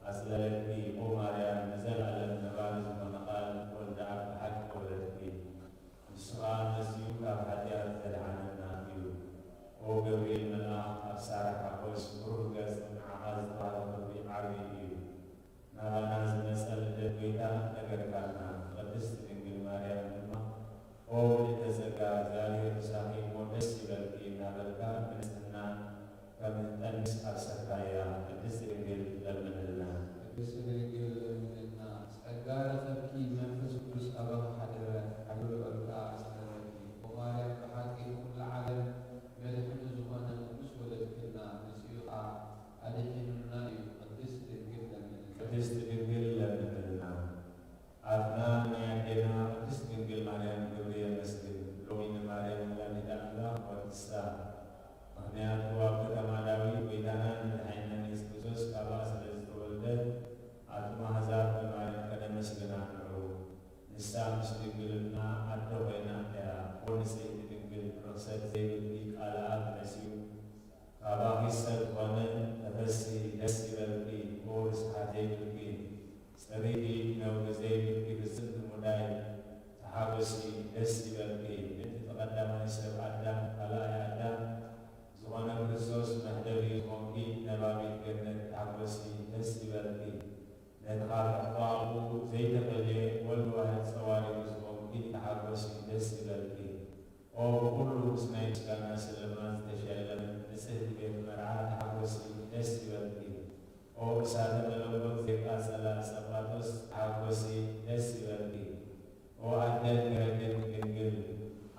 ኣጽለለኪ። ኦ ማርያም፣ ንዘለኣለም ነባሪ ዝኾነ ቃል ወልደ ኣብ ብሓቂ ወለድኪ። ንሱ ኸኣ መጺኡ ካብ ሓጢኣት ዘድሓነና እዩ። ኦ ገብርኤል መልኣኽ፣ ኣብ ሳራ ሓጎስ፣ ብሩህ ገጽ፣ ንዓኻ ዝተዋህበ ክብሪ ዓቢ እዩ። ናባና ዝመጸ ልደት ጐይታ ነገርካልና። ንቅድስት ድንግል ማርያም ድማ፣ ኦ ምልእተ ጸጋ፣ እግዚኣብሔር ምሳኺ እሞ ደስ ይበልኪ እናበልካ ብንጽህና ከምትጠንስ ኣርሰካያ። ቅድስት ድንግል ለምንልና። ቅድስት ድንግል ለምንልና። ጸጋ ረኸብኪ፣ መንፈስ ቅዱስ ኣባኺ ሓደረ፣ ሓይሉ ልዑል ከኣ ኣጽለለኪ። ኦ ማርያም፣ ብሓቂ ንኹሉ ዓለም መድሕኒ ዝኾነ ቅዱስ ወለድክልና፣ መጺኡ ከኣ ኣድሒኑና እዩ። ቅድስት ድንግል ለምንልና። ቅድስት ድንግል ለምንልና። ኣፍና ናይ ኣዴና ቅድስት ድንግል ማርያም ክብሪ የመስግን። ሎሚ ንማርያም ወላዲተ ኣምላኽ ወድሳ። ምኽንያቱ ኣብ ከተማ ዳዊት ጐይታናን መድሓኒናን የሱስ ክርስቶስ ካብኣ ስለ ዝተወልደ፣ ኣቱም ኣህዛብ ንማርያም ከነመስግና ንዑ። ንሳ ምስ ድንግልና ኣደ ኾይና እያ። ኦ ንጽሕቲ ድንግል፣ ርኽሰት ዘይብልኪ ቃል ኣብ መጺኡ ካባኺ ሰብ ኮነ። ተፈስሒ፣ ደስ ይበልኪ፣ ኦ ርስሓት ዘይብልኪ፣ ጽሪቲ ነውሪ ዘይብልኪ ፍጽምቲ ሙዳይ፣ ተሓጎሲ፣ ደስ ይበልኪ። ምእንቲ ቀዳማይ ሰብ ኣዳም፣ ካልኣይ ኣዳም ዝኾነ ክርስቶስ መሕደሪ ዝኾንኪ ነባቢት ገነት፣ ተሓጎሲ፣ ደስ ይበልኪ። ነቲ ካብ ሕቆ ኣቦኡ ዘይተፈልየ ወልድ ዋሕድ ጸዋሪቱ ዝኾንኪ፣ ተሓጎሲ፣ ደስ ይበልኪ። ኦ ብኹሉ ምስ ናይ ምስጋና ስልማት ዝተሸለመት ንጽህቲ ቤት መርዓ፣ ተሓጎሲ፣ ደስ ይበልኪ። ኦ እሳተ መለኮት ዘይቃጸላ ጸባጦስ፣ ተሓጎሲ፣ ደስ ይበልኪ። ኦ ኣደን ገረድን ድንግል፣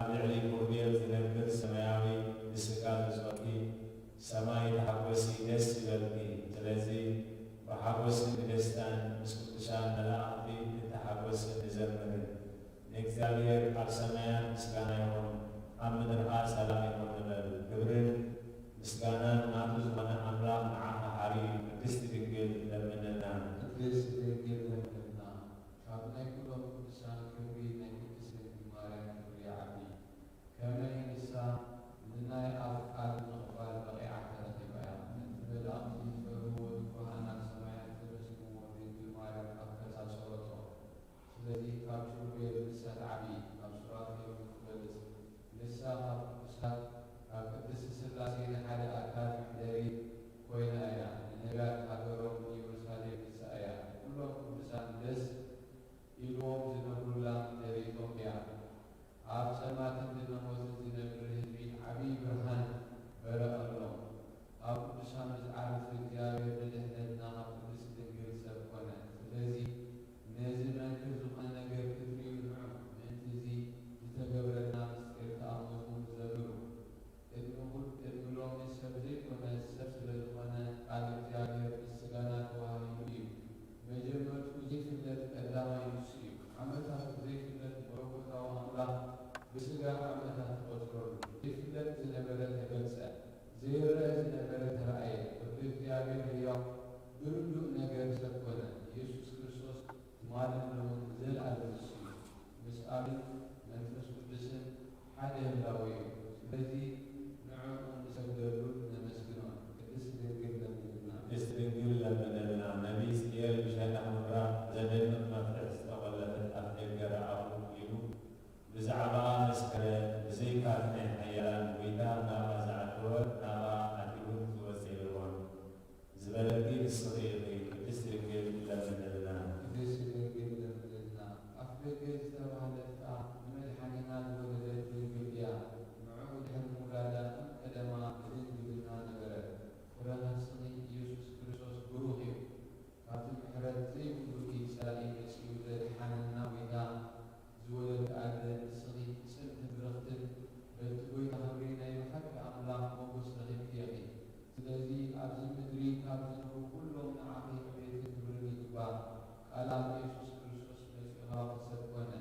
ኣብ ልዕሊ ኪሩቤል ዝነብር ሰማያዊ ብስጋ ብጾትኪ ሰማይ ተሓጎሲ፣ ደስ ይበልኪ። ስለዚ ብሓጎስን ብደስታን ምስ ቅዱሳን መላእኽቲ ንተሓጎስን ንዘምርን። ንእግዚኣብሔር ኣብ ሰማያት ምስጋና ይኹን፣ ኣብ ምድሪ ኸኣ ሰላም ይኹን ንበል። ክብርን ምስጋናን ናቱ ዝኾነ ኣምላኽ ንዓኻ ሓርዩ እዩ። ቅድስቲ ድንግል ለምንልና። ቅድስት ድንግል ለምንልና። ካብ ናይ ኩሎም ቅዱሳን ክብሪ ናይ ቅድስት ድንግል ማርያም ክብሪ ይዓቢ። ከመይ ንሳ ንናይ ኣፍ ቃል ምቕባል በቒዓ ተረኺባ እያ። ነቲ መላእኽቲ ዝፈርህዎ ትጉሃን ኣብ ሰማያት ዘመስግንዎ ድንግል ማርያም ኣብ ከርሳ ጸወቶ። ስለዚ ካብ ኪሩቤል ንሳ ትዓቢ፣ ካብ ሱራፌል እውን ትበልጽ። ንሳ ካብ ቅዱሳት፣ ካብ ቅድስቲ ሥላሴ ንሓደ ኣካል መሕደሪ ኮይና እያ። ንነቢያት ሃገሮም ንኢየሩሳሌም ንሳ እያ። ንኩሎም ቅዱሳን ደስ ኢልዎም ዝነብሩላ መሕደሪቶም እያ። ኣብ ጸልማትን ድነ ሞትን ዝነብር ህዝቢ ዓቢ ብርሃን በረቐሎም። ኣብ ቅዱሳኑ ዝዓርፍ እግዚኣብሔር ንድሕነትና ካብ ቅድስቲ ድንግል ሰብ ኮነ። ስለዚ ነዚ መንክር ዝኾነ ነገር ክትርእዩ ንዑ፣ ምእንቲ እዚ ዝተገብረልና ምስጢር ተኣምርኩም ዘምሩ። ቅድሚ ኩል-፣ ቅድሚ ሎሚ ሰብ ዘይኮነ ሰብ ስለ ዝኾነ ቃል እግዚኣብሔር ምስ ስጋና ተዋሃሂዱ እዩ። መጀመርትኡ ዘይፍለጥ ቀዳማይ ንሱ እዩ። ዓመታቱ ዘይፍለጥ መለኮታዊ ኣምላኽ ብስጋ ዓመታት ተቖጽረሉ። ዘይፍለጥ ዝነበረ ተገልጸ፣ ዘይረአ ዝነበረ ተራእየ። ወዲ እግዚኣብሔር ህያው ብርዱእ ነገር ሰብ ኮነ። ኢየሱስ ክርስቶስ ትማልን ሎምን ንዘለኣለም ንሱ እዩ። ምስ ኣብን መንፈስ ቅዱስን ሓደ ህላዌ እዩ። ስለዚ ንዕኡ ንሰግደሉን ነመስግኖን። ቅድስት ድንግል ለምንልና። ቅድስት ድንግል ለምንልና። ነቢይ ሕዝቅኤል ብሸነኽ ምብራቕ ዘደንቕ መፍትሕ ዝተቖለፈት ኣፍደገ ረኣኹ ኢሉ ብዛዕባኣ መስከረ። ብዘይካ'ቲ ናይ ሓያላን ጐይታ ናብኣ ዝኣተወ፣ ናብኣ ኣትዩን ዝወጸ የልቦን። ዝበለኪ ንስኺ ኢኺ፣ ቅድስት ድንግል ለምንልና። ቅድስት ድንግል ለምንልና። ኣፍ ደገ ዝተባህለት ከኣ ንመድሓኒና ዝወለደት ድንግል እያ። ንዕኡ ድሕሪ ምውላዳ ከም ቀደማ ብድንግልና ነበረት። ፍረ ነፍስኺ ኢየሱስ ክርስቶስ ብሩኽ እዩ። ካብቲ ምሕረት ዘይብሉ ኢድ ጸላኢ መጺኡ ዘድሓነና ጐይታ ዝወለድኪ ኣደ ንስኺ ፍጽምትን ብርኽትን፣ በቲ ጐይታ ክብሪ ናይ ብሓቂ ኣምላኽ ሞገስ ረኺብኪ ኢኺ። ስለዚ ኣብዚ ምድሪ ካብ ዝነብሩ ኩሎም ንዓኺ ዕቤትን ክብርን ይግባእ። ቃል ኣብ ኢየሱስ ክርስቶስ መጺኡ ካባኺ ሰብ ኮነ።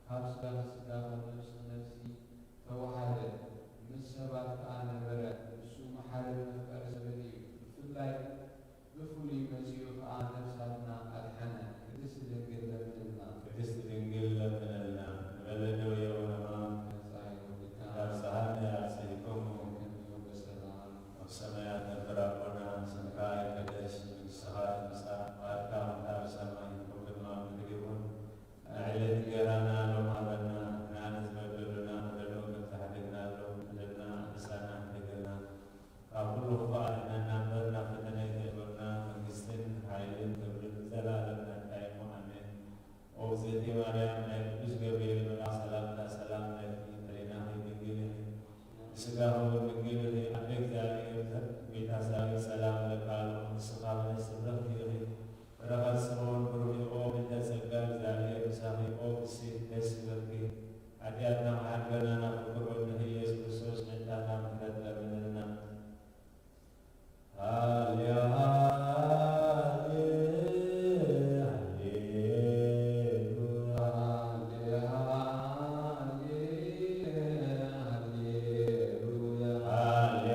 ካብ ስጋኺ ስጋ፣ ካብ ነፍስኺ ነፍሲ ተዋሃደ። ምስ ሰባት ከኣ ነበረ። ንሱ መሓርን መፍቀሪ ሰብን እዩ። ብፍላይ ብፍሉይ መጺኡ ኸኣ ነፍሳትና ኣድሓነ። ቅድስት ድንግል ለምንልና። ቅድስት ድንግል ለምንልና። ንበለ ደዌ ወሕማም ነጻ ይወድካ። ካብ ሰሃነ ኣብጽሕኩም ኣደ እግዚኣብሔር፣ ጌታ ሰራዊት ሰላም እለካ ኣለኹ። ንስኻ መነስ ትብረኽ ኢኺ፣ በረኸት ስምዖን ብሩኽ ኢኻ፣ ምልተ ጸጋ እግዚኣብሔር ምሳኺ ኢኻ፣ ብስቲ ደስ ይበልኪ። ሓጢኣትና ክሓድገና ናብ ፍቁር ወድኺ ኢየሱስ ክርስቶስ መሕታና ምሕረት ለምንልና። ሃሌ ሃሌ ሃሌሉያ፣ ሃሌ ሃሌ ሃሌሉያ፣ ሃሌ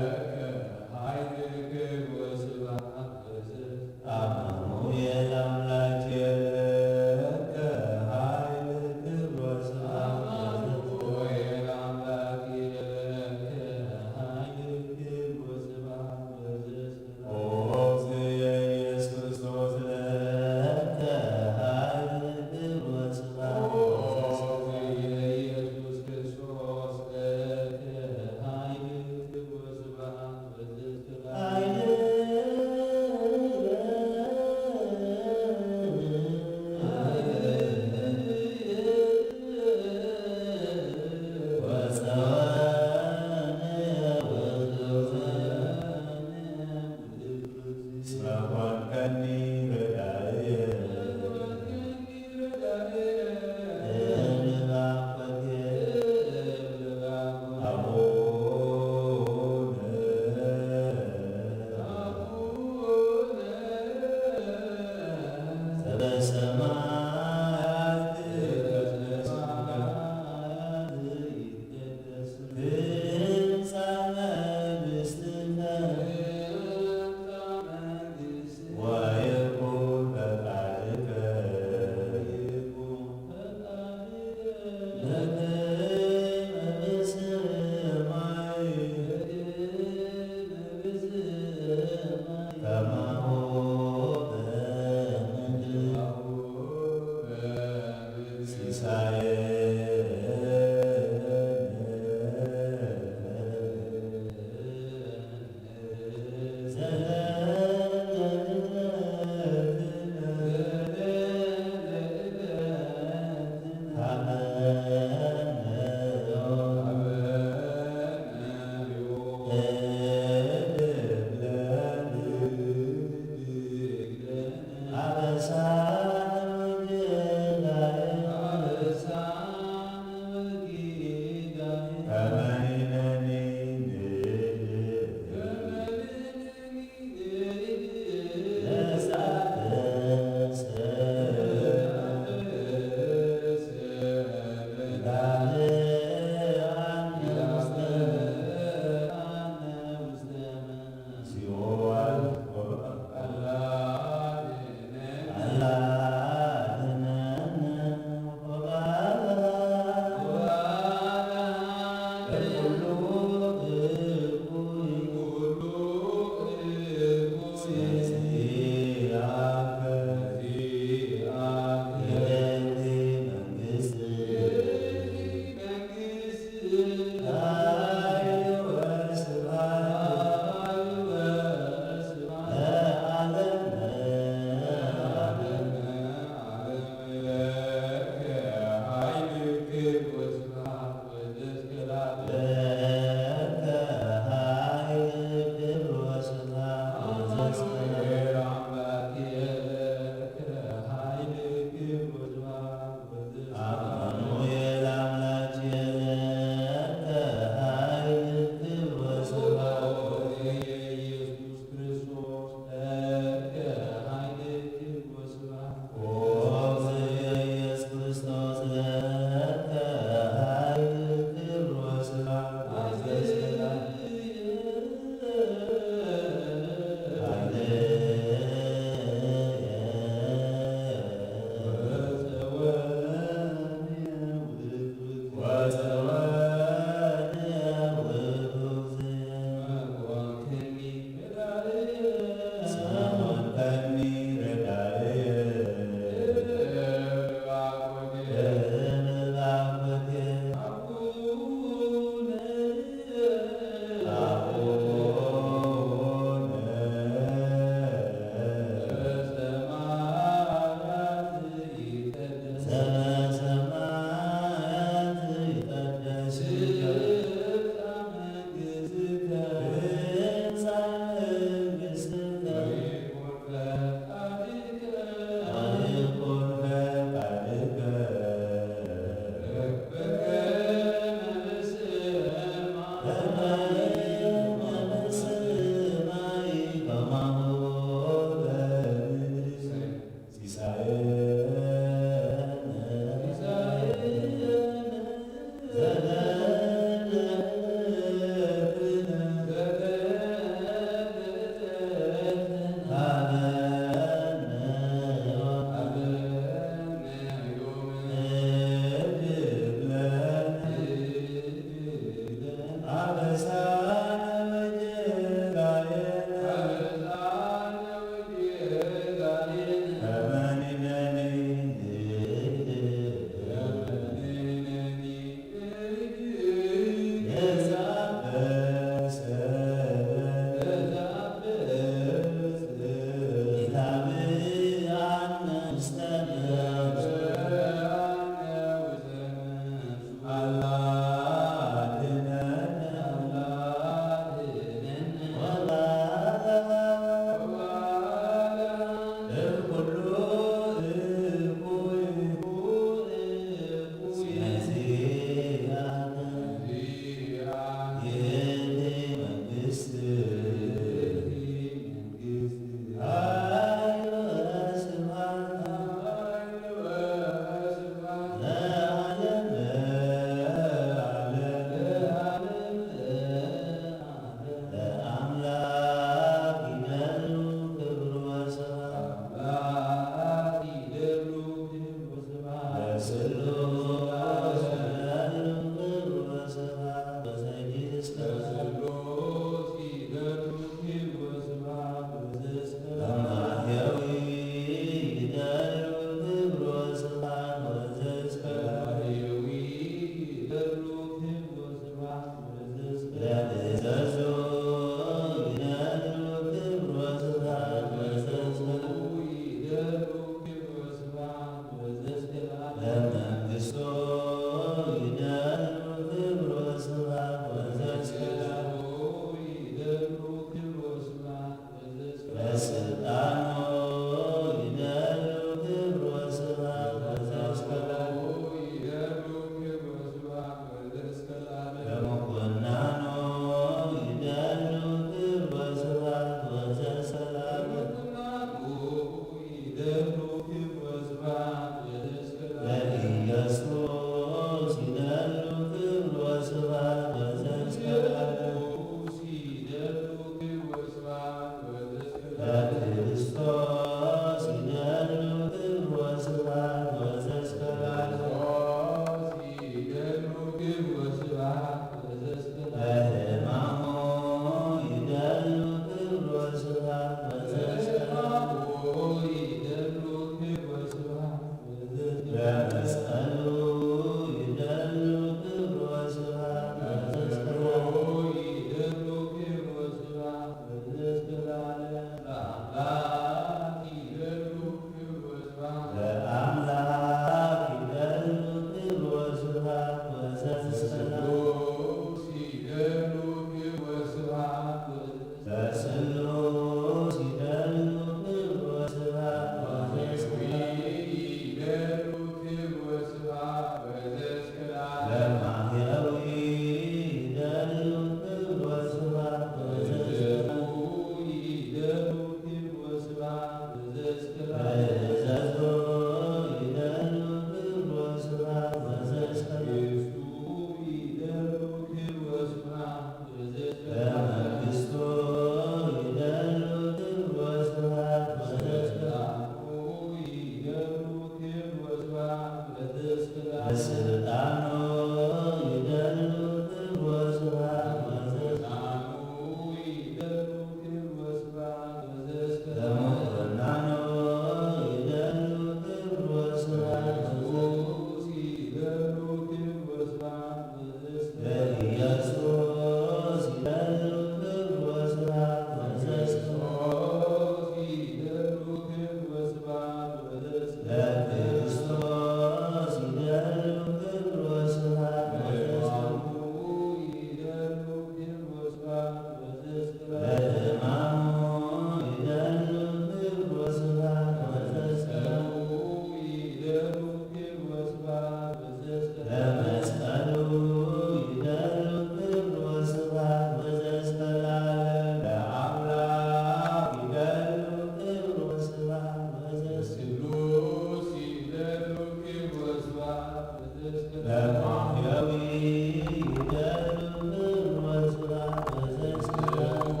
ማሕያዊ ይደሉ ክብር ወስብሐት ወዘስብሐት።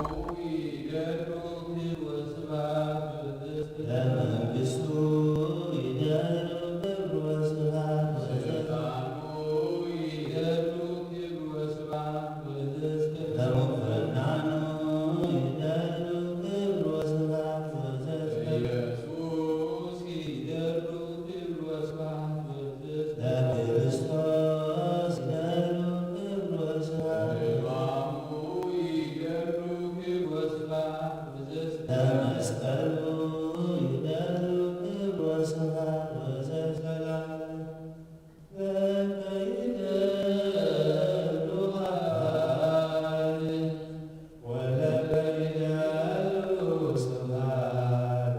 ለመንግስቱ ይደሉ ክብር ወስብሐት ወዘስብሐት። ለመንግስቱ ይደሉ ክብር ወስብሐት ወዘስብሐት። ለክርስቶስ ይደሉ ክብር ወስብሐት። ለመስቀሉ ይደሉ ክብር ወስብሐት ወዘሰላም። ለከ ይደሉ ኃይል ወለከ ይደሉ ስብሐት።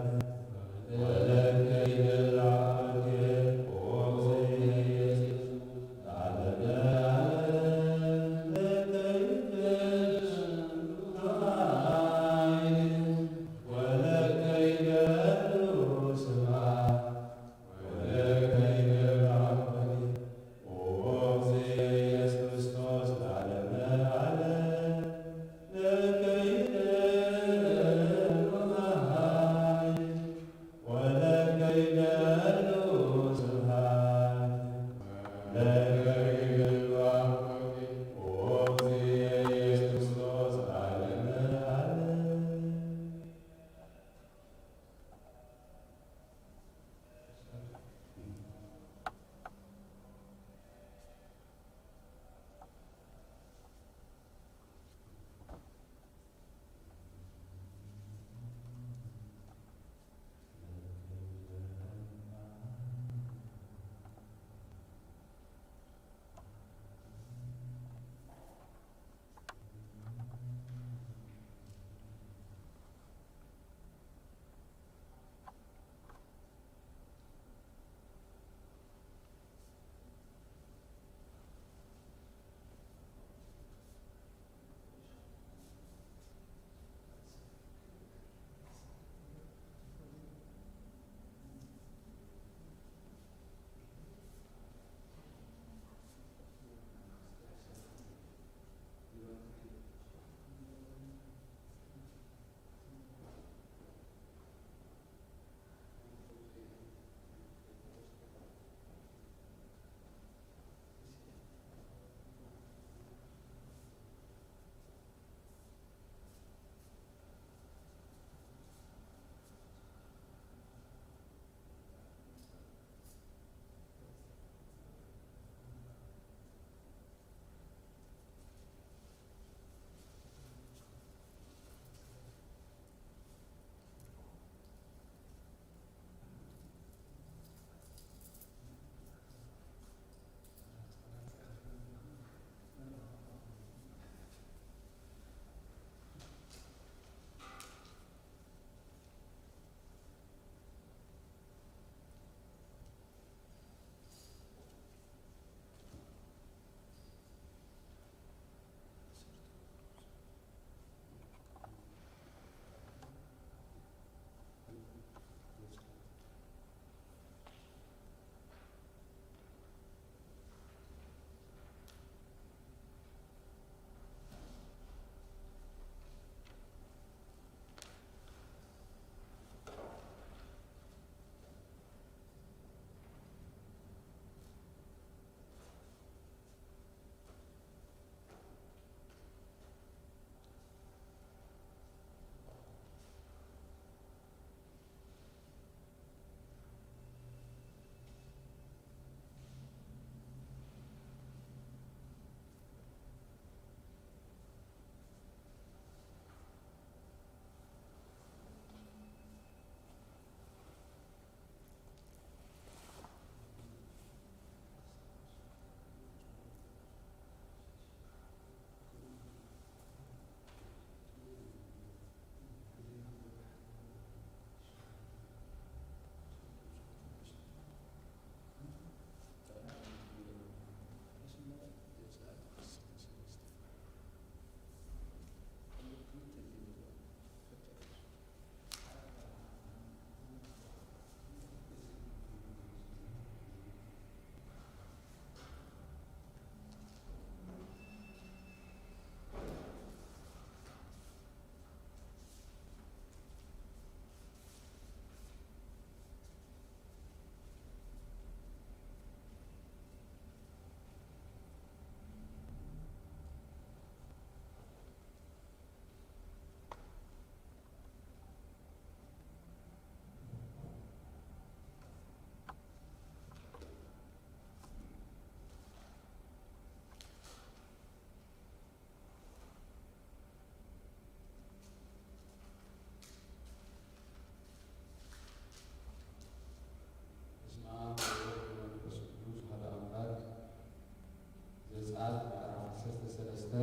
ምዕራፍ ዓሰርተ ሰለስተ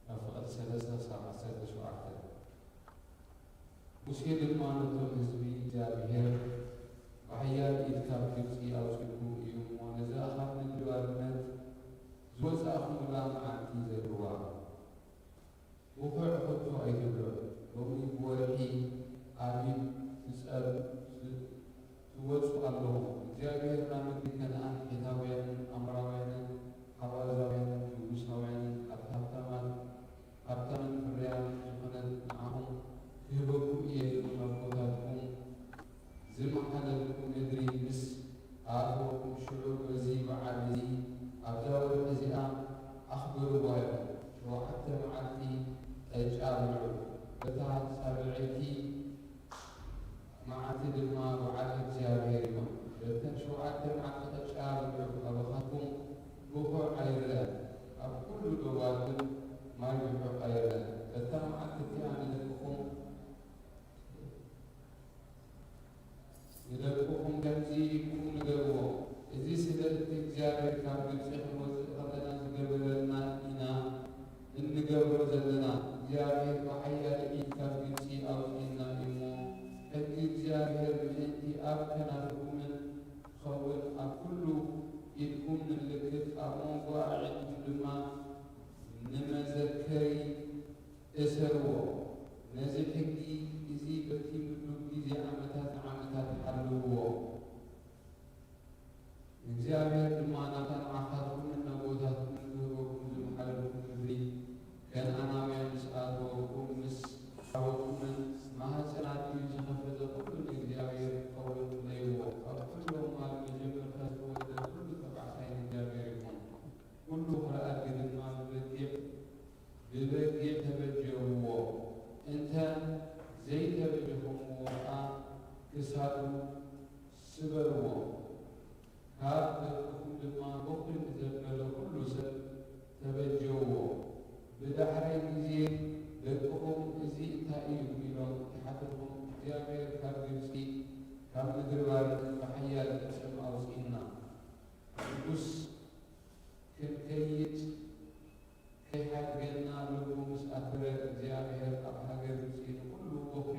ካብ ፍቕዲ ሰለስተ ክሳብ ዓሰርተ ሸውዓተ። ሙሴ ድማ ነቶም ህዝቢ እግዚኣብሔር ብሓያል ኢድ ካብ ግብፂ ኣውፂእኩም እዩ እሞ፣ ነዛ ካብ ምድሪ ባርነት ዝወፃእኹምላ መዓልቲ ዘክርዋ። ብኹዕ ኸቶ ኣይትብልዑ። ሎሚ ብወርሒ ኣቢብ ትጸብ-፣ ት-፣ ትወጹ ኣለኹም። እግዚኣብሔር ናብ ምድሪ ከነኣን፣ ሒታውያንን፣ ኣምራውያንን፣ ሓዋዛውያንን፣ ጀቡሳውያንን፣ ኣብቲ ሃብታማት-፣ ሃብታምን ፍርያምን ዝኾነት ንዓኹም ክህበኩም እየ፣ ዝብል ኣቦታትኩም ዝመሓለልኩም ምድሪ ምስ ኣተወኩም፣ ሽዑ በዚ በዓል እዚ ኣብዛ ወርሒ እዚኣ ኣኽብርዋ ኢኹም። ሸውዓተ መዓልቲ ቅጫ ብልዑ፣ በታ ሳብዐይቲ መዓልቲ ድማ በዓል እግዚኣብሔር ይኹን። በተን ሸውዓተ መዓልቲ ቅጫ ብልዑ፣ ካባኻትኩም ብኹዕ ኣይረኣን፣ ኣብ ኩሉ ዶባት እውን ማይ ብሑቕ ኣይረኣን። በታ መዓልቲ እቲኣ ንደቅኹም ንደቅኹም ከምዚ ኢልኩም ንገርዎ፣ እዚ ስለ እቲ እግዚኣብሔር ካብ ግብጺ ክንወጽእ ከለና ዝገበረልና ኢና እንገብሮ ዘለና። እግዚኣብሔር ብሓያል ኢድ ካብ ግብጺ ኣውጺእና እዩ እሞ፣ ሕጊ እግዚኣብሔር ምእንቲ ኣብ ከናፍርኩምን ክኸውን ኣብ ኩሉ ኢድኩም ምልክት፣ ኣብ መንጎ ኣዒንትኩም ድማ ንመዘከሪ እሰርዎ። ነዚ ሕጊ እዚ በቲ ምሉእ ግዜ ዓመታት ንዓመታት ሓልውዎ። እግዚኣብሔር ድማ ናታ ንዓኻትኩምን ነቦታትኩምን ክህበኩም ዝመሓለልኩም ምድሪ ከነኣናውያን ምስ ኣተወኩም፣ ምስ ሓወኩምን ማህፀናት እዩ ዝኸፈተ ኩሉ ንእግዚኣብሔር ክኸውን ለይዎ። ካብ ኩሎም ማል መጀመርታ ዝተወልደ ኩሉ ተባዕታይ ንእግዚኣብሔር ይኹን። ኩሉ ክልኣት ድማ ብበጊዕ ብበጊዕ ተበጀውዎ፣ እንተ ዘይተበጀኹምዎ ከኣ ክሳዱ ስበርዎ። ካብ ደቅኹም ድማ በኹሪ ንዘበለ ኩሉ ሰብ ተበጀውዎ። ብዳሕራይ ግዜ ደቅኹም፣ "እዚ እንታይ እዩ?" ኢሎም እንተሓተትኹም፣ "እግዚኣብሔር ካብ ግብጺ፣ ካብ ምድሪ ባርነት ብሓያል ቅልጽም ኣውጺእና፣ ንጉስ ክንከይድ ከይሓድገና ልቡ ምስ ኣተረ፣ እግዚኣብሔር ኣብ ሃገር ግብጺ ንኹሉ በኹሪ፣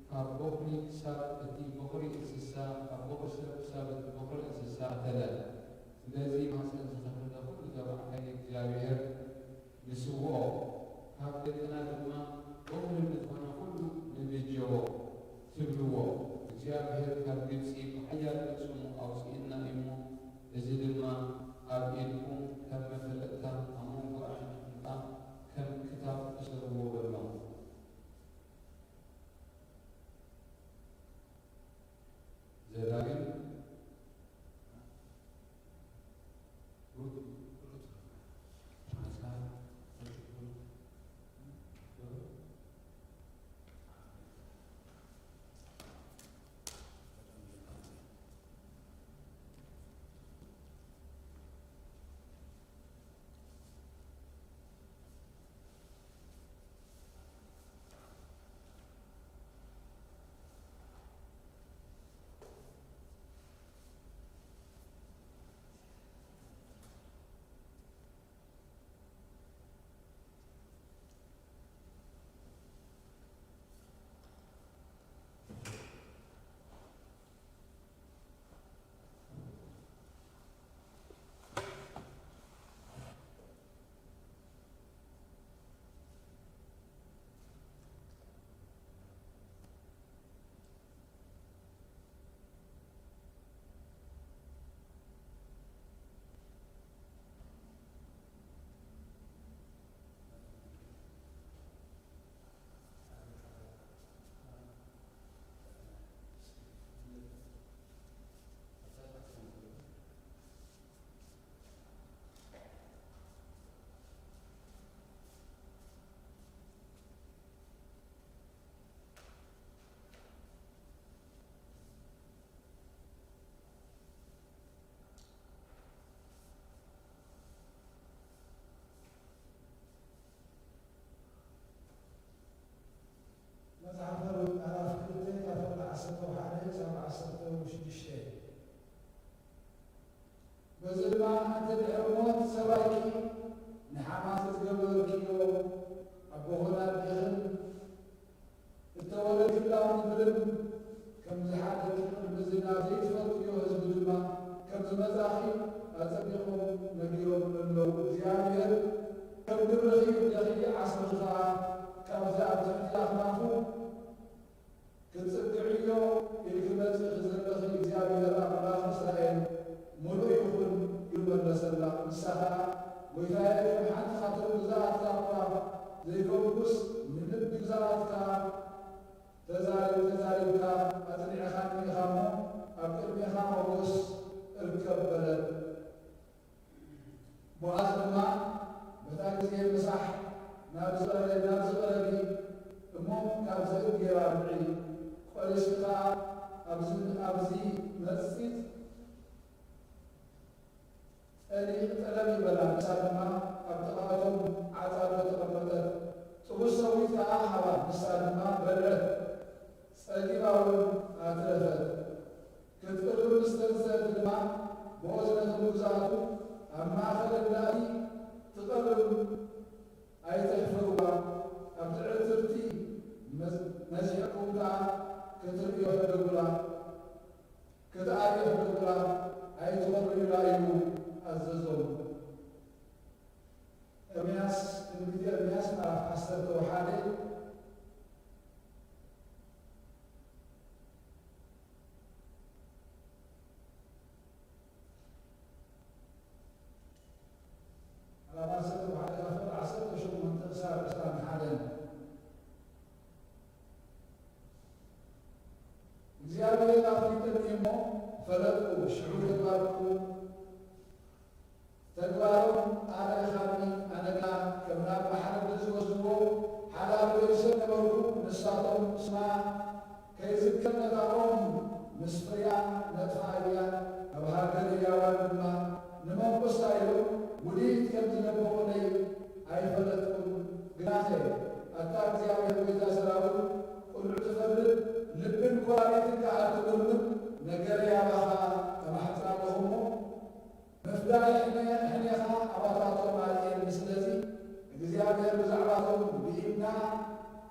ካብ በኹሪ ክሳብ እቲ በኹሪ እንስሳ፣ ካብ በኹሪ ሰብ ክሳብ እቲ በኹሪ እንስሳ ቀተለ። ስለዚ ማህፀን ዝኸፈተ ኩሉ ተባዕታይ ንእግዚኣብሔር ንስውኦ፣ ካብ ደቅና ድማ በኹሪ ንዝኾነ ኩሉ ንብጀዎ ትብልዎ። እግዚኣብሔር ካብ ግብጺ ብሓያል ቅልጽሙ ኣውጺእና እዩ እሞ፣ እዚ ድማ ሓንቲ ድሕሪ ሞት ሰብኣይኪ ንሓማት ዝገበርክዮ ኣቦኽን ኣዴኽን እተወለድክላ ምድርን ከም ዝሓደግኪ ቅድሚ እዚ ናብ ዘይትፈልጥዮ ህዝቢ ድማ ከም ዝመጻኺ ኣጸቢቖም ነጊሮም ኣለዉ። እግዚኣብሔር ከም ግብርኺ ፍደኺ፣ ዓስብኺ ኸኣ ካብዚ ኣብ ትሕቲ ኣኽናፉ ክትጽግዕዮ ኢልኪ መጺኺ ዘለኺ እግዚኣብሔር ኣምላኽ እስራኤል ምሉእ ይኹን ኢሉ መለሰላ። ንሳ ኸኣ፣ ጐይታየ፣ ከም ሓንቲ ኻብቶም ግዛኣትካ እኳ ዘይከብኩስ፣ ንልቢ ግዛኣትካ ተዛሪብ-፣ ተዛሪብካ ኣጽኒዕካኒ ኢኻ እሞ፣ ኣብ ቅድሜኻ ሞገስ እርከብ በለት። ቦኣዝ ድማ በታ ግዜ ምሳሕ ናብዚ ቐረ-፣ ናብዚ ቐረቢ እሞ ካብዚ እድ ጌራ ብልዒ፣ ቆሪስኪ ኸኣ ኣብዚ፣ ኣብዚ መጺጽ ጠሊ-፣ ጠለቢ በላ። ንሳ ድማ ኣብ ጥቓ እቶም ዓጻዶ ተቐመጠት። ጥቡስ ሰዊት ከኣ ሃባ። ንሳ ድማ በልዐት፣ ጸጊባ እውን ኣትረፈት። ክትቅርብ ምስ ተንስአት ድማ፣ ቦኣዝ ነቶም ግዛቱ ኣብ ማእከል እንዳቲ ትቐርብ ኣይትሕፈርዋ፣ ኣብቲ ዕትርቲ መዝ-፣ መዚሕኩም ከኣ ክትርእዮ ሕደጉላ፣ ክትኣርዮ ሕደጉላ፣ ኣይትኾርዩላ ኢሉ ኣዘዞም። ኤርምያስ፣ ትንቢተ ኤርምያስ ምዕራፍ ዓሰርተ ወሓደ። ምዕራፍ ዓሰርተ ወሓደ ካብ ፍቕዲ ዓሰርተ ሸሞንተ ክሳብ ዕስራን ሓደን። እግዚኣብሔር ኣፍሊጠኒ እሞ ፈለጥኩ፣ ሽዑ ተግባርኩም ተግባሮም ኣረኣኻኒ። ኣነ ግና ከም ናብ ባሕሪ ዝወስድዎ ሓላል ገይሰ ነበርኩ። ንሳቶም ስማ ከይዝከር ነታ ኦም ምስ ፍሬኣ ነጥፍኣ እያ። ኣብ ሃገር ህያዋን ድማ ንመንኮስታ ኢሎም ውዲት ከም ዝደበቑለይ ኣይፈለጥኩን። ግናኸ ኣታ እግዚኣብሔር ጐይታ ሰራዊት፣ ቁኑዕ ትፈርድ፣ ልብን ጐራዴትን ከኣ ትምርምር፣ ነገረይ ኣባኻ እማሕጽን ኣለኹ እሞ፣ ምፍዳይ ሕነ-፣ ሕኔኻ ኣባታቶም ኣርእየኒ። ስለዚ እግዚኣብሔር ብዛዕባቶም ብኢድና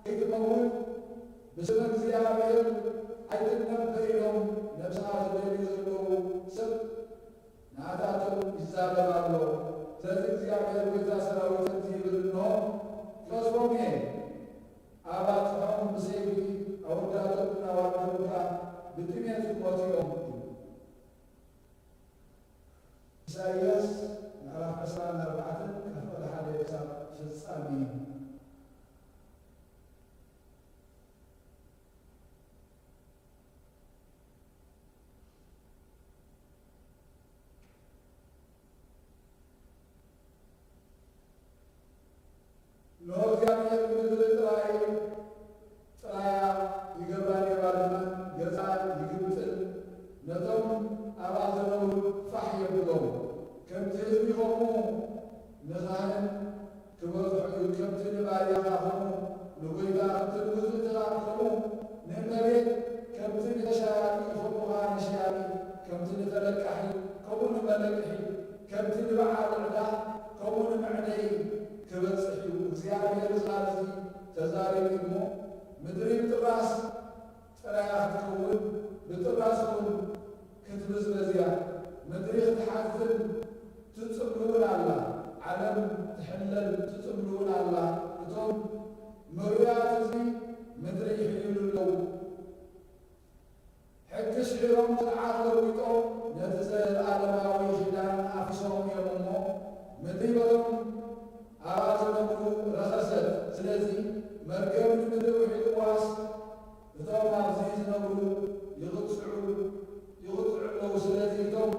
ከይትመውት፣ ብስም እግዚኣብሔር ኣይትነብእ ኢሎም ነብስኻ ዝደልዩ ዘለዉ ሰብ ናታቶም ይዛረብ ኣሎ። ስለዚ እግዚኣብሔር ጐይታ ሰራዊት ከምዚ ይብል፣ እንሆ፣ ክቐትሎም እየ፣ ኣባጽሖም ብሰይፊ፣ ኣወዳቶም እናዋደዱካ ብጥሜት ክሞቱ እዮም። ኢሳይያስ ምዕራፍ ዕስራን ኣርባዕተን ካብ ፍቕዲ ሓደ ክሳብ ፍጻሜ። እንሆ እግዚኣብሔር ምድሪ ጥራይ ጥራያ ይገብራ፣ ሌባ ድማ ገጻ ይግምጥል፣ ነቶም ኣብኣ ዝነብሩ ፋሕ የብሎም። ከምቲ ህዝቢ ኸምኡ ንኻህን ክበዝሖ እዩ፣ ከምቲ ንባርያኻ ኸምኡ ንጐይታ፣ ከምቲ ንግዙእ ትኻን ኸምኡ ንእመቤት፣ ከምቲ ንተሻያጢ ኸምኡ ኸዓ ንሸያጢ፣ ከምቲ ንተለቃሒ ከምኡ ንመለቅሒ፣ ከምቲ ንበዓል ዕዳ ከምኡ ንመዕነዪ ክበጽሕ እዩ። እግዚኣብሔር እዚ ቃል እዚ ተዛሪቡ እሞ፣ ምድሪ ብጥራስ ጥራያ ክትከውን፣ ብጥራስ እውን ክትብዝበዝ እያ። ምድሪ ክትሓዝን ትጽምብል እውን ኣላ፣ ዓለም ትሕለል ትጽምብል እውን ኣላ። እቶም ምሩያት ህዝቢ ምድሪ ይሕይሉ ኣለዉ። ሕጊ ስዒሮም፣ ስርዓት ለዊጦም፣ ነቲ ዘለኣለማዊ ኪዳን ኣፍሪሶም እዮም እሞ፣ ምድሪ በቶም ኣብኣ ዝነብሩ ረኸሰት። ስለዚ መርገም ንምድሪ ውሒጥዋስ፣ እቶም ኣብዚ ዝነብሩ ይቕጽዑ፣ ይቕጽዑ ኣለዉ። ስለዚ እቶም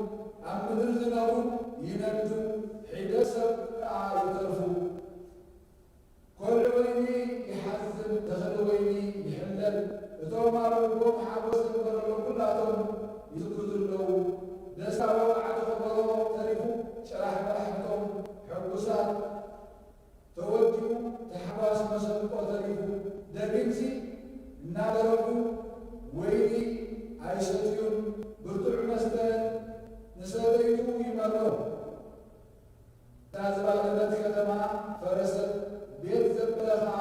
ኣብ ምድሪ ዝነብሩ ይነዱ፣ ሒደት ሰብ ከኣ ይተርፉ። ኮልዕ ወይኒ ይሓዝን፣ ተኽሊ ወይኒ ይሕለል። እቶም ኣብ ልቦም ሓጎስ ዝነበረሎም ኩላቶም ይትክዙ ኣለዉ። ደስታ ወቕዓት ከበሮ ተሪፉ፣ ጭራሕ መራሕቶም ሕጉሳት ተወዲኡ፣ ታሕጓስ መሰንቆ ተሪፉ። ደጊምሲ እናደረፉ ወይኒ ኣይሰትዩን፣ ብርቱዕ መስተ ንሰበይቱ ይመርዖ። እታ ዝባደመት ከተማ ፈረሰት፣ ቤት ዘበለ ኸኣ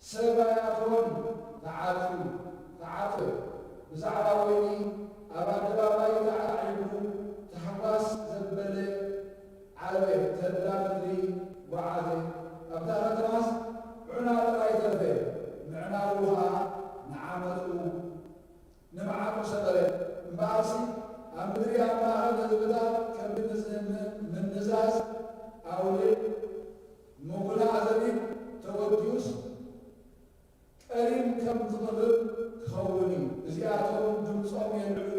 ሰብ ኣይኣትዎን። ተዓጽዩ፣ ተዓጽየ። ብዛዕባ ወይኒ ኣብ ኣደባባይ ተዓዒብሉ፣ ታሕጓስ ዘበለ ዓረበ፣ ተድላ ምድሪ ጓዓዘ። ኣብታ ከተማስ ዑና ጥራይ ተረፈ፣ ምዕናዉ ኸኣ ንዓመጹ፣ ንመዓቱ ሰበረ። እምበኣርሲ ኣብ ምድሪ ኣብ ማእኸል ህዝብታት ከቢድ ምዝ-፣ ም-፣ ምንዝዛዝ ኣውሊዕ፣ ምጉዳእ ዘቢብ ተወዲኡስ ቀሊል ከም ዝቕርብ ክኸውን እዩ። እዚኣቶም ድምጾም የልዑ፣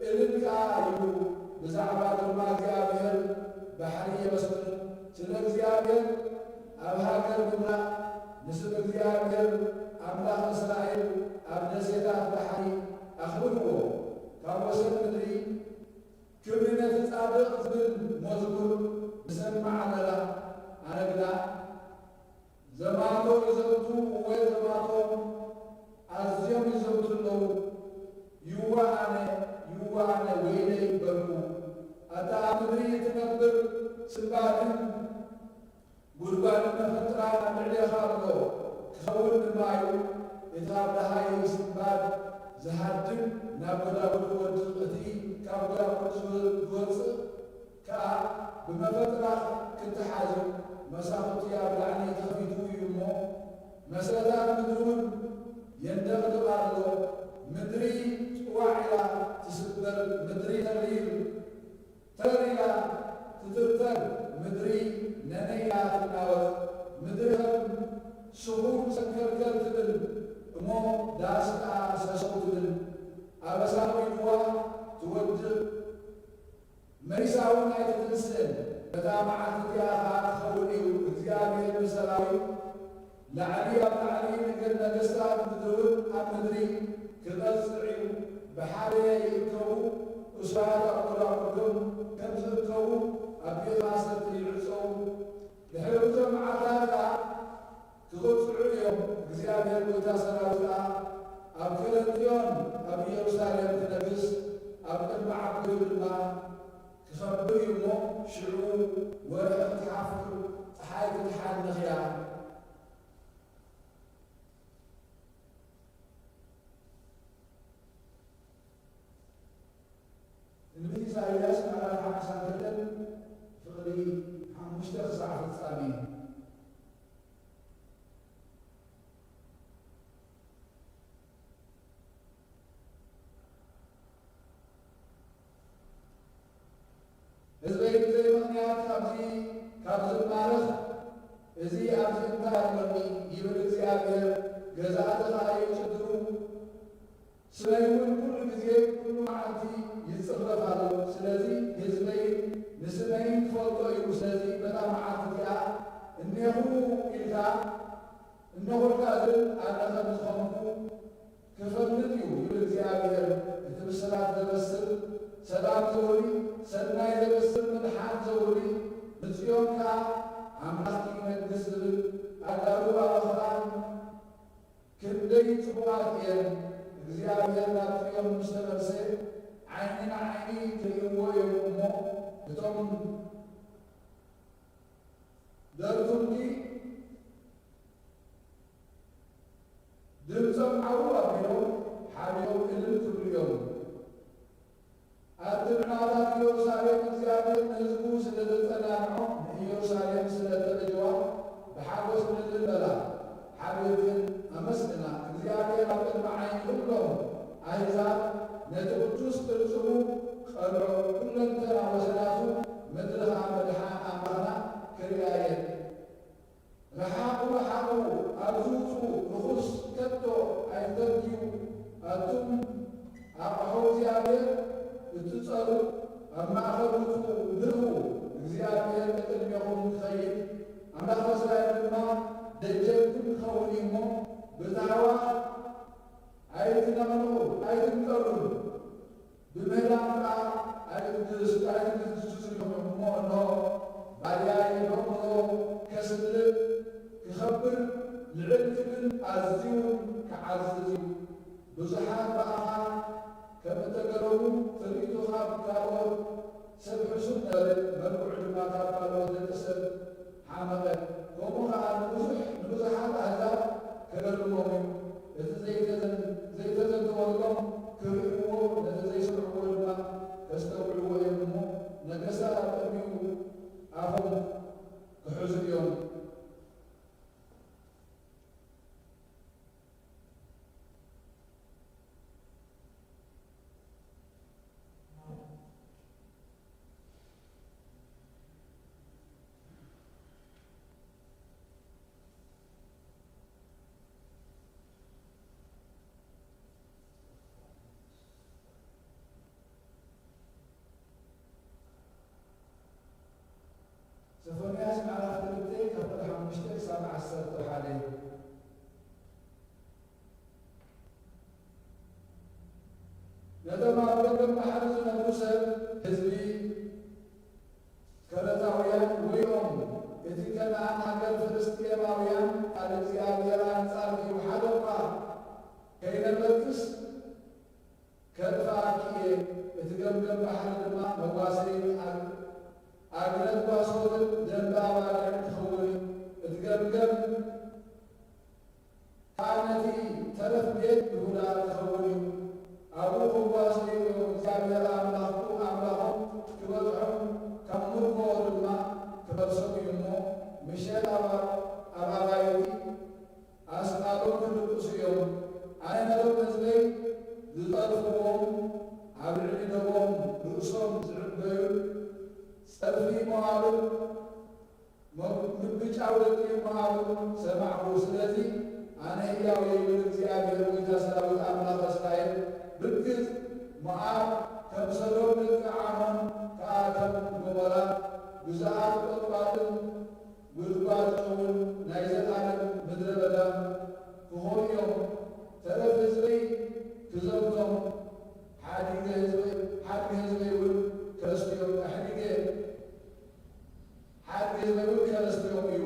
እልል ከኣ ይብሉ፣ ብዛዕባ ግርማ እግዚኣብሔር ባሕሪ የመስግኑ። ስለ እግዚኣብሔር ኣብ ሃገር ምብራቕ፣ ንስም እግዚኣብሔር ኣምላኽ እስራኤል ኣብ ደሴታት ባሕሪ ኣኽብርዎ። ካብ ወሰን ምድሪ ክብሪ ነቲ ጻድቕ ዝብል መዝሙር ንሰምዕ ኣለና። ኣነ ግና ዘማቶ ይዘምቱ፣ እወ ዘማቶም ኣዝዮም ይዘምቱ ኣለዉ። ይዋ ኣነ፣ ይዋ ኣነ ወይለይ በልኩ። ኣታ ኣብ ምድሪ እትነብር ስምባድን ጉድጓድን መፈንጥራን ኣብ ልዕሌኻ ኣሎ፣ ክኸውን ድማ እዩ። እቲ ካብ ደሃይ ስምባድ ዝሃድም ናብ ጎዳጉዲ ክወድቕ፣ እቲ ካብ ጎዳጉዲ ዝወ-፣ ዝወጽእ ከኣ ብመፈንጥራ ክተሓዝ እዩ። መሳኹቲ ኣብ ላዕሊ ተኸፊቱ እዩ እሞ፣ መሰረታት ምድሪ እውን የንደቕድቕ ኣሎ። ምድሪ ጽዋዕ ኢላ ትስበር፣ ምድሪ ተሪር፣ ተር ኢላ ትትርተር፣ ምድሪ ነነ ኢላ ትናወጽ። ምድሪ ከም ስኹም ሰንከልከል ትብል እሞ፣ ዳስ ከኣ ሰሰው ትብል። ኣበሳ ኮይንዋ ትወድቕ፣ መሊሳ እውን ኣይትትንስእን። በታ መዓልቲ እቲኣ ኸኣ ክኸውን እዩ፣ እግዚኣብሔር ንሰራዊት ላዕሊ ኣብ ላዕሊ፣ ነገር ነገስታት ምድሪ እውን ኣብ ምድሪ ክቐጽዕ እዩ። ብሓደ ይእከቡ፣ እሱራት ኣብ ጎዳጉዶም ከም ዝእከቡ፣ ኣብ ቤት ማእሰርቲ ይዕጸዉ። ድሕሪ እዞም መዓልታት ከኣ ክቕጽዑ እዮም። እግዚኣብሔር ጐይታ ሰራዊት ከኣ ኣብ ከለንጽዮን ኣብ ኢየሩሳሌም ክነግስ፣ ኣብ ቅድሚ ዓበይቱ ድማ ክኸብር እዩ እሞ፣ ሽዑ ወርሒ ክትሓፍር፣ ጸሓይ ክትሓንኽ እያ። ትንቢት ኢሳይያስ ምዕራፍ ሓምሳን ክልተን ፍቕዲ ሓሙሽተ ክሳዕ ፍጻሜ። ህዝበይ ብዘይ ምኽንያት ካብዚ ካብ ዝማረኽ፣ እዚ ኣብዚ እንታይ ኣለኒ? ይብል እግዚኣብሔር። ገዛእቲ ኸኣ ይጭድሩ። ስመይ እውን ኩሉ ግዜ ኩሉ መዓልቲ ይጽረፍ ኣሎ። ስለዚ ህዝበይ ንስመይ ክፈልጦ እዩ። ስለዚ በታ መዓልቲ እቲኣ እኔኹ ኢልካ እነኹልካ ዝብል ኣነ ከም ዝኾንኩ ክፈልጥ እዩ ይብል እግዚኣብሔር። እቲ ብስራት ዘበስር ሰላም ዘውሪ፣ ሰናይ ዘበስር ምድሓን ዘውሪ፣ ንጽዮን ከኣ ኣምላኽ ይነግስ ዝብል ኣዳልዋ መኸራን ክንደይ ጽቡቓት እየን። እግዚኣብሔር ናብ ጽዮን ምስ ተመልሰ፣ ዓይኒ ንዓይኒ ክርእይዎ እዮም እሞ፣ እቶም ደርቱልኪ ድምጾም ዓው ኣቢሎም ሓቢሮም እልል ክብሉ እዮም። ኣቲ ንዕማታት ኢየሩሳሌም እግዚኣብሔር ንህዝቡ ስለ ዘጸናንዖ፣ ንኢየሩሳሌም ስለ እተበጀዋ ብሓጎስ እልል በላ፣ ሓቢርክን ኣመስግና። እግዚኣብሔር ኣብ ቅድሚ ዓይኒ ኩሎም ኣህዛብ ነቲ ቅዱስ ቅርጽሙ ቀልዖ፣ ኩለንተና ወሰናቱ ምድሪ ኸኣ ምድሓን ኣምላኽና ክርእያ እየን። ረሓቑ፣ ረሓቑ፣ ኣብዚ ውጹ፣ ርኹስ ከቶ ኣይትተንክዩ። ኣቱም ኣቕሑ እግዚኣብሔር እትጸሩ፣ ኣብ ማእከል ውጹ፣ ንርሁ፣ እግዚኣብሔር ቅድሜኹም ክኸይድ፣ ኣምላኽ እስራኤል ድማ ደጀንኩም ክኸውን እዩ እሞ፣ ብታህዋኽ ኣይትነቕንቑ፣ ኣይትንቀሉን። ብምህላም ከኣ ኣይትግስ-፣ ኣይትግዝዙ ኢኹም። እሞ እንሆ፣ ባርያይ ሎምሮ ከስልብ፣ ክኸብር፣ ልዕል ክብል፣ ኣዝዩ ክዓዝዝ እዩ። ብዙሓት ብኣኻ ከም እተገረሙ፣ ትርኢቱ ካብ ካልኦት ሰብ ሕሱም ነበረ፣ መልክዑ ድማ ካብ ካልኦት ሶፎንያስ ምዕራፍ ክልተ ካብ ቁጥሪ ሓሙሽተ ክሳብ ዓሰርተ ሓደ። ነቶም ኣብ ገምገም ባሕሪ ዝነብሩ ሰብ ህዝቢ ከረታውያን ወዮም፣ እቲ ከነኣን ሃገር ፍልስጥኤማውያን ቃል እግዚኣብሔር ኣንጻርኪ ይውሓዶ እኳ ከይነበርክስ ከጥፍኣኪ እየ፣ እቲ ገምገም ባሕሪ ድማ መዋሰይን ኣግ-፣ ኣግነት ጓሶትን ደንበ ኣባጊዕን ክኸውን እዩ። እቲ ገምገም ከኣ ነቲ ተረፍ ቤት ይሁዳ ክኸውን እዩ። ኣብኡ ክጓሰዩ እዮም። እግዚኣብሔር ኣምላኽኩም ኣምላኾም ክበጽሖም ካብ ምርኮ ድማ ክመልሶም እዩ እሞ፣ ምሸት ኣብ፣ ኣብ ኣባይቲ ኣስቃሎም ክድቅሱ እዮም። ኣነ ነቶም ህዝበይ ዝጠልፍዎም፣ ኣብ ልዕሊ ደቦም ርእሶም ዝዕበዩ፣ ጸድፊ ሞዓብን ሞ-፣ ምብጫው ደቂ ሞዓብን ሰማዕኩ። ስለዚ ኣነ ህያው እየ ይብል እግዚኣብሔር፣ ጐይታ ሰራዊት ኣምላኽ እስራኤል። ብርግጽ ሞዓብ ከም ሰዶም፣ ደቂ ዓሞን ከኣ ከም ጎሞራ፣ ግዙኣት ቈጥቋጥን ጒድጓድ እውን ናይ ዘላለም ምድረ በዳ ክኾኑ እዮም። ተረፍ ህዝበይ ክዘምቶም፣ ሓዲገ ህዝበይ፣ ሓዲገ ህዝበይ እውን ከረስትዮም፣ ኣሕዲገ ሓዲገ ህዝበይ እውን ከረስትዮም እዩ።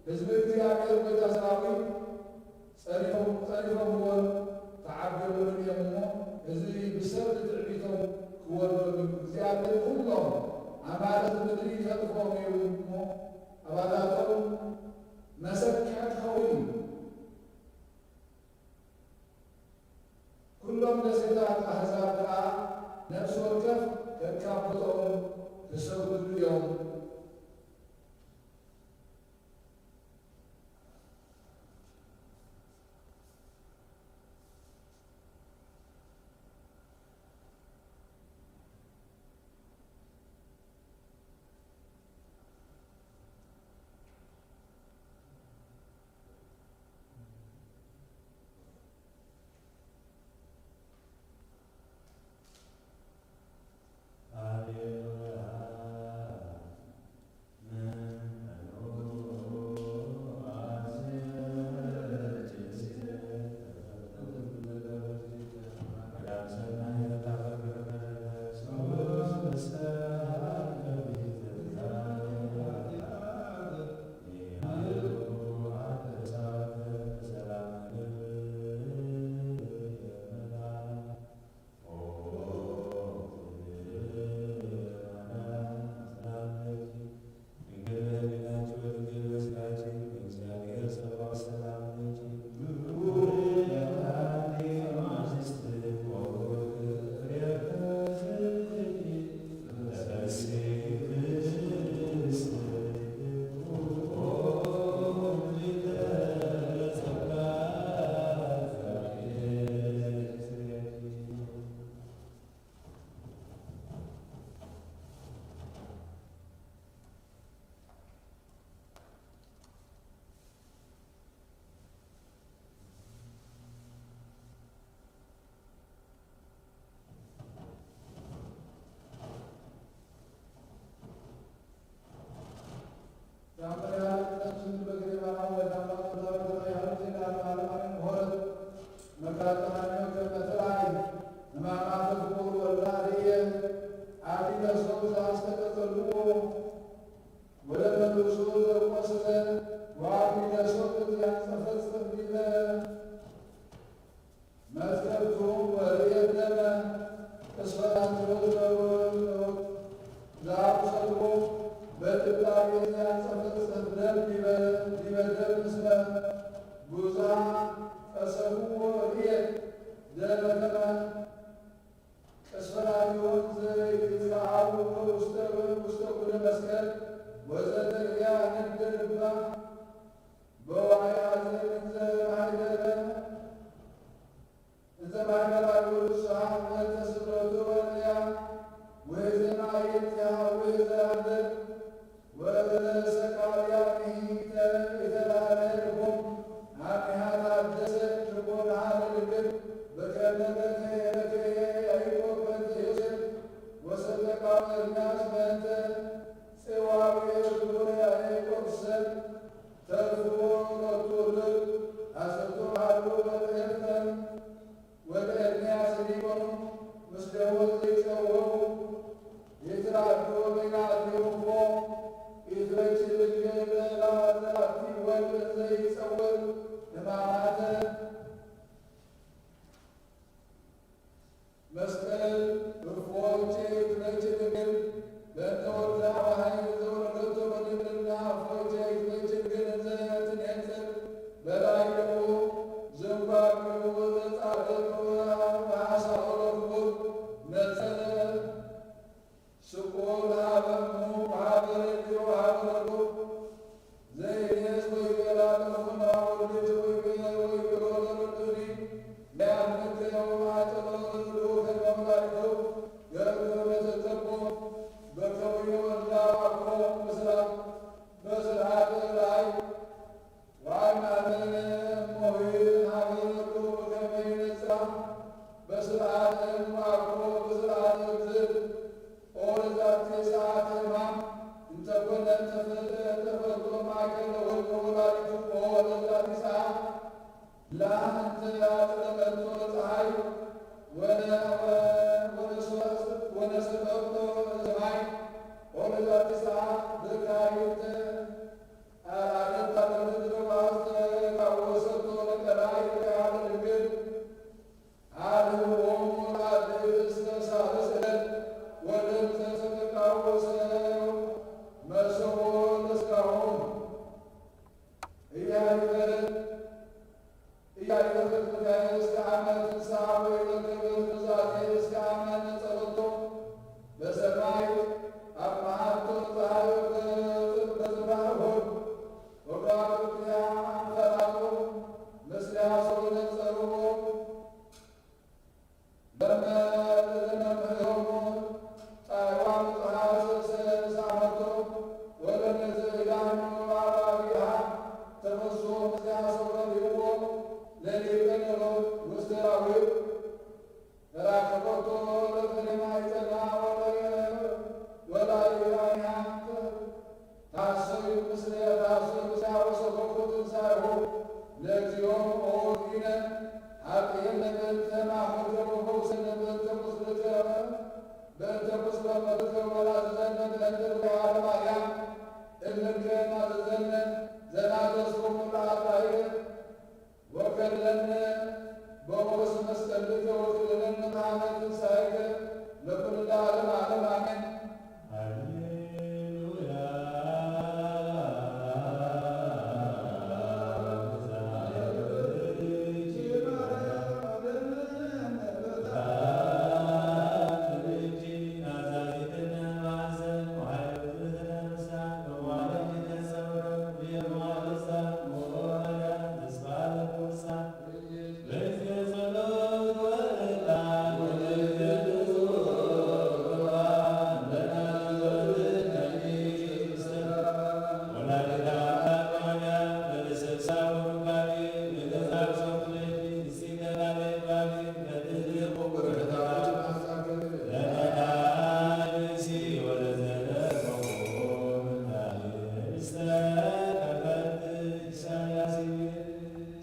ህዝቢ እግዚኣብሔር ጐይታ ሰራዊት ጸሪፎም፣ ጸሪፎምዎን ተዓቢሮምን እዮም እሞ፣ ህዝቢ ብሰብ ትዕቢቶም ክወርዶም እዩ። እግዚኣብሔር ኩሎም ኣማልኽቲ ምድሪ ከጥፍኦም እዩ እሞ፣ ኣባታቶም መሰክዕ ክኸውን እዩ። ኩሎም ደሴታት ኣህዛብ ከኣ ነፍሲ ወከፍ ከካብቶም ክሰግዱሉ እዮም። ወደ መልሱ ዘቆሰለ ዋቢ ለሶብ ያንጸፈጽፍ ቢለ መትከልኩም ወርእየ ደመ እስፈራትሮ ዝነበሩ ዝኣቁሰልዎ በድባቤ ያንጸፈጽፍ ደም ዲበ፣ ዲበ ደም ምስለ ጉዛ ቀሰብዎ ርእየ ደመ ከመ ቅስፈራቲሆን ዘይትረዓው ውስተ፣ ውስተ ኩነ መስቀል ወዘተርያ ነደ ልባ በዋይ ኣዘ እንዘ ማሕደረ፣ እንዘ ማሕደራ ቅዱስ ሰዓት ወንተ ስምረቱ ወርያ ወዘ ማየት ያሃ ወዘ ኣደር ወሰቃልያኒተ የተላለልኩም አሚሃ ታደሰ ልቦና ለልብን በከመ በከየ በከየ ያዕቆብ በእንተ ዮሴፍ ወሰበቃ ኤርምያስ በእንተ ጽዋዊ ሸወት ዘይጸወሙ፣ ይትራዱ በይናቲሆሞ፣ ይትረችል ልዕላ ዘራቲ ወልድ ዘይጸወት እማማተ መስቀል እፎቼ ትረችል ግን በእንተ ወልዳ ወሃይ ዘወረደቶ በድንግልና እፎቼ ትረችል ግን እንዘ ትንኤጽር በላዕሌሁ ዝንጓግኡ ዘጻረቱ በሐሳኦ ለክቡር መጸለ ስቁል ሀበሙ ሀበ ሬድዮ ሀበ ረዱ ዘይቤስ ወይቤላ ለኹና ወልድ ወይቤ ወይቤሎ ለረዱኒ ለያምልክ የውማተ ለወልዱ ከመውላዲቱ ገርገ በተተቦ በከዊዮ ወልዳ ዋኮ ምስላ በስርዓተ ላይ ዋይናተነ ሞሂ ሀበ ረዱ ከመ ይነጽራ በስርዓተ ዋኮ በስርዓተ እግዝእ ኦ ለዛቲ ሰዓት ሕማም እንተ ኮነ ተፈ-፣ ተፈልጦ ማእከለ ወልድ ወወላዲቱ ኦ ለዛቲ ሰዓት ላም እንተ አጥለቀቶ ፀሐይ ወነ-፣ ወነሰ-፣ ወነሰጠቶ ሰማይ ኦ ለዛቲ ሰዓት ብካይተ አራደት አለምድር ባስተ ካወሰቶ ለቀላይ ያለ ድንግል አድህቦሙ ለአድህብ እስከ ሳልስ ዕለት ወለንተ ተቃወሰ መሰቦ ለስጋሆሙ እያይፈረድ እያይፈረድ እስከ አመ ትንሳ ወይረከበ ኑዛዜ እስከ አመ ነጸረቶ በሰማይ አብ መዓልቶ ፀሐይ በጽባሆን ወከዋክብትያ አንፈራጡ ምስሊያ ሰው ነጸርዎ ለመምህሮሙ ጣይዋን ፀሐይ ሰሰ ሳመቶ ወለነዘ ኢዳኑ አባቢሃ ተፈሶ ምስሊያ ሰው ረድእዎ ለሊቀ ነሮት ውስተ ዳዊት ተራከበቶ ለፍሬማ ይጸና ወለ-፣ ወላይላይሃ ታሰዩ ምስለ ታሰዩ ምስለ ወሰበኩ ትንሳኤሁ ለእግዚኦ ኦዚነ ሀብየነ በእንተ ማሙተ ወፈውሰነ በእንተ ቁስልከ በእንተ ቁስለ መትከ ወላዝዘነ በእንተ ብርሃነ ማርያም እምከ ናዝዘነ ዘናዘዝኩሙ ለአጣይነ ወከልለነ በሞገስ መስቀልከ ወክልለነ መዓተ ትንሳኤከ ለኩሉ ለዓለመ ዓለም አሜን። ሃሌሉያ።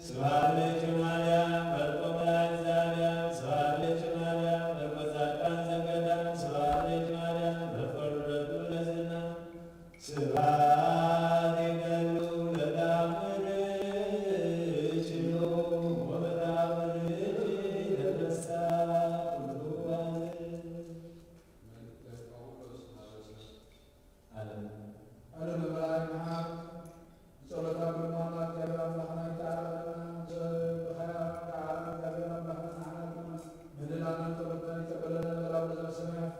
ስብሐት ለኪ ማርያም፣ መልኮ መድኃኒተ ዓለም። ስብሐት ለኪ ማርያም፣ መልኮ ጻድቃን ዘገዳም። ስብሐት ለኪ ማርያም፣ መልኮ ልደቱ ለዝና። ስብሐት ይገሉ ለታምርኪ ወበታምርኪ ለተሳ ኩሉ ዓለም። ዓለም። ዓለም በበላይ መዓት ጸሎታ ብልማና እግዚኣብሔር ኣምላኽና ይተዓረቀና። ብኸያ ተዓረቀ እግዚኣብሔር ኣምላኽና ንዓና ድማ ምህልላና ጸሎትና ይቀበለና። ለባብ ለዘበሰማያት።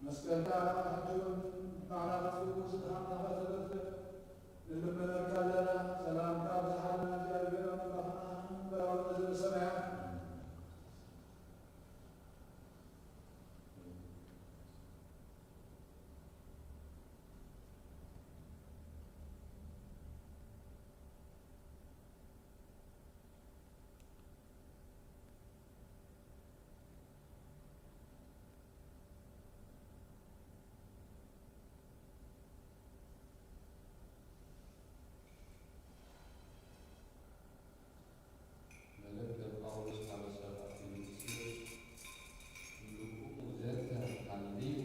መስቀልካ ሕጂ እውን ባዕላ ክትፍውስ ድኻምና ከተበርትዕ ንልምነካ ኣለና። ሰላምካ ብዝሓለና እግዚኣብሔር ኣምላኽና እምበራዊ ነዘበ ሰማያት። መልእክተ ጳውሎስ ናብ ሰባቲ ፊልጵስዩስ፣ ኩልክሙ ዘተ ሃልዩ፣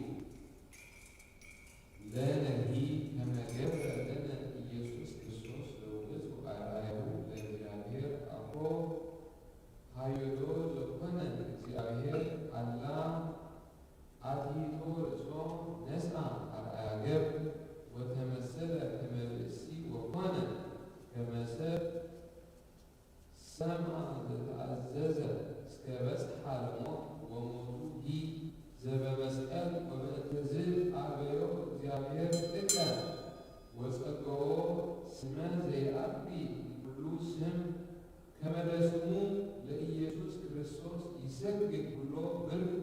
ለነሂ ከመ ገብረ ለነ ኢየሱስ ክርስቶስ ለውእቱ ኣርኣያሁ ለእግዚኣብሔር ኣቦ፣ ሃዮዶ ዘኮነ እግዚኣብሔር ኣላ ኣትይቶ ርእሶ ነስኣ ኣርኣያ ገብ ወተመሰለ ከመ ብእሲ ወኮነ ከመ ሰብ ሰምዐ ዘተኣዘዘ እስከ በጽሓ ለሞት ወሞቱ ሂ ዘበመስቀል ወበእንተዝ ኣበዮ እግዚኣብሔር ጥቀ ወጸገዎ ስመ ዘይኣቢ ኩሉ ስም ከመ ለስሙ ለኢየሱስ ክርስቶስ ይሰግድ ኩሎ ብርክ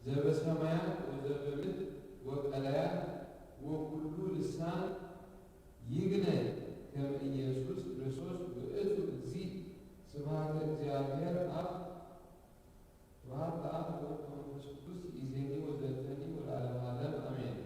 ዘበሰማያት ወዘበምድር ወቀላያት ወኩሉ ልሳን ይግነ ከመ ኢየሱስ ክርስቶስ ውእቱ እግዚእ። ስብሐት ለእግዚኣብሔር ኣብ ስብሐት ለአብ ወወልድ ወመንፈስ ቅዱስ ይእዜኒ ወዘልፈኒ ወለዓለመ ዓለም አሜን።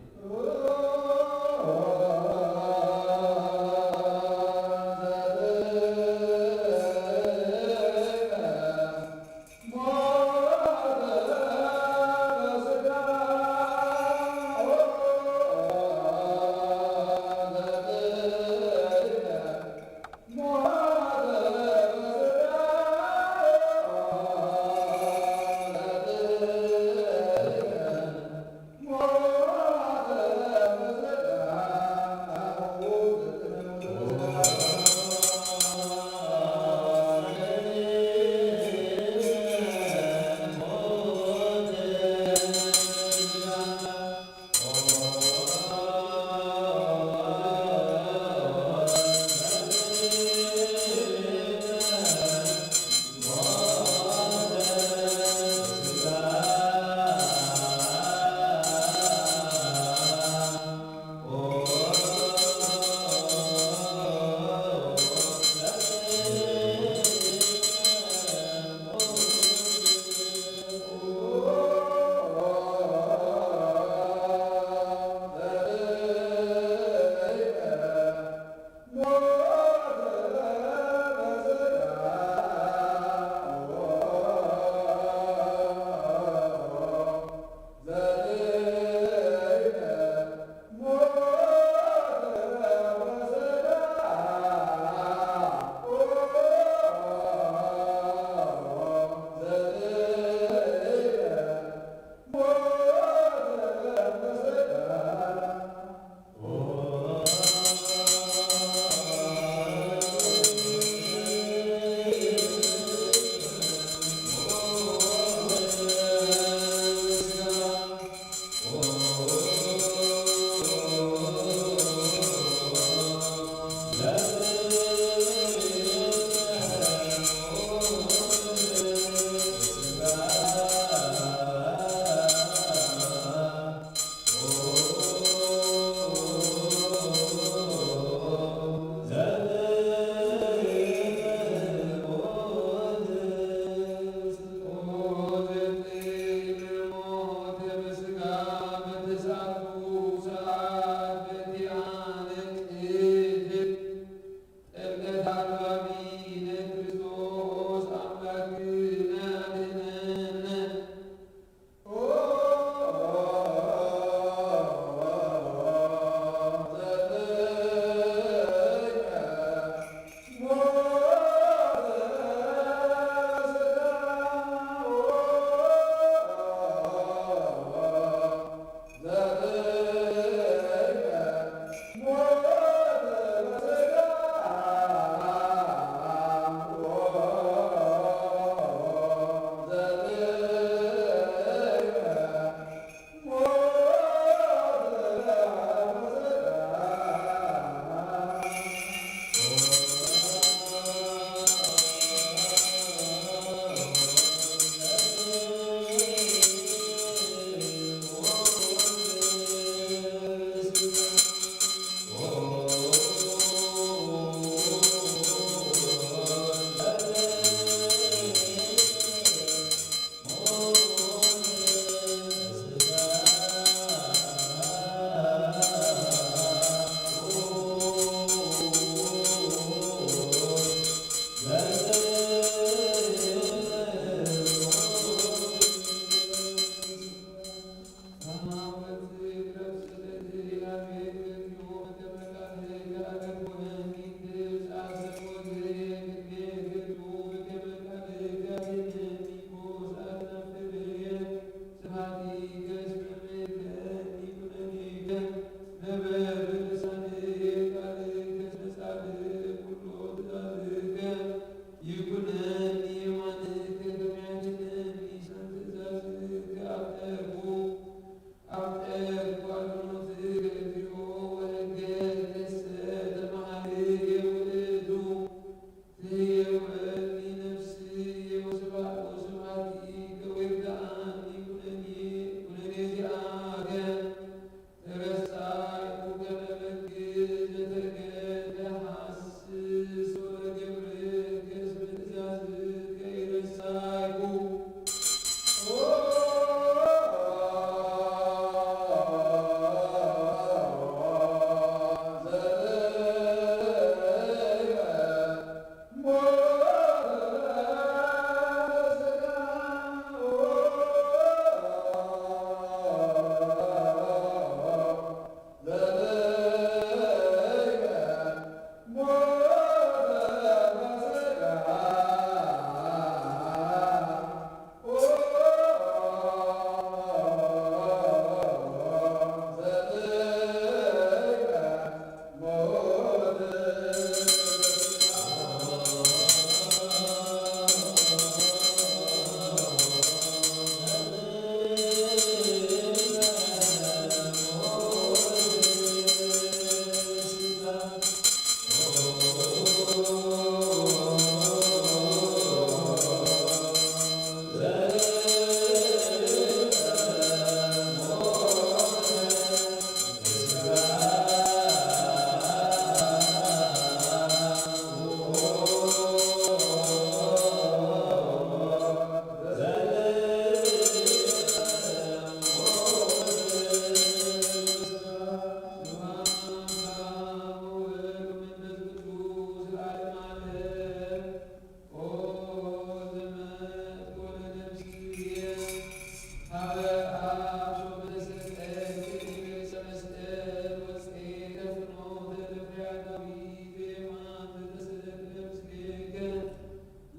ሀበ አብ ሶበ ተሰቀልከ ዲበ ዕፀ መስቀል ወፀይከ ፍኖተ ለፍሬሃ ዳዊት በየማን ተተሰለፈ ምስሌከ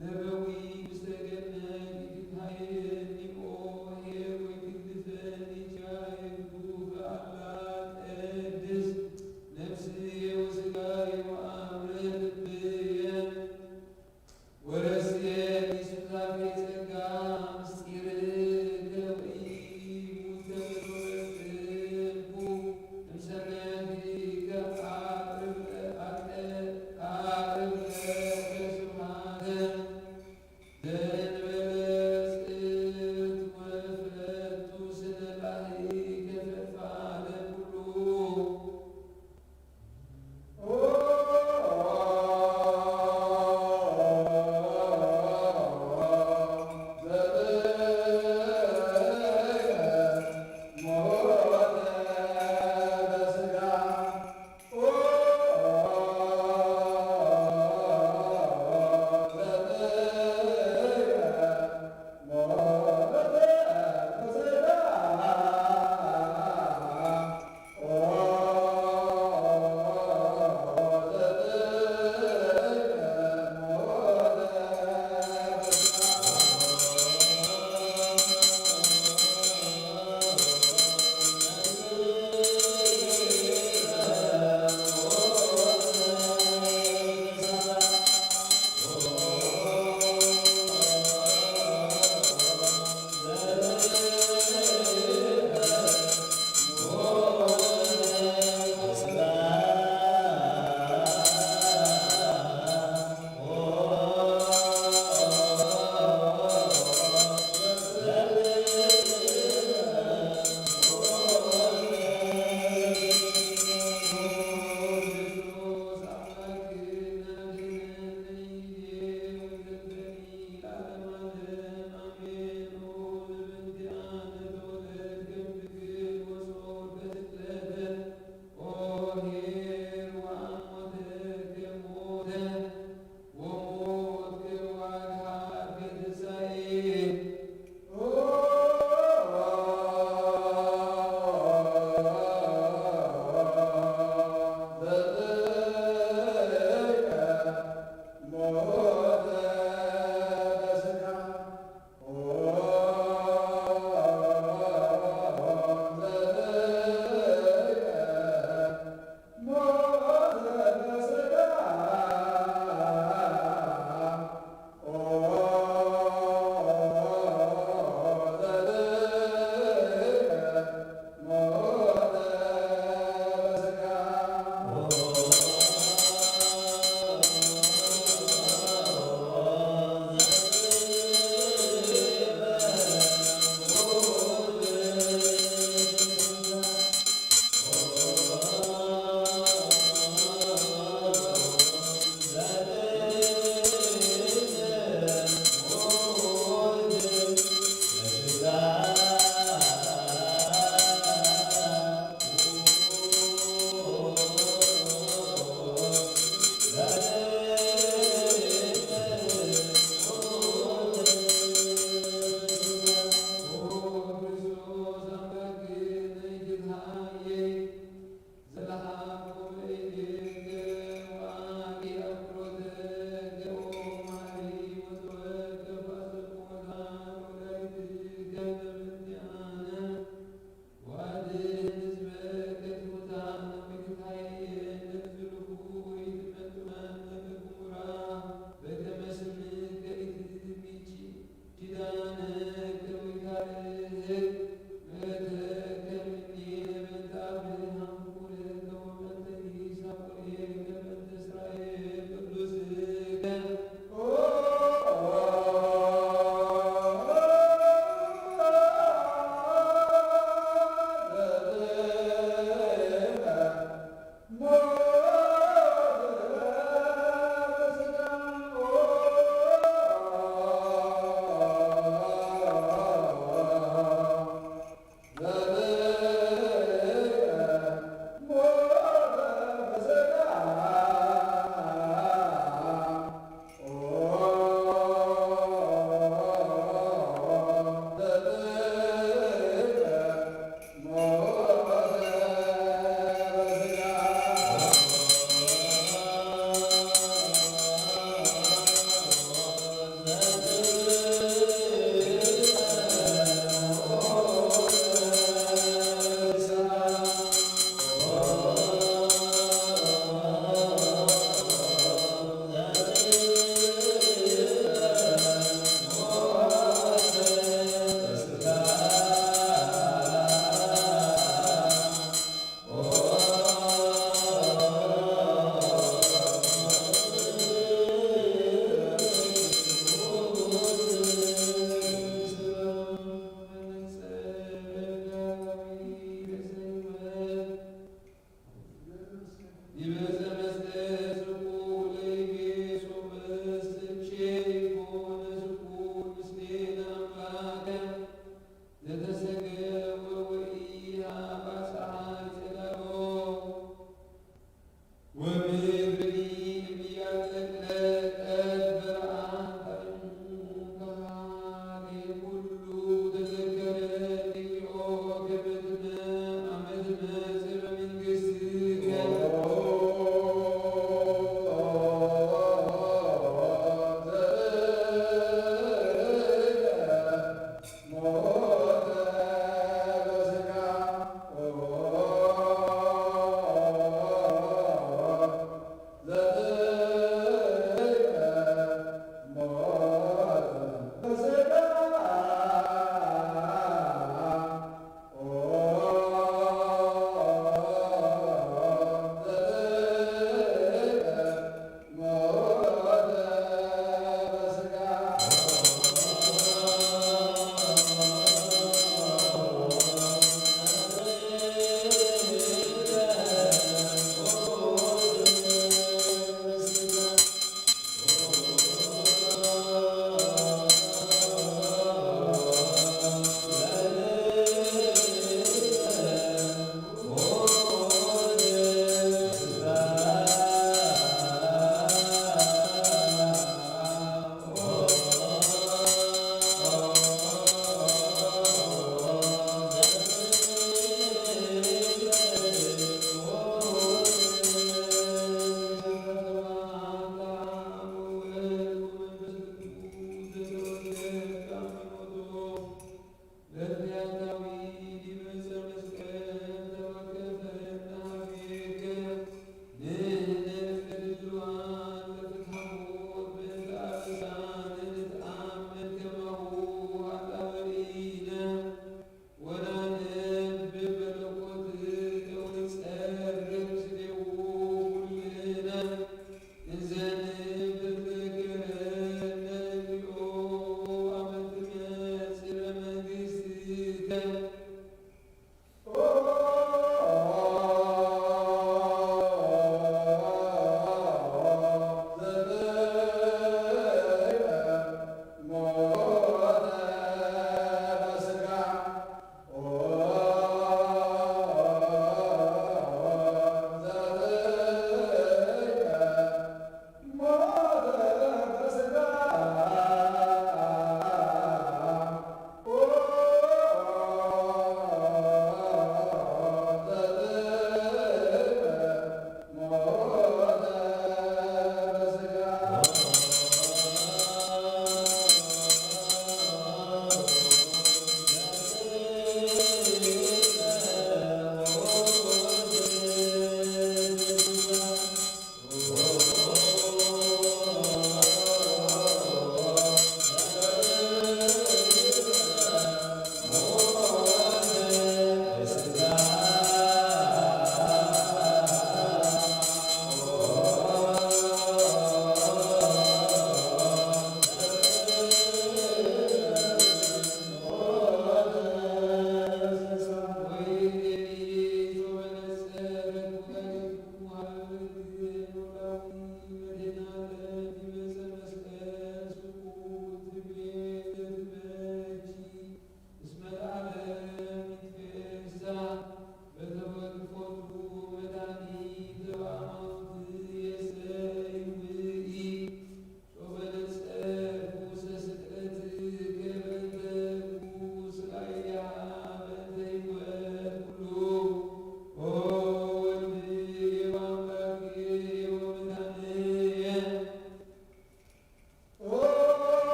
ለበዊ ውስተ ገነት ኢትትሃየኒ ኦ ኄር ወይትግድፈኒ ቻየ ግዱፍ አምላክ ቅድስ ነፍስየ ወስጋየ ወአምረ ልብየ ወረስየኒ ሱታፌ ጸጋ ምስጢርከ ወኢይመ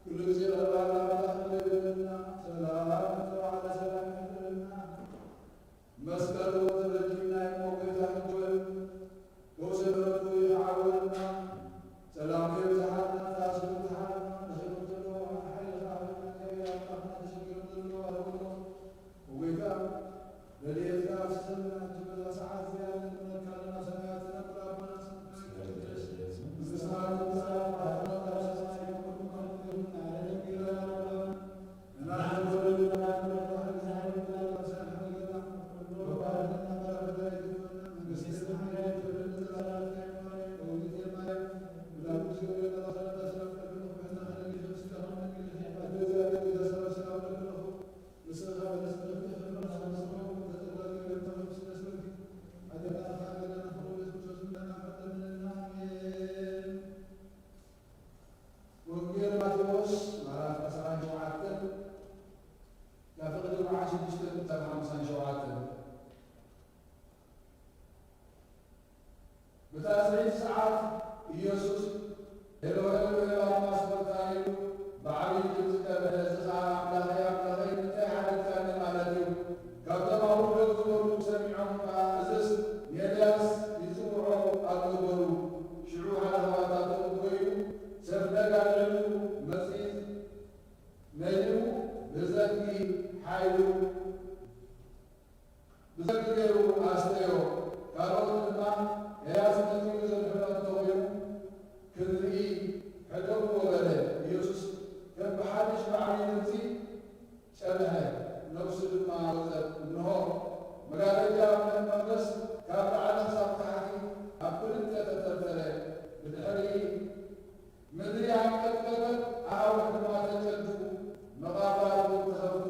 ኩሉ ግዜ ቐረባ ኣምላኽ ንደግመልና፣ ሰላም ንተባህለ ሰላም ይሕደረልና። መስቀሉ ተረዲእና እሞ ጎይታ ንግበር፣ ፈውሲ ምሕረቱ ይዓውረና። ሰላሙ የብዝሓልና፣ ተኣሲሩ ዝተሓረና፣ ደኺሙ ዘሎ ሓይሊ ከዓብለልና፣ እግዚኣብሔር ኣምላኽና ተሸጊሮም ዘለዉ ኣረግሎ። ጎይታ፣ ረድኤትካ ኣፍስሰልና፣ ሕጂ በዛ ሰዓት እዚኣ ንልምነካ ኣለና። ሰማያት ትነብር ኣቦና፣ ስምካ ይትቀደስ፣ መንግስትኻ ትምጻእ፣ ፍቓድካ ኣብ ሰማይ ከምኡ ትኹን። ንሓድሕድና ኣለና። ንሕና ንዘበደሉና ይቕረ በል፣ ንሕና ንዘበደሉና ይቕረ በል። ወንጌል ማቴዎስ ምዕራፍ ዕስራን ሸውዓተን ካብ ፍቕዲ ኣርብዓን ሽዱሽተን ክሳብ ሓምሳን ሸውዓተን። ብታስዒት ሰዓት ኢየሱስ፣ "ኤሎሄ፣ ኤሎሄ፣ ላማ ሰበቅታኒ?" ኢሉ ብዓብዪ ድምፂ ጨርሐ። እዚ ኸዓ፣ "ኣምላኸይ፣ ኣምላኸይ፣ ንምንታይ ሓደግካኒ?" ማለት እዩ። ካብቶም ኣብኡ ደው ዝበሉ ሰሚዖም ከኣ፣ "እዝስ ንኤልያስ ይጽውዖ ኣሎ" በሉ። ሽዑ ሓደ ካብኣታቶም ኮይኑ፣ ሰፍነግ ኣልዒሉ፣ መጽኢት መሊኡ፣ ብዘንጊ ሓይሉ ብዘንጊ ገይሩ ኣስተዮ። ካልኦት ድማ፣ "ኤልያስ መጺኡ ዘድሕኖ እንተኾይኑ ክንርኢ ሕደግዎ" በለ። ኢየሱስ ከም ብሓድሽ ብዓብዪ ድምጺ ጨርሐ፣ ነፍሱ ድማ ወጸት። እንሆ፣ መጋረጃ ኣብ ቤተ መቕደስ ካብ ላዕሊ ክሳብ ታሕቲ ኣብ ክልተ ተተርተረ። ብድሕሪ ምድሪ ኣንቀጥቀጠት፣ ኣኻውሕ ድማ ተጨድፉ፣ መቓብራት እውን ተኸፍቱ።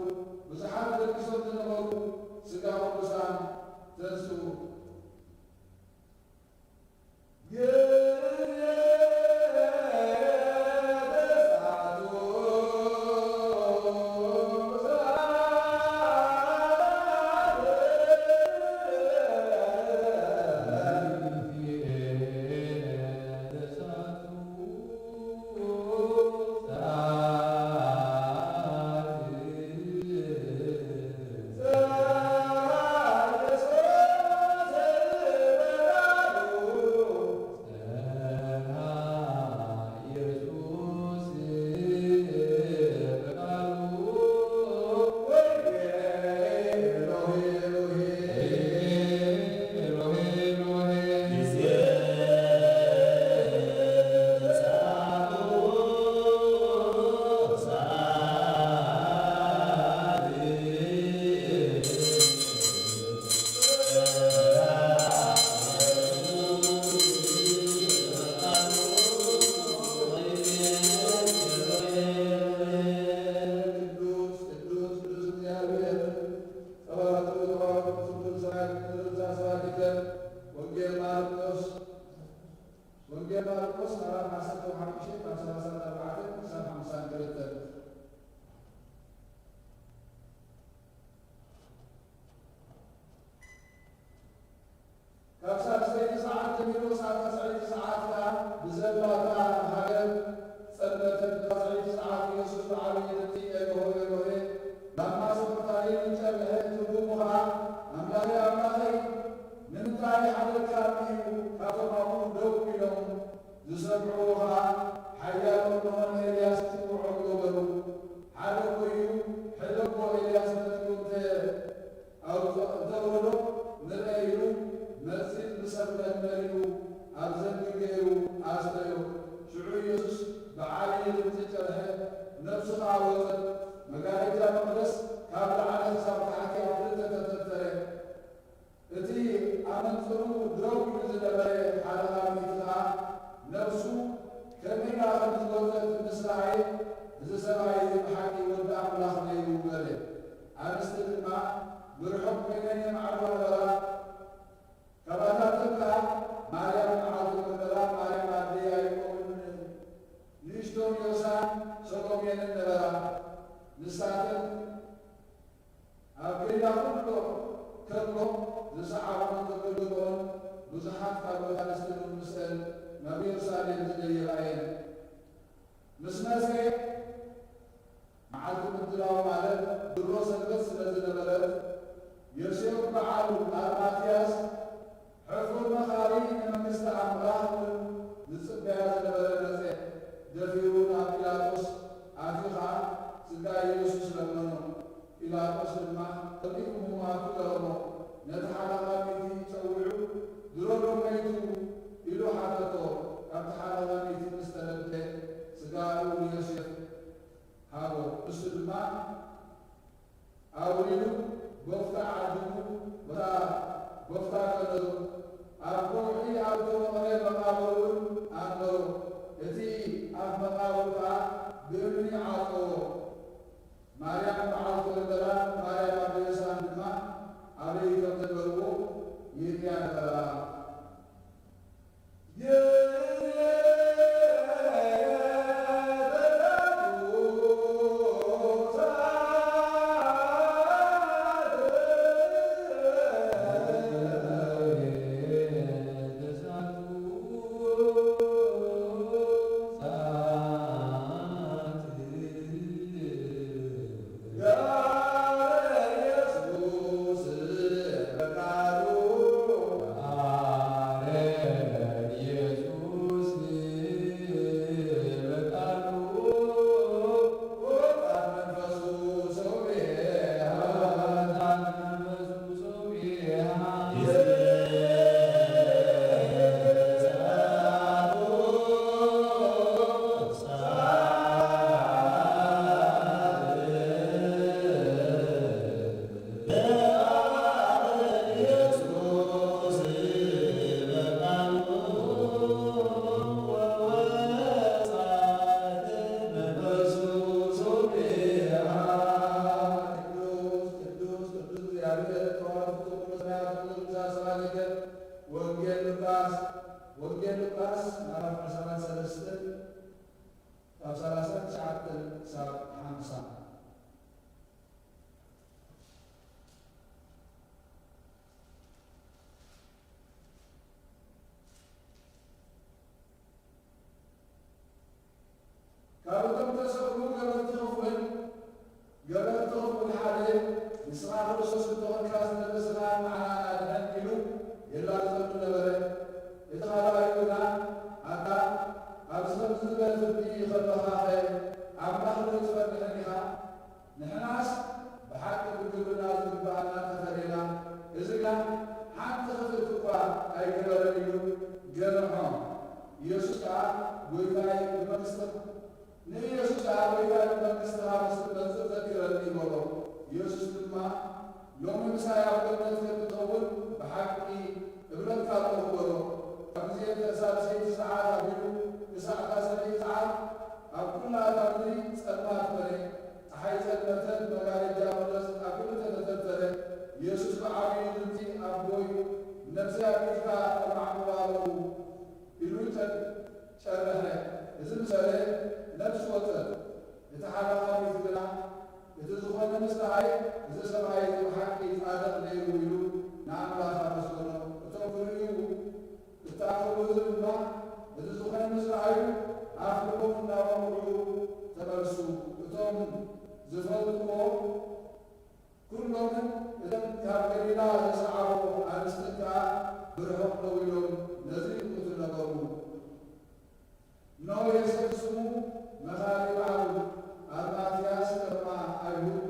ብዙሓት ደቂሶም ዝነበሩ ስጋ ቅዱሳን ተንስኡ። ቅዱስ፣ ቅዱስ፣ ቅዱስ እግዚኣብሔር፣ ጸባኦት፣ ጸባኦት፣ ፍጹም ሰማያት፣ ፍጹም ሰማያት ይግበር። ወንጌል ማርቆስ፣ ወንጌል ማርቆስ ምዕራፍ ዓሰርተ ሓሙሽተ ካብ ሰላሳ ኣርባዕተ ክሳብ ሓምሳ ክልተ። ካብ ሳልሰይቲ ሰዓት ጀሚሩ ክሳብ ታስዐይቲ ሰዓት ከኣ ብዘላታ ሃገር ጸልመተት። ብታስዐይቲ ሰዓት ኢየሱስ ብዓብዪ ድምጺ፣ "ኤሎሄ፣ ኤሎሄ፣ ላማ ሰበቅታኒ?" ኢሉ ጨርሐ። ትርጉሙ ኸኣ፣ "ኣምላኸይ፣ ኣምላኸይ፣ ንምንታይ ሓደግካኒ?" እዩ። ካብቶም ኣብኡ ደው ኢሎም ዝሰምዕዎ ኸኣ፣ ሓያሎ እንሆ ንኤልያስ ይጽውዖ ኣሎ በሉ። ሓደ እኮ እዩ፣ ሕደግዎ፣ ኤልያስ መጺኡ እንተ ኣውጽኦ እንተወረዶ ንርአ ኢሉ፣ መጺጽ ብሰፍነግ መሊኡ ኣብ ዘንጊ ገይሩ ኣስተዮ። ሽዑ ኢየሱስ ብዓብዪ ድምጺ ጨርሐ፣ ነፍሱ ኸኣ ወጸት። መጋረጃ መቕደስ ካብ ላዕሊ ክሳብ ታሕቲ ኣብ ክልተ ተተርተረ። እቲ ኣብ መንጽሩ ደው ኢሉ ዝነበረ ሓደ ካብ ሚእቲ ኸኣ ነፍሱ ከመይ ኢላ ከም ዝወጸት ምስ ረኣየ፣ "እዚ ሰብኣይ እዚ ብሓቂ ወዲ ኣምላኽ ነይሩ" በለ። ኣንስቲ ድማ ብርሑቕ ኮይነን የማዕድዋ ነበራ። ካብኣታተን ከኣ ማርያም መዓልቲ መግደላ፣ ማርያም ኣደይ ያዕቆብን ንእሽቶን ዮሳን ሰሎሜንን ነበራ። ንሳተን ኣብ ገሊላ ኩሉ ከሎ ዝሰዓቦን ዘገልግሎን ብዙሓት ካልኦት ኣንስቲ እውን ምስአን ናብ ኢየሩሳሌም ዝደየባ እየን። ምስ መጸ ላው ማለት ድሮ ሰንበት ስለ ዝነበረት፣ ዮሴፍ በዓሉ ኣርማትያስ ሕፉር መኻሪ ንመንግስቲ ኣምላኽ ዝጽበያ ዝነበረ መጸ። ደፊሩ ናብ ጲላጦስ ኣትዩ ኸኣ ስጋ ኢየሱስ ለመኖ። ጲላጦስ ድማ ቀልጢፉ ምሟቱ ገረሞ። ነቲ ሓላቓ ቤቲ ጸዊዑ፣ "ድሮ ዶ መይቱ?" ኢሉ ሓተቶ። ካብቲ ሓላቓ ቤቲ ምስ ተረድኤ፣ ስጋኡ ንዮሴፍ ሃቦ። ንሱ ድማ ኣውሪዱ፣ ጎፍታ ዓዲጉ፣ በታ ጎፍታ ቀነቶ። ኣብ ከውሒ ኣብ እተወቕረ መቓብር እውን ኣንበሮ። እቲ ኣፍ መቓብር ከኣ ብእምኒ ዓጸዎ። ማርያም በዓልቲ ወንጌላን ማርያም ኣበ ዮሳን ድማ ኣበይ ከም ዘንበርዎ ይርእያ ነበራ። ቅዱስ፣ ቅዱስ፣ ቅዱስ እግዚኣብሔር ተዋህዶ ፍጹም ኩሉ ሰማያት ኩሉ ቅዱሳት ሰማዕት። ወንጌል ሉቃስ፣ ወንጌል ሉቃስ ምዕራፍ ዕስራን ሰለስተን ካብ ሰላሳ ትሽዓተ ክሳብ ሓምሳ። ካብ እቶም ተሰቕሉ ገበርቲ ክፉእን ገበርቲ ክፉእን ሓደ፣ "ንስኻ ክርስቶስ እንተኾንካ ንነብስኻ ንዓና ኣድሕን" ኢሉ የላግጸሉ ነበረ። እቲ ካልኣዩ ግና፣ "ኣታ ኣብዚ ከምዚ ዝበለ ፍርዲ ከሎኻኸ ኣምላኽ ዶ ኣይትፈርሕን ኢኻ?" ንሕናስ ብሓቂ ብግብርና ዝግብኣና እንተፈሪና፣ እዚ ግና ሓንቲ ክፍእቲ እኳ ኣይገበረን ኢሉ ገንሖ። ኢየሱስ ከኣ፣ "ጐይታይ፣ ብመንግስቲ-" ንኢየሱስ ከኣ፣ "ጐይታይ፣ ብመንግስትኻ ምስ ትመጽእ ዘክረኒ" በሎ። ኢየሱስ ድማ፣ "ሎሚ ምሳይ ኣብ ገነት ከም ትኸውን ብሓቂ እብለካ ኣለኹ" በሎ። ካብ ግዜ ክሳብ ሰይቲ ሰዓት ኣቢሉ ክሳዕ እታ ሰበይቲ ሰዓት ኣብ ኩላ እታ ምድሪ ጸልማት ኮነ። ጸሓይ ጸልመተን፣ መጋረጃ መቕደስ ኣብ ክልተ ተተልተለ። ኢየሱስ ብዓብዪ ድምጺ፣ "ኣቦይ፣ ነፍሰይ ኣብ ኢድካ እማዕቁባ ኣለኹ" ኢሉ ጨ-፣ ጨርሐ። እዚ ምስ በለ ነፍሱ ወጸት። እቲ ሓላቓ ቤት ግና፣ "እቲ ዝኾነ ምስ ረኣየ፣ እዚ ሰብኣይ እዚ ብሓቂ ጻድቕ ነይሩ" ኢሉ ንኣምላኽ ኣመስገኖ። እቶም ክርእዩ እተኣኸቡ ህዝቢ ድማ፣ "እቲ ዝኾነ ምስ ረኣዩ፣ ኣፍ ልቦም እናወቕዑ ተመልሱ። እቶም ዝፈልጥዎ ኩሎምን እተን ካብ ገሊላ ዝሰዓቦ ኣንስትን ከኣ ብርሑቕ ደው ኢሎም ነዚ ይምክቱ ነበሩ። እነሆ ዮሴፍ ስሙ መኻሪ በዓሉ ኣርማትያስ ከተማ ኣይሁድ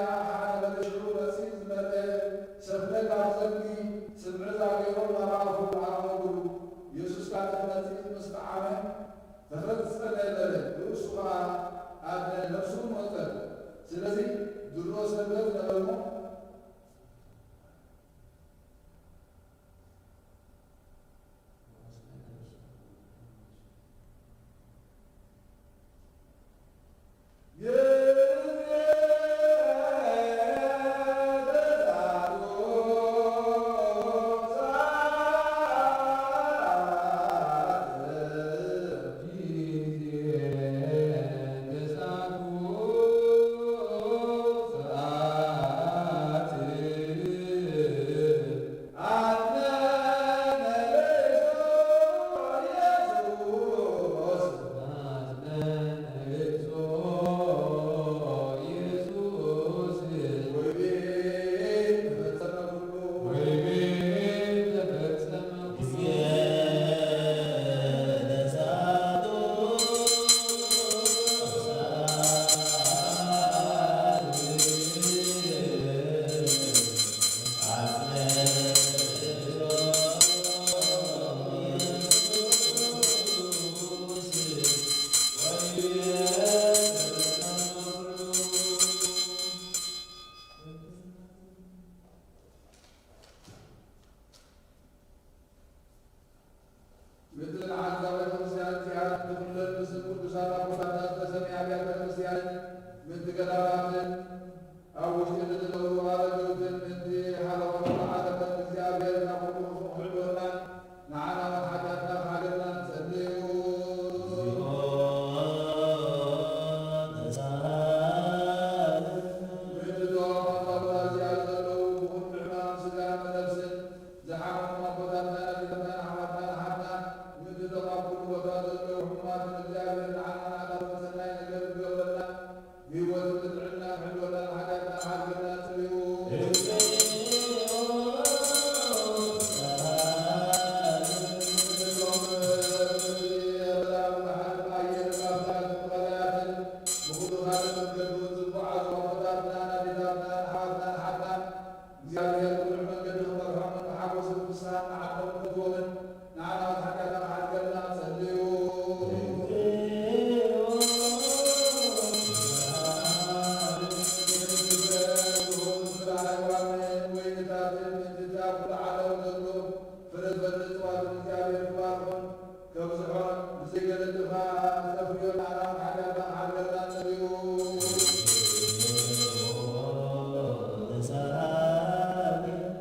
ሓደ በለ ሽዑ ነጺ ዝመጸ ሰፍነግ ኣብ ዘንጊ ስምዒ ዛገሮም ናብ ኣፉ ኣቕረብሉ። የሱስ ከኣ እቲ ነጺ ምስ ጠዓመ፣ ተፈጸመ በለ። ርእሱ ኸኣ ኣድነ፣ ነፍሱ እውን ወጸት። ስለዚ ድሮ ሰንበት ነበርሞ። ምድርን ዓንዛ ቤተክርስትያን እዚኣ ብኹለን ብስም ቅዱሳት ኣቦታትና ዝተሰምያ ኣብያተ ክርስትያንን ምእንቲ ገዳማትን ኣብ ውሽጢ ንዝነብሩ ኣረገውትን ምእንቲ ሓለቆት ዓለምን እግዚኣብሔር ናብ ኩሉ ክሕልወና ንዓና እውን ሓጢኣትና ክሓደግና ንጸልዩ። ምእንቲ እቶም ኣብዛ ቦታ እዚኣ ዘለዉ ብኹሉ ሕማም ስጋን ነፍስን ዝሓመሙ ኣቦታትናን ኣዴታትናን ኣሕዋትናን ኣሓትናን፣ ምእንቲ እቶም ኣብ ኩሉ ቦታ ዘለዉ ሕሙማትን እግዚኣብሔር ንዓና ኣእላፍ ሰናይ ነገር ክገብረልና፣ ብህይወትን ብጥዕናን ክሕልወና ንሓጢኣትና ክሓድገና ንጽልዩ። እቶም በላም ባሕርን ኣየርን ኣፍላግን ቀላያትን ብኹሉ ካልእ መንገዲ እውን ዝጓዓዙ ኣቦታትናን ኣዴታትናን ኣሕዋትናን ኣሓትናን፣ እግዚኣብሔር ብብዙሕ መንገዲ ክመርሖምን ብሓጎስን ብፍስሃን ንዓዶም ክእትዎምን ንዓና እውን ሓጢኣትና ክሓድገልና ጸልዩ። ወይንታትን ምእንቲ ኣብ ኩሉ ዓለም ዘሎ ፍረ ዝፈሪ እጽዋትን እግዚኣብሔር ክባርኾን ከብዝሖን ብዘይገለ ድኻ ክተፍርዮ ንዓና እውን ሓጢኣትና ክሓድገልና ጸልዩ።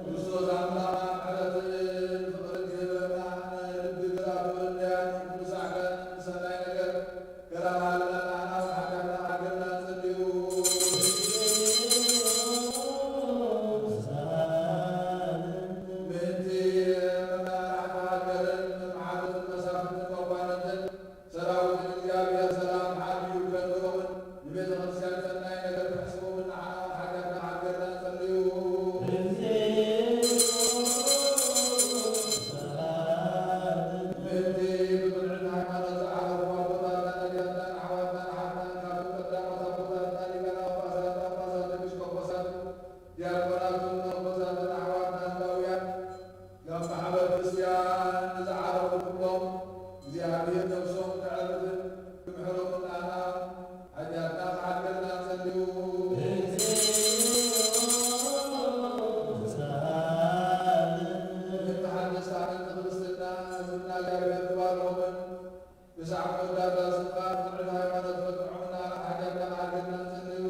ክርስቶስ ኣምላኽና ምሕረትን ፍቕርን ክህበና፣ ንልቢ ገራብን ደያኑን ኩሉ ሳዕጋን ሰናይ ነገር ገራብሃልና፣ ንዓና እውን ሓጢኣትና ክሓድገልና ጸልዩ። ምእንቲ መራሕቲ ሃገርን መሓዙትን መሳፍንትን መኳንንትን ሰራዊትን እግዚኣብሔር ሰላም ሓልዩ ከንብሮምን ንቤተ ክርስቲያን ሰናይ ነገር ክሕስቦምን ንዓና እውን ሓጢኣትና ሓድገልና ንጸልዩ። ምእንቲ ብቕንዕቲ ሃይማኖት ዝዓረፉ ኣቦታትና፣ ነቢያትና፣ ኣሕዋትና፣ ኣሓትና፣ ካብቶም ቀዳሞት ኣቦታትና ሊቃነ ጳጳሳት፣ ጳጳሳት፣ ኤጲስቆጶሳት፣ ዲያቆናትን መነኮሳትን ኣሕዋትና ህዝባውያን፣ ካብ ማሕበር ክርስትያን ንዝዓረፉ ኩሎም እግዚኣብሔር ነፍሶም ከዕርፍን ክምሕሮምን ንዓና ሓጢኣትና ክሓድገልና ንጸልዩ። ምእንቲ ሓደስቲ ኣመንቲ ክርስትና ህዝብና እግዚኣብሔር ክባርኾምን ክሳዕ መወዳእታ ስምካ ብቕንዕቲ ሃይማኖት ከጽንዖምና ሓጢኣትና ክሓድገልና ንጸልዩ።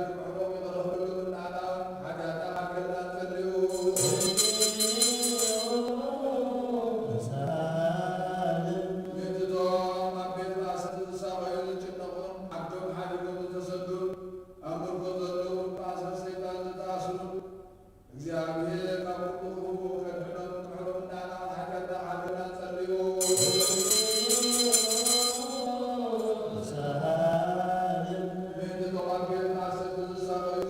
ክምሕሮም ይቕረ ክብሉ እናጣውን ሓጢኣትና ሓድገልና ንጸልዩ። ምእንትቶም ኣብ ቤት ማእሰርቲ ዝሳቐዩ ዝጭነቑን ዓዶም ሓዲጎም ዝተሰዱን ኣብ ምርኮ ዘለዉ ብኣሰር ሰይጣን ዝተኣስሩን እግዚኣብሔር ካብ ኩሉ ክፉ ከድሕኖም ክምሕሮም እናጣውን ሓጢኣትና ሓድገልና ንጸልዩ። ምእንትቶም ኣብ ቤት ማእሰርቲ ዝሳቐዩ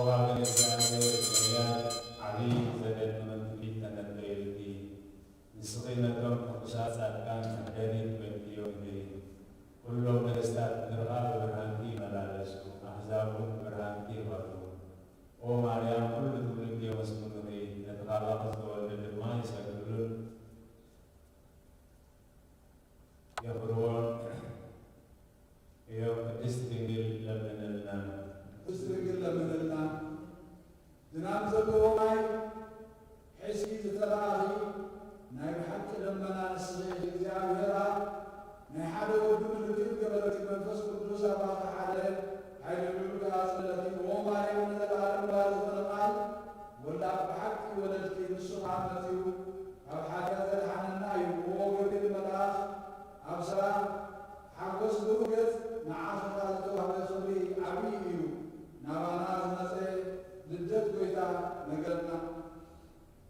ዋጋ እግዚኣብሔር ነቢያት ዓብዪ ዘደንቕን ትንቢት ተነበየልኪ። ንስኺ ነቶም ሕጉሳት ጻድቃን መሕደሪት ኮይንክዮም ኢኺ። ኩሎም ነገስታት ምድርኻ ብብርሃንኪ ይመላለሱ፣ ኣህዛብ እውን ብብርሃንኪ ይኸዱ። ኦ ማርያም፣ ኩሉ ትውልዲ የመስግኑኺ፣ ነቲ ካባኺ ዝተወልደ ድማ ይሰግዱሉን የኽብርዎን እዮም። ቅድስት ድንግል ለምንልና። ቅድስት ድንግል ለምንልና። ዝናም ዘለዎ ማይ ሒዝኪ ዝተላእኺ ናይ ብሓቂ ደመና ንስኺ ኢኺ። እግዚኣብሔር ኣብ ናይ ሓደ ወዱ ምልክት ገበረኪ፣ መንፈስ ቅዱስ ኣባኺ ሓደረ፣ ሓይሊ ልዑል ከኣ ጸለኪ። ኦ ማርያም፣ ንዘለኣለም ባሪ ዝኾነ ቃል ወላድ ብሓቂ ወለድኪ። ንሱ ከኣ መጺኡ ካብ ሓጢኣት ዘድሓነና እዩ። ኦ ገብርኤል መልኣኽ፣ ኣብ ሰላም ሓጎስ ብሩህ ገጽ፣ ንዓኺ ከኣ ዝተዋህበ ክብሪ ዓብዪ እዩ። ናባና ዝመጸ ልደት ጐይታ ነገርና።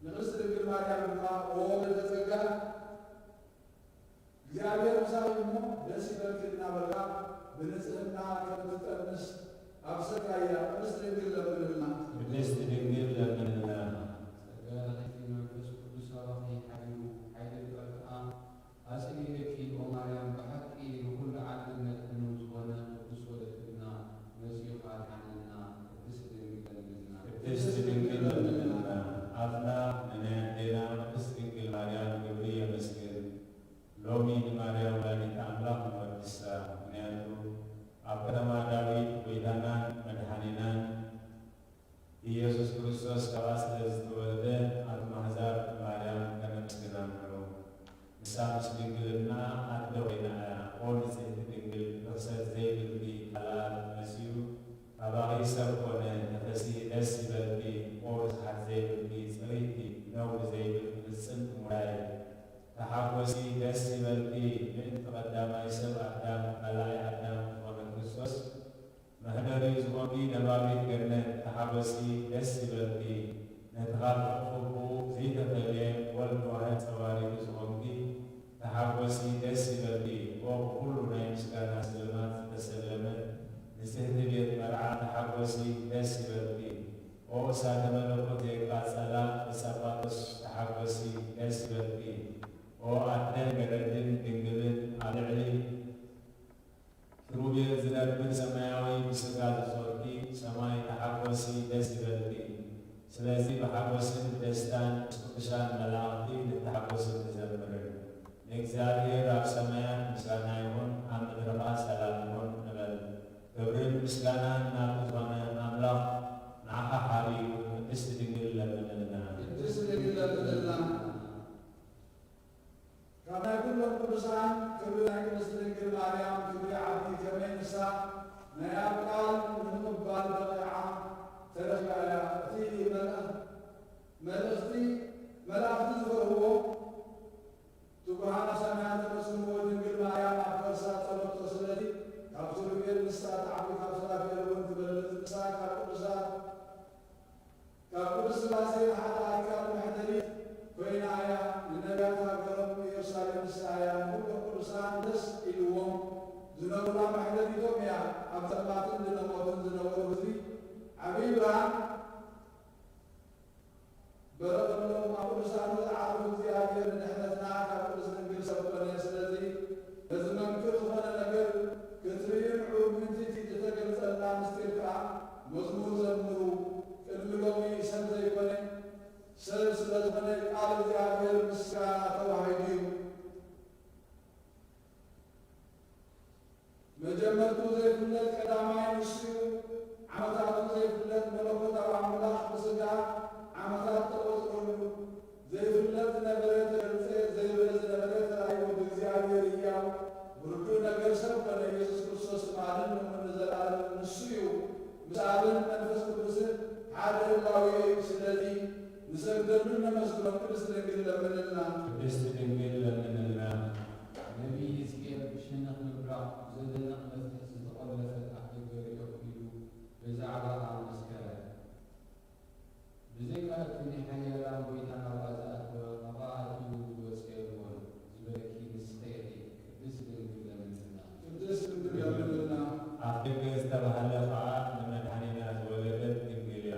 ንቅድስት ድንግል ማርያም ድማ፣ ኦ ምልዕተ ጸጋ፣ እግዚኣብሔር ምሳኺ እሞ ደስ ይበልኪ እናበልካ፣ ብንጽህና ከም ትጠንስ ኣብሰካያ። ቅድስት ድንግል ለምንልና። ቅድስት ድንግል ለምንልና። ጸጋ ረኺብኪ፣ መንፈስ ቅዱስ ኣባኺ ሓዲሩ፣ ሓይሊ ልዑል ከኣ ኣጽሊለኪ። ኦ ማርያም፣ ብሓቂ ንኹሉ ዓለም መድሕኑ ዝኾነ ቅዱስ ወለድና መጺኡ ከኣ ድሓነና። ቅድስት ድንግል ለምንልና። ቅድስት ድንግል ለምንልና። ኣፍና ንናይ ኣዴና ቅድስት ድንግል ማርያም ግብሪ የመስግን። ሎሚ ንማርያም ወላዲተ ኣምላኽ ንወድሳ፣ ምኽንያቱ ኣብ ከተማ ዳዊት ጐይታናን መድሓኒናን ኢየሱስ ክርስቶስ ካብኣ ስለ ዝተወልደ፣ ኣቱም ኣሕዛብ ንማርያም ከነመስግና ንዑ። ንሳ ምስ ድንግልና ኣደ ኾይና እያ። ኦ ንጽሕቲ ድንግል፣ ርኽሰት ዘይብልኪ፣ ካልኣት መሲሉ ካባኺ ሰብ ኮነ፣ ተፈሲ ደስ ይበልኪ። ኦ ርስሓት ዘይብልኪ፣ ጽርይቲ፣ ነውሪ ዘይብልኪ፣ ምጽንቲ ሙዳይ፣ ተሓጎሲ ደስ ይበልኪ። ምእንቲ ቀዳማይ ሰብ ኣዳም፣ ካልኣይ ኣዳም ዝኾነ ክርስቶስ መሕደሪኡ ዝኾንኪ ነባቢት ገነት፣ ተሓጎሲ ደስ ይበልኪ። ነቲ ካብ ሕቑፉ ዘይተፈልየ ወልድ ዋህድ ጸዋሪቱ ዝኾንኪ፣ ተሓጎሲ ደስ ይበልኪ። ኦ ብኹሉ ናይ ምስጋና ስልማት ዝተሰለመት ንጽህቲ ቤት መርዓ፣ ተሓጎሲ ደስ ይበልኪ። ኦ እሳተ መለኮት ዘይቃጸላ እጸጳጦስ፣ ተሓጎሲ ደስ ይበልኪ። ኦ ኣደን ገረድን ድንግልን ኣብ ልዕሊ ኪሩቤል ዝነብር ሰማያዊ ብስጋ ዝዞርኪ ሰማይ ተሓጎሲ ደስ ይበልኪ። ስለዚ ብሓጎስን ብደስታን ምስ ቅዱሳን መላእኽቲ ንተሓጎስን ንዘምርን። ንእግዚኣብሔር ኣብ ሰማያት ምስጋና ይኹን፣ ኣብ ምድሪ ኸኣ ሰላም ይኹን ንበል። ክብርን ምስጋናን ናቱ ዝኾነ ኣምላኽ ንዓኻ ሓርዩ፣ ቅድስቲ ድንግል ለምንልና። ቅድስቲ ድንግል ለምንልና። ካብ ናይ ኩሎም ቅዱሳን ክብሪ ናይ ቅድስት ድንግል ማርያም ክብሪ ዓቢ ከመይ ንሳ ናይ ኣብ ቃል ንምቕባል በቒዓ ተረኺባ እያ። እቲ መልእኽ-፣ መልእኽቲ መላእኽቲ ዝፈርህዎ ትጉሃን ኣብ ሰማያት ተመስግንዎ ድንግል ማርያም ኣብ ከርሳ ጸሎቶ። ስለዚ ካብ ኪሩቤል ንሳ ትዓቢ፣ ካብ ሱራፌል እውን ትበልጽ። ንሳ ካብ ቅዱሳት ካብ ቅዱስ ሥላሴ ሓደ ኣካል መሕደሪት ኮይና እያ። ንነቢያት ሃገሮም ኢየሩሳሌም ንሳ እያ። ንኹሎም ቅዱሳን ደስ ኢልዎም ዝነብሩላ መሕደሪቶም እያ። ኣብ ጸልማትን ድነ ሞትን ዝነበሩ ህዝቢ ዓብዪ ብርሃን በረቐሎም። ኣብ ቅዱሳኑ ዝዓርፍ እግዚኣብሔር ንድሕነትና ካብ ቅድስት ድንግል ሰብ ኮነ። ስለዚ ነዚ መንክር ዝኾነ ነገር ክትርእዩ ንዑ። ምእንቲ እቲ ዝተገልጸልና ምስጢር ከኣ መዝሙር ዘምሩ። ቅድሚ ሎሚ ሰብ ዘይኮነ፣ ሰብ ስለ ዝኾነ ቃል እግዚኣብሔር ምስ ሥጋ ተዋሂዱ እዩ። መጀመርቱ ዘይፍለጥ ቀዳማይ ንሱ እዩ። ዓመታቱ ዘይፍለጥ መለኮታዊ ኣምላኽ ብሥጋ ዓመታት ተቖጽረሉ። ዘይፍለጥ ዝነበረ ተገልጸ፣ ዘይርእ ዝነበረ ተራእዩ። ወዲ እግዚኣብሔር ህያው ብርዱእ ነገር ሰብ ኮነ። ኢየሱስ ክርስቶስ ትማልን ሎምን ንዘለኣለምን ንሱ እዩ። ምስ ኣብን መንፈስ ቅዱስን ሓደ ህላዌ እዩ። ስለዚ ንሰግደሉን ነመስግኖን። ቅድስት ድንግል ለምንልና። ቅድስት ድንግል ለምንልና። ነቢይ ሕዝቅኤል ብሸነኽ ምብራቕ ብዘደንቕ መፍትሕ ዝተቖለፈት ኣፍደገ ርኤኹ ኢሉ ብዛዕባኣ መስከረ። ብዘይካ እቲ ናይ ሓያላን ጐይታ ናብኣ ዝኣተወ፣ ካብኣ ኣትዩ ዝወጸ የልቦን ዝበለኪ ንስኺ ኢኺ፣ ቅድስት ድንግል ለምንልና። ቅድስት ድንግል ለምንልና። ኣፍደገ ዝተባህለ ኸኣ ንመድኃኒና ዝወለደት ድንግል እያ።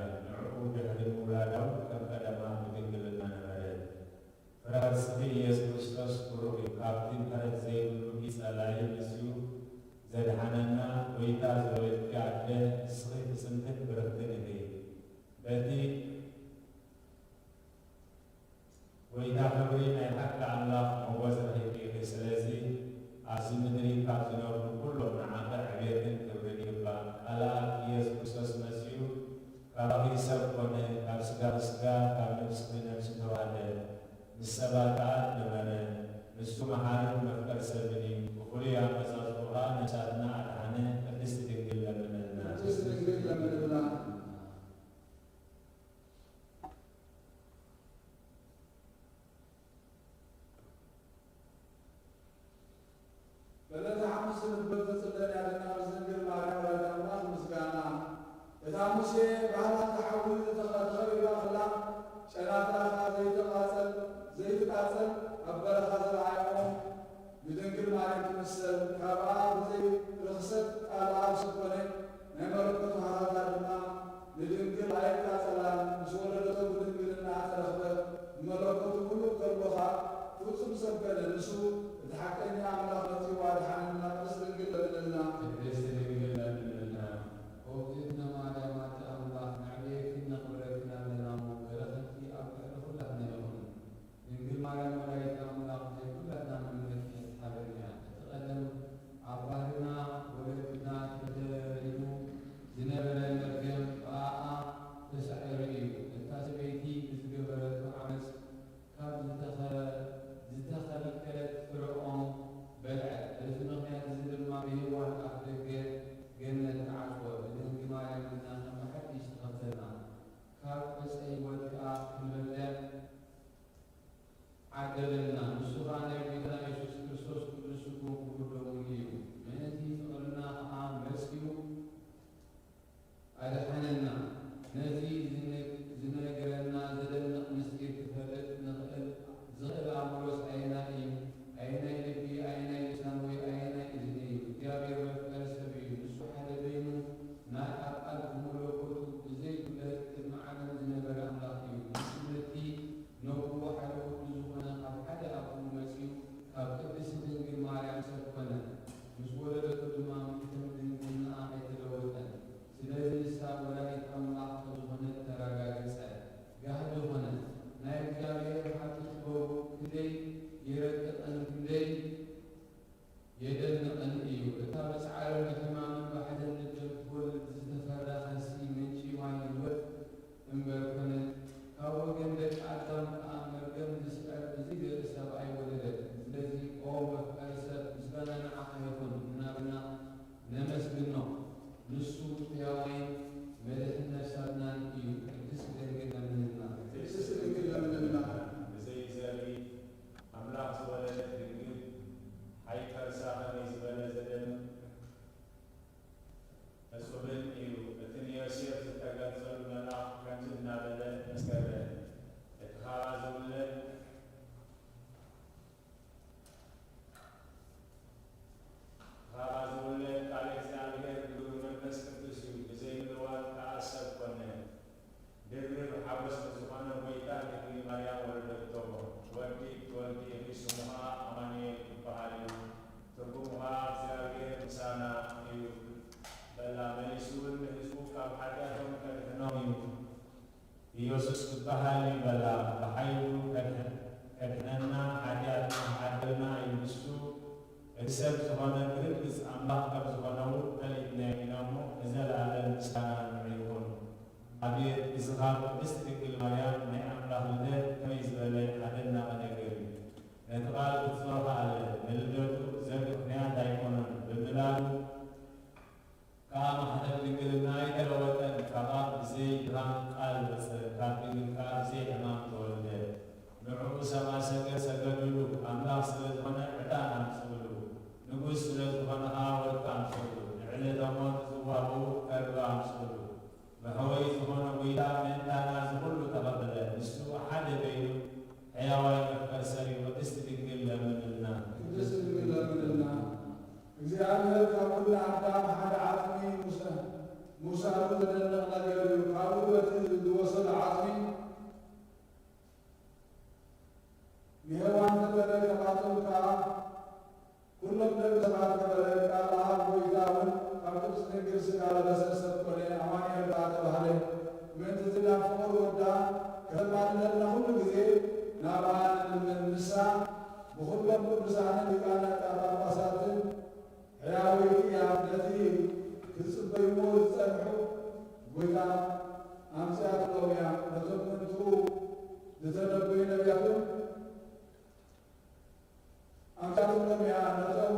ንበብ ትጽለል ያለና ምስ ድንግል ማርያም ወላዲተ ኣምላኽ ምስጋና። እታ ሙሴ ባህላ ተሓዊ ተኸ-፣ ተኸቢባ ከላ፣ ጨናፍራ ኸኣ ዘይትቃጸል፣ ዘይትቃጸል ኣብ በረኻ ዝረኣያ ኦም ንድንግል ማርያም ትምሰል። ካብኣ ብዘይ ርኽሰት ቃል ኣብ ሰብ ኮነ። ናይ መለኮት ባህላታ ድማ ንድንግል ኣይቃጸላን። ምስ ወለደቶ ብድንግልና ተረኽበ። ብመለኮቱ ምሉእ ከሎ ኸኣ ፍጹም ሰብ ከነ። ንሱ እቲ ሓቀኛ ኣምላኽ መጺኡ ኣድሓነና። ቅድስት ድንግል ለምንልና። ቅድስት ድንግል ለምንልና። ኦ እግዝእትነ ማርያም ኣደ ኣምላኽ፣ ነዕብየኪን ነኽብረኪን ኣለና እሞ፣ በረኸትኪ ኣብ ልዕሊ ኹላትና ይኹን። ድንግል ማርያም ወላዲተ ኣምላኽ ናይ ኩላትና መምህርቲ ሓበን እያ። እቲ ቀደም ኣብ ባህልና ወለድና ተተሪቡ ዝነበረ መርገም ብኣኣ ተሳዒሩ እዩ። እታ ሰበይቲ ብዝገበረቶ ዓመጽ ካብ ዝተኸ-፣ ዝተኸልከለት ፍረ ኦም በልዐት። በዚ ምኽንያት እዚ ድማ ብሄዋን ኣፍ ደገ ገነት ተዓጽወ። ብድንግል ማርያም ግና ከም ብሓድሽ ተኸፍተልና። ካብ ዕፀ ህይወት ከኣ ክንበልዕ ዓደለና። ንሱ ኸኣ ናይ ጐይታና የሱስ ክርስቶስ ቅዱስ ስግኡን ክቡር ደሙን እዩ። ምእንቲ ፍቕርና ኸኣ መጺኡ ኣድሓነና። ነዚ ዝነ-፣ ዝነግረና ዘደንቕ ምስጢር ክፈልጥ ንኽእል፣ ዝኽእል ኣእምሮስ ኣየናይ እዩ? ኣየናይ ልቢ፣ ኣየናይ ልሳን ወይ ኣየናይ እዝኒ እዩ? እግዚኣብሔር መፍቀሪ ሰብ እዩ። ንሱ ሓደ በይኑ ናይ ኣብ ቃል ብመለኮቱ ብዘይጉድለት ቅድሚ ዓለም ዝነበረ ኣምላኽ እዩ። ንሱ ነቲ ነብኡ ሓደ ወዱ ዝኾነ ካብ ሓደ ኣቦኡ መጺኡ ካብ ቅድስቲ ድንግል ማርያም ሰብ ኮነ። ምስ ወለደቶ ድማ ምእንተ ድንግልናኣ ኣይተለወጠን። ስለዚ ንሳ ወላዲት ኣምላኽ ከም ዝኾነት ተረጋገጸ። ጋህዲ ኾነ። ናይ እግዚኣብሔር ሃብቲ ጥበቡ ክንደይ የረቅቕን ክንደይ የደንቕን እዩ። እታ ብጻዕርን ብሕማምን ብሓዘን ልደት ክትወልድ ዝተፈረኸሲ ምንጪ ማይ ህይወት እምበር ኮነት። ካብ ወገን ደቂ ኣዳም ከኣ መርገም ዝስዕር ብዘይ ዘርኢ ሰብኣይ ወለደት። ስለዚ ኦ መፍቀሪ ሰብ፣ ምስጋና ንዓኻ ይኹን እናበልና ነመስግኖ። ንሱ ሕያዋይን መድሕን ነፍሳትናን እዩ። ቅድስቲ ድንግል ለምንልና። ቅድስቲ ድንግል ለምንልና። ብዘይ ዘርኢ ኣምላኽ ዝወለደት ድንግል፣ ሓይ ከርሳ ከመይ ዝበለ ዘደንቕ እጹብን እዩ። እቲ ንዮሴፍ ዝተገልጸሉ መልኣኽ ከምዚ እናበለ መስከረ፣ እቲ ካብኣ ዝውለድ፣ እቲ ካብኣ ዝውለድ ቃል እግዚኣብሔር ብግብሪ መንፈስ ቅዱስ እዩ፣ ብዘይ ምልዋጥ ከኣ ሰብ ኮነ። ድርብ ሓጎስ ንዝኾነ ጐይታ ድንግል ማርያም ወለደቶ። ወዲ ክትወልዲ ኢኺ፣ ስሙ ኸኣ ኣማኑኤል ይበሃል እዩ። ትርጉሙ ኸኣ እግዚኣብሔር ምሳና እዩ በላ። መሊሱ እውን ንህዝቡ ካብ ሓጢኣቶም ከድሕኖም እዩ። ኢየሱስ ክበሃል እዩ በላ። ብሓይሉ ከድሕ-፣ ከድሕነና፣ ሓጢኣትና ክዓድለና እዩ። ንሱ እቲ ሰብ ዝኾነ ብርግጽ ኣምላኽ ከም ዝኾነ እውን ፈሊጥና ኢና እሞ፣ ንዘለኣለም ምስጋና ንዕኡ ይኹን። ኣቤት፣ እዚ ኻብ ቅድስቲ ድንግል ማርያም ናይ ኣምላኽ ልደት ከመይ ዝበለ ኣደናቒ ነገር እዩ! ነቲ ቃል ክትጽሮ ከኣለ፣ ንልደቱ ዘርኢ ምኽንያት ኣይኮነን። ብምላዱ ከኣ ማሕተም ድንግልና ኣይተለወጠን። ካብ ኣብ ብዘይ ድኻም ቃል ወጸ፣ ካብ ድንግል ከኣ ብዘይ ሕማም ተወልደ። ንዕኡ ሰብኣ ሰገል ሰገዱሉ፣ ኣምላኽ ስለ ዝኾነ ዕጣን ኣምጽኡሉ፣ ንጉስ ስለ ዝኾነ ከኣ ወርቂ ኣምጽኡሉ፣ ንዕለተ ሞት ጽዋኡ ከርበ ኣምጽኡሉ። መሕወዪ ዝኾነ ጐይታ ምእንታና እዚ ኹሉ ተቐበለ። ንሱ ሓደ በይኑ ሕያዋይ መፍቀሪ ሰብ እዩ። ቅድስቲ ድንግል ለምንልና። ቅድስቲ ድንግል ለምንልና። እግዚኣብሔር ካብ ኩሉ ኣዳም ሓደ ዓጽሚ ሙሳ-፣ ሙሳሉ ዘደንቕ ነገር እዩ። ካብኡ በቲ ዝወሰዶ ዓጽሚ ንሄዋን ፈጠረ፣ ካብኣቶም ከኣ ኩሎም ደቂ ሰባት ገበረ። ቃል ኣብ ጐይታ እውን ካብ ቅድስት ድንግል ሥጋ ለበሰ፣ ሰብ ኮነ፣ ኣማኑኤል ከኣ ተባህለ። ምእንቲ እዚ ናብ ፍቑር ወዳ ከተማልደልና ኩሉ ግዜ ናብኣ ንልምን። ንሳ ብኹሎም ቅዱሳንን ሊቃነ ጳጳሳትን ሕያወይቲ እያ። ነቲ ክጽበይዎ ዝጸንሑ ጐይታ ኣምጺኣትሎም እያ። ነቶም ምእንትኡ ዝተነበዩ ነቢያት እውን ኣምጺኣትሎም እያ። ነቶም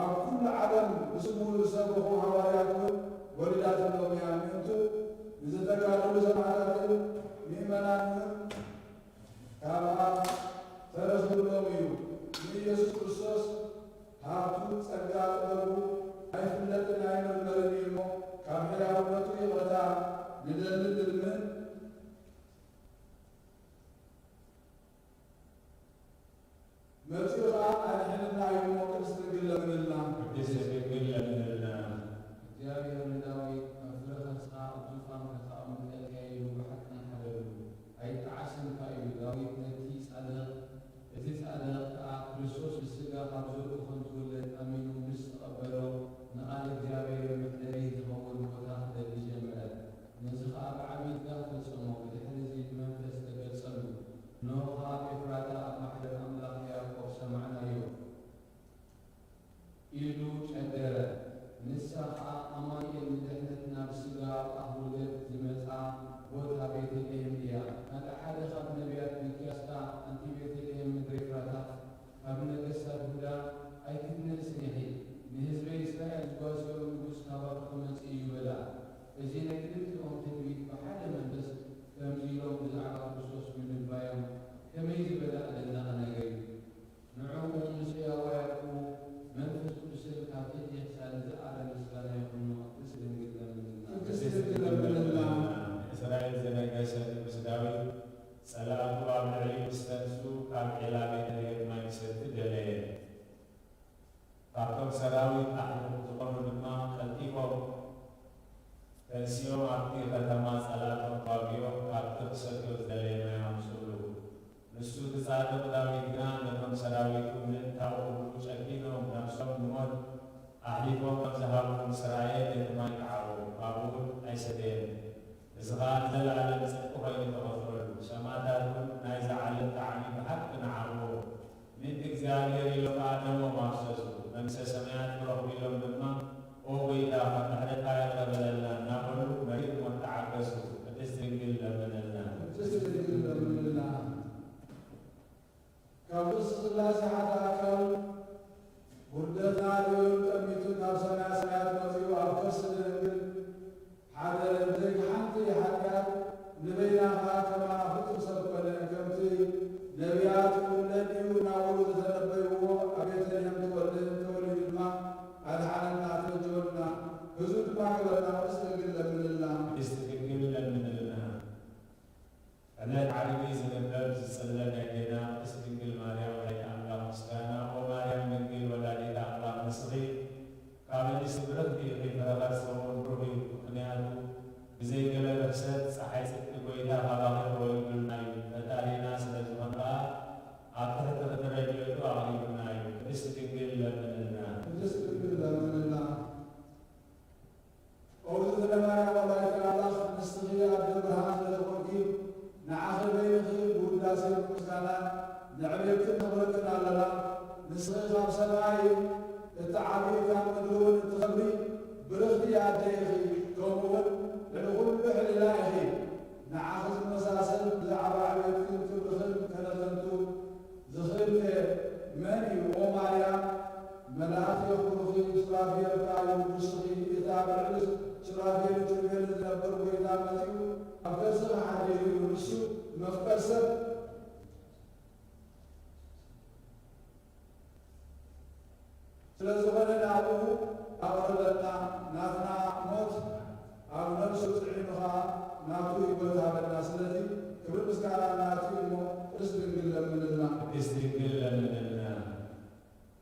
ኣብ ኩሉ ዓለም ብስሙ ዝሰበኹ ሃዋርያት እውን ወሊዳትሎም እያ። ምእንቱ ንዝተጋደሉ ሰማዕታትን ምእመናን እውን ካብኣ ተረኺብሎም እዩ። ንኢየሱስ ክርስቶስ ሃብቱ ጸጋ ንደሊ ንልምን፣ መጺኡ ኸኣ ኣድሕነና እዩ እሞ ቅድስቲ ድንግል ለምንልና። ቅድስቲ ድንግል ለምንልና። እግዚኣብሔር ንዳዊት ኣብ ፍረ ከርስኻ ኣብ ዙፋንካ ከቐምጠልካ ኢሉ ብሓቂ መሓለሉ። ኣይጠዓስንካ ኢሉ። ዳዊት ነቲ ጻድቕ፣ እቲ ጻድቕ ከኣ ክርስቶስ ብስጋ ካብ ዘርኡ ከም ዝውለድ ኣሚኑ ምስ ተቐበሎ፣ ንቓል እግዚኣብሔር መሕደሪ ዝኸውን ቦታ ክደሊ ጀመረ። ነዚ ኸኣ ብዓቢ ትጋህ ፈጸሞ። ብድሕሪ እዚ ብመንፈስ ተገልጸሉ። እንሆ ኸኣ ኣብ ኤፍራታ ኣብ ማሕደር ኣምላኽ ያዕቆብ ሰማዕናዮ። ኢሉ ጨደረ። ንሳ ኸኣ ኣማኑኤል ንድሕነትና ብስጋ ኣብ ኣፍ ውርደት ዝመጻ ቦታ ቤተልሔም እያ። ካልእ ሓደ ካብ ነቢያት ሚክያስ ከኣ ኣንቲ ቤተልሔም ምድረ ኤፍራታ ካብ ነገስታት ይሁዳ ኣይክትነእስን ኢኺ። ንህዝበይ እስራኤል ዝጓስዮ ንጉስ ካባኺ ክመጽእ እዩ በላ። እዚ ናይ ክልቲኦም ትንቢት ብሓደ መንፈስ ከምዚ ኢሎም ብዛዕባ ክርስቶስ ምንባዮም ከመይ ዝበለ ኣደናቒ ነገር እዩ! ንዕኡ ምስ ህያው ኣያቱ መንፈስ ቅዱስን ካብ ትሕቲ ክሳድ ዝኣረ ምስጋና ይኹኖ። ቅድስት ድንግል ለምንልና። ቅድስት ድንግል ለምንልና። ንእስራኤል ዘነገሰ ንጉስ ዳዊት ጸላእቱ ኣብ ልዕሊኡ ምስ ተንሱ ካብ ዔላ ቤተልሔም ማይ ክሰቲ ደለየ። ካብቶም ሰራዊት ኣሕሉፍ ዝኾኑ ድማ ቀልጢፎም ተንሲኦም ኣብቲ ከተማ ጸላእቶም ተዋጊኦም ካብቲ ክሰትዮ ዝደለየ ማይ ኣምጽኡሉ። ንሱ እቲ ጻድቕ ዳዊት ግና ነቶም ሰራዊቱ ምእንታኡ ክብሉ ጨኪኖም ነብሶም ንሞት ኣሕሊፎም ኣብ ዝሃቡ ምስ ረኣየ ነቲ ማይ ጠዓሞ፣ ካብኡ እውን ኣይሰተየን። እዚ ኸኣ ንዘለኣለም ጽድቂ ኾይኑ ተቖጽረሉ። ሰማእታት እውን ናይዛ ዓለም ጣዕሚ ብሓቂ ንዓቕዎ። ምእንቲ እግዚኣብሔር ኢሎም ከኣ ደሞም ኣፍሰሱ። መንግስተ ሰማያት ክረኽቡ ኢሎም ድማ፣ ኦ ጐይታ፣ ካብ ምሕረትካ ይቕረ በለልና እናበሉ መሪር ሞት ተዓገሱ። ቅድስት ድንግል ለምንልና። ቅድስት ድንግል ለምንልና። ካብ ርእሲ ሥላሴ ሓደ ኣካል ውርደትና ርእዩ ጠሚቱ ካብ ሰማያ ሰማያት መጺኡ ኣብ ከርሲ ድንግል ሓደረ። ብዘይ ሓንቲ ሓጢኣት ንበይና ኸኣ ከማና ፍጹም ሰብ ኮነ። ከምቲ ነቢያት ይውለድ እዩ እናበሉ ዝተነበይዎ ኣብ ቤተልሔም ተወልደ፣ ተወሊዱ ድማ ኣድሓነና፣ ተጀወና፣ ህዝቡ ድማ ገበረና። ቅድስት ድንግል ለምንልና። ቅድስት ድንግል ለምንልና። ዕለት ዓርቢ ዝንበብ ዝጽለ ናይ ኣዴና ቅድስት ድንግል ማርያም ወላዲተ ኣምላኽ ምስጋና። ኦ ማርያም ድንግል ወላዲተ ኣምላኽ፣ ንስኺ ካብ ኣንስቲ ብርኽቲ ኢኺ፣ ፍረ ከርስኺ እውን ብሩኽ እዩ። ምኽንያቱ ብዘይ ገለ ርኽሰት ጸሓይ ጽድቂ ጐይታ ካባኺ ተወሊዱልና እዩ። ፈጣሪና ስለ ዝኾነ ከኣ ኣብ ትሕቲ ክንዲ ረድኤቱ ኣቕሪቡና እዩ። ቅድስት ድንግል ለምንልና። ቅድስት ድንግል ለምንልና። ኦ እግዝእትነ ማርያም ወላዲተ ኣምላኽ፣ ንስኺ ኣደ ብርሃን ስለ ዝኾንኪ፣ ንዓኺ በይንኺ ብውዳሴ ብምስጋና ነዕብየክን ነኽብረክን ኣለና። ንስኺ ካብ ሰማይ እትዓብዪ፣ ካብ ምድሪ እውን እትኸብሪ ብርኽቲ ኣደ ኢኺ፣ ከምኡ እውን ልዕሊ ኩሉ ሕልና ኢኺ። ንዓኺ ዝመሳሰል ብዛዕባ ዕብየትክን ክብርኽን ከነዘንቱ ዝኽእል ከ መን እዩ? ኦ ማርያም፣ መላእኽቲ የኽብሩኺ፣ ሱራፌል ከኣ የውድሱኺ። እቲ ኣብ ልዕሊ ሱራፌልን ኪሩቤልን ዝነብር ጐይታ መጺኡ ኣብ ከርስኺ ሓዲሩ እዩ። ንሱ መፍቀር ሰብ ስለ ዝኾነ ናብኡ ኣቕርበና፣ ናትና ሞት ኣብ ነብሱ ጽዒኑ ኸኣ ናቱ ህይወት ሃበና። ስለዚ ክብሪ ምስጋና ናቱ እዩ እሞ ቅድስት ድንግል ለምንልና። ቅድስት ድንግል ለምንልና።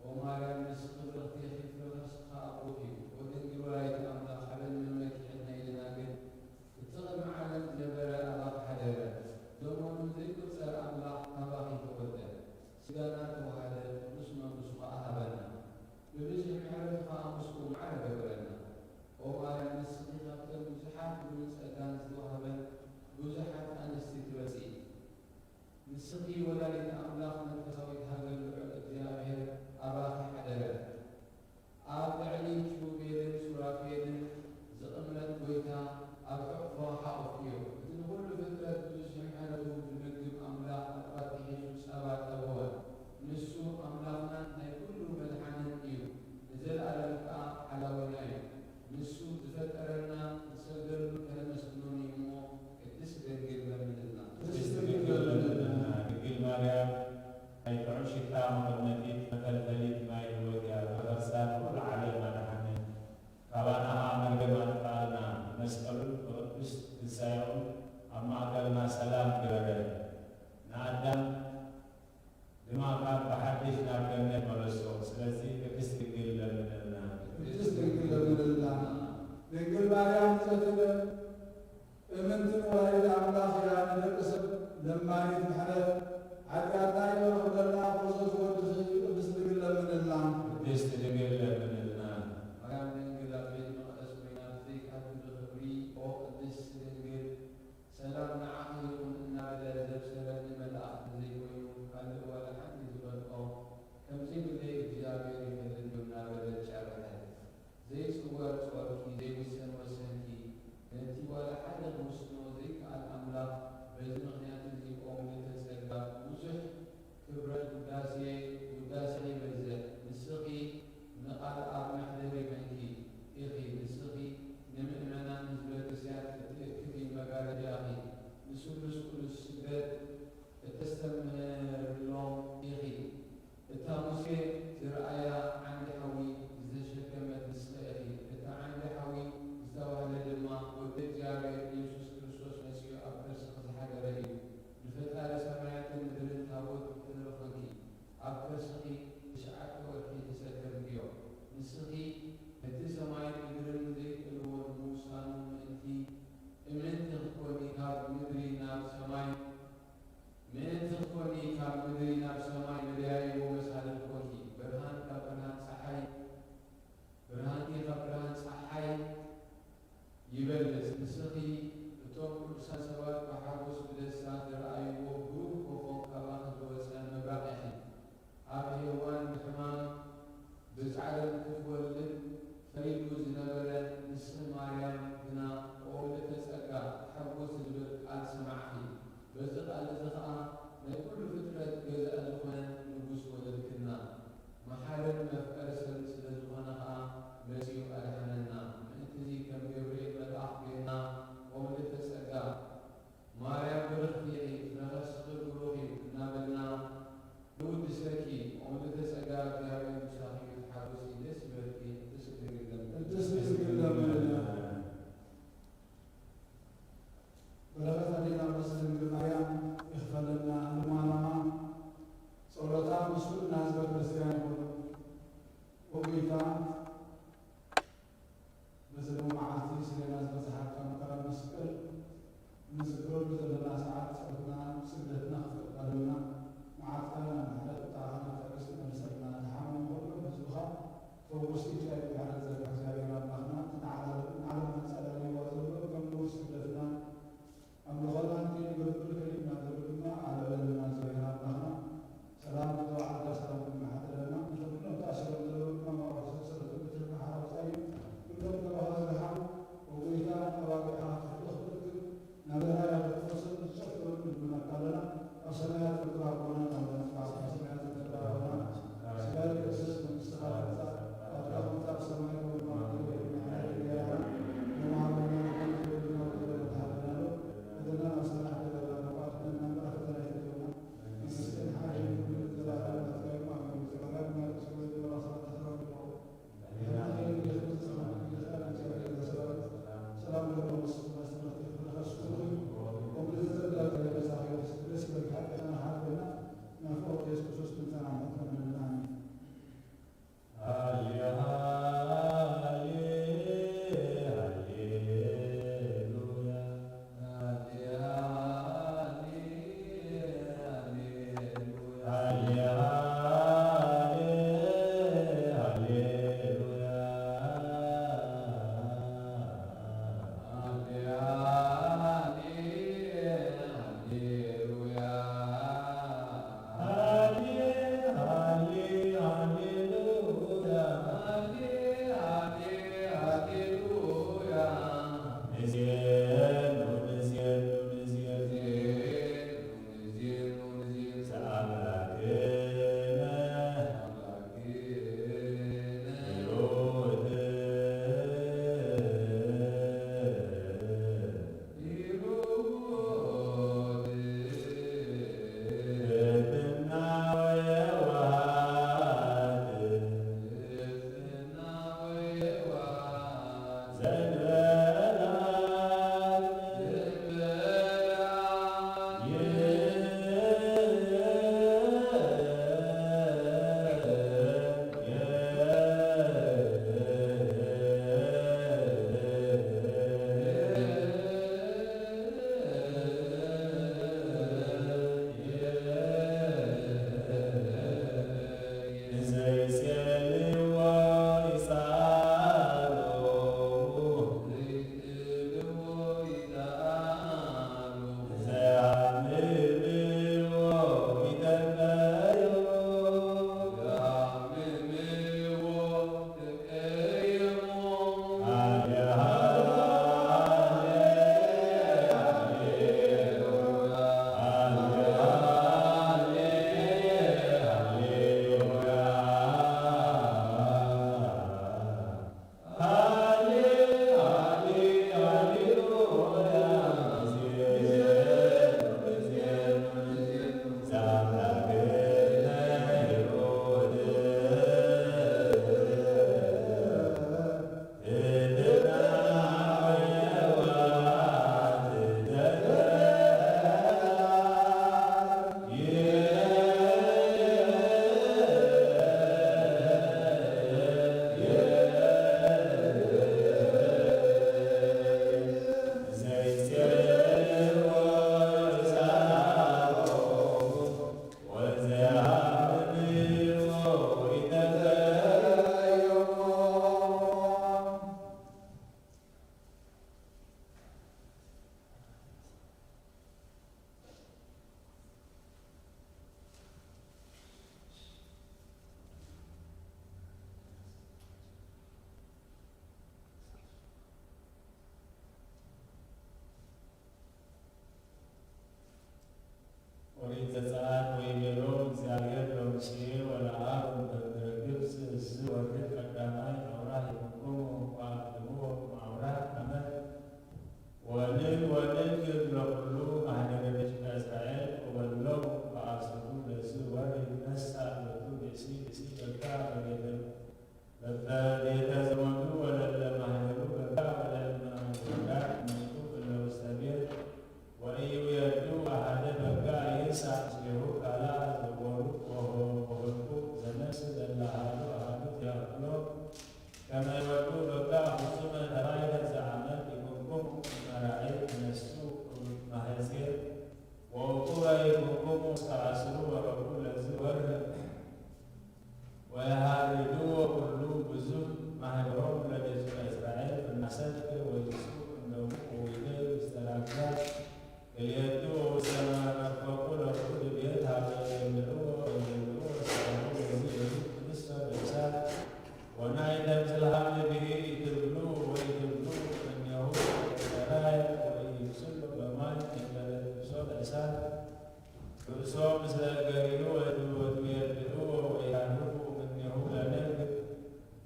ኦ ማርያም፣ ንስኺ ብርኽቲ ኢኺ፣ ፍረ ከርስኺ ኸኣ ብሩኽ እዩ። ኦ ድንግል ወላዲተ ኣምላኽ፣ ሓበን መመኪዕና ኢልና ግን እቲ ቅድሚ ዓለም ዝነበረ ኣባኺ ሓደረ። ዘመኑ ዘይቁጸር ኣምላኽ ካባኺ ተወልደ። ስጋና ተዋሃደ፣ ቅዱስ መንፈሱ ኸኣ ሃበና። ብብዝሒ ምሕረቱ ኸኣ ምስኡ ማዕረ ገበረና። ኦ ማርያም፣ ንስኺ ካብተን ብዙሓት ክብርን ጸጋን ዝተዋህበን ብዙሓት ኣንስቲ ትበልጺ። ንስኺ ወላዲተ ኣምላኽ መንፈሳዊት ሃገር ልዑል እግዚኣብሔር ኣባኺ ሓደረ። ኣብ ልዕሊ ኪሩቤልን ሱራፌልን ዝቕመጥ ጐይታ ኣብ ሕቑፎ ሓቑፍክዮ። እቲ ንኹሉ ፍጥረት ብብዝሒ ምሕረቱ ዝምግብ ኣምላኽ ኣጥባት ሒዙ ጸባ ጠበወ። ንሱ ኣምላኽናን ናይ ኩሉ መድሓንን እዩ። ንዘለኣለም ከኣ ሓላዊና እዩ። ንሱ ዝፈጠረና ክንሰግደሉን ከነመስግኖን እዩ እሞ ቅድስት ድንግል ለምንልና። ቅድስት ድንግል ለምንልና። ድንግል ማርያም ናይ ጥዑይ ቅድስት ድንግል ለምንልና። ማርያም ድንግል ኣብ ቤት መቕደስ ኮይና ብዘይካቲ ብኽብሪ ኦ ቅድስት ድንግል ሰላም ንዓኺ ይኹን እናበለ ዘብሰረኒ መልኣኽ እንተዘይኮይኑ ካልእ ዋላ ሓንቲ ዝፈልጦ ከምዘይብለይ እግዚኣብሔር ይፈልጥ እዩ እናበለት ጨረሐት። ዘይጽወር ጾርኪ ዘይውሰን ወሰንኪ ነቲ ዋላ ሓደ ክውስኖ ዘይከኣል ኣምላኽ በዚ ምኽንያት እዚ ኦ ምልዕተ ጸጋ ብዙሕ ክብረት ውዳሴ ውዳሴ ይበዝሕ። ንስኺ ንቓል ኣብ መሕደሪ ኮይንኪ ኢኺ። ንስኺ ንምእመናን ህዝበ ክርስቲያን እትእክቢ መጋረጃ ኢኺ። ንስሉስ ቅዱስ ስግደት እተስተምህርሎም ኢኺ። እታ ሙሴ ዝረኣያ ዓንዲ ሓዊ ዝተሸከመት ንስኺ ኢኺ። እቲ ዓንዲ ሓዊ ዝተባህለ ድማ ወዲ እግዚኣብሔር ኢየሱስ ክርስቶስ መጺኡ ኣብ ከርስኺ ዝሓደረ እዩ። ንፈጣሪ ሰማያትን ምድርን ታቦት ክትብሊ ኾንኪ፣ ኣብ ከርስኺ ትሽዓተ ወርሒ ዝሰከምክዮ። ንስኺ ነቲ ሰማይን ምድርን ዘይክእልዎ ንምውሳኑ ምእንቲ እምንቲ ክትኮኒ ካብ ምድሪ ናብ ሰማይ ምእንቲ ክትኮኒ ካብ ምድሪ ናብ ሰማይ መደያይቦ መሳልል ኮንኪ። ብርሃን ካብ ብርሃን ጸሓይ ብርሃንኪ ካብ ብርሃን ጸሓይ ይበልጽ። ንስኺ እቶም ቅዱሳን ሰባት ብሓጎስ ብደስታ ዝረኣይዎ ብሩህ ኮኾብ ካባኺ ዝወጸ ምብራቕ ኢኺ። ኣብ ሄዋን ብሕማም ብጻዕርን ክትወልድ ፈሪዱ ዝነበረ ንስኺ ማርያም ግና ኦ ምልዕተ ጸጋ ተሓጎሲ ዝብል ቃል ሰማዕኪ። በዚ ቃል እዚ ኸኣ ናይ ኩሉ ፍጥረት ገዛኢ ዝኾነ ንጉስ ወለድክና። መሓርን መፍቀሪ ሰብን ስለ ዝኾነ ኸኣ መጺኡ ኣድሓነና። ምእንትዚ ከም ገብርኤል መልኣኽ ጌርና ኦ ምልዕተ ጸጋ ማርያም ብርኽቲ ኢኺ፣ ፍረ ከርስኺ ብሩኽ እዩ እናበልና ንውድሰኪ። ኦ ምልዕተ ጸጋ እግዚኣብሔር ምሳኺ እዩ፣ ተሓጎሲ፣ ደስ ይበልኪ፣ ቅድስቲ ድንግል ለምንልና። ቅድስቲ ድንግል ለምንልና። በረኸት ኣዴና ቅድስት ድንግል ማርያም ይኽፈለልና፣ ልማናዋ ጸሎታ ምስ ኩልና ህዝበ ክርስቲያን ይኹን። ኦ ጎይታ፣ በዚ ሎሚ መዓልቲ ስሌና ዝበጽሓካ መከራ መስቀል እንዝክረሉ ዘለና ሰዓት ጸሎትና ስግደትና ክትቅበለልና፣ መዓልትካ ናብ ምሕረት ቁጣዓኻ ናብ ትዕግስቲ መልሰልና። ዝሓመመ ኩሉ ህዝብኻ ፈውስ። ኢድካ ይባረክ ዘርግሕ እግዚኣብሔር ኣምላኽና፣ እቲ ንዓለም ንዓለም ኣጻላልይዋ ዘሎ ከም ንጉስ ስግደትና ኣምልኾና ክንገብር ከሊእና ዘሎ ድማ ኣለበለና እግዚኣብሔር ኣምላኽና። ሰላም ንተባዓልካ ሰላም ንመሓደረና። ነቶም ኩሎም ተኣሲሮም ዘለዉ ድማ መዋዕለ ሰንሰለት ብትርፊ ሓራ ወጻኢ ኩሎም ተባኻ ዝረሓም ወጎይታ ኣባጊዕኻ ክፍሊ ክፍልክም ናብ ራያ ክትወስድ ዝጨፍሩ ንልምነካ ኣለና። ኣብ ሰማያት ንክብር ኣቦና፣ ኣብ ሰማያት ንክብር ኣቦና፣ ስጋይ ቅድስት መንግስትኻ ትምጻእ፣ ፍቃድካ ከምቲ ኣብ ሰማይ ከምኡ ድማ ቀዳማይ ኣውራህ ይኹንኩሙ ወኣቅድምዎ እም ኣውራህ ዓመት ወንል ወንል ለኩሉ ማህደረ ደቂቀ እስራኤል ወበሎም በአስሩ ለዝ ወርህ ነሳ ሎቱ ብእሲ ብእሲ በጋ በቤተ በበቤተ ዘመዱ ወለለ ማህደሩ በጋ ወለእመ ወዳት ምንቱ እለ ውስተ ቤት ወኢይውየዱ አሐደ በጋ ይንሳ ምስሌሁ ካልአ ዘጎሩ ወሆ ወሆልቁ ዘነፍስ ለለ አሐዱ አሐዱ ያእክሎ ከመ ይወዱ በጋ ፍጹመ ተባይተ ዘአመት ይኩንኩሙ እመራዒ ተነሱ ማህጼ ወውቁበ ይኩንኩሙ እስከ አስሩ ወረቡ ለዝ ወርህ ወየሃርድዎ ኩሉ ብዙህ ማህደሮም ለደቂቀ እስራኤል እናሰልክ ወይሱ እምነሙ ወይደይ ውስተ ራግዛት ክልኤቱ ወውስተ መርፈቁ ለኩሉ ቤት ሀበ የብልዕዎ ወይበልዕዎ እስራኤሉ በዚ በዚ ትንሰ በእሳት ወናይ ተምስልሃም ብሂ ኢትብሉ ወኢትብሉ እምኔሁ ሰራየ ወኢይብስሎ በማይ እንበለ ትብሶ በእሳት ርእሶ ምስለ ገሪሁ ወትቤድኡ ወኢታንብቡ እምኔሁ ለነግር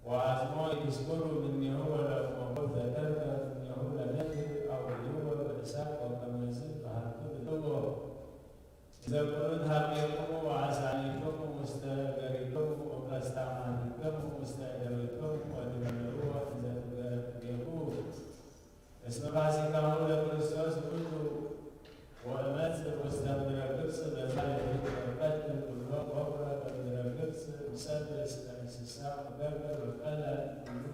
ወአጽሞ ኢትስኩሩ እምኔሁ ወለእመቦት ዘተርፈ እምኔሁ ለነግር አውርድዎ በእሳት ወከመዝ በሃልኩ ብልዎ። ዘኩሉን ሀቤክሙ ወአሳኒክሙ ውስተ ገሪክሙ ወቀስታማቲክሙ ውስተ እደዊክሙ ወትበልዕዎ እንዘ ትገረቅሬኩ። እስመ ፋሲካሁ ለክርስቶስ ውእቱ ወእመጽእ ውስተ ምድረ ግብጽ በዛ ሌሊት ወቀትል ኩሎ ወፍረ በምድረ ግብጽ እምሰል እስከ እንስሳ ወገርገር ወቀለ ኩሉ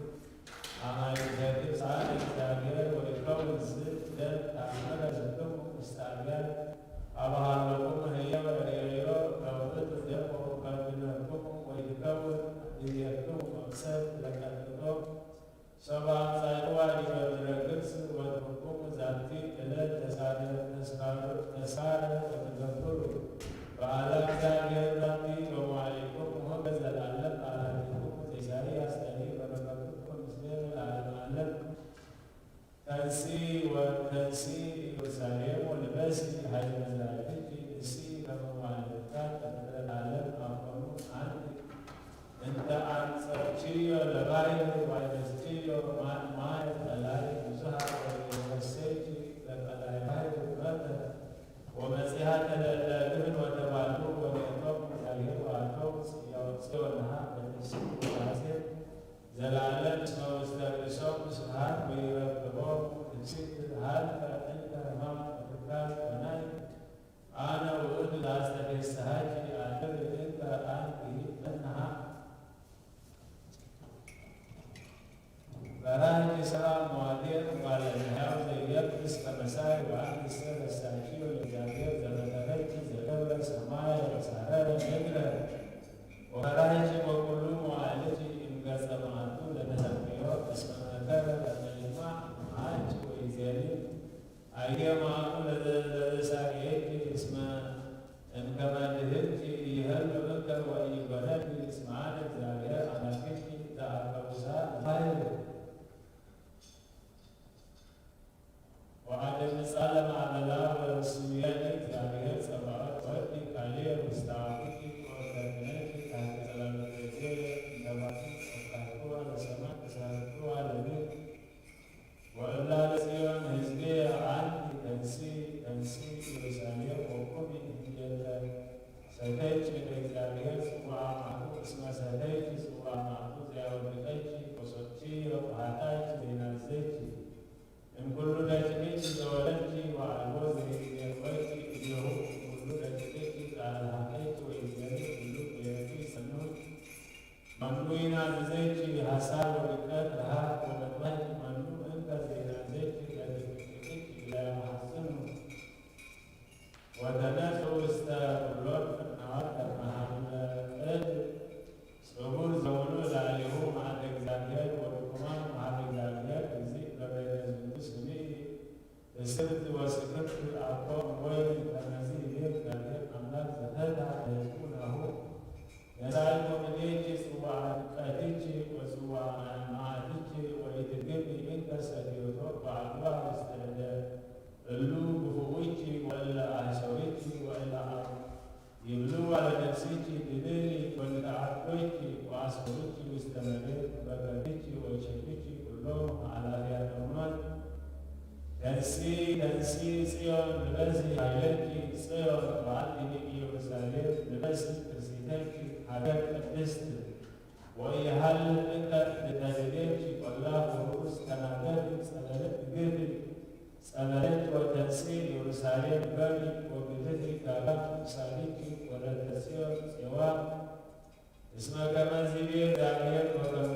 አማልክተ ግብጽ አለ እግዚአብሔር ወይከውን ዝደል ታምረ ዝክሙ ውስተ አብያት አበሃለኩም ህየ ወርእዮ ከውእቱ ደቆ ከብነኩም ወይከውን ድየኩም መቅሰፍት ለቀጥሎ ሰባ አምጻእዋ ዲበ ምድረ ግብጽ ወትኩሙ ዛቲ ዕለት ተሳረ ተስካረ ወትገብሩ በዓለ እግዚአብሔር ዛቲ በመዋዕሊኩም ሆበ ዘላለም በዓላቲኩም ዘኢሳይያስ ነቢይ በረከትኩም ምስሌነ ለዓለመ ዓለም። ተንሲ ወተንሲ ኢየሩሳሌም ወልበሲ ኃይለ መዛግብኪ ንሲ ከመ መዋዕለ ፍካት ለዓለም አኮኑ አንቲ እንተ አንጸርኪዮ ለባሕር ወአይበስክዮ ማይ ቀላይ ብዙሃ ወኢወሰይኪ ለቀላይ ባሕር ምረተ ወመጺሐ ተለለ ግህን ወተባሉ ወኔቶም እግዚአብሔር ወአቶም ጽዮንሃ በትሲ ወራሴ ዘላለም እስመ ውስተ ርእሶም ስብሐት ወይረክቦም ትንሲት ሃልከ እንተ ሕማም ወትካል ወናይ አነ ውእቱ ዘአስተፌስሐኪ አድር እንተ አንቲ እምነሃ በራህኪ ሰባ መዋቴ እምባለ ሕያው ዘይለብስ ከመሳይ ወአንቲ እሰ ረሳኪዮ ለእግዚአብሔር ዘፈጠረኪ ዘገብረ ሰማየ ወሳረረ ምድረ ወበራህኪ ወኩሉ መዋዕልኪ እምገጸ መዓቱ ለተሰቅዮ እስመ መከረ ከመ ይስማዕ መዓኪ ወይዜኒ አየ መዓቱ ለዘሳቅየኪ እስመ እምከመ ድህልኪ ኢይሀሉ እንከ ወኢይጎደልኪ እስመ አነ እግዚአብሔር አምላክኪ ዘአፈውሳ ለባሕር ወአደምጻ ለማዕበላ ወርእስየኒ እግዚአብሔር ጸባኦት ወዲ ቃልየ ውስተ አፉኪ ወእተክነኪ ታሕተ ጸላሎተ እዴየ እንተ ባቲ ወፍታሕክዋ ለሰማይ ወሳህርክዋ ለምድር። ወእብላ ለጽዮን ሕዝቤ አንቲ ተንሲ ተንሲ ኢየሩሳሌም ወቁሚ እንዴተ ሰተይኪ ለእግዚአብሔር ጽዋዐ መዓቱ እስመ ሰተይኪ ጽዋዐ መዓቱ ዘያወድቀኪ ወሶትኪዮ ወኃጣይኪ ዘይናዘኪ እምኩሉ ደቂቅኪ ዘወለድኪ ወአልቦ ዘይገርወኪ እዴሁ እምኩሉ ደቂቅኪ ቃለ ሀቀይኪ ወይዜኒ ኩሉ ክልኤኪ ሰኑት መኑ ይናዝዘኪ ሐሳር ወድቀት ረሃብ ወመጥባሕኪ መኑ እንከ ዘይናዘኪ ለትፍቅርኪ ለያመሐጽኑ ወተነሱ ውስተ ኩሎን ፍናዋት ከመሃለ እድ ጽጉር ዘውሉ ላዕሌሁ መዓተ እግዚአብሔር ወድኩማን መሃበ እግዚአብሔር እግዚእ በበይነ ዝንቱ ስምዒ እስርት ወስክርት አኮ እምወይን ከመዚ ይቤ እግዚአብሔር አምላክ ዘፈታ ለሕዝቡ ናሁ ነሳይኩ እዴኪ ጽዋዐ ድቀትኪ ወጽዋዐ መዓትኪ ወኢትግቢ ወልሸብኪ ኩሎም ኣላፍያተ ሞት። ተንሲ ተንሲ ጽዮን ንበዚ ሃይለኪ ጽዮን በዓልቲ ኢየሩሳሌም ንበዚ ትስብእተኪ ሃገር ቅድስት። ወይሃልፍ እንተ ብተድቤኪ ቆላ ወርኡስ ተናገሪ ጸበለት ግብሪ ጸበለት ወተንሲ ኢየሩሳሌም በሪ ወግድፊ ጋባ ምሳሌኪ ወለተ ጽዮን ጼዋ። እስመ ከመ ይቤ እግዚአብሔር ወከመ